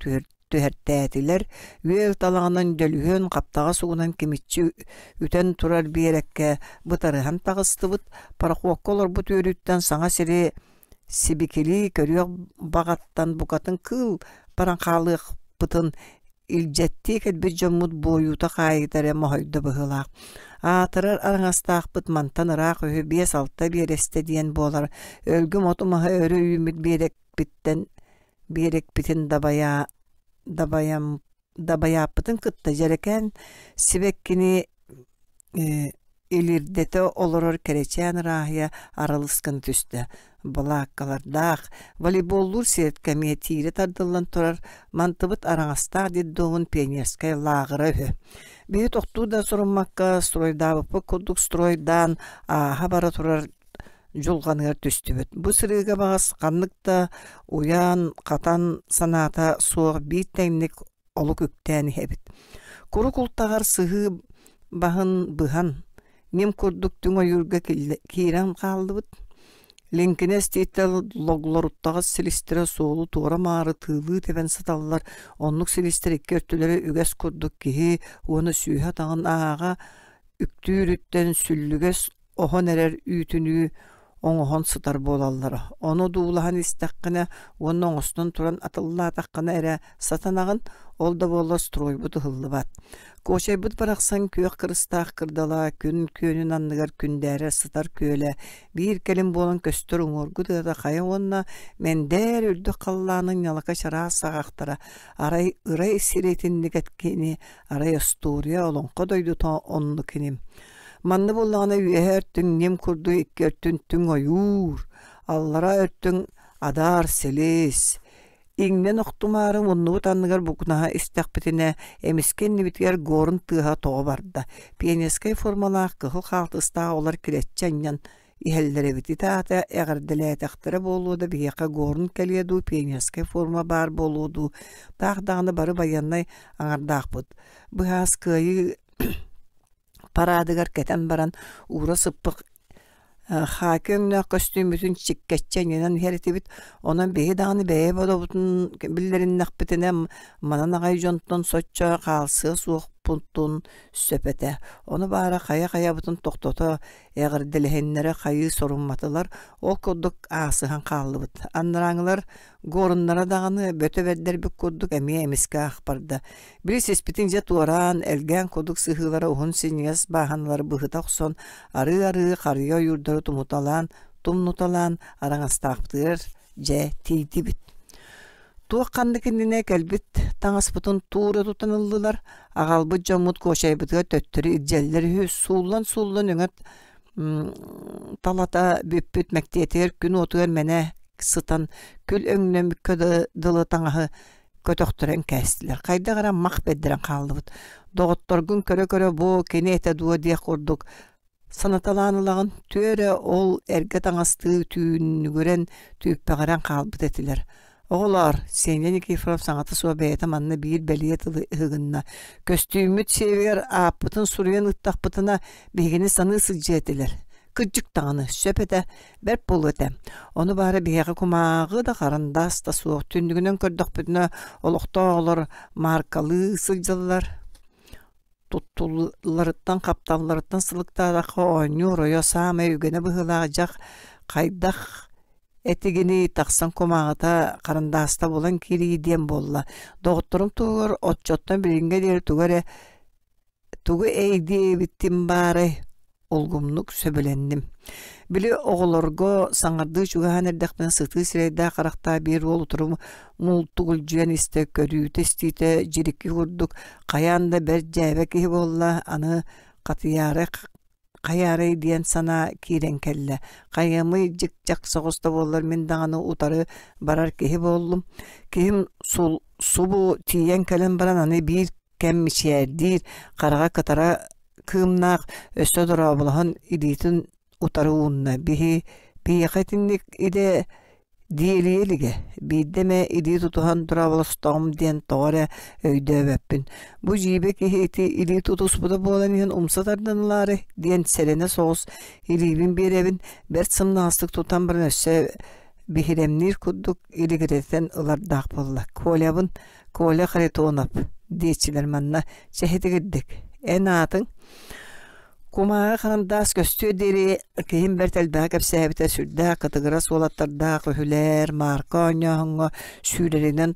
түһэртээтилэр, үөл талаҕынан дьөлүһүөн хаптаҕас угунан кимиччи үтэн турар биэрэккэ бытарыһан таҕыстыбыт. Пароходка олорбут үөрүүттэн саҥа сири сибикилии көрүөх баҕаттан букатын кыыл баран хаалыахпытын илдьэттии кэлбит дьоммут буойуута-хаайыыта эрэ моһойдо быһыылаах. Аатырар араҥастаахпыт мантан ыраах үһү биэс-алта биэрэстэ диэн буолар. Өлгөм оту-маһы өрө үүммүт биэрэкпиттэн биэрэкпитин дабайа дабайам дабайааппытын кытта дьэрэкээн сибэккини илирдэтэ олорор кэрэчээн ырааһыйа аралыс гына түстэ. Балааккалардаах, волейболлуур сиэткэ эмиэ тиирэ тардыллан турар мантыбыт араҥастаах детдомун пионерскай лааҕыра үһү. Биһи тохтуу да суруммакка стройдаабыппыт курдук стройдаан ааһа бара турар дьулҕаныгар түстүбүт. Бу сырыыга баҕас ханнык да уйан, хатан санаата суох биир тэҥник олук үктээн иһэбит. Куру култаҕар сыһыы баһын быһан, ньим курдук түҥ ойуурга киирэн хааллыбыт. Лиҥкинэс тииттэр логлоруттаҕас силистэрэ суолу туора-маары тыылыы тэбэн сыталлар. Оннук силистэр икки өттүлэрэ үгэс курдук киһи уонна сүүһэ атаҕын ааҕа үктүүрүттэн сүллүгэс оһон эрэр үүтүнүү оҥоһон сытар буолаллара. Ону дуулаһан истэххинэ уонна оҥостон туран атыллаатаххына эрэ сатанаҕын, ол да буоллар стройбут ыһыллыбат. Куочайбыт барахсан күөх кырыстаах кырдала күн күөнүн анныгар күндээрэ сытар күөлэ биир кэлим буолан көстөр уҥуоргу тыата хайа уонна мэндээр үрдүк халлаанын ньалака чараас саҕахтара арай ырай сири итинник эткини арай остуоруйа олоҥхо дойдута оннук иним Манна буоллаҕына үөһээ өртүн ньим курдук икки өртүн түҥ ойуур, аллараа өртүн адаар силис. Иҥнэн охтумаары муннубут анныгар букунаһа истэхпитинэ, эмискэ иннибитигэр горн тыаһа тоҕо барда. Пионерскай формалаах кыһыл хаалтыстаах оҕолор килэччи анньан иһэллэр эбит. Ити аата эҕэрдэлээтэхтэрэ буолуо да биһиэхэ горн кэлиэ дуу, пионерскай форма баар буолуо дуу, таах даҕаны бары байыаннай аҥардаахпыт. Быһаас кыайыы параадыгар кэтэн баран уура сыппыт хаакы өҥнөөх көстүүммүтүн чиккэччи анньынан иһэр этибит. Онон биһи даҕаны бэйэ бодобутун биллэриннэхпитинэ манан аҕай дьонтон соччо хаалсыа суохпутун сөп этэ. Ону баара хайа-хайабытын тохтото эҕэрдэлэһиннэрэ хайыы сорумматылар, ол курдук аасыһан хааллыбыт. Анарааҥылар Горннара даҕаны бөтө бэрдэрбит курдук эмиэ эмискэ аахпарда. Били сиспитин дьэ туораан, элгээн курдук сыһыылара уһун синньигэс бааһыналары быһыта охсон, арыы-арыы харыйа ойуурдары тумуталаан, тумнуталаан араҥастаахпытыгар дьэ тиийдибит. Туох ханнык иннинэ кэлбит таҥаспытын туура тутан ыллылар, аҕалбыт дьоммут куочайбытыгар төттөрү илдьэллэр үһү, сууллан-сууллан өҥө талата бүппүт мэктиэтигэр күн уотугар мэнэ сытан күл өҥнөммүккэ дылы таҥаһы көтөхтөрөн кээстилэр. Хайдах эрэ мах бэрдэрэн хааллыбыт. Доҕотторгун көрө-көрө бу кини этэ дуо диэх курдук санаталаан ылаҕын. Түөрэ ол эргэ таҥастыы түүнүгүрэн түүппэҕирэн хаалбыт этилэр. Оҕолоор, Сеня Никифоров саҥата суох бэйэтэ манна биир бэлиэ тылы ыһыгынна. Көстүүммүт сиэбигэр ааппытын суруйан ыыттахпытына, биһигини саныы сылдьыа этилэр. Кырдьык даҕаны, сөп этэ, бэрт буолуо этэ. Ону баара биһиэхэ кумааҕы да, харандаас да суох. Түннүгүнэн көрдөхпүтүнэ, олохтоох оҕолор мааркалыы сылдьаллар. Туттулларыттан, хапталларыттан сылыктаатахха оонньуу оройо саамай үгэнэ быһыылаах дьах хайдах этигиний тахсан кумааҕыта харандааста булан киирии диэн буолла. Доҕотторум туһугар оччоттон билиҥҥэ диэри тугу эрэ тугу эйдиэбиттим баарай улгумнук сөбүлэнним. Били оҕолорго саҥардыы чугаһаан эрдэхпинэ сытыы сирэйдээх харахтаах биир уол утары мултугулдьуйан истэ көрүүтэ-истиитэ дьирики курдук хайаан да бэрт дьээбэ киһи буолла аны хатыйаары хайаарай диэн санаа киирэн кэллэ. Хайыамый дьик-дьах соҕус да буоллар мин даҕаны утары барар киһи буоллум. Киһим сул субу тиийэн кэлэн баран аны биир кэм мичээрдиир, хараҕа кытара кыымнаах, өссө дорооболоһон илиитин утары уунна. Биһи биһиэхэ итинник идэ диэлийэ илигэ. Биирдэ эмэ илии тутуһан дорооболостоҕум диэн тоҕо эрэ өйдөөбөппүн. Бу дьиибэ киһи ити илии тутуспута буолан иһэн умса тардан ылаары диэн сэрэнэ соҕус илиибин биэрэбин, бэрт сымнаҕастык тутан баран өссө биһирэмниир курдук илигирэтэн ылардаах буолла. Колябын Коля Харитонов диэччилэр манна чэһитигирдик эн аатыҥ Кумааҕы харандаас көстүө диэри киһим бэрт элбэҕи кэпсээбитэ сүрдээх кытыгырас уолаттардаах үһүлэр маарка оонньооһуҥҥа сүүрэринэн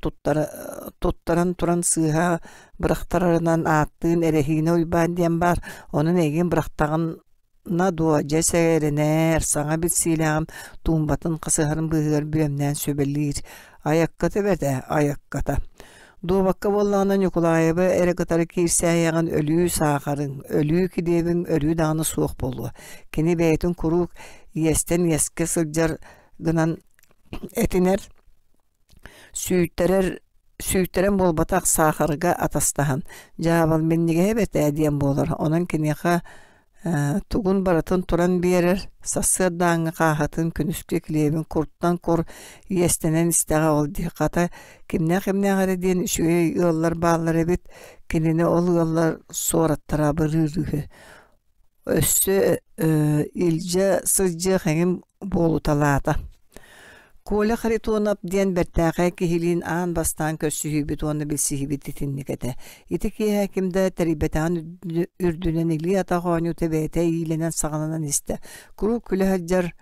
туттаран туран сыыһа бырахтарарынан ааттыын Эрэһиинэ Уйбаан диэн баар онон эйигин бырахтаҕын На дуо, дьэ сэгэринээр, саҥа билсиилээҕим туумбатын хасыһарын быыһыгар бүөмнээн сүбэлиир: «Айакката эбэтэ, айакката. Дуобакка буоллаҕына Ньукулаайабы эрэ кытары киирсээйэҕин өлүү саахарыҥ, өлүү килиэбиҥ өрүү даҕаны суох буолуо. Кини бэйэтин куруук иэстэн иэскэ сылдьар гынан этинэр Сүүйтэрэр сүүйтэрэн буолбатах саахарга атастаһан, дьаабал минньигэһэ эбэтээ диэн буолар, онон киниэхэ тугун барытын туран биэрэр, сарсыардааҥҥы хааһытын, күнүскү килиэбин куртан кур иэстэнэн истэҕэ ол дии, хата кимнээх-кимнээх эрэ диэн үчүгэй ыаллар бааллар эбит, кинини ол ыаллар суораттара абырыыр үһү Өссө илдьэ сылдьыах эҥин буолуталаата. Коля Харитонов диэн бэртээхэй киһилиин аан бастаан көрсүһүүбүт уонна билсиһиибит итинник этэ. Ити киэһэ ким да тэрийбэтэҕин үрдүнэн илии-атах оонньуута бэйэтэ иилэнэн-саҕаланан истэ. Куруук күлэ сылдьар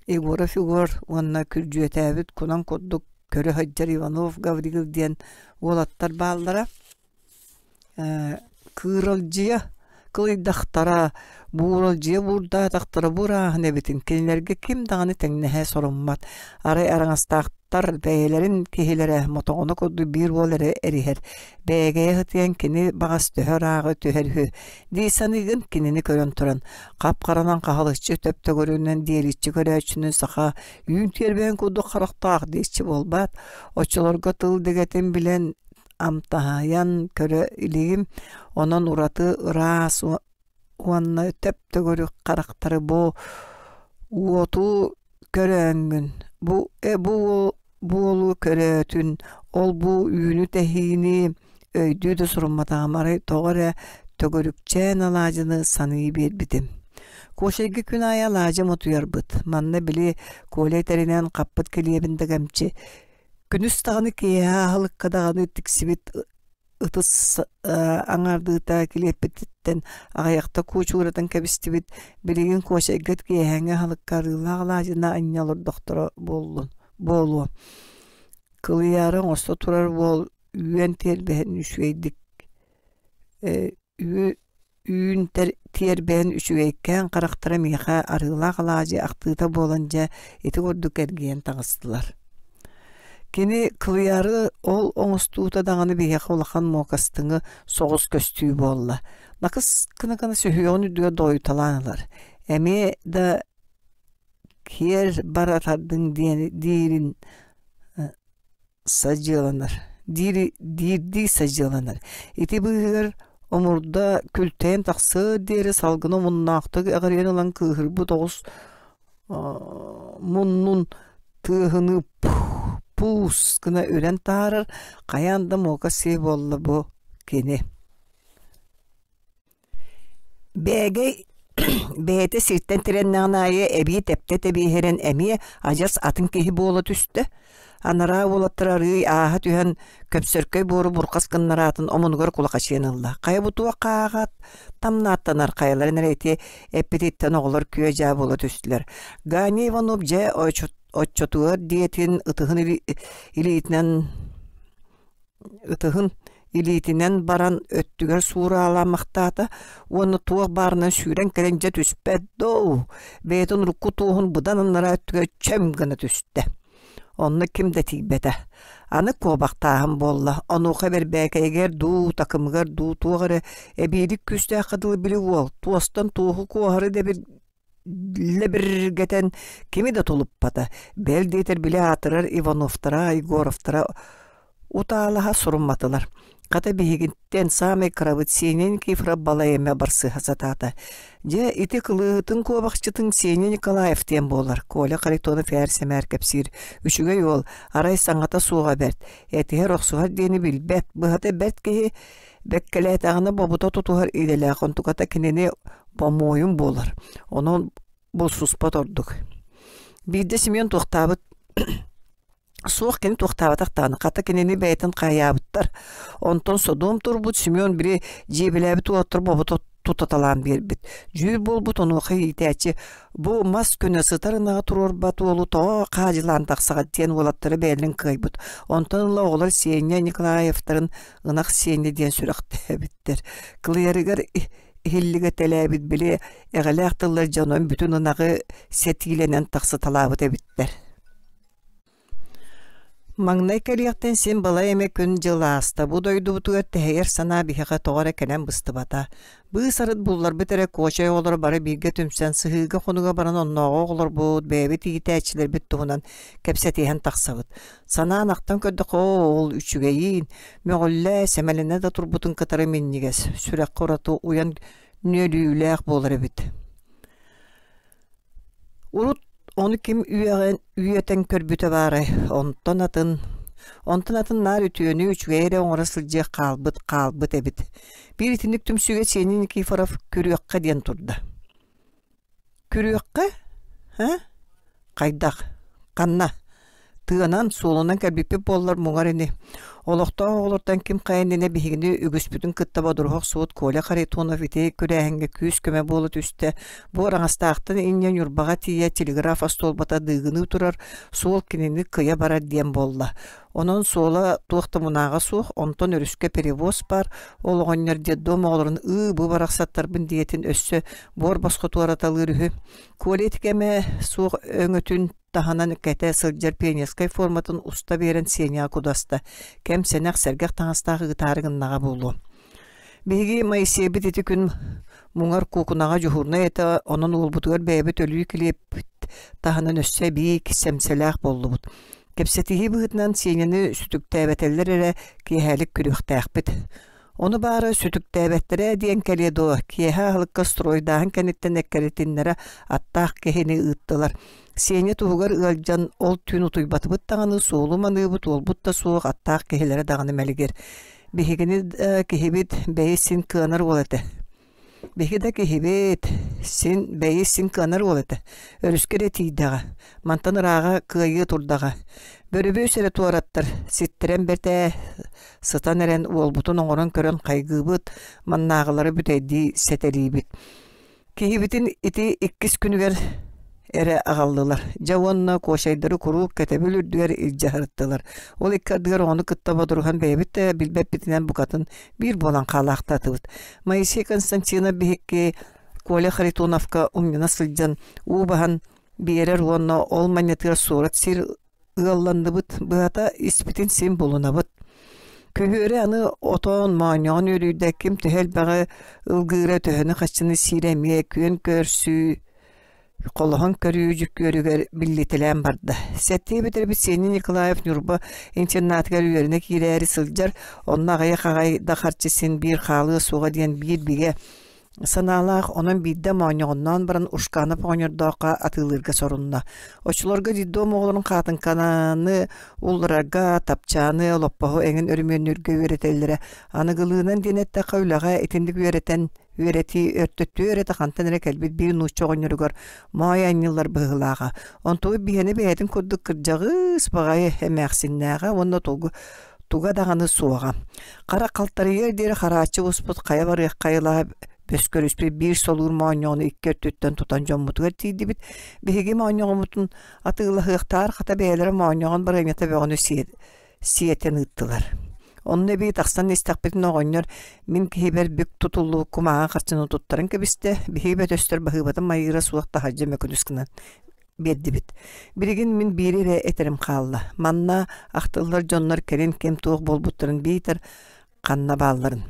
Егоров Егор уонна күрдьүөтээбит кунан курдук көрө сылдьар Иванов Гаврил диэн уолаттар бааллара. Кыыралдьыйа кылыйдахтара, бууралдьыйа буурдаатахтара бу ырааһын эбитин кинилэргэ ким даҕаны тэҥнэһэ соруммат. Арай араҥастаахтар бэйэлэрин киһилэрэ мотоҕоно курдук биир уол эрэ эриһэр. Бээгэйэ сытыйан кини баҕас төһө ырааҕы түһэр үһү дии саныыгын кинини көрөн туран хап-харанан хаһылыччы төп-төгүрүгүнэн диэличчи көрөөччүнү саха үүн тиэрбэһин курдук харахтаах диэччи буолбаат. Оччолорго тыл дэгэтин билэн амтаһыйан көрө илигим, онон ураты ыраас уонна төп-төгүрүк харахтары бу уоту көрөөҥҥүн, бу бу буолу көрөөтүн, ол-бу үүнү-тэһиини өйдүү да сурумматаҕым, арай тоҕо эрэ төгүрүкчээн алаадьыны саныы биэрбитим. Кошайга күн аайы алаадьы мотуйарбыт. Манна били Коля этэринэн хаппыт килиэбин да кэмчи Күнүс даҕаны киэһэ аһылыкка даҕаны тиксибит ытыс аҥаардыыта килиэппититтэн аҕыйахта куучугуратан кэбистибит. Билигин куочайга киэһээҥҥи аһылыкка арыылаах алаадьыны анньа олордохторо буоллун буолуо. Кылыйаары оҥосто турар уол үөн тиэрбэһин үчүгэйдик Үүн тиэрбэһин үчүгэйкээн харахтара миэхэ арыылаах алаадьы ахтыыта буолан дьэ ити курдук эргийэн таҕыстылар. Кини кылыйары ол оҥостуута даҕаны биһиэхэ улахан муокастыҥы соҕус көстүү буолла. Накыс гына-гына сүһүөҕүн үрдүгэр дойуталаан ылар. Эмиэ да киэр бара тардыҥ диэн диирин садьыаланар диир диирдии садьыаланар. Ити быыһыгар омурда күлтэйэн тахсыар диэри салгыны омуннаахтык эҕирийэн ылан кыыһырбыт оҕус муннун тыаһыныы пуус гына үрэн таһаарар, хайаан да муока сиэ буолла бу кини. Бээгэй. Бэйэтэ сиртэн тирэннэҕин аайы эбии тэптэ тэбиэһирэн эмиэ адьас атын киһи буола түстэ. Анараа уолаттар арыый ааһа түһэн көпсөркөй буору бурҕас гыннараатын омунугар кулахачыйан ылла. Хайа бу туох хааҕат тамнааттанар хайаларын эрэ ити эппититтэн оҕолор күө-дьаа буола түстүлэр. Ганя Иванов дьэ оччотугар диэтин ытыһын илиитинэн ытыһын илиитинэн баран өттүгэр суураалаамахтаата уонна туох баарынан сүүрэн кэлэн дьэ түспэт доо бэйэтин урукку туоһун быдан анараа өттүгэр чөм гына түстэ. Онно ким да тиийбэтэ. Аны куобахтааһын буолла. Онуоха бэрбээкэйигэр дуу, такымыгар дуу туох эрэ эбиилик күүстээххэ дылы били уол туостан туоһу куоһары дэбир лэбиргэтэн кими да тулуппата, бэл диэтэр били аатырар Ивановтара, Егоровтара утаалаһа сурумматылар. Хата биһигиттэн саамай кырабыт Сеня Никифоров балай эмэ барсыһа сатаата. Дьэ, ити кылыыһытын куобахчытын Сеня Николаев диэн буолар. Коля Харитонов ээр-сэмээр кэпсиир. Үчүгэй уол, арай саҥата суоҕа бэрт. Этиһэр-охсуһар диэни билбэт. Быһата бэрт киһи бэккэлээтэҕинэ бобута тутуһар идэлээх онтуката кинини помуойум буолар. Онон булсуспат ордук. Биирдэ Семен туохтаабыт суох кини туохтаабатах даҕаны хата кинини бэйэтин хаайаабыттар. Онтон содуом турбут Семен били дьиэбилээбит уолаттар бобута тутаталаан биэрбит. Дьүүл буолбут онуоха иитээччи бу мас көнө сытар ынаҕы туруорбат уолу тоҕо хаадьылаан тахсаҕыт диэн уолаттары бэйэлэрин кыайбыт. Онтон ыла оҕолор Сеня Николаевтарын ынах сиэнэ диэн сүрэхтээбиттэр. Кылыйарыгар иһиллигэтэлээбит били эҕэлээх тыллар дьонун бүтүн ынаҕы сэтиилэнэн тахсыталаабыт эбиттэр. Маҥнай кэлиэхтэн син балай эмэ күн-дьыл ааста. Бу дойдубутугар тэһийэр санаа биһиэхэ тоҕо эрэ кэлэн быстыбата. Быыс-арыт булларбыт эрэ Куочай оҕолоро бары бииргэ түмсэн сыһыыга-хонуга баран оннооҕу оҕолорбут, бэйэбит иитээччилэрбит туһунан кэпсэтиһэн тахсабыт. Санаан ахтан көрдөххө, ол үчүгэйиин, мөҕүллэ, сэмэлэнэ да турбутун кытары минньигэс, сүрэххэ ураты уйан нүөлүйүүлээх буолар эбит. Урут ону ким үөҕэн үөтэн көрбүтэ баарай, онтон атын онтон атын наар үтүөнү үчүгэйи эрэ оҥоро сылдьыах хаалбыт хаалбыт эбит. Биир итинник түмсүүгэ Сеня Никифоров күрүөххэ диэн турда. Күрүөххэ? Һэ? Хайдах? Ханна? Тыанан, суолунан кэлбиппит буоллар муҥар ини. Олохтоох оҕолортон ким хайа иннинэ биһигини үгүспүтүн кытта бодоруһа охсубут Коля Харитонов ити күрээһиҥҥэ күүс-көмө буола түстэ. Бу Араҥастаахтан инньэ Ньурбаҕа тиийэ телеграф остуолбата дыыгыныы турар, суол кинини кыйа барар диэн буолла. Онон суола туох да мунааҕа суох, онтон өрүскэ перевоз баар, ол оҕонньор детдом оҕолорун ыы-бу барахсаттарбын диэтин өссө буор босхо туораталыыр үһү. Коля ити кэмэ суох өҥөтүн таһынан кэтэ сылдьар пионерскай форматын уста биэрэн Сеняҕа кудаста. Кэм сэнэх сэргэх таҥастаах ыытаары гыннаҕа буолуо. Биһиги Моисейбит ити күн муҥар куукунаҕа дьуһуурунай этэ, онон уолбутугар бэйэбит өлүү килиэппит таһынан өссө эбии сэмсэлээх буоллубут. Кэпсэтиһии быһыытынан Сеняны сүтүктээбэтэллэр эрэ киэһэлик күрүөхтээхпит. Ону баара сүтүктээбэттэрэ диэн кэлиэ дуо, киэһэ аһылыкка стройдааһын кэнниттэн эккирэтиннэрэ аттаах киһини ыыттылар. Сеня туһугар ыалдьан ол түүн утуйбатыбыт даҕаны, суолу маныыбыт, уолбут да суох, аттаах киһилэрэ даҕаны мэлигир. Биһигини да киһибит бэйи син кыанар уол этэ. Биһиги да киһибит, син бэйи син кыанар уол этэ. Өрүскэ эрэ тиийдэҕэ, мантан ырааҕа кыайыы турдаҕа. Бөрүбүөс эрэ туораттар, ситтэрэн бэрт ээ, сытан эрэн уолбутун оҥорон көрөн хайгыыбыт, маннааҕылары бүтэйдии сэтэлиибит. Киһибитин ити иккис күнүгэр эрэ аҕаллылар. Дьэ уонна куочайдары куруук кэтэбил үрдүгэр илдьэ сырыттылар. Ол икки ардыгар оҕону кытта бодоруһан бэйэбит да билбэппитинэн букатын биир буолан хаалаахтаатыбыт. Моисей Константинов биһикки Коля Харитоновка умньана сылдьан уу баһан биэрэр уонна ол манньатыгар суорат сир ыалланныбыт, быһата испитин син булунабыт. Күһүөрү аны отон, моонньоҕон үөрүйдэ ким төһө элбэҕи ылгыыра, төһөнү-хаччыны сиирэ эмиэ күөн көрсүү, холоһон көрүү дьүккүөрүгэр биллитэлээн барда. Сэттиэ бүтэрбит Сеня Николаев Ньурба интернатыгар үөрэнэ киирээри сылдьар, онно аҕыйах аҕай да харчы син биир хаалыа суоҕа диэн биир бигэ. Санаалаах, онон биирдэ моонньоҕонноон баран Ушканов оҕонньордооххо атыылыырга сорунна. Оччолорго детдом оҕолорун хаатыҥканы улларарга, тапчааны, олоппоһу эҥин өрөмүөннүүргэ үөрэтэллэрэ. Аныгылыынан диэн эттэххэ, үлэҕэ итинник үөрэтэн үөрэтии өртөттүү эрэтэ хантан эрэ кэлбит биир нуучча оҕонньоругар моой анньыллар быһыылааҕа. Онтубут биһиэнэ бэйэтин курдук кырдьаҕыыс баҕайы эмээхсиннээҕэ уонна тугу туга даҕаны суоҕа. Хара халтарыйыар диэри харааччы буспут хайа барыах хайалаах бөскөрүспүт биир солуур моонньоҕону икки өттүттэн тутан дьоммутугар тиийдибит. Биһиги моонньоҕоммутун атыылаһыахтаар хата бэйэлэрэ моонньоҕон барыанньата бөҕөнү сиэтэн ыыттылар. Онно эбии тахсан истэхпитинэ оҕонньор мин киһибэр бүк тутуллубут кумааҕы харчыны туттаран кэбистэ, биһиги бөтөстөр баһыыбатын майыыра суох таһырдьа мөкүнүс гынан биэрдибит. Билигин мин биири эрэ этэрим хаалла. Манна ахтыллар дьоннор кэлин ким туох буолбуттарын биитэр ханна баалларын.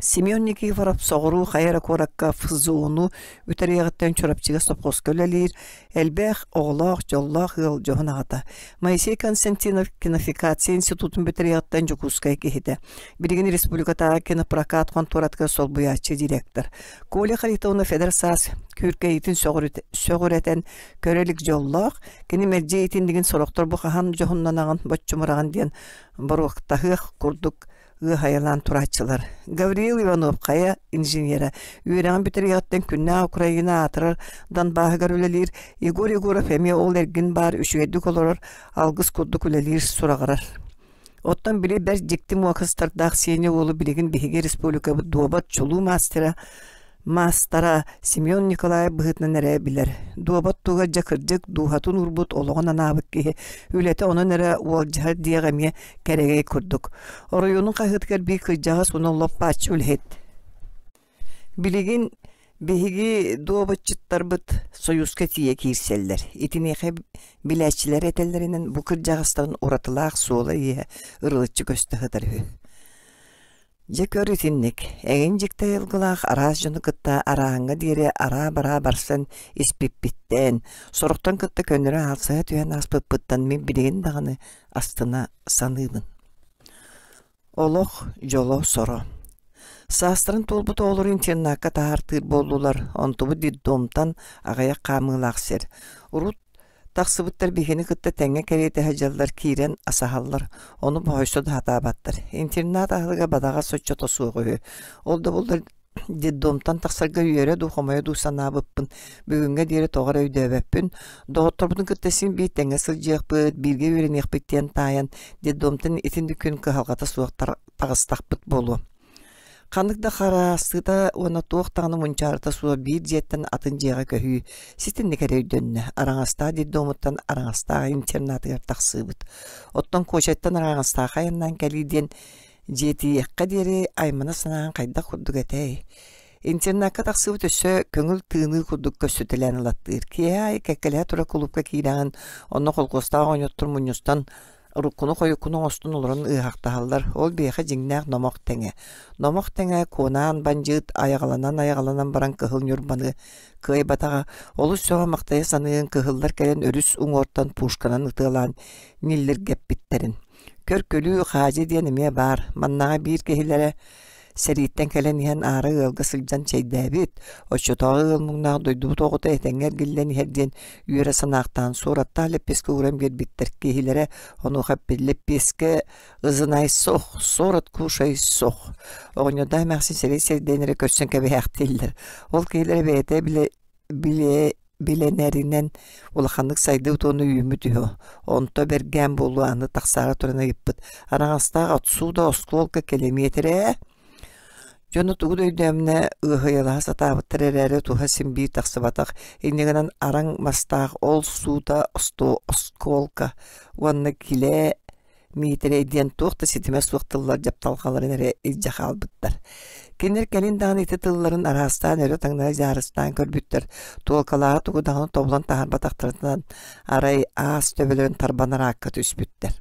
Семен Никифоров соҕуруу хайа эрэ куоракка ФЗО-ну бүтэриэҕиттэн Чурапчыга сопхуоска үлэлиир, элбэх оҕолоох, дьоллоох ыал дьоһун аҕата. Моисей Константинов кинофикация институтун бүтэриэҕиттэн Дьокуускай киһитэ. Билигин республикатааҕы кинопрокат хонтуоратыгар солбуйааччы директор. Коля Харитонов эдэр саас күүркэйиитин сөҕүрэтэн көрө илик дьоллоох, кини мэлдьи итиннигин сорохтор бу хаһан дьоһуннанаҕын, боччумураҕын диэн боруоктаһыах курдук ыаһайалаан турааччылар. Гавриил Иванов хайа инженерэ, үөрэҕин бүтэриэҕиттэн күннээх Украина аатырар Донбаһыгар үлэлиир, Егор Егоров эмиэ ол эргин баар үчүгэйдик олорор, алгыс курдук үлэлиир сураҕырар. Оттон били бэрт дьикти муокастардаах Сеня уолу билигин биһиги республикабыт дуобат чулуу мастера маастара Семен Николаев быһыытынан эрэ билэр. Дуобат туһугар дьэ кырдьык дууһатын уурбут олоҕун анаабыт киһи үлэтэ онон эрэ уолдьаһар диэх эмиэ кэрэгэй курдук. Оройуонун хаһыатыгар биир кырдьаҕас уонна лоп-бааччы үлэһит. Билигин биһиги дуобатчыттарбыт Союзка тиийэ киирсэллэр. Итиниэхэ билээччилэр этэллэринэн бу кырдьаҕастарын уратылаах суола-ииһэ ырылыччы көстө сытар үһү. Дьэ көр итинник, эҥин дьикти айылгылаах араас дьону кытта арааҥҥа диэри араа-бараа барсан испиппиттэн, сорохтон кытта көннөрү аалсыһа түһэн ааспыппыттан мин билигин даҕаны астына саныыбын. Олох дьоло-соро. Саастарын туолбут оҕолору интернакка таһаартыыр буоллулар, онтубут детдомтан аҕыйах хаамыылаах сир. Урут тахсыбыттар биһигини кытта тэҥҥэ кэриэтэ сылдьаллар, киирэн асаһаллар, ону боһойсо да сатаабаттар. Интернат аһылыга бадаҕа соччото суох үһү. Ол да буоллар детдомтан тахсарга үөрэ дуу, хомойо дуу санаабыппын бүгүҥҥэ диэри тоҕо эрэ өйдөөбөппүн. Доҕотторбутун кытта син биир тэҥҥэ сылдьыахпыт, бииргэ үөрэниэхпит диэн таайан, детдомтан итинник күн кыһалҕата суох таҕыстахпыт буолуо. Ханнык да хараастыыта уонна туох даҕаны мунчаарыта суох биир дьиэттэн атын дьиэҕэ көһүү ситинник эрэ өйдөннө. Араҥастаах детдомуттан Араҥастаах интернатыгар тахсыыбыт. Оттон Куочайтан Араҥастаахха айаннаан кэлии диэн дьиэтийиэххэ диэри аймана санаан хайдах курдук этэй? Интернакка тахсыбыт өссө көҥүл тыыныы курдук көссүтэлээн ылаттыыр. Киэһэ аайы кэккэлэһэ турар кулуупка киирэҕин, онно холкуостаах оҕонньоттор мунньустан уруккуну-хойуккуну оҥостон олорон ыаһахтаһаллар. Ол биһиэхэ дьиҥнээх номох тэҥэ. Номох тэҥэ Куонаан бандьыыт айаҕаланан-айаҕаланан баран Кыһыл Ньурбаны кыайбатаҕа. Олус сөҕө-махтайа саныырын кыһыллар кэлэн өрүс уҥуортан пушканан ытыалаан ньиллиргэппиттэрин. Көр-күлүү Хаадьы диэн эмиэ баар. Маннаҕа биир киһилэрэ сэрииттэн кэлэн иһэн аара ыалга сылдьан чэйдээбит, оччотооҕу ыал муҥнаах дойдубут оҕото этэҥҥэ эргиллэн иһэр диэн үөрэ санаахтаан суораттаах лэппиэскэ ууран биэрбиттэр. Киһилэрэ онуоха эппит лэппиэскэ ызынай сох, суорат кушай сох. Оҕонньордоох эмээхсин сэрии сэрдээн эрэ көрсөн кэбиһээхтииллэр. Ол киһилэрэ бэйэтэ билэ билэ билэнэринэн улаханнык сайдыбыт уонна үүммүт үһү. Онто бэргээн буолуо аны тахсаары туран ыйыппыт: «Араҥастаах отсюда оскуолка килэмиэтирэ?» Дьоно тугу да өйдөөмүнэ ыаһыйалаһа сатаабыттар эрээри туһа син биир тахсыбатах, инньэ гынан араҥ мастаах ол суута оскуолка уонна килээ Миитэрэй диэн туох да ситимэ суох тыллар дьапталҕаларын эрэ илдьэ хаалбыттар. Кинилэр кэлин даҕаны ити тылларын араастаан өрө-таҥнары дьаарыстаан көрбүттэр, туолкалааҕы тугу даҕаны тобулан таһаарбатахтарынан арай аас төбөлөрүн тарбанар аакка түспүттэр.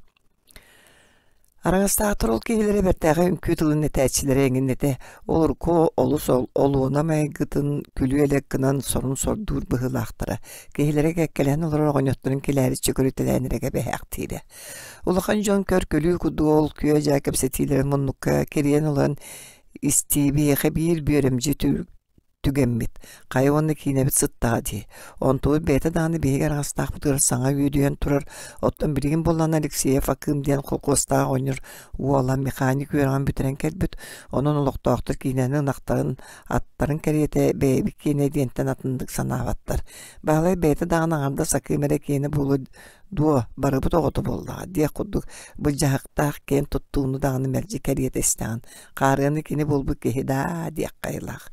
Араҥастаахтар ол киһилэрэ бэртээхэй үҥкүү тылын этээччилэрэ эҥин этэ. Ол урукку олус олуона майгытын күлүү-элэк гынан сорун сордуур быһыылаахтара. Киһилэрэ кэккэлэһэн олорор оҕонньотторун килээриччи көрүтэлээн эрэ кэбиһээхтиирэ. Улахан дьон көр-күлүү курдук ол күө-дьаа кэпсэтиилэрин муннукка кирийэн ылан истии биһиэхэ биир бүөрэмдьи түгэммит. Хайа уонна киинэбит сыттаҕа дии. Онтубут бэйэтэ даҕаны биһиги араҥастаахпытыгар саҥа үөдүйэн турар. Оттон билигин буоллаҕына Алексеев Акыым диэн холкуостаах оҕонньор уола механик үөрэҕин бүтэрэн кэлбит. Онон олохтоохтор киинэни ынахтарын, аттарын кэриэтэ бэйэбит киинэ диэнтэн атыннык санаабаттар. Баһылай бэйэтэ даҕаны аҥардас Акыым эрэ киэнэ буолуо дуо, барыбыт оҕото буоллаҕа диэх курдук былдьаһыктаах киэн туттууну даҕаны мэлдьи кэриэтэ истэҕин. Хаарыаны кини буолбут киһи даа диэххэ айылаах.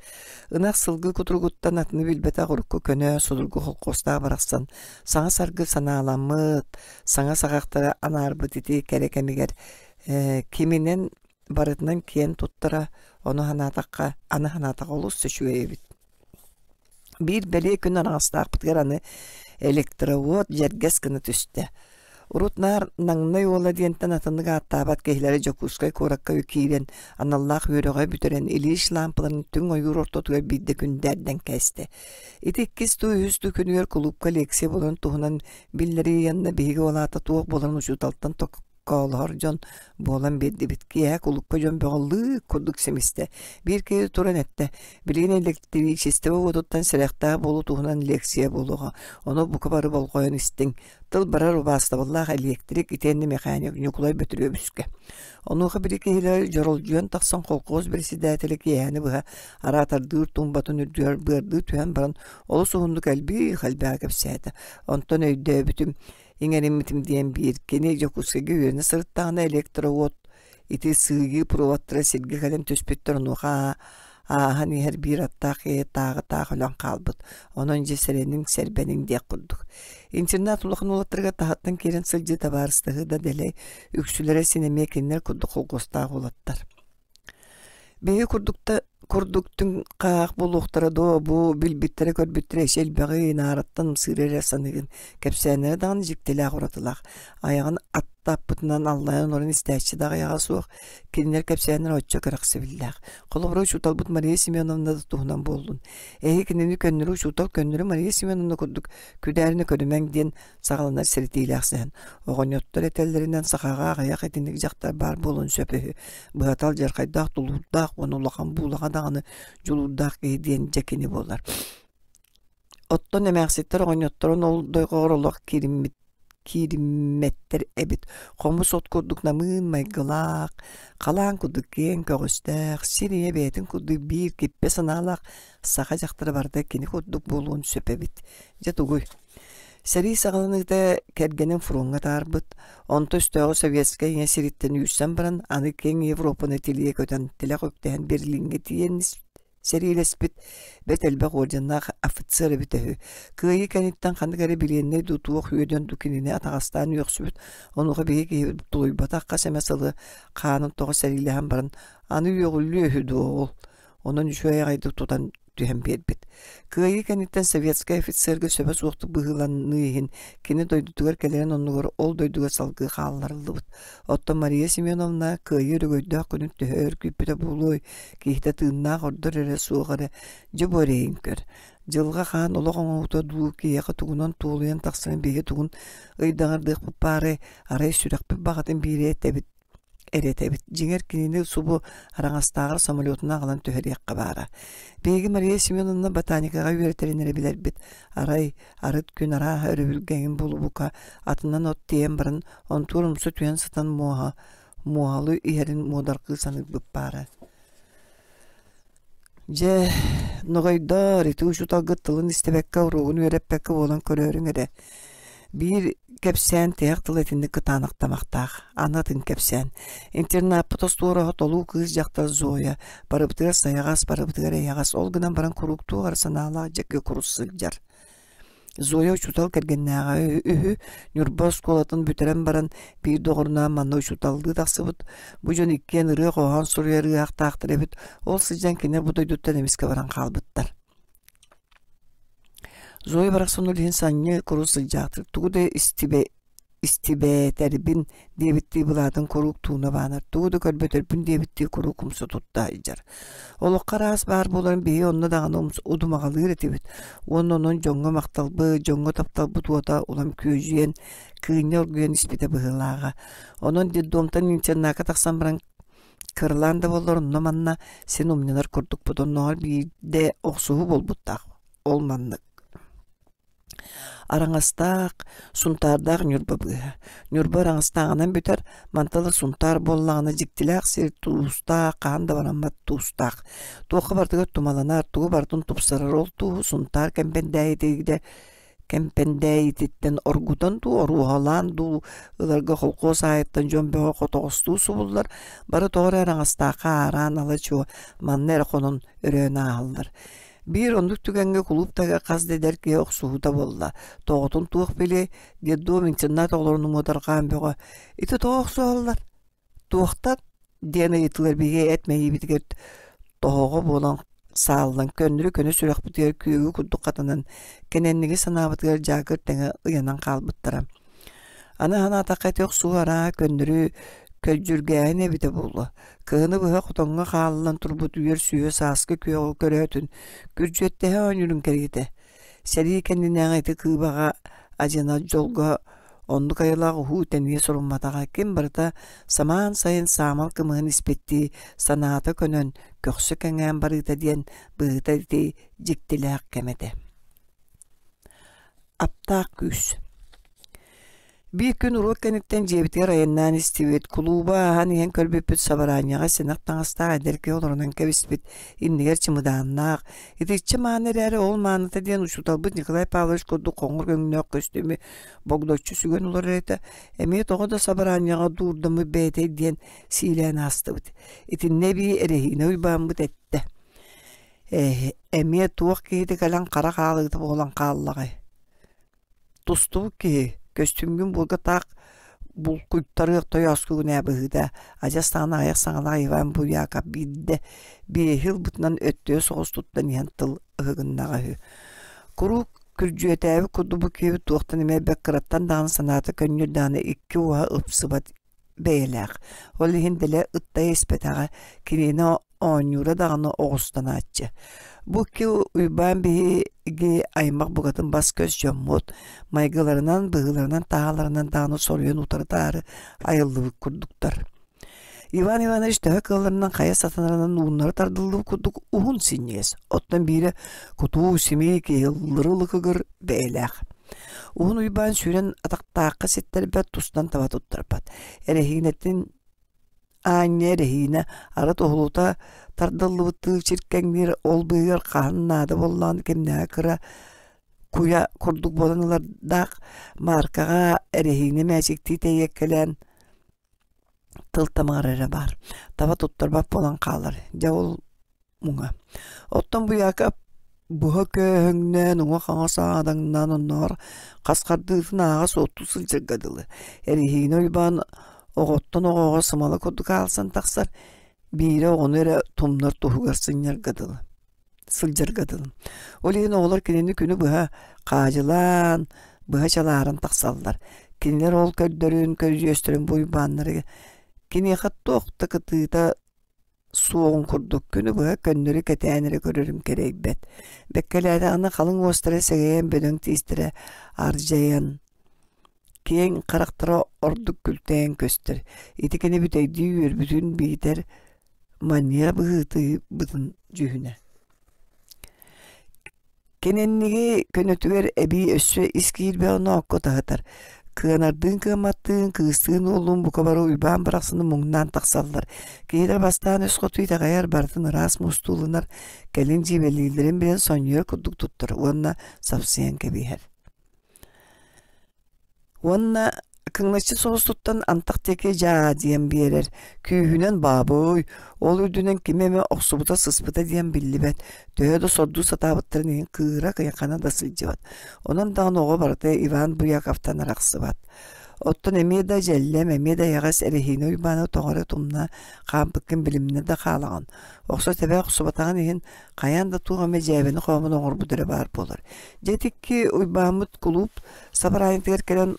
Ынах сылгы кутуругуттан атыны билбэтэх урукку көнө судургу холкуостаах барахсан саҥа саргы санааламмыт, саҥа саҕахтары анаарбыт ити кэрэ кэмигэр киминэн барытынан киэн туттара, ону санаатахха, аны санаатахха олус да үчүгэй эбит. Биир бэлиэ күн араҥастаахпытыгар аны электровод дьэргэс гына түстэ. Урут наар Наҥнай уола диэнтэн атыннык ааттаабат киһилэрэ Дьокуускай куоракка киирэн аналлаах үөрэҕи бүтэрэн Ильич лаампаларын түҥ ойуур ортотугар биирдэ күндээрдэн кээстэ. Ити иккис дуу, үһүс дуу күнүгэр кулуупка лекция буоларын туһунан биллэрии ыйанна биһиги ол аата туох буоларын учууталтан Коолоһор дьон буолан биэрдибит. Киэһэ кулукка дьон бөҕө лыык курдук симистэ. Биир киһи туран эттэ: «Билигин электричество уотуттан сэрэхтээх буолуу туһунан лекция буолуоҕа. Ону бука бары болҕойон истиҥ. Тыл барар убаастабыллаах электрик итиэннэ механик Ньукулай Бөтүрүөбүскэ». Онуоха били киһилэр дьоролдьуйан тахсан холкуос председателэ киэһэни быһа араатардыыр туумбатын үрдүгэр быардыы түһэн баран олус уһуннук элбии-элбэҕи кэпсээтэ. Онтон өйдөөбүтүм, иҥэриммитим диэн биир кини Дьокуускайга үөрэнэ сырыттаҕына электроуот ити сыыйыы проводтара сиргэ кэлэн түспүттэр онуоха ааһан иһэр биир аттаах киһи тааҕы-таах өлөн хаалбыт онон дьэ сэрэниҥ сэрбэниҥ диэх курдук интернат улахан уолаттарыгар таһыттан киирэн сылдьыы табаарыстаһыы да дэлэй үксүлэрэ син эмиэ кинилэр курдук холкуостаах уолаттар Биһиги курдукта курдук түҥ хаах буолуохтара дуо, бу билбиттэрэ-көрбүттэрэ эчи элбэҕи наараттан ымсыыра эрэ саныыгын. Кэпсээннэрэ даҕаны дьиктилээх уратылаах. Айаҕын аттаппытынан аллайан олорон истээччи да аҕыйаҕа суох. Кинилэр кэпсээннэрэ оччо кэрэхсэбиллээх. Холобура, учууталбыт Мария Семеновна да туһунан буоллун. Эһиги кинини көннөрү учуутал, көннөрү Мария Семеновна курдук күдээринэ көрүмэҥ диэн саҕаланар сэрэтиилээх сэһэн. Оҕонньоттор этэллэринэн сахаҕа аҕыйах итинник дьахтар баар буолуон сөп үһү. Быһата алдьархайдаах тулуурдаах уонна улахан буулаҕа даҕаны дьулуурдаах киһи диэн дьэ кини буолар. Оттон эмээхситтэр оҕонньотторун ол дойҕоҕор олох киириммит киириммэттэр эбит. Хомус от курдук намыын майгылаах, халаан курдук киэҥ көҕүстээх, сир ийэ бэйэтин курдук биир киппэ санаалаах саха дьахтара барыта кини курдук буолуон сөп эбит. Дьэ тугуй? Сэрии саҕаланыыта кэргэнин фроҥҥа атаарбыт, онто өстөөҕү Советскай Ийэ сириттэн үүрсэн баран, аны киэҥ Европаны тилийэ көтөн, тилэх үктэһэн Берлиҥҥэ тиийэн сэриилэспит, бэрт элбэх орденнаах офицер эбитэ үһү. Кыайыы кэнниттэн ханнык эрэ билиэннэй дуу, туох үөдэн дуу кинини атаҕастаан үөхсүбүт, онуоха биһиги киһибит тулуйбатах хас эмэ сылы хаанын тоҕо сэриилэһэн баран, аны үөҕүллүө үһү дуо ол, онон үчүгэй аҕайдык тутан түһэн биэрбит. Кыайыы кэнниттэн советскай офицерга сөбө суохтук быһыыланыы иһин кини дойдутугар кэлэрин оннугар ол дойдуга салгыы хаалларыллыбыт. Оттон Мария Семеновна кыайыы өрөгөйдөөх күнүн төһө өр күүппүтэ буолуой, киһитэ тыыннаах ордор эрэ суох эрэ, дьэ бу эрэйин көр. Дьылҕа хаан олох оҥоһуута дуу киһиэхэ тугунан туолуйан тахсарын биһиги тугун ыйдаҥардыахпыт баарай, арай сүрэхпит баҕатын биири этэбит эрэтэбит. Дьиҥэр кинини субу араҥастааҕар самолетунан аҕалан түһэриэххэ баара. Биһиги Мария Семеновна ботаникаҕа үөрэтэрин эрэ билэрбит. Арай, арыт күн арааһа өрөбүлгэ эҥин булубука атынан от тиэйэн баран онтуор умса түһэн сытан муоһа муоһалыы иһэрин муодарҕыы саныырбыт баара. Дьэ, ногойдоор, ити учууталгыт тылын истибэккэ, уруогун үөрэппэккэ буолан көрөөрүҥ эрэ. Биир кэпсээн тиһэх тыла итинник кытаанахтамахтаах, аны атын кэпсээн. Интернаппыт остуораһа толуу кыыс дьахтар Зоя, барыбытыгар сайаҕас, барыбытыгар эйэҕэс, ол гынан баран куруук туох эрэ санаалаах дьэккэ курус сылдьар. Зоя учуутал кэргэннээҕэ үһү, Ньурба оскуолатын бүтэрэн баран биир доҕорунаан манна учууталлыы тахсыбыт. Бу дьон иккиэн ырыа-хоһоон суруйар ыаһахтаахтар эбит. Ол сылдьан кини бу дойдуттан эмискэ баран хаалбыттар. Зоя барахсан ол иһин санньы курус сылдьаахтык тугу да истибэ истибэтэрбин диэбиттии былаатын куруук тууна баанар, тугу да көрбөтөрбүн диэбиттии куруук умса тутта сылдьар. Олоххо араас баар буоларын биһиги онно даҕаны удумаҕалыыр этибит уонна онон дьоҥҥо махталбыт, дьоҥҥо тапталбыт уота улам күөдьүйэн, кыынньа оргуйан испитэ быһыылааҕа. Онон детдомтан интернакка тахсан баран. Кыралаан да буоллар онно-манна син умньанар курдукпут, оннооҕор биирдэ охсуһуу буолбуттаах. Ол маннык. Араҥастаах, Сунтаардаах Ньурба быыһа. Ньурба араҥастааҕынан бүтэр, мантан Сунтаар буоллаҕына дьиктилээх сир туустаах, хаһан да бараммат туустаах. Туохха барытыгар тумаланар, тугу барытын тупсарар ол тууһу Сунтаар Кэмпэндээйитигэр Кэмпэндээйититтэн оргутан дуу, оруоһалаан дуу ыларга холкуос аайыттан дьон бөҕө хотоҕостуу субуллар, бары тоҕо эрэ араҥастаахха аараан ала-чуо манна эрэ хонон өрөөн ааһаллар. Биир оннук түгэҥҥэ кулууп таһыгар хас да эдэр киһи охсуһуута буолла. Тоҕотун туох билиэй, детдом интернат оҕолорун умуодарҕаан бөҕө. Ити тоҕо охсуһаллар? Туохтан? диэн ыйытыылар биһиги эт мэйиибитигэр тоһоҕо буолан сааллан, көннөрү көнө сүрэхпитигэр күөгү курдук хатанан, кэнэнниги санаабытыгар дьаакыр тэҥэ ыйанан хаалбыттара. Аны санаатахха ити охсуһуу арааһа көннөрү көлдьүргээһин эбитэ буолуо. Кыһыны быһа хотоҥҥо хааллан турбут үөр сүөһү сааскы күөҕү көрөөтүн, күрдьүөттэһэ оонньуурун кэриэтэ. Сэрии кэннинээҕи ити кыыбаҕа адьына дьолго оннук айылаах уһуу тэнийэ сурумматаҕа ким барыта самаан сайын саамал кымыһын испиттии санаата көнөн, көхсө кэҥээн барыыта диэн быһыыта ити дьиктилээх кэм этэ. Аптаах күүс Биир күн уруок кэнниттэн дьиэбитигэр айаннаан истибит, кулууба ааһан иһэн көрбүппүт сабараанньаҕа сэнэх таҥастаах эдэр киһи олорунан кэбиспит, иннигэр чымыдааннаах, итиччэ мааны эрээри ол мааныта диэн учууталбыт Николай Павлович курдук хоҥор өҥнөөх көстүүмү богдоччу сүгэн олорор этэ, эмиэ тоҕо да сабараанньаҕа дуурдаммыт бэйэтэй диэн сиилээн аастыбыт. Итиннэ эбии эрэһиинэ Уйбааммыт эттэ: «Ээ, эмиэ туох киһитэ кэлэн хара хаалыыта буолан хааллаҕай Тустубут киһи, көстүүмҥүн буорга таах булкуйтарыах тойооскугун ээ быһыыта, адьас даҕаны аҕыйах саҥалаах Иван Буяков биирдэ биэһи ылбытынан өттүө соҕус туттан иһэн тыл ыһыгыннаҕа үһү. Куруук күрдьүөтээбит курдук бу киһибит туохтан эмэ бэрт кыраттан даҕаны санаата көнньүөр даҕаны икки уоһа ыпсыбат бэйэлээх. Ол иһин дэлэ ыттайа испэтэҕэ, кинини оонньуура даҕаны оҕустанааччы. Бу икки Уйбаан биһиги аймах букатын бас-көс дьоммут, майгыларынан, быһыыларынан-таһааларынан даҕаны соруйан утары-таары айыллыбыт курдуктар. Иван Иванович төһө кыалларынан хайа сатанарынан ууннары тардыллыбыт курдук уһун синньигэс, оттон биирэ кутуу симии киһи ыллыры-лыкыгыр бэйэлээх. Уһун Уйбаан сүүрэн атахтаахха ситтэрбэт, тустан таба туттарбат. Эрэһиинэтин аанньа эрэһиинэ арыт уһулута тардыллыбыттыы чиркэҥниир, ол быыһыгар хаһан наада буоллаҕына кимнээҕэ кыра куйа курдук буолан ылардаах мааркаҕа эрэһиинэ мээчиктии тэйиэккэлээн тыл тамаҕар эрэ баар, таба туттарбат буолан хаалар. Дьэ ол муҥа. Оттон бу Яков быһа көөһөҥнөөн, уҥа-хаҥас аадаҥнаан оннооҕор хас хардыытын ааҕа суоттуу сылдьарга дылы. Эриһиинэ Уйбаан оҕоттон оҕоҕо сымала курдук аалсан тахсар, биирэ оҕону эрэ тумнар туһугар сынньарга дылы сылдьарга дылы. Ол иһин оҕолор кинини күнү быһа хаадьылаан, быһа чалааран тахсаллар. Кинилэр ол көрдөрүн, көрүдьүөстэрин бу Уйбааннары киниэхэ туох да кытыыта суоҕун курдук күнү быһа көннөрү кэтээн эрэ көрөрүм кэрэйбэт. Бэккэлээтэҕинэ халыҥ уостара сэгэйэн бөдөҥ тиистэрэ ардьайан, киэҥ харахтара ордук күлтэйэн көстөр. Ити кини бүтэйдии үөрбүтүн биитэр манньыйа быһыытыйбытын дьүһүнэ. Кининниги көнөтүгэр эбии өссө ис киирбэҕи ноокко таһытар, кыанардыын-кыамматтыын, кыыстыын-уоллуун бука бары Уйбаан барахсаны муҥнаан тахсаллар. Киһилэр бастаан өс хоту итэҕэйэр, барытын ыраас муустуу ылынар, кэлин дьиибэлииллэрин билэн сонньуйар курдук туттар уонна сапсыйан кэбиһэр. Уонна кыҥначчы соҕус туттан антах диэки дьаа диэн биэрэр, күүһүнэн баабый, ол үрдүнэн кими эмэ охсубута сыспыта диэн биллибэт, төһө да сордуу сатаабыттарын иһин кыыра кыйахана да сылдьыбат. Онон даҕаны оҕо барыта Иван Буяковтан арахсыбат. Оттон эмиэ да дьэллэм, эмиэ да эйэҕэс эрэһиинэ Уйбааны тоҕо эрэ тумна хаампыккын билимнэ да хаалаҕын. Охсо-тэбэ охсубатаҕын иһин хайаан да туох эмэ дьээбэни-хоомун оҥорбут эрэ баар буолар. Дьэ итикки Уйбааммыт кулууп сабараанньатыгар кэлэн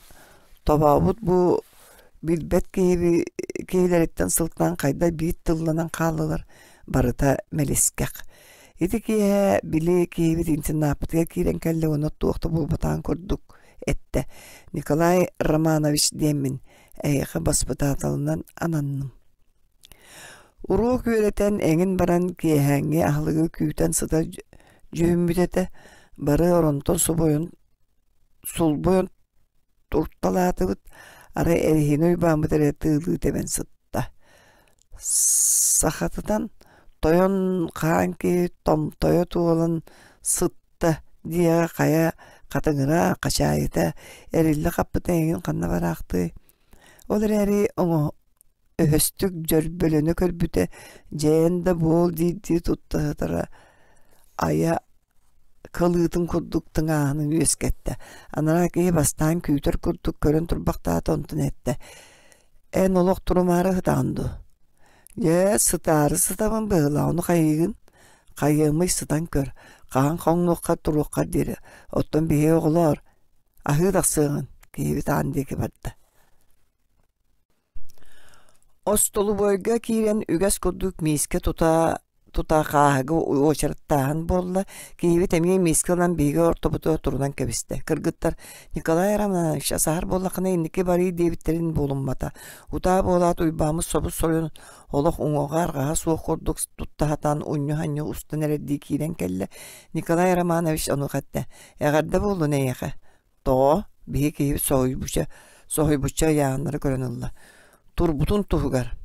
тобообут бу билбэт киһи киһилэриттэн сылтаан хайда биир тылланан хааллылар барыта мэлискэх. Ити киэһэ били киһибит интернаппытыгар киирэн кэллэ уонна туох да буолбатаҕын курдук эттэ: «Николай Романович диэммин, эһиэхэ баспытааталынан ананным». Уруок үөрэтэн эҥин баран киэһээҥҥи аһылыгы күүтэн сытар дьүһүммүт этэ, бары оронтон субуйун сулбуйан турталаатыбыт, арай эриһини уйбааммыт эрэ тыылыы тэбэн сытта. Сахатытан тойон хаан киһи томтойо туолан сытта диэҕи хайа хатыҥыра, хачаайыта эриллэ хаппыта эйигин ханна бараахтыай? Ол эрээри өһөстүк дьөрбөлөнө көрбүтэ, дьээн да буол диирдии тутта сытара айа кылыытын курдук тыҥааһынын үөскэттэ. Анараа киһи бастаан күүтэр курдук көрөн турбахтаата, онтон эттэ: «Эн олох турумаары сытаҕын дуо?» «Дьэ, сытаары сытабын быһыылаах, ону хайыыгын?» «Хайыамый, сытан көр, хаһан хоҥнуоххар туруоххар диэри. Оттон биһиги оҕолоор, аһыы тахсыаҕын» киһибит аан диэки барда. Остолобуойга киирэн үгэс курдук миискэ тута тута хааһыга уочараттааһын буолла, киһибит эмиэ миискэ ылан биһиги ортобутугар турунан кэбистэ. Кыргыттар Николай Романович асаһар буоллаххына инники барыы диэбиттэрин буолуммата. Утаа буолаат Уйбааммыт собус-соруйан олох уҥуоҕа-арҕаһа суох курдук тутта сатаан унньу-ханньу устан эрэрдии киирэн кэллэ. Николай Романович онуоха эттэ: «Эҕэрдэ буоллун эйиэхэ. Тоҕо? Биһи киһибит соһуйбуча, соһуйбучча ыйааһыннары көрөн ылла. Турбутун туһугар.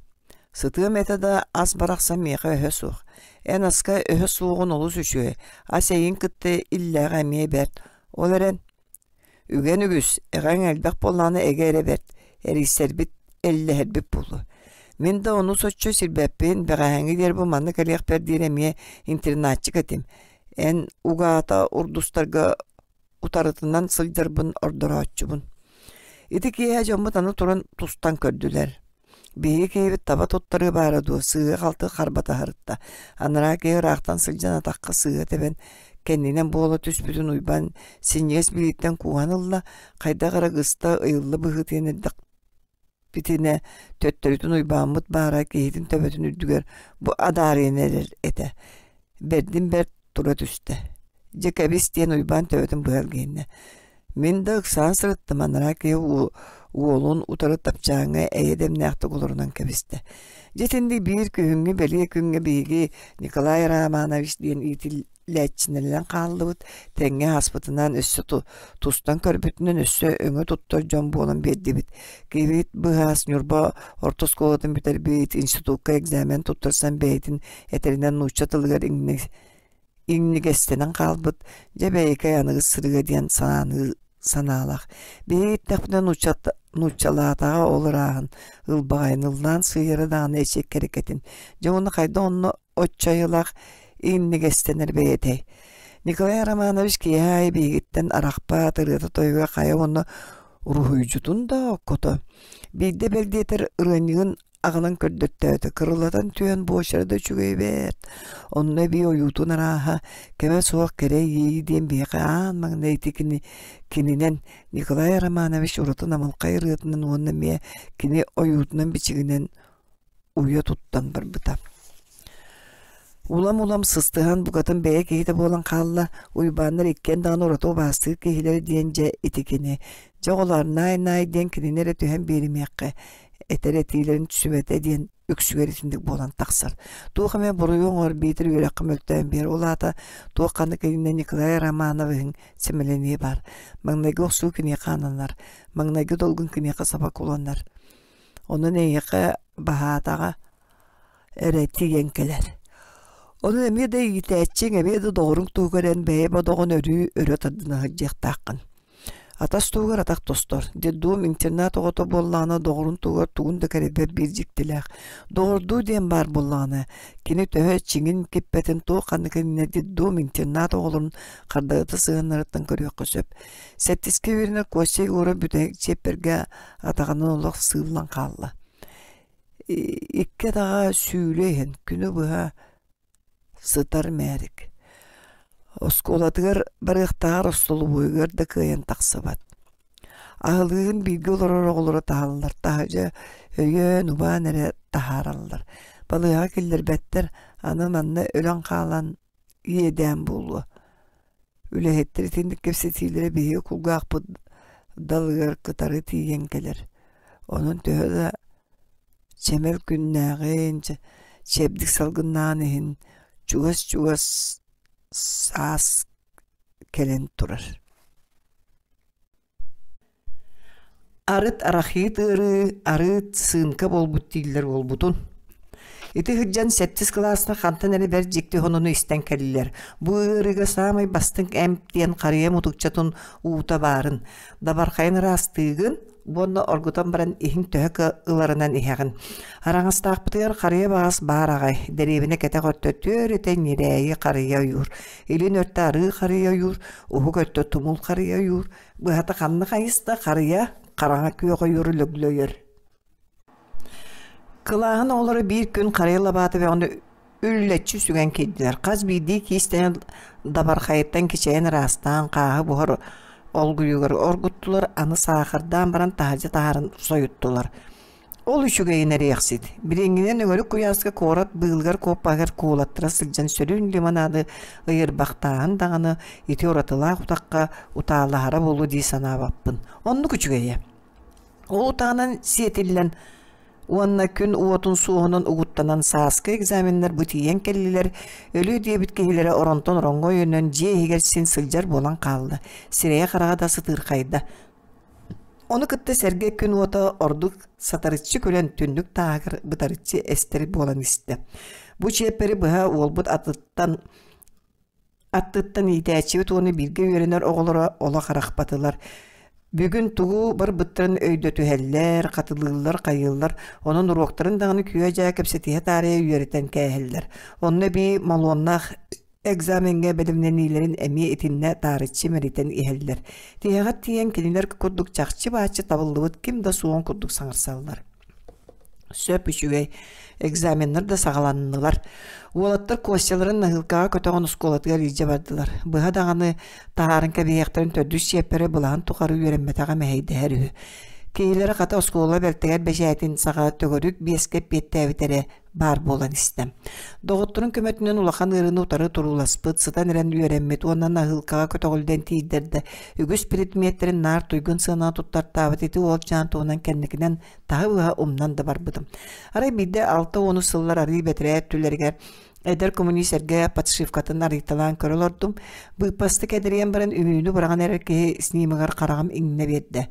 Сытыам этэ да, ас барахсан миэхэ өһө суох. Эн аска өһө суоҕун олус үчүгэй, ас эйигин кытта иллээҕэ эмиэ бэрт. Ол эрэн, үгэн үгүс, эҕэҥ элбэх буоллаҕына эгэ эрэ бэрт, эрийсэрбит, эллэһэрбит буолуо. Мин да ону соччо сирбэппин, бэҕэһээҥҥи диэри бу манна кэлиэхпэр диэри эмиэ интернатчик этим. Эн угаата урдустарга утарытынан сылдьарбын ордорооччубун. Ити киэһэ дьоммут аны туран тустан көрдүлэр. Биһиги киһибит таба туттарыы баара дуо, сыыһа-халты харбатаһарытта. Анараа киһи ыраахтан сылдьан атахха сыыһа тэбэн, кэннинэн буола түспүтүн Уйбаан синньигэс билииттэн кууһан ылла, хайдах эрэ ыгыста ыйылла быһыытыйан эрдэх Итинэ төттөрүтүн Уйбааммыт баара киһитин төбөтүн үрдүгэр бу адаарыйан эрэр этэ. Бэрдин бэрт тура түстэ. Дьэ кэбис диэн Уйбаан төбөтүн быһа илгиһиннэ. Мин да ыксаан сырыттым, анараа киһи уолун утары тапчааҥҥа эйэ дэмнээхтик олорунан кэбистэ. Дьэ итинник биир күһүҥҥү бэлиэ күҥҥэ биһиги Николай Романович диэн иитил лээччинэлэнэн хааллыбыт, тэҥҥэ ааспытынан өссө тустан көрбүтүнэн өссө өҥө туттар дьон буолан биэрдибит. Киһибит быһаас Ньурба орто оскуолатын бүтэрбит, институкка экзамен туттарсан бэйэтин этэринэн нуучча тылыгар иҥнигэстэнэн хаалбыт, дьэ бэйэкэй аныгыс сырыыга диэн санааны санаалаах. Биһиги иттэхпитинэ нууччалаатаҕа ол ырааһын, ылбаҕайын ыллаан сыыйара даҕаны эчик кэрэкэтин. Дьэ уонна хайдах онно оччо айылаах иҥнигэстэнэр бэйэтэй. Николай Романович киэһэ аайы биһигиттэн арахпат, ырыата-тойуга хайа уонна уруһуйдьутун да оккото. Биирдэ бэл диэтэр ырыанньыгын аҕалан көрдөттөөтө, кырылатан түһэн буочара да үчүгэй эбээт. Онно эбии ойуутун арааһа, кэмэ суох кэрэ иэйии диэн биһиэхэ аан маҥнай ити кини кининэн Николай Романович ураты намылхай ырыатынан уонна эмиэ кини ойуутунан-бичигинэн уйа туттан барбыта. Улам-улам сыстыһан букатын бэйэ киһитэ буолан хаалла, Уйбааннар иккиэн даҕаны ураты убаастыыр киһилэрэ диэн дьэ ити кини. Дьэ оҕолоор наай-наай диэн кинини эрэ түһэн биэримиэххэ, этэр этиилэрин сүбэтэ диэн үксүгэр итинник буолан тахсар. Туох эмэ буруйу оҥор биитэр үөрэххэ мөлтөөн биэр, ол аата туох ханнык иннинэ Николай Романовиһыҥ сэмэлэниэ баар. Маҥнайгы охсуу киниэхэ ананар, маҥнайгы долгун киниэхэ саба куланар. Онон эйиэхэ баһаатаҕа эрэ тиийэн кэлэр. Онон эмиэ да иитээччиҥ, эмиэ да доҕоруҥ туһугар эн бэйэ бодоҕун өрүү өрө тардына сылдьыахтааххын. Атас туһугар атах тостор. Детдом интернат оҕото буоллаҕына доҕорун туһугар тугун да кэрэйбэт биир дьиктилээх. Доҕордуу диэн баар буоллаҕына, кини төһө чиҥин киппэтин туох ханнык иннинэ детдом интернат оҕолорун хардарыта сыһыаннарыттан көрүөххэ сөп. Сэттискэ үөрэнэр Костя Егоров бүтэһик чиэппэргэ атаҕынан олох сыыллан хаалла. Икки атаҕа сүүлэ иһэн күнү быһа сытар мээрик. Оскуолатыгар барыахтааҕар остолобуойугар да кыайан тахсыбат. Аһылыгын бииргэ олорор оҕолоро таһаллар, таһырдьа өйөөн, убаан эрэ таһаараллар. Балыыһаҕа киллэрбэттэр, аны манна өлөн хаалан иэдээн буолуо. Үлэһиттэр итинник кэпсэтиилэрэ биһиги кулгаахпыт далыгар кытары тиийэн кэлэр. Онон төһө да чэмэл күннээҕин, Чэбдик салгыннаан иһин чугас-чугас саас кэлэн турар. Арыт арахит ыарыы, арыт сыыҥка буолбут дииллэр буолбутун. Ити сылдьан сэттис кылааска хантан эрэ бэрт дьикти сонуну истэн кэллилэр. Бу ыарыыга саамай бастыҥ эмп диэн харыйа мутукчатын уута баарын, дабархайын ыраастыыгын уонна оргутан баран иһиҥ төһө ыларынан иһэҕин. Араҥастаахпытыгар харыйа баҕас баар аҕай, дэриэбинэ кэтэх өттө түөрэтэ ньирээйи харыйа ойуур, илин өттө арыы харыйа ойуур, уһук өттө тумул харыйа ойуур, быһата ханна хайыста харыйа хараҥа күөх ойууру лөглөйөр. Кылааһын оҕолоро биир күн харыйа лабаата бөҕөнү үллэччи сүгэн киирдилэр. Хас биирдии киистэни дабархайыттан кичэйэн ыраастаан хааһы буһар олгуйугар оргуттулар, аны саахардаан баран таһырдьа таһааран сойуттулар. Ол үчүгэйин эриэхсит. Билиҥҥинэн өҥөрүк куйааска куорат быылыгар куоппаһыгар куулаттара сылдьан сөрүүн лимонады ыйырбахтааһын даҕаны ити уратылаах утахха утаалаһара буолуо дии санаабаппын. Оннук үчүгэйэ. Ол утаҕынан сиэтиллэн уонна күн уотун суоһунан угуттанан сааскы экзаменнар бу тиийэн кэллилэр, өлүө диэбит киһилэрэ оронтон ороҥҥо өйөнөн дьиэ иһигэр син сылдьар буолан хаалла, сирэйэ-хараҕа да сытыырхайда. Ону кытта сэргэ күн уота ордук сатарыччы күлэн түннүк тааһыгар бытарыччы эстэр буолан истэ. Бу чиэппэри быһа уолбут атыттан аттыттан иитээччибит уонна бииргэ үөрэнэр оҕолоро олох арахпатылар. Бүгүн тугу барбыттарын өйдөтүһэллэр, хатылыыллар, хайыыллар, онон уруоктарын даҕаны күө-дьаа кэпсэтиһэ таарыйа үөрэтэн кээһэллэр. Онно эбии молуоннаах Экзамеҥҥа бэлэмнэниилэрин эмиэ итиннэ таарыччы мэлитэн иһэллэр. Тиһэҕэр тиийэн кинилэр курдук чахчы-бааччы табыллыбыт ким да суоҕун курдук саҥарсаллар. Сөп үчүгэй, экзаменнар да саҕаланнылар. Уолаттар Костяларын наһыылкаҕа көтөҕөн оскуолатыгар илдьэ бардылар. Быһа даҕаны таһааран кэбиһиэхтэрин төрдүс чиэппэрэ былаһын тухары үөрэммэтэҕэ мэһэйдэһэр үһү. Киһилэрэ хата оскуола бэлтэгэр бэчээтин саҕа төгүрүк биэскэ эппиэттээбитэрэ баар буолан истэ. Доҕотторун көмөтүнэн улахан ыарыыны утары турууласпыт, сытан эрэн үөрэммит уонна наһыылкаҕа көтөҕүллэн тиийдэр да, үгүс предметтэрин наар туйгун сыанаҕа туттартаабыт ити уолчаан туһунан кэнникинэн таһы-быһа умнан да барбытым. Арай биирдэ 60 сыллар арыы бэтэрээ өттүлэригэр эдэр коммунист эргэ подшивкатын арыйталаан көрө олордум. Быыппастык эдэрийэн баран үҥүүнү быраҕан эрэр киһи снимогар хараҕым иҥнэ биэрдэ.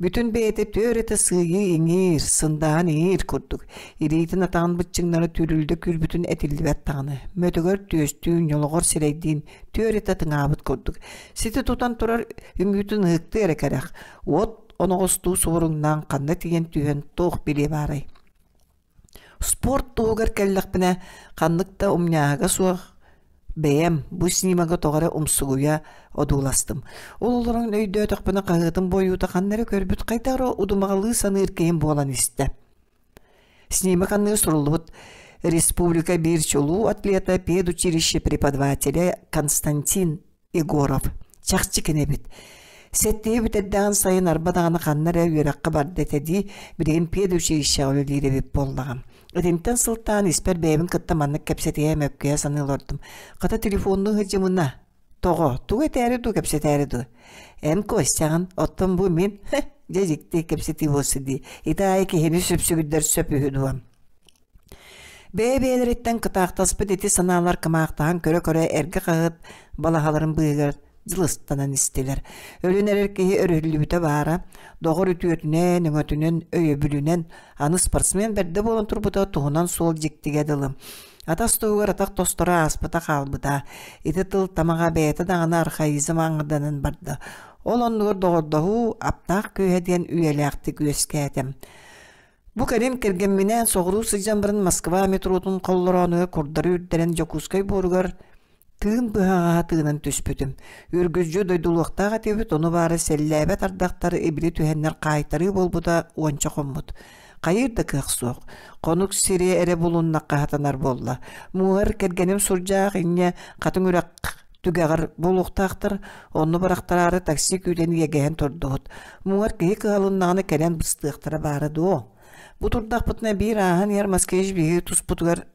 Бүтүн бэйэтэ түөрэтэ сыыйыы иҥиир, сындааһын иҥиир курдук, илиитин атаҕын быччыҥнара түүрүлдэ күүрбүтүн этиллибэт даҕаны, мөтөгөр түөстүүн, ньолоҕор сирэйдиин түөрэтэ тыҥаабыт курдук. Сити тутан турар үҥүүтүн ыһыктыы эрэ кэрэх, уот оноҕостуу субуруҥнаан ханна тиийэн түһэн туох билиэ баарай. Спорт туһугар кэллэхпинэ, ханнык да умньааһыга суох бэйэм бу снимога тоҕо эрэ умсугуйа одууластым. Ол олорон өйдөөтөхпүнэ хаһыатым буойуута ханна эрэ көрбүт хайдах эрэ удумаҕалыы саныыр киһим буолан истэ. Снимок анныгар суруллубут «Республика биир чулуу атлета педучилище преподавателя Константин Егоров чахчы кини эбит. Сэттиһи бүтэрдэҕин сайын арба даҕаны ханна эрэ үөрэххэ барда этэ дии, билигин педучилищеҕа үлэлиир эбит буоллаҕым. Итинтэн сылтаан испэр бэйэбин кытта маннык кэпсэтиһэ мөккүһэ саныы олордум. Хата телефоннуу сылдьымына. Тоҕо? Тугу этээри дуу, кэпсэтээри дуу? Эн Костяҕын, оттон бу мин, дьэ дьикти кэпсэтии буолсу дии. Ити аайы киһини сүпсүгүрдэр сөп үһү дуо? Бэйэ-бэйэлэриттэн кытаахтаспыт ити санаалар кымаахтаһан көрө-көрө эргэ хаһыат балаһаларын быыһыгар дьылыстанан истилэр. Өлөн эрэр киһи өрүһүллүбүтэ баара, доҕор үтүөтүнэн, өҥөтүнэн, өйөбүлүнэн аны спортсмен бэрдэ буолан турбута туһунан суол дьиктигэ дылы. Атас туһугар атах тосторо ааспыта хаалбыта. Ити тыл тамаҕа бэйэтэ даҕаны архаизм аҥарданан барда. Ол оннугар доҕордоһуу аптаах күүһэ диэн үйэлээхтик үөскээтэ. Бу кэлин кэргэмминээн соҕуруу сылдьан баран Москва метротун холлороонугар курдары үрдэрэн Дьокуускай буоругар тыын быһаҕаһа тыынан түспүтүм. Үргүлдьү дойдулуохтаах этибит, ону баара сэллээбэт ардахтар ибили түһэннэр хаайтарыы буолбута уонча хоммут. Хайыыр да кыах суох. Хонук сири эрэ булуннахха сатанар буолла. Мууһар кэргэним сурдьаах инньэ Хатыҥ Үрэх түгэҕэр буолуохтаахтар, онно бырахтараары такси күүтэн иэгэһэн турдубут. Муҥар киһи кыһалыннаҕына кэлэн быстыахтара баара дуо? Бу турдахпытына биир ааһан иһэр москвич биһиги туспутугар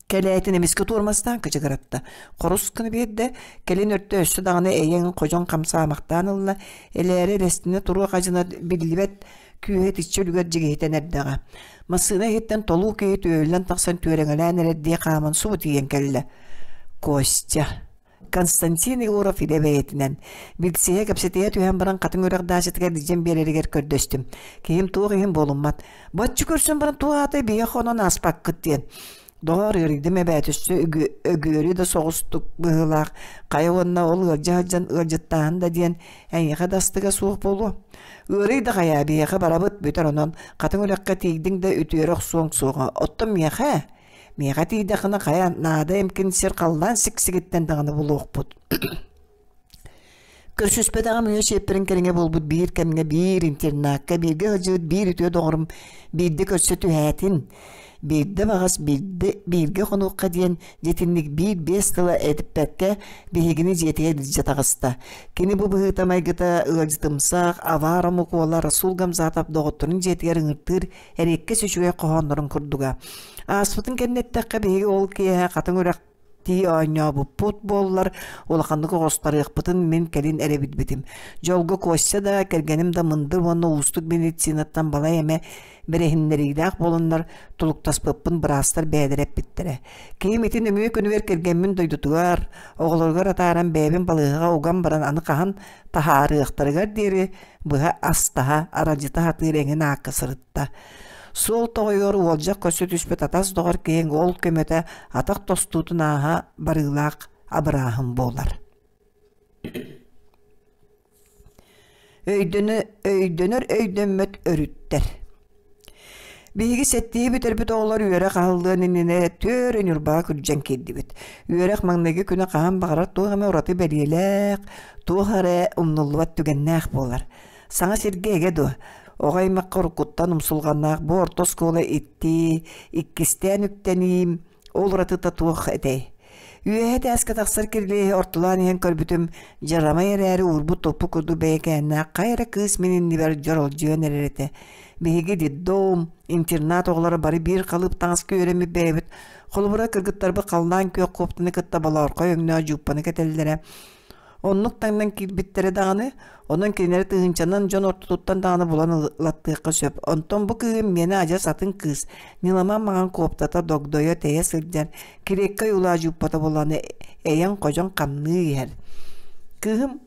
кэлээтин эмискэ туормастаан кычыгыратта. Хорус гына биэрдэ, кэлин өртө өссө даҕаны эйэҥ ходьоҥ хамсаамахтаан ылла, элээри элэстинэ туруох адьына биллибэт. күүһэ итиччэ үлүгэр дьигиһитэн эрдэҕэ. Массыына иһиттэн толуу киһи түөһүллэн тахсан түөрэҥэлээн эрэрдии хааман субу тиийэн кэллэ. Костя. Константин Егоров илэ бэйэтинэн. Билсиһэ кэпсэтиһэ түһэн баран хатыҥ үрэх даачатыгар илдьэн биэрэригэр көрдөстүм. Киһим туох иһин буолуммат. Баччы көрсөн баран туох аата биһиэхэ хонон ааспаккыт диэн. Доҕоор ыарыйдым эбээт өссө өгүөрү да соҕустук быһыылаах хайа уонна ол ыалдьа сылдьан ыалдьыттааһын да диэн эйиэхэ да астыга суох буолуо. Ыарый да хайаа биһиэхэ барабыт бүтэр онон хатыҥ үрэххэ тиийдиҥ да үтүөрэ охсуоҥ суоҕа. Оттон миэхэ миэхэ тиийдэххинэ хайа наада эмкин сир халлаан сиксигиттэн даҕаны булуохпут. Көрсүспэтэҕим үйэ чиэппэрин кэриҥэ буолбут биир кэмҥэ биир интернакка бииргэ сылдьыбыт биир үтүө доҕорум биирдэ көрсө түһээтин, биирдэ баҕас биирдэ бииргэ хонуохха диэн дьитинник биир-биэс тыла этиппэккэ биһигини дьиэтигэр илдьэ таҕыста. Кини бу быһыыта-майгыта ыалдьытымсах, аваар омук уола Расул Гамзатов доҕотторун дьиэтигэр ыҥыртыыр эриэккэс үчүгэй хоһооннорун курдуга. Ааспытын кэннэ эттэххэ биһиги ол киэһэ Хатыҥ Үрэх тии оонньообуппут буоллар, улаханнык оҕустарыахпытын мин кэлин эрэ билбитим. Дьолго Костя да, кэргэним да мындыр уонна уустук медицинаттан балай эмэ бэрэһиннэриилээх буоланнар тулуктаспыппын быраастар бэйэлэрэ эппиттэрэ. Киһим ити нөҥүө күнүгэр кэргэммин дойдутугар, оҕолоругар атааран бэйэбин балыыһаҕа уган баран аны хаһан таһаарыахтарыгар диэри быһа астаһа, аралдьыта сатыыр эҥин аакка сырытта. Суол тоҕойугар уолдьах көрсө түспүт атас доҕор киһиҥ ол көмөтө атах тостуутун ааһа барыылаах абырааһын буолар. Өйдөнө, өйдөнөр өйдөммөт өрүттэр. Биһиги сэттиһи бүтэрбит оҕолор үөрэх аһыллыан иннинэ түөрэ Ньурбаҕа күрдьэн киирдибит. Үөрэх маҥнайгы күнэ хаһан баҕарар туох эмэ ураты бэлиэлээх, туох эрэ умнуллубат түгэннээх буолар. Саҥа сиргэ эгэ дуо? Оҕо аймахха уруккуттан умсулҕаннаах бу орто оскуола иттии, иккистээн үктэниим, ол уратыта туох этэй? Үөһэ этээскэ тахсар кирилиэһи ортолоон иһэн көрбүтүм, дьарамай эрээри уурбут-туппут курдук бэйэкээннээх хайа эрэ кыыс мин иннибэр дьоролдьуйан эрэр этэ. Биһиги детдом, интернат оҕолоро бары биир халыып таҥаска үөрэммит бэйэбит. Холобура, кыргыттарбыт халлаан күөх куоптаны кытта болоорхой өҥнөөх дьууппаны кэтэллэрэ. Оннук таҥнан киирбиттэрэ даҕаны, онон кинилэри тыһыынчанан дьон ортотуттан даҕаны булан ылаттыахха сөп. Онтон бу кыыһым миэнэ адьас атын кыыс, ньыламан маҥан куоптата догдойо тэйэ сылдьан, кириэккэ ойуулаах дьууппата буолан эйэн-ходьон хамныы иһэр. Кыыһым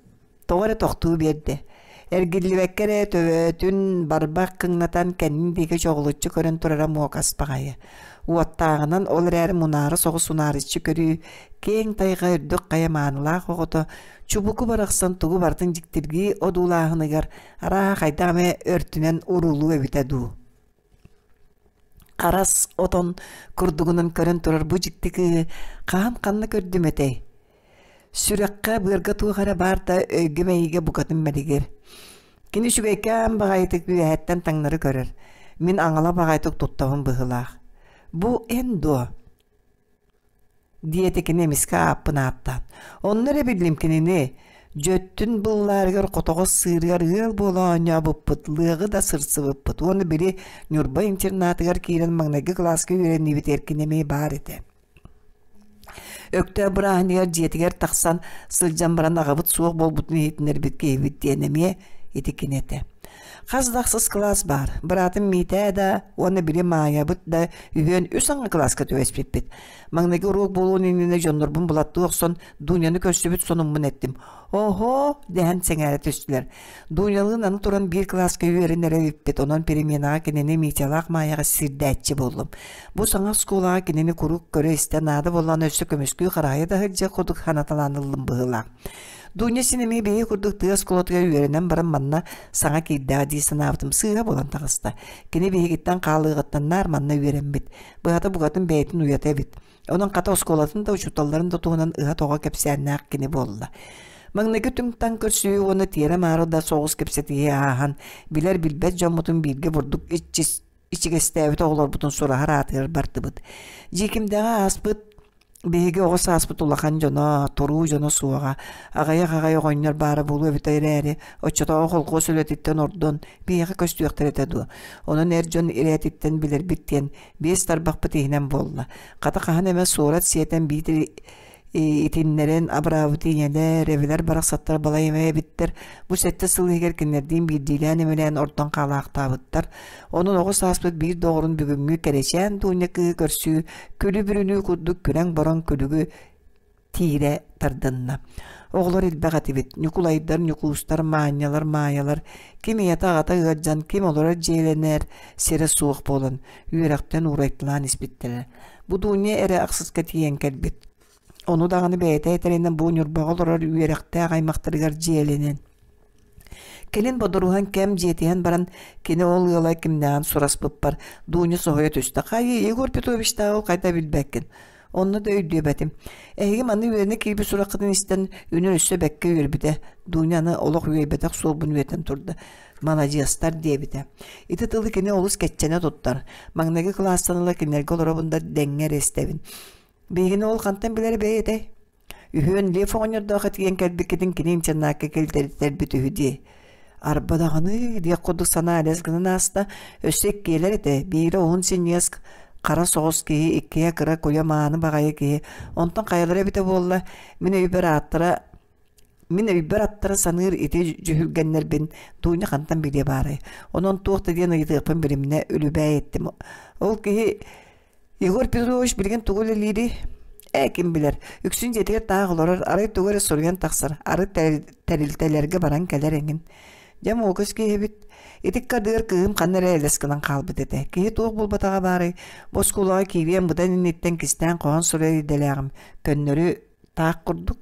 тоҕо эрэ тохтуу биэрдэ. Эргиллибэккэ эрэ төбөтүн барбах кыҥнатан кэннин диэки чоҕулуччу көрөн турара муокас баҕайы. Уоттааҕынан ол эрээри мунаара соҕус унаарыччы көрүү, киэҥ тайҕа үрдүк хайа маанылаах оҕото чубуку барахсан тугу барытын дьиктиргии одуулааһыныгар арааһа хайдах эмэ өртүнэн уруулуу эбитэ дуу. Харас отон курдугунан көрөн турар бу дьикти кыыһы хаһан ханна көрдүм этэй? Сүрэххэ, быарга туох эрэ баар да өйгө-мэйиигэ букатын мэлигир. Кини үчүгэйкээн баҕайытык үөһэттэн таҥнары көрөр. Мин аҥала баҕайытык туттабын быһыылаах. Бу эн дуо? диэтэ кини эмискэ ааппын ааттаан. Онно эрэ биллим кинини. Дьөттүн быллаарыгар хотоҕос сыырыгар ыал буола оонньообуппут, лыаҕы да сырсыбыппыт уонна били Ньурба интернатыгар киирэн маҥнайгы кылааска үөрэннибит эркин эмиэ баар этэ. Өктөөп бырааһынньыгар дьиэтигэр тахсан сылдьан баран аҕабыт суох буолбутун иһитиннэрбит киһибит диэн эмиэ ити кини этэ. Хас да ахсыс кылаас баар. Быраатым Миитээ да уонна били Маайабыт да үһүөн үс аҥы кылааска түбэспиппит. Маҥнайгы уруок буолуон иннинэ дьоннорбун булаттыы охсон Дуняны көрсүбүт сонуммун эттим. Оһо! дэһэн сэҥээрэ түстүлэр. Дунялыын аны туран биир кылааска үөрэнэр эбиппит, онон переменаҕа кинини Митялаах Маайаҕа сирдээччи буоллум. Бу саҥа оскуолаҕа кинини куруук көрө-истэ наада буоллаҕына өссө көмүскүү хараайа да сылдьыах курдук санаталаан ыллым быһыылаах. Дуня син эмиэ биһиги курдук тыа оскуолатыгар үөрэнэн баран манна саҥа киирдэҕэ дии санаабытым сыыһа буолан таҕыста. Кини биһигиттэн хаалыаҕыттан наар манна үөрэммит. Быһата букатын бэйэтин уйата эбит. Онон хата оскуолатын да учууталларын да туһунан ыһа-тоҕо кэпсээннээх кини буолла. Маҥнайгы түҥ-таҥ көрсүһүү уонна тиэрэ-маары да соҕус кэпсэтиһии ааһан, билэр-билбэт дьоммутун бииргэ бурдук ичигэстээбит оҕолорбутун сураһар аатыгар бардыбыт. Дьиикимдэҕэ ааспыт Биһиги оҕо сааспыт улахан дьоно, туруу дьоно суоҕа, аҕыйах аҕай оҕонньор баара буолуо эбитэ эрээри, оччотооҕу холкуос үлэтиттэн ордон, биһиэхэ көстүөхтэрэ этэ дуо? Онон эр дьон ирээтиттэн билэрбит диэн, биэс тарбахпыт иһинэн буолла. Хата хаһан эмэ суорат сиэтэн биитэр Итиннэрин абыраабыт ийэлэр, эбэлэр барахсаттар балай эмэ эбиттэр. Бу сэттэ сыл иһигэр кинилэрдиин биирдиилээн эмэлээн ордон хаалаахтаабыттар. Онон оҕо сааспыт биир доҕорун бүгүҥҥү кэрэчээн Дуня кыыһы көрсүү күлү-бүрүнүү курдук күрэҥ-бороҥ күлүгү тиирэ тардынна. Оҕолор элбэх этибит. Ньукулайдар, Ньукуустар, Маанньалар, Маайалар ким ийэтэ-аҕата ыалдьан, ким олорор дьиэлэнэр сирэ суох буолан, үөрэхтэн уурайталаан испиттэрэ. Бу Дуня эрэ ахсыска тиийэн кэлбит. Ону даҕаны бэйэтэ этэринэн бу Ньурбаҕа олорор үөрэхтээх аймахтарыгар дьиэлэнэн. Кэлин бодоруһан кэм дьиэтиһэн баран кини ол ыала кимнээҕин сураспыппар Дуня соһуйа түстэ. Хайыы, Егор Петровичтааҕы хайда билбэккин. Онно да өйдүөбэтим. Эһиги манна үөрэнэ киирбит сураххытын истэн үнүр өссө бэккэ үөрбүтэ. Дуня аны олох үөйбэтэх суолбун үөтэн турда. Маладьыастар диэбитэ. Ити тылы кини олус кэччэнэ туттар. Маҥнайгы кылаастан ыла кинилэргэ олоробун да дэҥҥэ эрэ истэбин. Биһигини ол хантан билэр бэйэтэй? Үһүөн Лев оҕонньордоох этигэн кэлбиккитин кини интернакка кэлтэрбит үһү дии. Арба даҕаны диэх курдук санаа элэс гынан ааста. Өссө иккиэлэр этэ. Биирэ уһун синньигэс хара соҕус киһи, иккиһэ кыра куйа мааны баҕайы киһи. Онтон хайалара эбитэ буолла, мин өйбөр ааттара Мин өйбөр аттара саныыр ити дьүһүлгэннэрбин Дуня хантан билиэ баарай. Онон туох да диэн ыйытыахпын билимнэ үлүбээй эттим. Ол киһи Егор Петрович билигин тугу үлэлиирий? Ээ, ким билэр. Үксүн дьиэтигэр таах олорор, арай тугу эрэ суруйан тахсар, арыт тэрилтэлэргэ баран кэлэр эҥин. Дьэ, муокас киһибит. Ити кадыыр кыыһым ханна эрэ элэс гынан хаалбыт этэ. Киһи туох буолбатаҕа баарай, бу оскуолаҕа киириэн быдан инниттэн кистээн хоһоон суруйар идэлээҕим. Көннөрү таах курдук.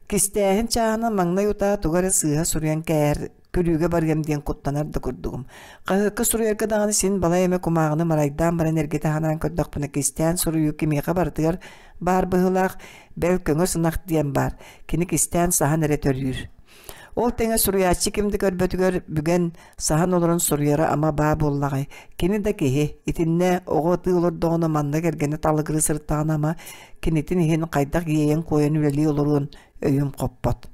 Кистээһин чааһынан маҥнай утаа тугу эрэ сыыһа суруйан кээр, күлүүгэ барыам диэн куттанар да курдугум. Хаһыакка суруйарга даҕаны син балай эмэ кумааҕыны марайдаан баран эргитэ санаан көрдөхпүнэ кистээн суруйуу кимиэхэ барытыгар баар быһыылаах, бэл көҥөс ынах диэн баар, кини кистээн саһан эрэ төрүүр. Ол тэҥэ суруйааччы ким да көрбөтүгэр бүгэн саһан олорон суруйара ама баа буоллаҕай. Кини да киһи, итиннэ оҕо ытыы олордоҕуна манна кэргэнэ талыгырыы сырыттаҕына ама кинитин иһин хайдах иэйэн-куойан үлэлии олоруон өйүм хоппот.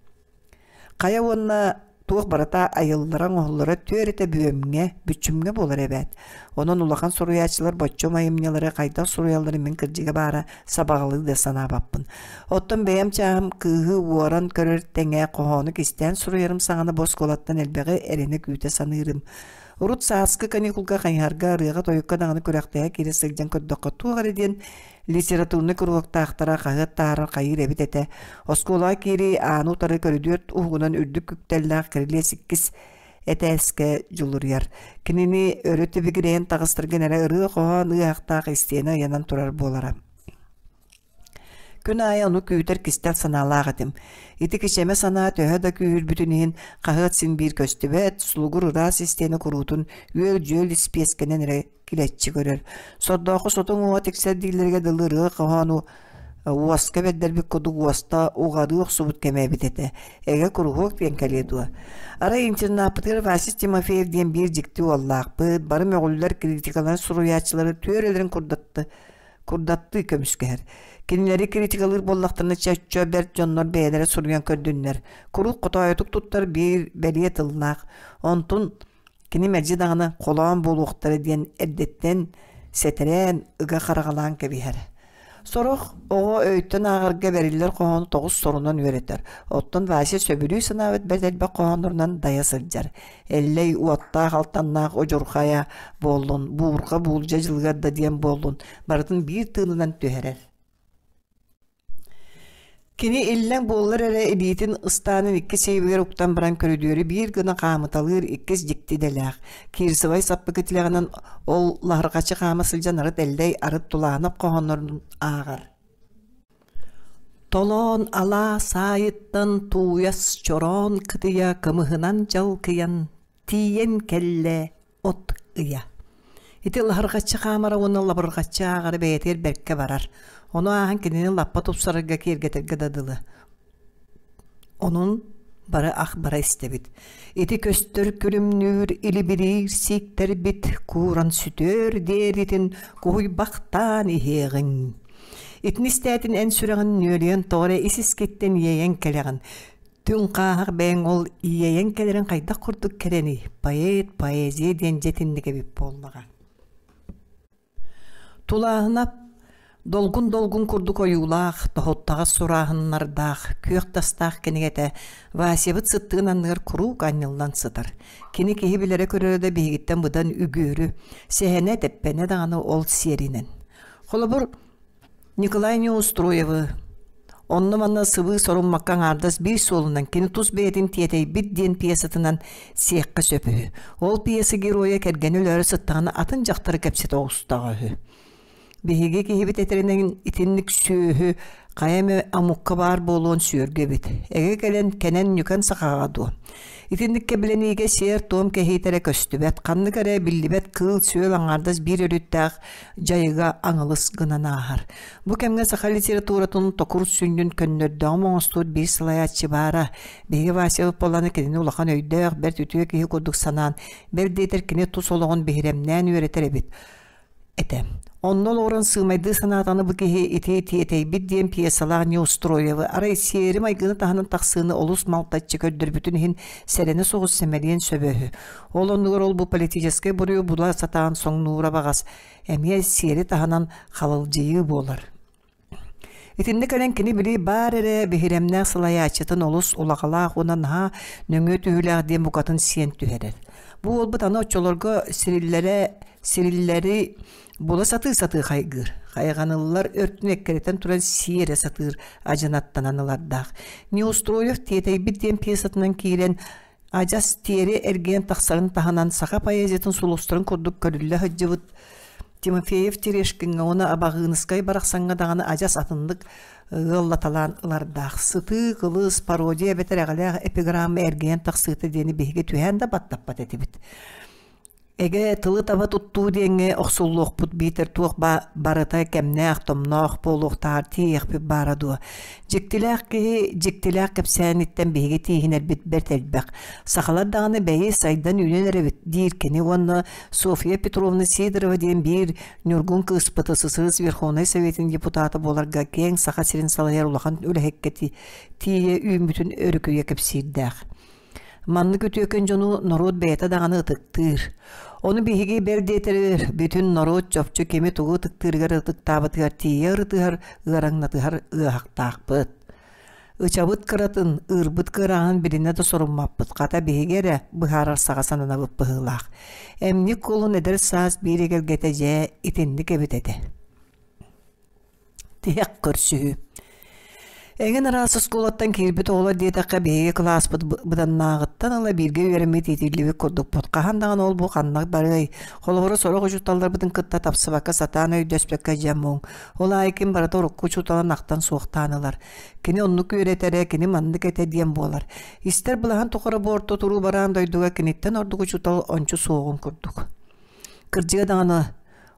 Хайа уонна туох барыта айыллара оҥоһуллара түөрэтэ бүөмҥэ, бүччүмҥэ буолар эбээт. Онон улахан суруйааччылар боччум айымньылары хайдах суруйалларын мин кырдьыга баара сабаҕалыы да санаабаппын. Оттон бэйэм чааһым кыыһы уоран көрөр тэҥэ хоһоону кистээн суруйарым саҕана бу оскуолаттан элбэҕи эрэнэ күүтэ саныырым. Урут сааскы каникулга хайыһарга ырыаҕа-тойукка даҕаны күрэхтэһэ киирэ сылдьан көрдөххө туох эрэ диэн литературнай куруһуоктаахтара хаһыат таһаарар хайыыр эбит этэ. Оскуолаҕа киирии ааны утары көрүдүөр уһугунан үрдүк үктэллээх кирилиэс иккис этээскэ дьулуруйар. Кинини өрө тибигирэйэн таҕыстаргын эрэ ырыа-хоһоон ыаһахтаах истиэнэ ыйанан турар буолара. Күн аайы ону күүтэр кистэл санаалаах этим. Ити кичэмэ санаа төһө да күүһүрбүтүн иһин хаһыат син биир көстүбэт, сулугур ыраас истиэнэ куруутун үөл-дьүөл испиэскэнэн эрэ килэччи көрөр. Сордооху сотуҥ уоҕа тиксэр дииллэргэ дылы ырыа-хоһоону уоска бэрдэрбит курдук уоста уҕарыы охсубут кэмэ эбит этэ. Эгэ куруһуок диэн кэлиэ дуо? Арай интернаппытыгар Вася Тимофеев диэн биир дьикти уоллаахпыт, бары мөҕүллэр критикаларын суруйааччылары түөрэлэрин курдатты курдаттыы көмүскэһэр. Кинилэри критикалыыр буоллахтарына чөччө бэрт дьоннор бэйэлэрэ суруйан көрдүннэр. Куруук хотоойутук туттар биир бэлиэ тыллаах. Онтун Кини мэлдьи даҕаны холоон буолуохтара диэн эрдэттэн сэтэрээн, ыга хараҕалаан кэбиһэр. Сорох оҕо өйтөн ааҕарга бэриллэр хоһоону тоҕус сорунан үөрэтэр. Оттон Вася сөбүлүү санаабыт бэрт элбэх хоһооннорунан дайа сылдьар. Эллэй уоттаах алтаннаах удьурхайа буоллун, буурҕа буулдьа дьылыгар да диэн буоллун, барытын биир тыынынан түһэрэр. Кини иллэҥ буоллар эрэ илиитин ыстаанын икки сиэбигэр уктан баран көрүдүөрү биир гына хаамыталыыр иккис дьикти идэлээх. Кирсовай саппыкы тилэҕинэн ол лаһырҕаччы хаама сылдьан арыт Эллэй, арыт Тулаанап хоһооннорун ааҕар. Толоон алаас аайыттан тууйас чороон кытыйа кымыһынан дьалкыйан тиийэн кэллэ от ыйа. Ити лаһырҕаччы хаамара уонна лабырҕаччы ааҕара бэйэтигэр бэркэ барар. Ону ааһан кинини лаппа тупсарарга киэргэтэргэ да дылы. Онун бары ах бара истэбит. Ити көстөр күлүмнүүр, илибириир сииктэрбит кууран сүтүөр диэритин куһуйбахтаан иһиэҕиҥ. Итини истээтин эн сүрэҕин нүөлүйэн тоҕо эрэ ис-искиттэн иэйэн кэлэҕин. Түҥ хааһах бэйэҥ ол иэйэн кэлэрин хайдах курдук кэрэний, поэт, поэзия диэн дьэ итинник эбит буоллаҕа. Тулааһынап. Долгун-долгун курдук ойуулаах, тоһуттаҕас сурааһыннардаах, күөх тастаах кинигэтэ Васябыт сыттыгын анныгар куруук анньыллан сытар. Кини киһи билэрэ-көрөрө да биһигиттэн быдан үгүөрү, сэһэнэ-тэппэнэ даҕаны ол сиэринэн. Холобур, Николай Неустроевы онно-манна сыбыы соруммакка аҥаардас биир суолунан кини тус бэйэтин тиэтэйбит диэн пьесатынан сиэххэ сөп үһү. Ол пьеса геройа кэргэнэ өлөөрү сыттаҕына атын дьахтары кэпсэтэ оҕустаҕа үһү. Биһиги киһибит этэринэн итинник сүөһү хайа эмэ омукка баар буолуон сүөргү эбит. Эгэ кэлэн кэнэн-ньүкэн сахаҕа дуо? Итинник кэбилэниигэ сиэр-туом кэһиитэ эрэ көстүбэт, ханнык эрэ биллибэт кыыл-сүөл аҥаардас биир өрүттээх дьайыга аҥылыс гынан ааһар. Бу кэмҥэ саха литературатын токур сүнньүн көннөрдөҕүм оҥостубут биир салайааччы баара. Биһиги Вася Павловна кинини улахан өйдөөх, бэрт үтүө киһи курдук санаан, бэл диэтэр кини тус олоҕун биһирэмнээн үөрэтэр эбит. этэ. Онно олоҕуран сыымайдыы санаатаҕына бу киһи ити тиэтэйбит диэн пьесалаах Неустроевы арай сиэри-майгыны таһынан тахсыыны олус малтаччы көрдөрбүтүн иһин сэрэнэ соҕус сэмэлиэн сөбө үһү. Ол оннугар ол бу политическай буруйу була сатаан соҥнуура баҕас эмиэ сиэри таһынан халалдьыйыы буолар. Итиннэ кэлэн кини били баар эрэ биһирэмнээх салайааччытын олус улаҕалаах уонна наһаа нөҥүө түһүүлээх диэн букатын сиэн түһэрэр. Бу уолбут аны оччолорго сириллэрэ сириллэри була сатыы-сатыы хайгыыр. Хайҕаныллар өртүн эккирэтэн туран сии эрэ сатыыр адьынаттанан ылардаах. Неустроев тиэтэйбит диэн пьесатынан киирэн адьас тиэри эргийэн тахсарын таһынан саха поэзиятын сулустарын курдук көрүллэ сылдьыбыт Тимофеев Терешкиҥҥэ уонна Абаҕыыныскай барахсаҥҥа даҕаны адьас атыннык ыаллаталаан ылардаах. Сытыы, кылыс, пародия эбэтэр эҕэлээх эпиграмма эргийэн тахсыыта диэни биһиги түһээн да баттаппат этибит. Эгэ, тылы таба туттуу диэҥҥэ охсуллуохпут биитэр туох барыта кэмнээх-томноох буолуохтааҕар тиийиэхпит баара дуо? Дьиктилээх киһи дьиктилээх кэпсээниттэн биһиги тииһинэрбит бэрт элбэх. Сахалар даҕаны бэйи сайдан-үүнэн эрэбит диир кини уонна Софья Петровна Сидорова диэн биир ньургун кыыспыт СССР Верховнай Советын депутата буоларга киэҥ Саха сирин салайар улахан үлэһиккэ тиийэ үүммүтүн өрүкүйэ кэпсиирдээх. Маннык үтүөкэн дьону норуот бэйэтэ даҕаны ытыктыыр. Ону биһиги бэл диэтэр бүтүн норуот чопчу кими тугу ытыктыырыгар ытыктаабытыгар тиийэ ырытыһар, ыараҥнатыһар ыаһахтаахпыт. Ычабыт кыратын, ыырбыт кыараҕын билинэ да соруммаппыт, хата биһиги эрэ быһаарар саҕа сананабыт быһыылаах. Эмньик кулун эдэр саас биир эгэлгэтэ дьэ итинник эбит этэ. Тиһэх көрсүһүү. Эҥин араас оскуолаттан киирбит оҕолор диэтэххэ, биһиги кылааспыт быданнааҕыттан ыла бииргэ үөрэммит иитиллибит курдукпут. Хаһан даҕаны ол-бу ханна барыай? Холобура, сорох учууталларбытын кытта тапсыбакка, сатаан өйдөспөккө дьэ муҥ. Ол аайы ким барыта урукку учууталын ахтан суохтаан ылар. Кини оннук үөрэтэрэ, кини маннык этэ диэн буолар. Истэр былаһын тухары бу орто туруу бараан дойдуга киниттэн ордук учуутал ончу суоҕун курдук. Кырдьыга даҕаны,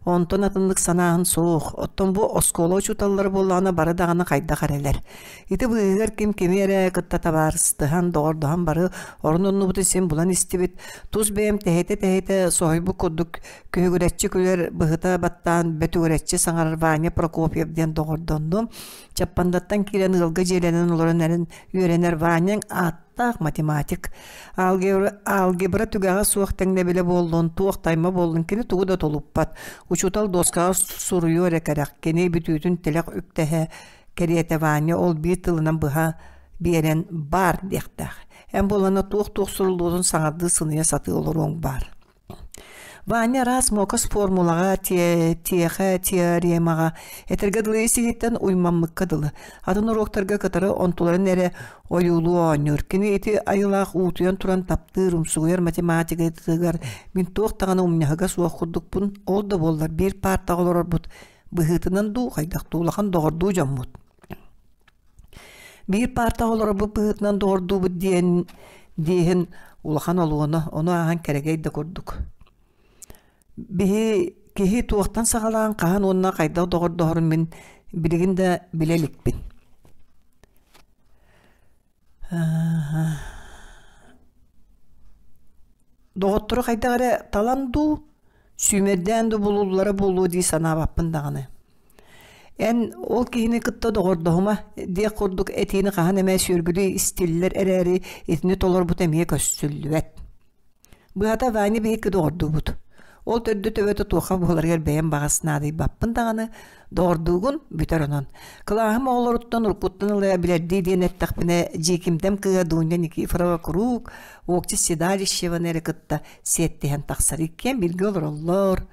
Онтон атыннык санааһын суох. Оттон бу оскуола учууталлара буоллаҕына бары даҕаны хайдах эрэлэр. Ити быыһыгар ким кими эрэ кытта табаарыстыһан, доҕордоһон бары орун оннубутун син булан истибит. Тус бэйэм тэһитэ-тэһитэ соһуйбут курдук күһүгүрэччи күлэр, быһыта баттаан бөтүгүрэччи саҥарар Ваня Прокопьев диэн доҕордоннум. Чаппандаттан киирэн ыалга дьиэлэнэн олорон эрэн үөрэнэр Ваняҥ аат ааттаах математик. Алгебра, алгебра түгэҕэ суох тэҥнэбилэ буоллун, туох тайма буоллун, кини тугу да толуппат. Учуутал дуоскаҕа суруйуо эрэ кэрэх, кини бүтүүтүн тилэх үктэһэ кэриэтэ Ваня ол биир тылынан быһа биэрэн баар диэхтээх. Эн буолана туох-туох суруллуутун саҥардыы сыныйа сатыы олоруоҥ баар. Ваня араас муокас формулаҕа, тиэхэ, теоремаҕа, этэргэ дылы ис-иһиттэн уймаммыкка дылы, атын уруоктарга кытары онтуларын эрэ ойуулуу оонньуур. Кини ити айылаах уутуйан туран таптыыр, умсугуйар математикатыгар мин туох даҕаны умньаһыга суох курдукпун, ол да буоллар биир паартаҕа олорорбут быһыытынан дуу, хайдах дуу улахан доҕордуу дьоммут. Биир паартаҕа олорорбут быһыытынан доҕордуубут диэн диэһин улахан олуона, ону ааһан кэрэгэй да курдук. Биһи киһи туохтан саҕалаан хаһан уонна хайдах доҕордоһорун мин билигин да билэ иликпин. Доҕоттору хайдах эрэ талан дуу, сүүмэрдээн дуу булуллара буолуо дии санаабаппын даҕаны. Эн ол киһини кытта доҕордоһума диэх курдук этиини хаһан эмэ сүөргүлүү истиллэр эрээри итини толорбута эмиэ көстүллүбэт. Быһата Ваня биһикки доҕордуубут. Ол төрдө-төбөтө туохха буоларыгар бэйэм баҕас наадыйбаппын даҕаны, доҕордуугун бүтэр онон. Кылааһым оҕолоруттан уруккуттан ыла билэрдии диэн эттэхпинэ, Дьиикимдэм кыыһа Дуня Никифорова куруук Уокча Седалищеваны эрэ кытта сиэттиһэн тахсар. Иккиэн бииргэ олороллор.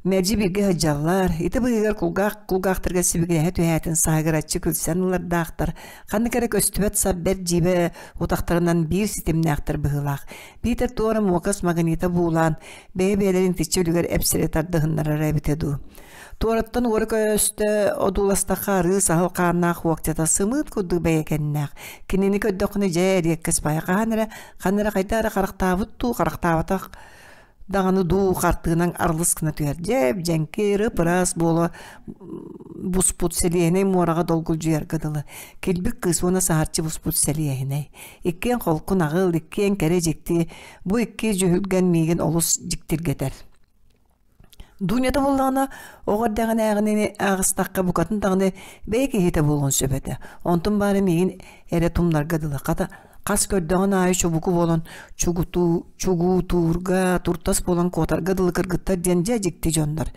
Мэлдьи бииргэ сылдьаллар, ити быыһыгар кулгаах кулгаахтарыгар сибигинэһэ түһээтин саһыгыраччы күлсэн ылардаахтар, ханнык эрэ көстүбэт сап бэрт дьиибэ утахтарынан биир ситимнээхтэр быһыылаах. Биитэр туора муокас магнита буулаан, бэйэ-бэйэлэрин итиччэ үлүгэр эпсэри тардыһыннарара эбитэ дуу. Туораттан уора көстө одууластахха арыы саһыл хааннаах уоктата сымыыт курдук бэйэкэннээх. Кинини көрдөххүнэ дьэ эриэккэс баайа хаһан эрэ, ханна эрэ хайдах эрэ харахтаабыт дуу, харахтаабатах даҕаны дуу хартыынан арылыс гына түһэр дьэп дьэҥкир ып-ыраас буола буспут сэлиэһинэй муораҕа долгулдьуйарга дылы килбик кыыс уонна саһарчы буспут сэлиэһинэй иккиэн холку наҕыл иккиэн кэрэ дьикти бу икки дьүһүлгэн миигин олус дьиктиргэтэр Дунята буоллаҕына оҕо эрдэҕинээҕини ааҕыстахха букатын даҕаны бэйэ киһитэ буолуон сөп этэ. Онтун баара миигин эрэ тумнарга дылы хата хас көрдөҕүн аайы чубуку буолан чугутуу чугуутуурга туртас буолан куотарга дылы кыргыттар диэн дьэ дьикти дьоннор.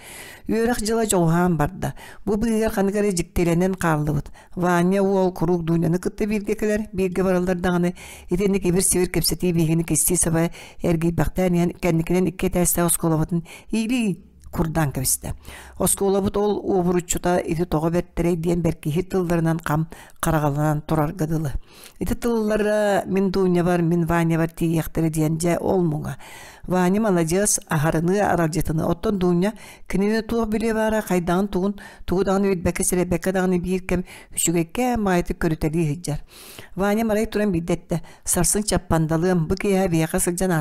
Үөрэх дьыла дьоҕуһаан барда. Бу быыһыгар ханнык эрэ дьиктилэнэн хааллыбыт. Ваня уол куруук Дуняны кытта бииргэ кэлэр, бииргэ бараллар даҕаны итинник ибир-сибир кэпсэтии биһигини кистии саба эргийбэхтээн иһэн кэнникинэн икки этээстээх оскуолабытын иилии курдаан кэбистэ. Оскуолабыт ол уобуруччута ити тоҕо бэртэрэй диэн бэркиһи тылларынан хам хараҕаланан турарга дылы. Ити тыллара мин Дунябар, мин Ванябар тиийиэхтэрэ диэн дьэ ол муҥа. Ваня маладьыас, аһарыныы аралдьытыны. Оттон Дуня кинини туох билиэ баара хайдаҕын тугун, тугу даҕаны билбэккэ сэрэйбэккэ даҕаны биир кэм үчүгэйкэ маайытык көрүтэлии сылдьар. Ваня марай туран биирдэ эттэ, сарсын чаппандалыам, бу киэһэ биһиэхэ сылдьан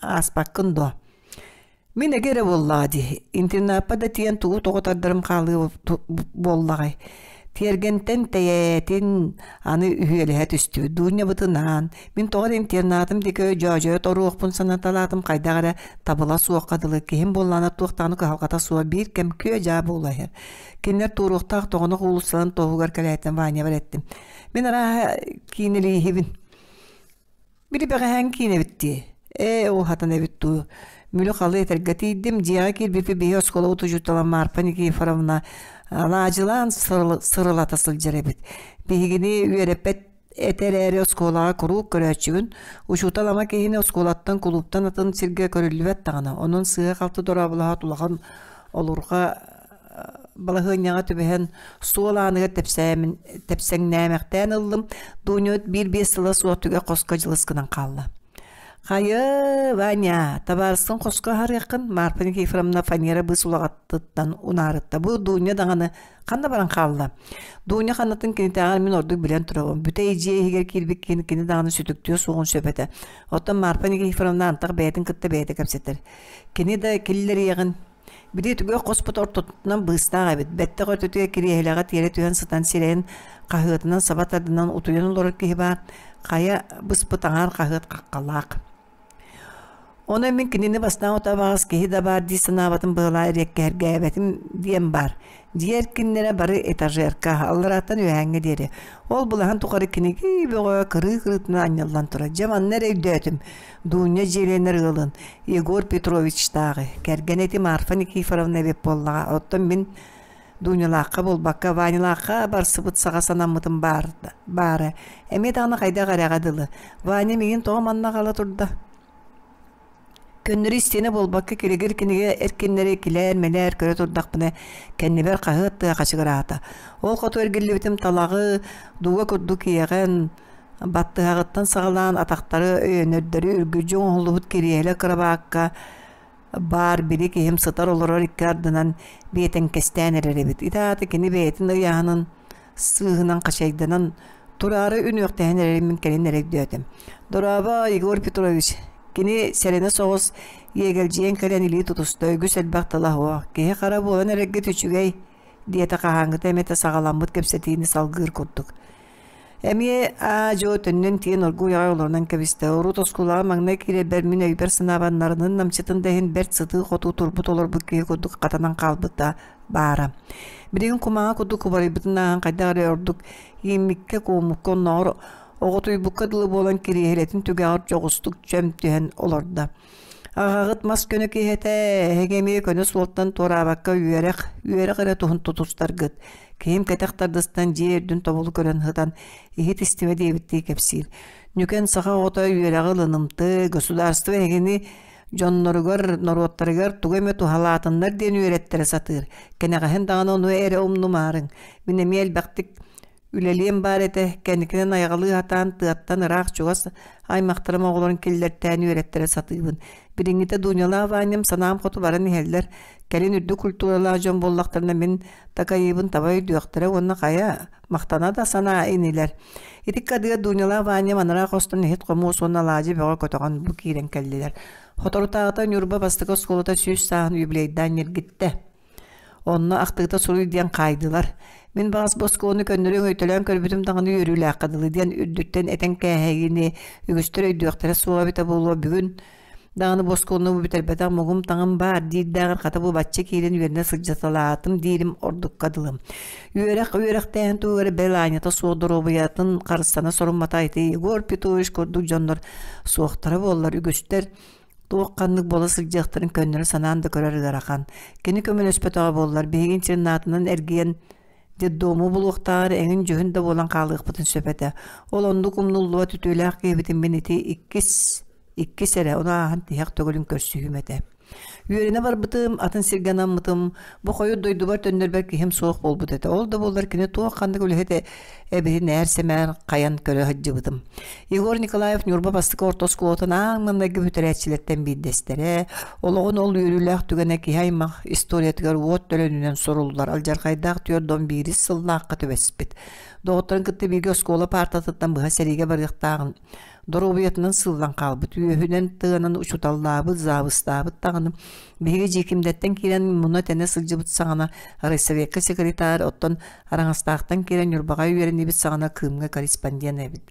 ааспаккын дуо? Мин эгэ эрэ буоллаҕа дии, интернаппа да тиийэн тугу тоҕо тардарым хаалыы буоллаҕай. Тиэргэнтэн тэйээтин аны үһүөлэһэ түстүбүт. Дуунньабытынаан, мин тоҕо эрэ интернатым диэки дьоодьойо торуохпун санаталаатым хайдах эрэ табыла суохха дылы киһим буоллаҕына туох даҕаны кыһалҕата суох биир кэм күө-дьаа буола иһэр. Кинилэр туоруохтаах тоҕонох уулуссаларын туоһугар кэлээтин Ванябар эттим. Мин арааһа киинэлииһибин. Били бэҕэһээҥ киинэбит дии. Ээ, уһатан эбит дуу. Мүлү-халы этэргэ тиийдим. Дьиэҕэ киирбиппит биһи оскуола учуутала Марфа Никифоровна алаадьылаан сырылата сылдьар эбит. Биһигини үөрэппэт этэ эрээри оскуолаҕа куруук көрөөччүбүн. Учуутал ама киһини оскуолаттан, кулууптан атын сиргэ көрүллүбэт даҕаны. Онон сыыһа-халты дорооболоһоот улахан олурҕа балаһыанньаҕа түбэһэн суол ааныгар тэпсэҥнээмэхтээн ыллым Дуня биир-биэс сыла суох түгэх хоско дьылыс гынан хаалла «Хайы, Ваня, табаарыскын хоско аһарыаххын» Марфа Никифоровна фанера быыс улаҕаттыттан унаарытта. Бу Дуня даҕаны ханна баран хаалла? Дуня ханнатын кинитээҕэр мин ордук билэн турабын. Бүтэй дьиэ иһигэр киирбит кини кини даҕаны сүтүктүө суоҕун сөп этэ. Оттон Марфа Никифоровна антах бэйэтин кытта бэйэтэ кэпсэтэр. Кини да киллэриэҕин Били түгэх хоспут ортотунан быыстаах эбит, бэттэх өтөтүгэр кириэһилэҕэ тиэрэ түһэн сытан сирэйин хаһыатынан саба тардынан утуйан олорор киһи баар, хайа быспыт аҥаар хаһыат хаххалаах. Онон мин кинини бастаан утаа киһи да баар дии санаабатым быһалаа эриэккэһэргээбэтим диэн баар. Дьиэ эркиннэрэ бары этажерка, алларааттан үөһээҥҥэ диэри. Ол былаһан тухары киниги бөҕө кырыы-кырыытынан анньыллан турар. Дьэ манна эрэ өйдөөтүм. Дуня дьиэлэнэр ыалын Егор Петровичтааҕы кэргэнэ ити Марфа Никифоровна эбит буоллаҕа. Оттон мин Дунялаахха буолбакка Ванялаахха барсыбыт саҕа санаммытым баар, баара. Эмиэ даҕаны хайдах эрэҕэ дылы. Ваня миигин тоҕо манна аҕала турда? Көннөрү истиэнэ буолбакка килэгир кинигэ эркиннэри килээр-мэлээр көрө турдахпына кэннибэр хаһыат тыа хачыгыраата. Ол хоту эргиллибитим талаҕы дууга курдук иэҕэн Баттыһаҕыттан саҕалаан атахтары өйөнөрдөрү үргүдьү оҥоһуллубут кириэһилэ кырабаакка баар били киһим сытар-олорор икки ардынан биэтэҥкэстээн эрэр эбит. Ити аата кини бэйэтин ыйааһынын сыыһынан хачайданан тураары үнүөхтэһэн эрэрин мин кэлин эрэ өйдөөтүм. «Дорообо, Егор Петрович!» Кини сэрэнэ соҕус иэгэлдьийэн кэлэн илии тутуста, үгүс элбэх тыла суох. «Киһи хара буолан эрэргит үчүгэй» диэтэ хаһааҥҥыта эмэтэ саҕаламмыт кэпсэтиини салгыыр курдук. Эмиэ аа-дьуо төннөн тиийэн оргууй аҕай олорунан кэбистэ. Урут оскуолаҕа маҥнай киирэрбэр мин өйбөр-санаабар нарынын намчытын да иһин бэрт сытыы-хотуу турбут-олорбут киһи курдук хатанан хаалбыта баара. Билигин кумааҕы курдук кубарыйбытын ааһан хайдах эрэ ордук ииммиккэ-куоммукка оннооҕор оҕотуйбукка дылы буолан кириэһилэтин түгэҕэр дьоҕустук чөм түһэн олордо. Аҕаҕыт мас көнө киһи этэ, эһиги эмиэ көнө суолтан туораабакка үөрэх, үөрэх эрэ туһун тутустаргыт. Киһим кэтэх тардыстан дьиэ үрдүн тобулу көрөн сытан, иһит истимэ диэбиттии кэпсиир. Ньүкэн саха оҕото үөрэҕи ылынымты, государство эһигини дьонноругар, норуоттарыгар тугу эмэ туһалаатыннар диэн үөрэттэрэ сатыыр. Кэнэҕэһин даҕаны ону эрэ умнумаарыҥ. Мин эмиэ элбэхтик Үлэлиэм баар этэ, кэнникинэн айаҕалыы сатаан тыаттан ыраах-чугас аймахтарым оҕолорун киллэртээн үөрэттэрэ сатыыбын. Билиҥҥитэ Дунялаах Ваням санаам хоту баран иһэллэр. Кэлин үрдүк культуралаах дьон буоллахтарына мин такайыыбын таба өйдүөхтэрэ уонна хайа, махтана да санаа инилэр. Ити кадыа Дунялаах Ваням анараа хостон иһит-хомуос уонна алаадьы бөҕө көтөҕөн бу киирэн кэллилэр. Соторутааҕыта Ньурба бастакы оскуолата сүүс сааһын юбилейдаан ньиргиттэ. Онно ахтыыта суруй диэн хаайдылар. Мин баҕас бу оскуоланы көннөрү өҥөйтөлөөн көрбүтүм даҕаны үөрүүлээххэ дылы диэн үрдүттэн этэн кээһэйиини үгүстэр өйдүөхтэрэ суоҕа эбитэ буолуо бүгүн даҕаны бу оскуоланы бу бүтэрбэтэх муҥум-таҥым баар диирдээҕэр хата бу бачча киирэн үөрэнэ сылдьыталаатым диирим ордукка дылым. Үөрэх үөрэхтээһин туһугар бэл аанньата суох доруобуйатын харыстана соруммата ити Егор Петрович курдук дьоннор суохтара буоллар үгүстэр Туох-ханнык буола сылдьыахтарын көннөрү санаан да көрөр ыарахан. Кини көмөлөспөтөҕө буоллар, биһиги интернатынан эргийэн детдому булуохтааҕар эҥин-дьүһүн да буолан хаалыахпытын сөп этэ. Ол оннук умнуллубат үтүөлээх киһибитин мин ити иккис, иккис эрэ, ону ааһан тиһэх төгүлүн көрсүһүүм этэ. Үөрэнэ барбытым, атын сиргэ анаммытым, бу хойут дойдубар төннөрбөр киһим суох буолбут этэ. Ол да буоллар кини туох-ханнык үлэһит эбитин ээр-сэмээр хайан көрө сылдьыбытым. Егор Николаев Ньурба бастакы орто оскуолатын аан маҥнайгы бүтэрээччилэртэн биирдэстэрэ, олоҕун ол үөрүүлээх түгэнэ киһи аймах историятыгар уот төлөнүнэн суруллар алдьархайдаах 41 сыллаахха түбэспит. Доҕотторун кытта бииргэ оскуола паартатыттан быһа сэриигэ барыахтааҕын доруобуйатынан сыыллан хаалбыт, үөһүнэн тыанан учууталлаабыт, заабыстаабыт даҕаны биһиги Дьиикимдэттэн киирэн муна-тэнэ сылдьыбыт саҕана райсоветка секретарь, оттон Араҥастаахтан киирэн Ньурбаҕа үөрэннибит саҕана Кыымҥа корреспондент эбит.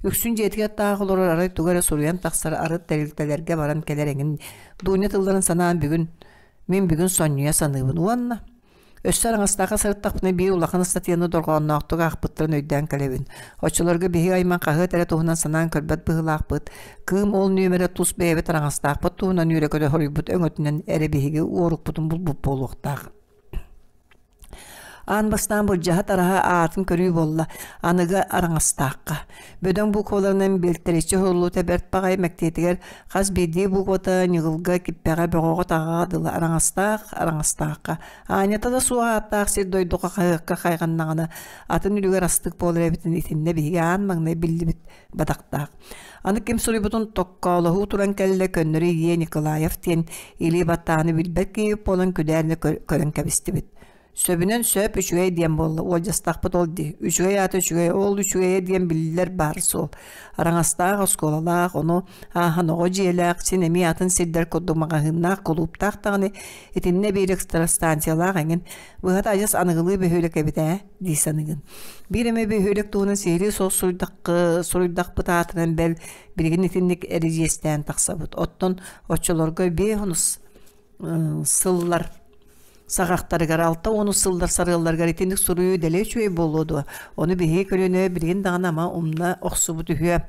Үксүн дьиэтигэр таах олорор арай тугу эрэ суруйан тахсар арыт тэрилтэлэргэ баран кэлэр эҥин Дуня тылларын санаан бүгүн мин бүгүн сонньуйа саныыбын уонна өссө Араҥастаахха сырыттахпына биир улахан ыстатыйаны дорҕоонноохтук аахпыттарын өйдөөн кэлэбин. Оччолорго биһиги аймах хаһыат эрэ туһунан санаан көрбөт быһыылаахпыт. Кыым ол нүөмэрэ тус бэйэбит Араҥастаахпыт туһунан үөрэ-көтө хоруйбут өҥөтүнэн эрэ биһиги уорукпутун булбут буолуохтаах. Аан бастаан былдьаһа тараһа аатын көрүү буолла, аныгы араҥастаахха. Бөдөҥ букваларынан биэлтэриччи уһуллуута бэрт баҕайы мэктиэтигэр хас биирдии буквата ньыгылга, киппэҕэ, бөҕөҕө-таҕаҕа дылы араҥастаах, араҥастаахха. Аанньата да суох ааттаах сир дойдуга хаһыакка хайҕаннаҕына атын үлүгэр астык буолар эбитин итиннэ биһиги аан маҥнай биллибит бадахтаах. Аны ким суруйбутун токкоолоһуу туран кэллэ көннөрү Е. Николаев диэн илии баттааны билбэт киһи буолан күдээринэ көрөн кэбистибит. Сөбүнэн сөп үчүгэй диэн буолла уолдьастахпыт ол дии. Үчүгэй аата үчүгэй, ол үчүгэйэ диэн биллэр баар суол. Араҥастаах оскуолалаах, ону ааһан оҕо дьиэлээх, син эмиэ атын сирдэр курдук маҕаһыыннаах, кулууптаах даҕаны итиннэ биир электростанциялаах эҥин. Быһата адьас аныгылыы бөһүөлэк эбит ээ дии саныгын. Биир эмэ бөһүөлэк туһунан сиһилии суох суруйдахпыт аатынан бэл билигин итинник эридьиэстээн тахсабыт. Оттон оччолорго 5 сыллар саҕахтарыгар 60 сыллар сарыалларыгар итинник суруйуу дэлэй үчүгэй буолуо дуо? Ону биһиги көлүөнэ билигин даҕаны ама умна охсубут үһүө.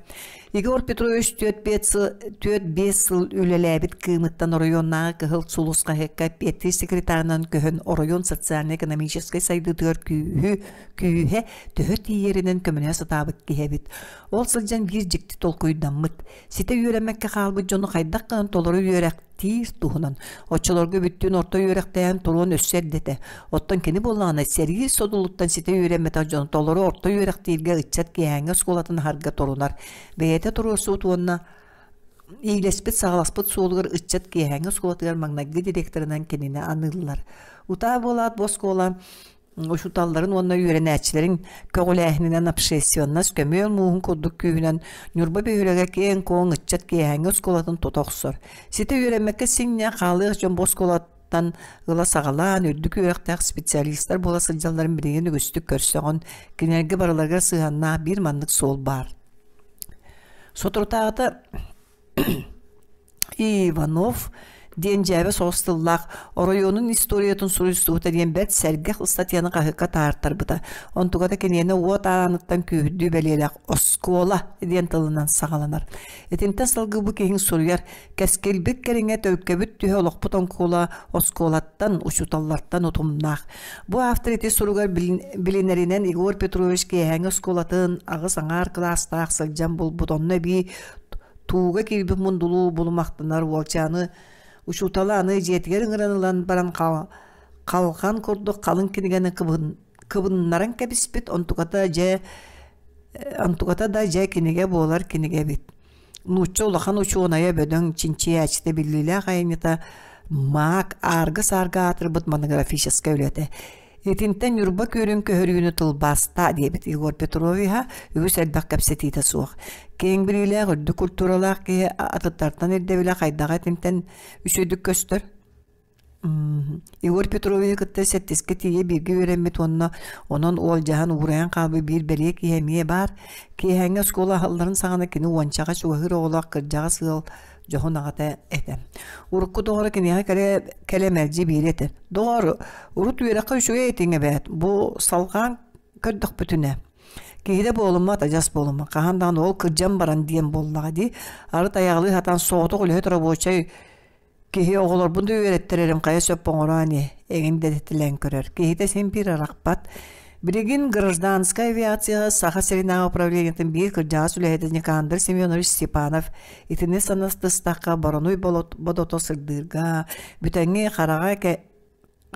Егор Петрович 4-5 сыл үлэлээбит Кыымыттан оройуоннааҕы Кыһыл Сулус хаһыакка эппиэттиир секретарынан көһөн оройуон социально-экономическай сайдыытыгар күүһү күүһэ төһө тиийэринэн көмөлөһө сатаабыт киһи эбит. Ол сылдьан биир дьикти толкуйдаммыт. Ситэ үөрэммэккэ хаалбыт дьону хайдах гынан толору үөрэхтиир туһунан. Оччолорго бүттүүн орто үөрэхтээн туруон өссө эрдэ этэ. Оттон кини буоллаҕына сэрии содулуттан ситэ үөрэммэтэх дьону толору орто үөрэхтииргэ ыччат киэһээҥҥи оскуолатын аһарга турунар. Бэйэтэ туруорсубут уонна иилэспит-саҕаласпыт суолугар ыччат киэһээҥҥи оскуолатыгар маҥнайгы директорынан кинини аныыллар. Утаа буолаат бу оскуола учууталларын уонна үөрэнээччилэрин көҕүлээһининэн общественность көмүөл мууһун курдук күүһүнэн Ньурба бөһүөлэгэ киэҥ-куоҥ ыччат киэһээҥҥи оскуолатын тута охсор. Ситэ үөрэммэккэ синньэ хаалыах дьон бу оскуолаттан ыла саҕалаан үрдүк үөрэхтээх специалистар буола сылдьалларын билигин үгүстүк көрсөҕүн, кинилэргэ барыларыгар сыһыаннаах биир маннык суол баар. Соторутааҕыта Иванов. Диэн дьээбэ соҕус тыллаах оройуонун историятын суруйсубута диэн бэрт сэргэх ыстатыйаны хаһыакка таһаартарбыта. Онтуката киниэнэ уот ааныттан күүһүрдүү бэлиэлээх «оскуола» диэн тылынан саҕаланар. Итинтэн салгыы бу киһиҥ суруйар «Кэскилбит кэриҥэ төлкөбүт түһэ олохпут оҥкула оскуолаттан, учууталлартан утумнаах». Бу автор ити суругар билинэринэн Егор Петрович киэһээҥҥи оскуолатын аҕыс аҥаар кылаастаах сылдьан булбут, онно эбии тууга киирбит мундулуу булумахтанар уолчааны учуутала аны дьиэтигэр ыҥыран ылан баран халҕан курдук халыҥ кинигэни кыбыннаран кэбиспит, онтуката дьэ онтуката да дьэ кинигэ буолар кинигэ эбит. Нуучча улахан учуонайа бөдөҥ чинчийээччитэ биллиилээх айымньыта Маак ааргы-саарга аатырбыт монографическай үлэтэ. Итинтэн Ньурба күөлүн көһөрүүнү тылбаастаа диэбит Егор Петровиһа үгүс элбэх кэпсэтиитэ суох. Киэҥ билиилээх, үрдүк культуралаах киһи атыттартан ирдэбилэ хайдаҕа итинтэн үчүгэйдик көстөр. Егор Петровиһы кытта сэттискэ тиийэ бииргэ үөрэммит уонна онон уолдьаһан уурайан хаалбыт биир бэлиэ киһи эмиэ баар. Киэһээҥҥи оскуола аһылларын саҕана кини уончаҕа чугаһыыр оҕолоох кырдьаҕас ыал дьоһун аҕата этэ. Урукку доҕоро киниэхэ кэлэ, кэлэ мэлдьи биири этэр: «Доҕоор, урут үөрэххэ үчүгэй этиҥ эбээт, бу салҕаан көрдөхпүтүнэ, киһитэ буолуммат, адьас буолуммат, хаһан даҕаны ол кырдьан баран диэн буоллаҕа дии, арыт айаҕалыы сатаан соҕотох үлэһит рабочай Киһи оҕолорбун да үөрэттэрэрим хайа сөп оҥороо ини, эҥин дэтитилээн көрөр. Киһитэ син биир арахпат. Билигин гражданскай авиацияҕа Саха сиринээҕи управлениетын биир кырдьаҕас үлэһитэ Никандр Семенович Степанов итини санастыстахха боронуй бодото сырдыырга, бүтэҥи хараҕа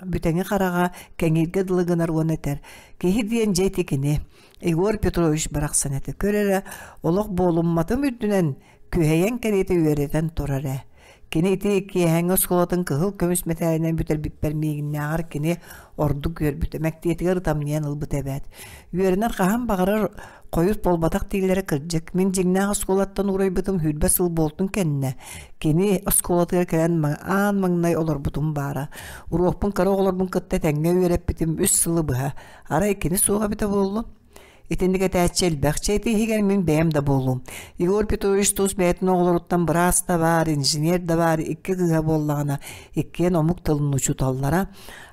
бүтэҥи хараҕа кэҥииргэ дылы гынар уонна этэр: «Киһи диэн дьэ ити кини, Егор Петрович барахсан этэ, көр эрэ, олох буолумматым үрдүнэн күһэйэн кэриэтэ үөрэтэн турар ээ. Кини ити киэһээҥҥи оскуолатын кыһыл көмүс мэтээлинэн бүтэрбиппэр миигиннээҕэр кини ордук үөрбүтэ, мэктиэтигэр ытамньыйан ылбыта эбээт. Үөрэнэр хаһан баҕарар хойут буолбатах дииллэрэ кырдьык. Мин дьиҥнээх оскуолаттан уурайбытым 20 сыл буолтун кэннэ, кини оскуолатыгар кэлэн аан маҥнай олорбутум баара. Уруокпун кыра оҕолорбун кытта тэҥҥэ үөрэппитим үс сылы быһа. Арай кини суох эбитэ буоллун? Итинник этээччи элбэх чэйти иһигэр мин бэйэм да буолуум. Егор Петрович тус бэйэтин оҕолоруттан быраас да баар, инженер да баар икки кыыһа буоллаҕына, иккиэн омук тылын учууталлара.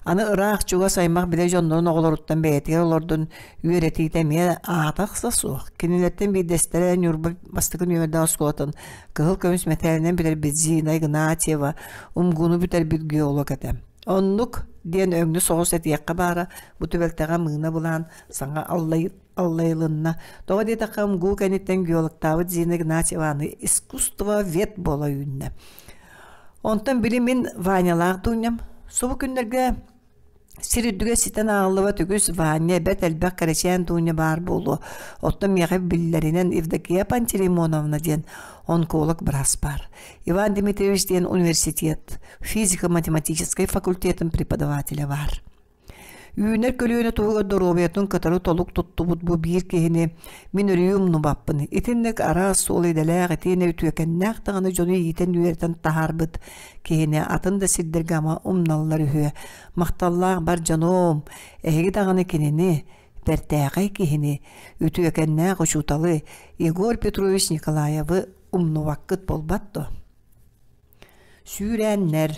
Аны ыраах чугас аймах билэ дьоннорун оҕолоруттан бэйэтигэр олордон үөрэтиитэ эмиэ аата-ахса суох. Кинилэртэн биирдэстэрэ Ньурба бастакы нүөмэрдээх оскуолатын кыһыл көмүс мэтээлинэн бүтэрбит Зина Игнатьева УМГУну бүтэрбит геолог этэ. Оннук диэн өҥнү соҕус этиэххэ баара, бу түбэлтэҕэ мыына былаан саҥа аллайылынна. Тоҕо диэтэххэ, МГУ кэнниттэн геологтаабыт Зина Игнатьеваны искусствовед буола үүннэ. Онтон били мин Ванялаах Дуням субу күннэргэ сир үрдүгэр ситэн ааҕыллыбат үгүс Ваня бэрт элбэх кэрэчээн Дуня баар буолуо. Оттон миэхэ биллэринэн Евдокия Пантелеймоновна диэн онколог быраас баар. Иван Дмитриевич диэн университет физико-математическай факультетын преподавателэ баар. Үүнэр көлүөнэ туһугар доруобуйатын кытары толук туттубут бу биир киһини мин өрүү умнубаппын. Итинник араас суол идэлээх итиэннэ үтүөкэннээх даҕаны дьону иитэн-үөрэтэн таһаарбыт киһини атын да сирдэргэ ама умналлар үһүө. Махталлаах бар дьонуом, эһиги даҕаны кинини, бэртээхэй киһини, үтүөкэннээх учууталы Егор Петрович Николаевы умнубаккыт буолбат дуо? Сүүрээннэр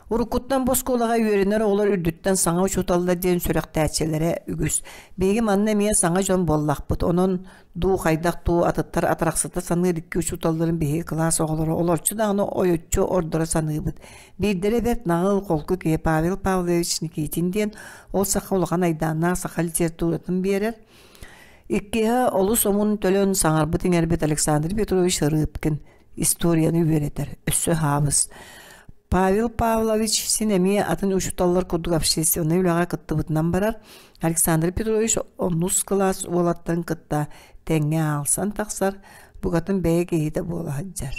Уруккуттан бу оскуолаҕа үөрэнэр оҕолор үрдүттэн саҥа учууталлар диэн сүрэхтээччилэрэ үгүс. Биһиги манна эмиэ саҥа дьон буоллахпыт, онон дуу хайдах дуу атыттар атарахсыта саныыр икки учууталларын биһиги кылаас оҕолоро олорчу даҕаны ойуччу ордоро саныыбыт. Биирдэрэ бэрт наҕыл, холку киһи Павел Павлович Никитин диэн, ол саха улахан айдааннаах саха литературатын биэрэр. Иккиһэ олус омун төлөн саҥарбыт-иҥэрбит Александр Петрович Рыбкин историяны үөрэтэр, өссө хаабыс. Павел Павлович син эмиэ атын учууталлар курдук общественнай үлэҕэ кыттыбытынан барар. Александр Петрович онус кылаас уолаттарын кытта тэҥҥэ аалсан тахсар, букатын бэйэ киһитэ буола сылдьар.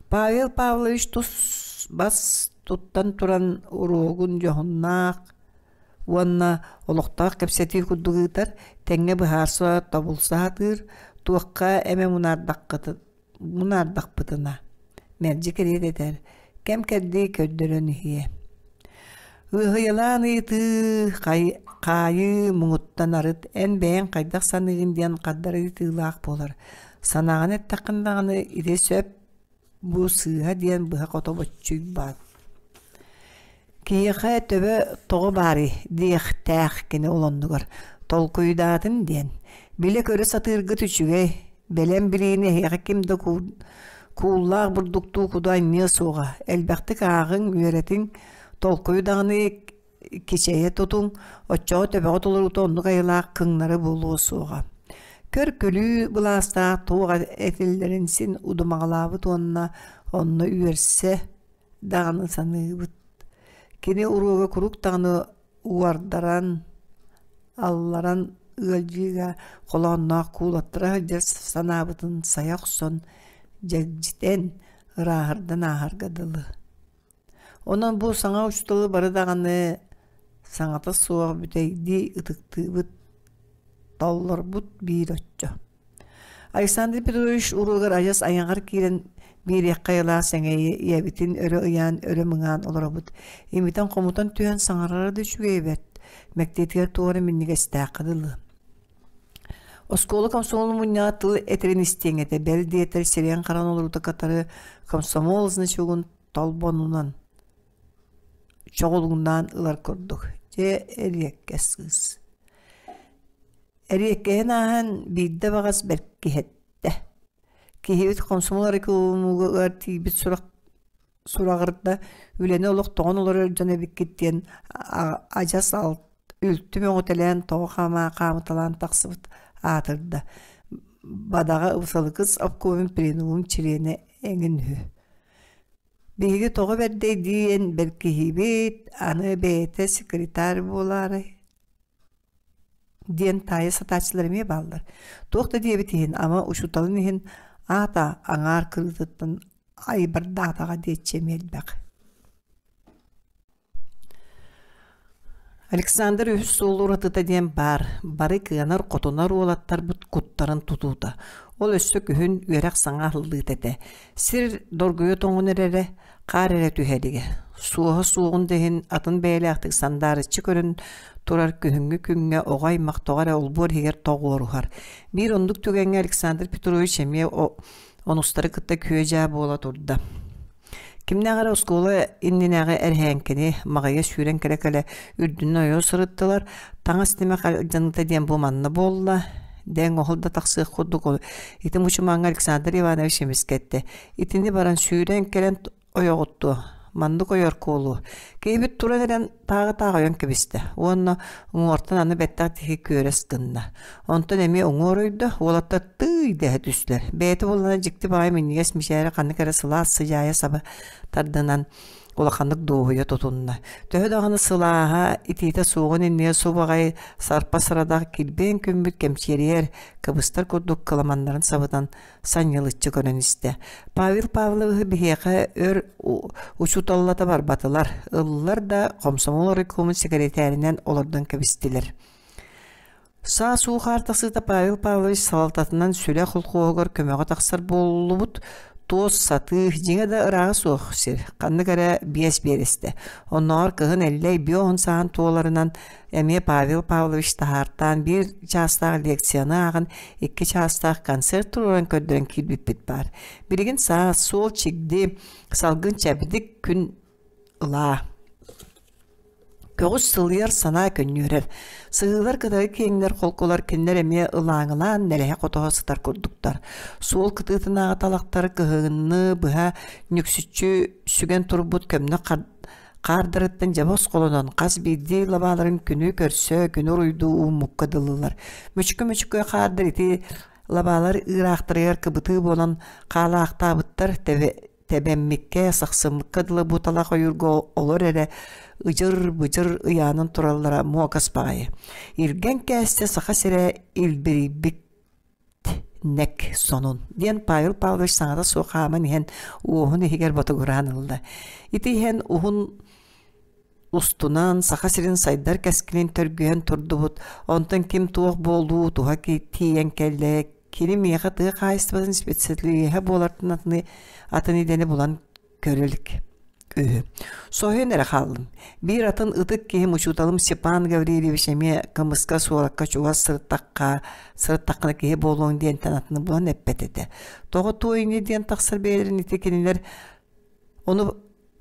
Павел Павлович тус бас туттан туран уруогун дьоһуннаах уонна олохтоох кэпсэтии курдук ыытар, тэҥҥэ быһаарса, тобулса сатыыр, туохха эмэ мунаардахпытына мэлдьи кэриэтэ этэр, кэм-кэрдии көрдөрөн иһиэ. Ыаһыйалаан ыйытыы, хаайыы муҥуттан арыт эн бэйэҥ хайдах саныыгын диэн хардары ыйытыылаах буолар. Санааҕын эттэххин даҕаны ити сөп. Бу сыыһа диэн быһа-хото боччуйбат. Киһиэхэ төбө тоҕо баарый диэхтээх кини ол оннугар толкуйдаатын диэн. Билэ-көрө сатыыргыт үчүгэй, бэлэм билиини эһиэхэ ким да кууллаах бурдуктуу куду анньыа суоҕа. Элбэхтик ааҕыҥ, үөрэтиҥ, толкуйу даҕаны кичэйэ тутуҥ, оччоҕо төбөҕө толоруута оннук айылаах кыҥнары буолуо суоҕа. Көр-күлүү былаастаах туох этиллэрин син удумаҕалаабыт уонна онно үөрсэ даҕаны саныыбыт. Кини уруога куруук даҕаны уордаран, алларан ыалдьыыга холоонноох куулаттара сылдьар санаабытын сайа охсон, дьэгдьитэн, ырааһырдан ааһарга дылы. Онон бу саҥа учууталы бары даҕаны саҥата суох бүтэйдии ытыктыыбыт, толлорбут биир оччо. Александр Петрович уруогар адьас айаҕар киирэн биэриэххэ айылаах сэҥэйи ийэбитин өрө ыйаан өрө мыҥаан олоробут. Имитэн-хомутан түһэн саҥарара да үчүгэй эбээт, мэктиэтигэр туора минньигэстээххэ дылы. Оскуола комсомолун мунньаҕа тыл этэрин истиэҥ этэ, бэл диэтэр сирэйин-хараҕын олоруута кытары комсомол значогун толбонунан чоҕулуҥнаан ылар курдук. Дьэ, эриэккэс сыыс. Эриэккэһин ааһан биирдэ баҕас бэркиһэттэ. Киһибит комсомол рекламугар тиийбит сурах сураҕырда үлэни олох тоҕон олорор дьон эбиккит диэн адьас алт үлтү мөҕүтэлээн тоҕо хаамыталаан тахсыбыт аатырда. Бадаҕа ыбсалыкыс обкомун пленумун чилиэнэ эҥин үһү. Биһиги тоҕо бэрдэй диэн бэркиһиибит, аны бэйэтэ секретарь буолаарай диэн таайа сатааччылар эмиэ бааллар. Туох да диэбит иһин, ама учууталын иһин аата аҥаар кырыытыттан айбардаатаҕа диэччи эмиэ элбэх. Александр үһүс суол уратыта диэн баар, бары кыанар-хотунар уолаттарбыт куттарын тутуута. Ол өссө күһүн үөрэх саҥа аһыллыыта этэ. Сир доргуйа тоҥон эрэрэ, хаар эрэ түһэ илигэ. Суоһа суоҕун да иһин атын бэйэлээхтик сандаарыччы көрөн турар күһүҥҥү күҥҥэ оҕо аймах тоҕо эрэ олбуор иһигэр тоҕуоруһар. Биир оннук түгэҥҥэ Александр Петрович эмиэ онустары кытта күө-дьаа буола турда. Кимнээх эрэ оскуола иннинээҕи эрэһээҥкини маҕайа сүүрэн кэлэ-кэлэ үрдүнэн ойо сырыттылар, таҥас тимэх алдьаныыта диэн бу манна буолла, дэҥ оһол да тахсыах курдук ити мучумааҥҥа Александр Иванович эмискэ эттэ: «Итини баран сүүрэн кэлэн ойоҕуттуо, маннык ойор куолуо». Киһибит туран эрэн тааҕы-таах ойон кэбистэ уонна уҥуортан аны бэттэх диэки күөрэс гынна. Онтон эмиэ уҥуор ойдо, уолаттар тыый дэһэ түстүлэр. Бэйэтэ буоллаҕына дьикти баҕайы минньигэс мичээрэ ханнык эрэ сылаас сыдьаайа саба тардынан улаханнык дуоһуйа тутунна. Төһө даҕаны сылааһа, итиитэ суоҕун иннигэр субаҕай сарпа сарадах килбиэн күммүт кэмчиэрийэр, кыбыстар курдук кыламаннарын сабытан санньылыччы көрөн истэ. Павел Павловиһы биһиэхэ өр учууталлата барбатылар, ыллар да хомсомол райкомун сэкирэтээринэн олордон кэбистилэр. Саас уу хаар тахсыыта Павел Павлович салалтатынан Сүлэ холкуоһугар көмөҕө тахсар буоллубут. Туос сатыы, дьиҥэ да ырааҕа суох сир, ханнык эрэ биэс биэрэстэ. Оннооҕор кыһын Эллэй биоһун саһан туоларынан эмиэ Павел Павлович таһаартаан биир чаастаах лекцияны ааҕан, икки чаастаах концерт туруоран көрдөрөн киирбиппит баар. Билигин саас, суол чигди, салгын чэбдик күн ылаа. Көҕүс сылыйар санаа көнньүөрэр. Сыһыылар кытары киэҥнэр холкулар кинилэр эмиэ ылааҥылаан нэлэһэ хотоһо сытар курдуктар. Суол кытыытынааҕы талахтар кыһыҥны быһа нүксүччү сүгэн турбут көмнөх хаардарыттан дьэ босхолонон хас биирдии лабааларын күнү көрсө, күнү уруйдуу ууммукка дылылар. Мүчкү-мүчкү хаардар ити лабаалар ыыраахтарыгар кыбытыы буолан хаалаахтаабыттар тэбэммиккэ, сахсыммыкка дылы бу талах ойуурга олор эрэ ыдьыр-быдьыр ыйаанан тураллара муокас баҕайы. Илгэн кээстэ Саха сирэ илбирийбит нэк сонун диэн Павел Павлович саҥата суох хааман иһэн уоһун иһигэр ботугураан ылла. Ити иһэн уһун устунан Саха сирин сайдар кэскилин төргүһэн турдубут, онтон ким туох буолуу туһа тиийэн кэллэ, кини миэхэ тыа хаһаайыстыбатын специалиһа буолартан атын, атын идэни булан көрө илик. үһү. Соһуйан эрэ хааллым. Биир атын ытык киһим учууталым Степан Гаврильевич эмиэ кымыска суоракка чугас сырыттахха сырыттаххына киһи буолуоҥ диэнтэн атыны булан эппэт этэ. Тоҕо туой ини диэн тахсар бэйэлэрин ити кинилэр ону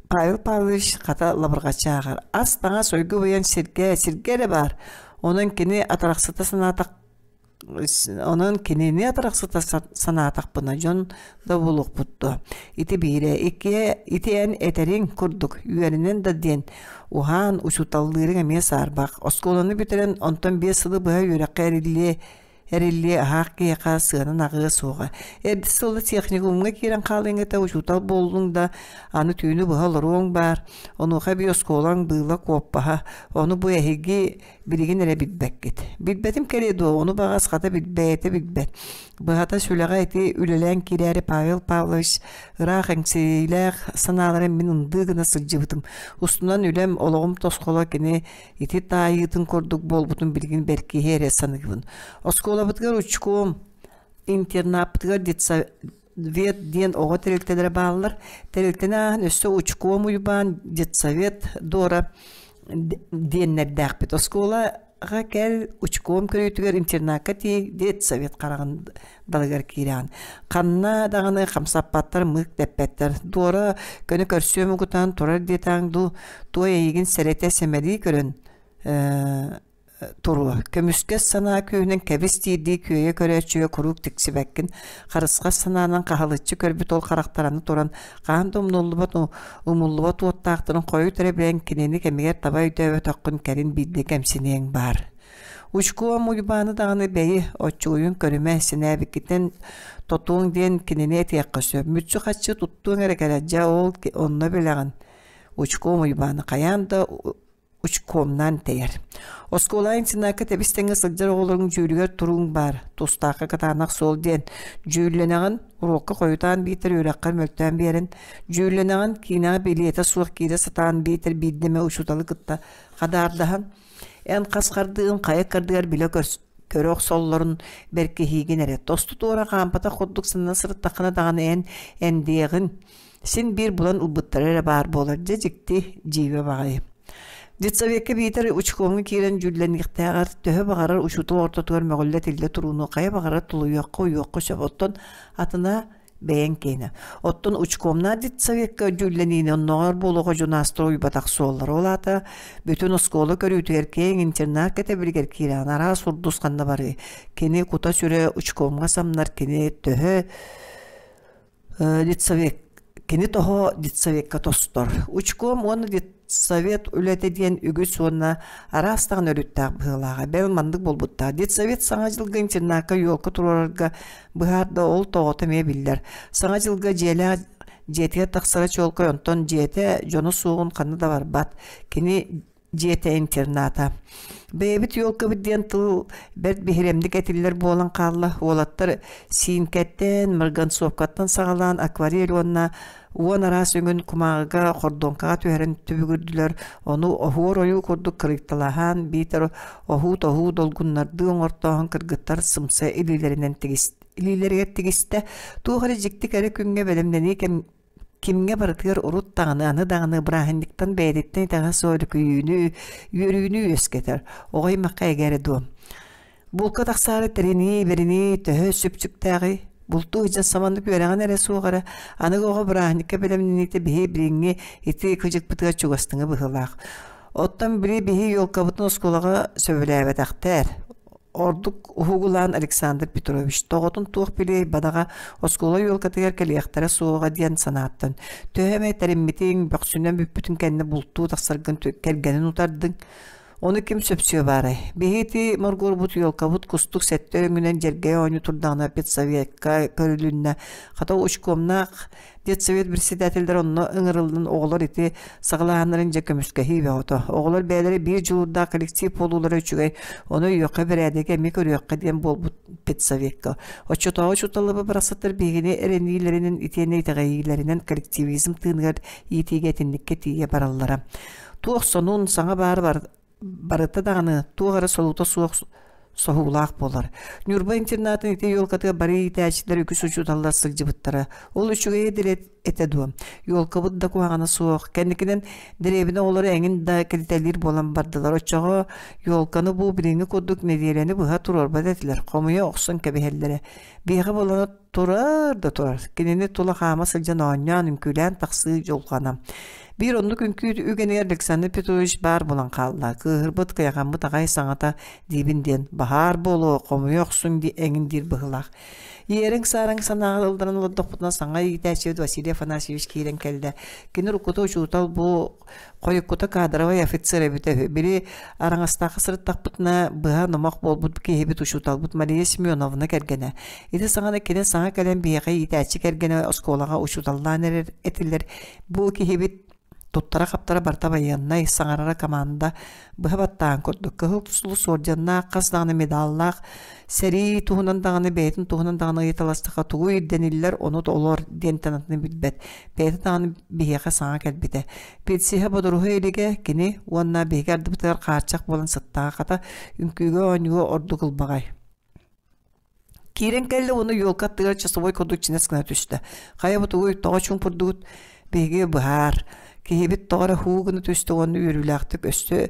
Павел Павлович хата лабырҕаччы ааҕар. Ас-таҥас уйгу-быйаҥ сиргэ, сиргэ эрэ баар. Онон кини атарахсыта санаатах Онон кинини атарахсыта санаатахпына дьон да буолуохпут дуо? Ити биирэ, иккиһэ ити эн этэриҥ курдук үөрэнэн да диэн уһаан учууталлыырыҥ эмиэ саарбах. Оскуоланы бүтэрэн онтон 5 сылы быһа үөрэххэ эриллиэ эриллиэ аһаах киһиэхэ сыанан аҕыа суоҕа. Эрдэ сылы техникумҥа киирэн хаалыаҥ этэ учуутал буоллуҥ да аны түүнү быһа олоруоҥ баар. Онуоха эбии оскуолаҥ быыла куоппаһа. Ону бу эһиги Билигин эрэ билбэккит. Билбэтим кэлиэ дуо, ону баҕас хата бэйэтэ билбэт. Быһата сүлэҕэ ити үлэлээн киирээри Павел Павлович ыраах эҥсиилээх санааларын мин ындыы гына сылдьыбытым. Устунан үлэм, олоҕум тосхоло кини ити таайыытын курдук буолбутун билигин бэркиһи эрэ саныыбын. Оскуолабытыгар учком, интернаппытыгар детсовет диэн оҕо тэрилтэлэрэ бааллар. Тэрилтэни ааһан өссө учком Уйбаан, детсовет Дора диэннэрдээхпит. Оскуолаҕа кэл, учком көрүүтүгэр интернакка тиий, детсовет хараҕын далыгар киирэҕин. Ханна даҕаны хамсаппаттар, мыык дэппэттэр. Дора көнө көрсүөм угутан турар диэтэҕиҥ дуу, туой эйигин сэрэтэ сэмэлии көрөн туруо. Көмүскэс санаа күүһүнэн кэбис диирдии күөйэ көрөөччүгэ куруук тиксибэккин, харысхас санаанан хаһылыччы көрбүт ол харахтараны туран, хаһан да умнуллубат умуллубат уоттаахтарын хойут эрэ билэн кинини кэмигэр таба өйдөөбөтөххүн кэлин биирдэ кэмсиниэҥ баар. Учкуом Уйбааны даҕаны бэйи, оччугуйун көрүмэ, сэнээбиккитин тотуоҥ диэн кинини этиэххэ сөп. Мүччү-хаччы туттуоҥ эрэ кэлэр, дьэ ол онно билэҕин. Учкуом Уйбааны хайаан да учкомнаан тэйэр. Оскуола интернакка тэбис-тэҥҥэ сылдьар оҕолоруҥ дьүүлүгэр турууҥ баар, тустаахха кытаанах суол диэн дьүүллэнэҕин, уруокка хойутаан биитэр үөрэххэр мөлтөөн биэрэн, дьүүллэнэҕин, киинэҕэ билиэтэ суох киирэ сатаан биитэр биирдэ эмэ учууталы кытта хадаардаһан, эн хас хардыыгын хайа кардыгар билэ көрө охсоллорун бэркиһиигин эрэ тосту туора хаампатах курдук санана сырыттаххына даҕаны эн эндиэҕин Син биир булан ылбыттара эрэ баар буолар дьэ дьикти, дьиибэ баҕайы. Детсовекка биитэр учкомҥа киирэн дьүүллэниэхтээҕэр төһө баҕарар учуутал ортотугар мөҕүллэ-этиллэ турууну хайа баҕарар тулуйуохха, уйуохха сөп. Оттон атына бэйэҥ киэнэ. Оттон учкомнаах детсовекка дьүүллэниини оннооҕор буолуоҕа дьунаастар уйбатах суоллар. Ол аата бүтүн оскуола көрүүтүгэр киэҥ интернат кэтэбилигэр киирэҕин араас урдус ханна барыы. Кини кута-сүрэ учкомҥа самнар, кини төһө Детсовет кини тоһо детсовекка тостор. Учком уонна детсовет үлэтэ диэн үгүс уонна араас даҕаны өрүттээх быһыылааҕа. Бэл маннык буолбуттаах. Детсовет Саҥа дьылга интернакка елка туруорарга быһаарда ол тоҕото эмиэ биллэр. Саҥа дьылга дьиэлээх дьиэтигэр тахсара чуолкай, онтон дьиэтэ дьоно суоҕун ханна да барбат. Кини дьиэтэ интерната. Бэйэбит елкабыт диэн тыл бэрт биһирэмник этиллэр буолан хаалла. Уолаттар сиинкэттэн, марганцовкаттан саҕалаан акварель уонна уон араас өҥүн кумааҕыга, хордуоҥкаҕа түһэрэн түбүгүрдүлэр. Ону оһуор ойуу курдук кырыйталаһан, биитэр оһуу-тоһуу долгуннардыы оҥортооһун кыргыттар сымса илиилэринэн тигис илиилэригэр тигистэ. Туох эрэ дьикти кэрэ күҥҥэ бэлэмнэнии кэм Кимҥэ барытыгар урут даҕаны, аны даҕаны бырааһынньыктан бэйэтиттэн итэҕэс суох өрүкүйүүнү, үөрүүнү үөскэтэр. Оҕо аймахха эгэ эрэ дуо? Булка тахсаары тэринии, бэринии төһө сүпсүктээҕий? Бултуу сылдьан саманнык үөрэҕин эрэ суох эрэ, аныгы оҕо бырааһынньыкка бэлэмнэниитэ биһи билиҥҥи ити кыдьыкпытыгар чугастыҥы быһыылаах. Оттон били биһи елкабытын оскуолаҕа сөбүлээбэтэхтэр. Ордук уһугулаан Александр Петрович тоҕотун туох билиэй бадаҕа оскуола елкатыгар кэлиэхтэрэ суоҕа диэн санааттан төһө эмэ тэриммитиҥ, бөхсүнэн бүппүтүн кэннэ бултуу тахсаргын кэргэнин утардыҥ. Ону ким сөпсүө баарай? Биһи ити моргуорбут елкабыт кустук сэттэ өҥүнэн дьэргэйэ оонньуу турдаҕына педсовекка көрүлүннэ. Хата учкомнаах Детсовет председателлэрэ онно ыҥырыллан оҕолор ити саҕалааһыннарын дьэ көмүскэһии бөҕөтө. Оҕолор бэйэлэрэ биир дьулуурдаах коллектив буолуулара үчүгэй, ону өйүөххэ бэрээдэги эмиэ көрүөххэ диэн буолбут педсовекка. Оччотооҕу учууталларбыт барахсаттар биһигини эрэниилэринэн итиэннэ итэҕэйиилэринэн коллективизм тыыныгар иитиигэ итинниккэ тиийэ бараллара. Туох сонун, саҥа баар барыта даҕаны туох эрэ солуута суох. соһуулаах буолар. Ньурба интернатын ити елкатыгар бары иитээччилэр үгүс учууталлар сылдьыбыттара. Ол үчүгэйэ дири этэ дуо? Елкабыт да куһаҕана суох. Кэнникинэн дэриэбинэ оҕолоро эҥин да кэлитэлиир буолан бардылар. Оччоҕо елканы бу билиҥҥи курдук нэдиэлэни быһа туруорбат этилэр. Хомуйа охсон кэбиһэллэрэ. Биһиэхэ буолана турар да турар. Кинини тула хаама сылдьан оонньоон, үҥкүүлээн тахсыы дьулҕана. Биир оннук үҥкүү үгэнигэр Александр Петрович баар буолан хаалла. Кыыһырбыт, кыйахаммыт аҕай саҥата диибин диэн баһаар буолуо, хомуйа охсуҥ дии эҥин диир быһыылаах. Иэрэҥ-саараҥ санааҕа ылларан олордохпутуна саҥа иитээччибит Василий Афанасьевич киирэн кэллэ. Кини уруккута учуутал бу хойуккута кадровай офицер эбитэ үһү. Били Араҥастаахха сырыттахпытына быһа номох буолбут киһибит учууталбыт Мария Семеновна кэргэнэ. Ити саҕана кини саҥа кэлэн биһиэхэ иитээччи кэргэнэ оскуолаҕа учууталлаан эрэр этилэр. Бу киһибит туттара-хаптара барыта байыаннай, саҥарара команда быһа баттаан курдук. Кыһыл сулус орденнаах, хас даҕаны медаллаах, сэрии туһунан даҕаны, бэйэтин туһунан даҕаны ыйыталастахха тугу ирдэниллэр, ону толор диэнтэн атыны билбэт. Бэйэтэ даҕаны биһиэхэ саҥа кэлбитэ. Билсиһэ бодоруһа илигэ кини уонна биһиги ардыбытыгар хаарчах буолан сыттаҕа хата, үҥкүүгэ оонньууга ордук ылбаҕай. Киирэн кэллэ уонна елка аттыгар часовой курдук чинэс гына түстэ. Хайа бу тугуй, тоҕо чуумпурдугут? Биһиги быһаар. Киһибит тоҕо эрэ һуу гына түстэ уонна үөрүүлээхтик өссө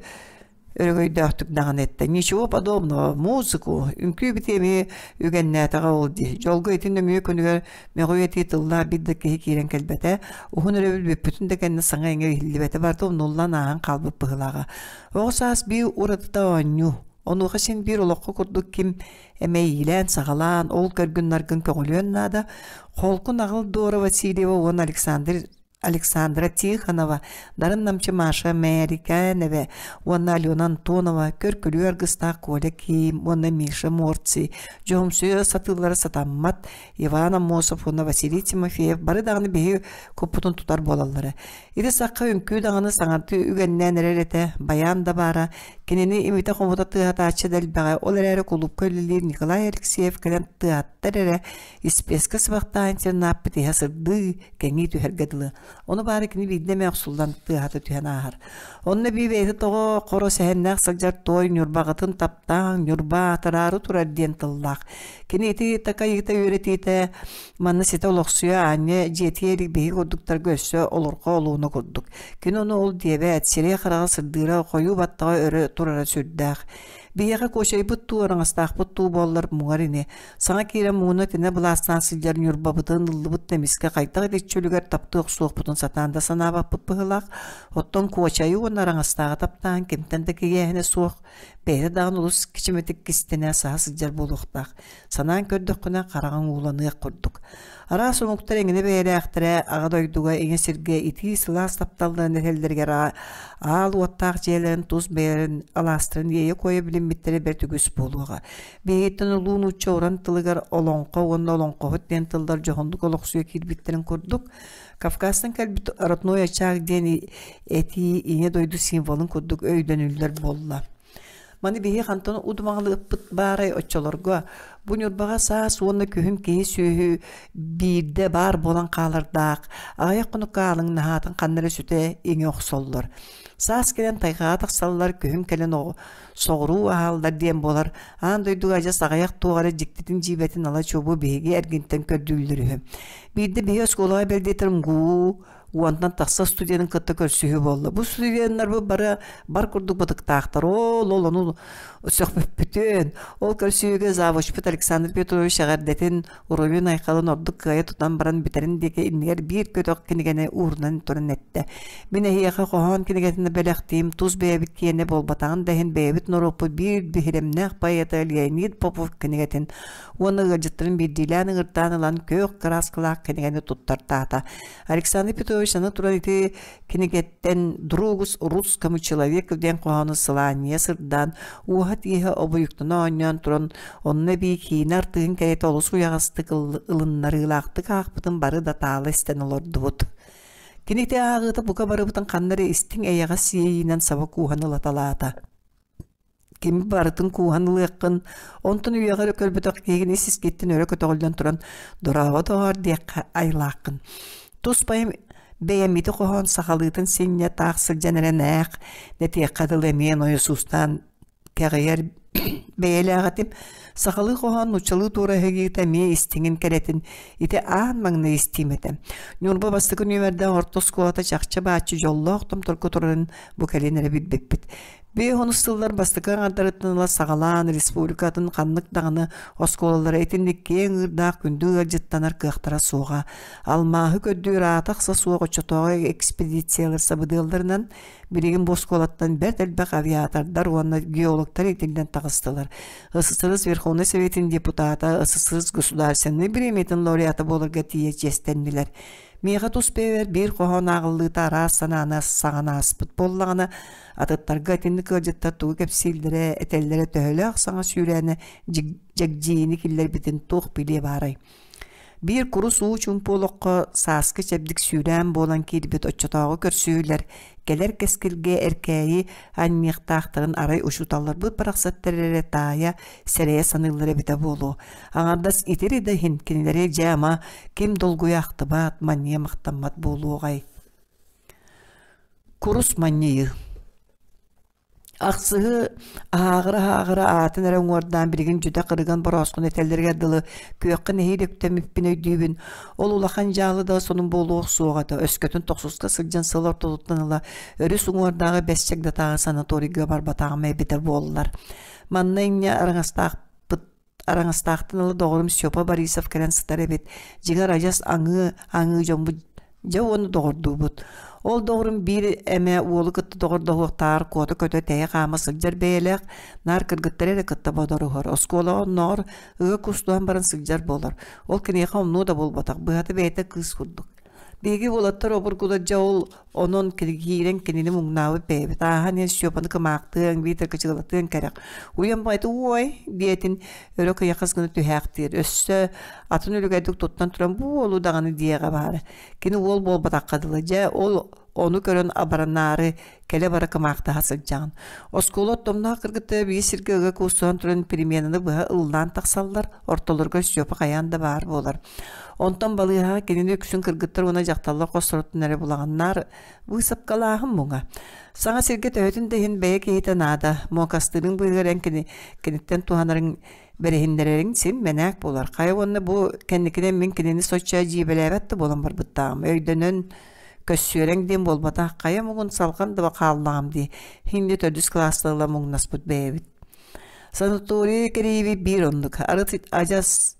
өрөгөйдөөхтүк даҕаны эттэ. Ничего подобного, музыку, үҥкүү бити эмиэ үгэннээтэҕэ ол дии. Дьолго ити нөҥүө күнүгэр мөҕүү этии тыллаах биир да киһи киирэн кэлбэтэ. Уһун өрөбүл бүппүтүн да кэннэ саҥа-иҥэ иһиллибэтэ барыта умнуллан ааһан хаалбыт быһыылааҕа. Оҕо саас биир уратыта оонньуу. Онуоха син биир олоххо курдук ким эмэ иилээн-саҕалаан, ол көргүн-наргын көҕүлүөн наада. Холкун аҕыл Дора Васильева уонна Александр Александра Тихонова, Дарын-намчы Маша Мээрикээнэбэ уонна Алена Антонова, көр-күлүү аргыстаах Коля Ким уонна Миша Морци, дьоһумсуйа сатыыллара сатаммат Иван Аммосов уонна Василий Тимофеев бары даҕаны биһи куппутун тутар буолаллара. Ити сахха үҥкүү даҕаны саҥардыы үгэннээн эрэр этэ, байаан да баара, Кинини имитэ-хомута тыаһатааччы да элбэҕэ, ол эрээри кулуупка үлэлиир Николай Алексеев кэлэн тыаһаттар эрэ, испиэскэ сыбахтаан интернаппыт иһэ сырдыы, кэҥии түһэргэ дылы. Ону баара кини биирдэ эмэ охсуллан тыаһата түһэн ааһар. Онно эбии бэйэтэ тоҕо хоро сэһэннээх сылдьар туой Ньурбаҕытын таптааҥ, Ньурба аатыраары турар диэн тыллаах. Кини ити такайыыта үөрэтиитэ манна ситэ олохсуйа аанньа дьиэтийэ илик биһиги курдуктарга өссө олорхо олууна курдук. Кини ону ол диэбэт, сирэйэ-хараҕа сырдыыра, хойуу баттаҕа өрө турара сүрдээх. Биһиэхэ куочайбыт туу, араҥастаахпыт туу буоллар муҥар ини. Саҥа киирэн мууна тинэ былаастаан сылдьар Ньурбабытын ыллыбыт да эмискэ хайдах итиччэ үлүгэр таптыы охсуохпутун сатаан да санаабаппыт быһыылаах. Оттон куочайы уонна араҥастааҕы таптаан кимтэн да кигээһинэ суох, бэйэтэ даҕаны олус кичимэтик кистэнэ саһа сылдьар буолуохтаах. Санаан көрдөххүнэ хараҕыҥ ууланыах курдук. Араас омуктар эҥинэ бэйэлээхтэрэ аҕа дойдуга ийэ сиргэ итии сылаас тапталларын этэллэригэр аал уоттаах дьиэлэрин тус бэйэлэрин алаастарын иэйэ-куойа билиммиттэрэ бэрт үгүс буолуоҕа. Биһигиттэн улуу нуучча уран тылыгар олоҥхо уонна олоҥхоһут диэн тыллар дьоһуннук олохсуйа киирбиттэрин курдук, Кавказтан кэлбит родной очаг диэн этии ийэ дойду символын курдук өйдөнүллэр буолла. Маны биһи хантан удумаҕалыахпыт баарай оччолорго бу Ньурбаҕа саас уонна күһүн киһи-сүөһү биирдэ баар буолан хаалардаах, аҕыйах хонукка аалыҥнаһаатын ханна эрэ сүтэ иҥэ охсоллор. Саас кэлэн тайҕаҕа тахсаллар, күһүн кэлэн соҕуруу аһааллар диэн буолар. Аан дойдуга адьас аҕыйах туох эрэ дьиктитин-дьиибэтин ала-чуобу биһиги эргинтэн көрдүүллэр үһү. Биирдэ биһи оскуолаҕа бэлиэтэр МГУ уонтан тахса студенын кытта көрсүһүү буолла. Бу студеннарбыт бары бар курдук бытыктаахтар. Ол ол ону сөхпүппүтүн. Ол көрсүһүүгэ завучпут Александр Петрович эҕэрдэтин, уруйун айхалын ордук кыайа тутан баран бүтэрин диэки иннигэр биир көтөх кинигэни уурунан туран эттэ. Мин эһиэхэ хоһоон кинигэтин бэлэхтиим, тус бэйэбит киэнэ буолбатаҕын да иһин бэйэбит норуоппут биир биһирэмнээх поэта Леонид Попов кинигэтин уонна ыалдьыттарын биирдиилээн ыҥыртаан ылан күөх кырааскалаах кинигэни туттартаата. Александр Петрович аны туран ити кинигэттэн «Другус русскому человеку» диэн хоһоону сылаанньыйа сырдаан, уоһа-тииһэ обуйуктана оонньоон туран, онно эбии киинэ артыыһын кэриэтэ олус уйаҕастык ылыннарыылаахтык аахпытын бары да таала истэн олордубут. Кини ити ааҕыыта бука барыбытын ханна эрэ истиҥ эйэҕэс иэйиинэн саба кууһан ылаталаата. Кими барытын кууһан ылыаххын, онтон үйэҕэр өрө көрбөтөх киһигин ис-искиттэн өрө көтөҕүллэн туран «Дорообо, доҕоор» диэххэ айылааххын. Тус байым бэйэм ити хоһоон сахалыытын синньэ таах сылдьан эрэн ээх, дэтиэххэ дылы эмиэ нойосуустаан кэҕийэр Бэйэлээх этим. Сахалыы хоһоон нууччалыы туора эһигиитэ эмиэ истиҥин кэрэтин ити аан маҥнай истиим этэ. Ньурба бастакы нүөмэрдээх орто оскуолата чахчы бааччы дьоллоох томторго турарын бу кэлин эрэ билбиппит. Биэс онус сыллар бастакы аҥардарыттан ыла саҕалаан республикатын ханнык даҕаны оскуолалара итинник киэҥ ыырдаах күндү ыалдьыттанар кыахтара суоҕа. Алмааһы көрдүүр аата-ахса суох оччотооҕу экспедициялар сабыдыалларынан билигин бу оскуолаттан бэрт элбэх авиатордар уонна геологтар итиллэн таҕыстылар. СССР Верховнай Советын депутата, СССР Государственнай бириэмийэтин лауреата буоларга тиийэ чиэстэннилэр. Миэхэ тус бэйэбэр биир хоһоон ааҕыллыыта араас санааны саҕан ааспыт буоллаҕына, атыттарга итинник ыалдьыттар тугу кэпсииллэрэ, этэллэрэ төһөлөөх саҥа сүүрээнэ дьэгдьиини киллэрбитин туох билиэ баарай. Биир курус уу чуумпу олоххо сааскы чэбдик сүүрээн буолан киирбит оччотооҕу көрсүһүүлэр кэлэр кэскилгэ эркээйи анньыахтаахтарын арай учууталларбыт барахсаттар эрэ таайа, сэрэйэ саныыллара эбитэ буолуо. Аҥардас итири да иһин кинилэри дьэ ама ким долгуйа ахтыбат, манньыйа махтаммат буолуоҕай. Курус манньыйыы Ахсыһы аһааҕыра-аһааҕыра аатын эрэ уҥуордаан билигин дьүдэ кырыган бороосхуну этэллэригэр дылы күөххэ нэһиилэ үктэммиппин өйдүүбүн. Ол улахан дьаалы да сонун буолуох суоҕа этэ. Өскөтүн тохсуска сылдьан сыл ортотуттан ыла өрүс уҥуордааҕы Бэс Чагдатааҕы санаторийга барбатаҕым эбитэ буоллар. Манна инньэ араҥастаахпыт Араҥастаахтан ыла доҕорум Степа Борисов кэлэн сытар эбит. Дьиҥэр адьас аҥыы аҥыы дьоммут дьэ уонна доҕордуубут. Ол доҕорум биир эмэ уолу кытта доҕордоһуохтааҕар куота көтө тэйэ хаама сылдьар бэйэлээх, наар кыргыттары эрэ кытта бодоруһар. Оскуолаҕа оннооҕор ыга кустуһан баран сылдьар буолар. Ол киниэхэ оннуо да буолбатах, быһата бэйэтэ кыыс курдук. Биһиги уолаттар обургулар дьэ ол онон киирэн кинини муҥнаабыт бэйэбит ааһан иһэн Степаны кымаахтыаҥ биитэр кычыгылатыаҥ кэрэх уйан баҕайыта уой диэтин өрө кыйахас гына түһээхтиир өссө атын үлүгэрдик туттан туран бу уолу даҕаны диэҕэ баара кини уол буолбатахха дылы дьэ ол ону көрөн абаранаары кэлэ-бара кымаахтаһа сылдьаҕын. Оскуола оттомноох кыргыттара биир сиргэ ыга куустуһан туран переменаны быһа ыллаан тахсаллар, ортолоругар Степа хайаан да баар буолар. Онтон балыыһаҕа кинини үксүн кыргыттар уонна дьахталлар хосторуттан эрэ булаҕыннаар быысапкалааһын муҥа. Саҥа сиргэ төһөтүн да иһин бэйэ киһитэ наада, муокастыырыҥ быыһыгар эн кини, киниттэн туһанарыҥ бэриһиннэрэриҥ син мэнээк буолар. Хайа уонна бу кэнникинэн мин кинини соччо дьиибэлээбэт да буолан барбыттааҕым. Өйдөнөн Көссүөрэҥ диэн буолбатах, хайа муҥун салҕан да хааллаҕым дии, иһинньэ төрдүс кылаастан ыла муҥнаспыт бэйэбит. Санаторий кэрийбит биир оннук, арыт адьас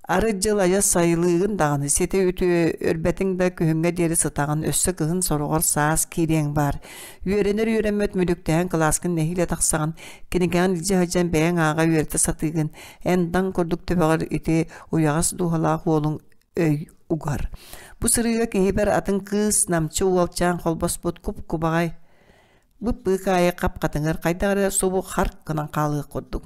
арыт дьыл адьас сайылыыгын даҕаны, ситэ үтүө өрбэтиҥ да күһүҥҥэ диэри сытаҕын, өссө кыһын сороҕор саас киириэҥ баар. Үөрэнэр үөрэммэт мүлүктэһэн кылааскын нэһиилэ тахсаҕын, кинигэҕин илдьэ сылдьан бэйэҥ ааҕа үөрэтэ сатыыгын, эн даҥ курдук төбөҕөр ити уйаҕас дууһалаах уолуҥ өй угар. Бу сырыыга киһибэр атын кыыс намчы уолчаан холбоспут куп-кубаҕай бып-быыкаайы хап-хатыҥыр хайдах эрэ субу харк гынан хаалыах курдук.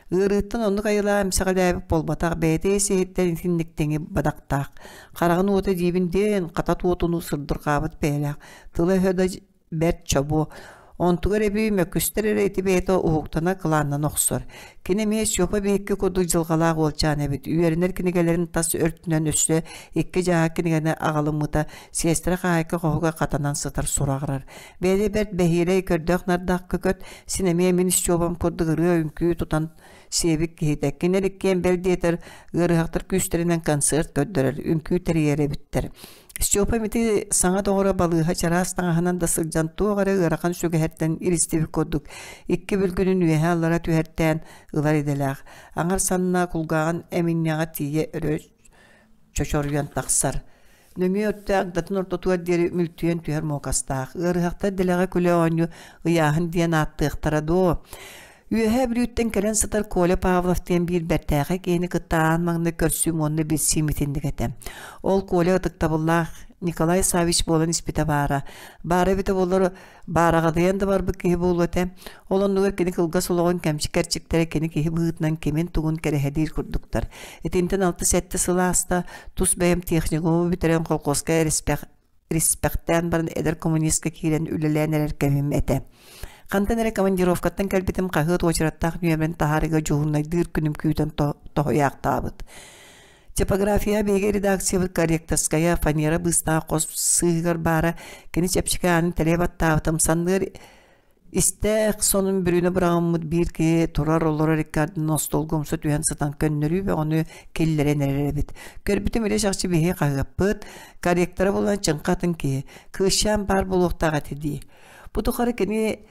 Ыарыыттан оннук айылаа эмсэҕэлээбит буолбатах, бэйэтэ ис-иһиттэн итинниктиҥи бадахтаах. Хараҕын уота диибин диэн, хата туотунуу сырдырҕаабыт бэйэлээх, тыла-өһө да бэрт чобуо. Онтугар эбии мөккүстэр эрэ ити бэйэтэ уһуктана кылааннана охсор. Кини эмиэ Степа биһикки курдук дьылҕалаах уолчаан эбит. Үөрэнэр кинигэлэрин тас өртүнэн өссө икки дьааһык кинигэни аҕалыммыта сиэстэрэ хаһаайка хоһугар хатанан сытар сураҕырар. Бэйэтэ бэрт бэһиэлэй көрдөөх-нардаах көкөт, син эмиэ мин Степам курдук ырыа-үҥкүү тутан сиэбит киһитэ. Кинилэр иккиэн бэл диэтэр ыарыһахтар күүстэринэн концерт көрдөрөр, үҥкүү тэрийэр эбиттэр. Степа ити саҥа доҕоро балыыһа чараас таҥаһынан да сылдьан туох эрэ ыарахан сүгэһэртэн илистибит курдук икки бүлгүнүн үөһэ-аллара түһэртээн ылар идэлээх, аҥар санна кулгааҕын эминньэҕэ тиийэ өрө чочоруйан тахсар. Нөҥүө өттө агдатын ортотугар диэри мүлтүйэн түһэр муокастаах. Ыарыһахтар дэлэҕэ күлэ оонньуу ыйааһын диэн ааттыахтара дуо? Үөһээ Бүлүүттэн кэлэн сытар Коля Павлов диэн биир бэртээхэй киһини кытта аан маҥнай көрсүүм уонна билсиим итинник этэ. Ол Коля ытыктабыллаах Николай Саввич буолан испитэ баара. Баара эбитэ буоллар, баараҕадыйан да барбыт киһи буолуо этэ. Ол оннугар кини кылгас олоҕун кэмчи кэрчиктэрэ кини киһи быһыытынан кимин-тугун кэрэһэлиир курдуктар. Итинтэн алта-сэттэ сыл ааста, тус бэйэм техникуму бүтэрэн колхуоска эриспэх респектээн баран эдэр коммунистка киирэн үлэлээн эрэр кэмим этэ. Хантан эрэ командировкаттан кэлбитим хаһыат уочараттаах нүөмэрин таһаарыыга дьуһуннайдыыр күнүм күүтэн тоһуйаахтаабыт. Типография биһиги редакциябыт корректорская фанера быыстаах хос сыыһыгар баара кини чэпчэки аанын тэлэ баттаабытым санныыр. Истээх сонун бүрүнэ быраҕыммыт биир киһи турар-олорор икки ардынан остуолга умса түһэн сытан көннөрүү бөҕөнү киллэрэн эрэр эбит. Көрбүтүм илэ чахчы биһиги хаһыаппыт, корректора буолан чыҥха атын киһи, кыысчаан баар буолуохтаах этэ дии. Бу тухары кини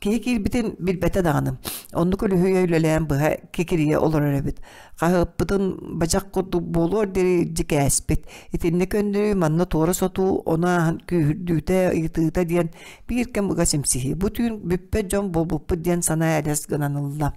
Киһи киирбитин билбэтэ даҕаны. Оннук үлүһүйэ үлэлээн быһа кикирийэ олорор эбит. Хаһыаппытын бадьах курдук буолуор диэри илдьи кээспит. Итиннэ көннөрүү манна туора сотуу, ону ааһан күүһүрдүүтэ, ыйытыыта диэн биир кэм ыга симсиһии. Бу түүн бүппэт дьон буолбуппут диэн санаа элэс гынан ылла.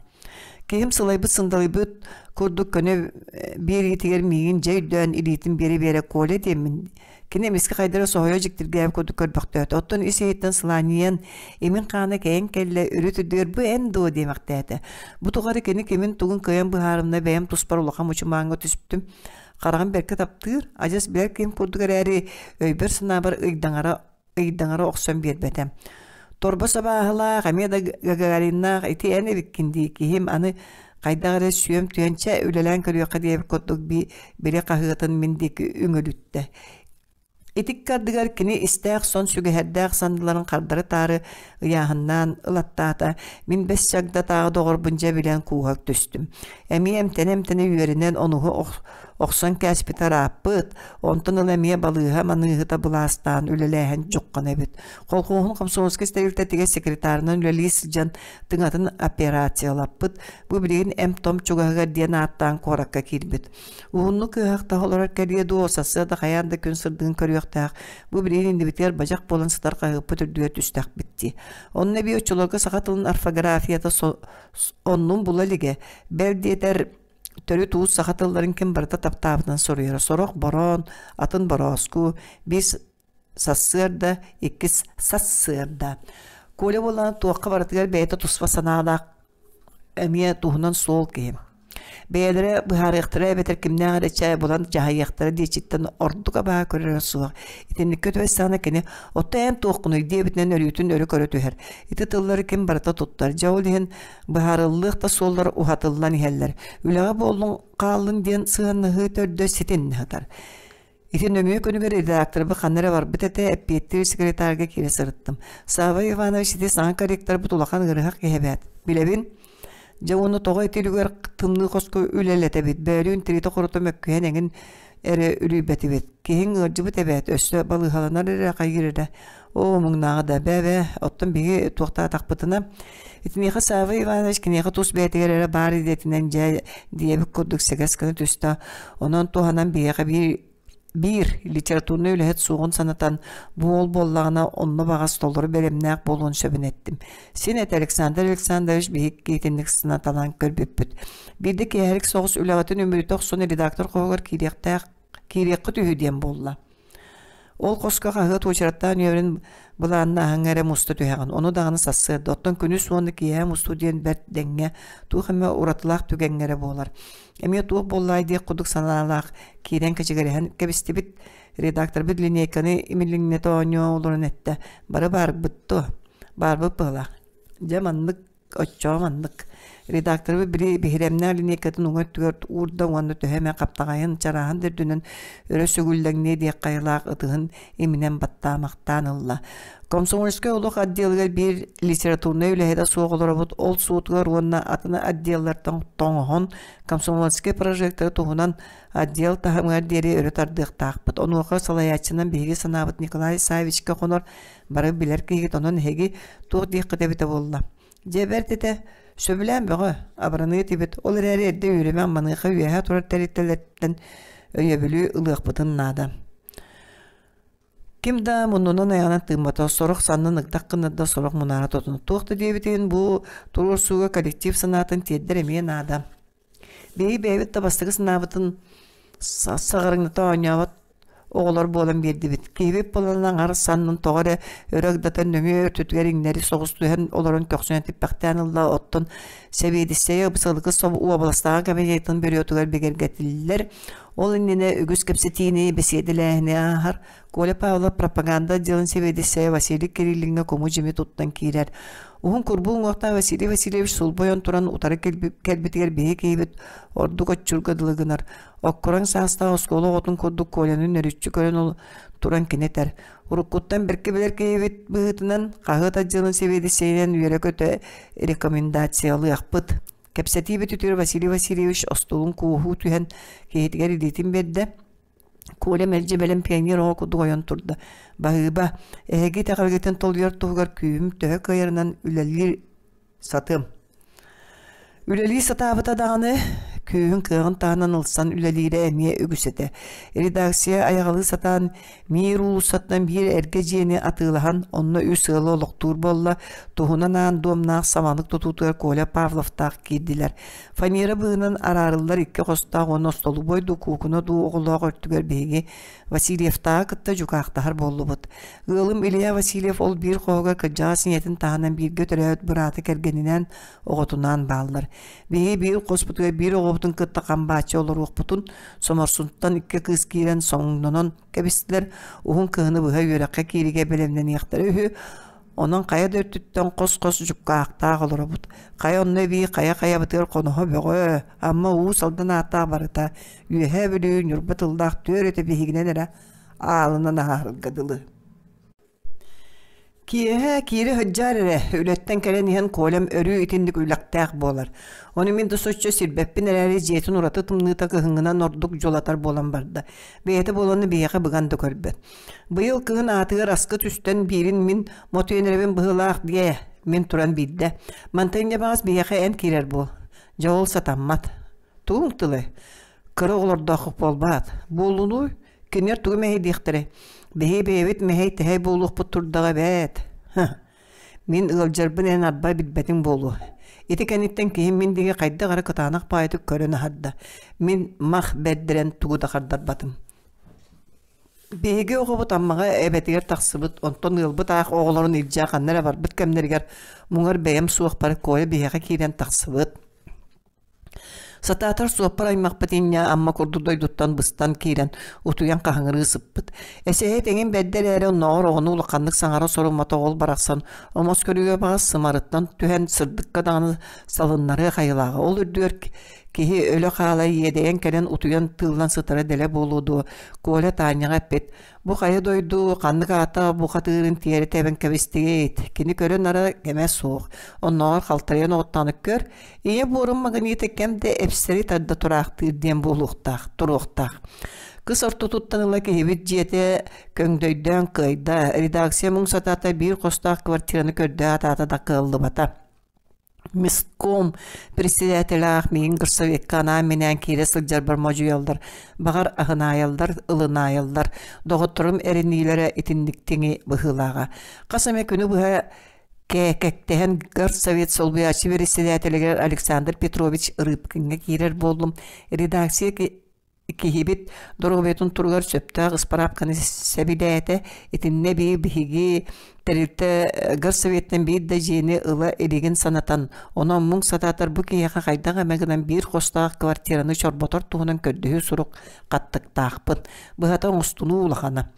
Киһим сылайбыт сындалыйбыт курдук көнө биэриитигэр миигин дьэ өйдөөн илиитин биэрэ-биэрэ Коля диэммин Кини эмискэ хайдара соһуйа дьиктиргээбит курдук көрбөхтөөтө. Оттон ис-иһиттэн сылаанньыйан, имин хаана кэйэн кэллэ, үрүт үрдүгэр бу эн дуо диэмэхтээтэ. Бу тухары кини кимин-тугун кыайан быһаарымна бэйэм туспар улахан мучумааҥҥа түспүтүм. Хараҕым бэркэ таптыыр, адьас билэр киһим курдук эрээри, өйбөр-санаабар ыйдаҥара, ыйдаҥара охсон биэрбэтэ. Торбос абааһылаах, эмиэ да Гагариннаах ити эн эбиккин дии киһим аны хайдах эрэ сүөм түһэн чэ үлэлээн көрүөххэ диэбит курдук били хаһыатын мин диэки үҥүлүттэ. Итикки ардыгар кини истээх сон сүгэһэрдээх сандыларын хардары-таары ыйааһыннаан ылаттаата. Мин бэс чагдатааҕы доҕорбун дьэ билэн кууһа түстүм. Эмиэ эмтэнэ-эмтэнэ үөрэнэн онуһу охсон кээспитэ ырааппыт, онтон ыла эмиэ балыыһа маныыһыта былаастаан үлэлээһин дьуххана эбит. Колхуоһун комсомольскай тэрилтэтигэр секретарынан үлэлии сылдьан тыҥатын операциялаппыт, бу билигин эмп-том чугаһыгар диэн ааттаан куоракка киирбит. Уһуннук ыаһахтаһа олорор кэлиэ дуо, сарсыарда хайаан да күн сырдыгын көрүөхтээх, бу билигин иннибитигэр бадьах буолан сытар хаһыаппыт үрдүгэр түстэхпит дии. Онно эбии оччолорго саха тылын орфографията оннун була илигэ, бэл диэтэр төрүт уус саха тылларын ким барыта таптаабытынан суруйара. Сорох бороон, атын борооску, биир сарсыарда, иккис сарсыарда. Коля буоллаҕына туохха барытыгар бэйэтэ туспа санаалаах эмиэ туһунан суол киһи. Бэйэлэрэ быһаарыахтара эбэтэр кимнээх эрэ чэ булан дьаһайыахтара диэчиттэн ордук абааһы көрөрө суох. Итинниккэ түбэстэҕинэ кини «Оттон эн туоххунуй?» диэбитинэн өрүүтүн өрө көрө түһэр. Ити тыллары ким барыта туттар. Дьэ ол иһин быһаарыллыах да суоллар уһатыллан иһэллэр. Үлэҕэ буоллун хааллын диэн сыһыаннаһыы төрдө ситиннэ сытар. Ити нөҥүө күнүгэр редакторбыт ханна эрэ барбыт этэ, эппиэттиир секретарга киирэ сырыттым. Савва Иванович ити саҥа корректорбыт улахан ыарыһах киһи эбээт. Билэбин. Дьэ уонна тоҕо ити үлүгэр тымныы хоско үлэлэтэбит, бөөлүүн тиритэ-хорута мөккүһэн эҥин эрэ үлүйбэтибит. Киһиҥ ыалдьыбыт эбээт, өссө балыыһаланар эрэ хайыыр эрэ. Оо, муҥнааҕы да, бээ-бээ, оттон биһиги туохтаатахпытына Итиниэхэ Савва Иванович киниэхэ тус бэйэтигэр эрэ баар идэтинэн дьэ диэбит курдук сэгэс гына түстэ. Онон туһанан биһиэхэ биир биир литературнай үлэһит суоҕун санатан, бу уол буоллаҕына онно баҕас толору бэлэмнээх буолуон сөбүн эттим. Син этэ Александр Александрович биһикки итинник санаталаан көрбүппүт. Биирдэ киэһэлик соҕус үлэҕитин үмүрүтэ охсон редактор хоһугар киириэхтээх киириэххит үһү диэн буолла. Ол хоско хаһыат уочараттаан үөмэрин былааннааһыҥҥа эрэ муста түһэҕин, ону даҕаны сарсыарда, оттон күнүс уонна киэһэ мустуу диэн бэрт дэҥҥэ, туох эмэ уратылаах түгэҥҥэ эрэ буолар. Эмиэ туох буоллаай диэх курдук санаалаах киирэн кэчигирэһэн кэбистибит. Редакторбыт линейканы имилиҥнэтэ оонньуу олорон эттэ: «Бары баарбыт дуо? Баарбыт быһыылаах. Дьэ маннык Оччоҕо маннык: редакторбыт били биһирэмнээх линейкатын уҥа өттүгэр уурда уонна төһө эмэ хаптаҕайын, чарааһын да үрдүнэн өрө сүгүллэҥниэ диэх хайалаах ытыһын иминэн баттаамахтаан ылла. Комсомольскай олох отделыгар биир литературнай үлэһитэ суох олоробут, ол суотугар уонна атын отделлартан тоҥоһон комсомольскай прожекторы туһунан отдел таһымыгар диэри өрө тардыахтаахпыт. Онуоха салайааччынан биһиги санаабыт Николай Савичка хонор Бары билэр киһигит, онон эһиги туох диэххит эбитэ буолла. Дьэ бэрт этэ, сөбүлээн бөҕө, абыраныа этибит, ол эрээри эрдэ үөрэмэн маныаха үөһэ турар тэрилтэлэртэн өйөбүлү ылыахпытын наада. Ким да муннунан айаҕынан тыыммата, сорох саннын ыгдах гыннарда, сорох мунаара тотун. Туох да диэбитин бу туруорсууга коллектив санаатын тиэрдэр эмиэ наада. Биһиги бэйэбит да бастакы санаабытын саҕарыҥната оонньообот оҕолор буолан биэрдибит. Киһибит буолан аҥар саннын тоҕо эрэ өрө ыгдатан нөҥүө өртүтүгэр иҥнэри соҕус түһэн олорон көхсүнэн типпэхтээн ылла. Оттон сэбиэдиссэйэ ыбысалыкы уобаластааҕы кабинетын бөрүөтүгэр бигэргэтиллэр. Ол иннинэ үгүс кэпсэтиини, бэсиэдэлээһини ааһар. Коля Павлов пропаганда отделын сэбиэдиссэйэ Василий Кириллиҥҥэ куму-дьими туттан киирэр. Уһун курбуу уҥуохтаах Василий Васильевич сулбу ойон туран утары кэлбитигэр биһи киһибит ордук оччурга дылы гынар. Оккураҥ саастаах оскуола оҕотун курдук Коляны нөрүччү көрөн туран кини этэр: «Уруккуттан бэркэ билэр киһибит быһыытынан хаһыат отделын сэбиэдиссэйинэн үөрэ-көтө рекомендациялыахпыт». Кэпсэтии бүтүтүгэр Василий Васильевич остуолун кууһуу түһэн киһитигэр илиитин биэрдэ. Коля мэлдьи бэлэм пионер оҕо курдук ойон турда. Баһыыба, эһиги итэҕэлгитин толуйар туһугар күүһүм төһө кыайарынан үлэлиир сатыам. Үлэлии сатаабыта даҕаны, күүһүн кыаҕын таһынан ылсан үлэлиирэ эмиэ үгүс этэ. Редакция айаҕалыы сатаан Мир уулуссаттан биир эргэ дьиэни атыылаһан, онно үс ыалы олохтуур буолла, туһунан аан дуомнаах саманык тутуутугар Коля Павловтаах киирдилэр. Фанера быыһынан араарыллар икки хостоох уонна остолобуой дуу, куукуна дуу оҕолоох өртүгэр биһиги Васильевтааҕы кытта дьукаахтаһар буоллубут. Ыалым Илья Васильев ол биир хоһугар кырдьаҕас ийэтин таһынан бииргэ төрөөбүт быраата кэргэнинээн оҕотунаан бааллар. Биһиги биир хоспутугар биир оҕобутун кытта хамбааччы олоруохпутун Соморсунтан икки кыыс киирэн соҥнонон кэбистилэр, уһун кыһыны быһа үөрэххэ кииригэ бэлэмнэниэхтэрэ үһү. Онон хайа да өртүттэн хос-хос дьуккаахтаах олоробут. Хайа онно эбии хайа-хайабытыгар хоноһо бөҕө, Амма Уус Алдан ааттаах барыта, Үөһээ Бүлүү, Ньурба тыллаах түөр этэ биһигинэн эрэ аалынан аһаарарга дылы. Киэһэ киирэ сылдьаар эрэ, үлэттэн кэлэн иһэн Колям өрүү итинник үлэхтээх буолар. Ону мин да соччо сирбэппин эрээри дьиэтин ураты тымныыта кыһыҥҥынан ордук дьулатар буолан барда. Бэйэтэ буоланы биһиэхэ быган да көрбөт. Быйыл кыһын аатыгар аска түстэн биирин мин мотуйан эрэбин быһыылаах диэ, мин туран биирдэ. Мантан инньэ баҕас биһиэхэ эн киирэр буол. Дьэ ол сатаммат. Тугуҥ тылай? Кыра оҕолордооххут буолбаат? Буоллунууй? Кинилэр тугу мэһэйдиэхтэрэй? Биһиги бэйэбит мэһэй-тэһэй буолуохпут турдаҕа эбээт. Мин ыалдьарбын эн арба билбэтиҥ буолуо. Ити кэнниттэн киһим мин диэки хайдах эрэ кытаанах баайытык көрөн аһарда. Мин мах бэрдэрэн тугу да хардарбатым. Биһиги оҕобут Аммаҕа эбэтигэр тахсыбыт, онтон ыалбыт аах оҕолорун илдьэ ханна эрэ барбыт кэмнэригэр муҥар бэйэм суохпар Коля биһиэхэ киирэн тахсыбыт. Сатаатар суоппар аймахпыт инньэ Амма курдук дойдуттан быстан киирэн, утуйан хаһыҥырыы сыппыт. Эсэһит эҥин бэрдэ эрээри оннооҕор оҕону улаханнык саҥара соруммата ол барахсан омос көрүүгэ баҕас сымарыттан түһэн сырдыкка даҕаны салыннарыах айылааҕа. Ол үрдүгэр киһи өлө хаала иэдэйэн кэлэн утуйан тыыллан сытара дэлэ буолуо дуо, Коля Таняҕа эппит: Бу хайа дойду ханнык аата бухатыырын тиэрэ тэбэн кэбистигит? Кини көрөн-ара кэмэ суох. Оннооҕор халтарыйан оҕуттаҕына көр, ийэ буорун магнита кэм да эпсэри тарда тураахтыыр диэн буолуохтаах, туруохтаах. Кыс ортотуттан ыла киһибит дьиэтэ көҥдөйдөөн кыайда. Редакция муҥ сатаата биир хостоох квартираны көрдөөн атаата да кыаллыбата. Местком председателээх миигин горсоветка анаан-минээн киирэ сылдьарбар модьуйаллар, баҕар аһынаайаллар, ылынаайаллар. Доҕотторум эриниилэрэ итинниктиҥи быһыылааҕа. Хас эмэ күнү быһа кээкэктэһэн горсовет солбуйааччы председателигэр Александр Петрович Рыбкиҥҥа киирэр буоллум. Редакция киһибит доруобуйатын туругар сөптөөх ыспыраапканы сэбилээтэ. Итиннэ эбии биһиги тэрилтэ горсоветтан биир да дьиэни ыла илигин санатан, онон муҥ сатаатар бу киһиэхэ хайдах эмэ гынан биир хостоох квартираны чорботор туһунан көрдөһүү сурук хаттыктаахпын. Быһата оҥостунуу улахана.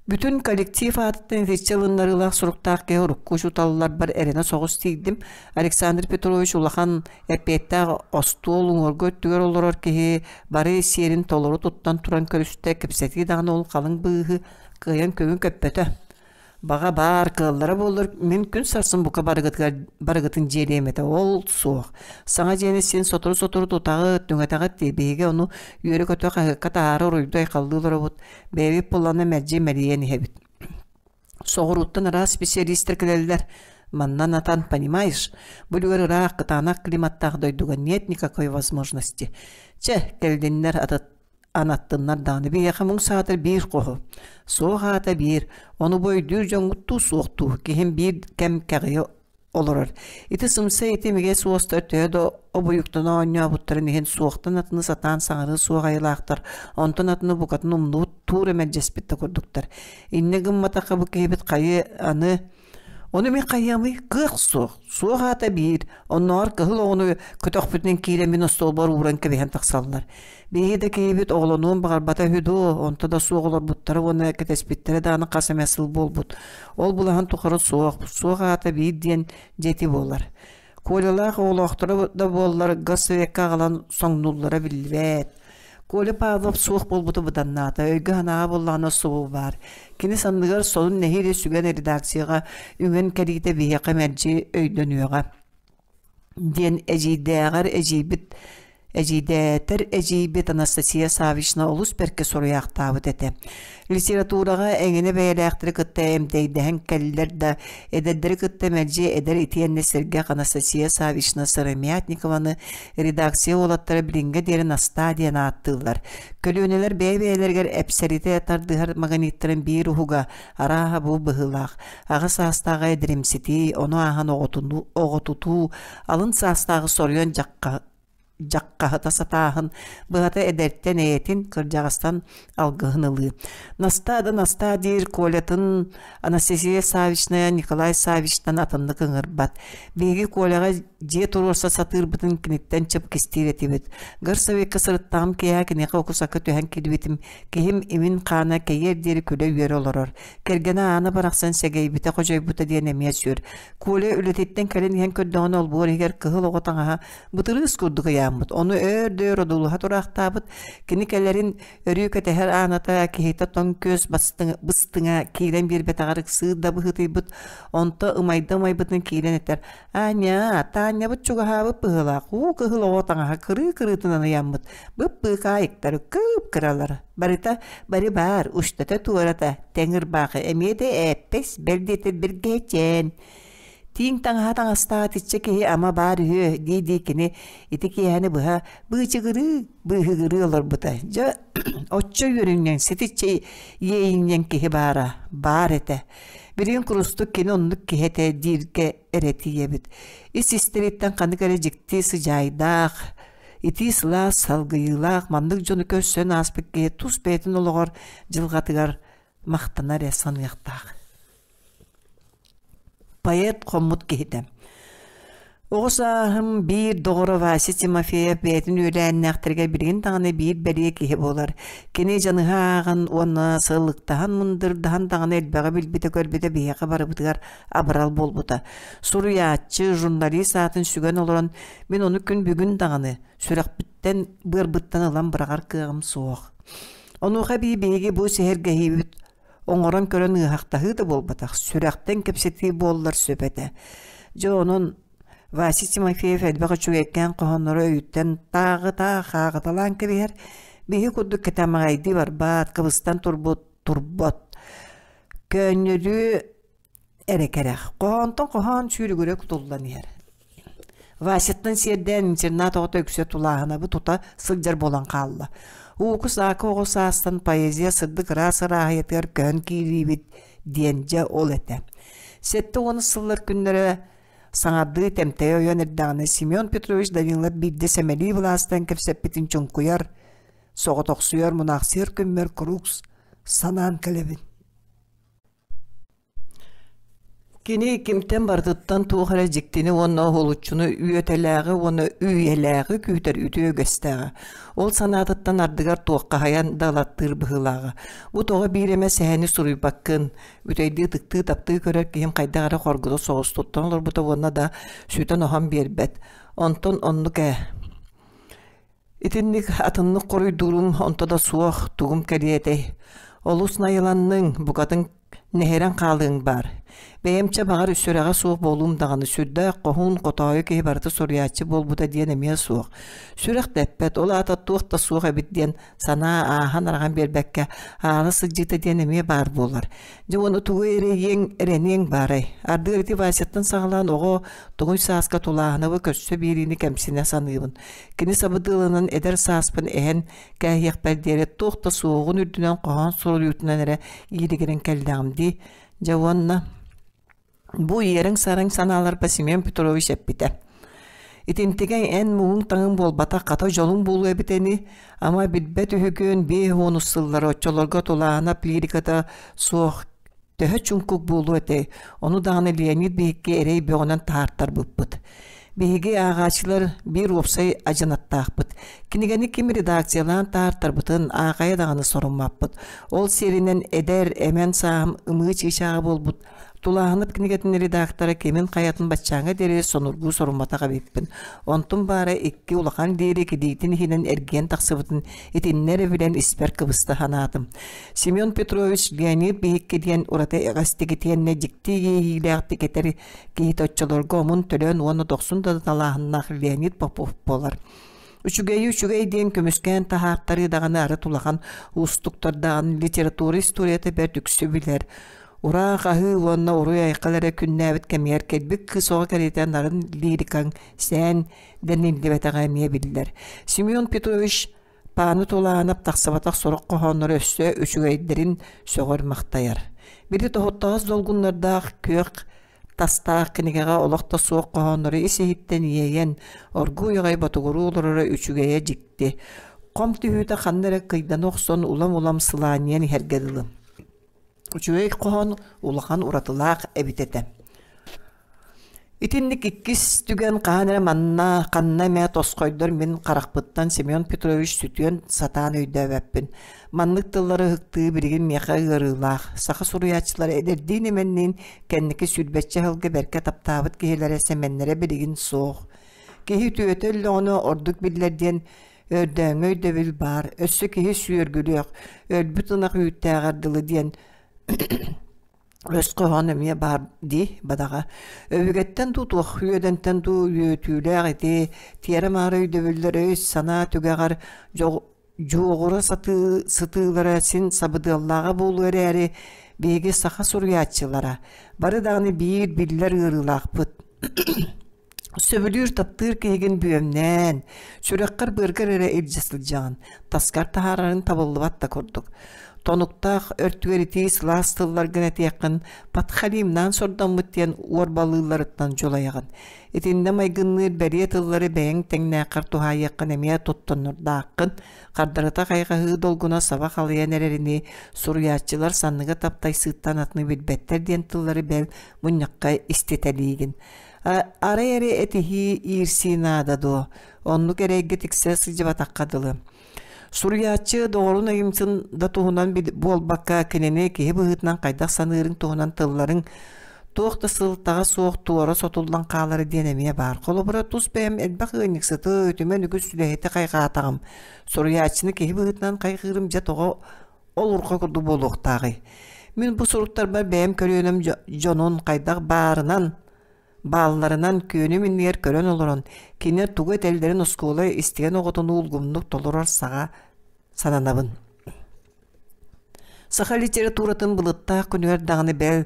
Бүтүн коллектив аатыттан итиччэ ылыннарыылаах суруктаах киһи урукку учууталларбар эрэнэ соҕус тиийдим. Александр Петрович улахан эппиэттээх остуол уҥуоргу өттүгэр олорор киһи бары сиэрин толору туттан туран көрүстэ, кэпсэтии даҕаны ол халыҥ быыһы кыайан көҥү көппөтө. Баҕа баар, кыаллара буоллар, мин күн сарсын бука барыгытыгар барыгытын дьиэлиэм этэ, ол суох. Саҥа дьиэни син сотору-сотору тутаҕыт, түҥэтэҕит дии, биһиги ону үөрэ-көтө хаһыакка таһаара уруйду-айхаллыы олоробут, бэйэбит буоллаҕына мэлдьи мэлийэн иһэбит. Соҕурууттан араас специалистар кэлэллэр. Манна Натан, понимаешь, бу үлүгэр ыраах кытаанах климаттаах дойдуга нет никакой возможности. Чэ, кэллиннэр атат анаттыннар даҕаны биһиэхэ муҥ саатар биир хоһу. Суох аата биир, ону бу өйдүүр дьоҥҥут дуу суох дуу, киһим биир кэм кэҕийэ олорор. Ити сымса ити имигэс уостар төһө да обуйуктана оонньообуттарын иһин суохтан атыны сатаан саҥарыы суох айылаахтар, онтон атыны букатын умнубут туура мэлдьэспит да курдуктар. Инньэ гымматахха бу киһибит хайы аны. Ону мин хайыамый? Кыах суох. Суох аата биир. Оннооҕор кыһыл оҕону көтөхпүтүнэн киирэн мин остуолбар ууран кэбиһэн тахсаллар. Биһиги да киһибит оҕолонуон баҕарбата үһү дуо, онто да суох олорбуттара уонна кэтэспиттэрэ даҕаны хас эмэ сыл буолбут. Ол былаһын тухары суох, суох аата биир диэн дьэ ити буолар. Колялаах оҕолоохторо да буоллар госсовекка аҕалан соҥнууллара биллибэт. Коля Павлов суох буолбута быданнаата, өйгө-санааҕа буоллаҕына субу баар. Кини санныгар сонун нэһиилэ сүгэн редакцияҕа үҥэн кэлиитэ биһиэхэ мэлдьи өйдөнүөҕэ диэн эдьиийдээҕэр эдьиийбит Эдьиийдээтэр эдьиийбит Анастасия Саввична олус бэркэ суруйаахтаабыт этэ. Литератураҕа эҥинэ бэйэлээхтэри кытта эмтэйдэһэн кэллэр да, эдэрдэри кытта мэлдьи эдэр итиэннэ сэргэх Анастасия Саввична Сыромятникованы редакция уолаттара билиҥҥэ диэри Настаа диэн ааттыыллар. Көлүөнэлэр бэйэ-бэйэлэригэр эпсэритэ тардыһар магниттарын биир уһуга, арааһа бу быһыылаах. Аҕа саастааҕы эдэримситии, ону ааһан оҕотутуу, алын саастааҕы соруйан дьахха дьаххаһыта сатааһын, быһата эдэртэн эйэтин, кырдьаҕастан алгыһын ылыы. Настаа да Настаа диир Колятын Анастасия Саввичная Николай Саввичтан атыннык ыҥырбат. Биһиги Коляҕа дьиэ туруорса сатыырбытын киниттэн чып кистиир этибит. Горсовекка сырыттаҕым киэһэ киниэхэ окусакка түһэн киирбитим, киһим имин хаана кэйиэр диэри күлэ-үөрэ олорор. Кэргэнэ Аана барахсан сэгэйбитэ-ходьойбута диэн эмиэ сүр. Коля үлэтиттэн кэлэн иһэн көрдөҕүнэ олбуор иһигэр кыһыл оҕо таҥаһа бытырыыс курдук ыйааммыт. Ону өөр да өр одуулаһа тураахтаабыт. Кини кэлэрин өрүү кэтэһэр Ааната киһитэ тоҥ күөс быстыҥа киирэн биэрбэтэҕэр ыксыыр да быһыытыйбыт. Онто ымайда ымайбытын киирэн этэр: «Аня, Таанньабыт чугаһаабыт быһыылаах, уу кыһыл оҕо таҥаһа кырыы-кырыытынан ыйаммыт, бып-быыкаайыктар кып-кыралар, барыта бары баар, устата-туората, тэҥ ырбаахы эмиэ да ээппэс, бэл диэтэр бэргэһэчээн. Тииҥ таҥаһа таҥастаах итиччэ киһи ама баар үһүө дии-дии кини ити киэһэни быһа быычыгырыы, быыһыгырыы олорбута. Дьэ, оччо үөрүнньэҥ, ситиччэ иэйинньэҥ киһи баара, баар этэ. Билигин курустук кини оннук киһи этэ дииргэ эрэ тиийэбит. Ис-истэриттэн ханнык эрэ дьикти сыдьаайдаах, итии сылаас салгыйыылаах маннык дьону көрсөн ааспыт киһи тус бэйэтин олоҕор, дьылҕатыгар махтана эрэ саныахтаах. Поэт хоммут киһитэ. Оҕо сааһым биир доҕоро Вася Тимофеев бэйэтин үөлээннээхтэригэр билигин даҕаны биир бэлиэ киһи буолар. Кини дьаныһа ааҕан уонна сылыктаһан мындырдаһан даҕаны элбэҕи билбитэ-көрбүтэ биһиэхэ барыбытыгар абырал буолбута. Суруйааччы, журналист аатын сүгэн олорон мин ону күн бүгүн даҕаны сүрэхпиттэн, быарбыттан ылан быраҕар кыаҕым суох. Онуоха эбии биһиги бу сэһэргэһиибит оҥорон көрөн ыаһахтаһыы да буолбатах, сүрэхтэн кэпсэтии буоллар сөп этэ. Дьэ онон Вася Тимофеев элбэх үчүгэйкээн хоһооннору өйүттэн тааҕы-таах ааҕыталаан кэбиһэр, биһи курдук кэтэмэҕэйдии барбат, кыбыстан турбут турбот. Көөнньөрүү эрэ кэрэх, хоһоонтон хоһоон сүүрүгүрэ кутуллан иһэр. Васяттан сиэрдээн интернат оҕото үксэ тулааһынабы тута сылдьар буолан хаалла. Ууку-саакы оҕо саастан поэзия сырдык ыраас ырааһыйатыгар көһөн киириибит диэн дьэ ол этэ. 70 сыллар күннэрэ саҥардыы тэмтэйэ ойон эрдэҕинэ Семен Петрович Данилов биирдэ сэмэлии былаастан кэпсэппитин чуҥкуйар, соҕотохсуйар, мунаахсыйар күммэр куруук санаан кэлэбин. Кини кимтэн барытыттан туох эрэ дьиктини уонна уһулуччуну үөтэлээҕи уонна үүйэлээҕи күүтэр үтүө үгэстээҕэ. Ол санаатыттан ардыгар туоххаһайан да ылаттыыр быһыылааҕа. Бу тоҕо биир эмэ сэһэни суруйбаккын, бүтэйдии ытыктыы-таптыы көрөр киһим хайдах эрэ хоргута соҕус туттан олорбута уонна да сүтэн-оһон биэрбэт. Онтон оннук ээ. Итинник атыннык хоруйдуурум онто да суох, тугум кэлиэ этэй? Олус найыланныҥ, букатын нэһирэн хаалыаҥ баар. Бэйэмчэ баҕар сүрэҕэ суох буолуум даҕаны сүрдээх хоһуун хотоойу киһи барыта суруйааччы буолбута диэн эмиэ суох. Сүрэх да эппэт, ол аата туох да суох эбит диэн санаа ааһан-араҕан биэрбэккэ аала сылдьыыта диэн эмиэ баар буолар. Дьэ уонна тугу эрэйиэҥ, эрэниэҥ баарай? Ардыгар ити Васяттан саҕалаан оҕо тугуй сааска тулааһынабы көрсө биэриини кэмсинэ саныыбын. Кини сабыдыалынан эдэр сааспын эһэн кээһиэхпэр диэри туох да суоҕун үрдүнэн хоһоон суруйуутунан эрэ ииригирэн кэллэҕим дии. Дьэ уонна бу иэриҥ-сарыҥ санааларбар Семен Петрович эппитэ. Итинтигэ эн муҥуҥ-таҥыҥ буолбатах, хата дьолуҥ буолуо эбит ини. Ама билбэт үһүгүн, 50 сыллары оччолорго тулаана лириката суох. Төһө чуҥкук буолуо этэй, ону даҕаны Леонид биһикки эрэй бөҕөнөн таһаартарбыппыт. Биһиги ааҕааччылар биир уопсай адьынаттаахпыт. Кинигэни ким редакциялаан таһаартарбытын аахайа даҕаны соруммаппыт. Ол сиэринэн эдэр, эмэн сааһым ымыы чыычааҕа буолбут Тулааһынап кинигэтин редактора кимин хайатын баччааҥҥа диэри сонургуу сорумматах эбиппин. Онтум баара икки улахан диэри кидиитин иһинэн эргийэн тахсыбытын итиннэ эрэ билэн испэр кыбыста санаатым. Семен Петрович Леонид биһикки диэн ураты иҕэстик итиэннэ дьикти иэйиилээхтик этэр киһитэ оччолорго омун төлөөн уонна дохсун да талааһыннаах Леонид Попов буолар. Үчүгэйи үчүгэй диэн көмүскээн таһаартарыы даҕаны арыт улахан уустуктардаҕын литература историята бэрт үксү билэр. Ураа хаһыы уонна уруй-айхал эрэ күннээбит кэмигэр кэлбит кыыс оҕо кэриэтэ нарын лирикаҥ сээн дэниллибэтэҕэ эмиэ биллэр. Семен Петрович Пааны Тулаанап тахсыбатах сорох хоһоонноро өссө үчүгэйдэрин сөҕөр-махтайар. Били тоһуттаҕас долгуннардаах күөх тастаах кинигэҕэ олох да суох хоһооннору ис-иһиттэн иэйэн, оргууй аҕай ботугуруу олороро үчүгэйэ дьикти. Хом түһүүтэ ханна эрэ кыйдана охсон улам-улам сылаанньыйан иһэргэ дылы. Үчүгэй хоһоон улахан уратылаах эбит этэ. Итинник иккис түгэн хаһан эрэ манна ханна эмэ тосхойдор мин харахпыттан Семен Петрович сүтүөн сатаан өйдөөбөппүн. Маннык тыллары ыһыктыы билигин миэхэ ыарыылаах. Саха суруйааччылара эдэрдиин-эмэнниин кэнники сүүрбэччэ сылга бэркэ таптаабыт киһилэрэ Сэмэннэрэ билигин суох. Киһи үтүөтэ өллөҕүнэ ордук биллэр диэн өрдөөҥҥү өйдөбүл баар. Өссө киһи сүөргүлүөх, өлбүт ынах үүттээҕэр дылы диэн Өс хоһоон эмиэ баар дии, бадаҕа. Өбүгэттэн дуу, туох үөдэнтэн дуу үөтүүлээх ити тиэрэ-маары өйдөбүллэр өй-санаа түгэҕэр дьуоҕура сатыы сытыылара син сабыдыаллааҕа буолуо эрээри, биһиги саха суруйааччылара бары даҕаны биир биллэр ыарыылаахпыт. Сөбүлүүр, таптыыр киһигин бүөмнээн, сүрэххэр-быаргар эрэ илдьэ сылдьаҕын, таскар таһаарарыҥ табыллыбат да курдук. Тонуктаах өртүгэр итии сылаас тылларгын этиэххин подхалимнаан сордоммут диэн уорбалыылларыттан дьулайаҕын. Итиннэ майгынныыр бэлиэ тыллары бэйэҥ тэҥнээххэр туһаайыаххын эмиэ туттуннурдааххын, хардарыта хайҕаһыы долгуна саба халыйан эрэринии суруйааччылар санныга таптайсыыттан атыны билбэттэр диэн тыллары бэл мунньахха иститэлиигин. Арай эрэ этиһии иирсии наада дуо? Оннук эрэйгэ тиксэ сылдьыбатахха дылы. Суруйааччы доҕорун айымсын да туһунан буолбакка, кинини киһи быһыытынан хайдах саныырыҥ туһунан тылларыҥ туох да сылтаҕа суох туора сотуллан хаалара диэн эмиэ баар. Холобура, тус бэйэм элбэх ыанньыксыты, үтүмэн үгүс үлэһити хайҕаатаҕым. Суруйааччыны киһи быһыытынан хайҕыырым дьэ тоҕо ол урҕа курдук буолуохтааҕый? Мин бу суруктарбар бэйэм көлүөнэм дьонун хайдах баарынан, баалларынан күөнүм иннигэр көрөн олорон, кинилэр тугу этэллэрин оскуола истигэн оҕотунуу улгумнук толорор саҕа сананабын. Саха литературатын былыттаах күнүгэр даҕаны бэл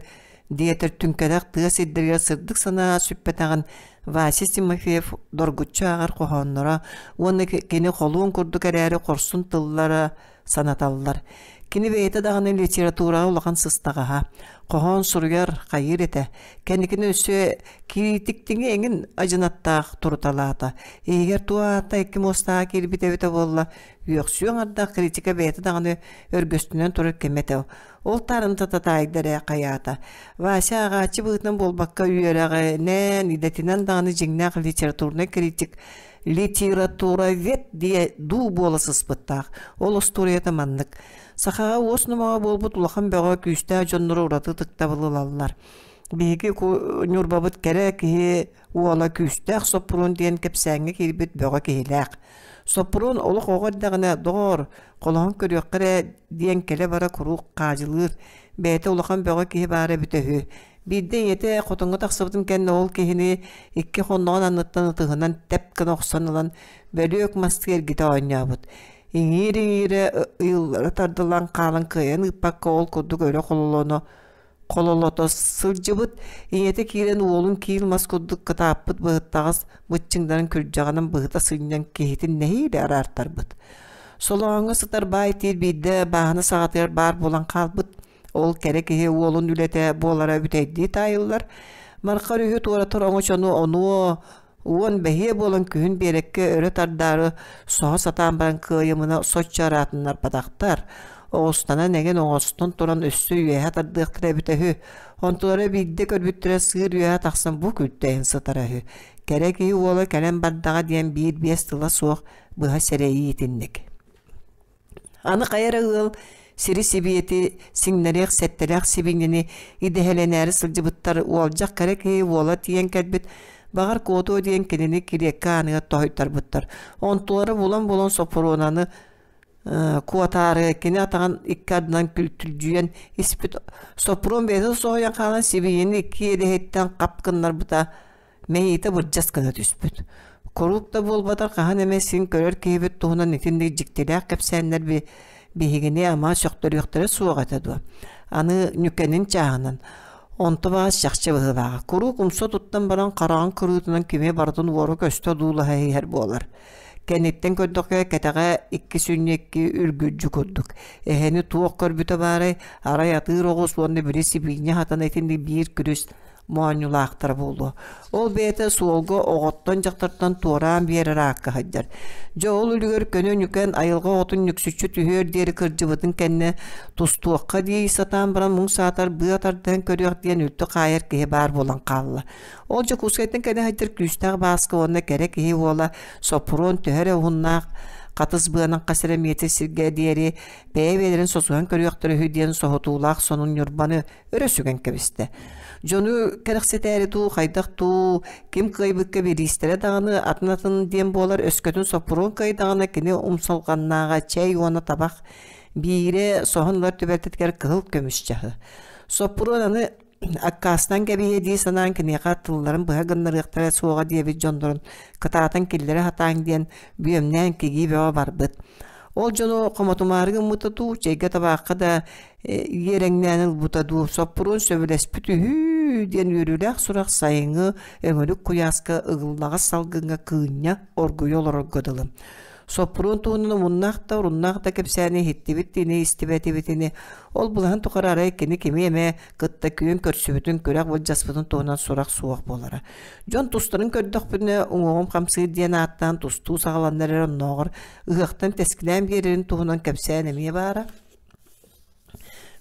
диэтэр түҥкэтэх тыа сирдэригэр сырдык санаа сүппэтэҕин Вася Тимофеев доргуччу ааҕар хоһоонноро уонна кини холуон курдук эрээри хорсун тыллара санаталлар. Кини бэйэтэ даҕаны литератураҕа улахан сыстаҕаһа, хоһоон суруйар, хайыыр этэ. Кэнникини өссө кириитиктиҥи эҥин адьынаттаах туруталаата. Иһигэр туох аата икки муостаҕа киирбит эбитэ буолла, үөхсүө аҥардаах критика бэйэтэ даҕаны өргөстүнэн турар кэмэ этэ. Ол таарымта татаайда эрэ хайаата. Вася ааҕааччы быһыытынан буолбакка үөрэҕинэн, идэтинэн даҕаны дьиҥнээх литературнай критик литературовед диэ дуу буола сыспыттаах. Ол остуоруйата маннык. Сахаҕа уос номоҕо буолбут улахан бөҕө күүстээх дьоннору ураты ытыктабыл ылаллар. Биһиги Ньурбабыт кэрэ киһи уола күүстээх Соппуруон диэн кэпсээҥҥэ киирбит бөҕө киһилээх. Соппуруон олох оҕо эрдэҕинэ, доҕоор, холоһон көрүөххэ эрэ диэн кэлэ-бара куруук хаадьылыыр, бэйэтэ улахан бөҕө киһи баара эбитэ үһү. Биирдэ ийэтэ хотоҥҥо тахсыбытын кэннэ ол киһини икки хонноҕун анныттан ытыһынан тэп гына охсон ылан бөлүөк мастыы эргитэ оонньообут. Иҥиир-иҥиирэ ыйыллары тардыллан хаалан кыайан ыыппакка ол курдук өрө хололоно хололото сылдьыбыт. Ийэтэ киирэн уолун киил мас курдук кытааппыт быһыттаҕас быччыҥнарын күрдьэҕинэн быһыта сынньан киһитин нэһиилэ араартарбыт. Солооҥҥо сытар баай тиир биирдэ бааһына саҕатыгар баар буолан хаалбыт. Ол кэрэ киһи уолун үлэтэ буолара бүтэйдии таайыллар. Марха өрүһү туоратар оҥочону онуо уон бэһиэ буолан күһүн биэрэккэ өрө тардаары соһо сатаан баран кыайымына соччо араатыннарбатахтар. Оҕустанан эҥин оҥостон туран өссө үөһэ тардыахтара эбитэ үһү. Онтулара биирдэ көрбүттэрэ сыыр үөһэ тахсан бу күлтэйэн сытара үһү. Кэрэ киһи уола кэлэн бардаҕа диэн биир-биэс тыла суох быһа сэрэйии итинник. Аны хайа эрэ ыал сири-сибиэти сиҥнэриэх сэттэлээх сибиинньэни идэһэлэнээри сылдьыбыттар уолдьах кэрэ киһи уола тиийэн кэлбит, баҕар куотуо диэн кинини кириэккэ ааныгар тоһуйтарбыттар. Онтулара булан-булан Соппуруонаны куотаары кини атаҕын икки ардынан күлтүлдьүйэн испит Соппуруон бэйэтэ соһуйан хаалан сибиинньэни икки иэдэһиттэн хап гыннарбыта Мэйиитэ бырдьас гына түспүт. Куруук да буолбатар хаһан эмэ син көрөр киһибит туһунан итинник дьиктилээх кэпсээннэр биһигини ама сөхтөрүөхтэрэ суох этэ дуо? Аны Ньүкэнин чааһынан онто баҕас чахчы быһыылааҕа. Куруук умса туттан баран хараҕын кырыытынан кими барытын уора-көстө одуулаһа иһэр буолар. Кэнниттэн көрдөххө кэтэҕэ икки сүнньэ икки үргүлдьү курдук. Эһэни туох көрбүтэ баарай, арай атыыр оҕус уонна били сибиинньэ хатана итинник биир күрүс моонньулаахтара буолуо. Ол бэйэтэ суолга оҕоттон-дьахтартан туораан биэрэр аакка сылдьар. Дьэ ол үлүгэр көнө ньүкэн айылҕа оҕотун нүксүччү түһүөр диэри кырдьыбытын кэннэ тустуохха дии сатаан баран муҥ саатар быа тардан көрүөх диэн үлтү хаайар киһи баар буолан хаалла. Ол Дьокуускайтан кэлэ сылдьар күүстээх Бааска уонна кэрэ киһи уола Соппуруон төһө эрэ уһуннаах хатыс быанан хас эрэ миэтир сиргэ диэри бэйэ-бэйэлэрин сосуһан көрүөхтэрэ үһү диэн соһутуулаах сонун Ньурбаны өрө сүгэн кэбистэ. Дьону кэрэхсэтээри дуу, хайдах дуу, ким кыайбыкка бириистэрэ даҕаны атын-атын диэн буолар, өскөтүн Соппуруон кыайдаҕына кини умсулҕаннааҕа чэй уонна табах биирэ соһон ылар түбэлтэтигэр кыһыл көмүс чаһы. Соппуруон аны аккаастанан кэбиһиэ дии санаан киниэхэ тылларын быһа гыннарыахтара суоҕа диэбит дьоннорун кытаатан киллэрэ сатааҥ диэн бүөмнээн кигии бөҕө барбыт. Ол дьону хомотумаары гыммыта дуу, чэйгэ табаахха да иэрэҥнээн ылбыта дуу, Соппуруон сөбүлэспит үһү диэн үөрүүлээх сурах сайыҥҥы өҥүрүк куйааска ыгыллаҕас салгыҥҥа кыынньа оргуйа олорорго дылы. Соппуруон туһунан омуннаах да, оруннаах да кэпсээни иһиттибит ини, истибэтибит ини. Ол былаһын тухары арай кини кими эмэ кытта күөн көрсүбүтүн, күрэх былдьаспытын туһунан сурах суох буолара. Дьон тустарын көрдөхпүнэ, уҥуоҕум хамсыыр диэн ааттаан тустуу саҕаланнар эрэ оннооҕор ыһыахтан тэскилээн биэрэрин туһунан кэпсээн эмиэ баара.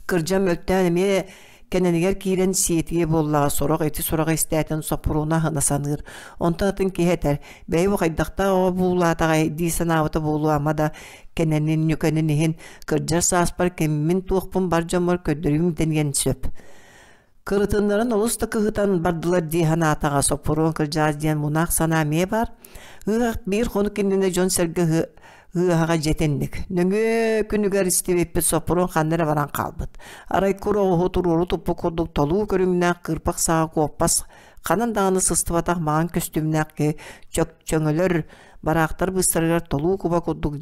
Кырдьан мөлтөөн эмиэ кэнэнигэр киирэн сиэтиэ буоллаҕа сорох ити сураҕы истээтин Соппуруона аһына саныыр. Онтон атын киһи этэр, бэйи бу хайдахтаах оҕо буулаатаҕай дии санаабыта буолуо ама да кэнэнин, ньүкэнин иһин кырдьар сааспар киммин-туохпун бар дьоммор көрдөрүүм дэниэн сөп. Кырытыннарын олус да кыһытан бардылар дии санаатаҕа Соппуруон кырдьаҕас диэн мунаах санаа эмиэ баар. Ыһыах биир хонук иннинэ дьон-сэргэ ыаһаҕа дьиэтинник. Нөҥүө күнүгэр истибиппит Соппуруон ханна эрэ баран хаалбыт. Арай кур оҕуһу туруору туппут курдук толуу көрүҥнээх кыырпах саҕа куоппас ханан даҕаны сыстыбатах маҥан көстүүмнээх киһи чөкчөҥөлөр бараахтар быыстарыгар толуу куба курдук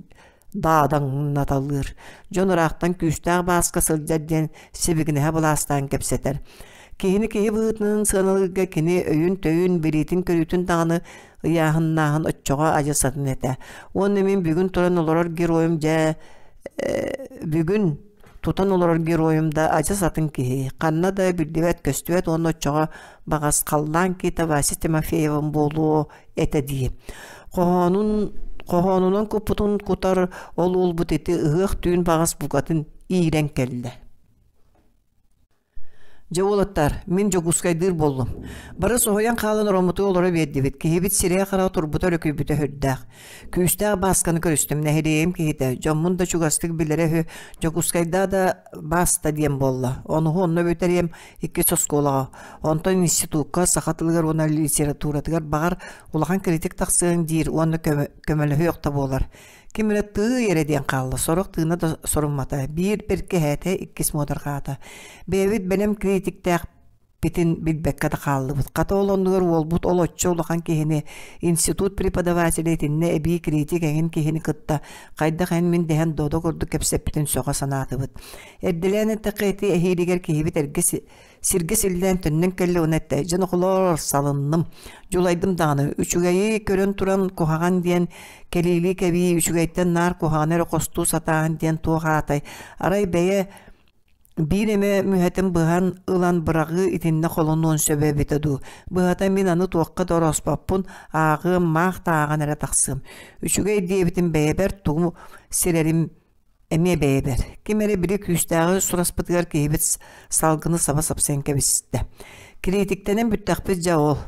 даадаҥнаталыыр. Дьон ыраахтан күүстээх бааска сылдьар диэн сибигинэһэ былаастаан кэпсэтэр. Киһини киһи быһыытынан сыаналыырга кини өйүн-төйүн, билиитин-көрүүтүн даҕаны ыйааһыннааһын оччоҕо адьас атын этэ. Уонна мин бүгүн туран олорор геройум дьэ бүгүн тутан олорор геройум да адьас атын киһи. Ханна да биллибэт-көстүбэт уонна оччоҕо баҕас халлаан киитэ Вася Тимофеевым буолуо этэ дии. Хоһоонун хоһоонунан куппутун кутар ол уолбут ити ыһыах түүн баҕас букатын иирэн кэллэ. Дьэ уолаттар, мин Дьокуускайдыыр буоллум. Бары соһуйан хаалан ороммутугар олоро биэрдибит. Киһибит сирэйэ-хараҕа турбута өрөкүйбүтэ сүрдээх. Күүстээх Баасканы көрүстүм, нэһилиэгим киһитэ, дьоммун да чугастык билэрэ үһү. Дьокуускайдаа да Бааста диэн буолла. Онуһу онно бүтэриэм, иккис оскуолаҕа. Онтон институкка саха тылыгар уонна литературатыгар баҕар улахан критик тахсыаҥ диир уонна көмөлөһүөх да буолар. Ким эрэ тыый эрэ диэн хаалла, сорох тыына да соруммата, биир бэркэһээтэ, иккис муодарҕаата. Бэйэбит бэлэм критиктээхпитин билбэккэ да хааллыбыт. Хата ол оннугар уолбут ол оччо улахан киһини, институт преподавателэ итиннэ эбии критик эҥин киһини кытта хайдах эн-мин дэһэн додо курдук кэпсэппитин сөҕө санаатыбыт. Эрдэлээн эттэххэ ити эһиилигэр киһибит эргэ Сиргэ силлээн төннөн кэллэ уонна эттэ, «Дьэ, нохолоор, салынным, дьулайдым даҕаны, үчүгэйи көрөн туран куһаҕан диэн кэлиилии кэбии үчүгэйтэн наар куһаҕаны эрэ хостуу сатааһын диэн туох аатай, арай бэйэ биир эмэ мүһэтин быһан ылан быраҕыы итиннэ холонуон сөбө эбитэ дуу, быһата мин аны туохха да орооспоппун, ааҕыам, маах да ааҕан эрэ тахсыам, үчүгэй диэбитим бэйэбэр тугу сирэрим. Эмиэ бэйэбэр. Ким эрэ били күүстээҕи сураспытыгар киһибит салгыны саба сапсыйан кэбистэ. Кириитиктэнэн бүттэхпит дьэ ол.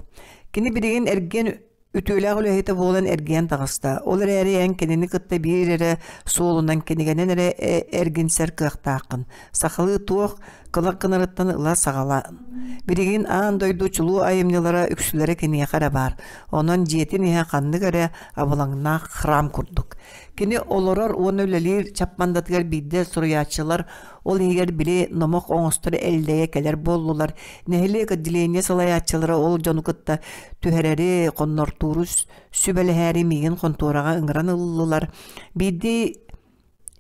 Кини билигин эргиэн үтүөлээх үлэһитэ буолан эргийэн таҕыста. Ол эрээри эн кинини кытта биир эрэ суолунан кинигэнэн эрэ эргинсэр кыахтааххын. Сахалыы туох кылах гынарыттан ыла саҕалаан. Билигин аан дойду чулуу айымньылара үксүлэрэ киниэхэ эрэ баар. Онон дьиэтин иһэ ханнык эрэ абылаҥнаах храм курдук. Кини олорор уонна үлэлиир Чаппандатыгар биирдэ суруйааччылар, ол иһигэр били номох оҥостор Эллэйэ кэлэр буоллулар. Нэһилиэк отделение салайааччылара ол дьону кытта түһэрэри, хоннортууру сүбэлэһээри миигин хонтуораҕа ыҥыран ыллылар. Биирдии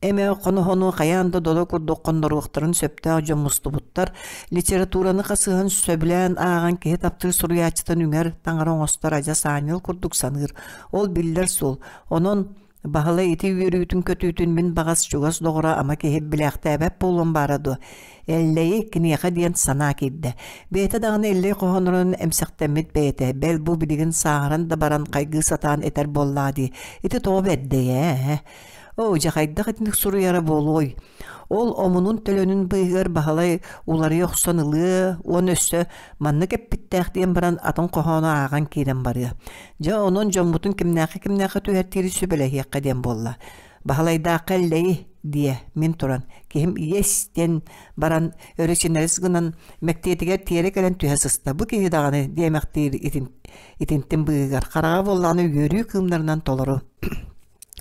эмэ хоноһону хайаан да додо курдук хонноруохтарын сөптөөх дьон мустубуттар. Литератураны хасыһан сөбүлээн ааҕан киһи таптыыр суруйааччытын үҥэр таҥара оҥостор адьас аанньал курдук саныыр. Ол биллэр суол. Онон Баһылай ити үөрүүтүн-көтүүтүн мин баҕас чугас доҕоро ама киһи билээхтээбэт буолуом баара дуо? Эллэйи киниэхэ диэн санаа киирдэ. Бэйэтэ даҕаны Эллэй хоһооннорун эмсэхтэммит бэйэтэ, бэл бу билигин сааһыран да баран хайгыы сатаан этэр буоллаа дии. Ити тоҕо бэрдэй ээ? Оо, дьэ хайдах итинник суруйара буолуой? Ол омунун-төлөнүн быыһыгар Баһылай уларыйа охсон ылыа уонна өссө маннык эппиттээх диэн баран атын хоһоону ааҕан киирэн барыа. Дьэ, онон дьоммутун кимнээххэ-кимнээххэ түһэртиири сүбэлэһиэххэ диэн буолла. Баһылайдаахха Эллэйи диэ, мин туран, киһим иэс диэн баран өрө чинэрис гынан мэктиэтигэр тиэрэ кэлэн түһэ сыста. Бу киһи даҕаны диэмэхтиир итин, итинтин быыһыгар хараҕа буоллаҕына үөрүү кыымнарынан толору.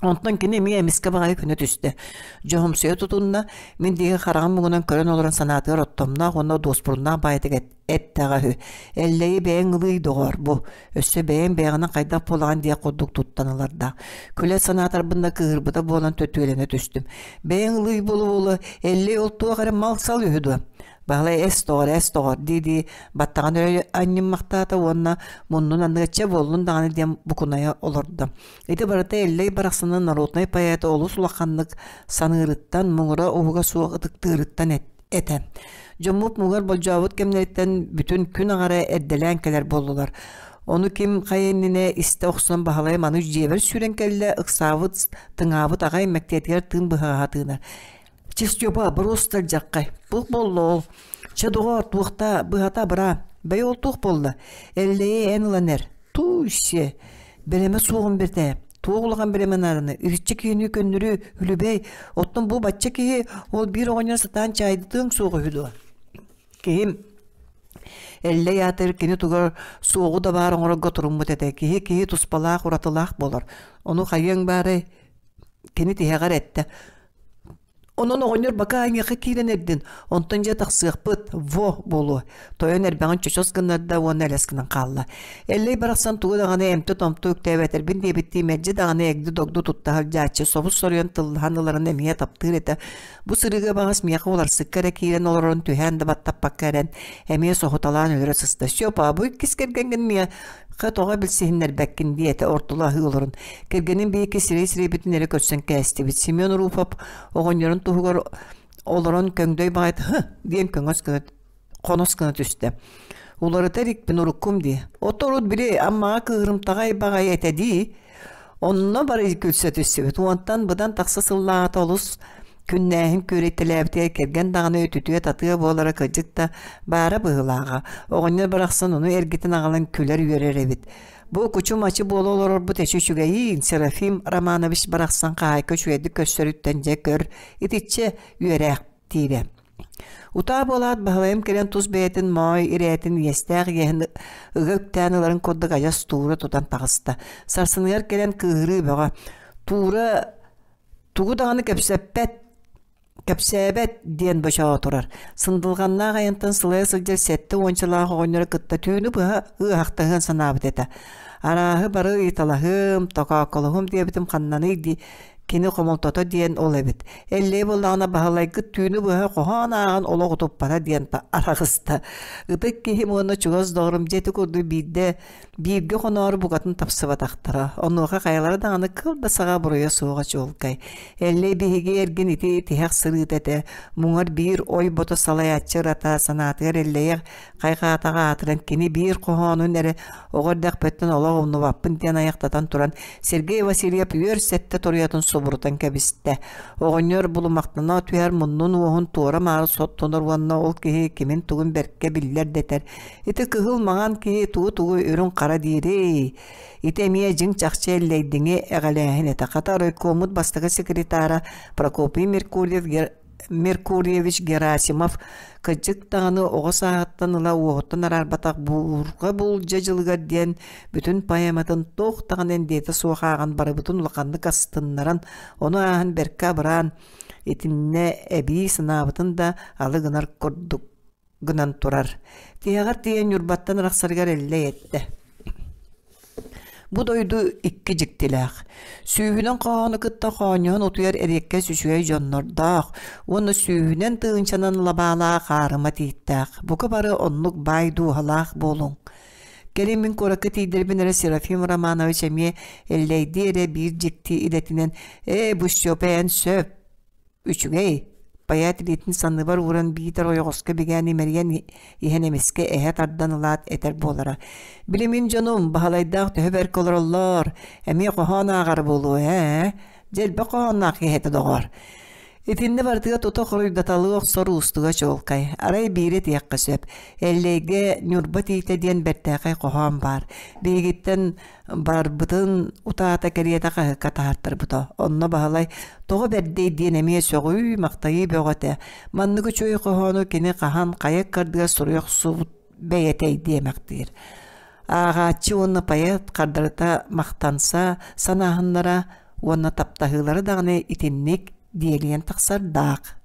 Онтон кини эмиэ эмискэ баҕайы көнө түстэ. Дьоһумсуйа тутунна, мин диэки хараҕым муҥунан көрөн олорон санаатыгар оттомноох уонна дуоспуруннаах баайытык эттэҕэ үһү. Эллэйи бэйэҥ ылыый доҕоор бу, өссө бэйэҥ бэйэҕинэн хайдах буолаҕын диэх курдук туттан ылардаах. Күлэ санаатарбын да кыыһырбыта буолан төтүөлэнэ түстүм. Бэйэҥ ылыый буола-буола, Эллэй ол туох эрэ мал-сал үһү дуо? Баһылай эс доҕор, эс доҕор дии-дии баттаҕын өрө анньыммахтаата уонна муннун анныгар чэ буоллун даҕаны диэн букунайа олордо. Ити барыта Эллэй барахсаны народнай поэта олус улаханнык саныырыттан, муҥура уһуга суох ытыктыырыттан этэ. Дьоммут муҥар болдьообут кэмнэриттэн бүтүн күн аҥара эрдэлээн кэлэр буоллулар. Ону ким хайа иннинэ истэ охсон Баһылай маны дьиэбэр сүүрэн кэллэ, ыксаабыт, тыҥаабыт аҕай мэктиэтигэр тыын быһаҕаһа тыынар. Чэ, Степа, боруоста илдьэххэй. Туох буолла ол? Чэ, доҕоор, туохта, быһата абыраа. Бэйэ ол туох буолла? Эллэйи эн ылан эр. Тууй-сиэ! Бэлэмэ суоҕум бэрт ээ. Туох улахан бэлэмэ нааданы? Үһүччэ киһини көннөрү үлүбэй. Оттон бу бачча киһи ол биир оҕонньор сатаан чаайдытыаҥ суох үһү дуо? Киһим Эллэй аатыр кини тугар суоҕу да баар оҥорорго туруммут этэ. Киһи киһи туспалаах, уратылаах буолар. Ону хайыаҥ баарай? Кини тиһэҕэр эттэ. Онон оҕонньор бакаа эйиэхэ киирэн эрдин, онтон дьэ тахсыахпыт, во буолуо. Тойон эрбэҕин чочос гыннарда уонна элэс гынан хаалла. Эллэй барахсан тугу даҕаны эмти-томту үктээбэтэрбин диэбиттии мэлдьи даҕаны эгди-догду тутта сылдьааччы собус-соруйан тыллаһан ыларын эмиэ таптыыр этэ. Бу сырыыга баҕас миэхэ уларсыкка эрэ киирэн олорорун түһээн да баттаппакка эрэн, эмиэ соһуталаан өлөрө сыста. Степа, бу иккис кэргэҥҥин миэхэ тоҕо билсиһиннэрбэккин диэтэ ортоло аһыы олорон. Кэргэним биһиги сирэй-сирэйбитин эрэ көрсөн кээстибит. Семен Руфов оҕонньорун туһугар олорон көҥдөй баҕайыт «Һы!» диэн көҥөс гына хонос гына түстэ. Уларыта иликпин уруккум дии. Ото урут били Аммаҕа кыыһырымтаҕай баҕайы этэ дии. Онно бары күлсэ түстүбүт. Уонтан быдан тахса сыллааҕыта олус күннээһин күөрэйтэлээбитигэр кэргэн даҕаны үтүтүө-татыа буолара кырдьык да баара быһыылааҕа. Оҕонньор барахсан ону эргитин аҕалан күлэр-үөрэр эбит. Бу кучу-мачы буола олорорбут эчи үчүгэйиин, Серафим Романович барахсан хаһаайка үчүгэйдик көрсөрүттэн дьэ көр, итиччэ үөрээхтиирэ. Утаа буолаат Баһылайым кэлэн тус бэйэтин моой ирээтин иэстээх иэһин ыга үктээн ыларын курдук адьас туура тутан таҕыста. Сарсыныгар кэлэн кыыһырыы бөҕө. Туура тугу даҕаны кэпсэппэт кэпсээбэт диэн бочоо турар. Сындылҕаннаах айантан сылайа сылдьар сэттэ уончалаах оҕонньору кытта түүнү быһа ыаһахтаһыан санаабыт этэ. Арааһы бары ыйыталаһыым, токооколоһум диэбитим ханнаный дии кини хомолтото диэн ол эбит. Эллэй буоллаҕына Баһылайгыт түүнү быһа хоһоон ааҕан олох утуппата диэн араҕыста. Ытык киһим уонна чугас доҕорум дьиэти курдук биирдэ Бииргэ хоноору букатын тапсыбатахтара, онуоха хайалара даҕаны кыл да саҕа буруйа суоҕа чуолкай. Эллэй биһиги эргин ити тиһэх сырыыта этэ, муҥар биир ой-бото салайааччы ырата санаатыгар Эллэйэх хайҕаатаҕа аатыран кини биир хоһоонун эрэ оҕо эрдэхпиттэн олох умнубаппын диэн айахтатан туран Сергей Васильев үөр сэттэ туруйатын субурутан кэбистэ. Оҕонньор булумахтана түһэр муннун уоһун туора-маары соттонор уонна ол киһи кимин-тугун бэркэ биллэр дэтэр. Ити кыһыл маҥан киһи тугу-тугу үрүҥ-хара диирий? Ити эмиэ дьиҥ-чахчы эллэйдиҥи эҕэлээһин этэ. Хата райкоммут бастакы секретара Прокопий Меркурьев Меркурьевич Герасимов кырдьык даҕаны оҕо сааһыттан ыла уоһуттан араарбатах буурҕа буулдьа дьылыгар диэн бүтүн поэматын туох даҕаны эндиэтэ суох ааҕан барыбытын улаханнык астыннаран, ону ааһан бэркэ абыраан, итиннэ эбии санаабытын да алы гынар курдук гынан турар. Тиһэҕэр тиийэн Ньурбаттан арахсарыгар Эллэй эттэ. Бу дойду икки дьиктилээх. Сүүһүнэн хоһоону кытта хоонньоһон утуйар эриэккэс үчүгэй дьоннордоох уонна сүүһүнэн тыһыынчанан лабаалаах аарыма тииттээх. Бука бары оннук баай дууһалаах буолуҥ. Кэлин мин куоракка тиийдэрбин эрэ Серафим Романович эмиэ эллэйдии эрэ биир дьикти идэтинэн «Ээ, бу Степа эн сөп, Үчүгэй, поэт илиитин санныбар ууран биитэр ойоҕоско бигээн имэрийэн иһэн эмискэ эһэ тардан ылаат этэр буолара: «Били мин дьонум Баһылайдаах төһө бэркэ олороллор, эмиэ хоһоон ааҕар буолуо ээ, дьэ элбэх хоһоонноох киһи этэ доҕоор». Итиннэ барытыгар тута хоруйдаталыы охсор уустуга чуолкай. Арай биири этиэххэ сөп. Эллэйгэ «Ньурба тиитэ» диэн бэртээхэй хоһоон баар. Биһигиттэн Барбытын утаата кэриэтэ хаһыакка таһаартарбыта. Онно Баһылай тоҕо бэрдэй диэн эмиэ сөҕүү-махтайыы бөҕө этэ. Маннык үчүгэй хоһоону кини хаһан хайа ыккардыгар суруйа охсубут бэйэтэй диэмэхтиир. Ааҕааччы уонна поэт хардарыта махтанса санааһыннара уонна таптаһыылара даҕаны итинник диэлийэн тахсардаах.